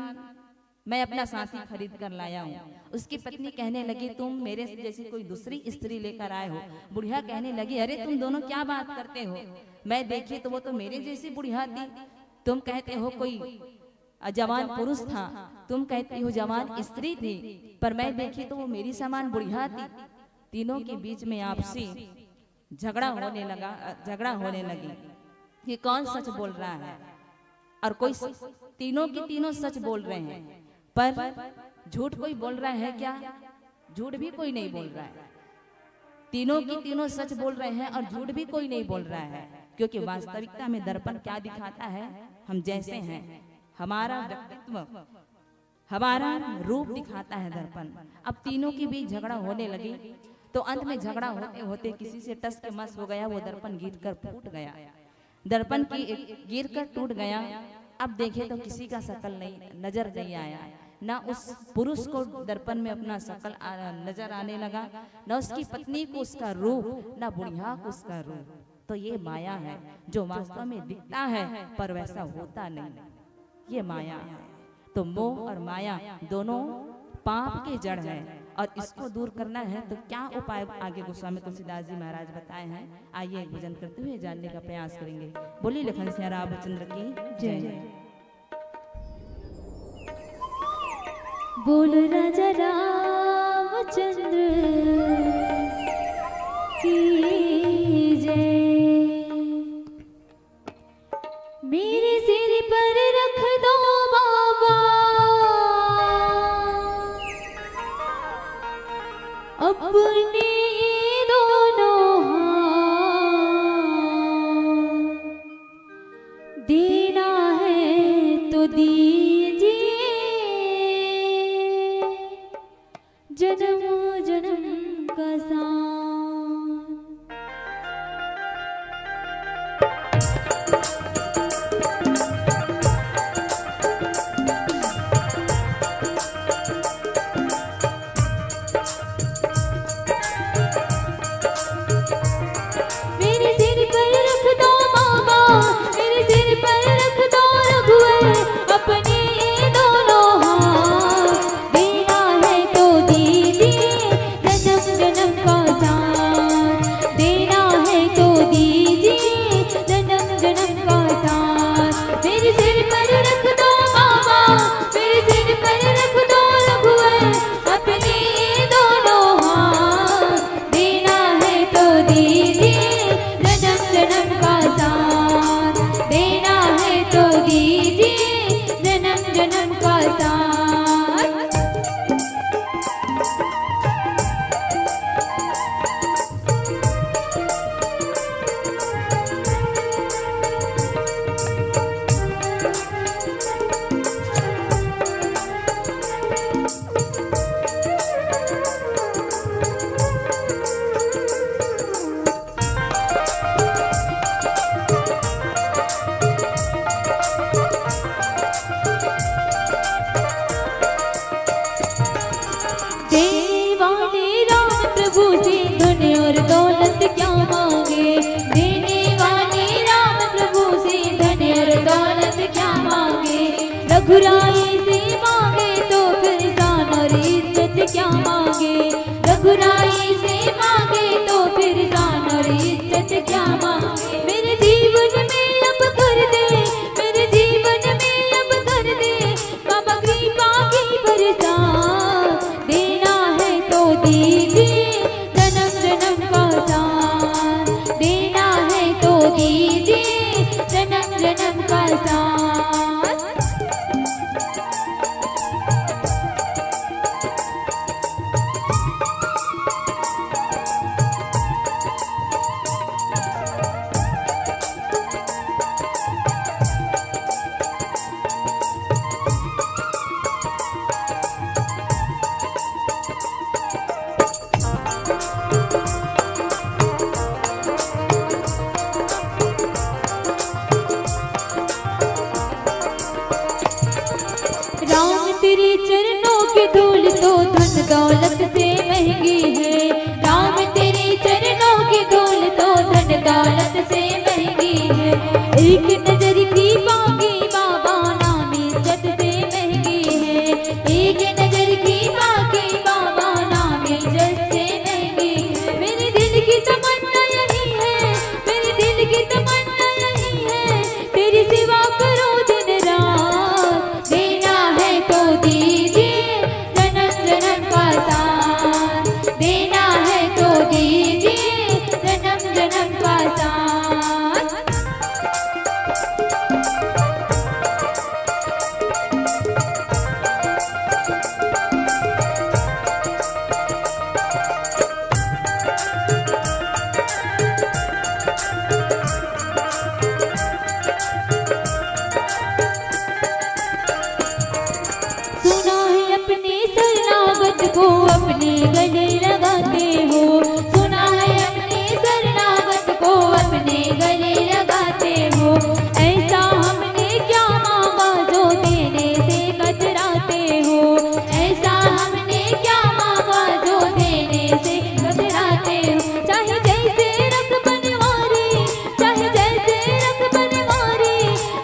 मैं अपना साथी खरीद कर लाया हूँ। उसकी पत्नी कहने लगी, तुम मेरे जैसी कोई दूसरी स्त्री लेकर आए हो। बुढ़िया कहने लगी, अरे तुम दोनों क्या बात करते हो? मैं देखी तो वो तो मेरे जैसी बुढ़िया थी। तुम कहते हो कोई जवान पुरुष था, तुम कहती हो जवान स्त्री थी, पर मैं देखी तो वो मेरी समान बुढ़िया थी। तीनों के बीच में आपसी झगड़ा होने लगा, झगड़ा होने लगी कि कौन सच बोल रहा है। और कोई स-, तीनों के तीनों सच बोल रहे हैं, पर झूठ कोई बोल रहा है क्या? झूठ भी कोई नहीं बोल रहा है। तीनों की तीनों सच बोल रहे हैं और झूठ भी कोई नहीं बोल रहा है, क्योंकि वास्तविकता में दर्पण क्या दिखाता है? हम जैसे हैं, हमारा व्यक्तित्व, हमारा रूप दिखाता है दर्पण। अब तीनों के बीच झगड़ा होने लगी, तो अंत में झगड़ा होते होते किसी से टस के मस हो गया, वो दर्पण गिर कर फूट गया। दर्पण की गिर कर टूट गया। अब देखे तो किसी का शकल नहीं, नजर नहीं आया, ना उस पुरुष को दर्पण में अपना शकल आ, नजर आने लगा, ना उसकी पत्नी को उसका रूप, ना बुढ़िया को उसका रूप। तो ये माया है, जो वास्तव में दिखता है पर वैसा होता नहीं, ये माया है। तो मोह और माया दोनों पाप के जड़ हैं, और इसको दूर करना है तो क्या उपाय आगे गोस्वामी तुलसीदास जी महाराज बताए हैं, आइए भजन करते हुए जानने का प्रयास करेंगे। बोलिए लखन सिया रामचंद्र की जय। बोल राजा रामचंद्र की जय। मेरे सिर पर रख दो बाबा अपने दोनों हाथ, देना है तो दीजिए जन्म जन्म का साथ। मेरे सिर पर रख दो बाबा, मेरे सिर पर रख दो रघुवर, अपने दोनों हाथ। देना है तो दीजिए जन्म जन्म का साथ, देना है तो दीजिए जन्म जन्म का साथ। मेरे सिर पर रख दो बाबा, मेरे सिर पर रख दो रघुवर, अपने दोनों हाथ। देना है तो दीजिए जन्म जन्म का साथ, देना है तो दीजिए जन्म जन्म का साथ। देने वाले राम प्रभु से धन और दौलत क्या मांगे, देने वाले राम प्रभु से धन और दौलत क्या मांगे। रघुराई से मांगे तो फिर शान और इज्जत क्या मांगे, रघुराई से मांगे तो फिर शान और इज्जत क्या मांगे। मेरे जीवन में अब कर दे, मेरे जीवन में अब कर दे बाबा कृपा की बरसात। देना है तो दीजिए जन्म जन्म का साथ, देना है तो दीजिए जन्म जन्म का साथ। तेरे चरणों की धूल तो धन दौलत से महंगी है। राम, तेरे चरणों की धूल तो धन दौलत से महंगी है। एक नजर की बाकी बाबा नाम इज्जत से महंगी है। एक नजर की बाकी बाबा नाम इज्जत से महंगी है। मेरे दिल की तमन्ना यही है, मेरे दिल की तमन्ना यही है, तेरी सेवा करो दिन रात। देना है तो दीजिए जन्म जन्म का साथ, देना है तो दीजिए जन्म जन्म का साथ। सुना है अपने शरणागत को अपने गले लगाते हो, सुना है अपने शरणागत को अपने गले लगाते हो। ऐसा हमने क्या मांगा जो देने से कतराते हो, ऐसा हमने क्या मांगा जो देने से कतराते हो। चाहे जैसे रख बनवारी, चाहे जैसे रख बनवारी,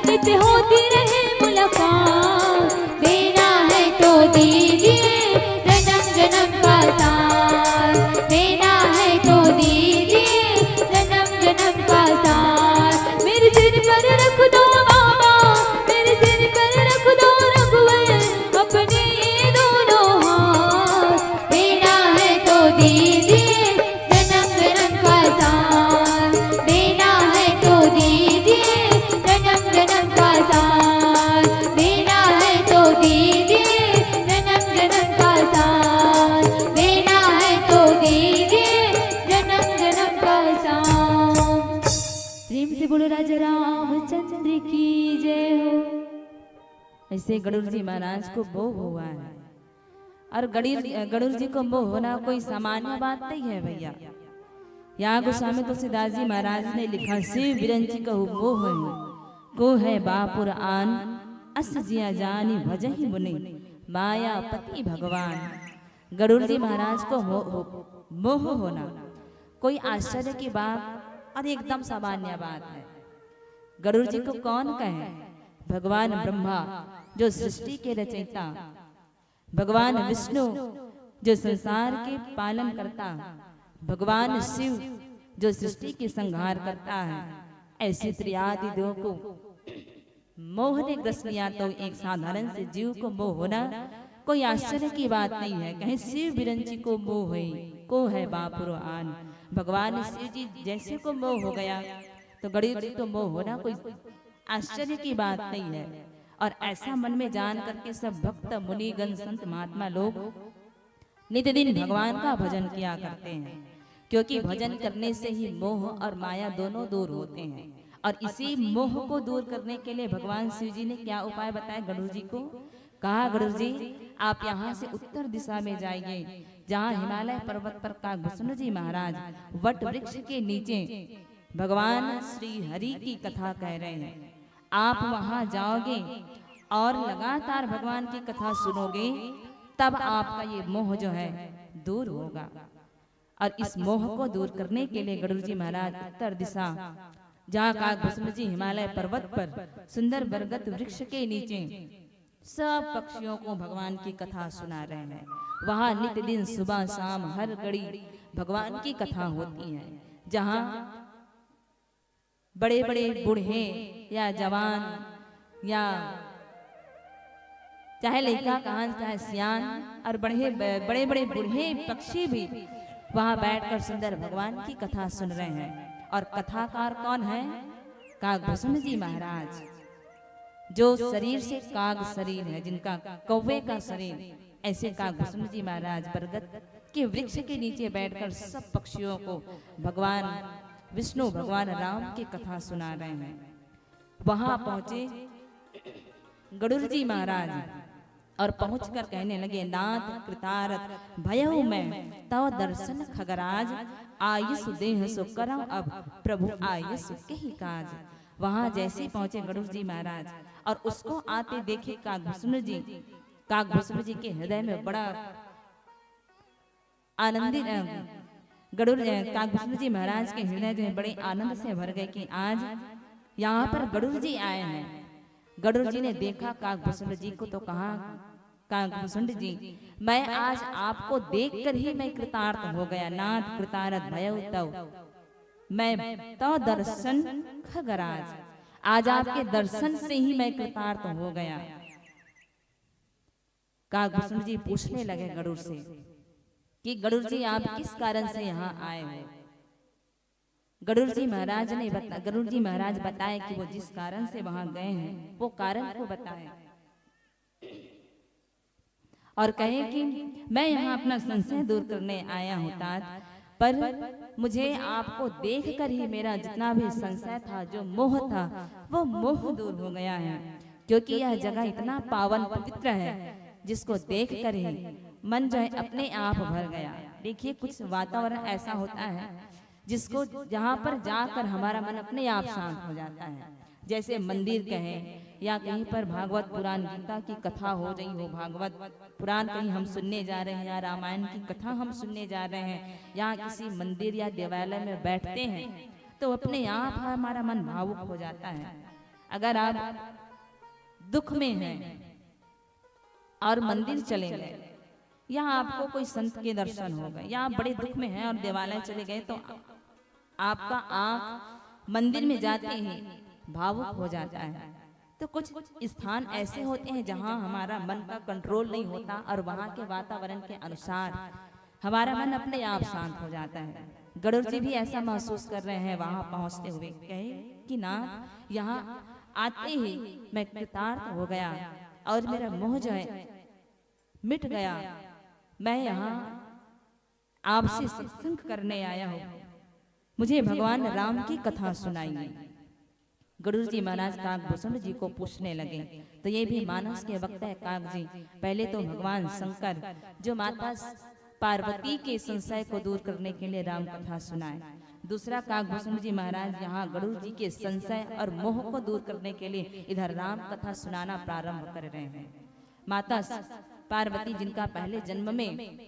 नित होती रहे मुलाकात। देना है तो दीजिए जन्म जन्म का साथ, देना है तो दीजिए जन्म जन्म का साथ। मेरे सिर पर रख दो बाबा, मेरे सिर पर रख दो रघुवर अपने ये दोनों हाथ। देना है तो दीजिए जन्म जन्म का साथ, देना है तो दीजिए जन्म जन्म का साथ, देना है तो दीजिए जन्म जन्म का साथ, देना है तो दीजिए जन्म जन्म का साथ। प्रेम से बोलो राजा रामचंद्र की जय हो। ऐसे गरुड़ जी महाराज को मोह हुआ है। और गणेश, गरुड़ जी को मोह होना कोई सामान्य बात नहीं है भैया। यहाँ गोस्वामी तुलसीदास जी महाराज ने लिखा, शिव बिरंची कहु मोह है, को है बापुर आन, अस जिया जानी भजहि मुनि, मायापति भगवान। गरुड़ जी महाराज को हो, हो, मोह होना कोई आश्चर्य की बात और एकदम सामान्य बात है। गरुड़ जी को कौन कहे? भगवान ब्रह्मा जो सृष्टि के रचयिता, भगवान विष्णु जो संसार के पालन करता, भगवान शिव जो सृष्टि के संहार करता है, ऐसे त्रियादि देवों को मोह ने ग्रस लिया तो एक साधारण से जीव को मोह होना कोई आश्चर्य की बात नहीं है। कहें शिव बिरंची को मोह है, को है बापुर आन। भगवान शिव जी जैसे को मोह हो गया तो गणेश जी को मोह होना कोई आश्चर्य की बात नहीं है। और ऐसा मन में जान करके सब भक्त मुनिगण संत महात्मा लोग नित्य दिन भगवान का भजन किया करते हैं, क्योंकि भजन करने से ही मोह और माया दोनों दूर होते हैं। और इसी मोह को दूर करने के लिए भगवान शिव जी ने क्या उपाय बताया गरुड़ जी को? कहा, गरुड़ जी, आप यहाँ से उत्तर दिशा में जाइए, जहाँ हिमालय पर्वत पर काकभुसुंड जी महाराज वट वृक्ष के नीचे भगवान श्री हरि की कथा कह रहे हैं। आप वहां जाओगे और लगातार भगवान की कथा सुनोगे, तब आपका ये मोह जो है दूर होगा। और इस मोह को दूर करने के लिए गरुड़ जी महाराज उत्तर दिशा, जहाँ काकभुसुंड जी हिमालय पर्वत पर सुंदर बरगद वृक्ष के नीचे सब पक्षियों को भगवान की कथा सुना रहे हैं। वहां नित्य दिन सुबह शाम हर घड़ी भगवान की कथा होती है, जहाँ बड़े बड़े बूढ़े या जवान या चाहे लड़का कहां, चाहे सियान, और बड़े बड़े बड़े बूढ़े पक्षी भी वहां बैठकर सुंदर भगवान की कथा सुन रहे हैं। और कथाकार कौन है? काकभुसुंड जी महाराज, जो शरीर से काग शरीर है, जिनका कौवे का शरीर, ऐसे काकभुसुंड जी महाराज बरगद के वृक्ष के नीचे बैठकर सब पक्षियों को भगवान विष्णु, भगवान राम की कथा सुना रहे हैं। वहां पहुंचे गरुड़ जी महाराज और पहुंचकर कहने लगे, नाथ कृतार्थ भयउ मैं तव दर्शन खगराज, आयुष देह सो करौ अब प्रभु आयुष कहि काज। वहां जैसे पहुंचे गरुड़ जी महाराज और उसको आते देखे काकभुसुंड जी, काकभूषण जी के हृदय में बड़ा आनंदित, अ, गरुड़, अ, काकभूषण जी महाराज के हृदय जो है बड़े आनंद से भर गए कि आज यहाँ पर गरुड़ जी आए हैं। गरुड़ जी ने देखा काकभूषण जी को तो कहा, "काकभूषण जी, मैं आज आपको देखकर ही मैं कृतार्थ हो गया, नाथ कृतार्थ भयउ तव, मैं तव दर्शन खगराज, आज आपके दर्शन से ही मैं कृतार्थ हो गया।" काकभूषण जी पूछने लगे गरुड़ से कि गरुड़ जी, आप किस कारण से यहाँ आए हो? गरुड़ जी महाराज ने बता-, गरुड़ जी महाराज बताए कि वो जिस कारण से वहां गए हैं, वो कारण को बताए और कहे कि मैं यहाँ अपना संशय दूर करने आया हूँ तात, पर मुझे आपको देखकर ही मेरा जितना भी संशय था, जो मोह था, वो मोह दूर हो गया है, क्योंकि यह जगह इतना पावन पवित्र है, जिसको देखकर ही मन जो है अपने आप भर गया। देखिए, कुछ वातावरण ऐसा होता है जिसको, जहाँ पर जाकर हमारा मन अपने आप शांत हो जाता है। जैसे मंदिर कहें या कहीं पर भागवत पुराण, गीता की कथा हो रही हो, भागवत पुराण कहीं हम सुनने जा रहे हैं या रामायण की कथा हम सुनने जा रहे हैं या किसी मंदिर या देवालय में बैठते हैं, तो अपने आप हमारा मन भावुक हो जाता है। अगर आप दुख में हैं और मंदिर चले गए या आपको कोई संत के दर्शन हो गए या आप बड़े दुख में हैं और देवालय चले गए, तो आपका आंख मंदिर में जाते ही भावुक हो जाता है। तो कुछ स्थान ऐसे होते हैं जहां हमारा मन का कंट्रोल नहीं होता और वहां के वातावरण के अनुसार हमारा मन अपने आप शांत हो जाता है। गरुड़ जी भी ऐसा महसूस कर रहे हैं वहां पहुंचते हुए, कहे कि नाथ, यहाँ आते ही मैं कृतार्थ हो गया और मेरा मोह जो है मिट गया। मैं यहाँ आपसे सत्संग करने आया हूँ, मुझे भगवान राम की कथा सुनाइए। गरुड़ जी महाराज काकभूषण जी को पूछने लगे, तो ये भी मानस के वक्त है काक जी। पहले तो भगवान शंकर जो माता पार्वती के संशय को दूर करने के लिए राम कथा सुनाए, दूसरा काकभूषण जी महाराज यहाँ गरुड़ जी के संशय और मोह को दूर करने के लिए इधर राम कथा सुनाना प्रारंभ कर रहे हैं। माता पार्वती जिनका पहले जन्म में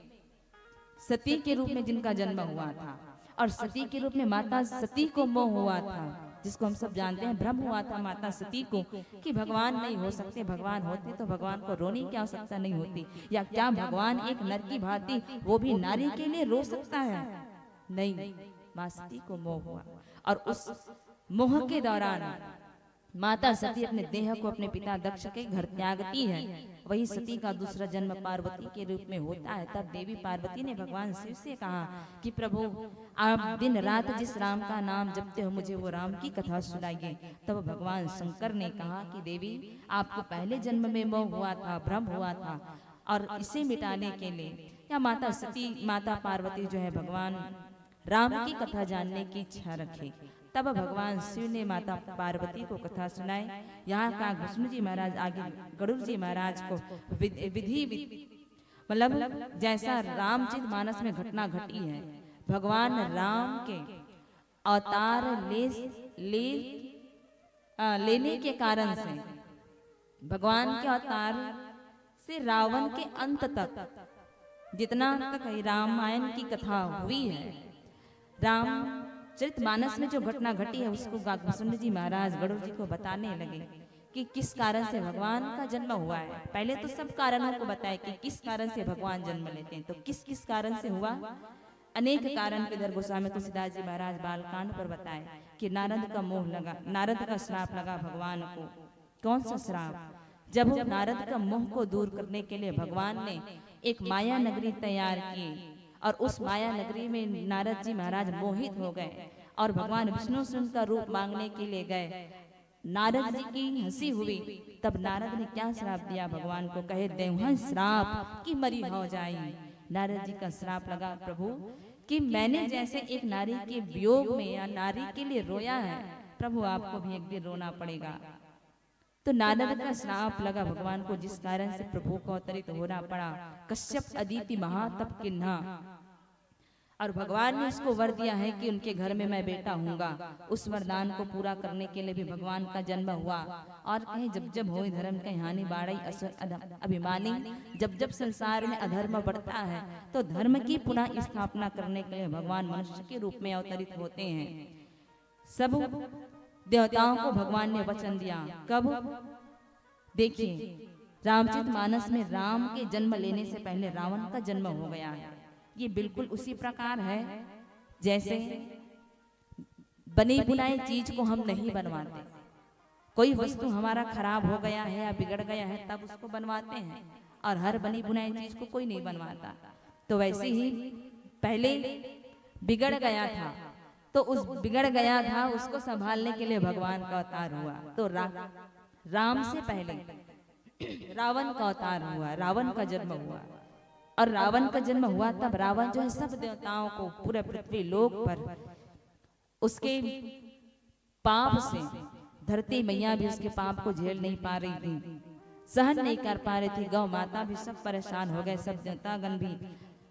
सती के रूप में जिनका जन्म हुआ था और सती के रूप में माता सती को मोह हुआ था, जिसको हम सब जानते हैं, भ्रम हुआ था माता सती को कि भगवान नहीं हो सकते, भगवान होते तो भगवान को रोने की आवश्यकता नहीं होती, या क्या भगवान एक नर की भांति वो भी नारी के लिए रो सकता है? नहीं, माँ सती को मोह हुआ और उस मोह के दौरान माता सती अपने देह को अपने पिता दक्ष के घर त्यागती है। वही सती का दूसरा जन्म पार्वती के रूप में होता है। तब देवी पार्वती ने भगवान शिव से कहा कि प्रभु, आप दिन रात जिस राम का नाम जपते हो, मुझे वो राम की कथा सुनाइए। तब भगवान शंकर ने कहा कि देवी, आपको पहले जन्म में मोह हुआ था, भ्रम हुआ था, और इसे मिटाने के लिए या माता सती, माता पार्वती जो है भगवान राम की कथा जानने की इच्छा रखे। तब भगवान शिव ने माता पार्वती को कथा सुनाई। यहाँ काकभूषण जी महाराज आगे गरुड़ जी महाराज को विध-, विधि वि-, मतलब जैसा रामचरित मानस में घटना घटी है, भगवान राम के अवतार ले, ले, अ, लेने के कारण से भगवान के अवतार से रावण के अंत तक, जितना तक रामायण की कथा हुई है, रामचरित मानस में जो घटना घटी है, उसको काकभूषण जी महाराज गरुड़ जी को बताने लगे कि किस कारण से भगवान का जन्म हुआ है। पहले तो सब कारणों को बताए कि किस कारण से भगवान जन्म लेते हैं, तो किस किस कारण से हुआ। अनेक कारण के इधर गोस्वामी तुलसीदास जी महाराज बालकांड पर बताए कि नारद का मोह लगा, नारद का श्राप लगा भगवान को। कौन सा श्राप? जब नारद का मोह को दूर करने के लिए भगवान ने एक माया नगरी तैयार की और उस माया नगरी में नारद जी महाराज मोहित हो गए और भगवान विष्णु से उनका रूप मांगने के लिए गए। नारद जी की हंसी हुई, तब नारद ने क्या श्राप दिया भगवान को? कहे, "देवहन श्राप कि मरी हो जाई।" नारद जी का श्राप लगा, प्रभु, कि मैंने जैसे एक नारी के वियोग में या नारी के लिए रोया है, प्रभु, आपको भी एक दिन रोना पड़ेगा। तो नारद का श्राप लगा भगवान को, जिस कारण से प्रभु को अवतरित होना पड़ा। कश्यप अदिति महातप किन्हा, और भगवान ने उसको वर दिया है कि उनके घर में मैं बेटा हूँगा। उस वरदान को पूरा करने के लिए भी भगवान का जन्म हुआ। और कहे, जब जब होई धर्म कहि हानि, बाढ़ई असुर अधम अभिमानी। जब जब संसार में अधर्म बढ़ता है तो धर्म की पुनः स्थापना करने के लिए भगवान मनुष्य के रूप में अवतरित होते हैं। सब देवताओं को भगवान ने वचन दिया। कब? देखिए, रामचरित मानस में राम के जन्म लेने से पहले रावण का जन्म हो गया है। ये बिल्कुल उसी प्रकार है जैसे बनी बुनाई चीज को हम नहीं बनवाते। कोई वस्तु हमारा खराब हो गया है या बिगड़ गया है, तब उसको बनवाते हैं, और हर बनी बुनाई चीज को कोई नहीं बनवाता। तो वैसे ही पहले बिगड़ गया था, तो उस बिगड़ गया था, उसको संभालने के लिए भगवान का अवतार हुआ। तो रा, राम से पहले रावण का अवतार हुआ, रावण का जन्म हुआ। और रावण का जन्म हुआ तब रावण जो है, सब देवताओं को, पूरे पृथ्वी लोक पर उसके पाप से, धरती मैया भी उसके पाप को झेल नहीं पा रही थी, सहन नहीं कर पा रही थी। गौ माता भी सब परेशान हो गए, सब देवतागण भी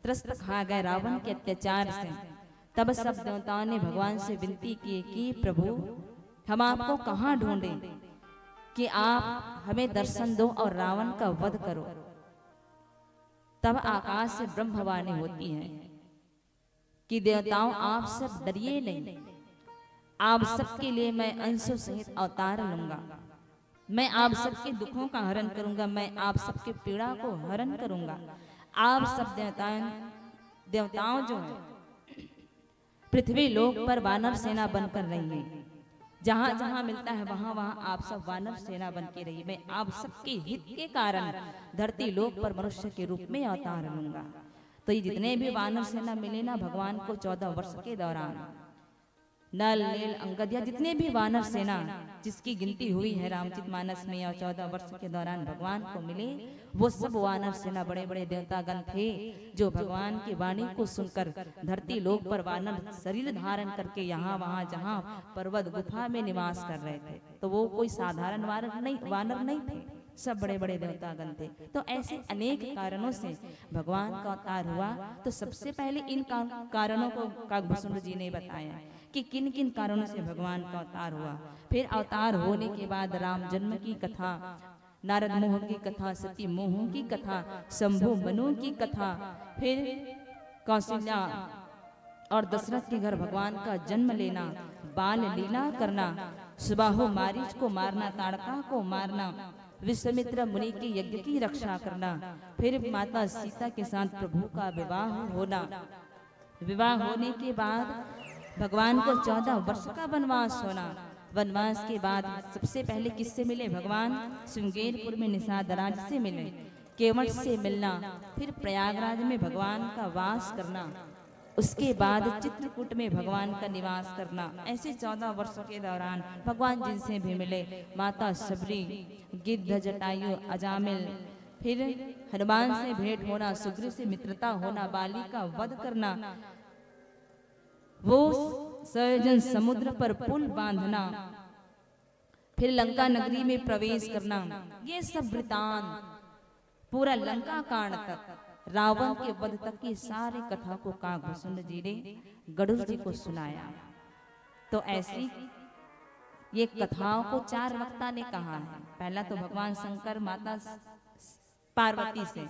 त्रस्त खा गए रावण के अत्याचार से। तब सब देवताओं ने भगवान से विनती की कि प्रभु, हम आपको कहाँ ढूंढें कि आप हमें दर्शन दो और रावण का वध करो। तब आकाश से ब्रह्मवाणी होती है कि देवताओं, आप सब डरिए नहीं, आप सबके लिए मैं अंशों सहित अवतार लूंगा। मैं आप सबके दुखों का हरण करूंगा, मैं आप सबके पीड़ा को हरण करूंगा। आप सब देवताओं, देवताओं जो है, पृथ्वी लोक पर वानर सेना बनकर रहिए। जहां जहां मिलता है, वहां वहां आप सब वानर सेना बन के रहिए। मैं आप सबके हित के कारण धरती लोक पर मनुष्य के रूप में अवतार लूंगा। तो ये जितने भी वानर सेना मिले ना भगवान को चौदह वर्ष के दौरान, नल, नील, अंगद या जितने भी वानर सेना जिसकी गिनती हुई है रामचरित मानस में, या चौदह वर्ष के दौरान भगवान को मिले, वो सब वानर सेना बड़े बड़े देवतागण थे, जो भगवान की वाणी को सुनकर धरती लोक पर वानर शरीर धारण करके यहाँ वहाँ जहाँ पर्वत गुफा में निवास कर रहे थे। तो वो कोई साधारण वानर नहीं, वानर नहीं थे, सब बड़े बड़े देवतागण थे। तो ऐसे अनेक कारणों से भगवान का अवतार हुआ। तो सबसे पहले इन का, कारणों को काकभूषण जी ने बताया कि किन किन कारणों से भगवान का अवतार हुआ। फिर अवतार होने के बाद राम जन्म की कथा, नारद मोह की कथा, सती मोह की कथा, शंभु मनु की कथा, फिर कौशल्या और दशरथ के घर भगवान का जन्म लेना, बाल लीला करना, सुबाहु मारीच को मारना, ताड़का को मारना, विश्वामित्र मुनि के यज्ञ की रक्षा करना, फिर माता सीता के साथ प्रभु का विवाह होना, विवाह होने के बाद भगवान को चौदह वर्ष का वनवास होना। वनवास के बाद सबसे पहले किससे मिले भगवान? श्रृंगेरपुर में निषाद राज से मिले, केवट से मिलना, फिर प्रयागराज में भगवान का वास करना, उसके बाद चित्रकूट में भगवान का निवास करना। ऐसे चौदह वर्षों के दौरान भगवान जिनसे भी मिले, माता शबरी, गिद्ध, जटायु, अजामिल, फिर हनुमान से भेंट होना, सुग्रीव से मित्रता होना, बाली का वध करना, वो सयोजन समुद्र पर पुल बांधना, फिर लंका नगरी में प्रवेश करना, ये सब वृतांत, पूरा लंका कांड तक, रावण के वध तक की सारी कथा को काकभूषण जी ने गरुड़ जी को सुनाया। तो ऐसी ये कथाओं को चार वक्ता ने कहा है। पहला तो भगवान शंकर, माता पार्वती से,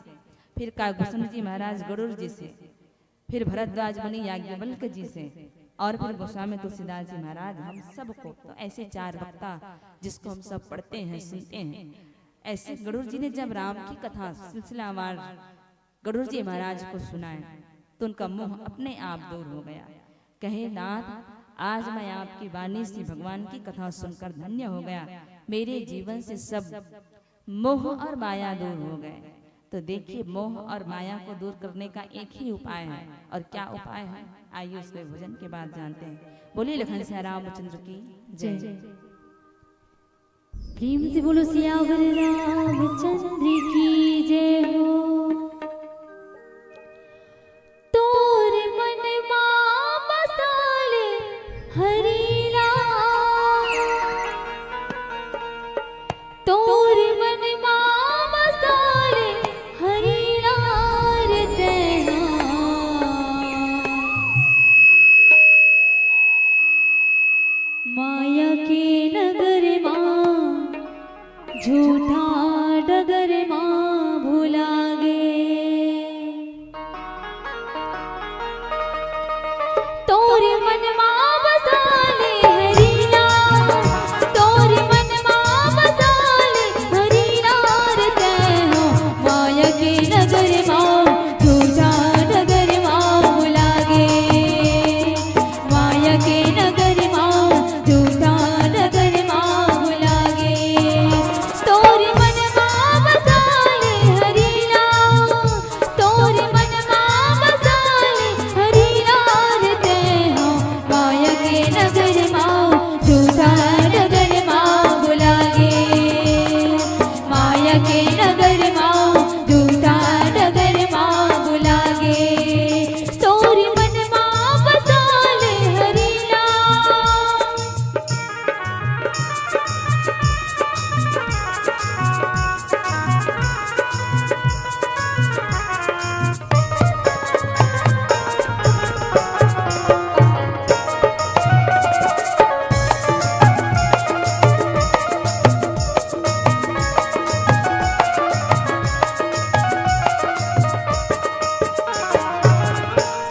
फिर काकभूषण जी महाराज गरुड़ जी से, फिर भरद्वाज मुनि याज्ञवल्क्य जी से, और फिर गोस्वामी तुलसीदास जी महाराज, हम सबको। तो ऐसे चार वक्ता जिसको हम सब पढ़ते हैं, सुनते हैं, ऐसे गरुड़ जी ने जब राम की कथा सिलसिलावार गरुड़ जी महाराज को सुनाए तो उनका मोह अपने आप दूर हो गया। कहे, नाथ, आज मैं आपकी वाणी से भगवान की कथा सुनकर धन्य हो गया, मेरे जीवन से सब मोह और माया दूर हो गए। तो देखिए, मोह और माया को दूर करने का एक ही उपाय है। और क्या उपाय है, आइए उसको भजन के बाद जानते हैं। बोलिए लखन सिया रामचंद्र की जय। जय। प्रेम से बोलो सियावर रामचंद्र की जय हो। तोर मन मा बसाले हरि ला, तोर मन मा बसाले हरि ला रे तैना। डगर मा, झूठा डगर मा बुला गे, तोरी मन मा बसा ले हरि ला।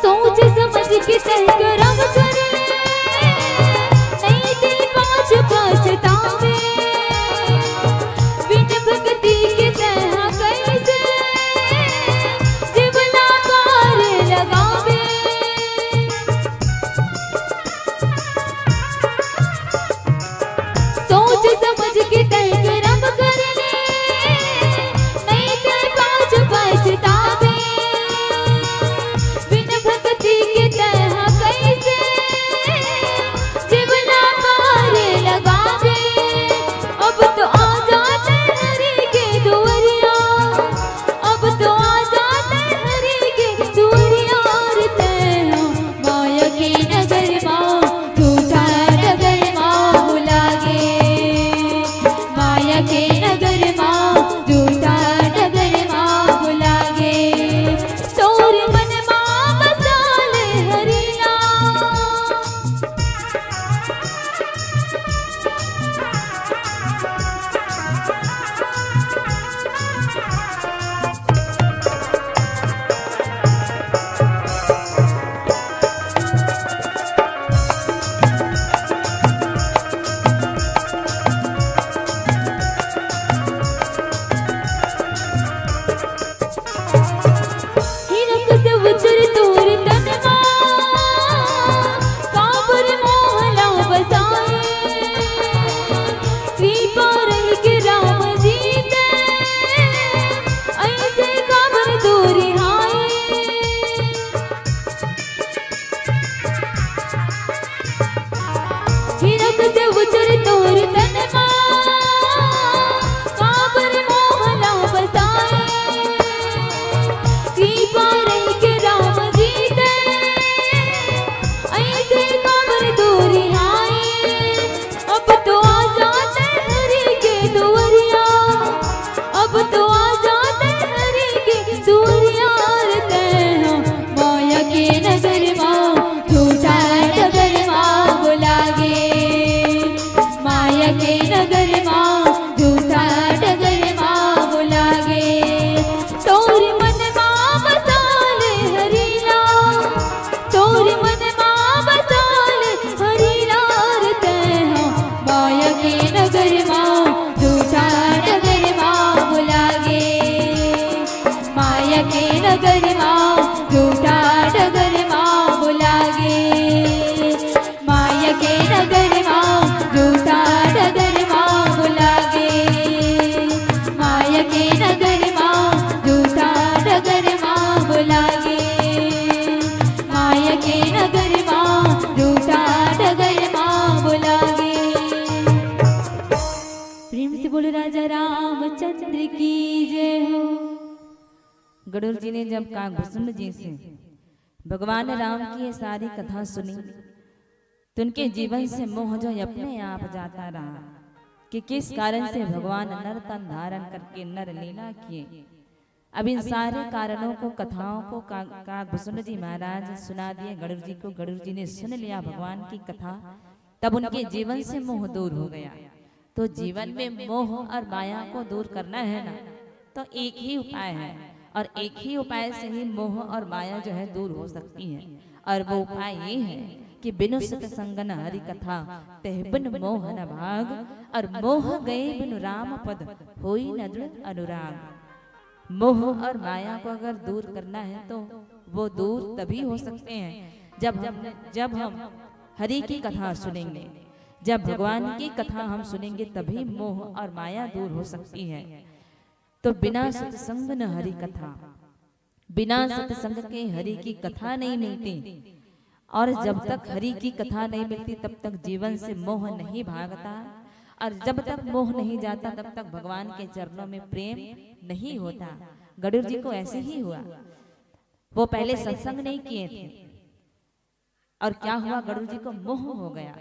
सोच समझ के तय करम कर ले, नइ ते पाछू पछतावे। बिन भक्ति के तैं कइसे, जीव ला पार लगावे। सोच समझ के तय करम कर ले, नइ ते पाछू पछतावे। बिन भक्ति के तैं कइसे, जीव ला पार लगावे। अब तो आ जा तैं हरि के दुवरिया, अब तो आ जा तैं हरि के दुवरिया रे तैं। माया के नगर मा, झूठा डगर मा बुला गे। माया के नगर मा, झूठा डगर मा बुला गे, तोरी मन मा बसा ले हरि ला। हिरक से उचर तोर तन मा, काबर मोह ला बसाए। कृपा रहिके राम जी तैं, अइसे काबर दूरिहाए। हिरक से उचर तोर तन मा, काबर मोह ला बसाए। कृपा रहिके राम जी तैं, अइसे काबर दूरिहाए। अब तो आ जा तैं हरि के दुवरिया, अब तो आ जा तैं हरि के दुवरिया रे तैं। माया के नगर मा, झूठा डगर मा बुला गे। माया के नगर मा, झूठा डगर मा बुला गे, तोरी मन मा बसा ले हरि ला। तोरी मन मा बसा ले हरि ला रे तैं। माया के नगर मा, झूठा डगर मा बुला गे। माया के नगर मा, झूठा डगर मा बुला गे। माया के नगर मा, झूठा डगर मा बुला गे। माया के नगर मा, झूठा डगर मा बुला गे। माया के नगर मा, झूठा डगर मा बुला गे। प्रेम से बोलो राजा रामचंद्र की जय हो। गरुड़ जी ने जब काकभुसुंड जी से भगवान राम की ये सारी कथा सुनी, तो उनके जीवन से मोह जो है अपने आप जाता रहा कि किस कारण से भगवान नर तन धारण करके नर लीला किए। अब इन सारे कारणों को, कथाओं को का, काकभुसुंड जी महाराज सुना दिए गरुड़ जी को। गरुड़ जी ने सुन लिया भगवान की कथा, तब उनके जीवन से मोह दूर हो गया। तो जीवन में मोह और माया को दूर करना है ना, तो एक ही उपाय है, और एक ही उपाय से ही मोह और माया जो है दूर हो सकती है। और वो उपाय ये है कि बिनु सत संग न हरि कथा, तेह बिन मोह न भाग, और मोह गए बिनु राम पद, होई न दृढ़ अनुराग। मोह और माया को अगर दूर करना है तो वो दूर तभी हो सकते हैं जब हम, जब हम हरि की कथा सुनेंगे, जब भगवान की कथा हम सुनेंगे तभी मोह और माया दूर हो सकती है। तो बिना सत्संग न हरि कथा, बिना सत्संग के हरि की कथा नहीं मिलती। और जब तक हरि की कथा नहीं मिलती तब तक जीवन से मोह नहीं भागता और जब तक मोह नहीं जाता, तब तक भगवान के चरणों में प्रेम नहीं होता। गरुड़ जी को ऐसे ही हुआ। वो पहले सत्संग नहीं किए थे, और क्या हुआ, गरुड़ जी को मोह हो गया।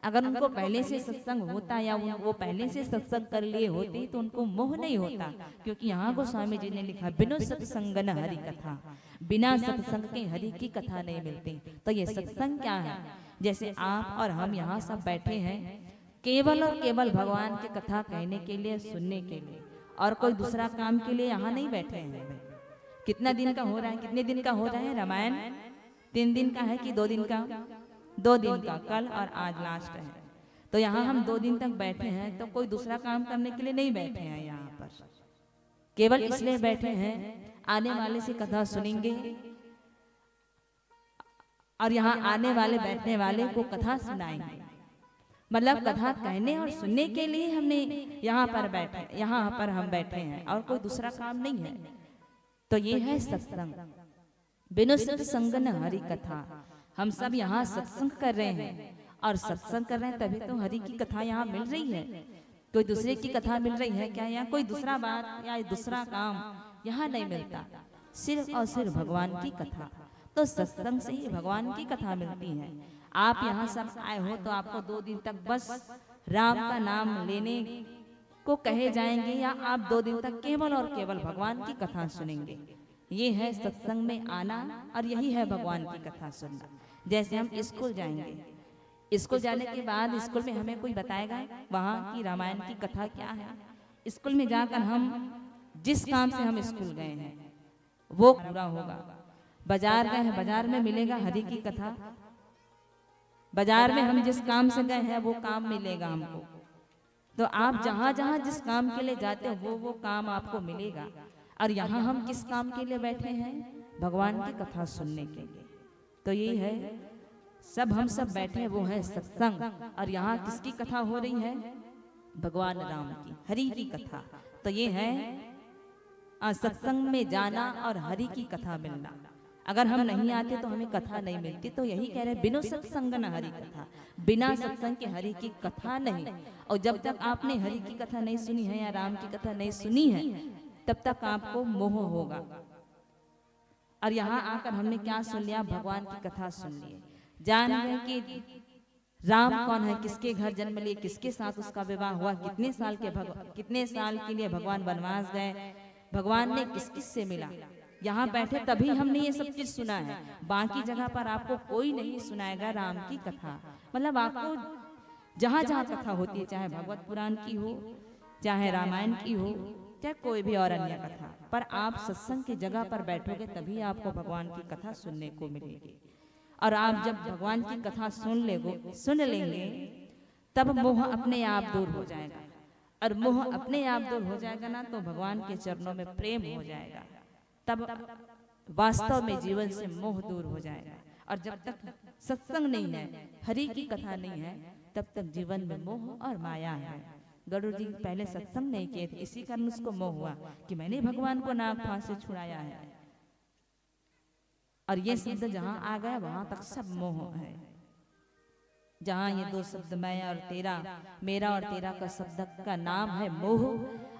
अगर उनको पहले से सत्संग होता या उन, वो पहले से सत्संग कर लिए होते, तो उनको मोह नहीं होता, क्योंकि यहाँ गोस्वामी जी ने लिखा, "बिनु सत्संग न हरि कथा।" बिना सत्संग के हरि की कथा नहीं मिलती। तो ये सत्संग क्या है? जैसे आप और हम यहाँ सब बैठे हैं, केवल और केवल भगवान की कथा कहने के लिए, सुनने के लिए, और कोई दूसरा काम के लिए यहाँ नहीं बैठे हैं। कितना दिन का हो रहा है, कितने दिन का हो रहा है रामायण? तीन दिन का है कि दो दिन का? दो दिन का, कल और आज लास्ट है। तो यहाँ हम दो दिन तक बैठे हैं, तो कोई दूसरा काम करने के लिए नहीं बैठे हैं यहाँ पर, केवल इसलिए बैठे हैं, आने वाले से कथा सुनेंगे और यहाँ आने वाले, बैठने वाले को कथा सुनाएंगे। मतलब, कथा कहने और सुनने के लिए हमने यहाँ पर बैठे, यहाँ पर हम बैठे हैं, और कोई दूसरा काम नहीं है। तो ये है सत्संग। "बिनु सत्संग न हरि कथा।" हम सब यहाँ सत्संग कर रहे हैं, और सत्संग कर रहे हैं, तभी तो हरि की कथा यहाँ मिल रही है। कोई दूसरे की कथा मिल रही है क्या? यहाँ कोई दूसरा बात या दूसरा काम यहाँ नहीं मिलता, सिर्फ और सिर्फ भगवान की कथा। तो सत्संग से ही भगवान की कथा मिलती है। आप यहाँ सब आए हो, तो आपको दो दिन तक बस राम का नाम लेने को कहे जाएंगे, या आप दो दिन तक केवल और केवल भगवान की कथा सुनेंगे। ये है सत्संग में आना, और यही है भगवान की कथा सुनना। जैसे हम स्कूल जाएंगे, स्कूल जाने के बाद स्कूल में हमें कोई बताएगा वहाँ की रामायण की कथा क्या है। स्कूल में जाकर हम, जिस काम से हम स्कूल गए हैं, वो पूरा होगा। बाजार गए हैं, बाजार में मिलेगा हरि की कथा। बाजार में हम जिस काम से गए हैं, वो काम मिलेगा हमको। तो आप जहाँ जहाँ जिस काम के लिए जाते हो, वो वो काम आपको मिलेगा। और यहाँ हम किस काम के लिए बैठे हैं? भगवान की कथा सुनने के लिए। तो यही है, सब हम सब बैठे हैं, वो है सत्संग। और यहाँ किसकी कथा हो रही है? भगवान राम की, हरि की कथा। तो ये है, आ, सत्संग में जाना और हरि की कथा मिलना। अगर हम नहीं आते तो हमें कथा नहीं मिलती। तो यही कह रहे, "बिनु सत्संग न हरि कथा।" बिना सत्संग के हरि की कथा नहीं। और जब तक आपने हरि की कथा नहीं सुनी है या राम की कथा नहीं सुनी है, तब तक आपको मोह होगा। और यहाँ आकर हमने क्या सुन लिया? भगवान की कथा सुन ली, जान गए कि राम कौन है, किसके घर जन्म लिए, किसके साथ उसका विवाह हुआ, कितने साल के भग-, कितने साल के लिए भगवान वनवास गए, भगवान ने किस किस से मिला। यहाँ बैठे तभी हमने ये सब चीज सुना है, बाकी जगह पर आपको कोई नहीं सुनाएगा राम की कथा। मतलब, आपको जहाँ जहाँ कथा होती है, चाहे भगवत पुराण की हो, चाहे रामायण की हो, चाहे कोई भी और अन्य कथा, पर आप सत्संग की जगह पर बैठोगे तभी आपको भगवान की कथा सुनने को मिलेगी। और आप जब भगवान की कथा सुन लेगो, सुन लेंगे, तब मोह अपने आप दूर हो जाएगा। और मोह अपने आप दूर हो जाएगा ना, तो भगवान के चरणों में प्रेम हो जाएगा, तब वास्तव में जीवन से मोह दूर हो जाएगा। और जब तक सत्संग नहीं है, हरि की कथा नहीं है, तब तक जीवन में मोह और माया है। गरुड़ जी पहले सत्संग नहीं किए थे, इसी कारण उसको मोह हुआ कि मैंने भगवान को नाग फांस से छुड़ाया है। और ये शब्द जहाँ आ गया, वहां तक सब मोह है। जहाँ ये दो शब्द, मैं और तेरा, मेरा और तेरा का शब्द का नाम है मोह,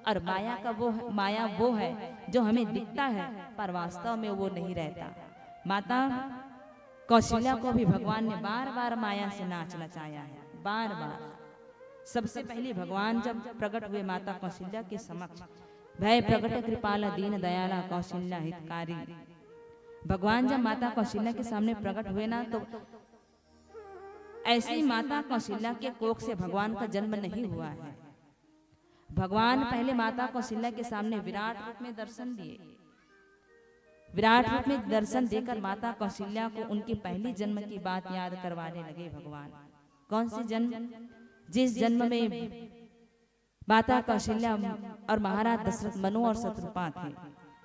और माया का वो है, माया वो है जो हमें दिखता है, पर वास्तव में वो नहीं रहता। माता कौशल्या को भी भगवान ने बार बार माया से नाच नचाया है, बार बार। सबसे पहले भगवान जब प्रकट हुए माता कौशल्या के समक्ष, "भय प्रगट कृपाल दीन दयाला कौशल्या हितकारी।" भगवान जब माता कौशल्या के सामने प्रकट हुए ना, तो ऐसी माता कौशल्या के कोख से भगवान का जन्म नहीं हुआ है। भगवान पहले माता कौशल्या के सामने विराट रूप में दर्शन दिए। विराट रूप में दर्शन देकर माता कौशल्या को उनके पहले जन्म की बात याद करवाने लगे भगवान। कौन से जन्म? जिस जन्म में माता कौशल्या और महाराज दशरथ मनु और शत्रुपा थे।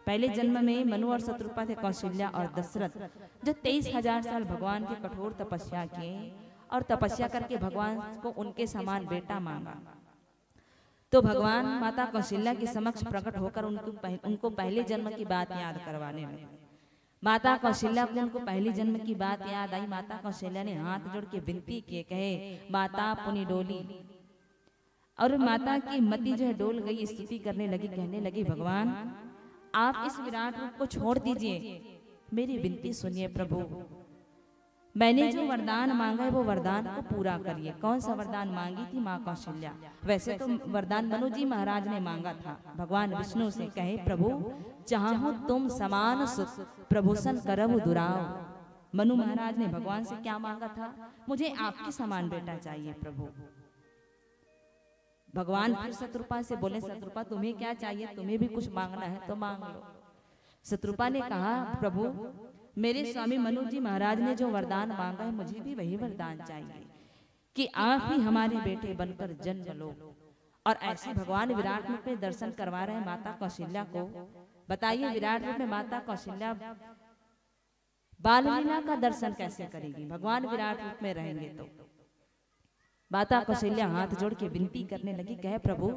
पहले जन्म में मनु और शत्रुपा थे, कौशल्या और दशरथ, जो तेईस हजार साल भगवान की कठोर तपस्या किए और तपस्या करके भगवान को उनके समान बेटा मांगा। तो भगवान माता कौशल्या के समक्ष प्रकट होकर उनको पह-, उनको पहले जन्म की बात याद करवाने लगे। माता कौशल्या को उनको पहले जन्म की बात याद आई। माता कौशल्या ने हाथ जोड़ के विनती की, कहे, "माता पुनि डोली, और माता की मति जो है डोल गई, स्तुति करने लगी, कहने लगी, "भगवान, आप इस विराट रूप को छोड़ दीजिए, मेरी विनती सुनिए प्रभु। मैंने जो वरदान मांगा है, वो वरदान को पूरा करिए।" कौन सा वरदान मांगी थी माँ कौशल्या? वैसे तो वरदान मनु जी महाराज ने मांगा था भगवान विष्णु से, कहे, "प्रभु, चाहहु तुम समान सुत, प्रभूषण करहु दुराव।" मनु महाराज ने भगवान से क्या मांगा था? "मुझे आपके समान बेटा चाहिए प्रभु।" भगवान फिर शतरूपा से बोले, "शतरूपा, तुम्हें क्या चाहिए? तुम्हें भी कुछ मांगना है तो मांग लो।" शतरूपा ने कहा, "प्रभु, मेरे स्वामी मनु जी महाराज ने जो वरदान मांगा है, मुझे भी वही वरदान चाहिए कि आप ही हमारे बेटे बनकर जन्म लो।" और ऐसे भगवान विराट रूप में दर्शन करवा रहे हैं माता कौशल्या को। बताइए, विराट रूप में माता कौशल्या बाल लीला का दर्शन कैसे करेगी? भगवान विराट रूप में रहेंगे तो। माता कौशल्या हाथ जोड़ के विनती करने लगी, कहे, "प्रभु,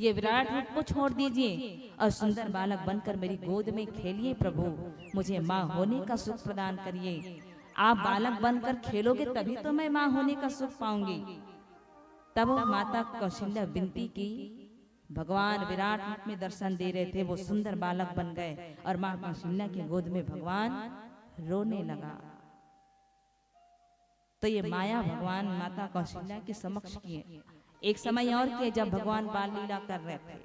ये विराट रूप को छोड़ दीजिए और सुंदर बालक बनकर मेरी गोद में खेलिए प्रभु, मुझे माँ होने का सुख प्रदान करिए। आप बालक बनकर खेलोगे तभी तो मैं माँ होने का सुख पाऊंगी।" तब माता कौशल्या विनती की, भगवान विराट रूप में दर्शन दे रहे थे, वो सुंदर बालक बन गए और माँ कौशल्या की गोद में भगवान रोने लगा। तो ये माया भगवान माता कौशल्या के समक्ष किए। एक समय और किए, जब भगवान बाल लीला कर रहे थे,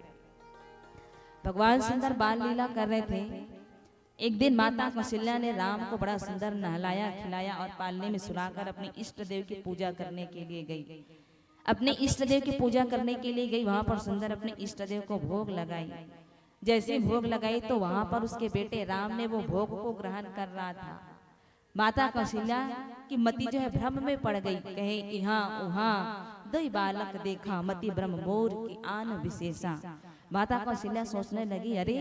भगवान सुंदर बाल लीला कर रहे थे। एक दिन माता कौशल्या ने राम को बड़ा सुंदर नहलाया खिलाया और पालने में सुलाकर अपने इष्ट देव की पूजा करने के लिए गई। अपने इष्ट देव की पूजा करने के लिए गई, वहां पर सुंदर अपने इष्ट देव को भोग लगाई। जैसे भोग लगाई तो वहां पर उसके बेटे राम ने वो भोग को ग्रहण कर रहा था। माता कौशल्या की मति जो है भ्रम में पड़ गई, कहे, "यहाँ वहां दो ही बालक देखा, मति भ्रम मोर की आन विशेषा।" माता कौशल्या सोचने लगी, "अरे,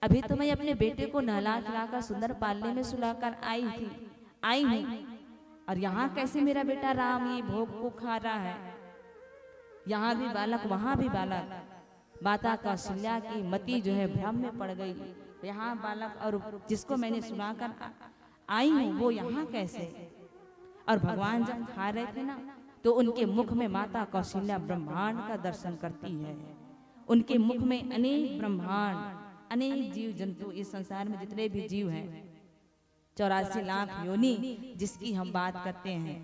अभी तो मैं अपने बेटे को नहला खिलाकर सुंदर पालने में सुलाकर आई थी, आई हूँ, और यहाँ कैसे मेरा बेटा राम ये भोग को खा रहा है? यहाँ भी बालक, वहां भी बालक।" माता कौशल्या की मति जो है भ्रम में पड़ गई। यहाँ बालक और जिसको मैंने सुनाकर आ-, आई हूँ, वो यहाँ कैसे? और भगवान जब खा रहे थे ना, तो उनके मुख में माता कौशल्या ब्रह्मांड का दर्शन करती है। उनके मुख में अनेक ब्रह्मांड, अनेक जीव जंतु, इस संसार में जितने भी जीव हैं, चौरासी लाख योनि जिसकी हम बात करते हैं,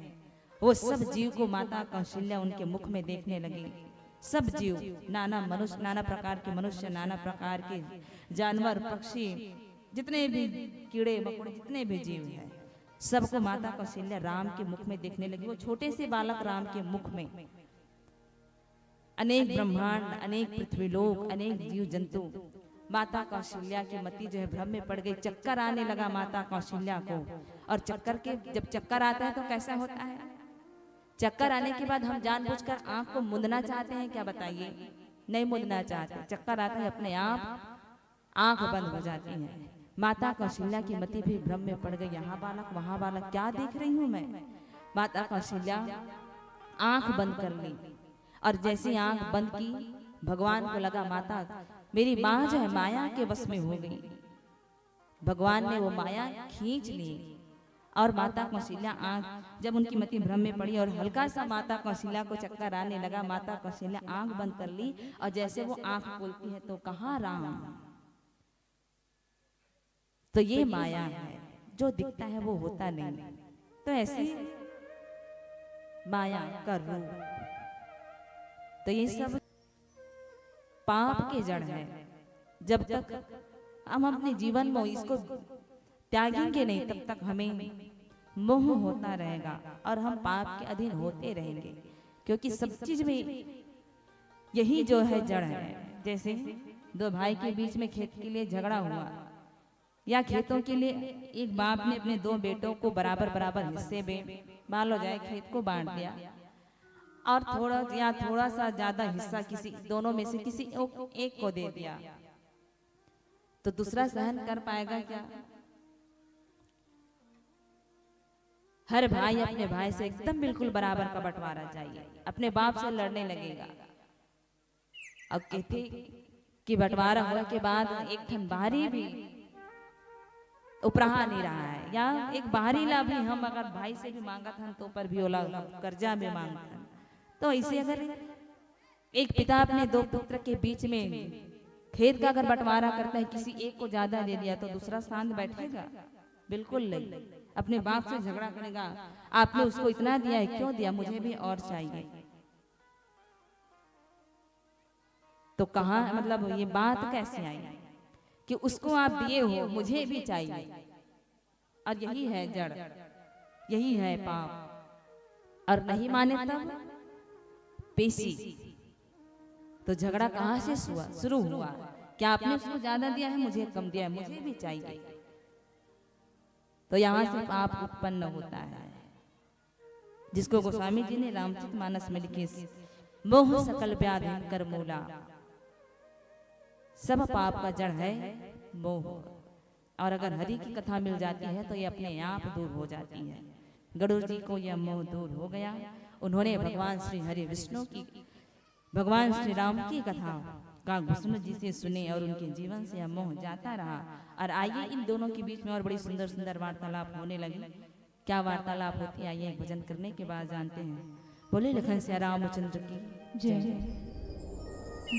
वो सब जीव को माता कौशल्या उनके मुख में देखने लगी। सब जीव, नाना मनुष्य, नाना प्रकार के मनुष्य, नाना प्रकार के जानवर, पक्षी, जितने भी कीड़े मकोड़े, जितने भी जीव हैं, सबको माता कौशल्या राम के मुख में देखने लगी। वो छोटे से बालक राम के मुख में अनेक ब्रह्मांड, अनेक पृथ्वी लोक, अनेक जीव जंतु। माता कौशल्या की मति जो है भ्रम में पड़ गई, चक्कर आने लगा माता कौशल्या को। और चक्कर के, जब चक्कर आता है तो कैसा होता है? चक्कर आने के बाद हम जानबूझकर आंख को मूंदना चाहते हैं क्या, बताइए? नहीं मूंदना चाहते। चक्कर आता है, अपने आप आंख बंद हो जाती है। माता कौशल्या की मति भी भ्रम में पड़ गई, यहाँ बालक, वहां बालक, क्या देख रही हूं मैं? माता कौशल्या आंख बंद कर ली और जैसे आंख बंद की, भगवान को लगा, माता, मेरी माँ जो है माया के वश में हो गई। भगवान ने वो माया खींच ली और माता कौशल्या आंख, जब उनकी मति भ्रम में पड़ी और हल्का सा माता कौशल्या को चक्कर आने लगा, माता कौशल्या आंख बंद कर ली और जैसे वो आंख खोलती है तो कहाँ राम? तो ये माया है, जो दिखता है वो होता नहीं। तो ऐसी माया का रूप, तो ये सब पाप के जड़ है। जब तक हम अपने जीवन में इसको त्यागेंगे नहीं, तब तक हमें मोह होता रहेगा और हम पाप के अधीन होते रहेंगे, क्योंकि सब चीज में यही जो है जड़ है। जैसे दो भाई के बीच में खेत के लिए झगड़ा हुआ या खेतों के लिए, एक बाप ने अपने दो बेटों को बराबर बराबर हिस्से में, मान लो जाए, खेत को बांट दिया और थोड़ा या थोड़ा सा ज्यादा हिस्सा किसी दोनों में से किसी एक को दे दिया, तो दूसरा सहन कर पाएगा क्या? हर भाई अपने भाई से एकदम बिल्कुल बराबर का बंटवारा चाहिए। अपने बाप से लड़ने लगेगा। अब कहते कि बंटवारा होए के बाद एक ठन बाहरी भी उपराहा नहीं रहा है, या एक बाहरी ला भी हम अगर भाई से भी मांगत हन तो पर भी ओला कर्जा में मांगत हन। तो ऐसे अगर एक पिता अपने दो पुत्र के बीच में खेत का अगर बंटवारा करता है, किसी एक को ज्यादा दे दिया तो दूसरा शांत बैठेगा? बिल्कुल नहीं। अपने बाप से झगड़ा करेगा, "आपने उसको इतना दिया है, क्यों दिया? मुझे भी और चाहिए।" तो कहाँ, मतलब, ये बात कैसे आई कि उसको आप दिए हो, मुझे भी चाहिए? और यही है जड़, यही है पाप। और नहीं माने तब पेशी। तो झगड़ा कहाँ से शुआ-, शुरू हुआ? क्या आपने उसको ज्यादा दिया है, मुझे कम दिया है, मुझे भी चाहिए? तो यहाँ से पाप उत्पन्न होता है, जिसको गोस्वामी जी ने रामचरित मानस में लिखे, "मोह सकल व्याधि कर मूला।" सब पाप का जड़ है मोह। और अगर हरि की कथा मिल जाती है तो ये अपने आप दूर हो जाती है। गरुड़ जी को यह मोह दूर हो गया। उन्होंने भगवान श्री हरि विष्णु की, भगवान श्री राम की कथा का विष्णु जी से सुने और उनके जीवन से यह मोह जाता रहा। और आइए, इन दोनों के बीच में और बड़ी सुंदर सुंदर वार्तालाप होने लगी। क्या वार्तालाप होती है, आइए, एक भजन करने के बाद जानते हैं। बोले लखन सिया रामचंद्र की जय।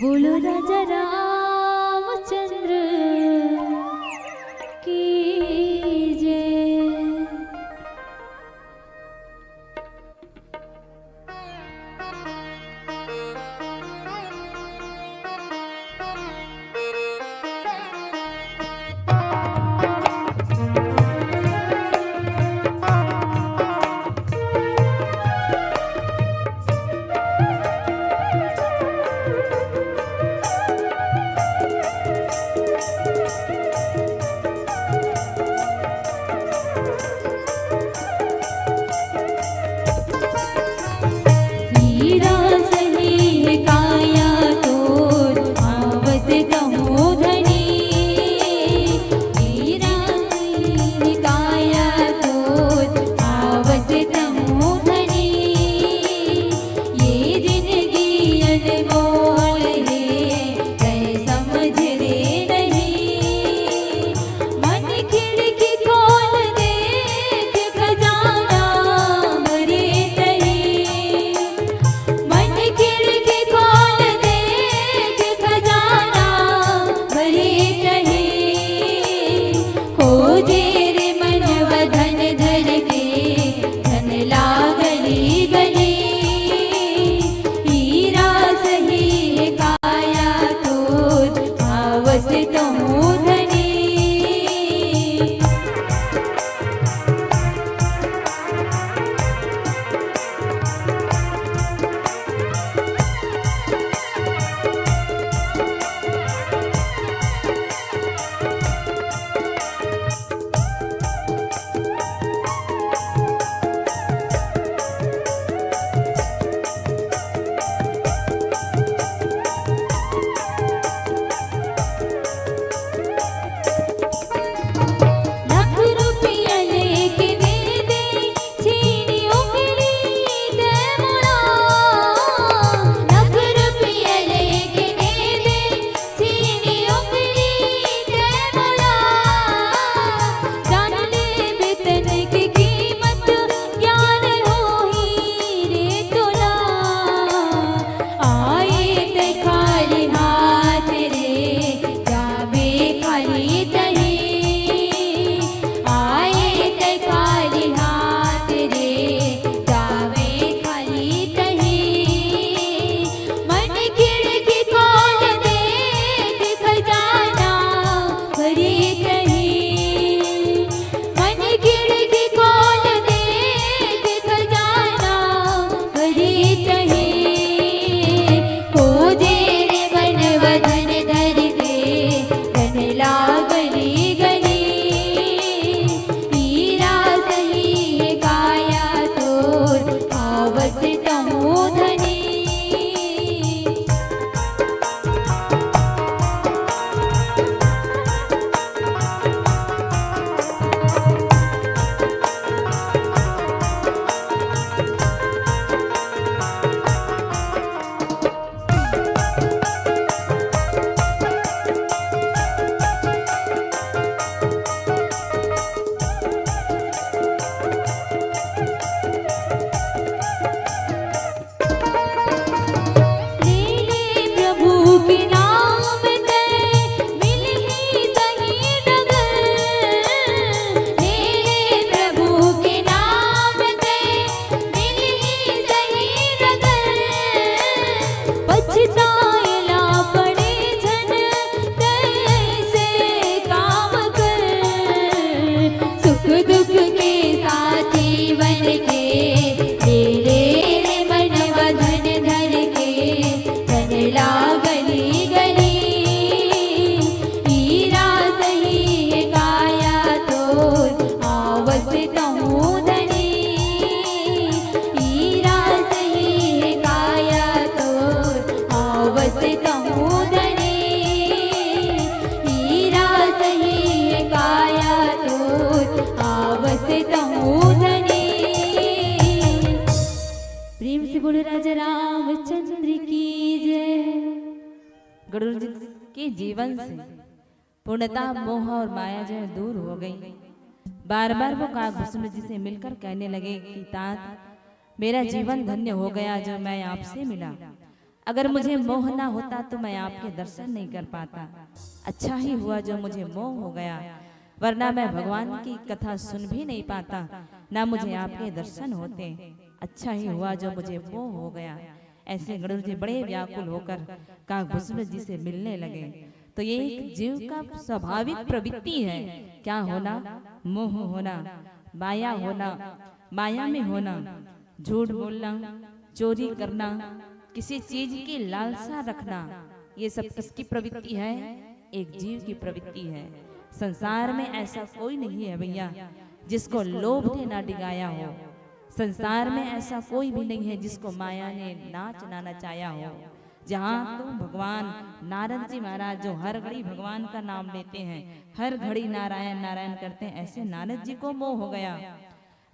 बोलो राजा रामचंद्र की जय। जीवन से पूर्णतः मोह और माया जो है दूर हो गई। बार बार वो काकभुसुंड जी से मिलकर कहने लगे कि तात, मेरा जीवन धन्य हो गया जो मैं आपसे मिला। अगर मुझे मोह ना होता तो मैं आपके दर्शन नहीं कर पाता। अच्छा ही हुआ जो मुझे मोह हो गया, वरना मैं भगवान की कथा सुन भी नहीं पाता, ना मुझे आपके दर्शन होते। अच्छा ही हुआ जो मुझे मोह हो गया। ऐसे गरुड़ जी बड़े व्याकुल होकर काकभुसुंड जी से मिलने लगे। तो ये एक जीव का स्वाभाविक प्रवृत्ति है। क्या होना? मोह होना, माया होना, माया में होना, झूठ बोलना, चोरी करना, किसी चीज की लालसा रखना, ये सब किसकी प्रवृत्ति है? एक जीव की प्रवृत्ति है। संसार में ऐसा कोई नहीं है भैया, जिसको लोभ ने ना डिगाया हो। संसार में ऐसा कोई भी नहीं है जिसको माया ने नाच ना नचाया हो। जहाँ तो भगवान नारद जी महाराज जो हर घड़ी भगवान का नाम लेते हैं, हर घड़ी नारायण नारायण करते हैं, ऐसे नारद जी को मोह हो गया।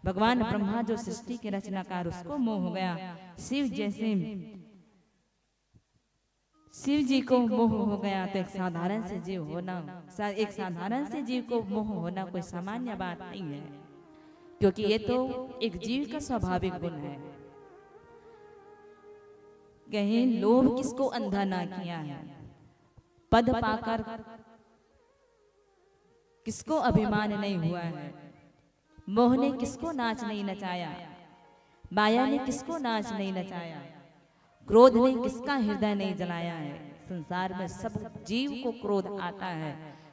भगवान ब्रह्मा जो सृष्टि के रचनाकार, उसको मोह हो गया। शिव जैसे शिव जी को मोह हो गया तो एक साधारण से जीव होना, सा-, एक साधारण से जीव को मोह होना कोई सामान्य बात नहीं है, क्योंकि ये तो एक जीव का स्वाभाविक गुण है। कहीं लोभ किसको अंधा ना किया है, पद पाकर किसको अभिमान नहीं हुआ है, मोह ने किसको नाच नहीं नचाया, माया ने किसको नाच नहीं नचाया, क्रोध ने किसका हृदय नहीं जलाया है। संसार में सब जीव को क्रोध आता है,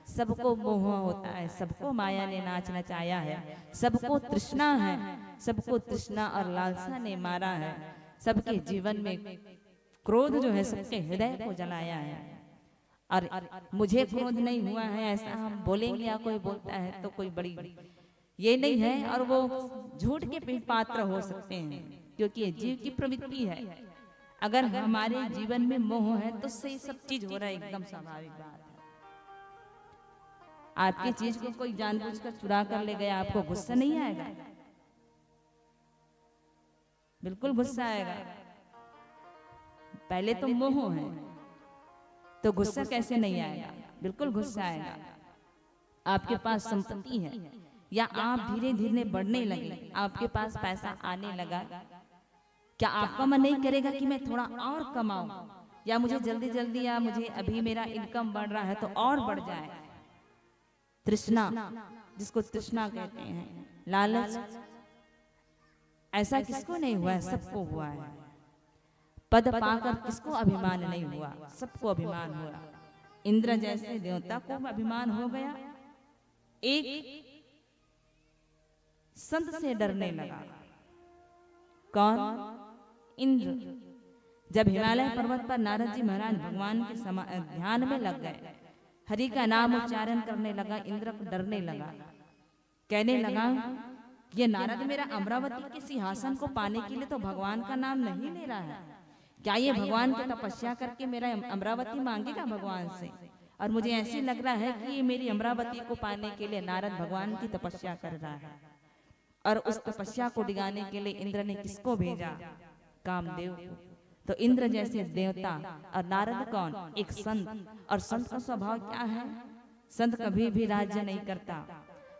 सबको मोह होता है, सबको माया ने नाच नचाया है, सबको तृष्णा है, सबको तृष्णा और लालसा ने मारा है। सबके जीवन में क्रोध जो है सबके हृदय को जलाया है। और मुझे क्रोध नहीं हुआ है ऐसा हम बोलेंगे या कोई बोलता है तो कोई बड़ी ये नहीं है, और वो झूठ के भी पात्र हो सकते हैं, क्योंकि ये जीव की प्रवृत्ति है। अगर हमारे जीवन में मोह है तो सही सब चीज हो रहा है, एकदम स्वाभाविक बात है। आपकी चीज को कोई जानबूझकर चुरा कर ले गया, आपको गुस्सा नहीं आएगा? बिल्कुल गुस्सा आएगा। पहले तो मोह है तो गुस्सा कैसे नहीं आएगा? बिल्कुल गुस्सा आएगा। आपके पास संपत्ति है या आप धीरे धीरे बढ़ने लगे, आपके पास पैसा आने लगा, क्या आपका मन नहीं करेगा कि मैं थोड़ा और कमाऊं, या मुझे जल्दी जल्दी, या मुझे अभी मेरा इनकम बढ़ रहा है तो और बढ़ जाए? तृष्णा, जिसको तृष्णा कहते हैं, लालच, ऐसा किसको नहीं हुआ है? सबको हुआ है। पद पाकर किसको अभिमान नहीं हुआ? सबको अभिमान हुआ। इंद्र जैसे देवता को अभिमान हो गया। एक संत से डरने लगा। कौन? इंद्र। जब हिमालय पर्वत पर नारद जी महाराज भगवान के समा-, ध्यान में लग गए, हरि का नाम उच्चारण करने लगा, इंद्र डरने लगा, कहने लगा, ये नारद मेरा अमरावती के सिंहासन को पाने के लिए तो भगवान का नाम नहीं ले रहा है। क्या ये भगवान की तपस्या करके मेरा अमरावती मांगेगा भगवान से? और मुझे ऐसे लग रहा है कि ये मेरी अमरावती को पाने के लिए नारद भगवान की तपस्या कर रहा है। और उस तपस्या को डिगाने के लिए इंद्र ने किसको भेजा? कामदेव को। तो इंद्र जैसे देवता और नारद कौन? एक संत। और संत का स्वभाव क्या है? संत कभी भी राज्य नहीं करता,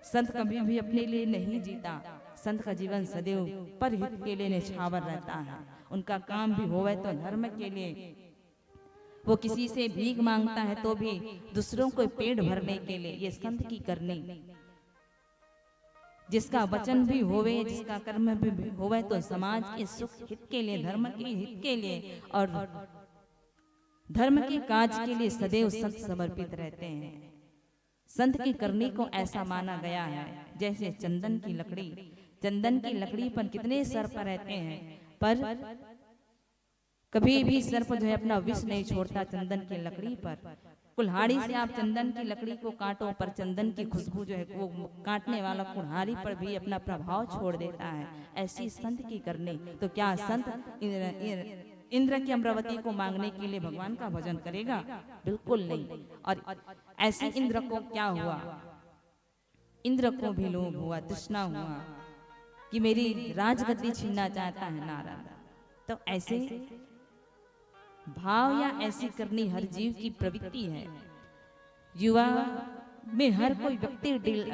संत कभी भी अपने लिए नहीं जीता। संत का जीवन सदैव परहित के लिए निछावर रहता है। उनका काम भी होवे तो धर्म के लिए, वो किसी से भीख मांगता है तो भी दूसरों को पेट भरने के लिए। ये संत की करनी। जिसका वचन भी होवे, जिसका कर्म भी होवे तो समाज के सुख हित के लिए, धर्म के हित के लिए और धर्म के काज के लिए सदैव संत समर्पित रहते हैं। संत की करनी को ऐसा माना गया है जैसे चंदन की लकड़ी। चंदन की लकड़ी पर कितने सर्प रहते हैं, पर कभी भी सर्प जो है अपना विष नहीं छोड़ता चंदन की लकड़ी पर। कुल्हाड़ी से आप चंदन की लकड़ी को काटो, पर चंदन की खुशबू जो है वो काटने वाला कुल्हाड़ी पर भी अपना प्रभाव छोड़ देता है। ऐसी संत की करनी। तो क्या संत इंद्र, इंद्र, इंद्र की अमरावती को मांगने के लिए भगवान का भजन करेगा? बिल्कुल नहीं। और ऐसे इंद्र को क्या हुआ? इंद्र को भी लोभ हुआ, तृष्णा हुआ कि मेरी राजगद्दी छीनना चाहता है नारद। तो ऐसे भाव या ऐसी करनी हर जीव की प्रवृत्ति है। युवा में हर कोई व्यक्ति डिल-,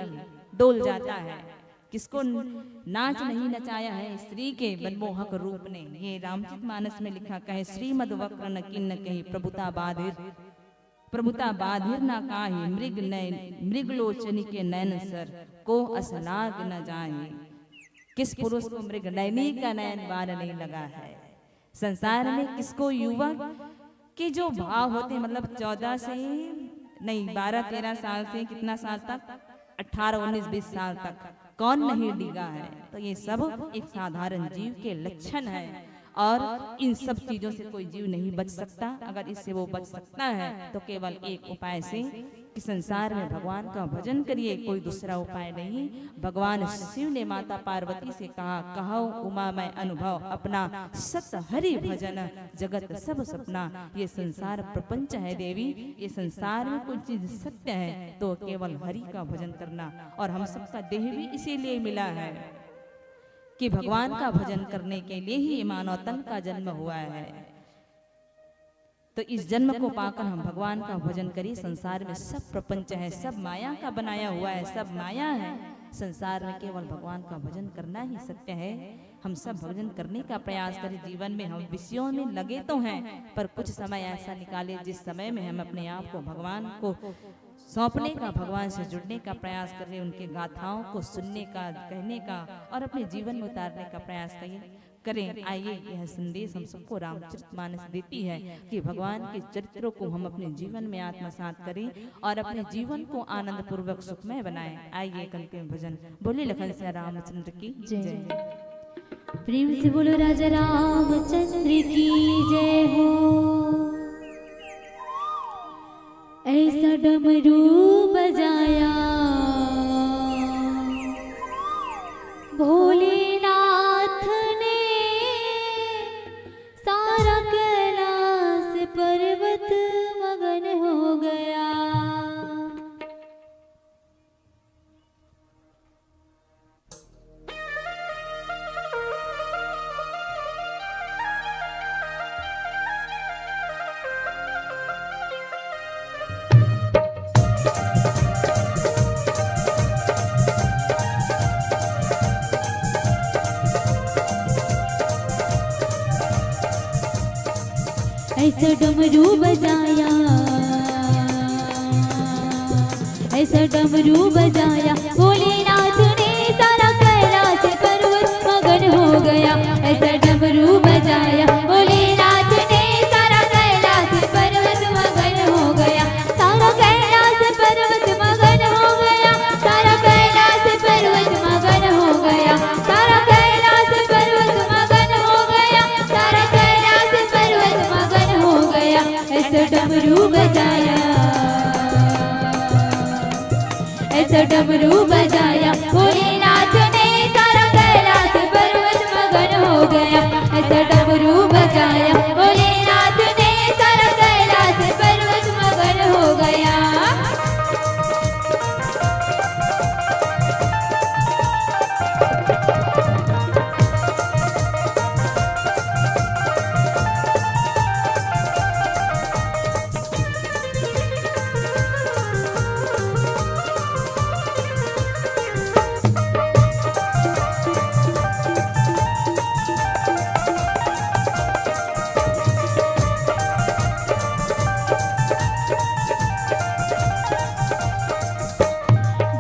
डोल जाता है। किसको नाच नहीं नचाया है स्त्री के मनमोहक रूप ने। ये रामचरित मानस में लिखा, कहे श्रीमद वक्र न किन्न कही प्रभुता बाधिर, प्रभुता बाधिर ना काहे, मृग नैन, मृग लोचनी के नैन सर, को अस लाग न जाए। किस पुरुष को मृग नैनी का नैन बाण नहीं लगा है? संसार में किसको युवक के जो भाव होते हैं, मतलब चौदह से, नहीं, बारह तेरह साल से कितना साल तक, अठारह उन्नीस बीस साल तक कौन नहीं डिगा है? तो ये सब एक साधारण जीव के लक्षण है और इन सब चीजों से कोई जीव नहीं बच सकता। अगर इससे वो बच सकता है तो केवल एक उपाय से कि संसार में भगवान का भजन करिए, कोई दूसरा उपाय नहीं। भगवान शिव ने माता पार्वती से कहा, कहो उमा मैं अनुभव अपना, सत हरि भजन जगत सब सपना। ये संसार प्रपंच है देवी, ये संसार में कोई चीज सत्य है तो केवल हरि का भजन करना। और हम सबका देह भी इसीलिए मिला है कि भगवान का भजन करने के लिए ही ये मानव तन का जन्म हुआ है। तो इस जन्म को पाकर हम भगवान का भजन करें। संसार में सब प्रपंच है, सब माया का बनाया हुआ है, सब माया है। संसार में केवल भगवान का भजन करना ही सत्य है। हम सब भजन करने का प्रयास करें। जीवन में हम विषयों में लगे तो हैं, पर कुछ समय ऐसा निकालें जिस समय में हम अपने आप को भगवान को सौंपने का, भगवान से जुड़ने का प्रयास करें, उनके गाथाओं को सुनने का, कहने का और अपने जीवन में उतारने का प्रयास करिए, करें। आइए, यह संदेश हम सबको रामचरित मानस देती है कि भगवान के चरित्रों को हम अपने जीवन में आत्मसात करें और अपने जीवन को आनंद पूर्वक सुखमय बनाएं। आइए, एक अंतिम भजन। बोले लखन सिया रामचंद्र की जय। जय। प्रेम से बोलो राजा रामचंद्र की जय हो। ऐसा डमरू बजाया भोलेनाथ ने, सारा कैलाश पर्वत मगन हो गया। ऐसा डमरू बजाया, ऐसा डमरू बजाया भोलेनाथ ने, सारा कैलाश पर्वत मगन हो गया। ऐसा डमरू बजाया भोलेनाथ ने, सारा कैलाश पर्वत मगन हो गया। सारा कैलाश पर्वत मगन हो गया, सारा कैलाश पर्वत मगन हो गया, सारा कैलाश पर्वत मगन हो गया, सारा कैलाश पर्वत मगन हो गया। ऐसा डमरू बजाया, ऐसा डमरू बजाया भोलेनाथ ने, सारा कैलाश पर्वत मगन हो गया। ऐसा डमरू बजाया भोलेनाथ ने, सारा कैलाश पर्वत मगन हो गया।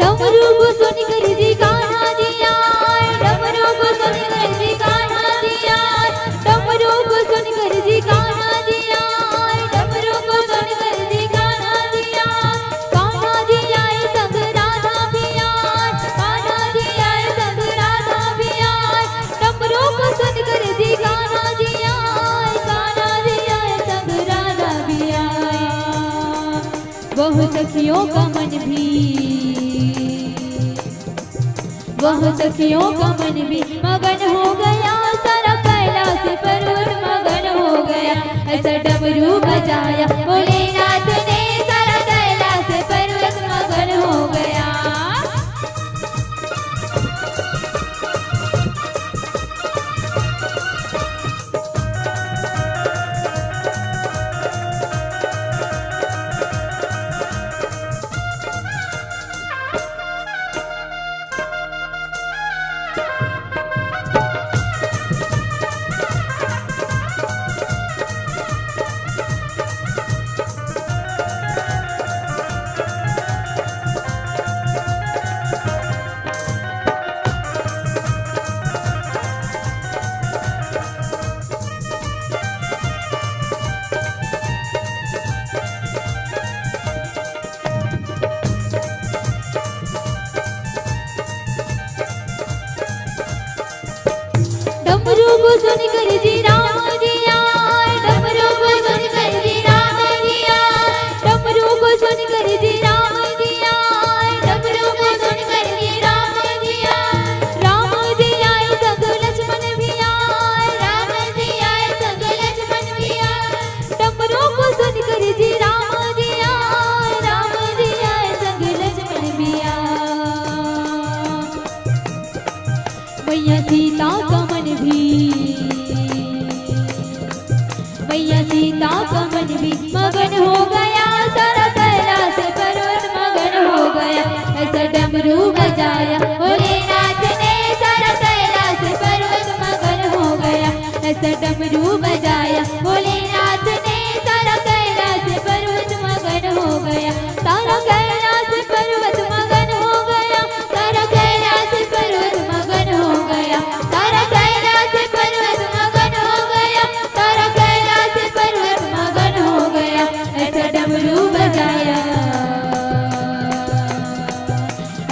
डमरू को सुनकर जी कान्हा जी आए, डमरू को सुनकर जी कान्हा जी आए, डमरू को सुनकर जी कान्हा जी आए, डमरू को सुनकर जी कान्हा जी आए। कान्हा जी आए संग राधा भी आए, कान्हा जी आए संग राधा भी आए। डमरू को सुनकर जी कान्हा जी आए, कान्हा जी आए संग राधा भी आए। वह सखियों का मन भी, वह सखियों का मन भी मगन हो गया, सारा कैलाश पर्वत मगन हो गया। ऐसा डमरू बजाया भोलेनाथ ने, सारा कैलाश पर्वत मगन हो गया। सुन कर जी राम जी आए, डमरू को सुन कर जी राम जी आए, डमरू को सुन कर जी राम जी आए, डमरू को सुन कर जी राम जी आए। राम जी आए संग लक्ष्मण भी आए, राम जी आए संग लक्ष्मण भी आए। डमरू को सुन कर जी राम जी आए, राम जी आए संग लक्ष्मण भी आए। मैया सीता का मन भी, मैया सीता का मन भी मगन हो गया, सारा कैलाश पर्वत मगन हो गया। ऐसा डमरू बजाया भोलेनाथ ने, सारा कैलाश पर्वत मगन हो गया। ऐसा डमरू बजाया भोलेनाथ ने, सारा कैलाश पर्वत मगन हो गया। सारा कैलाश पर्वत मगन हो गया, सारा कैलाश पर्वत मगन हो गया, सारा कैलाश पर्वत मगन हो गया, सारा कैलाश पर्वत मगन हो गया। ऐसा डमरू बजाया,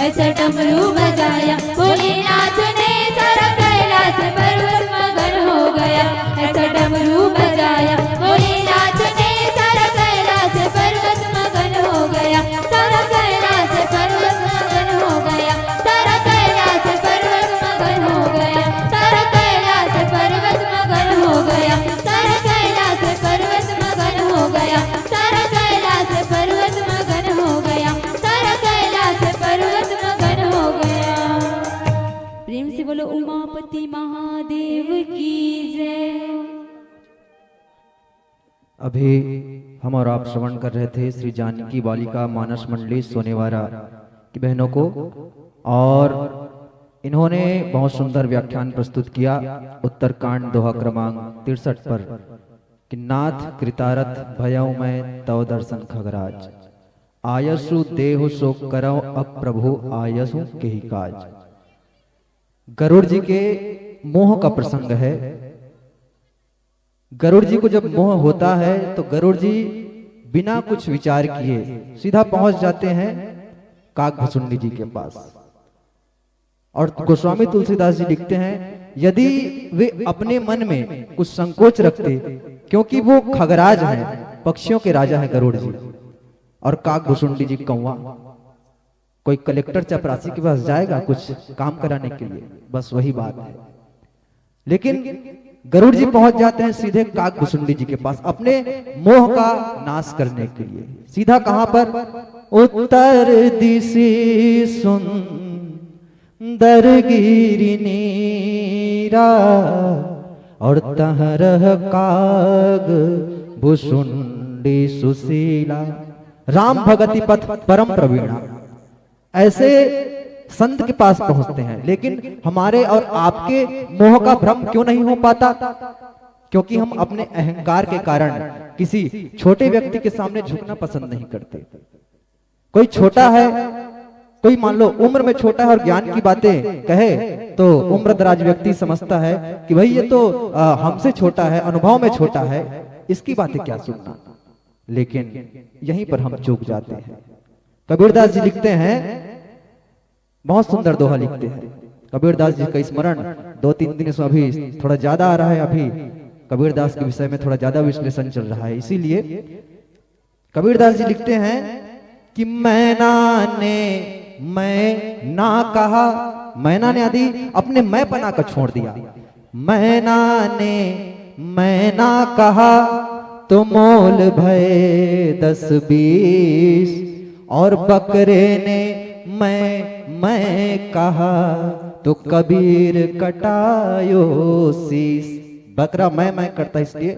ऐसा डमरू बजाया भोलेनाथ ने, सारा कैलाश पर्वत मगन हो गया। ऐसा डमरू बजाया भोलेनाथ ने, सारा कैलाश पर्वत मगन हो गया, सारा कैलाश पर्वत मगन हो गया, सारा कैलाश पर्वत मगन हो गया, सारा कैलाश पर्वत मगन हो गया, सारा कैलाश पर्वत मगन हो गया, सारा कैलाश पर्वत मगन हो गया, सारा कैलाश पर्वत मगन हो गया। प्रेम से बोलो उमापति महादेव की जय। अभी हम और आप श्रवण कर रहे थे श्री जानकी बालिका मानस मंडली सोनेवारा की बहनों को, और इन्होंने बहुत सुंदर व्याख्यान प्रस्तुत किया उत्तरकांड दोहा क्रमांक तिरसठ पर कि नाथ कृतारथ भयउ मैं तव दर्शन खगराज, आयसु देहु सो करव अब प्रभु आयसु केहि काज। गरुड़ जी के मोह का प्रसंग है। गरुड़ जी को जब मोह होता है तो गरुड़ जी बिना कुछ विचार किए सीधा पहुंच जाते हैं काकभुसुंडी जी के पास। और गोस्वामी तुलसीदास जी लिखते हैं, यदि वे अपने मन में कुछ संकोच रखते, क्योंकि वो खगराज हैं, पक्षियों के राजा हैं गरुड़ जी, और काकभुसुंडी जी कौवा, कोई कलेक्टर चपरासी के पास जाएगा कुछ काम कराने के लिए? बस वही बात है। लेकिन गरुड़ जी पहुंच जाते हैं सीधे काकभुसुंडी जी के पास अपने मोह का नाश करने के लिए। सीधा कहाँ पर? उत्तर दिशि सुंदर गिरि नीरा और तहरह काग भुसुंडी सुशीला। राम भगति पथ परम प्रवीणा। ऐसे संत के पास पहुंचते हैं, लेकिन हमारे और आपके मोह का भ्रम क्यों नहीं हो पाता? क्योंकि हम अपने अहंकार के कारण किसी छोटे व्यक्ति के सामने झुकना पसंद नहीं करते। कोई छोटा है, कोई मान लो उम्र में छोटा है और ज्ञान की बातें कहे तो उम्रदराज व्यक्ति समझता है कि भाई ये तो, आ, हमसे छोटा है, अनुभव में छोटा है, इसकी बातें क्या सुनना। लेकिन यहीं पर हम चूक जाते हैं। कबीरदास जी लिखते हैं, बहुत सुंदर दोहा लिखते हैं कबीरदास जी का स्मरण। दो तीन दिन इसमें अभी थोड़ा ज्यादा आ रहा है, अभी कबीरदास के विषय में थोड़ा ज्यादा विश्लेषण चल रहा है, इसीलिए कबीरदास जी लिखते हैं कि मैना ने मैं ना कहा, मैना ने आदि अपने मैंपना को छोड़ दिया। मैना ने मैं ना कहा तो मोल भय दस बीस, और बकरे ने मैं मैं कहा तो कबीर कटायो शीश। बकरा मैं मैं करता है, इसलिए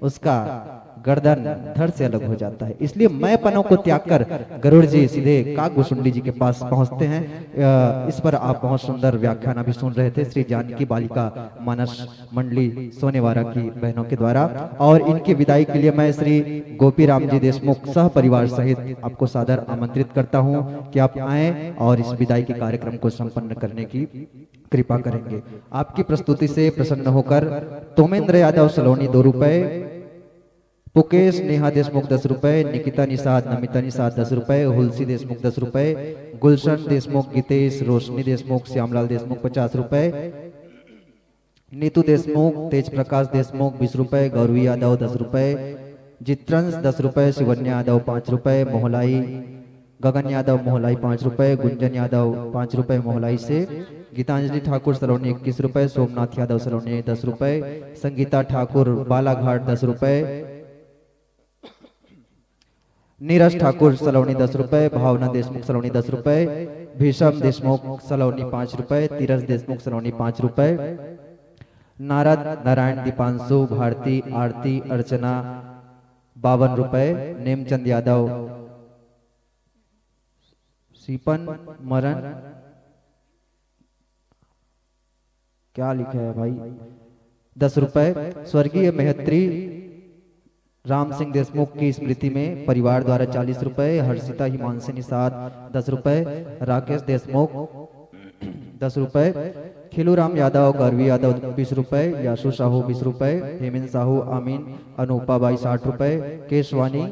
उसका गर्दन धड़ से अलग हो जाता है। इसलिए मैंपनों को त्याग कर गरुड़ जी सीधे काकभुसुंडी जी के पास पहुंचते हैं। अ, इस पर आप बहुत सुंदर व्याख्यान अभी सुन रहे थे श्री जानकी बालिका मानस मंडली सोनेवारा की बहनों के द्वारा। और इनकी विदाई के लिए मैं श्री गोपी राम जी देशमुख सह परिवार सहित आपको सादर आमंत्रित करता हूं कि आप आएं और इस विदाई के कार्यक्रम को संपन्न करने की कृपा करेंगे। आपकी प्रस्तुति से प्रसन्न होकर तोमेंद्र यादव सलोनी दो रुपए, पुकेश नेहा देशमुख दस रुपए, निकिता निषाद, नमिता निषाद दस रुपए, हुलसी देशमुख दस रुपए, गुलशन देशमुख, गीतेश, रोशनी देशमुख, श्यामलाल देशमुख पचास रुपए, नीतू देशमुख, तेज प्रकाश देशमुख बीस रुपए, गौरवी यादव दस रुपए, चित्रंश दस रुपए, शिवन्या यादव पाँच रुपए, मोहलाई गगन यादव मोहलाई पाँच रुपए, गुंजन यादव पाँच रुपए मोहलाई से, गीतांजलि ठाकुर सलोनी इक्कीस रुपए, सोमनाथ यादव सलोनी दस रुपए, संगीता ठाकुर बालाघाट दस रुपए, नीरज ठाकुर सलोनी दस रुपए, भावना देशमुख सलोनी दस रुपए, भीषम देशमुख सलोनी पाँच रुपए, तीरथ देशमुख सलोनी पाँच रुपए, नारद नारायण दीपांशु भारती आरती अर्चना बावन रुपए, नेमचंद यादव सीपन मरन, क्या लिखा है भाई, दस रुपए, स्वर्गीय मेहत्री राम सिंह देशमुख की स्मृति में परिवार द्वारा चालीस रुपए, हर्षिता हिमांशु निषाद दस रुपए, राकेश देशमुख दस रुपए, खिलूराम यादव, गौरवी यादव बीस रुपए, याशु साहू बीस रुपए, हेमंत साहू, अमीन, अनूपा बाई साठ रुपए, केशवानी,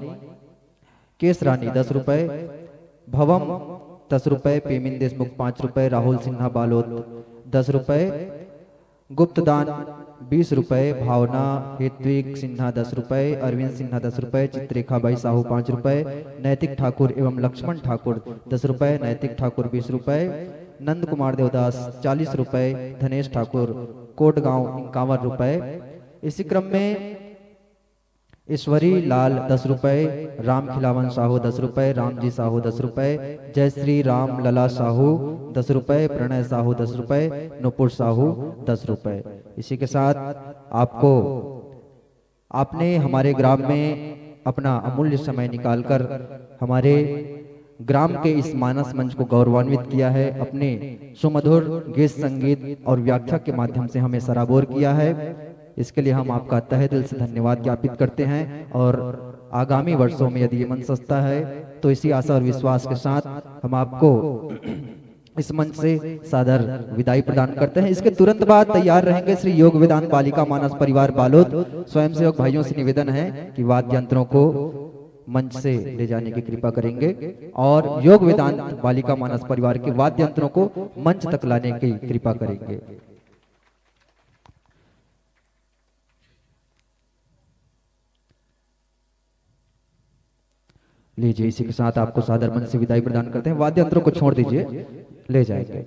केश रानी दस रुपए, भवम दस रुपए, पेमिन देशमुख पाँच रुपए, राहुल सिन्हा बालोद दस रुपए, गुप्तदान बीस रुपए, भावना हेत्विक सिन्हा दस रुपए, अरविंद सिन्हा दस रुपए, चित्रेखा बाई साहू पाँच रुपए, नैतिक ठाकुर एवं लक्ष्मण ठाकुर दस रुपए, नैतिक ठाकुर बीस रुपए, नंद कुमार देवदास चालीस रुपए, धनेश ठाकुर कोटगांव इक्यावन रुपए। इसी क्रम में ईश्वरी लाल दस रुपए, राम खिलावन साहू दस रुपए, रामजी साहू दस रुपए, जय श्री राम लला साहू दस रुपए, प्रणय साहू दस रुपए, नुपुर साहू दस रुपए। इसी के साथ आपको, आपने हमारे ग्राम में अपना अमूल्य समय निकालकर हमारे ग्राम के इस मानस मंच को गौरवान्वित किया है, अपने सुमधुर गीत संगीत और व्याख्या के माध्यम से हमें सराबोर किया है। इसके लिए हम आपका तहे दिल से धन्यवाद ज्ञापित करते हैं और आगामी वर्षों में यदि ये मंच सजता है तो इसी आशा और विश्वास के साथ हम आपको इस मंच से सादर विदाई प्रदान करते हैं। इसके तुरंत बाद तैयार रहेंगे श्री योग वेदांत बालिका मानस परिवार बालोद। स्वयंसेवक भाइयों से निवेदन है कि वाद्य यंत्रों को मंच से ले जाने की कृपा करेंगे और योग वेदांत बालिका मानस परिवार के वाद्य यंत्रों को मंच तक लाने की कृपा करेंगे। लीजिए, इसी के साथ आपको सादर मंच से विदाई प्रदान करते हैं। वाद्य यंत्रों को छोड़ दीजिए, ले जाएंगे।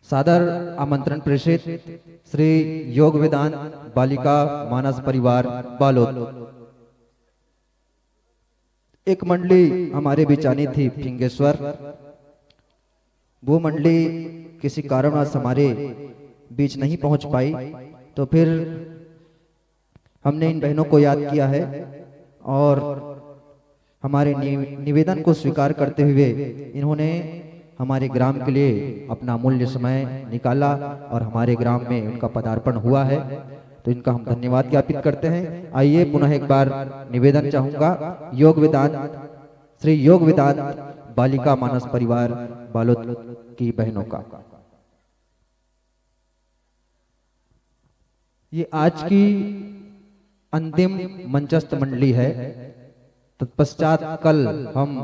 सादर आमंत्रण प्रेषित श्री योग वेदांत बालिका मानस परिवार बालोद। एक मंडली हमारे बीच आनी थी फिंगेश्वर, वो मंडली किसी कारणवश हमारे बीच नहीं पहुंच पाई, तो फिर हमने इन बहनों को याद किया है और हमारे नि-, निवेदन को स्वीकार करते हुए इन्होंने हमारे ग्राम के लिए अपना अमूल्य समय निकाला और हमारे ग्राम में उनका पदार्पण हुआ है, तो इनका हम धन्यवाद ज्ञापित करते हैं। आइए, पुनः एक बार निवेदन चाहूँगा योग वेदांत, श्री योग वेदांत बालिका मानस परिवार बालोद की बहनों का। ये आज की अंतिम मंचस्थ मंडली है। तत्पश्चात कल हम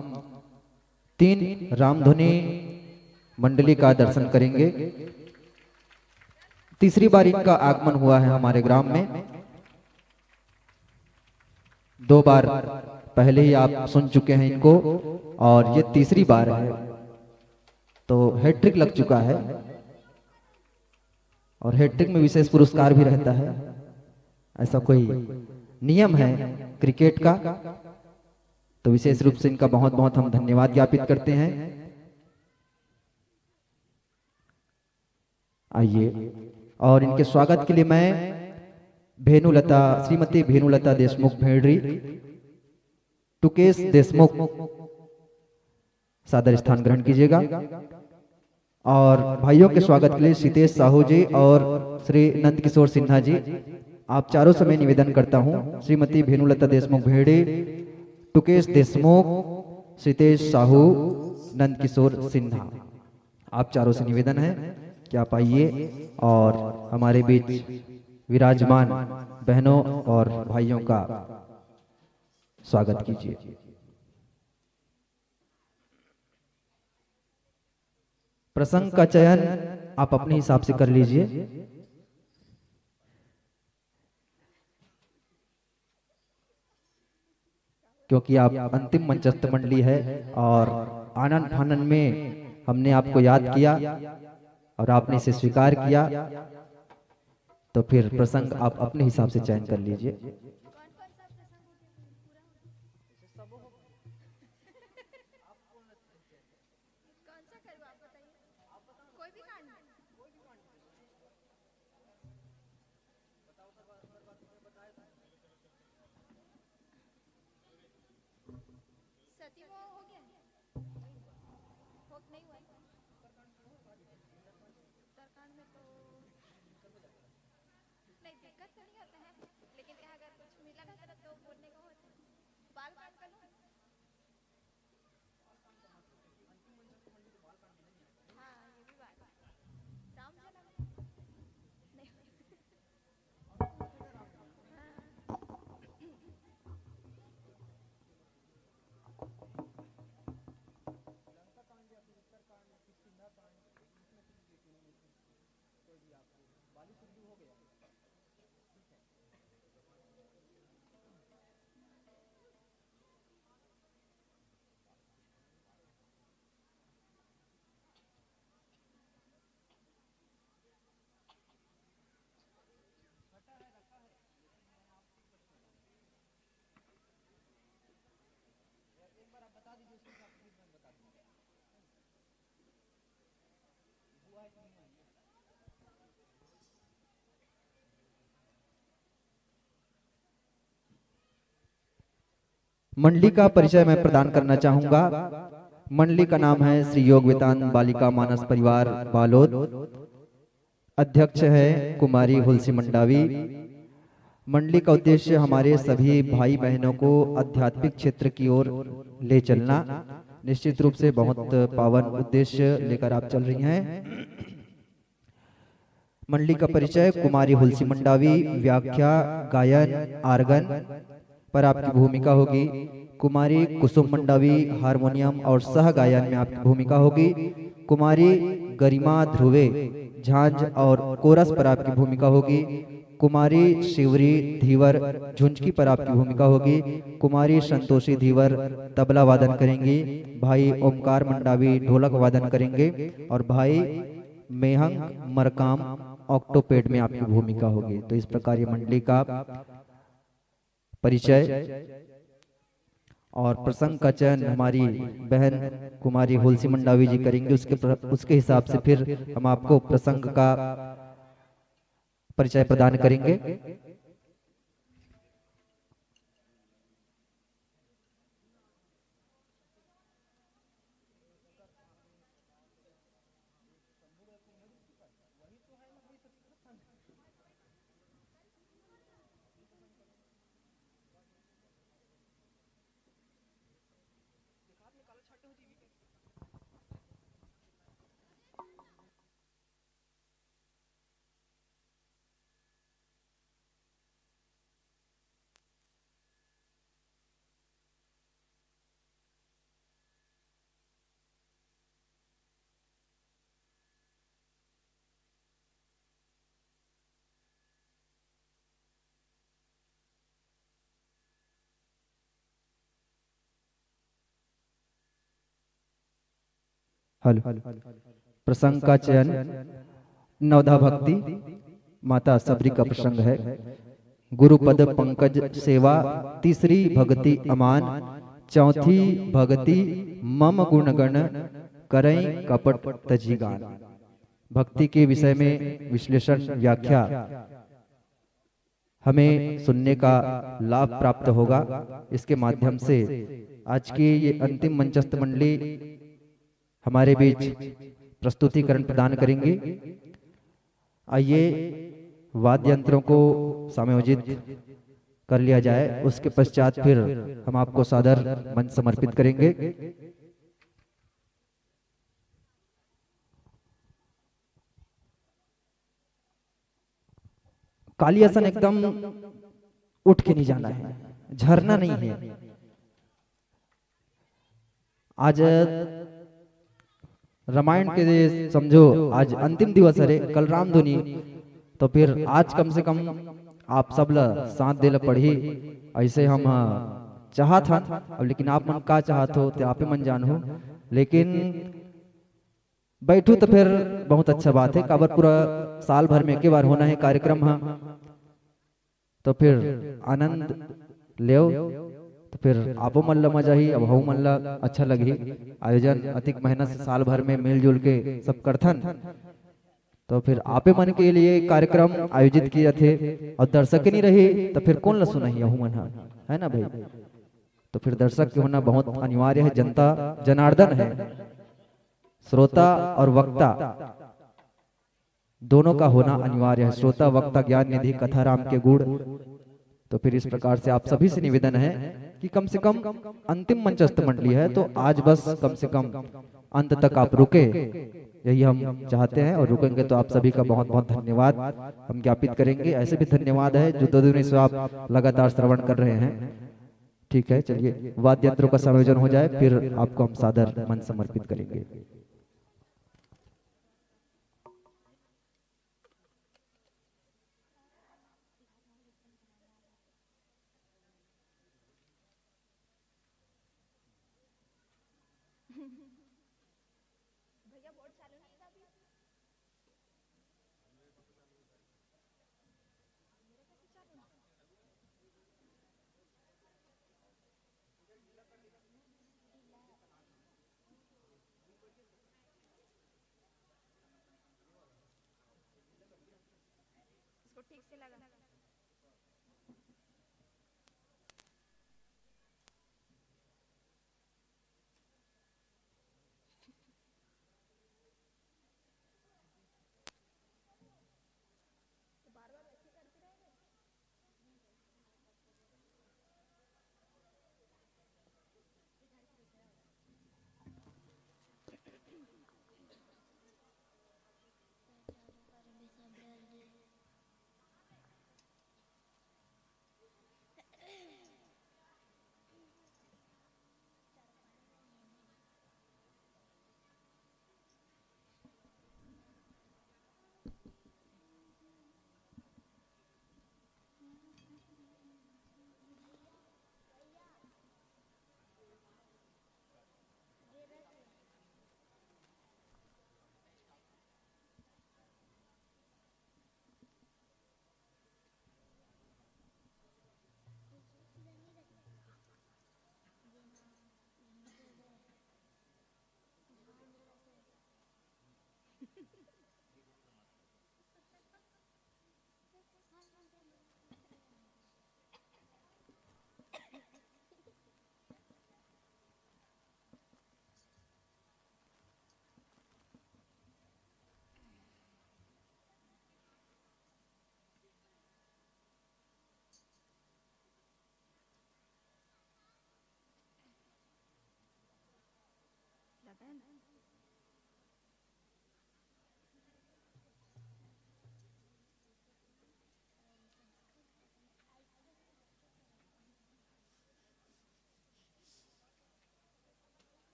तीन रामधुनी मंडली का दर्शन करेंगे। तीसरी बार इनका आगमन हुआ है हमारे ग्राम में। दो बार पहले ही आप सुन चुके हैं इनको और ये तीसरी बार है, तो हैट्रिक लग चुका है। और हैट्रिक में विशेष पुरस्कार भी रहता है, ऐसा कोई नियम है क्रिकेट का। तो विशेष रूप से इनका बहुत बहुत हम धन्यवाद ज्ञापित करते हैं। आइए, और इनके स्वागत के लिए मैं भेनुलता, श्रीमती भेनुलता देशमुख भेड़री, टुकेश देशमुख सादर स्थान ग्रहण कीजिएगा। और भाइयों के स्वागत के लिए सीतेश साहू जी और श्री नंद किशोर सिन्हा जी, आप चारों से मैं निवेदन करता हूँ, श्रीमती भेनुलता देशमुख भेड़े, टुकेश देशमुख, सीतेश साहू, नंद किशोर सिन्हा, आप चारों से निवेदन है, क्या पाइए और हमारे बीच विराजमान बहनों और भाइयों का स्वागत कीजिए। प्रसंग का चयन आप अपने हिसाब से कर लीजिए, क्योंकि आप अंतिम मंचस्थ मंडली है और आनन फानन में हमने आपको याद किया और आपने इसे स्वीकार किया। तो फिर प्रसंग आप अपने हिसाब से चयन कर लीजिए। सती वो हो गया है? हो, नहीं हुआ है? उत्तरकांड में तो नहीं, दिक्कत तो नहीं होता है, लेकिन यहाँ अगर कुछ मिला रहता है तो बोलने का होता है। बाल कांड का लूँ? हाँ, ये भी बात है। राम जन्म नहीं। मंडली का परिचय मैं प्रदान करना चाहूंगा। मंडली का नाम है श्री योग वेदांत बालिका मानस परिवार बालोद। अध्यक्ष है कुमारी हुलसी मंडावी। मंडली का उद्देश्य हमारे सभी भाई बहनों को आध्यात्मिक क्षेत्र की ओर ले चलना। निश्चित रूप से बहुत पावन उद्देश्य लेकर आप चल रही हैं। मंडली का परिचय कुमारी हुलसी मंडावी, व्याख्या, गायन, आर्गन पर आपकी भूमिका होगी। कुमारी कुसुम मंडावी, हारमोनियम और सह गायन में आपकी भूमिका होगी। कुमारी गरिमा ध्रुवे, झांझ और कोरस पर आपकी भूमिका होगी। कुमारी शिवरी धीवर, झुंझकी पर आपकी भूमिका होगी। कुमारी संतोषी धीवर तबला वादन करेंगी। भाई ओमकार मंडावी ढोलक वादन करेंगे और भाई मेहंग मरकाम ऑक्टोपेड में आपकी भूमिका होगी। तो इस प्रकार ये मंडली का परिचय और प्रसंग का चयन हमारी बहन कुमारी होलसी मंडावी जी करेंगे। उसके प्र-, उसके हिसाब से फिर हम आपको प्रसंग का परिचय प्रदान करेंगे। हेलो। प्रसंग का चयन नवधा भक्ति, माता सबरी का प्रसंग है। गुरुपद पंकज सेवा, तीसरी भक्ति अमान, चौथी भक्ति मम गुणगण करई कपट तजी गान। भक्ति के विषय में विश्लेषण, व्याख्या हमें सुनने का लाभ प्राप्त होगा। इसके माध्यम से आज की ये अंतिम मंचस्थ मंडली हमारे बीच प्रस्तुतिकरण प्रदान करेंगी। आइए, वाद्य यंत्रों को समायोजित कर लिया जाए, उसके पश्चात फिर हम आपको सादर मंच समर्पित करेंगे। पाली असन एकदम उठ के नहीं जाना है, झरना नहीं है। आज रामायण के, समझो, आज अंतिम दिवस हरे, कल रामधुनी, तो फिर आज कम से कम आप सब ला साथ दे ला पड़ही, ऐसे हम, अ, चाहत हन। अब लेकिन आप मन का चाहत हो, ते आपे मन जानहू, लेकिन बैठू तो फिर बहुत अच्छा बात है, काबर पूरा साल भर में एके बार होना है कार्यक्रम हा। तो फिर आनंद लेव, तो फिर आपो मन ला मजा ही, अब हऊ मन ला अच्छा लगही। आयोजन अतिक मेहनत से साल भर में मिलजुल के सब करथन, तो फिर आपे मन के लिए कार्यक्रम आयोजित किए जाथे, और दर्शक नहीं रही तो फिर कौन ला सुनही, अहू मन हा, है ना भाई? तो फिर दर्शक के होना बहुत अनिवार्य है। जनता जनार्दन है, श्रोता और वक्ता दोनों का होना अनिवार्य है। श्रोता, वक्ता, ज्ञान निधि, कथाराम के गुण। तो फिर इस प्रकार से आप सभी से निवेदन है कि कम से कम अंतिम मंचस्थ मंडली है, तो आज बस कम से कम अंत तक आप रुके, यही हम चाहते हैं। और रुकेंगे तो आप सभी का बहुत बहुत धन्यवाद हम ज्ञापित करेंगे। ऐसे भी धन्यवाद है जो दो दिनों से आप लगातार श्रवण कर रहे हैं। ठीक है, चलिए, वाद्य यंत्रों का संयोजन हो जाए, फिर आपको हम सादर मंच समर्पित करेंगे। इसको ठीक से लगा।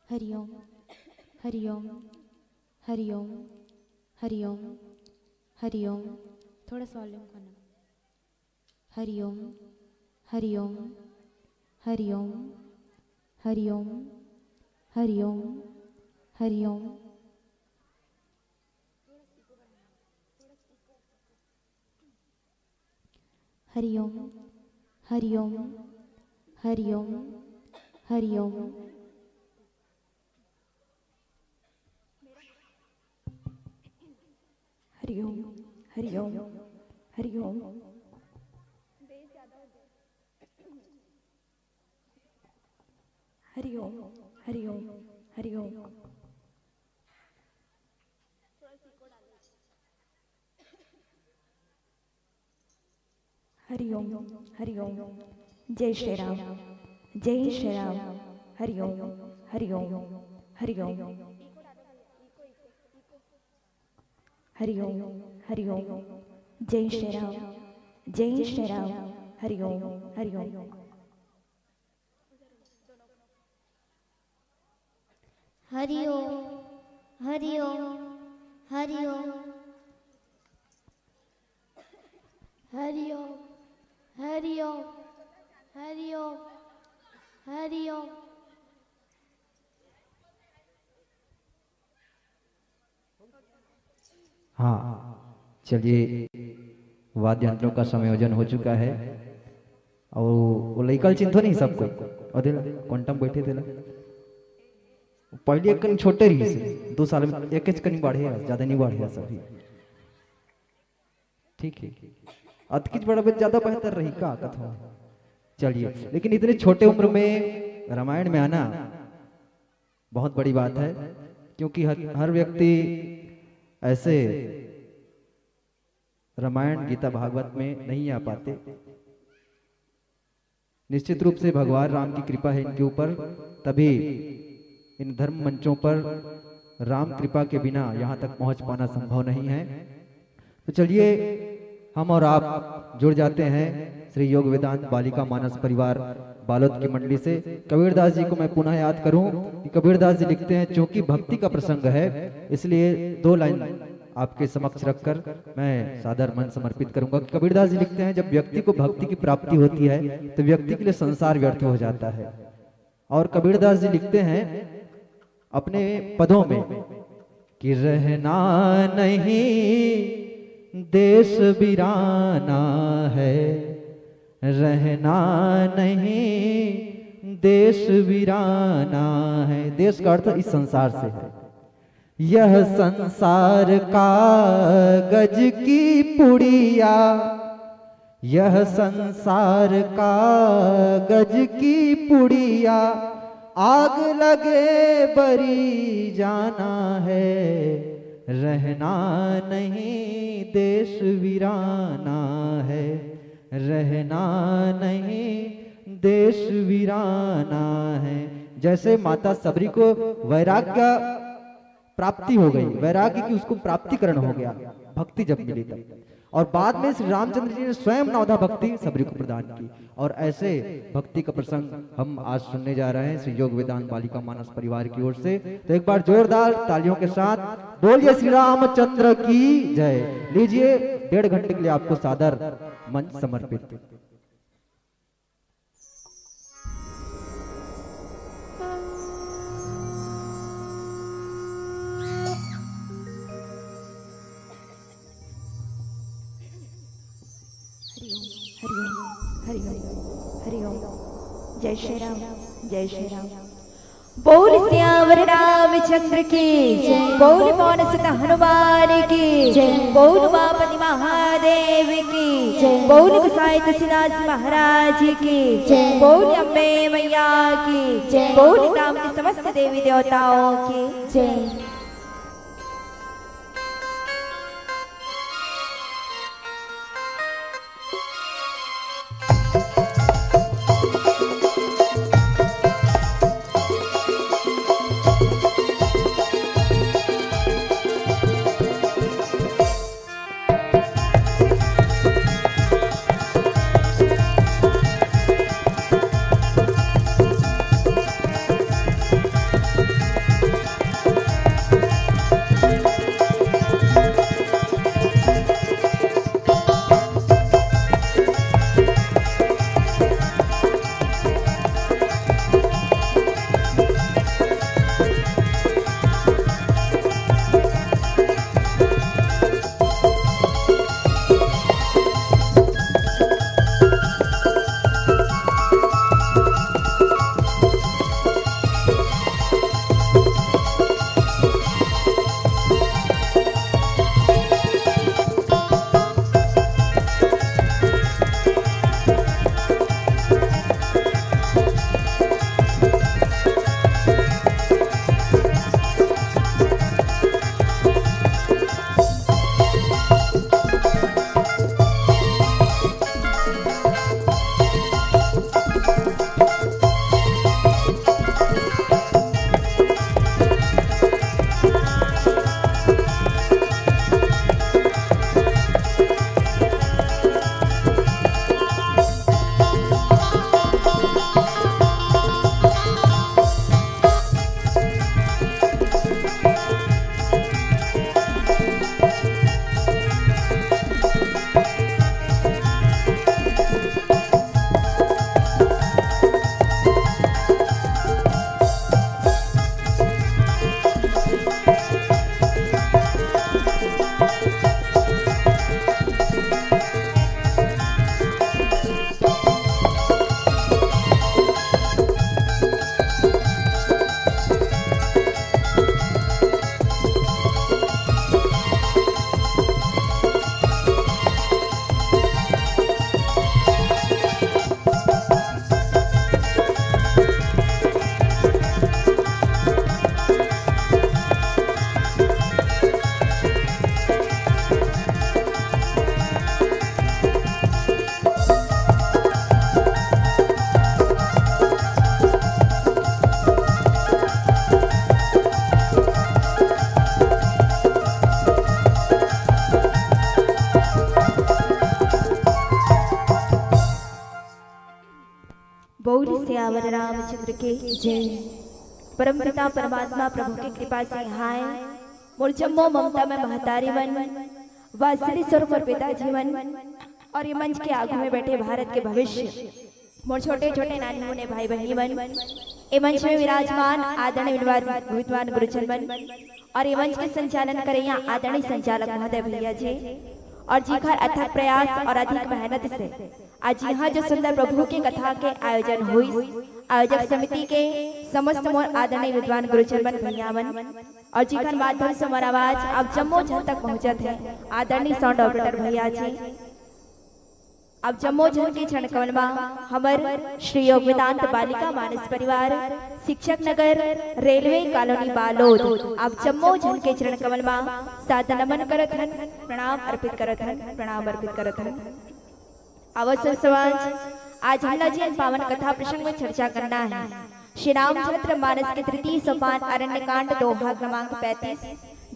हरिओम, हरिओम, हरिओम, हरिओम, हरिओम। थोड़ा सा वॉल्यूम खोना। हरिओम, हरिओम, हरिओम, हरिओम, हरिओम, हरिओम। हरिओम, हरिओम, हरिओम, हरिओम। हरिओम, हरिओम, हरिओम। हरिओम, हरिओम, हरिओम। हरिओम, हरिओम। जय श्री राम, जय श्री राम। हरिओम, हरिओम, हरिओम। हरिओम, हरिओम। जय श्री राम, जय श्री राम। हरिओम, हरिओम। हरिओम, हरिओम, हरिओम। हरिओम, हरिओम, हरिओम, हरिओम। हाँ, चलिए, वाद्य यंत्रों का संयोजन हो चुका है। और वो लइका ल चिन्हथो नहीं सब कोई, और देला, क्वांटम बैठे देला। पहले एक कन छोटे रहिस हे, दो साल में एक कन बाढ़े हे, ज्यादा नहीं बाढ़े हे सब भी। ठीक है, अतकिच बड़ा बन ज्यादा बेहतर रही का कथो। चलिए, लेकिन इतने छोटे उम्र में रामायण में आना बहुत बड़ी बात है, क्योंकि हर, हर व्यक्ति ऐसे रामायण, गीता, भागवत में नहीं आ पाते। निश्चित रूप से भगवान राम की कृपा है इनके ऊपर, तभी इन धर्म मंचों पर राम कृपा के बिना यहाँ तक पहुँच पाना संभव नहीं है। तो चलिए, हम और आप जुड़ जाते हैं श्री योग वेदांत बालिका मानस परिवार बालोद की मंडली से। कबीरदास जी को मैं पुनः याद करूं कि कबीरदास जी लिखते हैं, चूंकि भक्ति का प्रसंग है, इसलिए दो लाइन आपके समक्ष रखकर मैं सादर मन समर्पित करूंगा। कबीरदास जी लिखते हैं, जब व्यक्ति को भक्ति की प्राप्ति होती है, तो व्यक्ति के लिए संसार व्यर्थ हो जाता है। और कबीरदास जी लिखते हैं अपने पदों में कि रहना नहीं देश वीराना है, रहना नहीं देश वीराना है। देश का अर्थ इस संसार से है। यह संसार कागज की पुड़िया, यह संसार कागज की पुड़िया, आग लगे बरी जाना है। रहना नहीं देश वीराना है, रहना नहीं देश वीराना है। जैसे माता सबरी को वैराग्य प्राप्ति हो गई, वैराग्य की उसको प्राप्तिकरण हो गया, भक्ति जब मिली तब। और बाद में श्री रामचंद्र जी ने स्वयं नवधा भक्ति सबरी को प्रदान की। और ऐसे भक्ति का प्रसंग हम आज सुनने जा रहे हैं श्री योग वेदांत बालिका मानस परिवार की ओर से। तो एक बार जोरदार तालियों के साथ बोलिए श्री रामचंद्र की जय। लीजिए, डेढ़ घंटे के लिए आपको सादर मंच समर्पित। हरिओम, हरिओम, हरिओम, हरिओम। जय श्री राम, जय श्री राम। बोल सियावर रामचंद्र की, बोल पवन सुत हनुमान की, बोल उमापति महादेव की जय। बोल गोसाई तुलसीदास महाराज की जय। बोल अम्बे मैया की जय। बोल ग्राम के समस्त देवी देवताओं की जय। बोल सियावर रामचंद्र के जय। परमपिता परमात्मा प्रभु के कृपा से हाय मोर जम्मो ममता में महतारी मन, वात्सल्य स्वरूप मोर पिताजी मन, और ये मंच के आगू में बैठे भारत के भविष्य, मोर छोटे छोटे नानी मुने भाई बहिनी मन, ये मंच में विराजमान आदरणीय विद्वान, विद्वान गुरुजन मन, और ये मंच के संचालन करैया आदरणीय संचालक महोदय भैया जी, और जिखर अथक प्रयास और अधिक मेहनत से आज यहाँ जो सुंदर प्रभु के कथा के आयोजन हुई, आयोजक समिति के समस्त मोर आदरणीय विद्वान गुरुजन मन, भैया मन, और जिखर माध्यम से मोर आवाज आप जम्मो झन तक पहुँचत है, आदरणीय साउंड ऑपरेटर भैया जी, आप जम्मो झन के चरण कमल मा हमर श्री योग वेदांत बालिका मानस परिवार, शिक्षक नगर, रेलवे कॉलोनी बालोद, आप जम्मो झन के चरण कमल मा सादर नमन करत हन, प्रणाम अर्पित करत हन, प्रणाम अर्पित करत हन। अवसर समाज, आज हमला जेन पावन कथा प्रसंग में चर्चा करना है, श्री रामचंद्र मानस के तृतीय सोपान अरण्य कांड दोहा क्रमांक पैंतीस,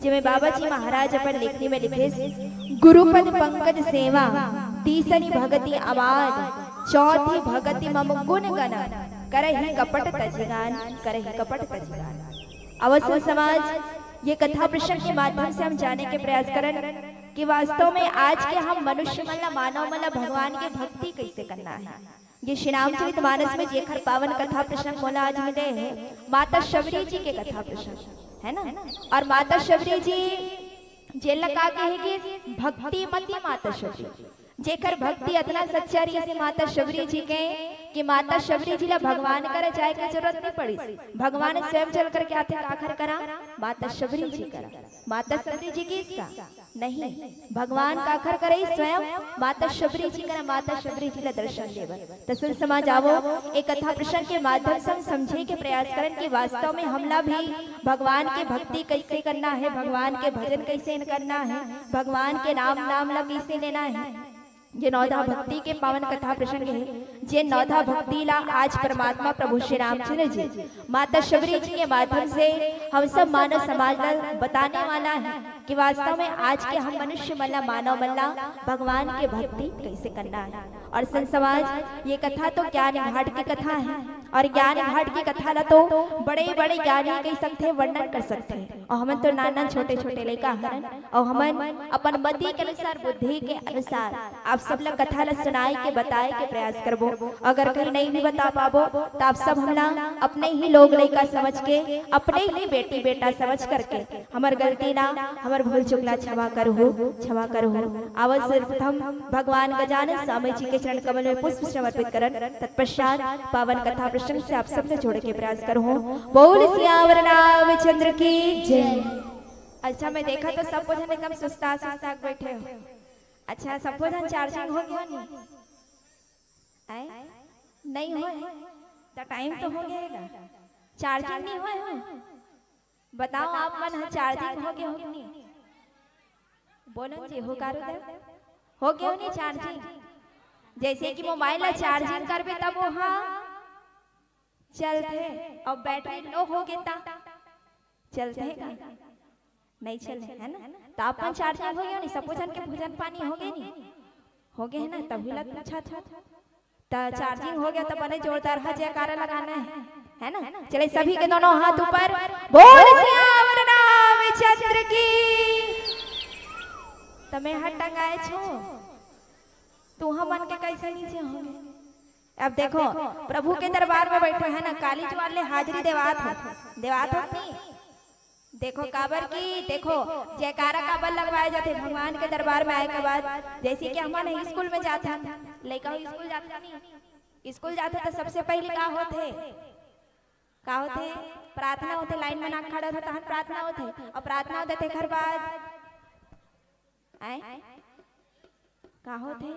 जेमे बाबा जी महाराज अपन लेखनी में लिखे, गुरुपद पंकज सेवा, तीसरी भगति अमाद, चौथी भगति मम गुण गण, करहि कपट तजिगान, करहि कपट तजिगान। अवसर समाज, ये कथा प्रसंग के माध्यम से हम जाने के प्रयास करन कि वास्तव में आज के हम मनुष्य मन ला, मानव मन ला भगवान के भक्ति कैसे करना है। ये श्री रामचरित मानस में जेखर पावन कथा प्रसंग मोला आज मिले है, माता शबरी जी के कथा प्रसंग, है ना? और माता शबरी जी जेला का कहे कि भक्तिमती माता शबरी, जेकर भक्ति अतना सच्चा रहिस हे माता शबरी जी के, कि माता शबरी जी ला भगवान करा जाए के जरूरत नहीं पड़िस। भगवान स्वयं चल करके आथे काखर करा? माता शबरी जी करा। माता शबरी जी किस का? नहीं, भगवान काखर करा ही? स्वयं माता शबरी जी करा, माता शबरी जी ला दर्शन देवन। त सुन समाज, आवो, एक कथा प्रसंग के माध्यम से हम समझे के प्रयास करन कि वास्तव में हमला भी भगवान के भक्ति कैसे करना है, भगवान के भजन कैसे करना है, भगवान के नाम, नाम ला कैसे लेना है। जे नवधा भक्ति के पावन कथा प्रसंग है, जे नवधा भक्ति ला आज परमात्मा प्रभु श्री रामचंद्र जी माता शबरी जी के माध्यम से हम सब मानव समाज ला बताने वाला है कि वास्तव में आज के हम मनुष्य मन ला, मानव मन ला भगवान के भक्ति कैसे करना है। और संत समाज, ये कथा तो ज्ञान घाट की कथा है, और ज्ञान घाट की कथा ला तो बड़े-बड़े ज्ञानी कहि सकथे, वर्णन कर सकथे, और हमन तो नान-नान छोटे-छोटे लइका हरन, और हमन अपन मति के अनुसार, बुद्धि के अनुसार आप सब ला कथा ला सुनाए के, बताए के प्रयास करबो। अगर कहीं नहीं भी बता पाबो, त आप सब हमला अपने ही लोग लइका समझ के, अपने ही बेटी बेटा समझ करके हमर गलती ला, हमर भूल चूक ला क्षमा करहू, क्षमा करहू। आवत सर्वप्रथम भगवान गजानन स्वामी जी के चरण कमल में पुष्प समर्पित करन, तत्पश्चात पावन कथा प्रसंग से आप सब ला जोड़े के प्रयास करहू। बोल सियावर रामचंद्र की जय। अच्छा, मैं देखा तो सबो झन एकदम सुस्ता सुस्ता के बैठे हो। अच्छा, सबो झन चार्जिंग हो गया नहीं? आए? नहीं होए? तो टाइम तो हो गया है। चार्जिंग नहीं होए हो? बताओ, आप मन ह चार्जिंग हो गया हो कि नहीं? बोलो जी, हो कारो दे? हो गया हो नहीं चार्जिंग? जैसे कि मोबाइल ला चार्जिंग करबे तब वो हाँ चलथे, और बैटरी लो हो गे ता चलथे का? नहीं चले, है ना? तो अपन चार्जिंग हो गया नहीं, सबो झन के भोजन पानी हो गए नहीं? हो गए है ना? तभी ला पूछा था। त चार्जिंग हो गया त बने जोरदार हा जयकारा लगाना है, है ना? चले सभी के दोनों हाथ ऊपर, बोल सियावर रामचंद्र की। त मैं हाथ टंगाए छो, तू हमन के कैसे नीचे होंगे? अब देखो, प्रभु के दरबार में बैठे है ना, कॉलेज वाले हाजिरी देवात हो, देवात हो नहीं? देखो काबर की, देखो जयकारा काबर लगवाए जाथे भगवान के दरबार में आए के बाद। जैसे कि हमन स्कूल में जाथन, लइका हो स्कूल जाथे नहीं, स्कूल जाथे तो सबसे पहले का होथे? का होथे? प्रार्थना होथे, लाइन में ना खड़ा होथे तहन प्रार्थना होथे, और प्रार्थना होथे तेकर बाद आए का होथे?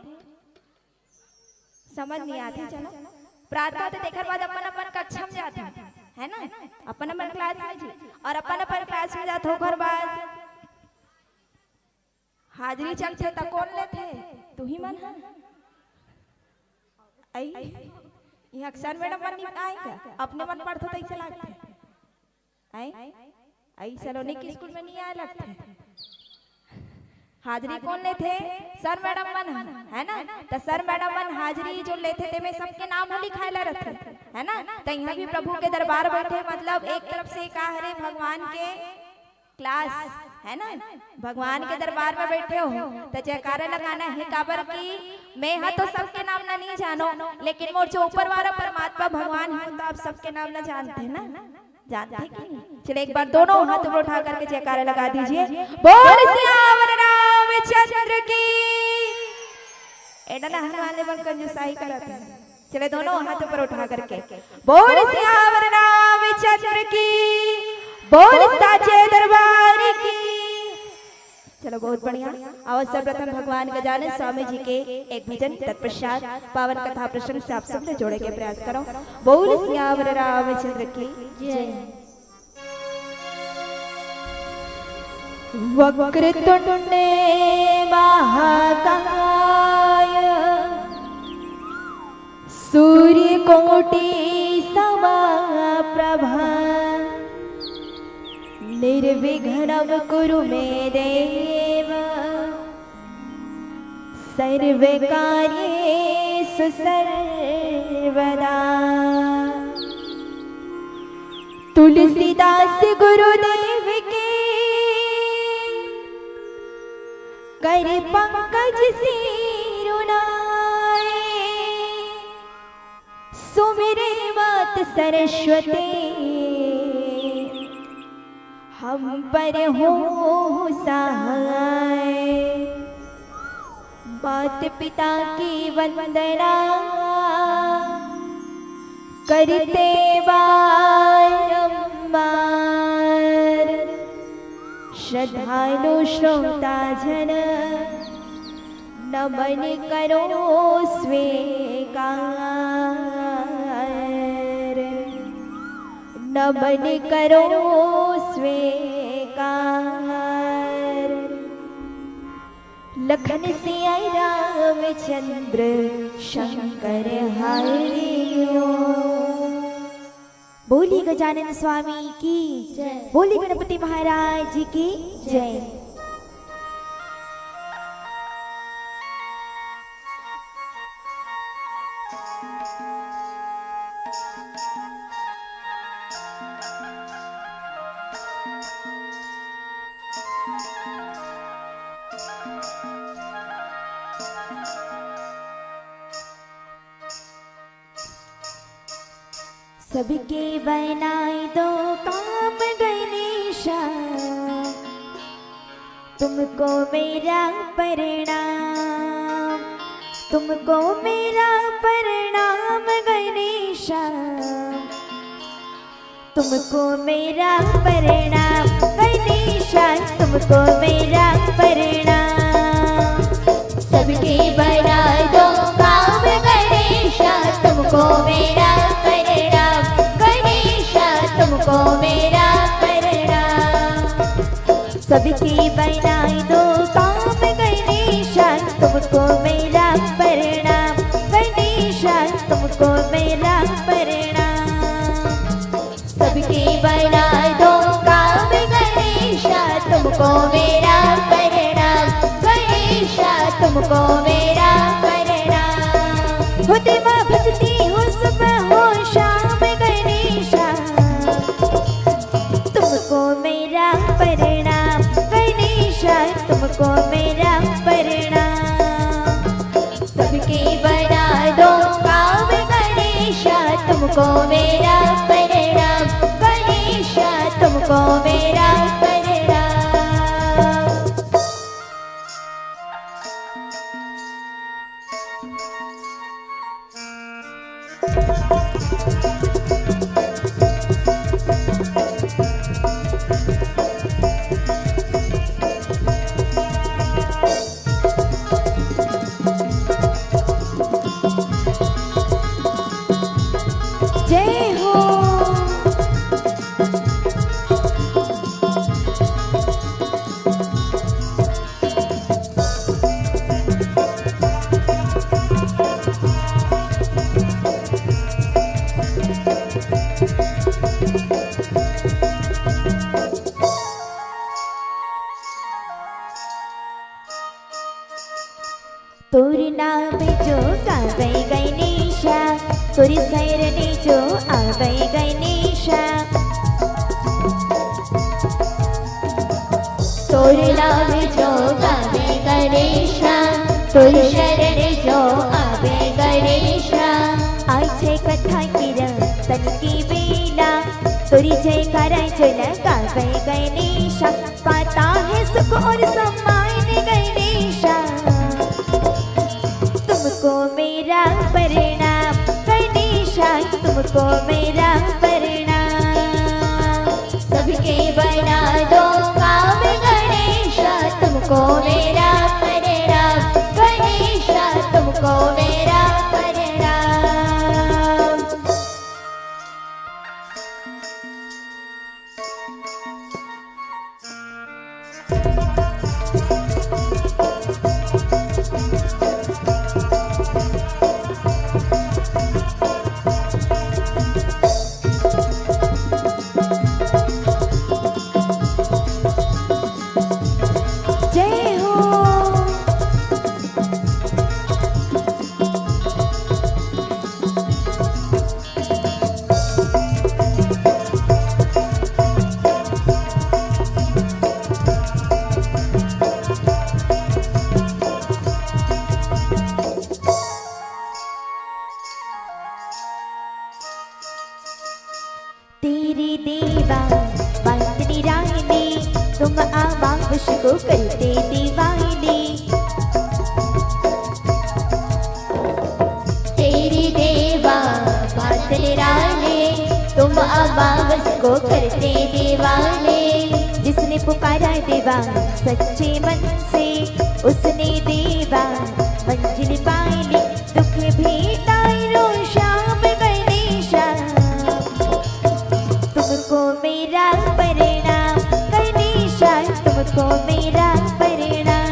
समझ नहीं आथे। चलो, प्रार्थना होथे, तेकर बाद अपन अपन कक्षा में जाथे, है ना? अपन अपन क्लास में जी, और अपन अपन क्लास में जाथे, ओकर बाद हाजिरी चलथे त कौन लेथे? तू ही मन ह। आई, यहाँ सर मैडम मन नहीं आए क्या? अपने मन पढ़थो तैसे लागथे। आई, आई सलोनी के स्कूल में नहीं आए लगथे। हाजिरी कौन लेथे? सर मैडम मन ह, है ना? त सर मैडम मन हाजिरी जो लेथे, तेमे सबके नाम ह लिखाए ला रथे, है ना? त यहाँ भी प्रभु के दरबार बैठे, मतलब एक तरफ से का हरे, भगवान के क्लास, है ना? भगवान के दरबार में बैठे हो त जयकारा लगाना है, काबर कि मैं ह तो सबके नाम ला नहीं जानो, लेकिन मोर जो ऊपर वाला परमात्मा भगवान है, तो आप सबके नाम ला जानते हैं ना? जानते हैं कि नहीं? चले, एक बार दोनों हाथ ऊपर उठा करके जयकारा लगा दीजिए, बोल सियावर रामचंद्र की। एडा ना हनुमान ले बन कंजूसाई करत है। चले, दोनों हाथ ऊपर उठा करके, बोल सियावर रामचंद्र की, बोल साचे दरबार की। चलो, बहुत बढ़िया। आओ, सर्वप्रथम भगवान गजानन स्वामी जी के एक भजन, तत्पश्चात पावन कथा प्रसंग से आप सब ले जोड़े के प्रयास करो। बोल सियावर रामचंद्र की जय। वक्रतुंड महाकाय सूर्यकोटि समप्रभा निर्विघ्नं कुरु मे देव सर्वकार्येषु सर्वदा। तुलसीदास गुरुदेव के कर पंकज सिरु नाए। सुमिरे मात सरस्वती हम पर हो सहाय। मात पिता की वंदना करते बारंबार श्रद्धालु श्रोता जन, नमन करो स्वीकार, नमन करो स्वीकार। लखन सिया रामचंद्र शंकर हरि ओम। बोली गजानन स्वामी की जय। बोली गणपति महाराज जी की जय। सबके बनाई दो काम गणेशा, तुमको मेरा प्रणाम, तुमको मेरा प्रणाम गणेशा, तुमको मेरा प्रणाम गणेशा, तुमको मेरा प्रणाम। सबके बना दो काम गणेशा, तुमको मेरा प्रणाम गणेशा, तुमको मेरा प्रणाम। सबके बना दो काम गणेशा, तुमको मेरा प्रणाम गणेशा, तुमको मेरा प्रणाम। सबके बना दो काम गणेशा, तुमको मेरा प्रणाम गणेशा, तुमको मेरा प्रणाम। होते माँ भजती हो सुबह हो शाम गणेशा, तुमको मेरा प्रणाम गणेशा, तुमको मेरा प्रणाम। सबके बना दो काम गणेशा, तुमको मेरा प्रणाम गणेशा, तुमको मेरा प्रणाम। जय हो। तोर नाम जो गावे गणेशा, तोर शरण जो आवे गणेशा। तोर नाम जो गावे गणेशा, तोर शरण जो आवे गणेशा। आय छै कथा किरण तन की बेला, तोर जयकारा जो लगावे गणेशा। पाता है सुख और सम्मान गणेशा, तुमको मेरा प्रणाम गणेशा, तुमको मेरा प्रणाम। सबके बना दो काम गणेशा, तुमको मेरा प्रणाम गणेशा, तुमको मेरा प्रणाम। जय हो। तेरी देवा बात निराली, तुम आमावश को करते दीवानी। तेरी देवा बात निराली, बाबस को करते दीवाने। जिसने पुकारा देवा सच्चे मन से, उसने देवा मंजिल पाई ले। दुख भेटाई रो श्याम गणेशा, तुमको मेरा प्रणाम। गणेशा, तुमको मेरा प्रणाम।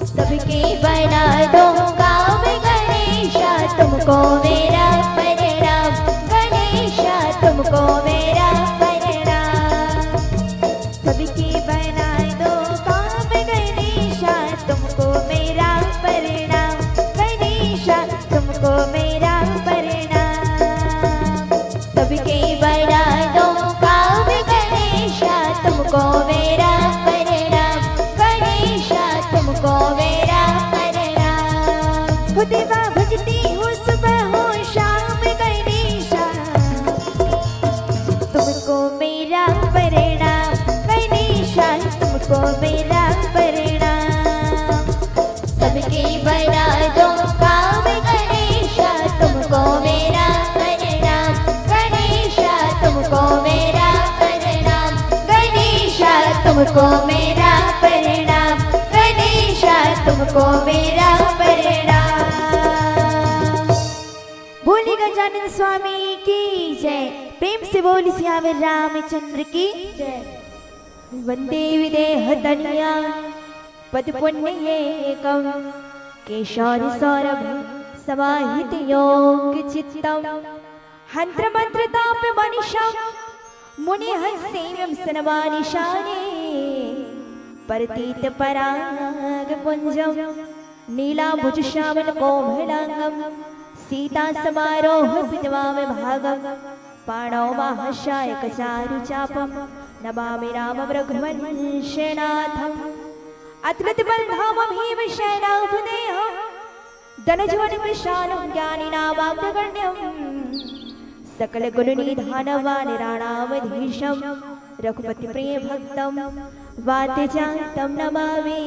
सबके बना दो काम गणेशा, तुमको मेरा प्रणाम। गणेशा, तुमको मेरा प्रणाम। सबके बना दो काम गणेशा, तुमको मेरा प्रणाम। गणेशा, तुमको मेरा प्रणाम। सबके बना दो काम गणेशा, तुमको मेरा प्रणाम। गणेशा, तुमको मेरा प्रणाम। हो देवा, भजती हूँ सुबह हो शाम गणेशा, तुमको मेरा प्रणाम। गणेशा, तुमको मेरा प्रणाम। सबके बना दो काम गणेशा, तुमको मेरा प्रणाम। गणेशा, तुमको मेरा प्रणाम। गणेशा, तुमको मेरा प्रणाम। गणेशा, तुमको मेरा प्रणाम। बोली गजानन स्वामी की जय। प्रेम से बोली सियावर रामचंद्र की जय। वंदे विदेह तनिया पद पुण्य एकम, केशोर सौरभ समाहित योग चित्तम, हंत्र मंत्र ताप मनिशम, मुनि हंसेम सनमानिशाने, परतीत पराग पुंजम, नीलांबुज श्यामल कोमलांगम, सीता समारोह पितवाम भागम, पाणौ महाशयकचारुचापं, नमामि रामं रघुवंशनाथम्। अतुलितबलधामं भीमसेनापदेहं, दनुजवनकृशानुं ज्ञानिनामग्रगण्यम्। सकलगुणनिधानं वानराणामधीशं, रघुपतिप्रियभक्तं वातजातं नमामि।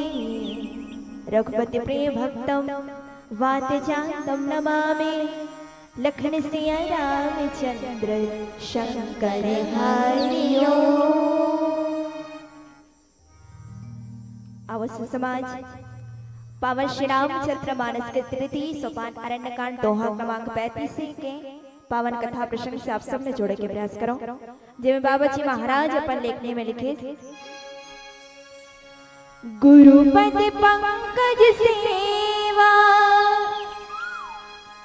रघुपतिप्रियभक्तं वातजातं नमामि। लखन सिया रामचंद्र शंकर हरिओ। आवसु समाज, पावन श्री रामचरित मानस के तृतीय सोपान अरण्यकांड दोहा क्रमांक पैंतीस के पावन कथा प्रसंग से आप सब ने जोड़े के प्रयास करो, जेमे बाबा जी महाराज अपन लेखनी में लिखे, गुरुपद पंकज सेवा,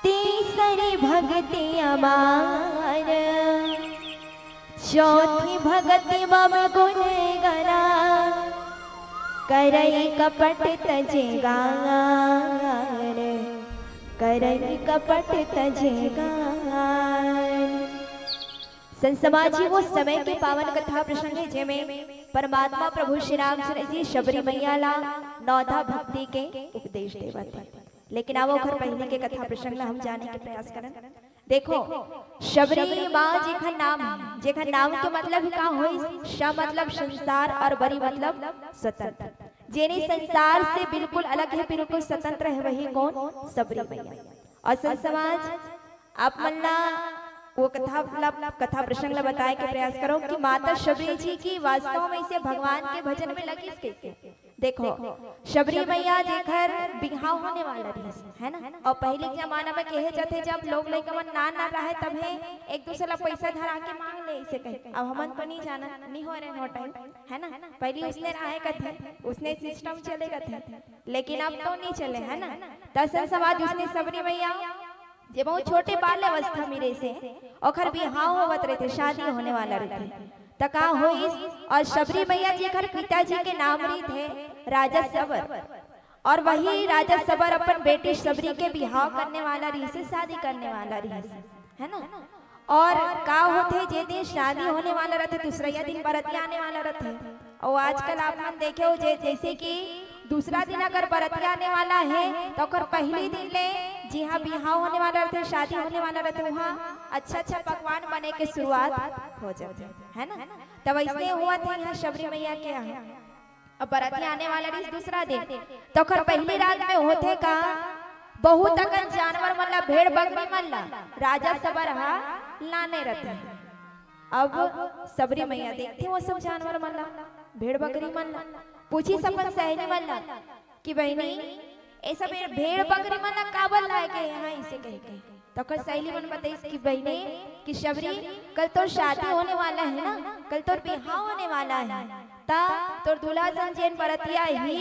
तीसरी भक्ति अमार, चौथी भक्ति मम गुण गना, करई कपट तजे गान, करई कपट तजे गान। संत समाज जी, वो समय के पावन कथा प्रसंग है, जेमे परमात्मा प्रभु श्री रामचंद्र जी शबरी मैया ला नौधा भक्ति के उपदेश देवत है। लेकिन अब ओखर पहले के कथा प्रसंग ला हम जाने के प्रयास करन। देखो, शबरी माँ जेखर नाम, जेखर नाम के मतलब ही का होइस? श मतलब संसार और बरी मतलब स्वतंत्र। जेनी संसार से बिल्कुल अलग है, बिल्कुल स्वतंत्र है, वही कौन? शबरी मैया। और संत समाज, आप मन ला वो कथा, मतलब कथा प्रसंग ला बताए के प्रयास करो कि माता शबरी जी की वास्तव में इसे भगवान के भजन में लगिस कैसे। देखो, शबरी मैया जेखर बिहाव होने वाला रहिस, है ना? और पहले के जमाना में कहे जाथे, जब लोग लइका मन नान नान रहे, तभे एक दूसरे ला पैसा धरा के मांग ले, इसे कहे। अब हमन तो नहीं जाना, नहीं हो रहे हो टाइम, है ना? पहले उसने रहे कथे, उसने सिस्टम चले कथे, लेकिन अब तो नहीं चले, है ना? त संत समाज, उसने शबरी मैया जे बहुत छोटे बाल अवस्था में रहिसे, ओखर बिहाव होवत रहिथे, शादी होने वाला रहिथे। त का होइस? और शबरी मैया जेखर पिताजी के नाम रहिथे राजा सबर, और वही राजा सबर अपन बेटी शबरी के बिहाव करने वाला रहिसे, शादी करने वाला रहिसे, है ना? और का होथे, जे दिन शादी होने वाला रहिथे, दूसरइया दिन बरतिया आने वाला रहिथे। और आजकल आप मन देखे हो, जे, जैसे कि दूसरा दिन अगर बरतिया आने वाला है, तो ओकर पहली दिन ले, जिहाँ बिहाव होने वाला रहिथे, शादी होने वाला रहिथे, वहाँ अच्छा अच्छा पकवान बने के शुरुआत हो जाथे, है ना? तब ऐसने हुआ था यहाँ शबरी मैया के यहाँ। अब बरतिया आने वाला रहिस दूसरा दिन, तो ओकर पहली रात में होथे का, बहुत अकन जानवर मन ला, भेड़ बकरी मन ला राजा सबर हा लाने रहिथे। अब सबरी मैया देखथे वो सब जानवर मन ला, भेड़ बकरी मन ला, पूछिस अपन सहेली मन ला कि बहिनी, ए सब भेड़ बकरी मन ला काबर लाए गे हे इहाँ, इसे कहिके। त ओकर सहेली मन बताइस कि बहिनी, कि सबरी, कल तोर शादी होने वाला है ना, कल तोर बिहाव होने वाला है, त तोर दूल्हा सन जेन बरतिया ही,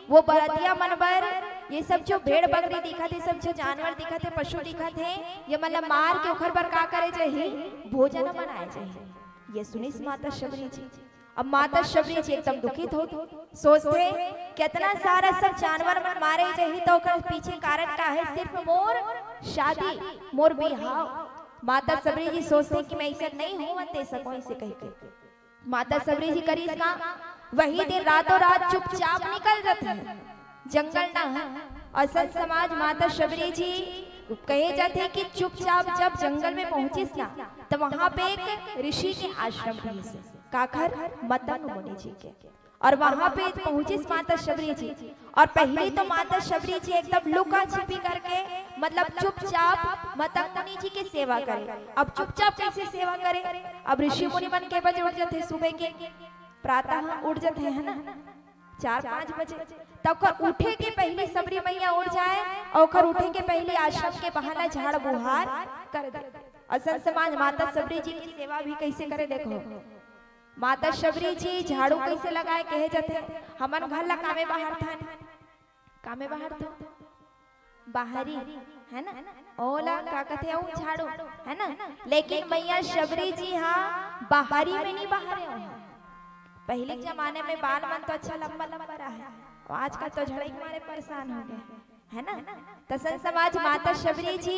वो बरतिया मन बर ये सब जो भेड़ बकरी दिखत हे, सब जो जानवर दिखत हे, पशु दिखत हे, ये मन ला मार के ओखर बर का करे जाही? भोजन बनाए जाही। ये सुनिस माता शबरी जी। अब माता शबरी जी एकदम दुखित होगे, सोचथे, कितना सारा सब जानवर मन मारे जाही, त ओकर पीछे कारण का है? सिर्फ मोर शादी, मोर बिहाव। माता शबरी जी सोचथे कि मैं इसे नहीं होवन दे सकूं, इसे कहिके। माता शबरी जी करिस का, वही दिन रातों रात चुपचाप निकल जाथे जंगल ना। अउ संत समाज, माता शबरी जी कहे जाथे कि चुपचाप जब जंगल में पहुंचिस ना, त वहां पे एक ऋषि के आश्रम रहिस हे, काखर? मतंग मुनि जी के। अउ वहां पे पहुंचिस माता शबरी जी, अउ पहिली तो माता शबरी जी एकदम लुका छिपी करके, मतलब चुपचाप मतंग मुनि जी के सेवा करे। अब चुपचाप कइसे सेवा करे? अब ऋषि मुनि मन के बजे उठ जाथे, सुबह के प्रातः उठ जाथे, है ना, चार पाँच बजे। त ओकर उठे के पहिली सबरी मैया उठ जाए अउ ओकर उठे के पहिली आश्रम के बाहर ला झाड़ बुहार कर दे। अउ संत समाज, माता सबरी जी के सेवा भी कइसे करे, देखो, माता शबरी जी झाड़ू कइसे लगाए, कहे जाथे, हमन घर ला कामे बाहरथन, कामे बाहरथन, बाहरी, है ना? ओला का कथे, अउ झाड़ू, है ना? लेकिन मैया शबरी जी हा बाहरी में नहीं बाहरे हो। पहले के जमाने में बाल मन तो अच्छा लंबा लंबा रहा है, आजकल तो झड़ई के मारे परेशान हो गए, है ना? त संत समाज, माता शबरी जी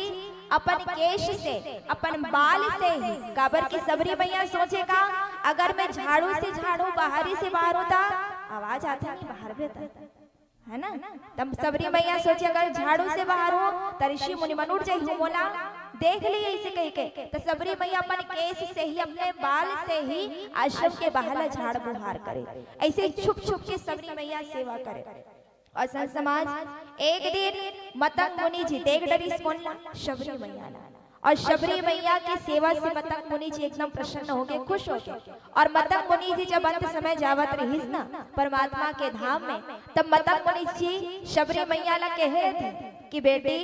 अपन केश से, अपन बाल से ही, काबर की सबरी मैया सोचे का, अगर मैं झाड़ू से झाड़ू, बाहरी से बाहर होता, आवाज आथे नहीं बाहर भी होता, है ना? तब सबरी मैया सोचे, अगर झाड़ू से बाहर हो, त ऋषि मुनि मन उठ जाई हो, मोला देख लिए इसे कह के। त सबरी मैया अपन केश से ही, अपने बाल से ही आश्रम के बाहर ला झाड़ बुहार करे। ऐसे छुप छुप के सबरी मैया सेवा करे। अउ संत समाज, एक दिन मतंग मुनि जी देख डरिस कोन ला? शबरी मैया ला। अउ शबरी मैया के सेवा से मतंग मुनि जी एकदम प्रसन्न हो गए, खुश हो गए। अउ मतंग मुनि जी जब अंत समय जावत रहिस ना परमात्मा के धाम में, तब मतंग मुनि जी शबरी मैया ला कहे रहिथे कि बेटी,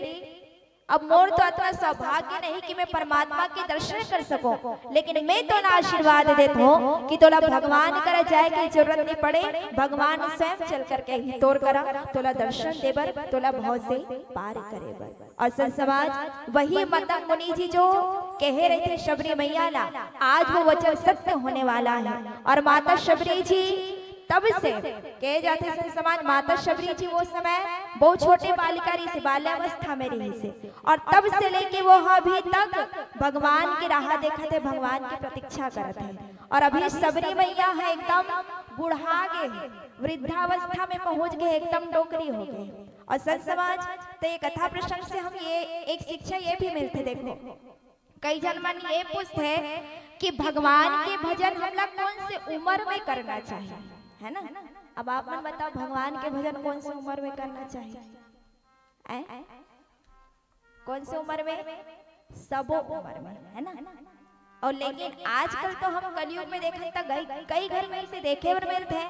अब मोर तो अतना सौभाग्य नहीं कि मैं परमात्मा के दर्शन कर सकूं, लेकिन मैं तोला आशीर्वाद देत हूं कि तोला भगवान करा जाए के जरूरत नहीं पड़े, भगवान स्वयं चल करके ही तोर करा, तोला दर्शन दे बर, तोला भव से पार करे बर। अउ संत समाज, वही मतंग मुनि जी जो कहे रहिथे शबरी मैया ला, आज वो वचन सत्य होने वाला है। अउ माता शबरी जी तब से कहे जाथे संत समाज, माता शबरी जी वो समय बहुत छोटे बालिका रहिस हे, बाल्यावस्था में रहिस हे, अउ तब से लेके वो ह अभी तक भगवान के राह देखत हे, भगवान की प्रतीक्षा करत हे। अउ अभी शबरी मैया ह एकदम बुढ़ा गे हे, वृद्धावस्था में पहुंच गे हे, एकदम डोकरी हो गे हे। अउ संत समाज, त ये कथा प्रसंग से हम ये एक शिक्षा ये भी मिलथे, देखो, कई झन मन ये पूछथे कि भगवान के भजन हमला कोन से उमर में करना चाहिए, है ना? अब आप मन बताओ, भगवान के भजन कोन से उमर में करना चाहिए? ऐं? कोन से उमर में? सबो उमर में, है ना? अउ लेकिन आजकल तो हम कलयुग में देखन त कई, कई घर में इसे देखे बर मिलथे,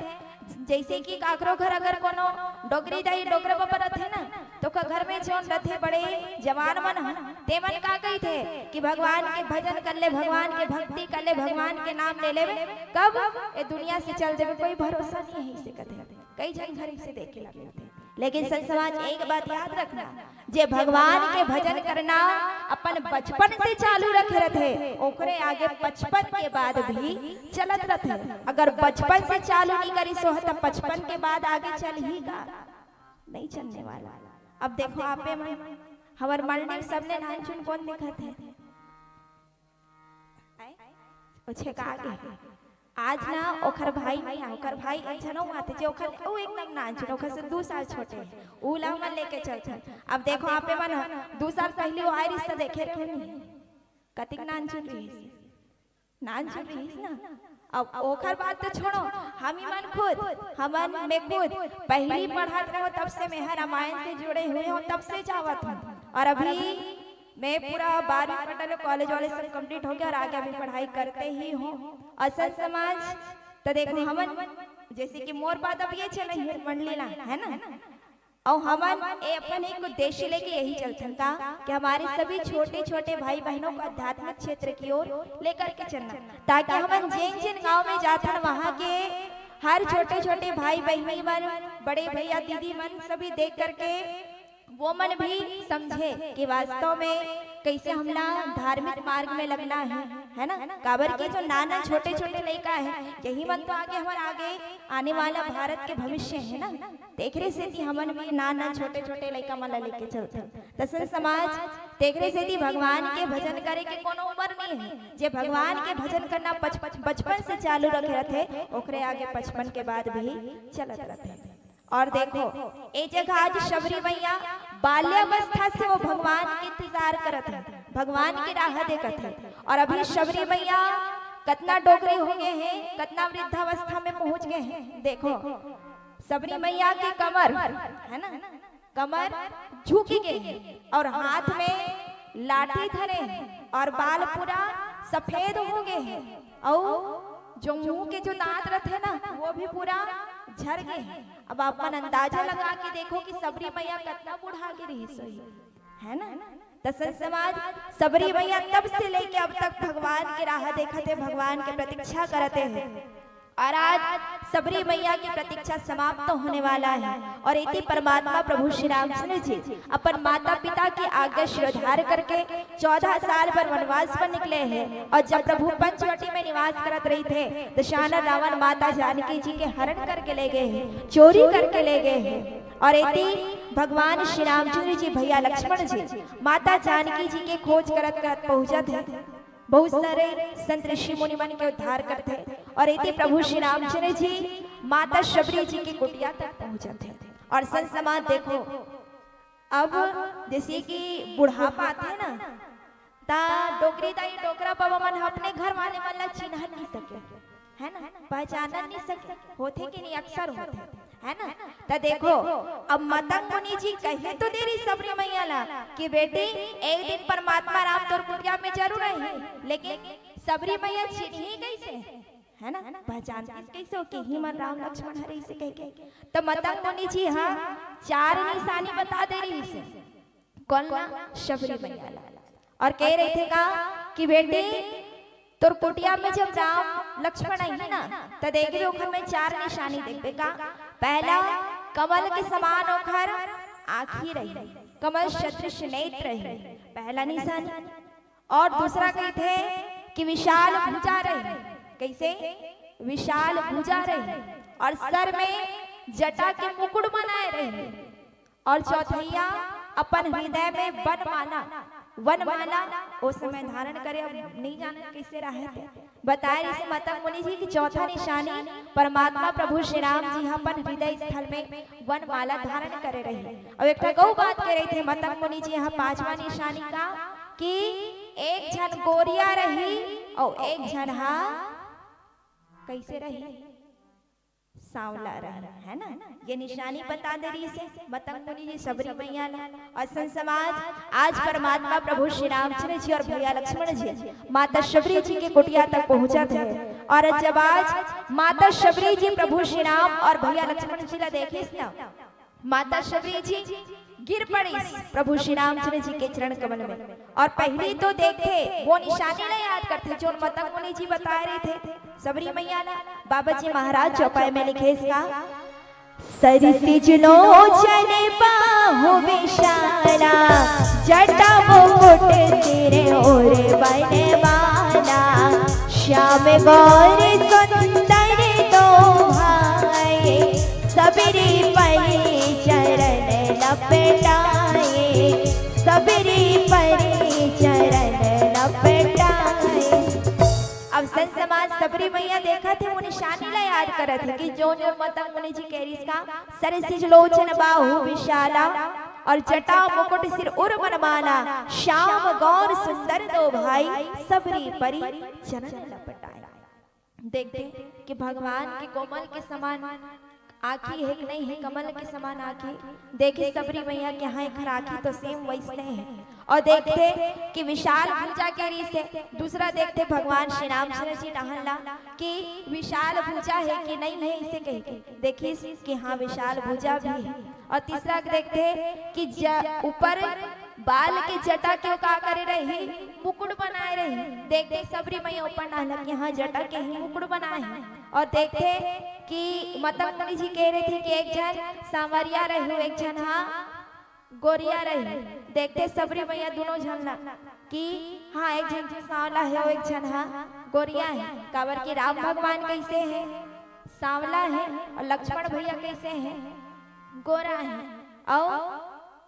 जइसे कि काकरो घर अगर कोनो डोकरी दाई, डोकरा बबा रथे ना, तो ओकर घर में जोन रथे बड़े जवान मन ह, ते मन का कहिथे कि भगवान के भजन कर ले, भगवान के भक्ति कर ले, भगवान के नाम ले लेबे, कब ए दुनिया से चल देबे, कोई भरोसा नहीं है, इसे कथे। कई झन घर इसे देखे ला मिलथे। लेकिन संत समाज, एक बात याद रखना, जे भगवान के भजन करना अपन बचपन से चालू रखे रथे, ओकरे आगे पचपन के बाद भी चलत रथे। अगर बचपन से चालू नहीं करिस हो, त पचपन के बाद आगे चलही का? नहीं चलने वाला। अब देखो, आपे मन, हमर मंडली सबले नानचुन कोन दिखत हे? ओ छेका गे। आज ना ओखर भाई नहीं आए, ओखर भाई एक झन अउ आथे, जे ओखर, ओ एकदम नानचुन, ओखर से दू साल छोटे हे, उ ला हमन लेके चलथन। अब देखो, आपे मन ह, दू साल पहिली वो आए रिहिस त देखे रहे नहीं, कतिक नानचुन रिहिस, नानचुन रिहिस ना। अब ओखर बात तो छोड़ो, हम ही मन खुद, हमन में खुद पहिली पढ़त रहो, तब से मैं ह रामायण से जुड़े हुए हूँ, तब से जावत हूँ। अउ अभी मैं पूरा बारहवीं पढ़ डाले, कॉलेज वाले सब कंप्लीट हो गया और आगे अभी पढ़ाई करते ही हूँ। और संत समाज तो देखो, हमन जैसे कि मोर बात अब ये चला ही मंडली ला, है ना? और हमन ए अपन एक उद्देश्य लेके यही चलथन का कि हमारे सभी छोटे छोटे भाई बहनों को आध्यात्मिक क्षेत्र की ओर लेकर के चलना, ताकि हमन जिन जिन गांव में जाथन, वहां के हर छोटे छोटे भाई बहनी मन, बड़े भैया दीदी मन सभी देख करके वो मन भी समझे कि वास्तव में कैसे हमला धार्मिक मार्ग में लगना है, है ना? काबर के जो नाना छोटे छोटे लइका है, यही मन तो आगे हमारे आगे आने वाला भारत के भविष्य है ना। तेखरे सेती हमन भी नाना छोटे छोटे लइका मन ला लेके चलथन। त संत समाज, तेखरे सेती भगवान के भजन करे के कोनो उम्र नहीं है। जे भगवान के भजन करना बच, बचपन से चालू रखे रहथे, ओकरे आगे पचपन के बाद भी चलत रहथे। और देखो, ए जगह आज शबरी मैया बाल्यावस्था से वो भगवान के इंतजार करत है, भगवान की राह देखत है। और अभी शबरी मैया कतना डोकरी हो गए हैं, कतना वृद्धावस्था में पहुंच गए हैं। देखो, शबरी मैया के कमर, है ना, कमर झुक गए हैं और हाथ में लाठी धरे हैं और बाल पूरा सफेद हो गए हैं और जो मुंह के जो दांत रहते हैं ना, वो भी पूरा झर गए हैं। अब आप मन अंदाजा लगा के देखो कि शबरी मैया कितना बुढ़ा के रही सही, है ना? त संत समाज, शबरी मैया तब से लेके अब तक भगवान के राह देखते, भगवान के प्रतीक्षा करते हैं। और आज शबरी मैया की प्रतीक्षा समाप्त होने वाला है और इति परमात्मा प्रभु श्री रामचंद्र जी अपन माता पिता की आज्ञा शिरोधार करके चौदह साल पर वनवास पर निकले हैं। और जब प्रभु पंचवटी में निवास करत रही थे, दशानन रावण माता जानकी जी के हरण करके ले गए हैं, चोरी करके ले गए हैं। और इति भगवान श्री रामचंद्र जी, भैया लक्ष्मण जी माता जानकी जी के खोज करत करत पहुंचत है। बहुत सारे संत ऋषि मुनि मन के उद्धार करते हैं और इति प्रभु श्री रामचंद्र जी माता शबरी जी की कुटिया तक पहुंचत है। और संत समाज देखो, अब जैसे कि बुढ़ापा आते है ना, ता डोकरी दाई डोकरा बाबा मन अपने घर वाले मन ला चिन्ह नहीं सके, है ना, पहचान नहीं सके, होथे कि नहीं, अक्सर होथे, है ना। त देखो, अब मतंग मुनि जी कहे तो दे रही शबरी मैया ला कि बेटी, एक दिन परमात्मा राम तोर कुटिया में जरूर आही, लेकिन शबरी मैया चिन्ही कैसे, है ना, पहचान किस कैसे हो कि ही मन राम लक्ष्मण हरे से कह के। तो मतंग मुनि जी हाँ चार निशानी बता दे रही से। कौन ला? शबरी मैया ला। और कह रहे थे का कि बेटी, तोर कुटिया में जब राम लक्ष्मण आई ना, त देखबे ओखर में चार निशानी देखबे का। पहला, कमल के समान ओखर आँखी रही, कमल सदृश नेत्र रही, पहला निशानी। और दूसरा कहते हैं कि विशाल भुजा रही। कैसे? विशाल भुजा रही। और सर में जटा के मुकुट बनाए रही। और चौथैया, अपन हृदय में वनमाला, वनमाला ओ समय धारण करे, अब नहीं जाने कैसे रहे थे, बताए रहिसे मतंग मुनि जी की चौथा निशानी परमात्मा प्रभु श्री राम जी ह अपन हृदय स्थल में वनमाला धारण करे रही। और एक ठा गौ बात कह रही थे मतंग मुनि जी ह पांचवा निशानी का कि एक झन गोरिया रही और एक झन हा कैसे रही, सांवला रही, है ना। ये निशानी बता दे रही से मतंग मुनि जी शबरी मैया ला। और संत समाज, आज परमात्मा प्रभु श्री रामचंद्र जी और भैया लक्ष्मण जी माता शबरी जी के कुटिया तक पहुंचत है। और जब आज माता शबरी जी प्रभु श्री राम और भैया लक्ष्मण जी ला देखिस ना, माता शबरी जी गिर पड़िस प्रभु श्री रामचंद्र जी के चरण कमल में। और पहली तो देखथे, वो निशानी ला याद करथे जो मतंग मुनि जी बताए रहे थे शबरी मैया ला। बाबा जी महाराज चौपाई में लिखे इसका, सरसिज लोचन बाहु विशाला, जटा मुकुट सिर ओढ़ बनमाला, श्याम गौर सुंदर दो भाई, सबरी परी चरण लपटाए, सबरी परी चरण लपटाए। अब संत समाज शबरी मैया देखत हे, वो निशानी ला याद करत हे कि जो जो मतंग मुनि जी कह रही इसका, सरसिज लोचन बाहु विशाला और जटा मुकुट सिर ओढ़ बनमाला, श्याम गौर सुंदर दो भाई, सबरी परी चरण लपटाए। देखते कि भगवान के कोमल के समान आँखी हे कि नहीं हे, कमल के समान आँखी। देखे शबरी मैया के हाँ एखर आँखी तो सेम वैसने हे। अउ देखथे कि विशाल भुजा के रिहिस हे। दूसरा देखथे भगवान श्री रामचंद्र जी डहन ला कि विशाल भुजा हे कि नहीं हे, इसे कहिके देखिस कि हाँ, विशाल भुजा भी हे। अउ तीसरा देखथे कि ज-, ऊपर बाल के जटा के ओ का करे रही, मुकुट बनाए रही। देखथे सबरी मैया ऊपर डहन ला कि हाँ, जटा के ही मुकुट बनाए हे। अउ देखथे कि मतंग मुनि जी कहे रहिथे कि एक झन सांवरिया रही, एक झन हा गोरिया रही। देखथे सबरी मैया दूनों झन ला कि हाँ, एक झन सांवला हे अउ एक झन हा गोरिया हे, काबर कि राम भगवान कइसे हे, सांवला हे, अउ लक्ष्मण भैया कइसे हे, गोरा हे। अउ,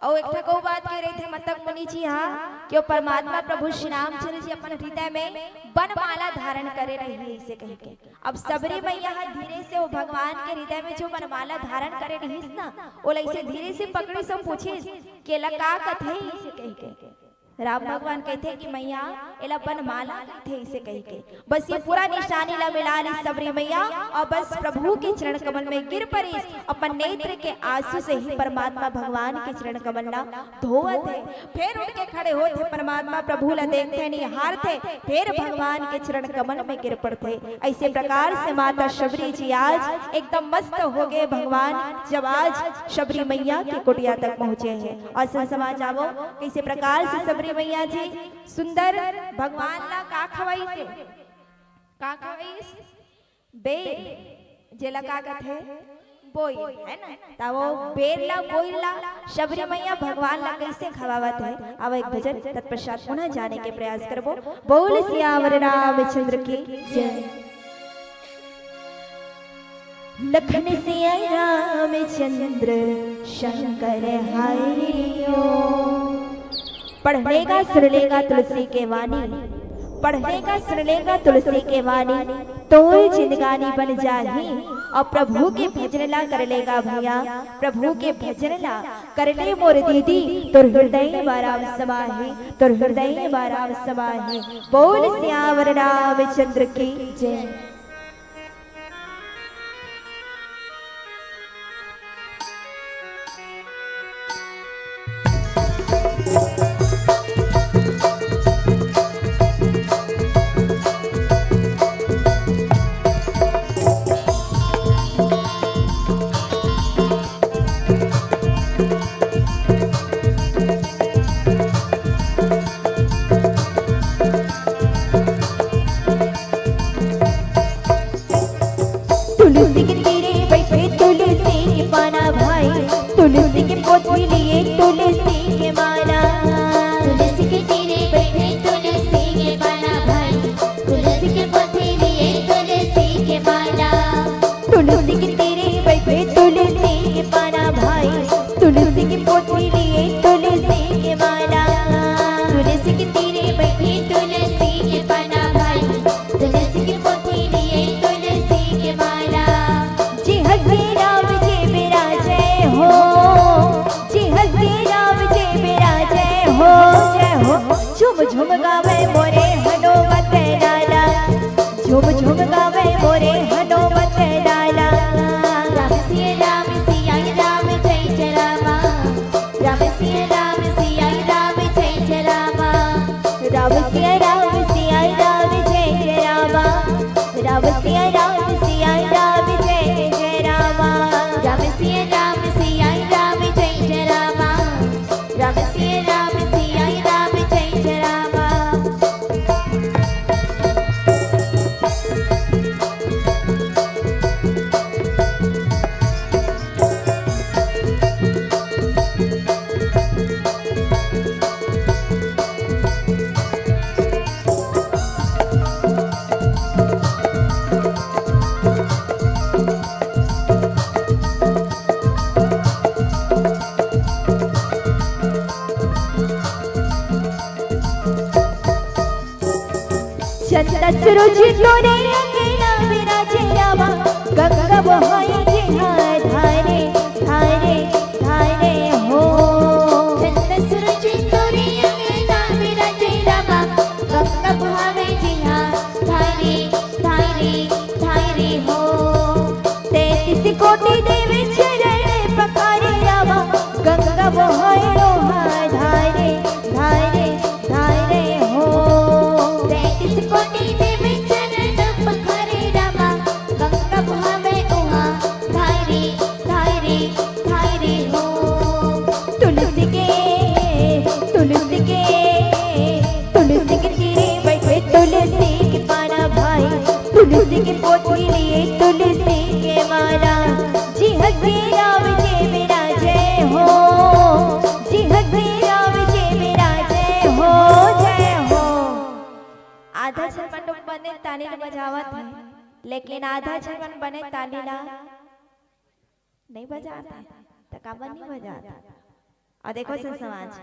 अउ एक ठक अउ बात कहे रहिथे मतंग मुनि जी हा कि ओ परमात्मा प्रभु श्री रामचंद्र जी अपन हृदय में बनमाला धारण करे रही हे, इसे कहिके। अब सबरी मैया ह धीरे से ओ भगवान के हृदय में जो बनमाला धारण करे रहिस ना, ओला अइसे धीरे से पकड़िस अउ पूछिस कि एला का कथे, इसे कहिके। राम भगवान कहिथे कि मैया, एला बनमाला कहिथे, इसे कहिके। बस ये पूरा निशानी ला मिला लिस सबरी मैया अउ बस प्रभु के चरण कमल में गिर परिस, अपन नेत्र के आंसू से ही परमात्मा भगवान के चरण कमल ला धोवत हे। फेर उठ के खड़े होत हे, परमात्मा प्रभु ला देखथे, निहारथे, फेर भगवान के चरण कमल में गिर पड़थे। अइसे प्रकार से माता शबरी जी आज एकदम मस्त हो गे भगवान, जब आज शबरी मैया के कुटिया तक पहुंचे हे। अउ संत समाज आवो, कइसे प्रकार से शबरी मैया जी सुंदर भगवान ला का खवाइस हे? का खवाइस? बेर, जेला का कथे? बोइर, है ना? त वो बेर ला, बोइर ला शबरी मैया भगवान ला कइसे खवावत हे, अब एक भजन तत्पश्चात पुनः जाने के प्रयास करबो। बोल सियावर रामचंद्र की जय। लखन सिया रामचंद्र शंकर हरिओ। पढ़ लेगा, सुन लेगा तुलसी के वाणी, पढ़ लेगा, सुन लेगा तुलसी के वाणी, तोर जिंदगानी बन जाही। अउ प्रभु के भजन ला कर लेगा भैया, प्रभु के भजन ला कर ले मोर दीदी, तोर हृदय मा राम समाही, तोर हृदय मा राम समाही। बोल सियावर रामचंद्र की जय। तुलसी के तीरे बैठे तुलसी के पाना भाई, तुलसी के पोथी लिए तुलसी के माला। तुलसी के तीरे बैठे तुलसी के पाना भाई, तुलसी के पोथी लिए तुलसी के माला। तुलसी के तीरे बैठे तुलसी के पाना भाई, तुलसी के पोथी लिए तुलसी के माला। तुलसी के तीरे बैठे तुलसी के पाना भाई, तुलसी के पोथी लिए तुलसी के माला। जी हंसी राम जी मेरा जय हो, जी हंसी राम जी मेरा जय हो, जय हो। झुम झुम गावे मोरे हनुमत लाला, झुम झुम गावे मोरे हनुमत लाला। राम सिया राम सिया राम जय जय रामा। राम सिया राम सिया राम जय जय रामा। राम सिया राम सिया राम जय जय रामा। राम सिया राम सिया राम जय जय रामा। राम सिया राम सिया राम जय जय रामा। राम सिया राम सिया राम जय जय रामा। चंदा सूरज तोरे अंगना विराजे रामा, गंगा बहाई जिहा धारे, धारे, धारे हो। चंदा सूरज तोरे अंगना विराजे रामा, गंगा बहावे जिहा धारे, धारे, धारे हो। तैंतीस कोटि देव चरण पखारे रामा, गंगा बहाए ओहा धारे, धारे के तीरे बैठे तुलसी के पाना भाई, तुलसी के पोथी लिए तुलसी के माला। जी हंसी राम जय मेरा जय हो, जी हंसी राम जय मेरा जय हो, जय हो। आधा झन मन बने ताली ल बजावत हे, लेकिन आधा झन मन बने ताली ला नहीं बजात हे, त काबर नहीं बजात? और देखो संत समाज,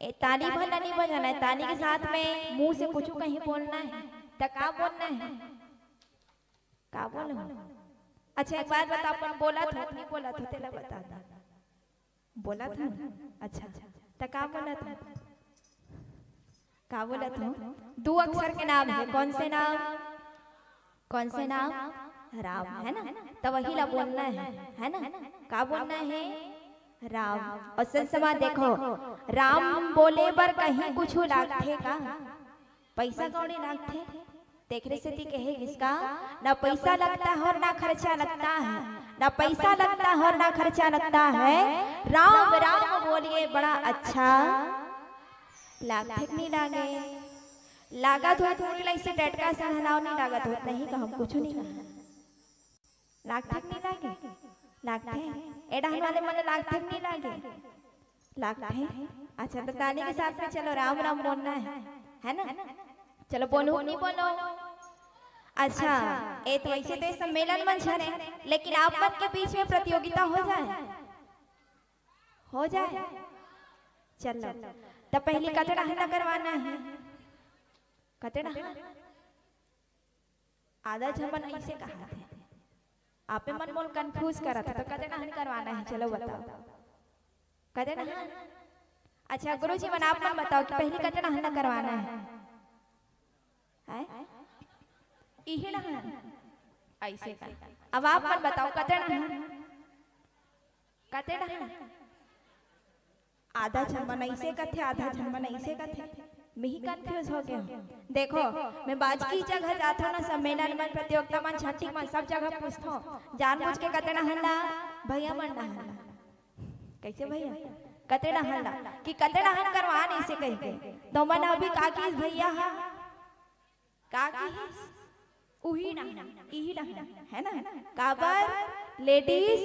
ए ताली भर ला नहीं बजाना है, ताली के साथ में मुंह से कुछ कहीं बोलना है, त का बोलना है? का बोलो? अच्छा, एक बात बताओ, अपन बोलत हो, नहीं बोलत हो, तेला बता दो। बोलत हो? अच्छा, त का बोलत हो? का बोलत हो? दू अक्षर के नाम है, कौन से नाम? कौन से नाम? राम, है ना? त वही ला बोलना है, है ना? का बोलना है? राम। और संत समाज देखो, राम बोले बर कहीं कुछ लागथे का? पैसा कौड़ी लागथे? तेखरे सेती कहे गिस का, ना पैसा लगता है और ना खर्चा लगता है, ना पैसा लगता है और ना खर्चा लगता है। राम राम बोलिए, बड़ा अच्छा लागथे कि नहीं लागे? लागत होत मुड़ी ला इसे टटका सहनाव नहीं लागत होत, नहीं कहम कुछ नहीं कहा। लागथे कि नहीं लागे? लागथे। ए डहन वाले मन लागथे कि नहीं लागे? लागथे। अच्छा, तो ताली के साथ में चलो, राम राम बोलना है, है ना? चलो, बोलो, नहीं बोलो? अच्छा, ए तो ऐसे तो ये सम्मेलन मंच हरे, लेकिन आप मन के बीच में प्रतियोगिता हो जाए, हो जाए। चलो, तो पहली कतड़ा हल्ला करवाना है। कतड़ा? आधा झन मन ऐसे कहा थे, आपे मन मोल कंफ्यूज करत हे, तो कते डहन करवाना है, चलो बताओ, कते डहन? अच्छा गुरुजी मन, आप मन बताओ कि पहली कते डहन करवाना है? हैं? इही डहन? ऐसे का? अब आप मन बताओ, कते डहन? कते डहन? आधा झन मन ऐसे कथे, आधा झन मन ऐसे कथे। मैं ही कंफ्यूज हो गया हूँ। देखो, मैं बाजकी जगह जात हूँ ना, सम्मेलन मन, प्रतियोगिता मन, छठी मन, सब जगह पूछत हूँ, जानबूझ के कते डहन ला, भैया मन डहन ला। कैसे भैया? कते डहन ला, कि कते डहन करवान इसे कह के। तो मन अभी का किस भैया हा, का किहिस? उही डहन, इही डहन, है ना? काबर? लेडीज,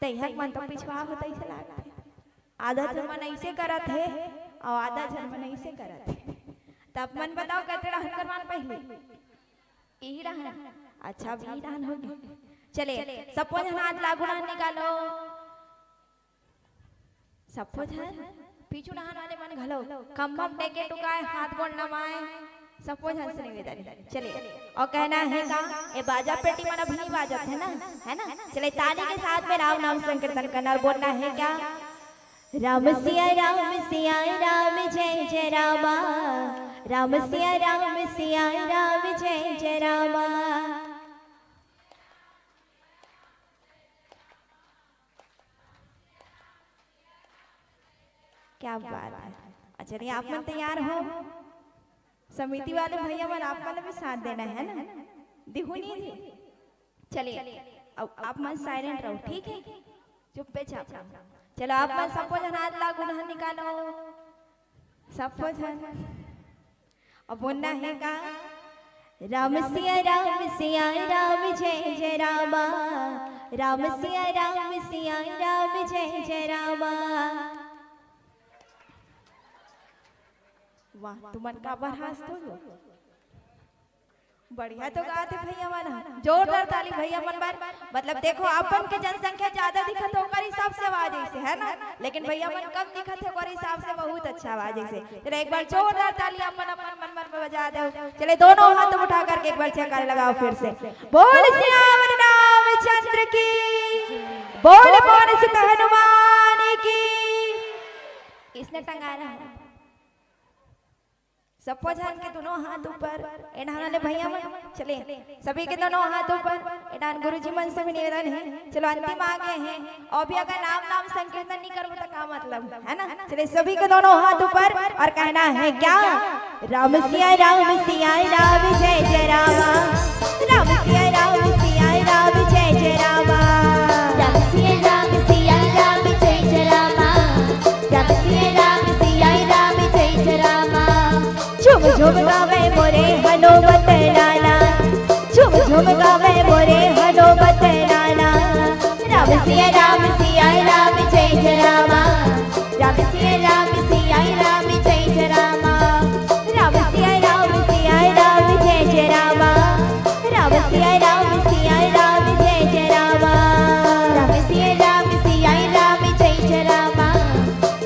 तैहक मन तो पिछवा होत ऐसे लागत हे। आधा झन मन ऐसे करत हे, अउ आधा झन मन ऐसे करत हे। त आप मन बताओ, कते डहन करवान पहली? इही डहन। अच्छा, अब इही डहन हो गे। चले, सबो झन हाथ ला आगू डहन निकालो। सबो झन, पीछू डहन वाले मन घलो, खम्भा म टेके टुकाए, हाथ गोड़ नमाए, सबो झन से निवेदन। चलिए, और कहना है का, ए बाजा पेटी मन अभी नहीं बाजत है ना, है ना? चलिए, ताली के साथ में राम नाम संकीर्तन करना और बोलना है क्या? राम सिया राम सिया राम जय जय रामा, राम सिया राम सिया राम जय जय रामा। क्या बात है। अच्छा, नहीं, आप मन तैयार हो? समिति वाले भैया मन, आप मन भी साथ देना है ना, दिहू नहीं जी। चलिए, अब आप मन साइलेंट रहो, ठीक है? चुप्पे चाप रहो। चलो, आप मन सबो झन हाथ ला आगू डहन निकालो, सबो झन। अब बोलना है का? राम सिया राम सिया राम जय जय रामा, राम सिया राम सिया राम जय जय रामा। वाह, तुमन काबर हांसत हो? बढ़िया तो गात हे भैया मन ह। जोरदार ताली भैया मन बर। मतलब देखो, अपन के जनसंख्या ज्यादा दिखत हे, ओकर हिसाब से आवाज ऐसे है ना, लेकिन भैया मन कम दिखत हे, ओकर हिसाब से बहुत अच्छा आवाज ऐसे। चलो, एक बार जोरदार ताली अपन अपन मन मन में बजा दो। चले, दोनों हाथ उठा करके एक बार जयकारा लगाओ फिर से। बोल सियावर रामचंद्र की, बोल पवन सुत हनुमान की। किसने टंगा रहा है? सबो झन के दोनों हाथ ऊपर, ए डहन वाले भैया मन, चले, सभी के दोनों हाथ ऊपर। ए डहन गुरुजी मन से भी निवेदन है, चलो, अंतिम आ गए हैं, और भी अगर राम नाम संकीर्तन नहीं करबो तो का मतलब, है ना? चले, सभी के दोनों हाथ ऊपर और कहना है क्या? राम सिया राम सिया राम जय जय रामा, राम सिया राम सिया राम जय जय रामा। राम सिया राम सिया राम जय जय रामा, राम सिया राम सिया राम जय जय रामा। झुम गावे मोरे हनुमत लाला, झुम झुम गावे मोरे हनुमत लाला। राम सिया राम सिया राम जय जय रामा। राम सिया राम सिया राम जय जय रामा। राम सिया राम सिया राम जय जय रामा। राम सिया राम सिया राम जय जय रामा। राम सिया राम सिया राम जय जय रामा।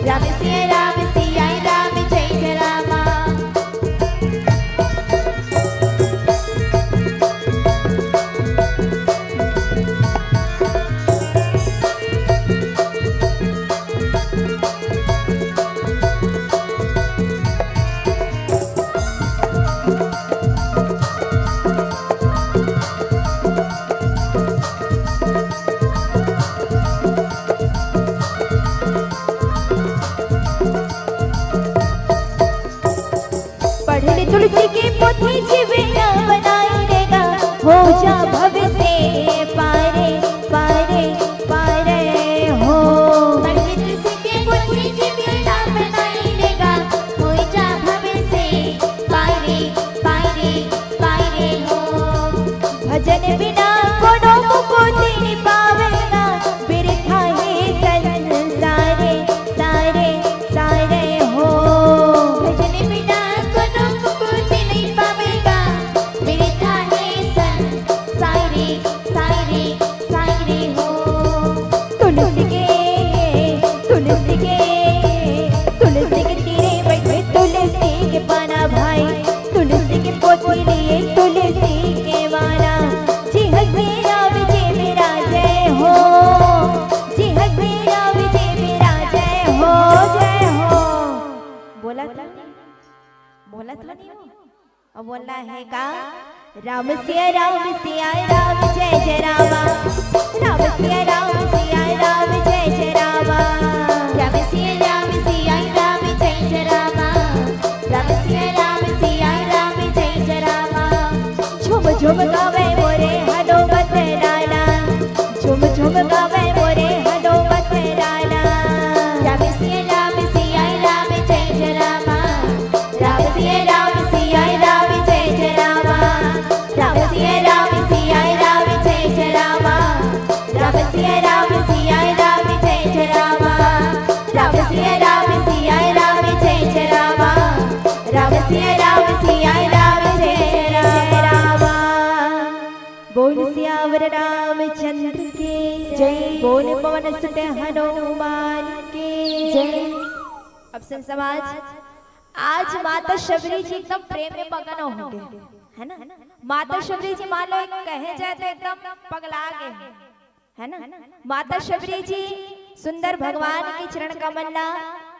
राम सिया राम सिया राम जय जय रामा। पढ़ ले तुलसी के पोथी, जीवे ना बनाई रेगा, हो जा भव से पारे, पारे, पारे हो। पढ़ ले तुलसी के पोथी, जीवे ना बनाई रेगा, हो जा भव से पारे, पारे, पारे हो। भजन बिना कोनो मुकुति नि पावेगा, बिरथा हे संसारे, सारे, सारे हो। भजन बिना कोनो मुकुति नि पावेगा, बिरथा हे संसारे, सारे, सारे हो। तुलसी के, तुलसी के, तुलसी के तीरे बैठे तुलसी के पाना भाई, तुलसी के पोथी लिए तुलसी के माला। जी हसीना विजय मेरा जय हो, जी हसीना विजय मेरा जय हो, जय हो। बोला था, बोला था नहीं वो? अब बोलना है का? राम सिया राम सिया राम जय जय रामा। राम सिया राम सिया राम जय जय रामा। राम सिया राम सिया राम जय जय रामा। राम सिया राम सिया राम जय जय रामा। झुम झुम गावे मोरे हनुमत लाला। झुम झुम गावे मोरे हनुमत लाला। राम सिया राम सिया राम जय जय रामा। राम सिया राम सिया राम जय जय रामा। राम सिया राम सिया राम जय जय रामा। राम सिया राम सिया राम जय जय रामा। राम सिया राम सिया राम जय जय रामा। राम सिया राम सिया राम जय जय रामा। बोल सियावर रामचंद्र की जय। बोल पवन सुत हनुमान की जय। अब संत समाज, आज माता शबरी जी एकदम प्रेम में मगन होंगे, है ना? माता शबरी जी मान लो एक कहे जाए तो एकदम पगला गए हैं, है ना? माता शबरी जी सुंदर भगवान के चरण कमल ला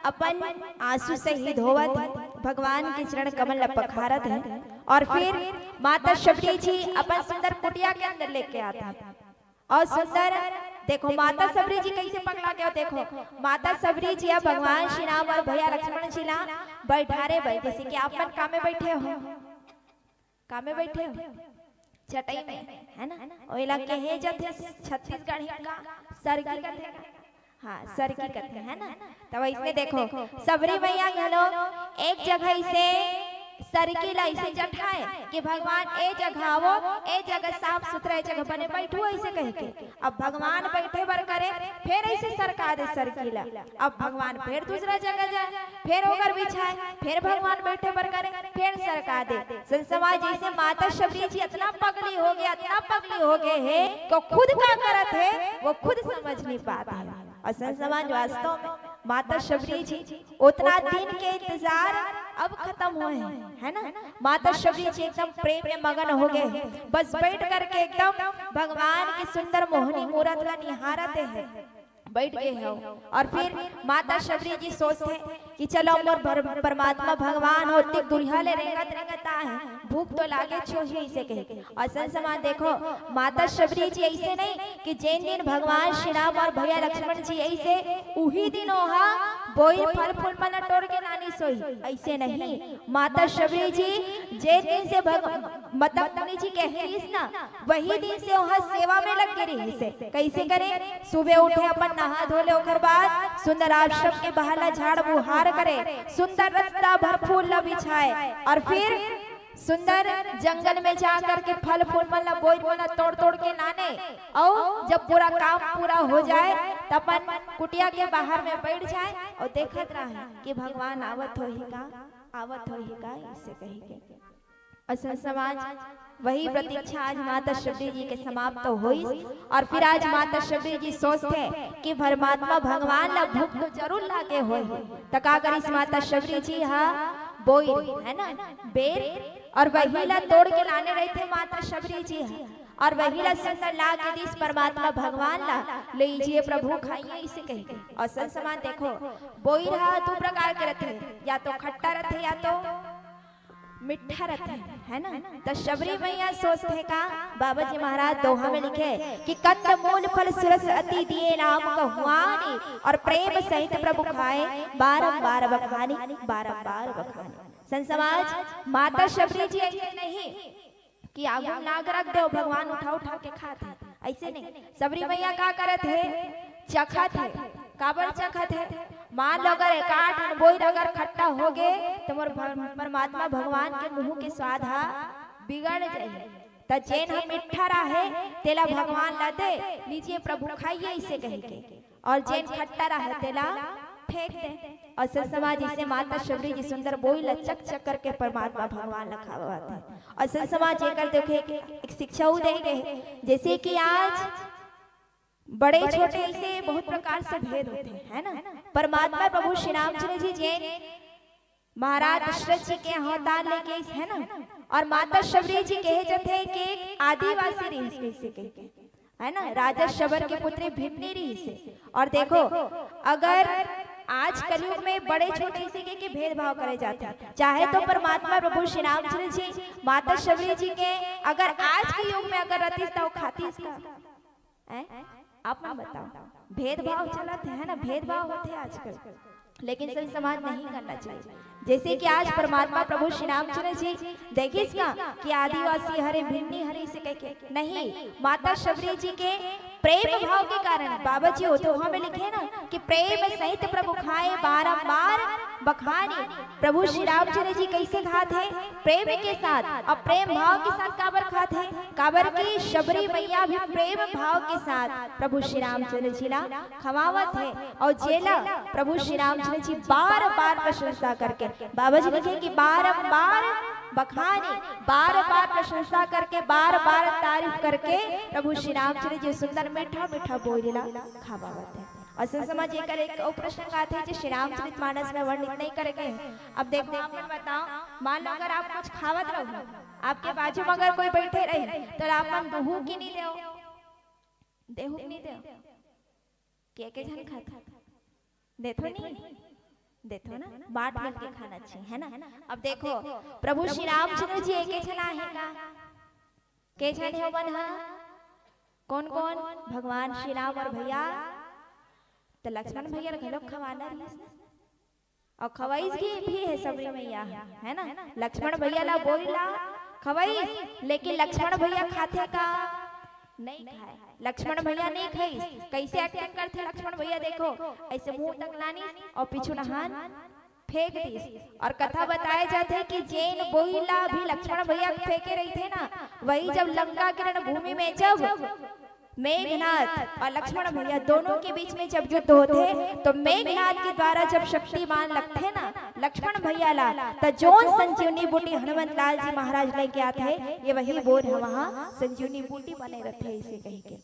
अपन आंसू से ही धोवत है, भगवान के चरण कमल ला पखारत है। और फिर माता शबरी जी अपन सुंदर कुटिया के अंदर लेके आते हैं। और सुंदर, देखो माता शबरी जी कैसे पगला गया। देखो माता शबरी जी अब भगवान श्री राम और भैया लक्ष्मण जी ला बैठारे बर, जैसे कि आप मन का में बैठे हो, का में बैठे हो, चटई में, है ना? ओइला कहे जाथे छत्तीसगढ़ी का सरगी कथे का? हाँ, सरगी कथे, है ना? त वैसे देखो, शबरी मैया घलो एक जगह इसे सरगी ला इसे जठाए कि भगवान ए जगह आवो, ए जगह साफ सुथरा, ए जगह बने बैठो, ऐसे कह के। अब भगवान बैठे बर करे, फिर ऐसे सरका दे सरगी ला। अब भगवान फिर दूसरा जगह जाए, फिर ओकर बिछाए, फिर भगवान बैठे बर करे, फिर सरका दे। संत समाज, जैसे माता शबरी जी इतना पगली हो गए, इतना पगली हो गए है कि वो खुद का करत है, वो खुद समझ नहीं पाते हैं। और संत समाज, वास्तव में माता शबरी जी उतना दिन के इंतजार अब खत्म हुए हैं, है ना? माता शबरी जी एकदम प्रेम में मगन हो गए, बस बैठ करके एकदम भगवान की सुंदर मोहनी मूरत ला निहारत है, बैठ गए हो। और फिर माता शबरी जी सोचते हैं कि चलो मोर बर-, परमात्मा भगवान हो, तिक दुरिहा ले रेंगत रेंगत आए हैं, भूख तो लागे छो ही, इसे कह के। और संत समाज देखो, माता शबरी जी ऐसे नहीं कि जिन दिन भगवान श्री राम और भैया लक्ष्मण जी ऐसे, उही दिन ओहा बोइर फल फूल मन ला टोर के लानिस होही, अइसे नहीं। माता शबरी जी जे दिन से भग-, मतंग मुनि जी कहे रिहिस ना, वही दिन से ओहा सेवा में लग गे रिहिस हे। कइसे करे? सुबह उठे, अपन नहा धो ले, ओकर बाद सुंदर आश्रम के बाहर ला झाड़ बुहार करे, सुंदर रस्ता भर फूल ला बिछाए, और फिर सुंदर जंगल में जा करके फल फूल मन ला, बोइर मन ला तोड़ तोड़ के लाने, अउ जब पूरा काम पूरा हो जाए, त अपन कुटिया के बाहर में बैठ जाए अउ देखत रहे कि भगवान आवत होही का, आवत होही का, अइसे कहि के। अउ संत समाज, वही प्रतीक्षा आज माता शबरी जी के समाप्त तो होइस, और फिर आज माता शबरी जी सोचथे कि परमात्मा भगवान ला भूख तो जरूर लागे होही, त का करिस माता शबरी जी हा? बोइर, है ना, बेर, और वही ला तोड़ के लाने रहिथे माता शबरी जी हा, और वही ला सुंदर ला के दिस परमात्मा भगवान ला, "लीजिए प्रभु, खाइए," अइसे कहि के। अउ संत समाज देखो, बोइर हा दू प्रकार के रथे, या तो खट्टा रथे या तो मिट्ठा रथे, है ना? त शबरी मैया सोचथे का, बाबा जी महाराज दोहा में लिखे कि कंद मूल फल सुरस अति दिए नाम कहुआनी, और प्रेम सहित प्रभु खाए बारंबार बखानी, बारंबार बखानी। संत समाज, माता शबरी जी अइसे नहीं कि आगू में लाके रख देव, भगवान उठा उठा के खात हे, अइसे नहीं। शबरी मैया का करत हे? चखत हे। काबर चखत हे? मान लो अगर एकाध ठन बोइर अगर खट्टा हो गे, त मोर भर-, परमात्मा भगवान के मुंह के स्वाद हा बिगड़ जाही। त जेन ह मिट्ठा राहे, तेला भगवान ला दे, "लीजिए प्रभु, खाइए," अइसे कहि के। और जेन खट्टा राहे, तेला फेंक दे। अउ संत समाज, जइसे माता शबरी जी सुंदर बोइर ला चख चख करके परमात्मा भगवान ला खवावत हे। अउ संत समाज, एकर देखो एक, एक शिक्षा अउ दे गे हे, जइसे कि आज बड़े छोटे अइसे बहुत प्रकार से भेद होथे, है ना? परमात्मा प्रभु श्री रामचंद्र जी जेन महाराज दशरथ जी के अवतार लेके आइस, है ना? और माता शबरी जी कहे जाथे कि एक आदिवासी रिहिस, कइसे कहि के, है ना? राजा शबर के पुत्री भिन्नी रिहिस हे। और देखो, अगर आज कलयुग में बड़े छोटे अइसे कहि के भेदभाव करे जाथे, चाहे तो परमात्मा प्रभु श्री रामचंद्र जी, माता शबरी जी के अगर आज के युग में अगर रहितिस, त ओ खातिस का? हैं? आप मन बताओ, भेदभाव चलत हे, है ना? भेदभाव होथे आजकल। लेकिन संत समाज, नहीं करना चाहिए। जइसे कि आज परमात्मा प्रभु श्री रामचंद्र जी देखिस ना कि आदिवासी हरे, भिन्नी हरे, अइसे कहि के, नहीं, माता शबरी जी के प्रेम भाव के कारण बाबा जी ओ दोहा में लिखे ना कि "प्रेम सहित प्रभु खाए बारंबार बखाने।" प्रभु श्री रामचंद्र जी कइसे खात हे? प्रेम के साथ। अउ प्रेम भाव के साथ काबर खात हे? काबर कि शबरी मैया भी प्रेम भाव के साथ प्रभु श्री रामचंद्र जी ला खवावत हे। अउ जेला प्रभु श्री रामचंद्र जी बार बार प्रशंसा करके, बाबा जी लिखे कि बारंबार बखाने, बार बार प्रशंसा करके, बार बार तारीफ करके प्रभु श्री रामचंद्र जी सुंदर मीठा मीठा बोइर ला खवावत हे। अउ संत समाज, एकर एक अउ प्रसंग आथे, जे श्री रामचरित मानस में वर्णित नहीं करे गे हे। अब देखो, आप मन बताओ, मान लो अगर आप कुछ खावत रहो, आपके बाजू में अगर कोई बैठे रही, त आप मन दुहू कि नहीं देव? देहू कि नहीं देव? के के झन खात? देथो नहीं? देथो ना? बांट मिल के खाना चाहिए, है ना? अब देखो, प्रभु श्री रामचंद्र जी एके झन आहे का? के झन हे ओमन हा? कौन कौन? भगवान श्री राम और भैया, त लक्ष्मण भैया ल घलोक खवाना रहिस ना। अउ खवाइस भी, भी हे शबरी मैया, है ना? लक्ष्मण भैया ला बोइर ला खवाइस, लेकिन लक्ष्मण भैया खाथे का? नहीं खाए। लक्ष्मण भैया नहीं खाइस। कैसे acting करथे लक्ष्मण भैया? देखो, ऐसे मुंह तक लानिस और पीछू डहान फेंक दिस। और कथा बताए जाथे कि जेन बोइर ला भी लक्ष्मण भैया फेंके रहिथे ना, वही जब लंका के रणभूमि में जब मेघनाथ और लक्ष्मण भैया दोनों के बीच में जब युद्ध होथे, तो मेघनाथ के द्वारा जब शक्ति बाण लगथे ना लक्ष्मण भैया ला, त जोन संजीवनी बूटी हनुमंत लाल जी महाराज लेके आथे, ये वही बोइर ह वहाँ संजीवनी बूटी बने रथे, इसे कहि के।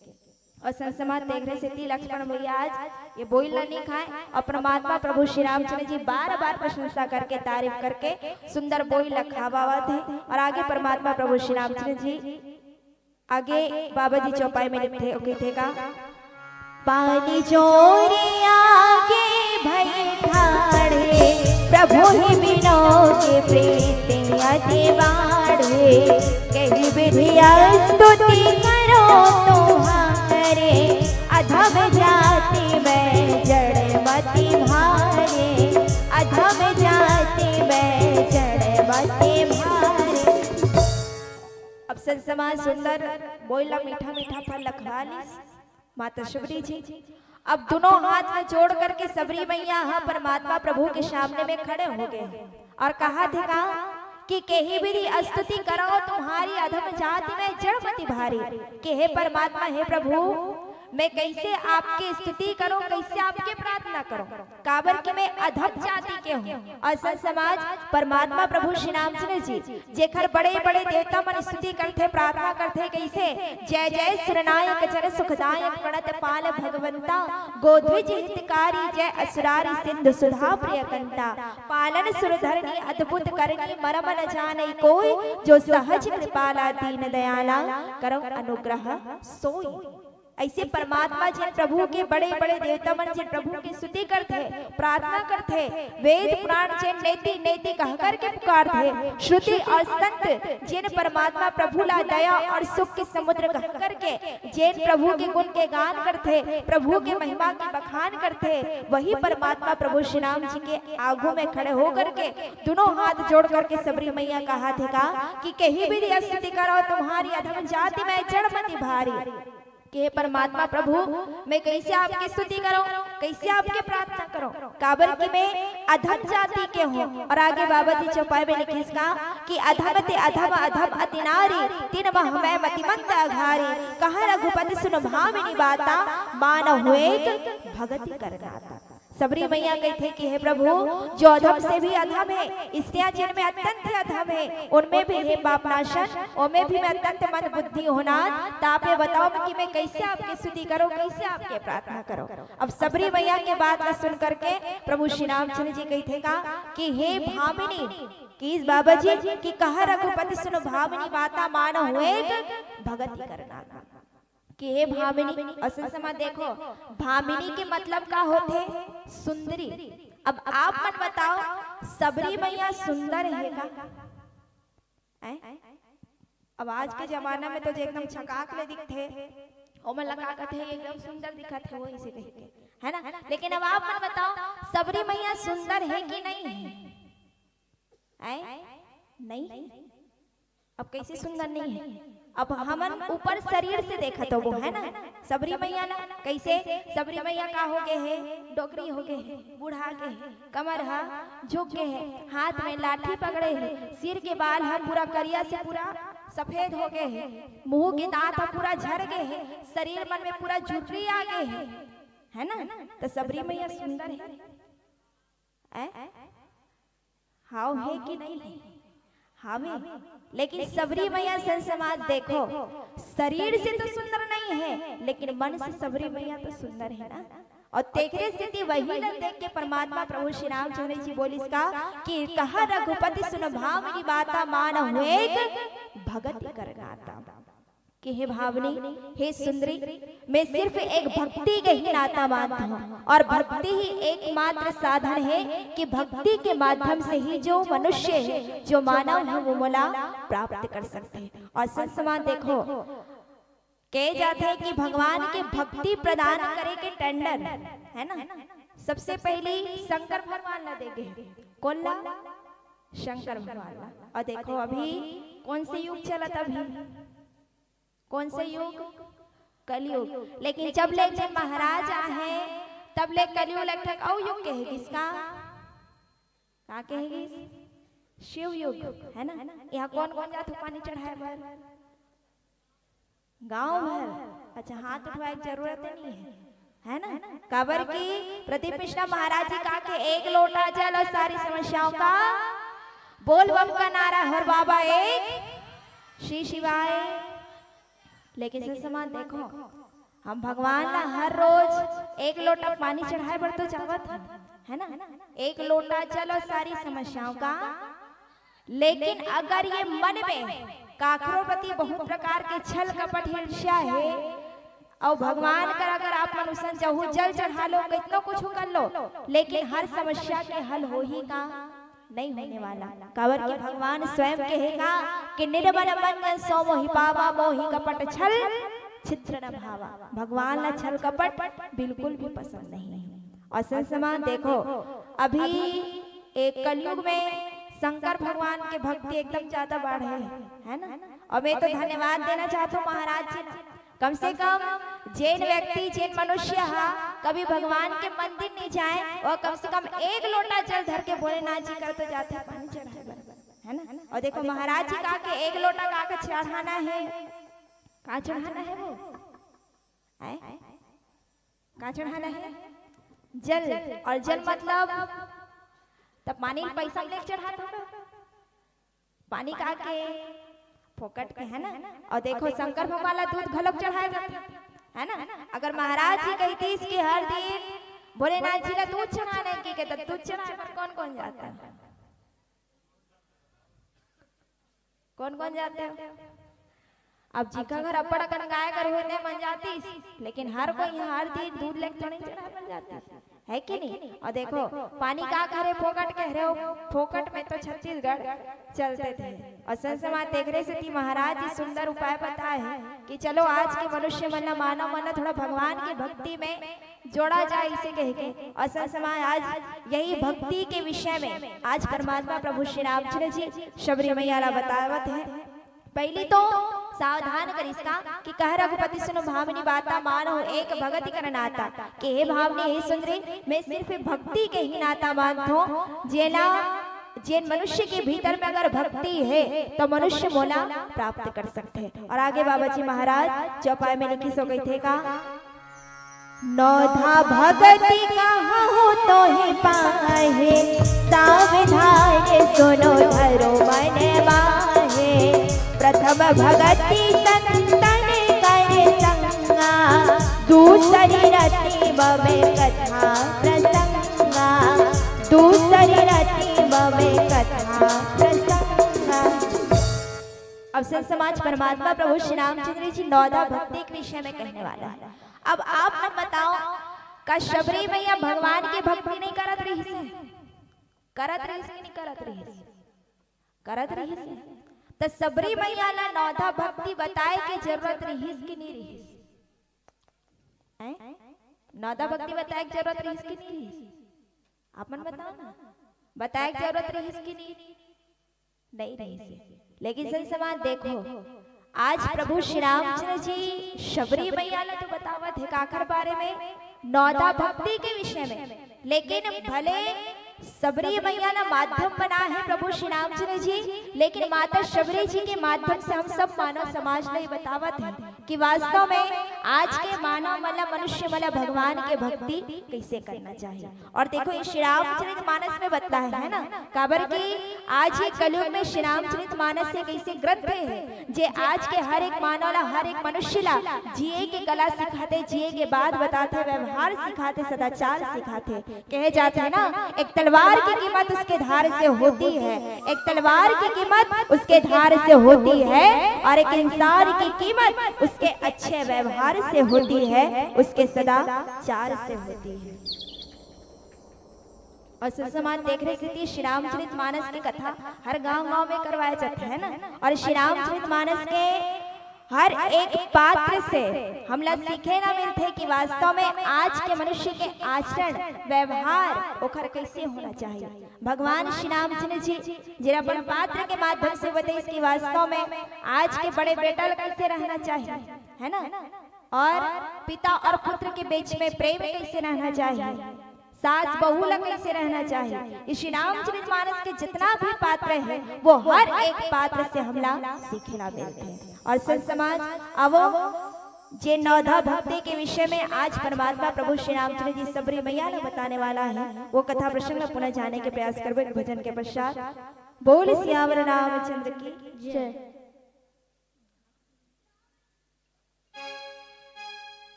और संत समाज तेकरे सेती लक्ष्मण भैया आज ये बोइर ला नहीं खाए, और परमात्मा प्रभु श्री रामचंद्र जी बार बार प्रशंसा करके, तारीफ करके सुंदर बोइर ला खवावत हे। और आगे परमात्मा प्रभु श्री रामचंद्र जी आगे बाबा जी चौपाई में लिखथे, ओ कहिथे का? पानी जोरी आगे भई ठाढ़े, प्रभु ही बिनो के प्रीति अति बाढ़े। कही विधि स्तुति करो तुम्हारे, अधम जाति में जड़ मति भारे। संत समाज सुंदर बोइला मीठा मीठा फल लखवा लिस माता शबरी जी। अब दोनों हाथ में जोड़ करके शबरी मैया ह परमात्मा प्रभु के सामने में खड़े हो गए और कहा थे का कि केहि विधि स्तुति करौं तुम्हारी अधम जाति में जड़ मति भारी। कि हे परमात्मा, हे प्रभु, मैं कैसे आपके स्तुति करूं, कैसे आपके प्रार्थना करूं, काबर कि मैं अधम जाति के हूं। और संत समाज, परमात्मा प्रभु श्री रामचंद्र जी जेखर बड़े बड़े देवता मन स्तुति करथे, प्रार्थना करथे, कैसे? जय जय सुरनायक जन सुखदायक प्रणत पाल भगवंता, गोद्विज हितकारी जय असुरारी सिंधु सुधा प्रिय कंता, पालन सुरधरनी अद्भुत करनी मरम न जानई कोई, जो सहज कृपाला दीन दयाला करौं अनुग्रह सोई। ऐसे परमात्मा जिन प्रभु के बड़े बड़े देवता मन जिन प्रभु के स्तुति करथे, प्रार्थना करथे, वेद पुराण जिन नेति नेति कह करके पुकारथे, श्रुति और संत जिन परमात्मा प्रभु ला दया और सुख के समुद्र कह करके जिन प्रभु के गुण के गान करथे, प्रभु के महिमा के बखान करथे, वही परमात्मा प्रभु श्री राम जी के आगू में खड़े होकर के दोनों हाथ जोड़ करके शबरी मैया कहा थे का कि केहि विधि स्तुति करौं तुम्हारी अधम जाति में जड़ मति भारी। कि हे परमात्मा प्रभु, मैं कैसे आपकी स्तुति करौं, कैसे आपके प्रार्थना करौं, काबर कि मैं अधम जाति के हूं। और आगे बाबा जी चौपाई में लिखिस का कि अधम ते अधम अधम अति नारी, तिन मह मैं मतिमंद अघारी, कह रघुपति सुन भामिनी बाता, मानहु एक भगति कर नाता। शबरी मैया कहिथे कि हे प्रभु, जो अधम से भी अधम हे, स्त्रियां जिनमें अत्यंत ही अधम हे, उनमें भी हे पापनाशन, ओमे भी मैं अत्यंत मंद बुद्धि हों नाथ। त आप ये बताओ कि मैं कैसे आपकी स्तुति करौं, कैसे आपकी प्रार्थना करौं। अब शबरी मैया के बात ला सुन करके प्रभु श्री रामचंद्र जी कहिथे का कि हे भामिनी, कि इस बाबा जी कि कह रघुपति सुन भामिनी बाता, मानहु एक भगति कर नाता। कि हे भामिनी, अउ संत समाज देखो, भामिनी के मतलब का होथे? सुंदरी। अब आप मन बताओ, शबरी मैया सुंदर हे का? हैं? अब आज के जमाना में तो जे एकदम छकाक ले दिखथे, ओमन ला का कथे, एकदम सुंदर दिखत हे वो, इसे कहिके, है ना? लेकिन अब आप मन बताओ, शबरी मैया सुंदर हे कि नहीं हे? हैं? नहीं हे। अब कैसे सुंदर नहीं हे? अब हमन ऊपर शरीर से देखत होबो, है ना? शबरी मैया ला कैसे? शबरी मैया का हो गे हे? डोकरी हो गे हे, बूढ़ा गे हे, कमर हा झुक गे हे, हाथ में लाठी पकड़े हे, सिर के बाल हा पूरा करिया से पूरा सफेद हो गे हे, मुंह के दांत हा पूरा झर गे हे, शरीर मन में पूरा झुर्री आ गे हे, है ना? त शबरी मैया सुंदर हे? हैं? हाव हे कि नहीं हे? हावे। लेकिन शबरी मैया, संत समाज देखो, शरीर से तो सुंदर नहीं हे, लेकिन मन से शबरी मैया तो सुंदर हे ना। अउ तेकरे सेती वही ला देख के परमात्मा प्रभु श्री रामचंद्र जी बोलिस का कि कह रघुपति सुन भामिनी बाता, मानहु एक भगति कर नाता। कि हे भामिनी, हे सुंदरी, मैं सिर्फ एक भक्ति के ही नाता मानत हूँ, और भक्ति ही एकमात्र साधन हे कि भक्ति के माध्यम से ही जो मनुष्य हे, जो मानव हे, वो मोला प्राप्त कर सकथे। अउ संत समाज देखो, कहे जाथे कि भगवान के भक्ति प्रदान करे के tender, है ना, सबसे पहिली शंकर भगवान ला दे गे। कोन ला? शंकर भगवान ला। अउ देखो, अभी कौन से युग चलत, अभी कौन से युग? कलयुग। लेकिन जब ले जे महाराज आहे, तब ले कलयुग ला एक ठक अउ युग कहे गिस का? का कहे गिस? शिव युग, है ना? यहाँ कौन कौन जाथे पानी चढ़ाए बर? गांव भर। अच्छा, हाथ उठवाए के जरूरत नहीं हे, है ना? काबर कि प्रदीप मिश्रा महाराज जी का के एक लोटा जल अउ सारी समस्याओं का बोल बम का नारा, हर बाबा एक, श्री शिवाय। लेकिन संत समाज देखो, हम भगवान ला हर रोज एक लोटा पानी चढ़ाए बर तो जावत हन, है ना? एक लोटा जल अउ सारी समस्याओं का। लेकिन अगर ये मन में काकरो प्रति बहुत प्रकार के छल कपट ईर्ष्या हे, अउ भगवान कर अगर आप मन उसन जहू जल चढ़ा लो, कितनो कुछ कर लो, लेकिन हर समस्या के हल होही का? नहीं होने वाला। काबर कि भगवान स्वयं कहे का कि निर्मल मन जन सो मोहि पावा, मोहि कपट छल छिद्र न भावा। भगवान ला छल कपट बिल्कुल भी पसंद नहीं हे। अउ संत समाज देखो, अभी एक कलयुग में शंकर भगवान के भक्ति एकदम ज्यादा बाढ़े हे, है ना? और मैं तो धन्यवाद देना चाहत हूँ महाराज जी ला। कम से कम जेन व्यक्ति, जेन मनुष्य हा कभी भगवान के मंदिर नहीं जाए, वो कम से कम एक लोटा जल धर के भोलेनाथ जी कर तो जाथे पानी चढ़ाए बर, है ना? और देखो महाराज जी का के एक लोटा का के चढ़ाना है, का चढ़ाना है वो? आए? का चढ़ाना है? जल। और जल मतलब तब पानी पैसा लेके चढ़ात होगा। पानी का के फोकट के, है ना? और देखो शंकर भगवान ला दूध घलोक चढ़ाए जाथे, है ना? अगर महाराज जी कहितिस कि हर दिन भोलेनाथ जी ला दूध चढ़ाने की के, तो दूध चढ़ाए बर कौन कौन जाता है? कौन कौन जाते हो? अब जिका घर अब्बड़ अकन गाय गरु होते मन जातिस, लेकिन हर कोई यहाँ हर दिन दूध लेके थोड़ी चढ़ाए मन जातिस, है कि नहीं? और देखो पानी का करे फोकट कह रहे हो, फोकट में तो छत्तीसगढ़ चलते थे। और संत समाज देख रहे सेती महाराज जी सुंदर उपाय बताए हैं कि चलो आज के मनुष्य मन ला, मानव मन ला थोड़ा भगवान की भक्ति में जोड़ा जाए इसे कह के। और संत समाज आज यही भक्ति के विषय में आज परमात्मा प्रभु श्री रामचंद्र जी शबरी मैया ला बतावत है। पहली तो सावधान करिस का कि कह रघुपति सुन भामिनी बाता मानहु एक भगति कर नाता। कि हे भामिनी, हे सुंदरी, मैं सिर्फ भक्ति के ही नाता मानत हूँ। जेला, जेन मनुष्य के भीतर में अगर भक्ति है तो मनुष्य मोला प्राप्त कर सकते हैं। और आगे बाबा जी महाराज चौपाई में लिखिस, कहिथे का, नौधा भगति कहूँ तोहि पाहे, सावधान सुनो धरो मन माहे। प्रथम भगति संतन कर संगा, दूसरी रति मम कथा प्रसंगा, दूसरी रति मम कथा प्रसंगा। अब संत समाज परमात्मा प्रभु श्री रामचंद्र जी नौधा भक्ति के विषय में कहने वाला है। अब आप मन बताओ, का शबरी मैया भगवान के भक्ति नहीं करत रहिस हे? करत रहिस कि नहीं करत रहिस? करत रहिस हे। त शबरी मैया ला नौधा भक्ति बताए के जरूरत रहिस कि नहीं रहिस? हैं? नौधा भक्ति बताए के जरूरत रहिस कि नहीं रहिस? आप मन बताओ ना, बताए के जरूरत रहिस कि नहीं? नहीं रहिस हे। लेकिन संत समाज देखो, आज प्रभु श्री रामचंद्र जी शबरी मैया ला तो बतावत हे काकर बारे में, नौधा भक्ति के विषय में, लेकिन भले शबरी मैया ला माध्यम बना हे प्रभु श्री रामचंद्र जी, लेकिन माता शबरी जी के माध्यम से हम सब मानव समाज ला ये बतावत हे कि वास्तव में आज के मानव मन ला, मनुष्य मन ला भगवान के भक्ति कैसे करना चाहिए। और देखो, ये श्री रामचरित मानस में बतला हे, है ना? काबर कि आज ये कलयुग में श्री रामचरित मानस एक ऐसे ग्रंथ हे जे आज के हर एक मानव ला, हर एक मनुष्य ला जिए के कला सिखाथे, जिए के बात बताथे, व्यवहार सिखाथे, सदाचार सिखाथे। कहे जाथे ना, एक तलवार की कीमत उसके धार से होती है, एक तलवार की कीमत उसके धार से होती है, और एक इंसान की कीमत उसके अच्छे व्यवहार से होती है, उसके सदाचार से होती है। और संत समाज देख रहे सेती श्री रामचरित मानस की कथा हर गांव गांव में करवाया जाता है ना, और श्री रामचरित मानस के हर एक पात्र से हमला सीखे ला मिलथे कि वास्तव में आज के मनुष्य के आचरण, व्यवहार ओखर कैसे होना चाहिए। भगवान श्री रामचंद्र जी जेला अपन पात्र के माध्यम से बताइस कि वास्तव में आज के बड़े बेटा ला कैसे रहना चाहिए, है ना, और पिता और पुत्र के बीच में प्रेम कैसे रहना चाहिए, सास बहू ला कैसे रहना चाहिए। ये श्री रामचरित मानस के जितना भी पात्र हे, वो हर एक पात्र से हमला सीखे ला मिलथे। और संत समाज, आवो, जे नौधा भक्ति के विषय में आज परमात्मा प्रभु श्री रामचंद्र जी शबरी मैया ला बताने वाला हे, वो कथा प्रसंग ला पुनः जाने के प्रयास करबो एक भजन के पश्चात। बोल सियावर रामचंद्र की जय।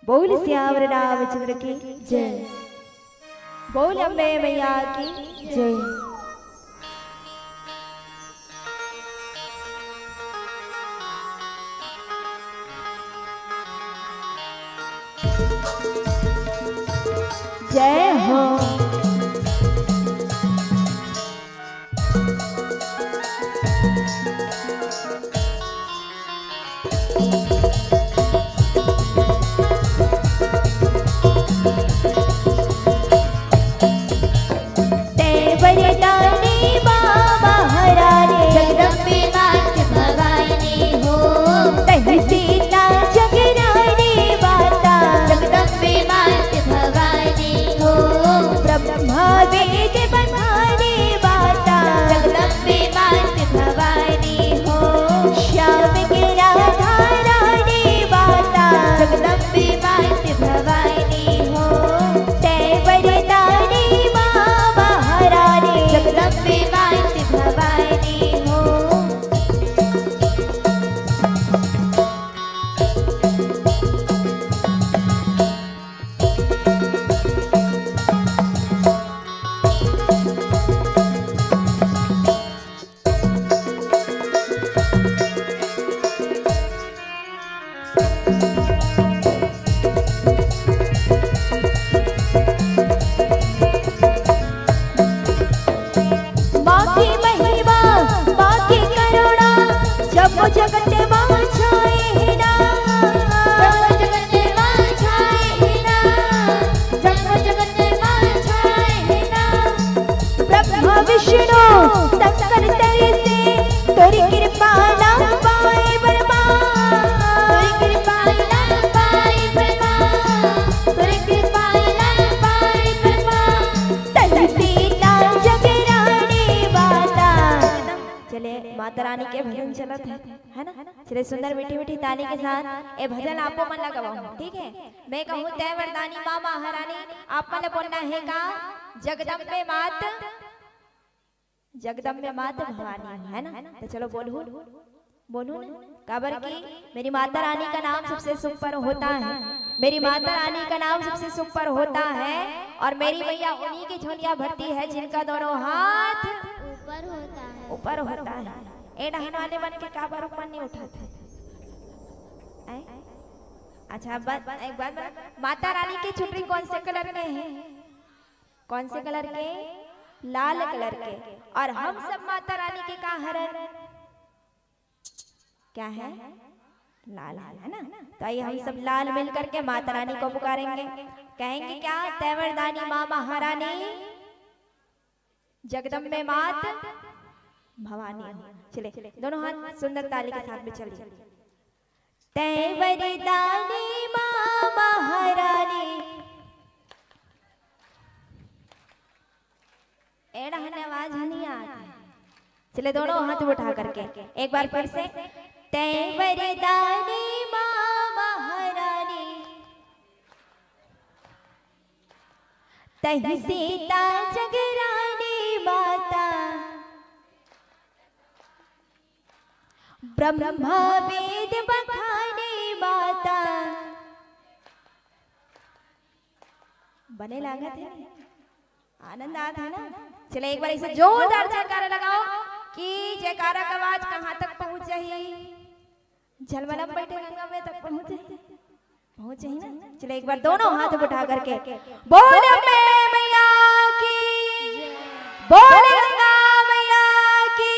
बोल सियावर रामचंद्र की जय। बोल अम्बे मैया की जय। जय हो। विष्णु शंकर तरसे, तोरी कृपा ना पाए बरमा, तोरी कृपा ना पाए बरमा, तोरी कृपा ना पाए बरमा, तन सीता जगरानी माता। चले, माता रानी के भजन चलत हे, है ना? चले, सुंदर मीठी मीठी ताली के साथ ए भजन आपो मन ला गवाहूं, ठीक है? मैं कहूं, तै वरदानी माँ महारानी, आप मन ला बोलना है का? जगदम्बे मात, जगदम्बे मात भवानी, है ना? तो चलो बोलहू, बोलहू ना, काबर कि मेरी माता रानी का नाम सबसे सुपर होता है, मेरी माता रानी का नाम सबसे सुपर होता है, और मेरी मैया उन्हीं की झोलिया भरती है जिनका दोनों हाथ ऊपर होता है। ऊपर होता है। ए डहन वाले मन के काबर ऊपर नहीं उठाते? हैं? अच्छा, अब बात, एक बात बता, माता रानी के चुनरी कौन से कलर के हैं? कौन से कलर के? लाल कलर के। और हम सब माता रानी के का हरन? क्या है? लाल है, है ना? तो आइए, हम सब लाल मिल करके माता रानी को पुकारेंगे। कहेंगे क्या? तै वरदानी माँ महारानी, जगदम्बे मात भवानी हो। चले, दोनों हाथ सुंदर ताली के साथ में चलिए। तै वरदानी माँ महारानी। ए डहन आवाज नहीं आती। चले, दोनों हाथ उठा करके एक बार फिर से। तै वरदानी माँ महारानी, तै सीता जगरानी माता, ब्रह्मा वेद बखानी माता। बने लागत है, आनंद आत है ना? चले, एक बार इसे जोरदार जयकारा लगाओ कि जयकारा का आवाज कहाँ तक पहुँच जाही। झलमला बैठे गंगा में तक पहुँच जाही, पहुँच जाही ना? चले, एक बार दोनों हाथ उठा करके बोल अम्बे मैया की, बोल गंगा मैया की।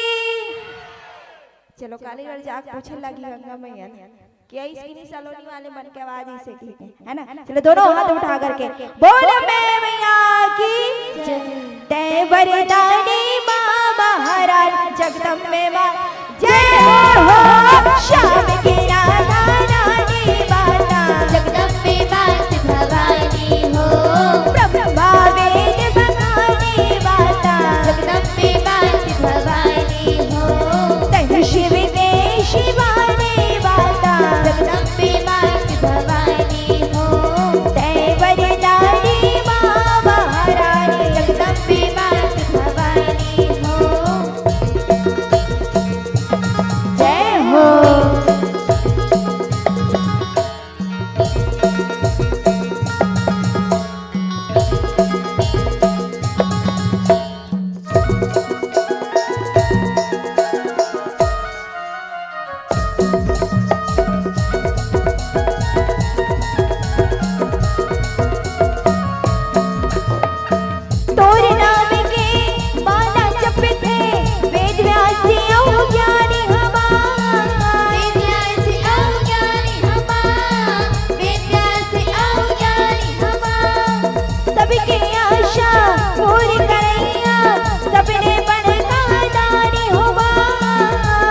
चलो, काली वाली जाग पूछे लगी गंगा मैया ने कि ऐस की नहीं सलोनी वाले मन के आवाज ऐसे की है, है ना? चलो, दोनों हाथ उठा करके बोल अम्बे मैया की। तै वरदानी माँ महारानी जगदम्बे माँ, जय हो, हो, श्याम के राधा रानी माता। जगदम्बे मात भवानी हो। ब्रह्मा वेद बखानी माता। जगदम्बे मात भवानी हो। तै शिव के शिवानी माता। जगदम्बे मात भवानी हो। तै वरदानी माँ महारानी। जगदम्बे मात भवानी हो। जय हो। तोर नाम के माला जपथे, वेद व्यास अउ ज्ञानी हमार। वेद व्यास अउ ज्ञानी हमार, वेद व्यास अउ ज्ञानी हमार। सबके आशा पूरी करइया, सबले बड़का दानी हमार।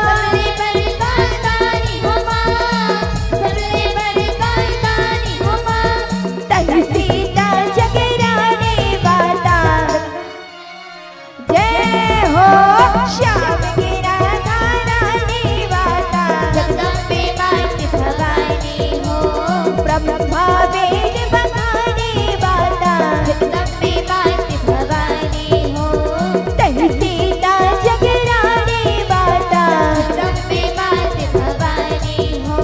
सबले बड़का दानी हमार, सबले बड़का दानी हमार। तै सीता जगरानी माता। जय हो श्याम के राधा रानी माता। जगदम्बे मात भवानी हो। ब्रह्मा वेद बखानी माता। जगदम्बे मात भवानी हो। तै सीता जगरानी माता। जगदम्बे मात भवानी हो।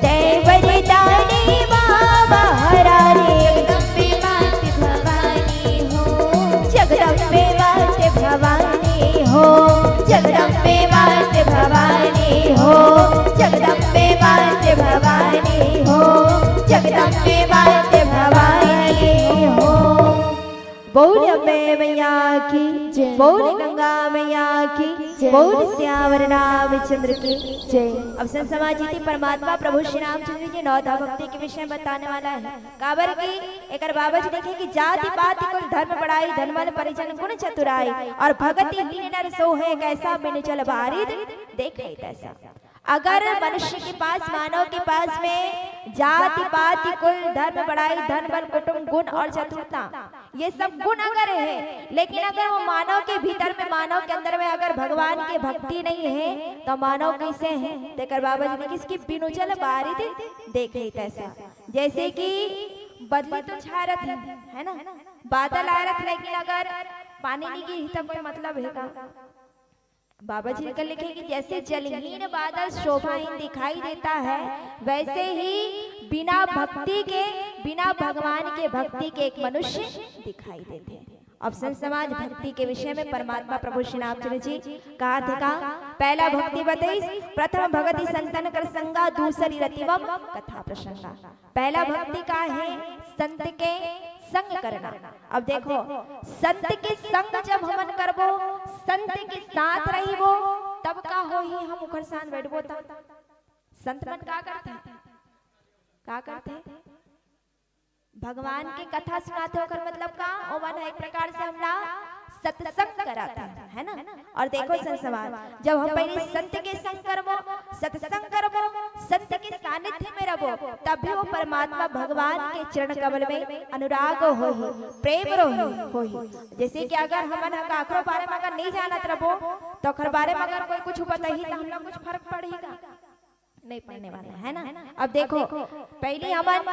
तै वरदानी माँ महारानी। जगदम्बे मात भवानी हो। जगदम्बे मात भवानी हो। जगदम्बे मात भवानी हो। जगदम्बे मात भवानी हो। जगदम्बे मात भवानी हो। बोल अम्बे मैया की जय। बोल गंगा मैया की जय। बोल सियावर रामचंद्र की जय। अब संत समाज जी थी परमात्मा प्रभु श्री रामचंद्र जी नवधा भक्ति के विषय में बताने वाला है। काबर की एकर बाबा जी देखे कि जाति पाति कुल धर्म बड़ाई, धन बल परिजन गुण चतुराई, और भगति हीन नर सो है कैसा, बिनु जल बारिद देखे तैसा। अगर मनुष्य के पास, मानव के पास में जाति पाति कुल धर्म बड़ाई, धन बल कुटुंब गुण और चतुरता, ये सब गुण अगर है, लेकिन अगर वो मानव के भीतर में, मानव के अंदर में अगर भगवान की भक्ति नहीं है, तो मानव कैसे है? तेकर बाबा जी ने किसकी बिनु जल बारिद देखे तैसा। जैसे कि बदली तो छा रही है, है ना, बादल आ रहा, लेकिन अगर पानी नहीं गिरी तो कोई मतलब है का? बाबा जी का लिखे कि जैसे जलहीन बादल शोभाहीन दिखाई देता है, वैसे ही बिना भक्ति के, बिना भगवान के भक्ति के एक मनुष्य दिखाई देते हैं। अब संत समाज भक्ति के विषय में परमात्मा प्रभु श्री रामचंद्र जी कहा थे का? पहला भक्ति बताइस, प्रथम भगति संतन कर संगा, दूसरी रतिमम कथा प्रसंगा। पहला भक्ति का है? संत के संग करना। अब देखो, संत के संग जब हमन करबो, संत के साथ रहिबो, तब का होही? हम ओकर साथ बैठबो त संत मन का करथे? का करथे? भगवान के कथा सुनाथे। ओकर मतलब का? ओमन एक प्रकार से हमला सत्संग कराथे, है ना? और देखो संत समाज, जब हम पहले संत के संग करबो, सत्संग करबो, संत के सानिध्य में रहबो, तब भी वो परमात्मा भगवान के चरण कमल में अनुराग होही, प्रेम रोही होही। जैसे कि अगर हमन ह काखरो बारे में अगर नहीं जानत रहबो, तो ओकर बारे में अगर कोई कुछ बताही, तो हमला कुछ फर्क पड़ही का? नहीं पड़ने वाला है ना। अब देखो, पहले हमन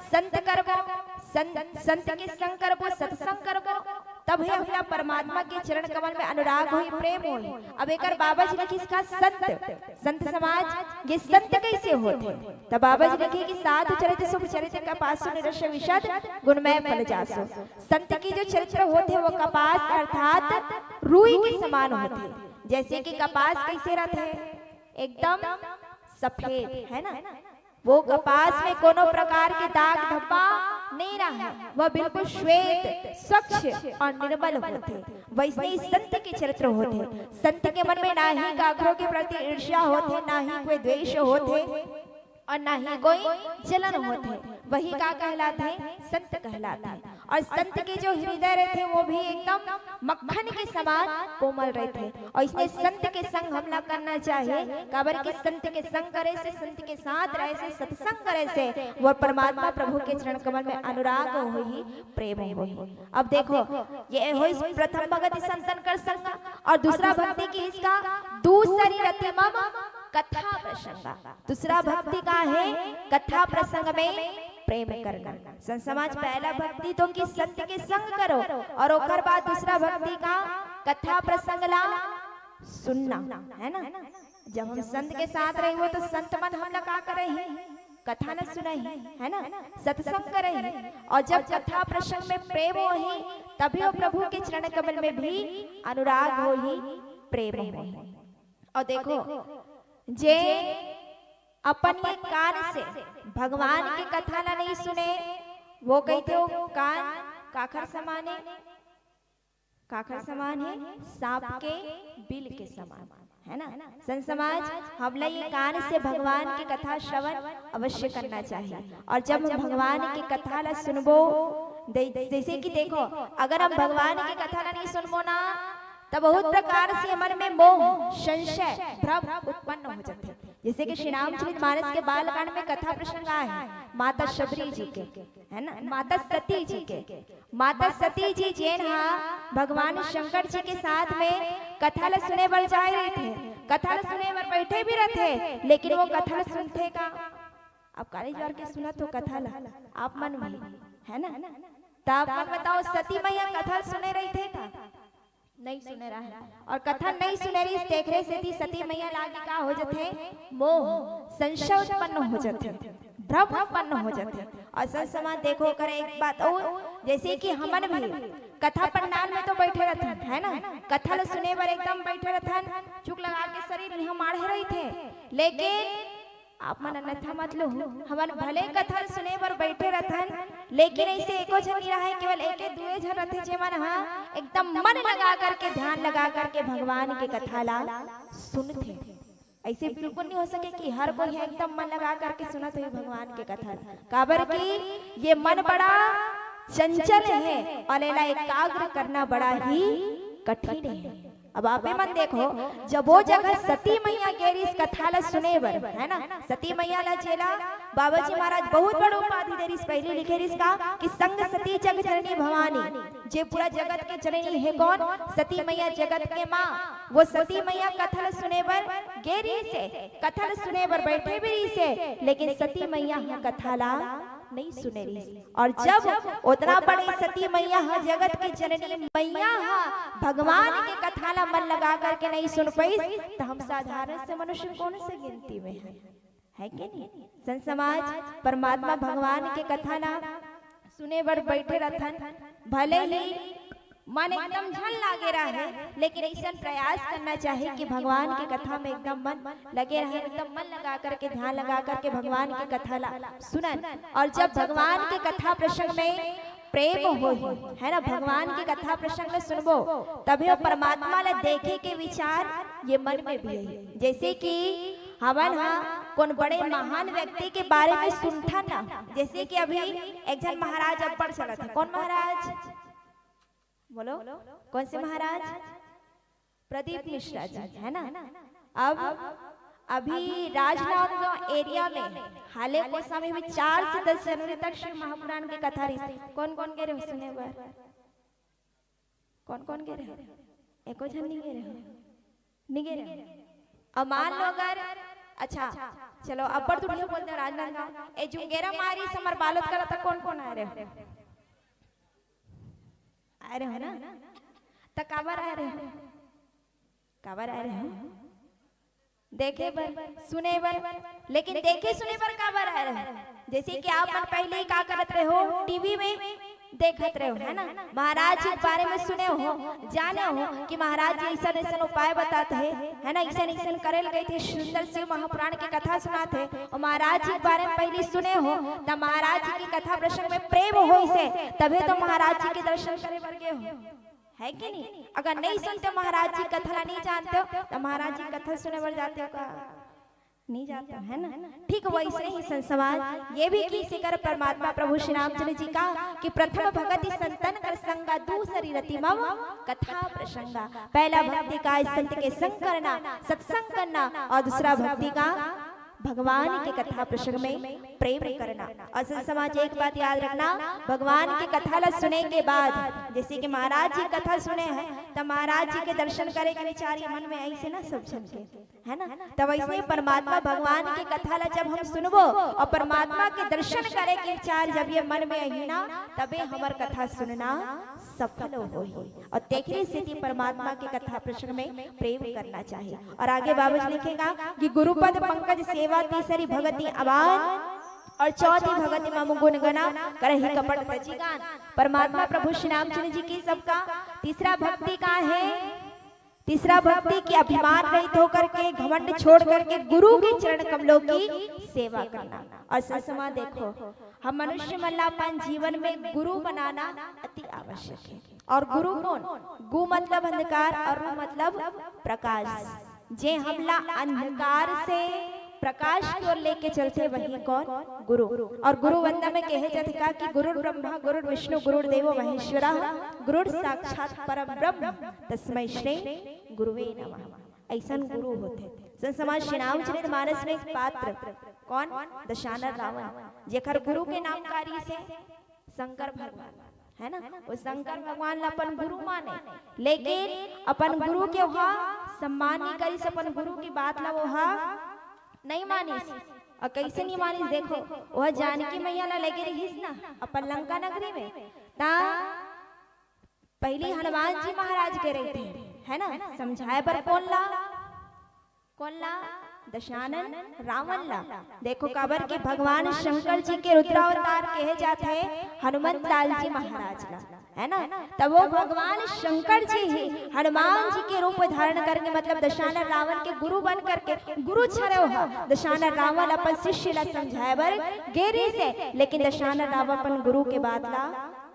संत करबो, संत, संत के संग करबो, सत्संग करबो, तब हे हमला परमात्मा के चरण कमल में अनुराग होही, प्रेम होही। अब एकर बाबा जी लिखिस का? संत, संत समाज, ये संत कैसे होथे? तब बाबा जी लिखे कि साधु चरित शुभ चरित, कपासु निरश विशद गुणमय फल जासु। संत की जो चरित्र होथे वो कपास अर्थात रुई के समान होथे। जैसे कि कपास कैसे रहथे? एकदम सफेद, है ना? वो कपास में कोनो प्रकार के दाग धब्बा नहीं रहे, वह बिल्कुल श्वेत, स्वच्छ और निर्मल होथे। वैसने ही संत के चरित्र होथे। संत के मन में ना ही काखरो के प्रति ईर्ष्या होथे, ना ही कोई द्वेष होथे और ना ही कोई जलन होथे। वही का कहलाथे? संत कहलाथे। और संत के जो हृदय रहथे, वो भी एकदम मक्खन के समान कोमल रहथे। और इसने संत के संग हमला करना चाहिए, काबर के संत के संग करे से, संत के साथ रहे से, सत्संग करे से वो परमात्मा प्रभु के चरण कमल में अनुराग होही, प्रेम होही। अब देखो, ये होइस प्रथम भगति संतन कर संग, और दूसरा भक्ति किहिस का? दूसरी रतिमम कथा प्रसंगा। दूसरा भक्ति का है? कथा प्रसंग में प्रेम करना। संत समाज, पहला भक्ति तो किहिस संत के संग करो, और ओकर बाद दूसरा भक्ति का? कथा प्रसंग ला सुनना, है ना? जब हम संत के साथ रहिबो तो संत मन हमला का करही? कथा न सुनही, है ना? सत्संग करही। और जब कथा प्रसंग में प्रेम होही, तभी वो प्रभु के चरण कमल में भी अनुराग होही, प्रेम होही। और देखो, जे अपन ये कान से भगवान के कथा ला नहीं सुने, वो कहिथे वो कान काखर समान हे? काखर समान हे? सांप के बिल के समान, है ना? संत समाज, हमला ये कान से भगवान के कथा श्रवण अवश्य करना चाहिए। और जब हम भगवान के कथा ला सुनबो, दे-, जैसे कि देखो, अगर हम भगवान के कथा ला नहीं सुनबो ना, तो बहुत प्रकार से हमर में मोह, संशय, भ्रम उत्पन्न हो जाथे। जैसे कि श्री रामचरित मानस के बालकांड में कथा प्रसंग आए हे माता शबरी जी के, है ना, माता सती जी के। माता सती जी जेन हा भगवान शंकर जी के साथ में कथा ला सुने बर जाए रहिथे, कथा ला सुने बर बैठे भी रहिथे, लेकिन वो कथा ला सुनथे का? आप कॉलेज वार के सुनत हो कथा ला, आप मन भी, है ना? त आप मन बताओ, सती मैया कथा ला सुने रहिथे का? नहीं सुने रहे। और कथा नहीं सुने रहिस, तेखरे सेती सती मैया लागे का हो जथे? मोह, संशय उत्पन्न हो जथे, भ्रम उत्पन्न हो जथे। और संत समाज देखो, ओकर एक बात और, जैसे कि हमन भी कथा पंडाल में तो बैठे रहथन, है ना, कथा ला सुने बर एकदम बैठे रहथन, चुक लगा के शरीर इहाँ माढ़े रहिथे, लेकिन आप मन अन्यथा मत लो, हमन भले कथा सुने बर बैठे रथन, लेकिन ऐसे एको झन नहीं रहे, केवल एके दुए झन रथे, जेमन ह एकदम मन लगा करके, ध्यान लगा करके भगवान के कथा ला सुनथे। ऐसे बिल्कुल नहीं हो सके कि हर कोई ह एकदम मन लगा करके सुनत होही भगवान के कथा, काबर कि ये मन बड़ा चंचल है और एला एकाग्र करना बड़ा ही कठिन है। अब आपे मन देखो, जब वो जगह सती मैया गे रिहिस कथा ला सुने बर, है ना, सती मैया ला जेला बाबा जी महाराज बहुत बड़ उपाधि दे रिहिस, पहली लिखे रिहिस का कि संग सती जग जननी भवानी, जे पूरा जगत के जननी है कौन? सती मैया जगत के माँ। वो सती मैया कथा ला सुने बर गे रिहिस हे, कथा ला सुने बर बैठे भी रिहिस हे, लेकिन सती मैया ह कथा ला नहीं सुने रिहिस। और जब उतना बड़े सती मैया ह, जगत के जननी मैया ह, भगवान के कथा ला मन लगा करके नहीं सुन पाइस, त हम साधारण से मनुष्य कौन से गिनती में है, है कि नहीं? संत समाज, परमात्मा भगवान के कथा ला सुने बर बैठे रथन, भले ही मन एकदम झन लागे रहे, लेकिन ऐसन प्रयास करना चाहिए कि भगवान के कथा में एकदम मन लगे रहे, एकदम मन लगा करके, ध्यान लगा करके भगवान के कथा ला सुनन। और जब भगवान के कथा प्रसंग में प्रेम होही, है ना, भगवान के कथा प्रसंग ला सुनबो, तभे वो परमात्मा ला देखे के विचार ये मन में भी आई। जैसे कि हमन हा कोन बड़े महान व्यक्ति के बारे में सुनथन ना, जैसे कि अभी एक झन महाराज अब्बड़ चलत हे। कौन महाराज? बोलो, कौन से महाराज? प्रदीप मिश्रा जी, है ना? अब अभी राजनांदगांव एरिया में हाले कोसा में भी चार से दस जनवरी तक शिव महापुराण के कथा रहिस। कौन कौन गे रहे हो सुने बर? कौन कौन गे रहे हो? एको झन नहीं गे रहे हो? नहीं गे रहे हो? अब मान लो अगर, अच्छा, चलो, अब्बड़ दुरिहा बोल दे राजनांदगांव। ए जुंगेरा मारी समर बालोद कला तक कौन कौन आए रहे हो? आए रहे हो ना? त काबर आए रहे हो? काबर आए रहे हो? देखे बर, सुने बर। लेकिन देखे सुने बर काबर आए रहे हो? जैसे कि आप मन पहले ही का करत रहे हो, टीवी में देखत रहे हो, है ना, महाराज जी के बारे में सुने हो, जाने हो कि महाराज जी ऐसन ऐसन उपाय बताते हैं, है ना, ऐसन ऐसन करे ल कहिथे, सुंदर शिव महापुराण के कथा सुनाथे, और महाराज जी के बारे में पहले सुने हो, त महाराज जी की कथा प्रसंग में प्रेम होइस हे, तभे तो महाराज जी के दर्शन करे बर गे हो, है कि नहीं? अगर नहीं सुनते महाराज जी कथा ला, नहीं जानते हो, त महाराज जी कथा सुने बर जाते हो का? नहीं जाता, है ना? ठीक वैसे ही संत समाज ये भी कि शिकर परमात्मा प्रभु श्री रामचंद्र जी का कि प्रथम भगति संतन कर संगा, दूसरी रति मम कथा प्रसंगा। पहला भक्ति का संत के संग करना, सत्संग करना, और दूसरा भक्ति का भगवान के कथा प्रसंग में प्रेम करना। और संत समाज एक बात याद रखना, भगवान की कथा ला सुने के बाद, जैसे कि महाराज जी कथा सुने हैं, त महाराज जी के दर्शन करे के विचार ये मन में ऐसे ना सब झन के, है ना? तब ऐसे परमात्मा भगवान की कथा ला जब हम सुनबो और परमात्मा के दर्शन करे के विचार जब ये मन में आही ना, तबे हमर कथा सुनना सफल होही। और तेखरे सेती परमात्मा के कथा प्रसंग में प्रेम करना चाहिए। और आगे बाबा जी लिखेगा कि गुरुपद पंकज सेवा तीसरी भगति अबान और चौथी भगति मम गुण गना करही कपट तजी गान। परमात्मा प्रभु श्री रामचंद्र जी की सबका तीसरा भक्ति का है, तीसरा भक्ति की अभिमान रहित होकर के, घमंड छोड़ करके गुरु के चरण कमलों की सेवा करना। और संत समाज देखो, हम मनुष्य मन ला अपन जीवन में गुरु बनाना अति आवश्यक है। और गुरु कौन? गु मतलब अंधकार और रु मतलब प्रकाश। जे हमला अंधकार से प्रकाश की ओर लेके चलथे, वही कौन? गुरु। और गुरु वंदना में कहे जाथे का कि गुरुर्ब्रह्मा गुरुर्विष्णु गुरुर्देवो महेश्वरा, गुरुर्साक्षात परम ब्रह्म तस्मै श्री गुरुवे नमः। ऐसन गुरु होथे। संत समाज श्री रामचरित मानस में एक पात्र कौन? दशानन रावण, जेकर गुरु के नाम का रिहिस हे? शंकर भगवान, है ना? वो शंकर भगवान ला अपन गुरु माने, लेकिन अपन गुरु के ओहा सम्मान नहीं करिस, अपन गुरु की बात ला ओहा नहीं मानिस। और कैसे नहीं मानिस? देखो, वह जानकी मैया ला लेके रहिस ना अपन लंका नगरी में, ता पहली हनुमान जी महाराज के रहिथे, है ना, समझाए बर कौन ला? कौन ला? दशानन रावण ला। देखो, काबर के भगवान शंकर जी के रुद्रावतार कहे जाथे हनुमंत लाल जी महाराज ला, है ना? तब वो भगवान शंकर जी ही हनुमान जी के रूप धारण करके, मतलब दशानन रावण के गुरु बन करके, गुरु छरव ह दशानन रावण अपन शिष्य ला समझाए बर गे रिहिस हे, लेकिन दशानन रावण अपन गुरु के बात ला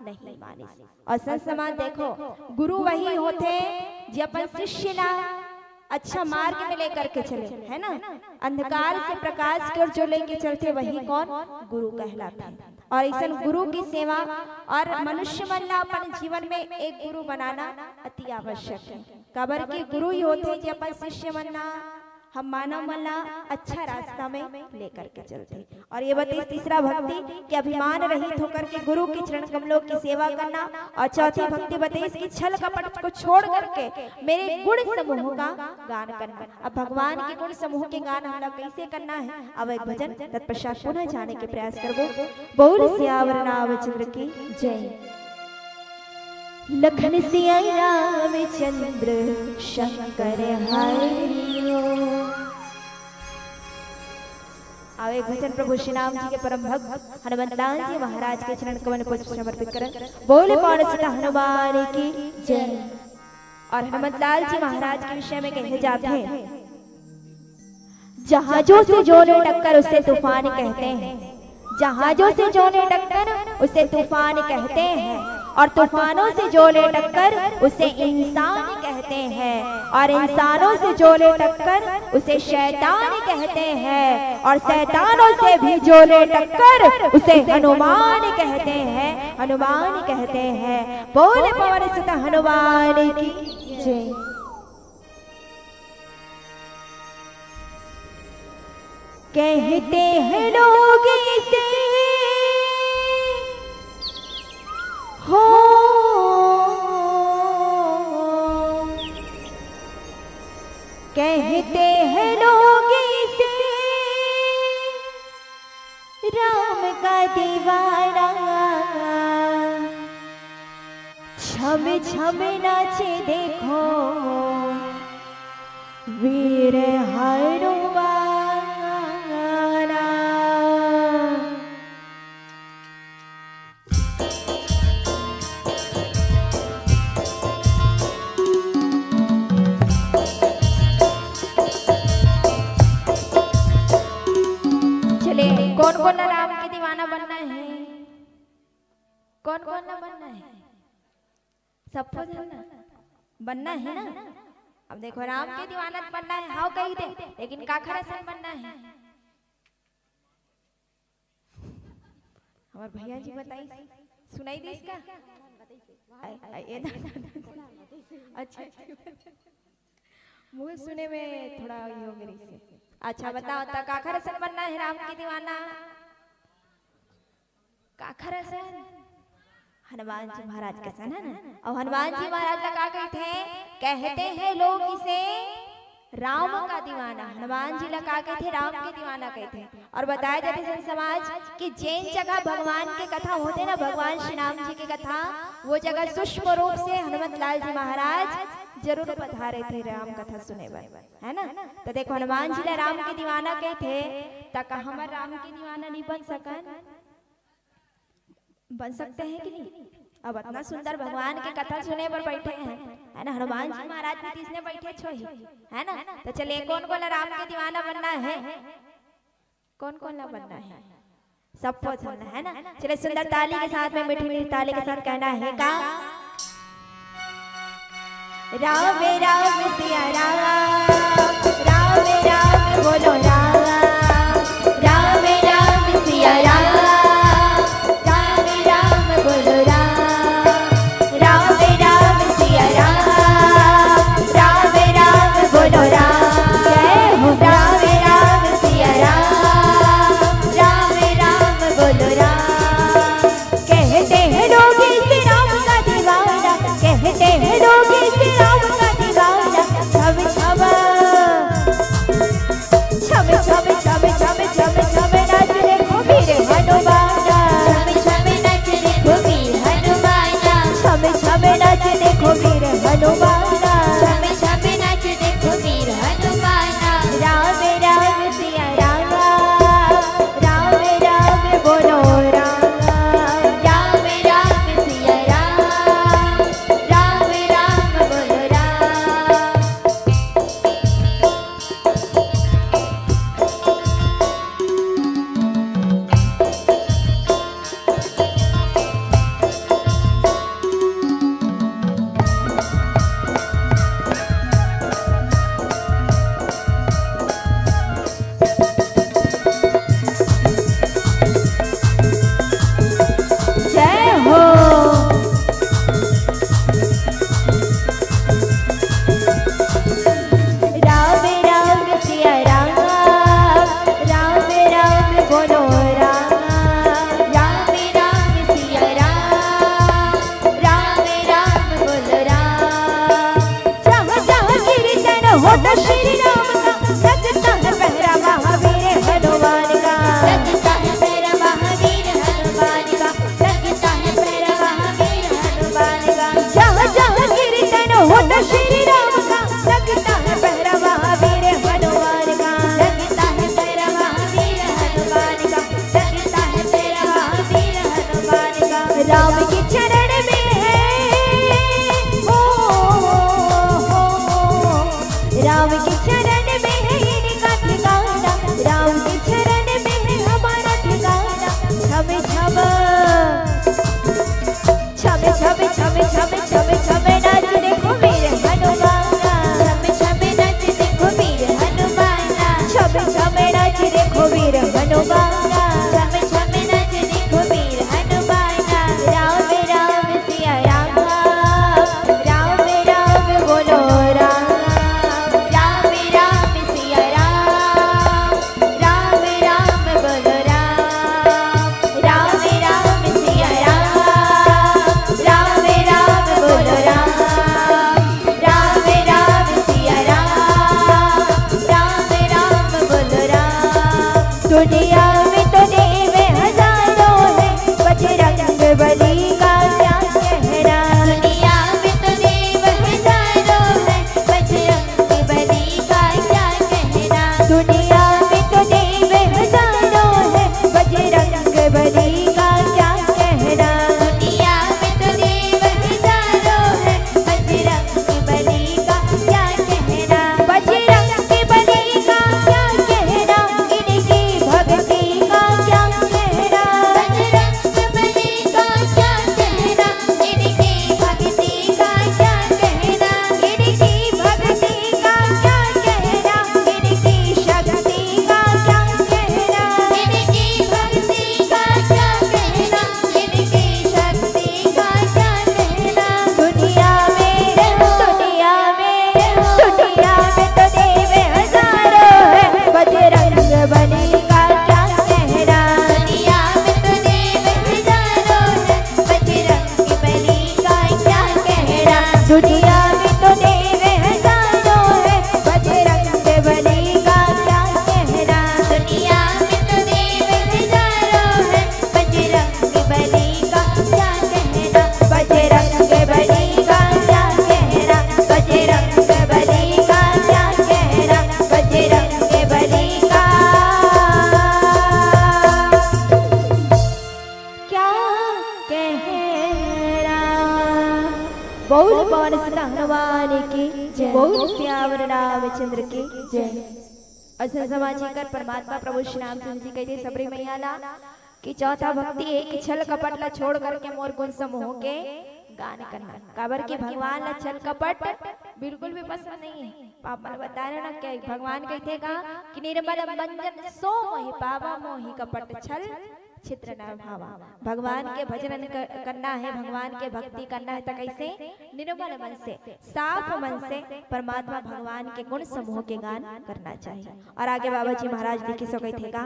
नहीं मानिस। और संत समाज देखो, गुरु वही होथे जे अपन शिष्य ला अच्छा मार्ग में लेकर के चले, है ना? अंधकार से प्रकाश की ओर जो लेके चलथे, वही कौन? गुरु कहलाथे। और अइसन गुरु की सेवा और मनुष्य मन ला अपन जीवन में एक गुरु बनाना अति आवश्यक है। काबर के गुरु ही होथे जे अपन शिष्य मन ला, हम मानव मन ला अच्छा रास्ता में लेकर के चलथे। और ये बतइस तीसरा भक्ति कि अभिमान रहित होकर के गुरु के चरण कमलों की सेवा करना। और चौथी भक्ति बतइस कि छल कपट को छोड़ करके मेरे गुण समूह का गान करना। अब भगवान के गुण समूह के गान हमला कैसे करना है, अब एक भजन तत्पश्चात पुनः जाने के प्रयास करबो। बोल सियावर रामचंद्र की जय। लखन सिया रामचंद्र शंकर हरि। आवे भजन प्रभु श्री राम जी के परम भक्त हनुमत लाल जी महाराज के चरण कमल पुष्प समर्पित करन। बोले पवन सुत हनुमान की जय। और हनुमत लाल जी महाराज के विषय में कहे जाथे, जहाजों से जो ले टक्कर उसे तूफान कहते हैं, जहाजों से जो ले टक्कर उसे तूफान कहते हैं, और तूफानों से जो ले टक्कर उसे इंसान कहते हैं, और इंसानों से जो ले टक्कर उसे शैतान कहते हैं, और शैतानों से भी जो ले टक्कर उसे हनुमान कहते हैं, हनुमान कहते हैं। बोल पवन सुत हनुमान की जय। कहते हैं लोग इसे, हो, कहते हैं लोग इसे राम का दीवाना। छम छम नाचे देखो वीर हनुमाना। चले, कौन कौन ला राम के दीवाना बनना है? कौन कौन ला बनना है? सबको बनना, बनना है ना? अब देखो, राम के दीवाना बनना है, हाव कही दे, लेकिन काखर असन बनना है? हमार भैया जी बताइस, सुनाई दिस का? आय, आय, ए ना, अच्छा, मुझे सुने में थोड़ा ये हो गई से। अच्छा, बताओ, त काखर असन बनना है राम के दीवाना? काखर असन? हनुमान जी महाराज के असन, है ना? अउ हनुमान जी महाराज ला का कहिथे? कहते हैं लोग इसे राम का दीवाना। हनुमान जी ला का कहिथे? राम के दीवाना कहिथे। अउ बताए जाथे संत समाज कि जेन जगह भगवान के कथा होथे ना, भगवान श्री राम जी के कथा, वो जगह सूक्ष्म रूप से हनुमत लाल जी महाराज जरूर पधारे थे राम कथा सुने बर, है ना? त देखो, हनुमान जी ला राम के दीवाना कहिथे, त का हमर राम के दीवाना नहीं बन सकन? बन सकते हैं कि नहीं? अब अतना सुंदर भगवान के कथा सुने बर बैठे हैं, है ना? हनुमान जी महाराज भी तीसने बैठे छोही, है ना? त चलिए, कौन कौन ला राम के दीवाना बनना है? कौन कौन ला बनना है? सबको बनना है ना? चलिए, सुंदर ताली के साथ में, मीठी मीठी ताली के साथ कहना है का? राम राम सिया राम, राम राम बोलो राम, राम राम सिया राम, राम राम बोलो राम, राम राम सिया राम, राम राम बोलो राम, जय हो राम राम सिया राम, राम राम बोलो राम। कहते हैं लोग इसे राम का दीवाना, कहते हैं लोग इसे राम का दीवाना। छम छम हो तो श्री राम का, लगता है पहरा महावीर हनुमान का। लगता है पहरा महावीर हनुमान का, लगता है पहरा महावीर हनुमान का। जहाँ जहाँ कीर्तन हो तो श्री राम का, लगता है पहरा महावीर हनुमान का। लगता है पहरा महावीर हनुमान का, लगता है पहरा महावीर हनुमान का। राम के चरण में है, ओ, ओ, ओ, ओ। राम के चरण में है इनका ठिकाना, राम के चरण में है हमारा ठिकाना। छम छम, छम छम, छम छम, छम छम नाच देखो वीर हनुमाना। छम छम नाच देखो वीर हनुमाना। छम छम नाच देखो वीर हनुमाना। छम छम नाच देखो वीर हनुमाना। राम राम सिया राम, राम राम बोलो राम, राम राम सिया राम, राम राम बोलो राम, राम राम सिया राम, राम राम बोलो राम, राम राम सिया राम, राम राम बोलो राम। दुनिया में तो देव हजारों हैं, बजरंग बली का क्या कहना। दुनिया में तो देव हजारों हैं, बजरंग बली का क्या कहना। दुनिया में तो देव हजारों हैं, बजरंग बली का क्या कहना। दुनिया में तो देव हजारों हैं, बजरंग बली का क्या कहना। बजरंग बली का क्या कहना, इनकी भक्ति का क्या कहना। बजरंग बली का क्या कहना, इनकी भक्ति का क्या कहना। इनकी भक्ति का क्या कहना, इनकी शक्ति का क्या कहना। इनकी भक्ति का क्या कहना, इनकी शक्ति का क्या कहना। दुनिया में, दुनिया में, दुनिया में तो देव हजारों हैं, बजरंग बली का क्या कहना। दुनिया में तो देव हजारों हैं, बजरंग बली का क्या कहना। दुनिया में तो देव हजारों हैं, बजरंग बली का क्या कहना। दुनिया में तो देव हजारों हैं, बजरंग बली का क्या कहना। बजरंग बली का क्या कहना। बजरंग बली का क्या कहना। बजरंग बली का क्या कहना। बोल पवन सुत हनुमान की जय। बोल सियावर रामचंद्र की जय। अउ संत समाज जी कर परमात्मा प्रभु श्री रामचंद्र जी कहिथे सबरी मैया ला कि चौथा भक्ति हे कि छल कपट ला छोड़ करके मोर गुण समूह के गान करना। काबर कि भगवान ला छल कपट बिल्कुल भी पसंद नहीं हे। आप मन बताए ना कि भगवान कहिथे का कि निर्मल मंजन सो मोहि पावा, मोहि कपट छल छित्र न भावा। भगवान के भजन क-, करना हे, भगवान के भक्ति करना हे, त कइसे? निर्मल मन से, साफ मन से परमात्मा भगवान के गुण समूह के गान करना चाहिए। अउ आगे बाबा जी महाराज देखिए सो कहिथे का,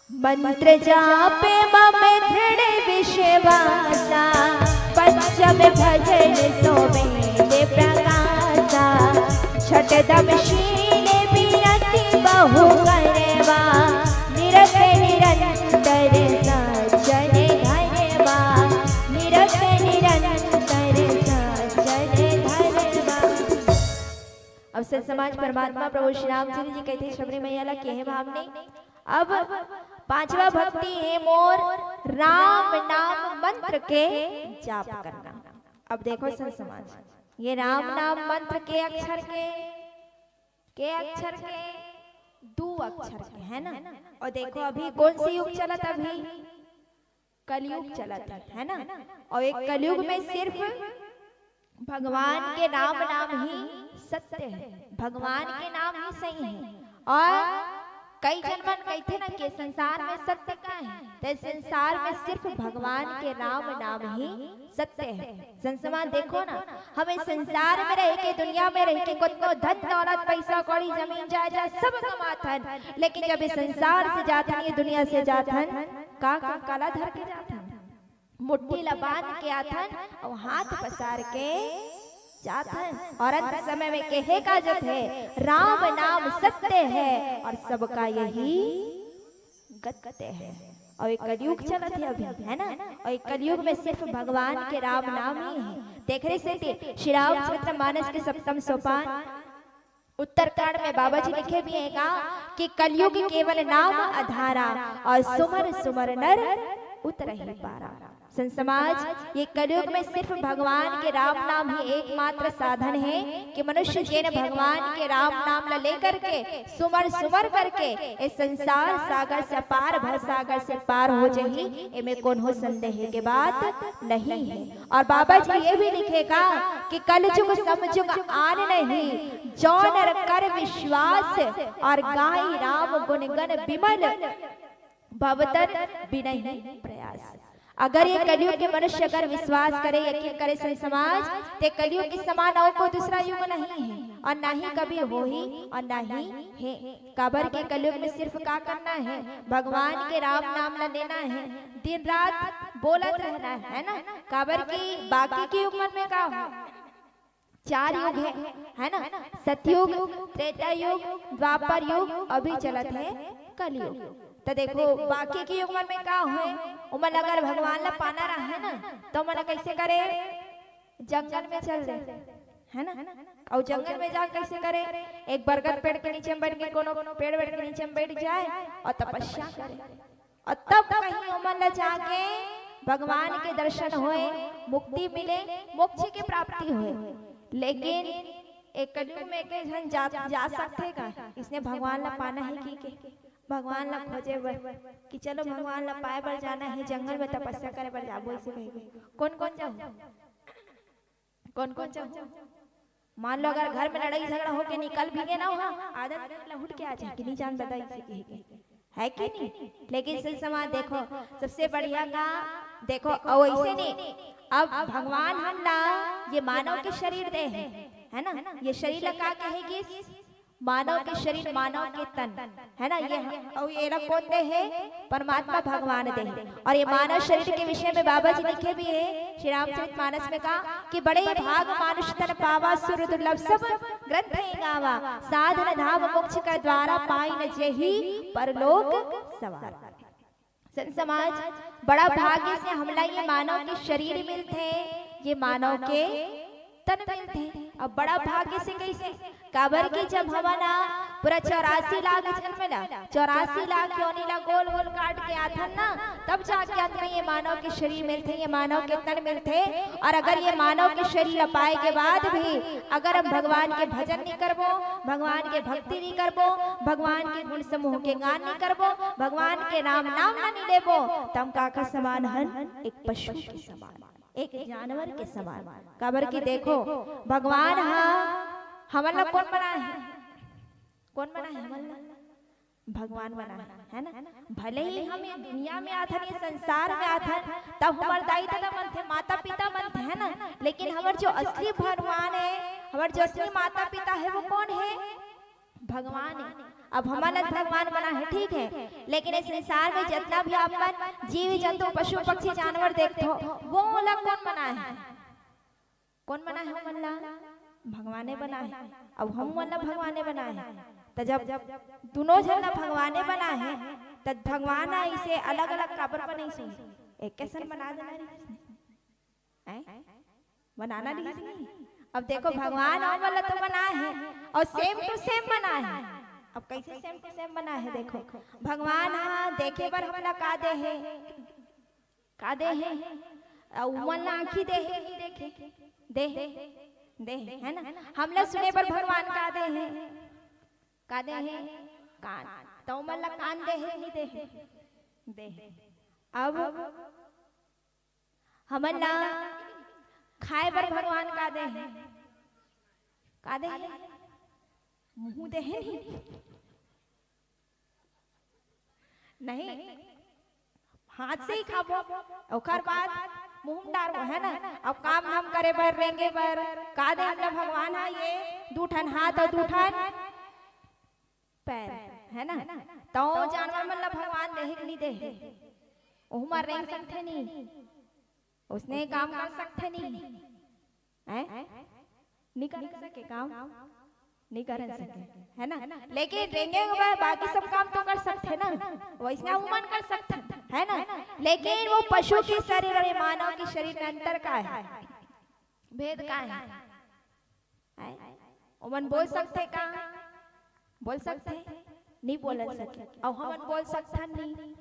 मंत्र जापे मम दृढ़ विश्वासा, पंचम भजन सो वेद प्रकाशा। छठ दम शील बिरति बहु करवा, निरत निरंतर सज्जन धरवा। निरत निरंतर सज्जन धरवा। अब संत समाज परमात्मा प्रभु श्री रामचंद्र जी कहिथे शबरी मैया ला कि हे भावनी, अब पांचवा भक्ति हे मोर राम नाम मंत्र के जाप करना। अब देखो संत समाज, ये राम नाम मंत्र के अक्षर के, के अक्षर के, दू अक्षर के, है ना? अउ देखो अभी कौन सी युग चलत अभी? कलयुग चलत हे, है ना? अउ एक कलयुग में सिर्फ भगवान के राम नाम ही सत्य हे, भगवान के नाम ही सही हे। अउ कई झन मन कहिथे ना कि संसार में सत्य का हे, त संसार में सिर्फ भगवान के राम नाम ही सत्य हे। संत समाज देखो ना, हम ए संसार में रहिके, दुनिया में रहिके, कतनो धन दौलत, पैसा कौड़ी, जमीन जायदाद सब कमाथन, लेकिन जब ए संसार से जाथन, ये दुनिया से जाथन, का, का, काला धर के जाथन? मुट्ठी ला बांध के आथन अउ हाथ पसार के जात हे। और अंत समय में कहे का जत हे, राम नाम सत्य है और सबका यही गत्य है। और ये कलयुग चलत हे अभी, है ना? और ये कलयुग में सिर्फ भगवान के राम नाम ही है। तेखरे सेती श्री रामचरित मानस के सप्तम सोपान उत्तरकांड में बाबा जी लिखे भी है का कि कलयुग केवल नाम आधारा और सुमर सुमर नर उतरहि पारा। संत समाज, ये कलयुग में सिर्फ भगवान के राम नाम ही एकमात्र साधन है कि मनुष्य जेन भगवान के राम नाम ला लेकर के सुमर सुमर करके इस संसार सागर से पार, भव सागर से पार हो जाही, एमे कोनो संदेह के बात नहीं है। और बाबा जी ये भी लिखे का कि कलजुग समजुग आन नहीं, जो नर कर विश्वास और गाई राम गुण गण विमल भवतन बिनहि प्रयास। अगर ये कलयुग के मनुष्य अगर विश्वास करे, यकीन करे संत समाज, ते कलयुग के समान और कोई दूसरा युग नहीं है और ना ही कभी होही और ना ही है। काबर के कलयुग में सिर्फ का करना है, भगवान के राम नाम ला लेना है, दिन रात बोलत रहना है, है ना? काबर के बाकी के युग मन में का हो, चार युग है, है ना? सतयुग, त्रेता युग, द्वापर युग, अभी चलत है कलयुग। तो देखो, बाकी के युग मन में का होय, ओमन अगर भगवान ला पाना रहे ना, तो ओमन कैसे करे? जंगल में चल दे, है ना? और जंगल में जा कैसे करे? एक बरगद पेड़ के नीचे में बैठ के, कोनो पेड़ वेड़ के नीचे में बैठ जाए और तपस्या करे, और तब कहीं ओमन ला जाके भगवान के दर्शन होए, मुक्ति मिले, मोक्ष के प्राप्ति होए। लेकिन एक कलयुग में एक झन जा, जा सकथे का? इसने भगवान ला पाना है कि के? भगवान ला खोजे बर कि चलो भगवान ला पाए बर जाना है, जंगल में तपस्या करे बर जाबो, ऐसे कहिके। कौन कौन जाहू? कौन कौन जाहू? मान लो अगर घर में लड़ाई झगड़ा होके निकल भी गए ना, वहाँ आदत ला उठ के आ जाए कि नहीं जान दादा, इसे कहे के, है कि नहीं? लेकिन संत समाज देखो, सबसे बढ़िया का देखो, और ऐसे नहीं, अब भगवान हमला ये मानव के शरीर दे है, है ना? ये शरीर ला का कहेगी? मानव के शरीर, मानव के तन, है ना? ये ह-, अउ एला कौन दे हे? परमात्मा भगवान दे हे। और ये मानव शरीर के विषय में बाबा जी लिखे भी है श्री रामचरित मानस में का कि बड़े भाग मानुष तन पावा, सुर दुर्लभ सब ग्रंथ है गावा, साधन धाम मोक्ष का द्वारा, पाइन जेहि परलोक संवारा। संत समाज, बड़ा भाग्य से हमला ये मानव के शरीर मिलथे, ये मानव के तन मिलथे। अब बड़ा भाग्य से कैसे? काबर कि जब हमन ह पूरा चौरासी लाख जन्म ला, चौरासी लाख योनि ला गोल गोल काट के आथन ना, तब जाके अंत में ये मानव के शरीर मिलथे, ये मानव के तन मिलथे। और अगर ये मानव के शरीर ला पाए के बाद भी अगर हम भगवान के भजन नहीं करबो, भगवान के भक्ति नहीं करबो, भगवान के गुण समूह के गान नहीं करबो, भगवान के राम नाम ला नहीं लेबो, त हम काकर समान हन? एक पशु के समान, एक जानवर के समान। काबर कि देखो, भगवान ह हमन ला कौन बनाए हे? कौन बनाए हे हमन ला? भगवान बनाए हे, है ना? भले ही हम ये दुनिया में आथन, ये संसार में आथन, तब हमर दाई ददा बनथे, माता पिता बनथे, है ना? लेकिन हमर जो असली भगवान है, हमर जो असली माता पिता है, वो कौन है? भगवान है। अब हमन ला भगवान बना है, ठीक है, लेकिन इस संसार में जितना भी अपन जीव जंतु, पशु पक्षी, जानवर देखथो, वो ओला कौन बना है? कौन बना है हमन ला? भगवाने बना है। अब हम मन ला भगवाने बना है, त जब दोनों झन ला भगवाने बना है, त भगवान ह इसे अलग अलग काबर बनाइस होही? एक कैसन बना देना रहिस, हैं? बनाना रहिस नहीं। अब देखो, भगवान हमन ला तो बना है और same to same बना है। अब कैसे same to same बना है? देखो, भगवान ह देखे बर हमला का दे है? का दे हे? अउ मन ला आँखी दे हे, नहीं देखे? दे हे, दे हे, है ना? हमला सुने बर भगवान का दे हे? का दे हे? कान। त मन ला कान दे हे, नहीं दे हे? दे हे। अब हमन ला खाए बर भगवान का दे हे? का दे हे? मुँह दे हे, नहीं? नहीं, हाथ से ही खाबो, ओकर बाद मुंह में डारबो, है ना? अब काम धाम करे बर, रेंगे बर, का दे हमला भगवान ह ये दू ठन हाथ और दू ठन पैर, है ना? तो जानवर मन ला भगवान देहे कि नहीं देहे? ओहू मा रेंग सकथे नहीं, उसने काम कर सकथे नहीं, हैं? नहीं कर सके काम, नहीं कर सके, है ना? लेकिन रेंगे के बाद बाकी सब काम तो कर सकथे ना, वैसना उमन कर सकथे, है ना? लेकिन वो पशु के शरीर और ये मानव के शरीर में अंतर का है, भेद का है? हैं? ओमन बोल सकथे का? बोल सकथे? नहीं बोल सके। अउ हमन बोल सकथन नहीं?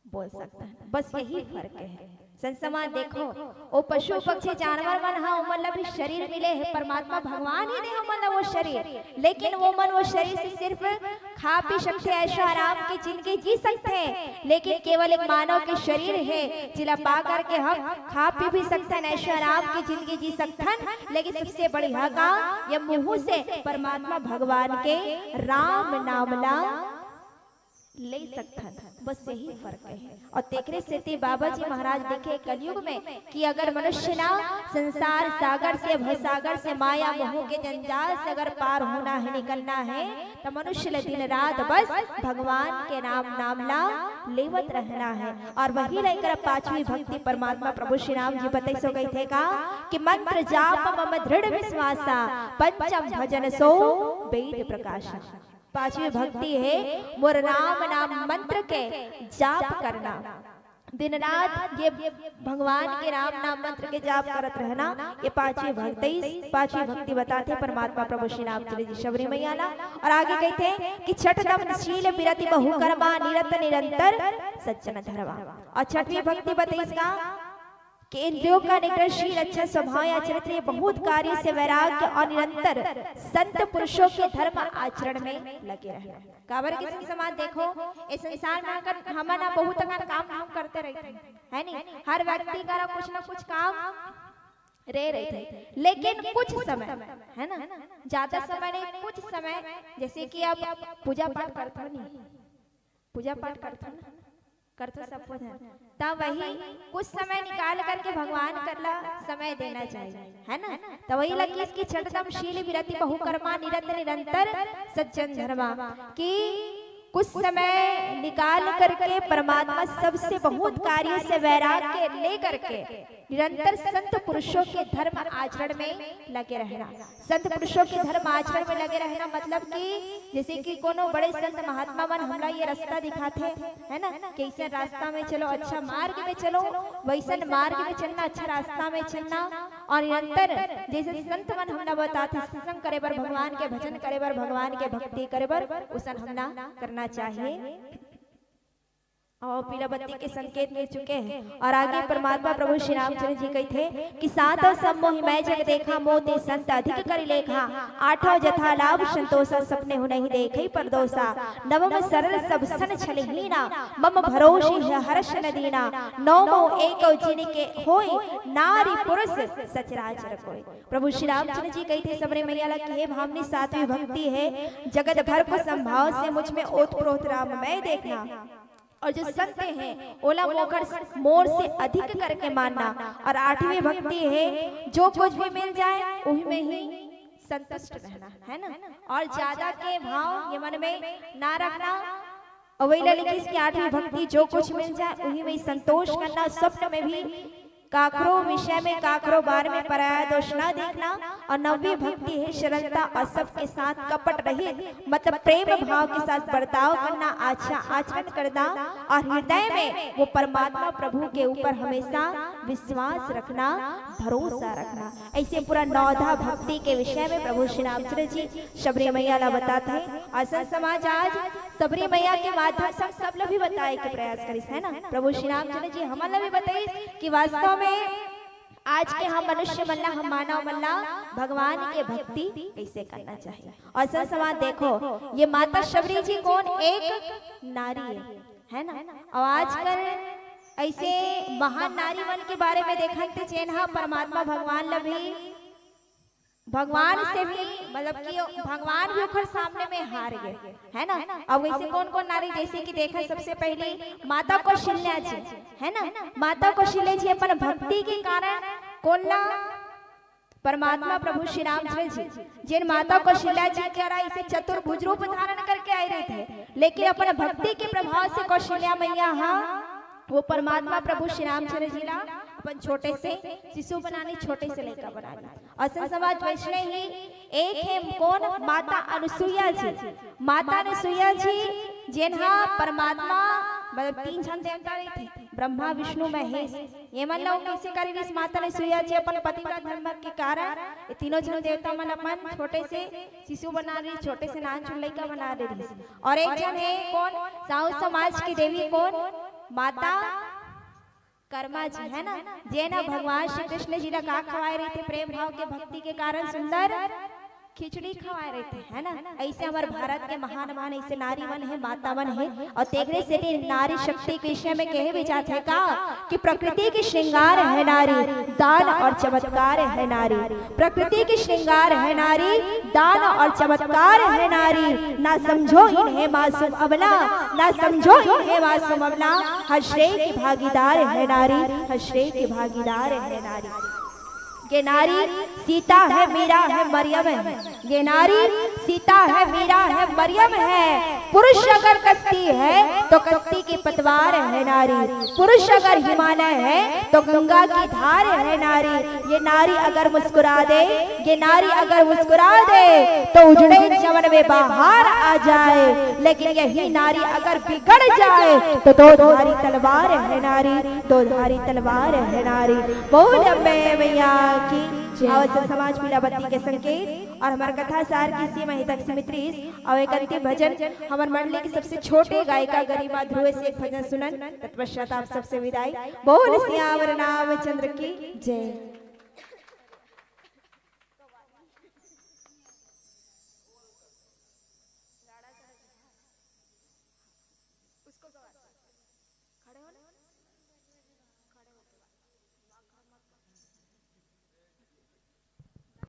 बोल सकथन। बस यही फर्क है। संत समाज देखो, ओ पशु पक्षी जानवर मन हा, ओमन ला भी शरीर मिले है, परमात्मा भगवान ही दे ओमन ला वो शरीर, लेकिन वो मन वो शरीर से सिर्फ खा पी सकथे, ऐशो आराम के जिंदगी जी सकथे, लेकिन केवल एक मानव के शरीर है, जिला पा करके हम खा पी भी सकथन, ऐशो आराम की जिंदगी जी सकथन, लेकिन सबसे बढ़िया का ये मुंह से परमात्मा भगवान के राम नाम ला ले सकथन। बस यही फर्क है। और तेकरे सेती बाबा जी महाराज देखे कलयुग में कि अगर मनुष्य ना संसार सागर से, भवसागर से, माया मोह के जंजाल से अगर पार होना है, निकलना है, तो मनुष्य ले दिन रात बस भगवान के नाम, नाम ला लेवत रहना है। और वही लेकर पांचवी भक्ति परमात्मा प्रभु श्री राम जी बताइस, कहिथे का कि मंत्र जाप मम दृढ़ विश्वासा, पंचम भजन सो वेद प्रकाशा। पांचवी भक्ति है मोर राम नाम मंत्र के जाप करना, दिन रात ये भगवान के राम नाम मंत्र के जाप करत रहना। ये पांचवी भक्ति, पांचवी भक्ति बताथे परमात्मा प्रभु श्री रामचंद्र जी शबरी मैया ला। और आगे कहिथे कि छठ दम शील बिरति बहु कर्मा, निरत निरंतर सज्जन धर्मा। और छठवीं भक्ति बताइस का कि इंद्रियों का निग्रहशील, अच्छा स्वभाव या चरित्र, ये बहुत कार्य से वैराग्य और निरंतर संत पुरुषों के धर्म आचरण में लगे रहना। काबर के संत समाज देखो, इस संसार में अगर हमन ह बहुत अकन काम हम करते रहिथे, है नी? हर व्यक्ति करा कुछ ना कुछ काम रे रहिथे, लेकिन कुछ समय, है ना, ज्यादा समय नहीं, कुछ समय, जैसे कि आप पूजा पाठ करथो नी, पूजा पाठ करथो ना, करथो सबो झन, त वही कुछ समय निकाल करके भगवान कर ला समय देना चाहिए, है ना? त वही लगी इसकी छठ दम शील बिरति बहु कर्मा, निरत निरंतर सज्जन धर्मा, कि कुछ समय निकाल करके परमात्मा सबसे बहुत कार्य से वैराग्य ले करके निरंतर संत पुरुषों के धर्म आचरण में लगे रहना। संत पुरुषों के धर्म आचरण में लगे रहना मतलब कि जैसे कि कोनो बड़े संत महात्मा मन हमला ये रास्ता दिखाथे, है ना, कि ऐसे रास्ता में चलो, अच्छा मार्ग में चलो, वैसन मार्ग में चलना, अच्छा रास्ता में चलना। और निरंतर जैसे संत मन हमला बताथे, सत्संग करे बर, भगवान के भजन करे बर, भगवान के भक्ति करे बर, उसन हमला करना चाहिए। और पीला बत्ती के संकेत मिल चुके हैं। और आगे परमात्मा प्रभु श्री रामचंद्र जी कहिथे कि सात सम मोहि मय जग देखा, मोते संत अधिक करि लेखा। आठव जथा लाभ संतोषा, सपने हु नहीं देखइ परदोषा। नवम सरल सब सन छल हीना, मम भरोसी हर्ष न दीना। नवमो एको जिन के होय, नारी पुरुष सचराचर कोय। प्रभु श्री रामचंद्र जी कहिथे शबरी मैया ला कि हे भामिनी, सातवीं भक्ति है, जगत भर को संभाव से मुझ में ओतप्रोत राम मय देखना। और जो संत हैं, ओला मोखर मोर से अधिक करके मानना। और आठवीं भक्ति है, जो कुछ भी मिल जाए, उही में ही संतुष्ट रहना, है ना? और ज्यादा के भाव ये मन में ना रखना। और वही ला लिखिस कि आठवीं भक्ति, जो कुछ मिल जाए, उही में ही संतोष करना। स्वप्न में भी काकरो विषय में, काकरो बारे में पराया दोष ना देखना। और नौवीं भक्ति है सरलता और सबके साथ कपट रहित, मतलब प्रेम भाव के साथ बर्ताव करना, अच्छा आचरण करना और हृदय में वो परमात्मा प्रभु के ऊपर हमेशा विश्वास रखना, भरोसा रखना। ऐसे पूरा नौधा भक्ति के विषय में प्रभु श्री रामचंद्र जी शबरी मैया ला बताथे। और संत समाज आज शबरी मैया के माध्यम से हम सब ला भी बताए के प्रयास करिस, है ना? प्रभु श्री रामचंद्र जी हमन ला भी बताइस कि वास्तव में आज के हम मनुष्य मन ला, हम मानव मन ला भगवान के भक्ति कैसे करना चाहिए। और संत समाज देखो, ये माता शबरी जी कोन, एक नारी है, है ना? और आजकल ऐसे महान नारी मन के बारे में देखन ते जेन हा परमात्मा भगवान ला भी, भगवान से भी, मतलब कि भगवान भी ओकर सामने में हार गए, है ना? अब वैसे कौन कौन नारी, जैसे कि देखा, सबसे पहले माता कौशल्या जी, है ना? माता कौशल्या जी अपन भक्ति के कारण कोन ला, परमात्मा प्रभु श्री रामचंद्र जी, जिन माता कौशल्या जी करा इसे चतुर्भुज रूप धारण करके आए रहिथे, लेकिन अपन भक्ति के प्रभाव से कौशल्या मैया हा वो परमात्मा प्रभु श्री रामचंद्र जी ला अपन छोटे से शिशु बनानी, छोटे से लइका बनानी। अउ संत समाज वैसने ही एक हे कोन, माता अनुसुईया जी। माता अनुसुईया जी जेन हा परमात्मा, मतलब तीन झन देवता रहिथे, ब्रह्मा, विष्णु, महेश। ये मन ला कइसे करे रिहिस माता अनुसुईया जी? अपन पतिव्रत धर्म के कारण ये तीनों झन देवता मन अपन छोटे से शिशु बना रही, छोटे से नानचुन लइका बना दे रही। अउ एक झन हे कोन, साहू समाज की देवी कोन, माता कर्मा जी, है ना, जेन हा भगवान श्री कृष्ण जी ला का खवाए रहिथे? प्रेम भाव के, भक्ति के कारण सुंदर खिचड़ी खवाए रहिथे, है ना। अइसे हमर भारत के महान महान अइसे नारी मन हे, माता मन हे। अउ तेकरे सेती नारी शक्ति के विषय में कहे भी जाथे का कि प्रकृति के श्रृंगार है नारी, दान अउ चमत्कार है नारी। प्रकृति के श्रृंगार है नारी, दान अउ चमत्कार है नारी। ना समझो इन्हें मासूम अबला, ना समझो इन्हें मासूम अबला। हर श्रेय की भागीदार है नारी, हर श्रेय की भागीदार है नारी। ये नारी सीता है, मीरा है, मरियम है। ये नारी सीता है, मीरा है, मरियम है। पुरुष अगर कश्ती है तो कश्ती की पतवार है नारी। पुरुष अगर हिमालय है तो गंगा की धार है नारी। ये नारी अगर मुस्कुरा दे, ये नारी अगर मुस्कुरा दे तो उजड़े जीवन में बाहर आ जाए, लेकिन यही नारी अगर बिगड़ जाए तो दो धारी तलवार है नारी, दो धारी तलवार है नारी। बोल अम्बे मैया की। अउ संत समाज पीला बत्ती के संकेत अउ हमर कथा सार की सीमा ही तक सीमित रहिस। अउ एक अंतिम भजन हमर मंडली के सबसे छोटे गायिका गरिमा ध्रुवे से एक भजन सुनन, तत्पश्चात आप सबसे विदाई। बोल सियावर रामचंद्र की जय।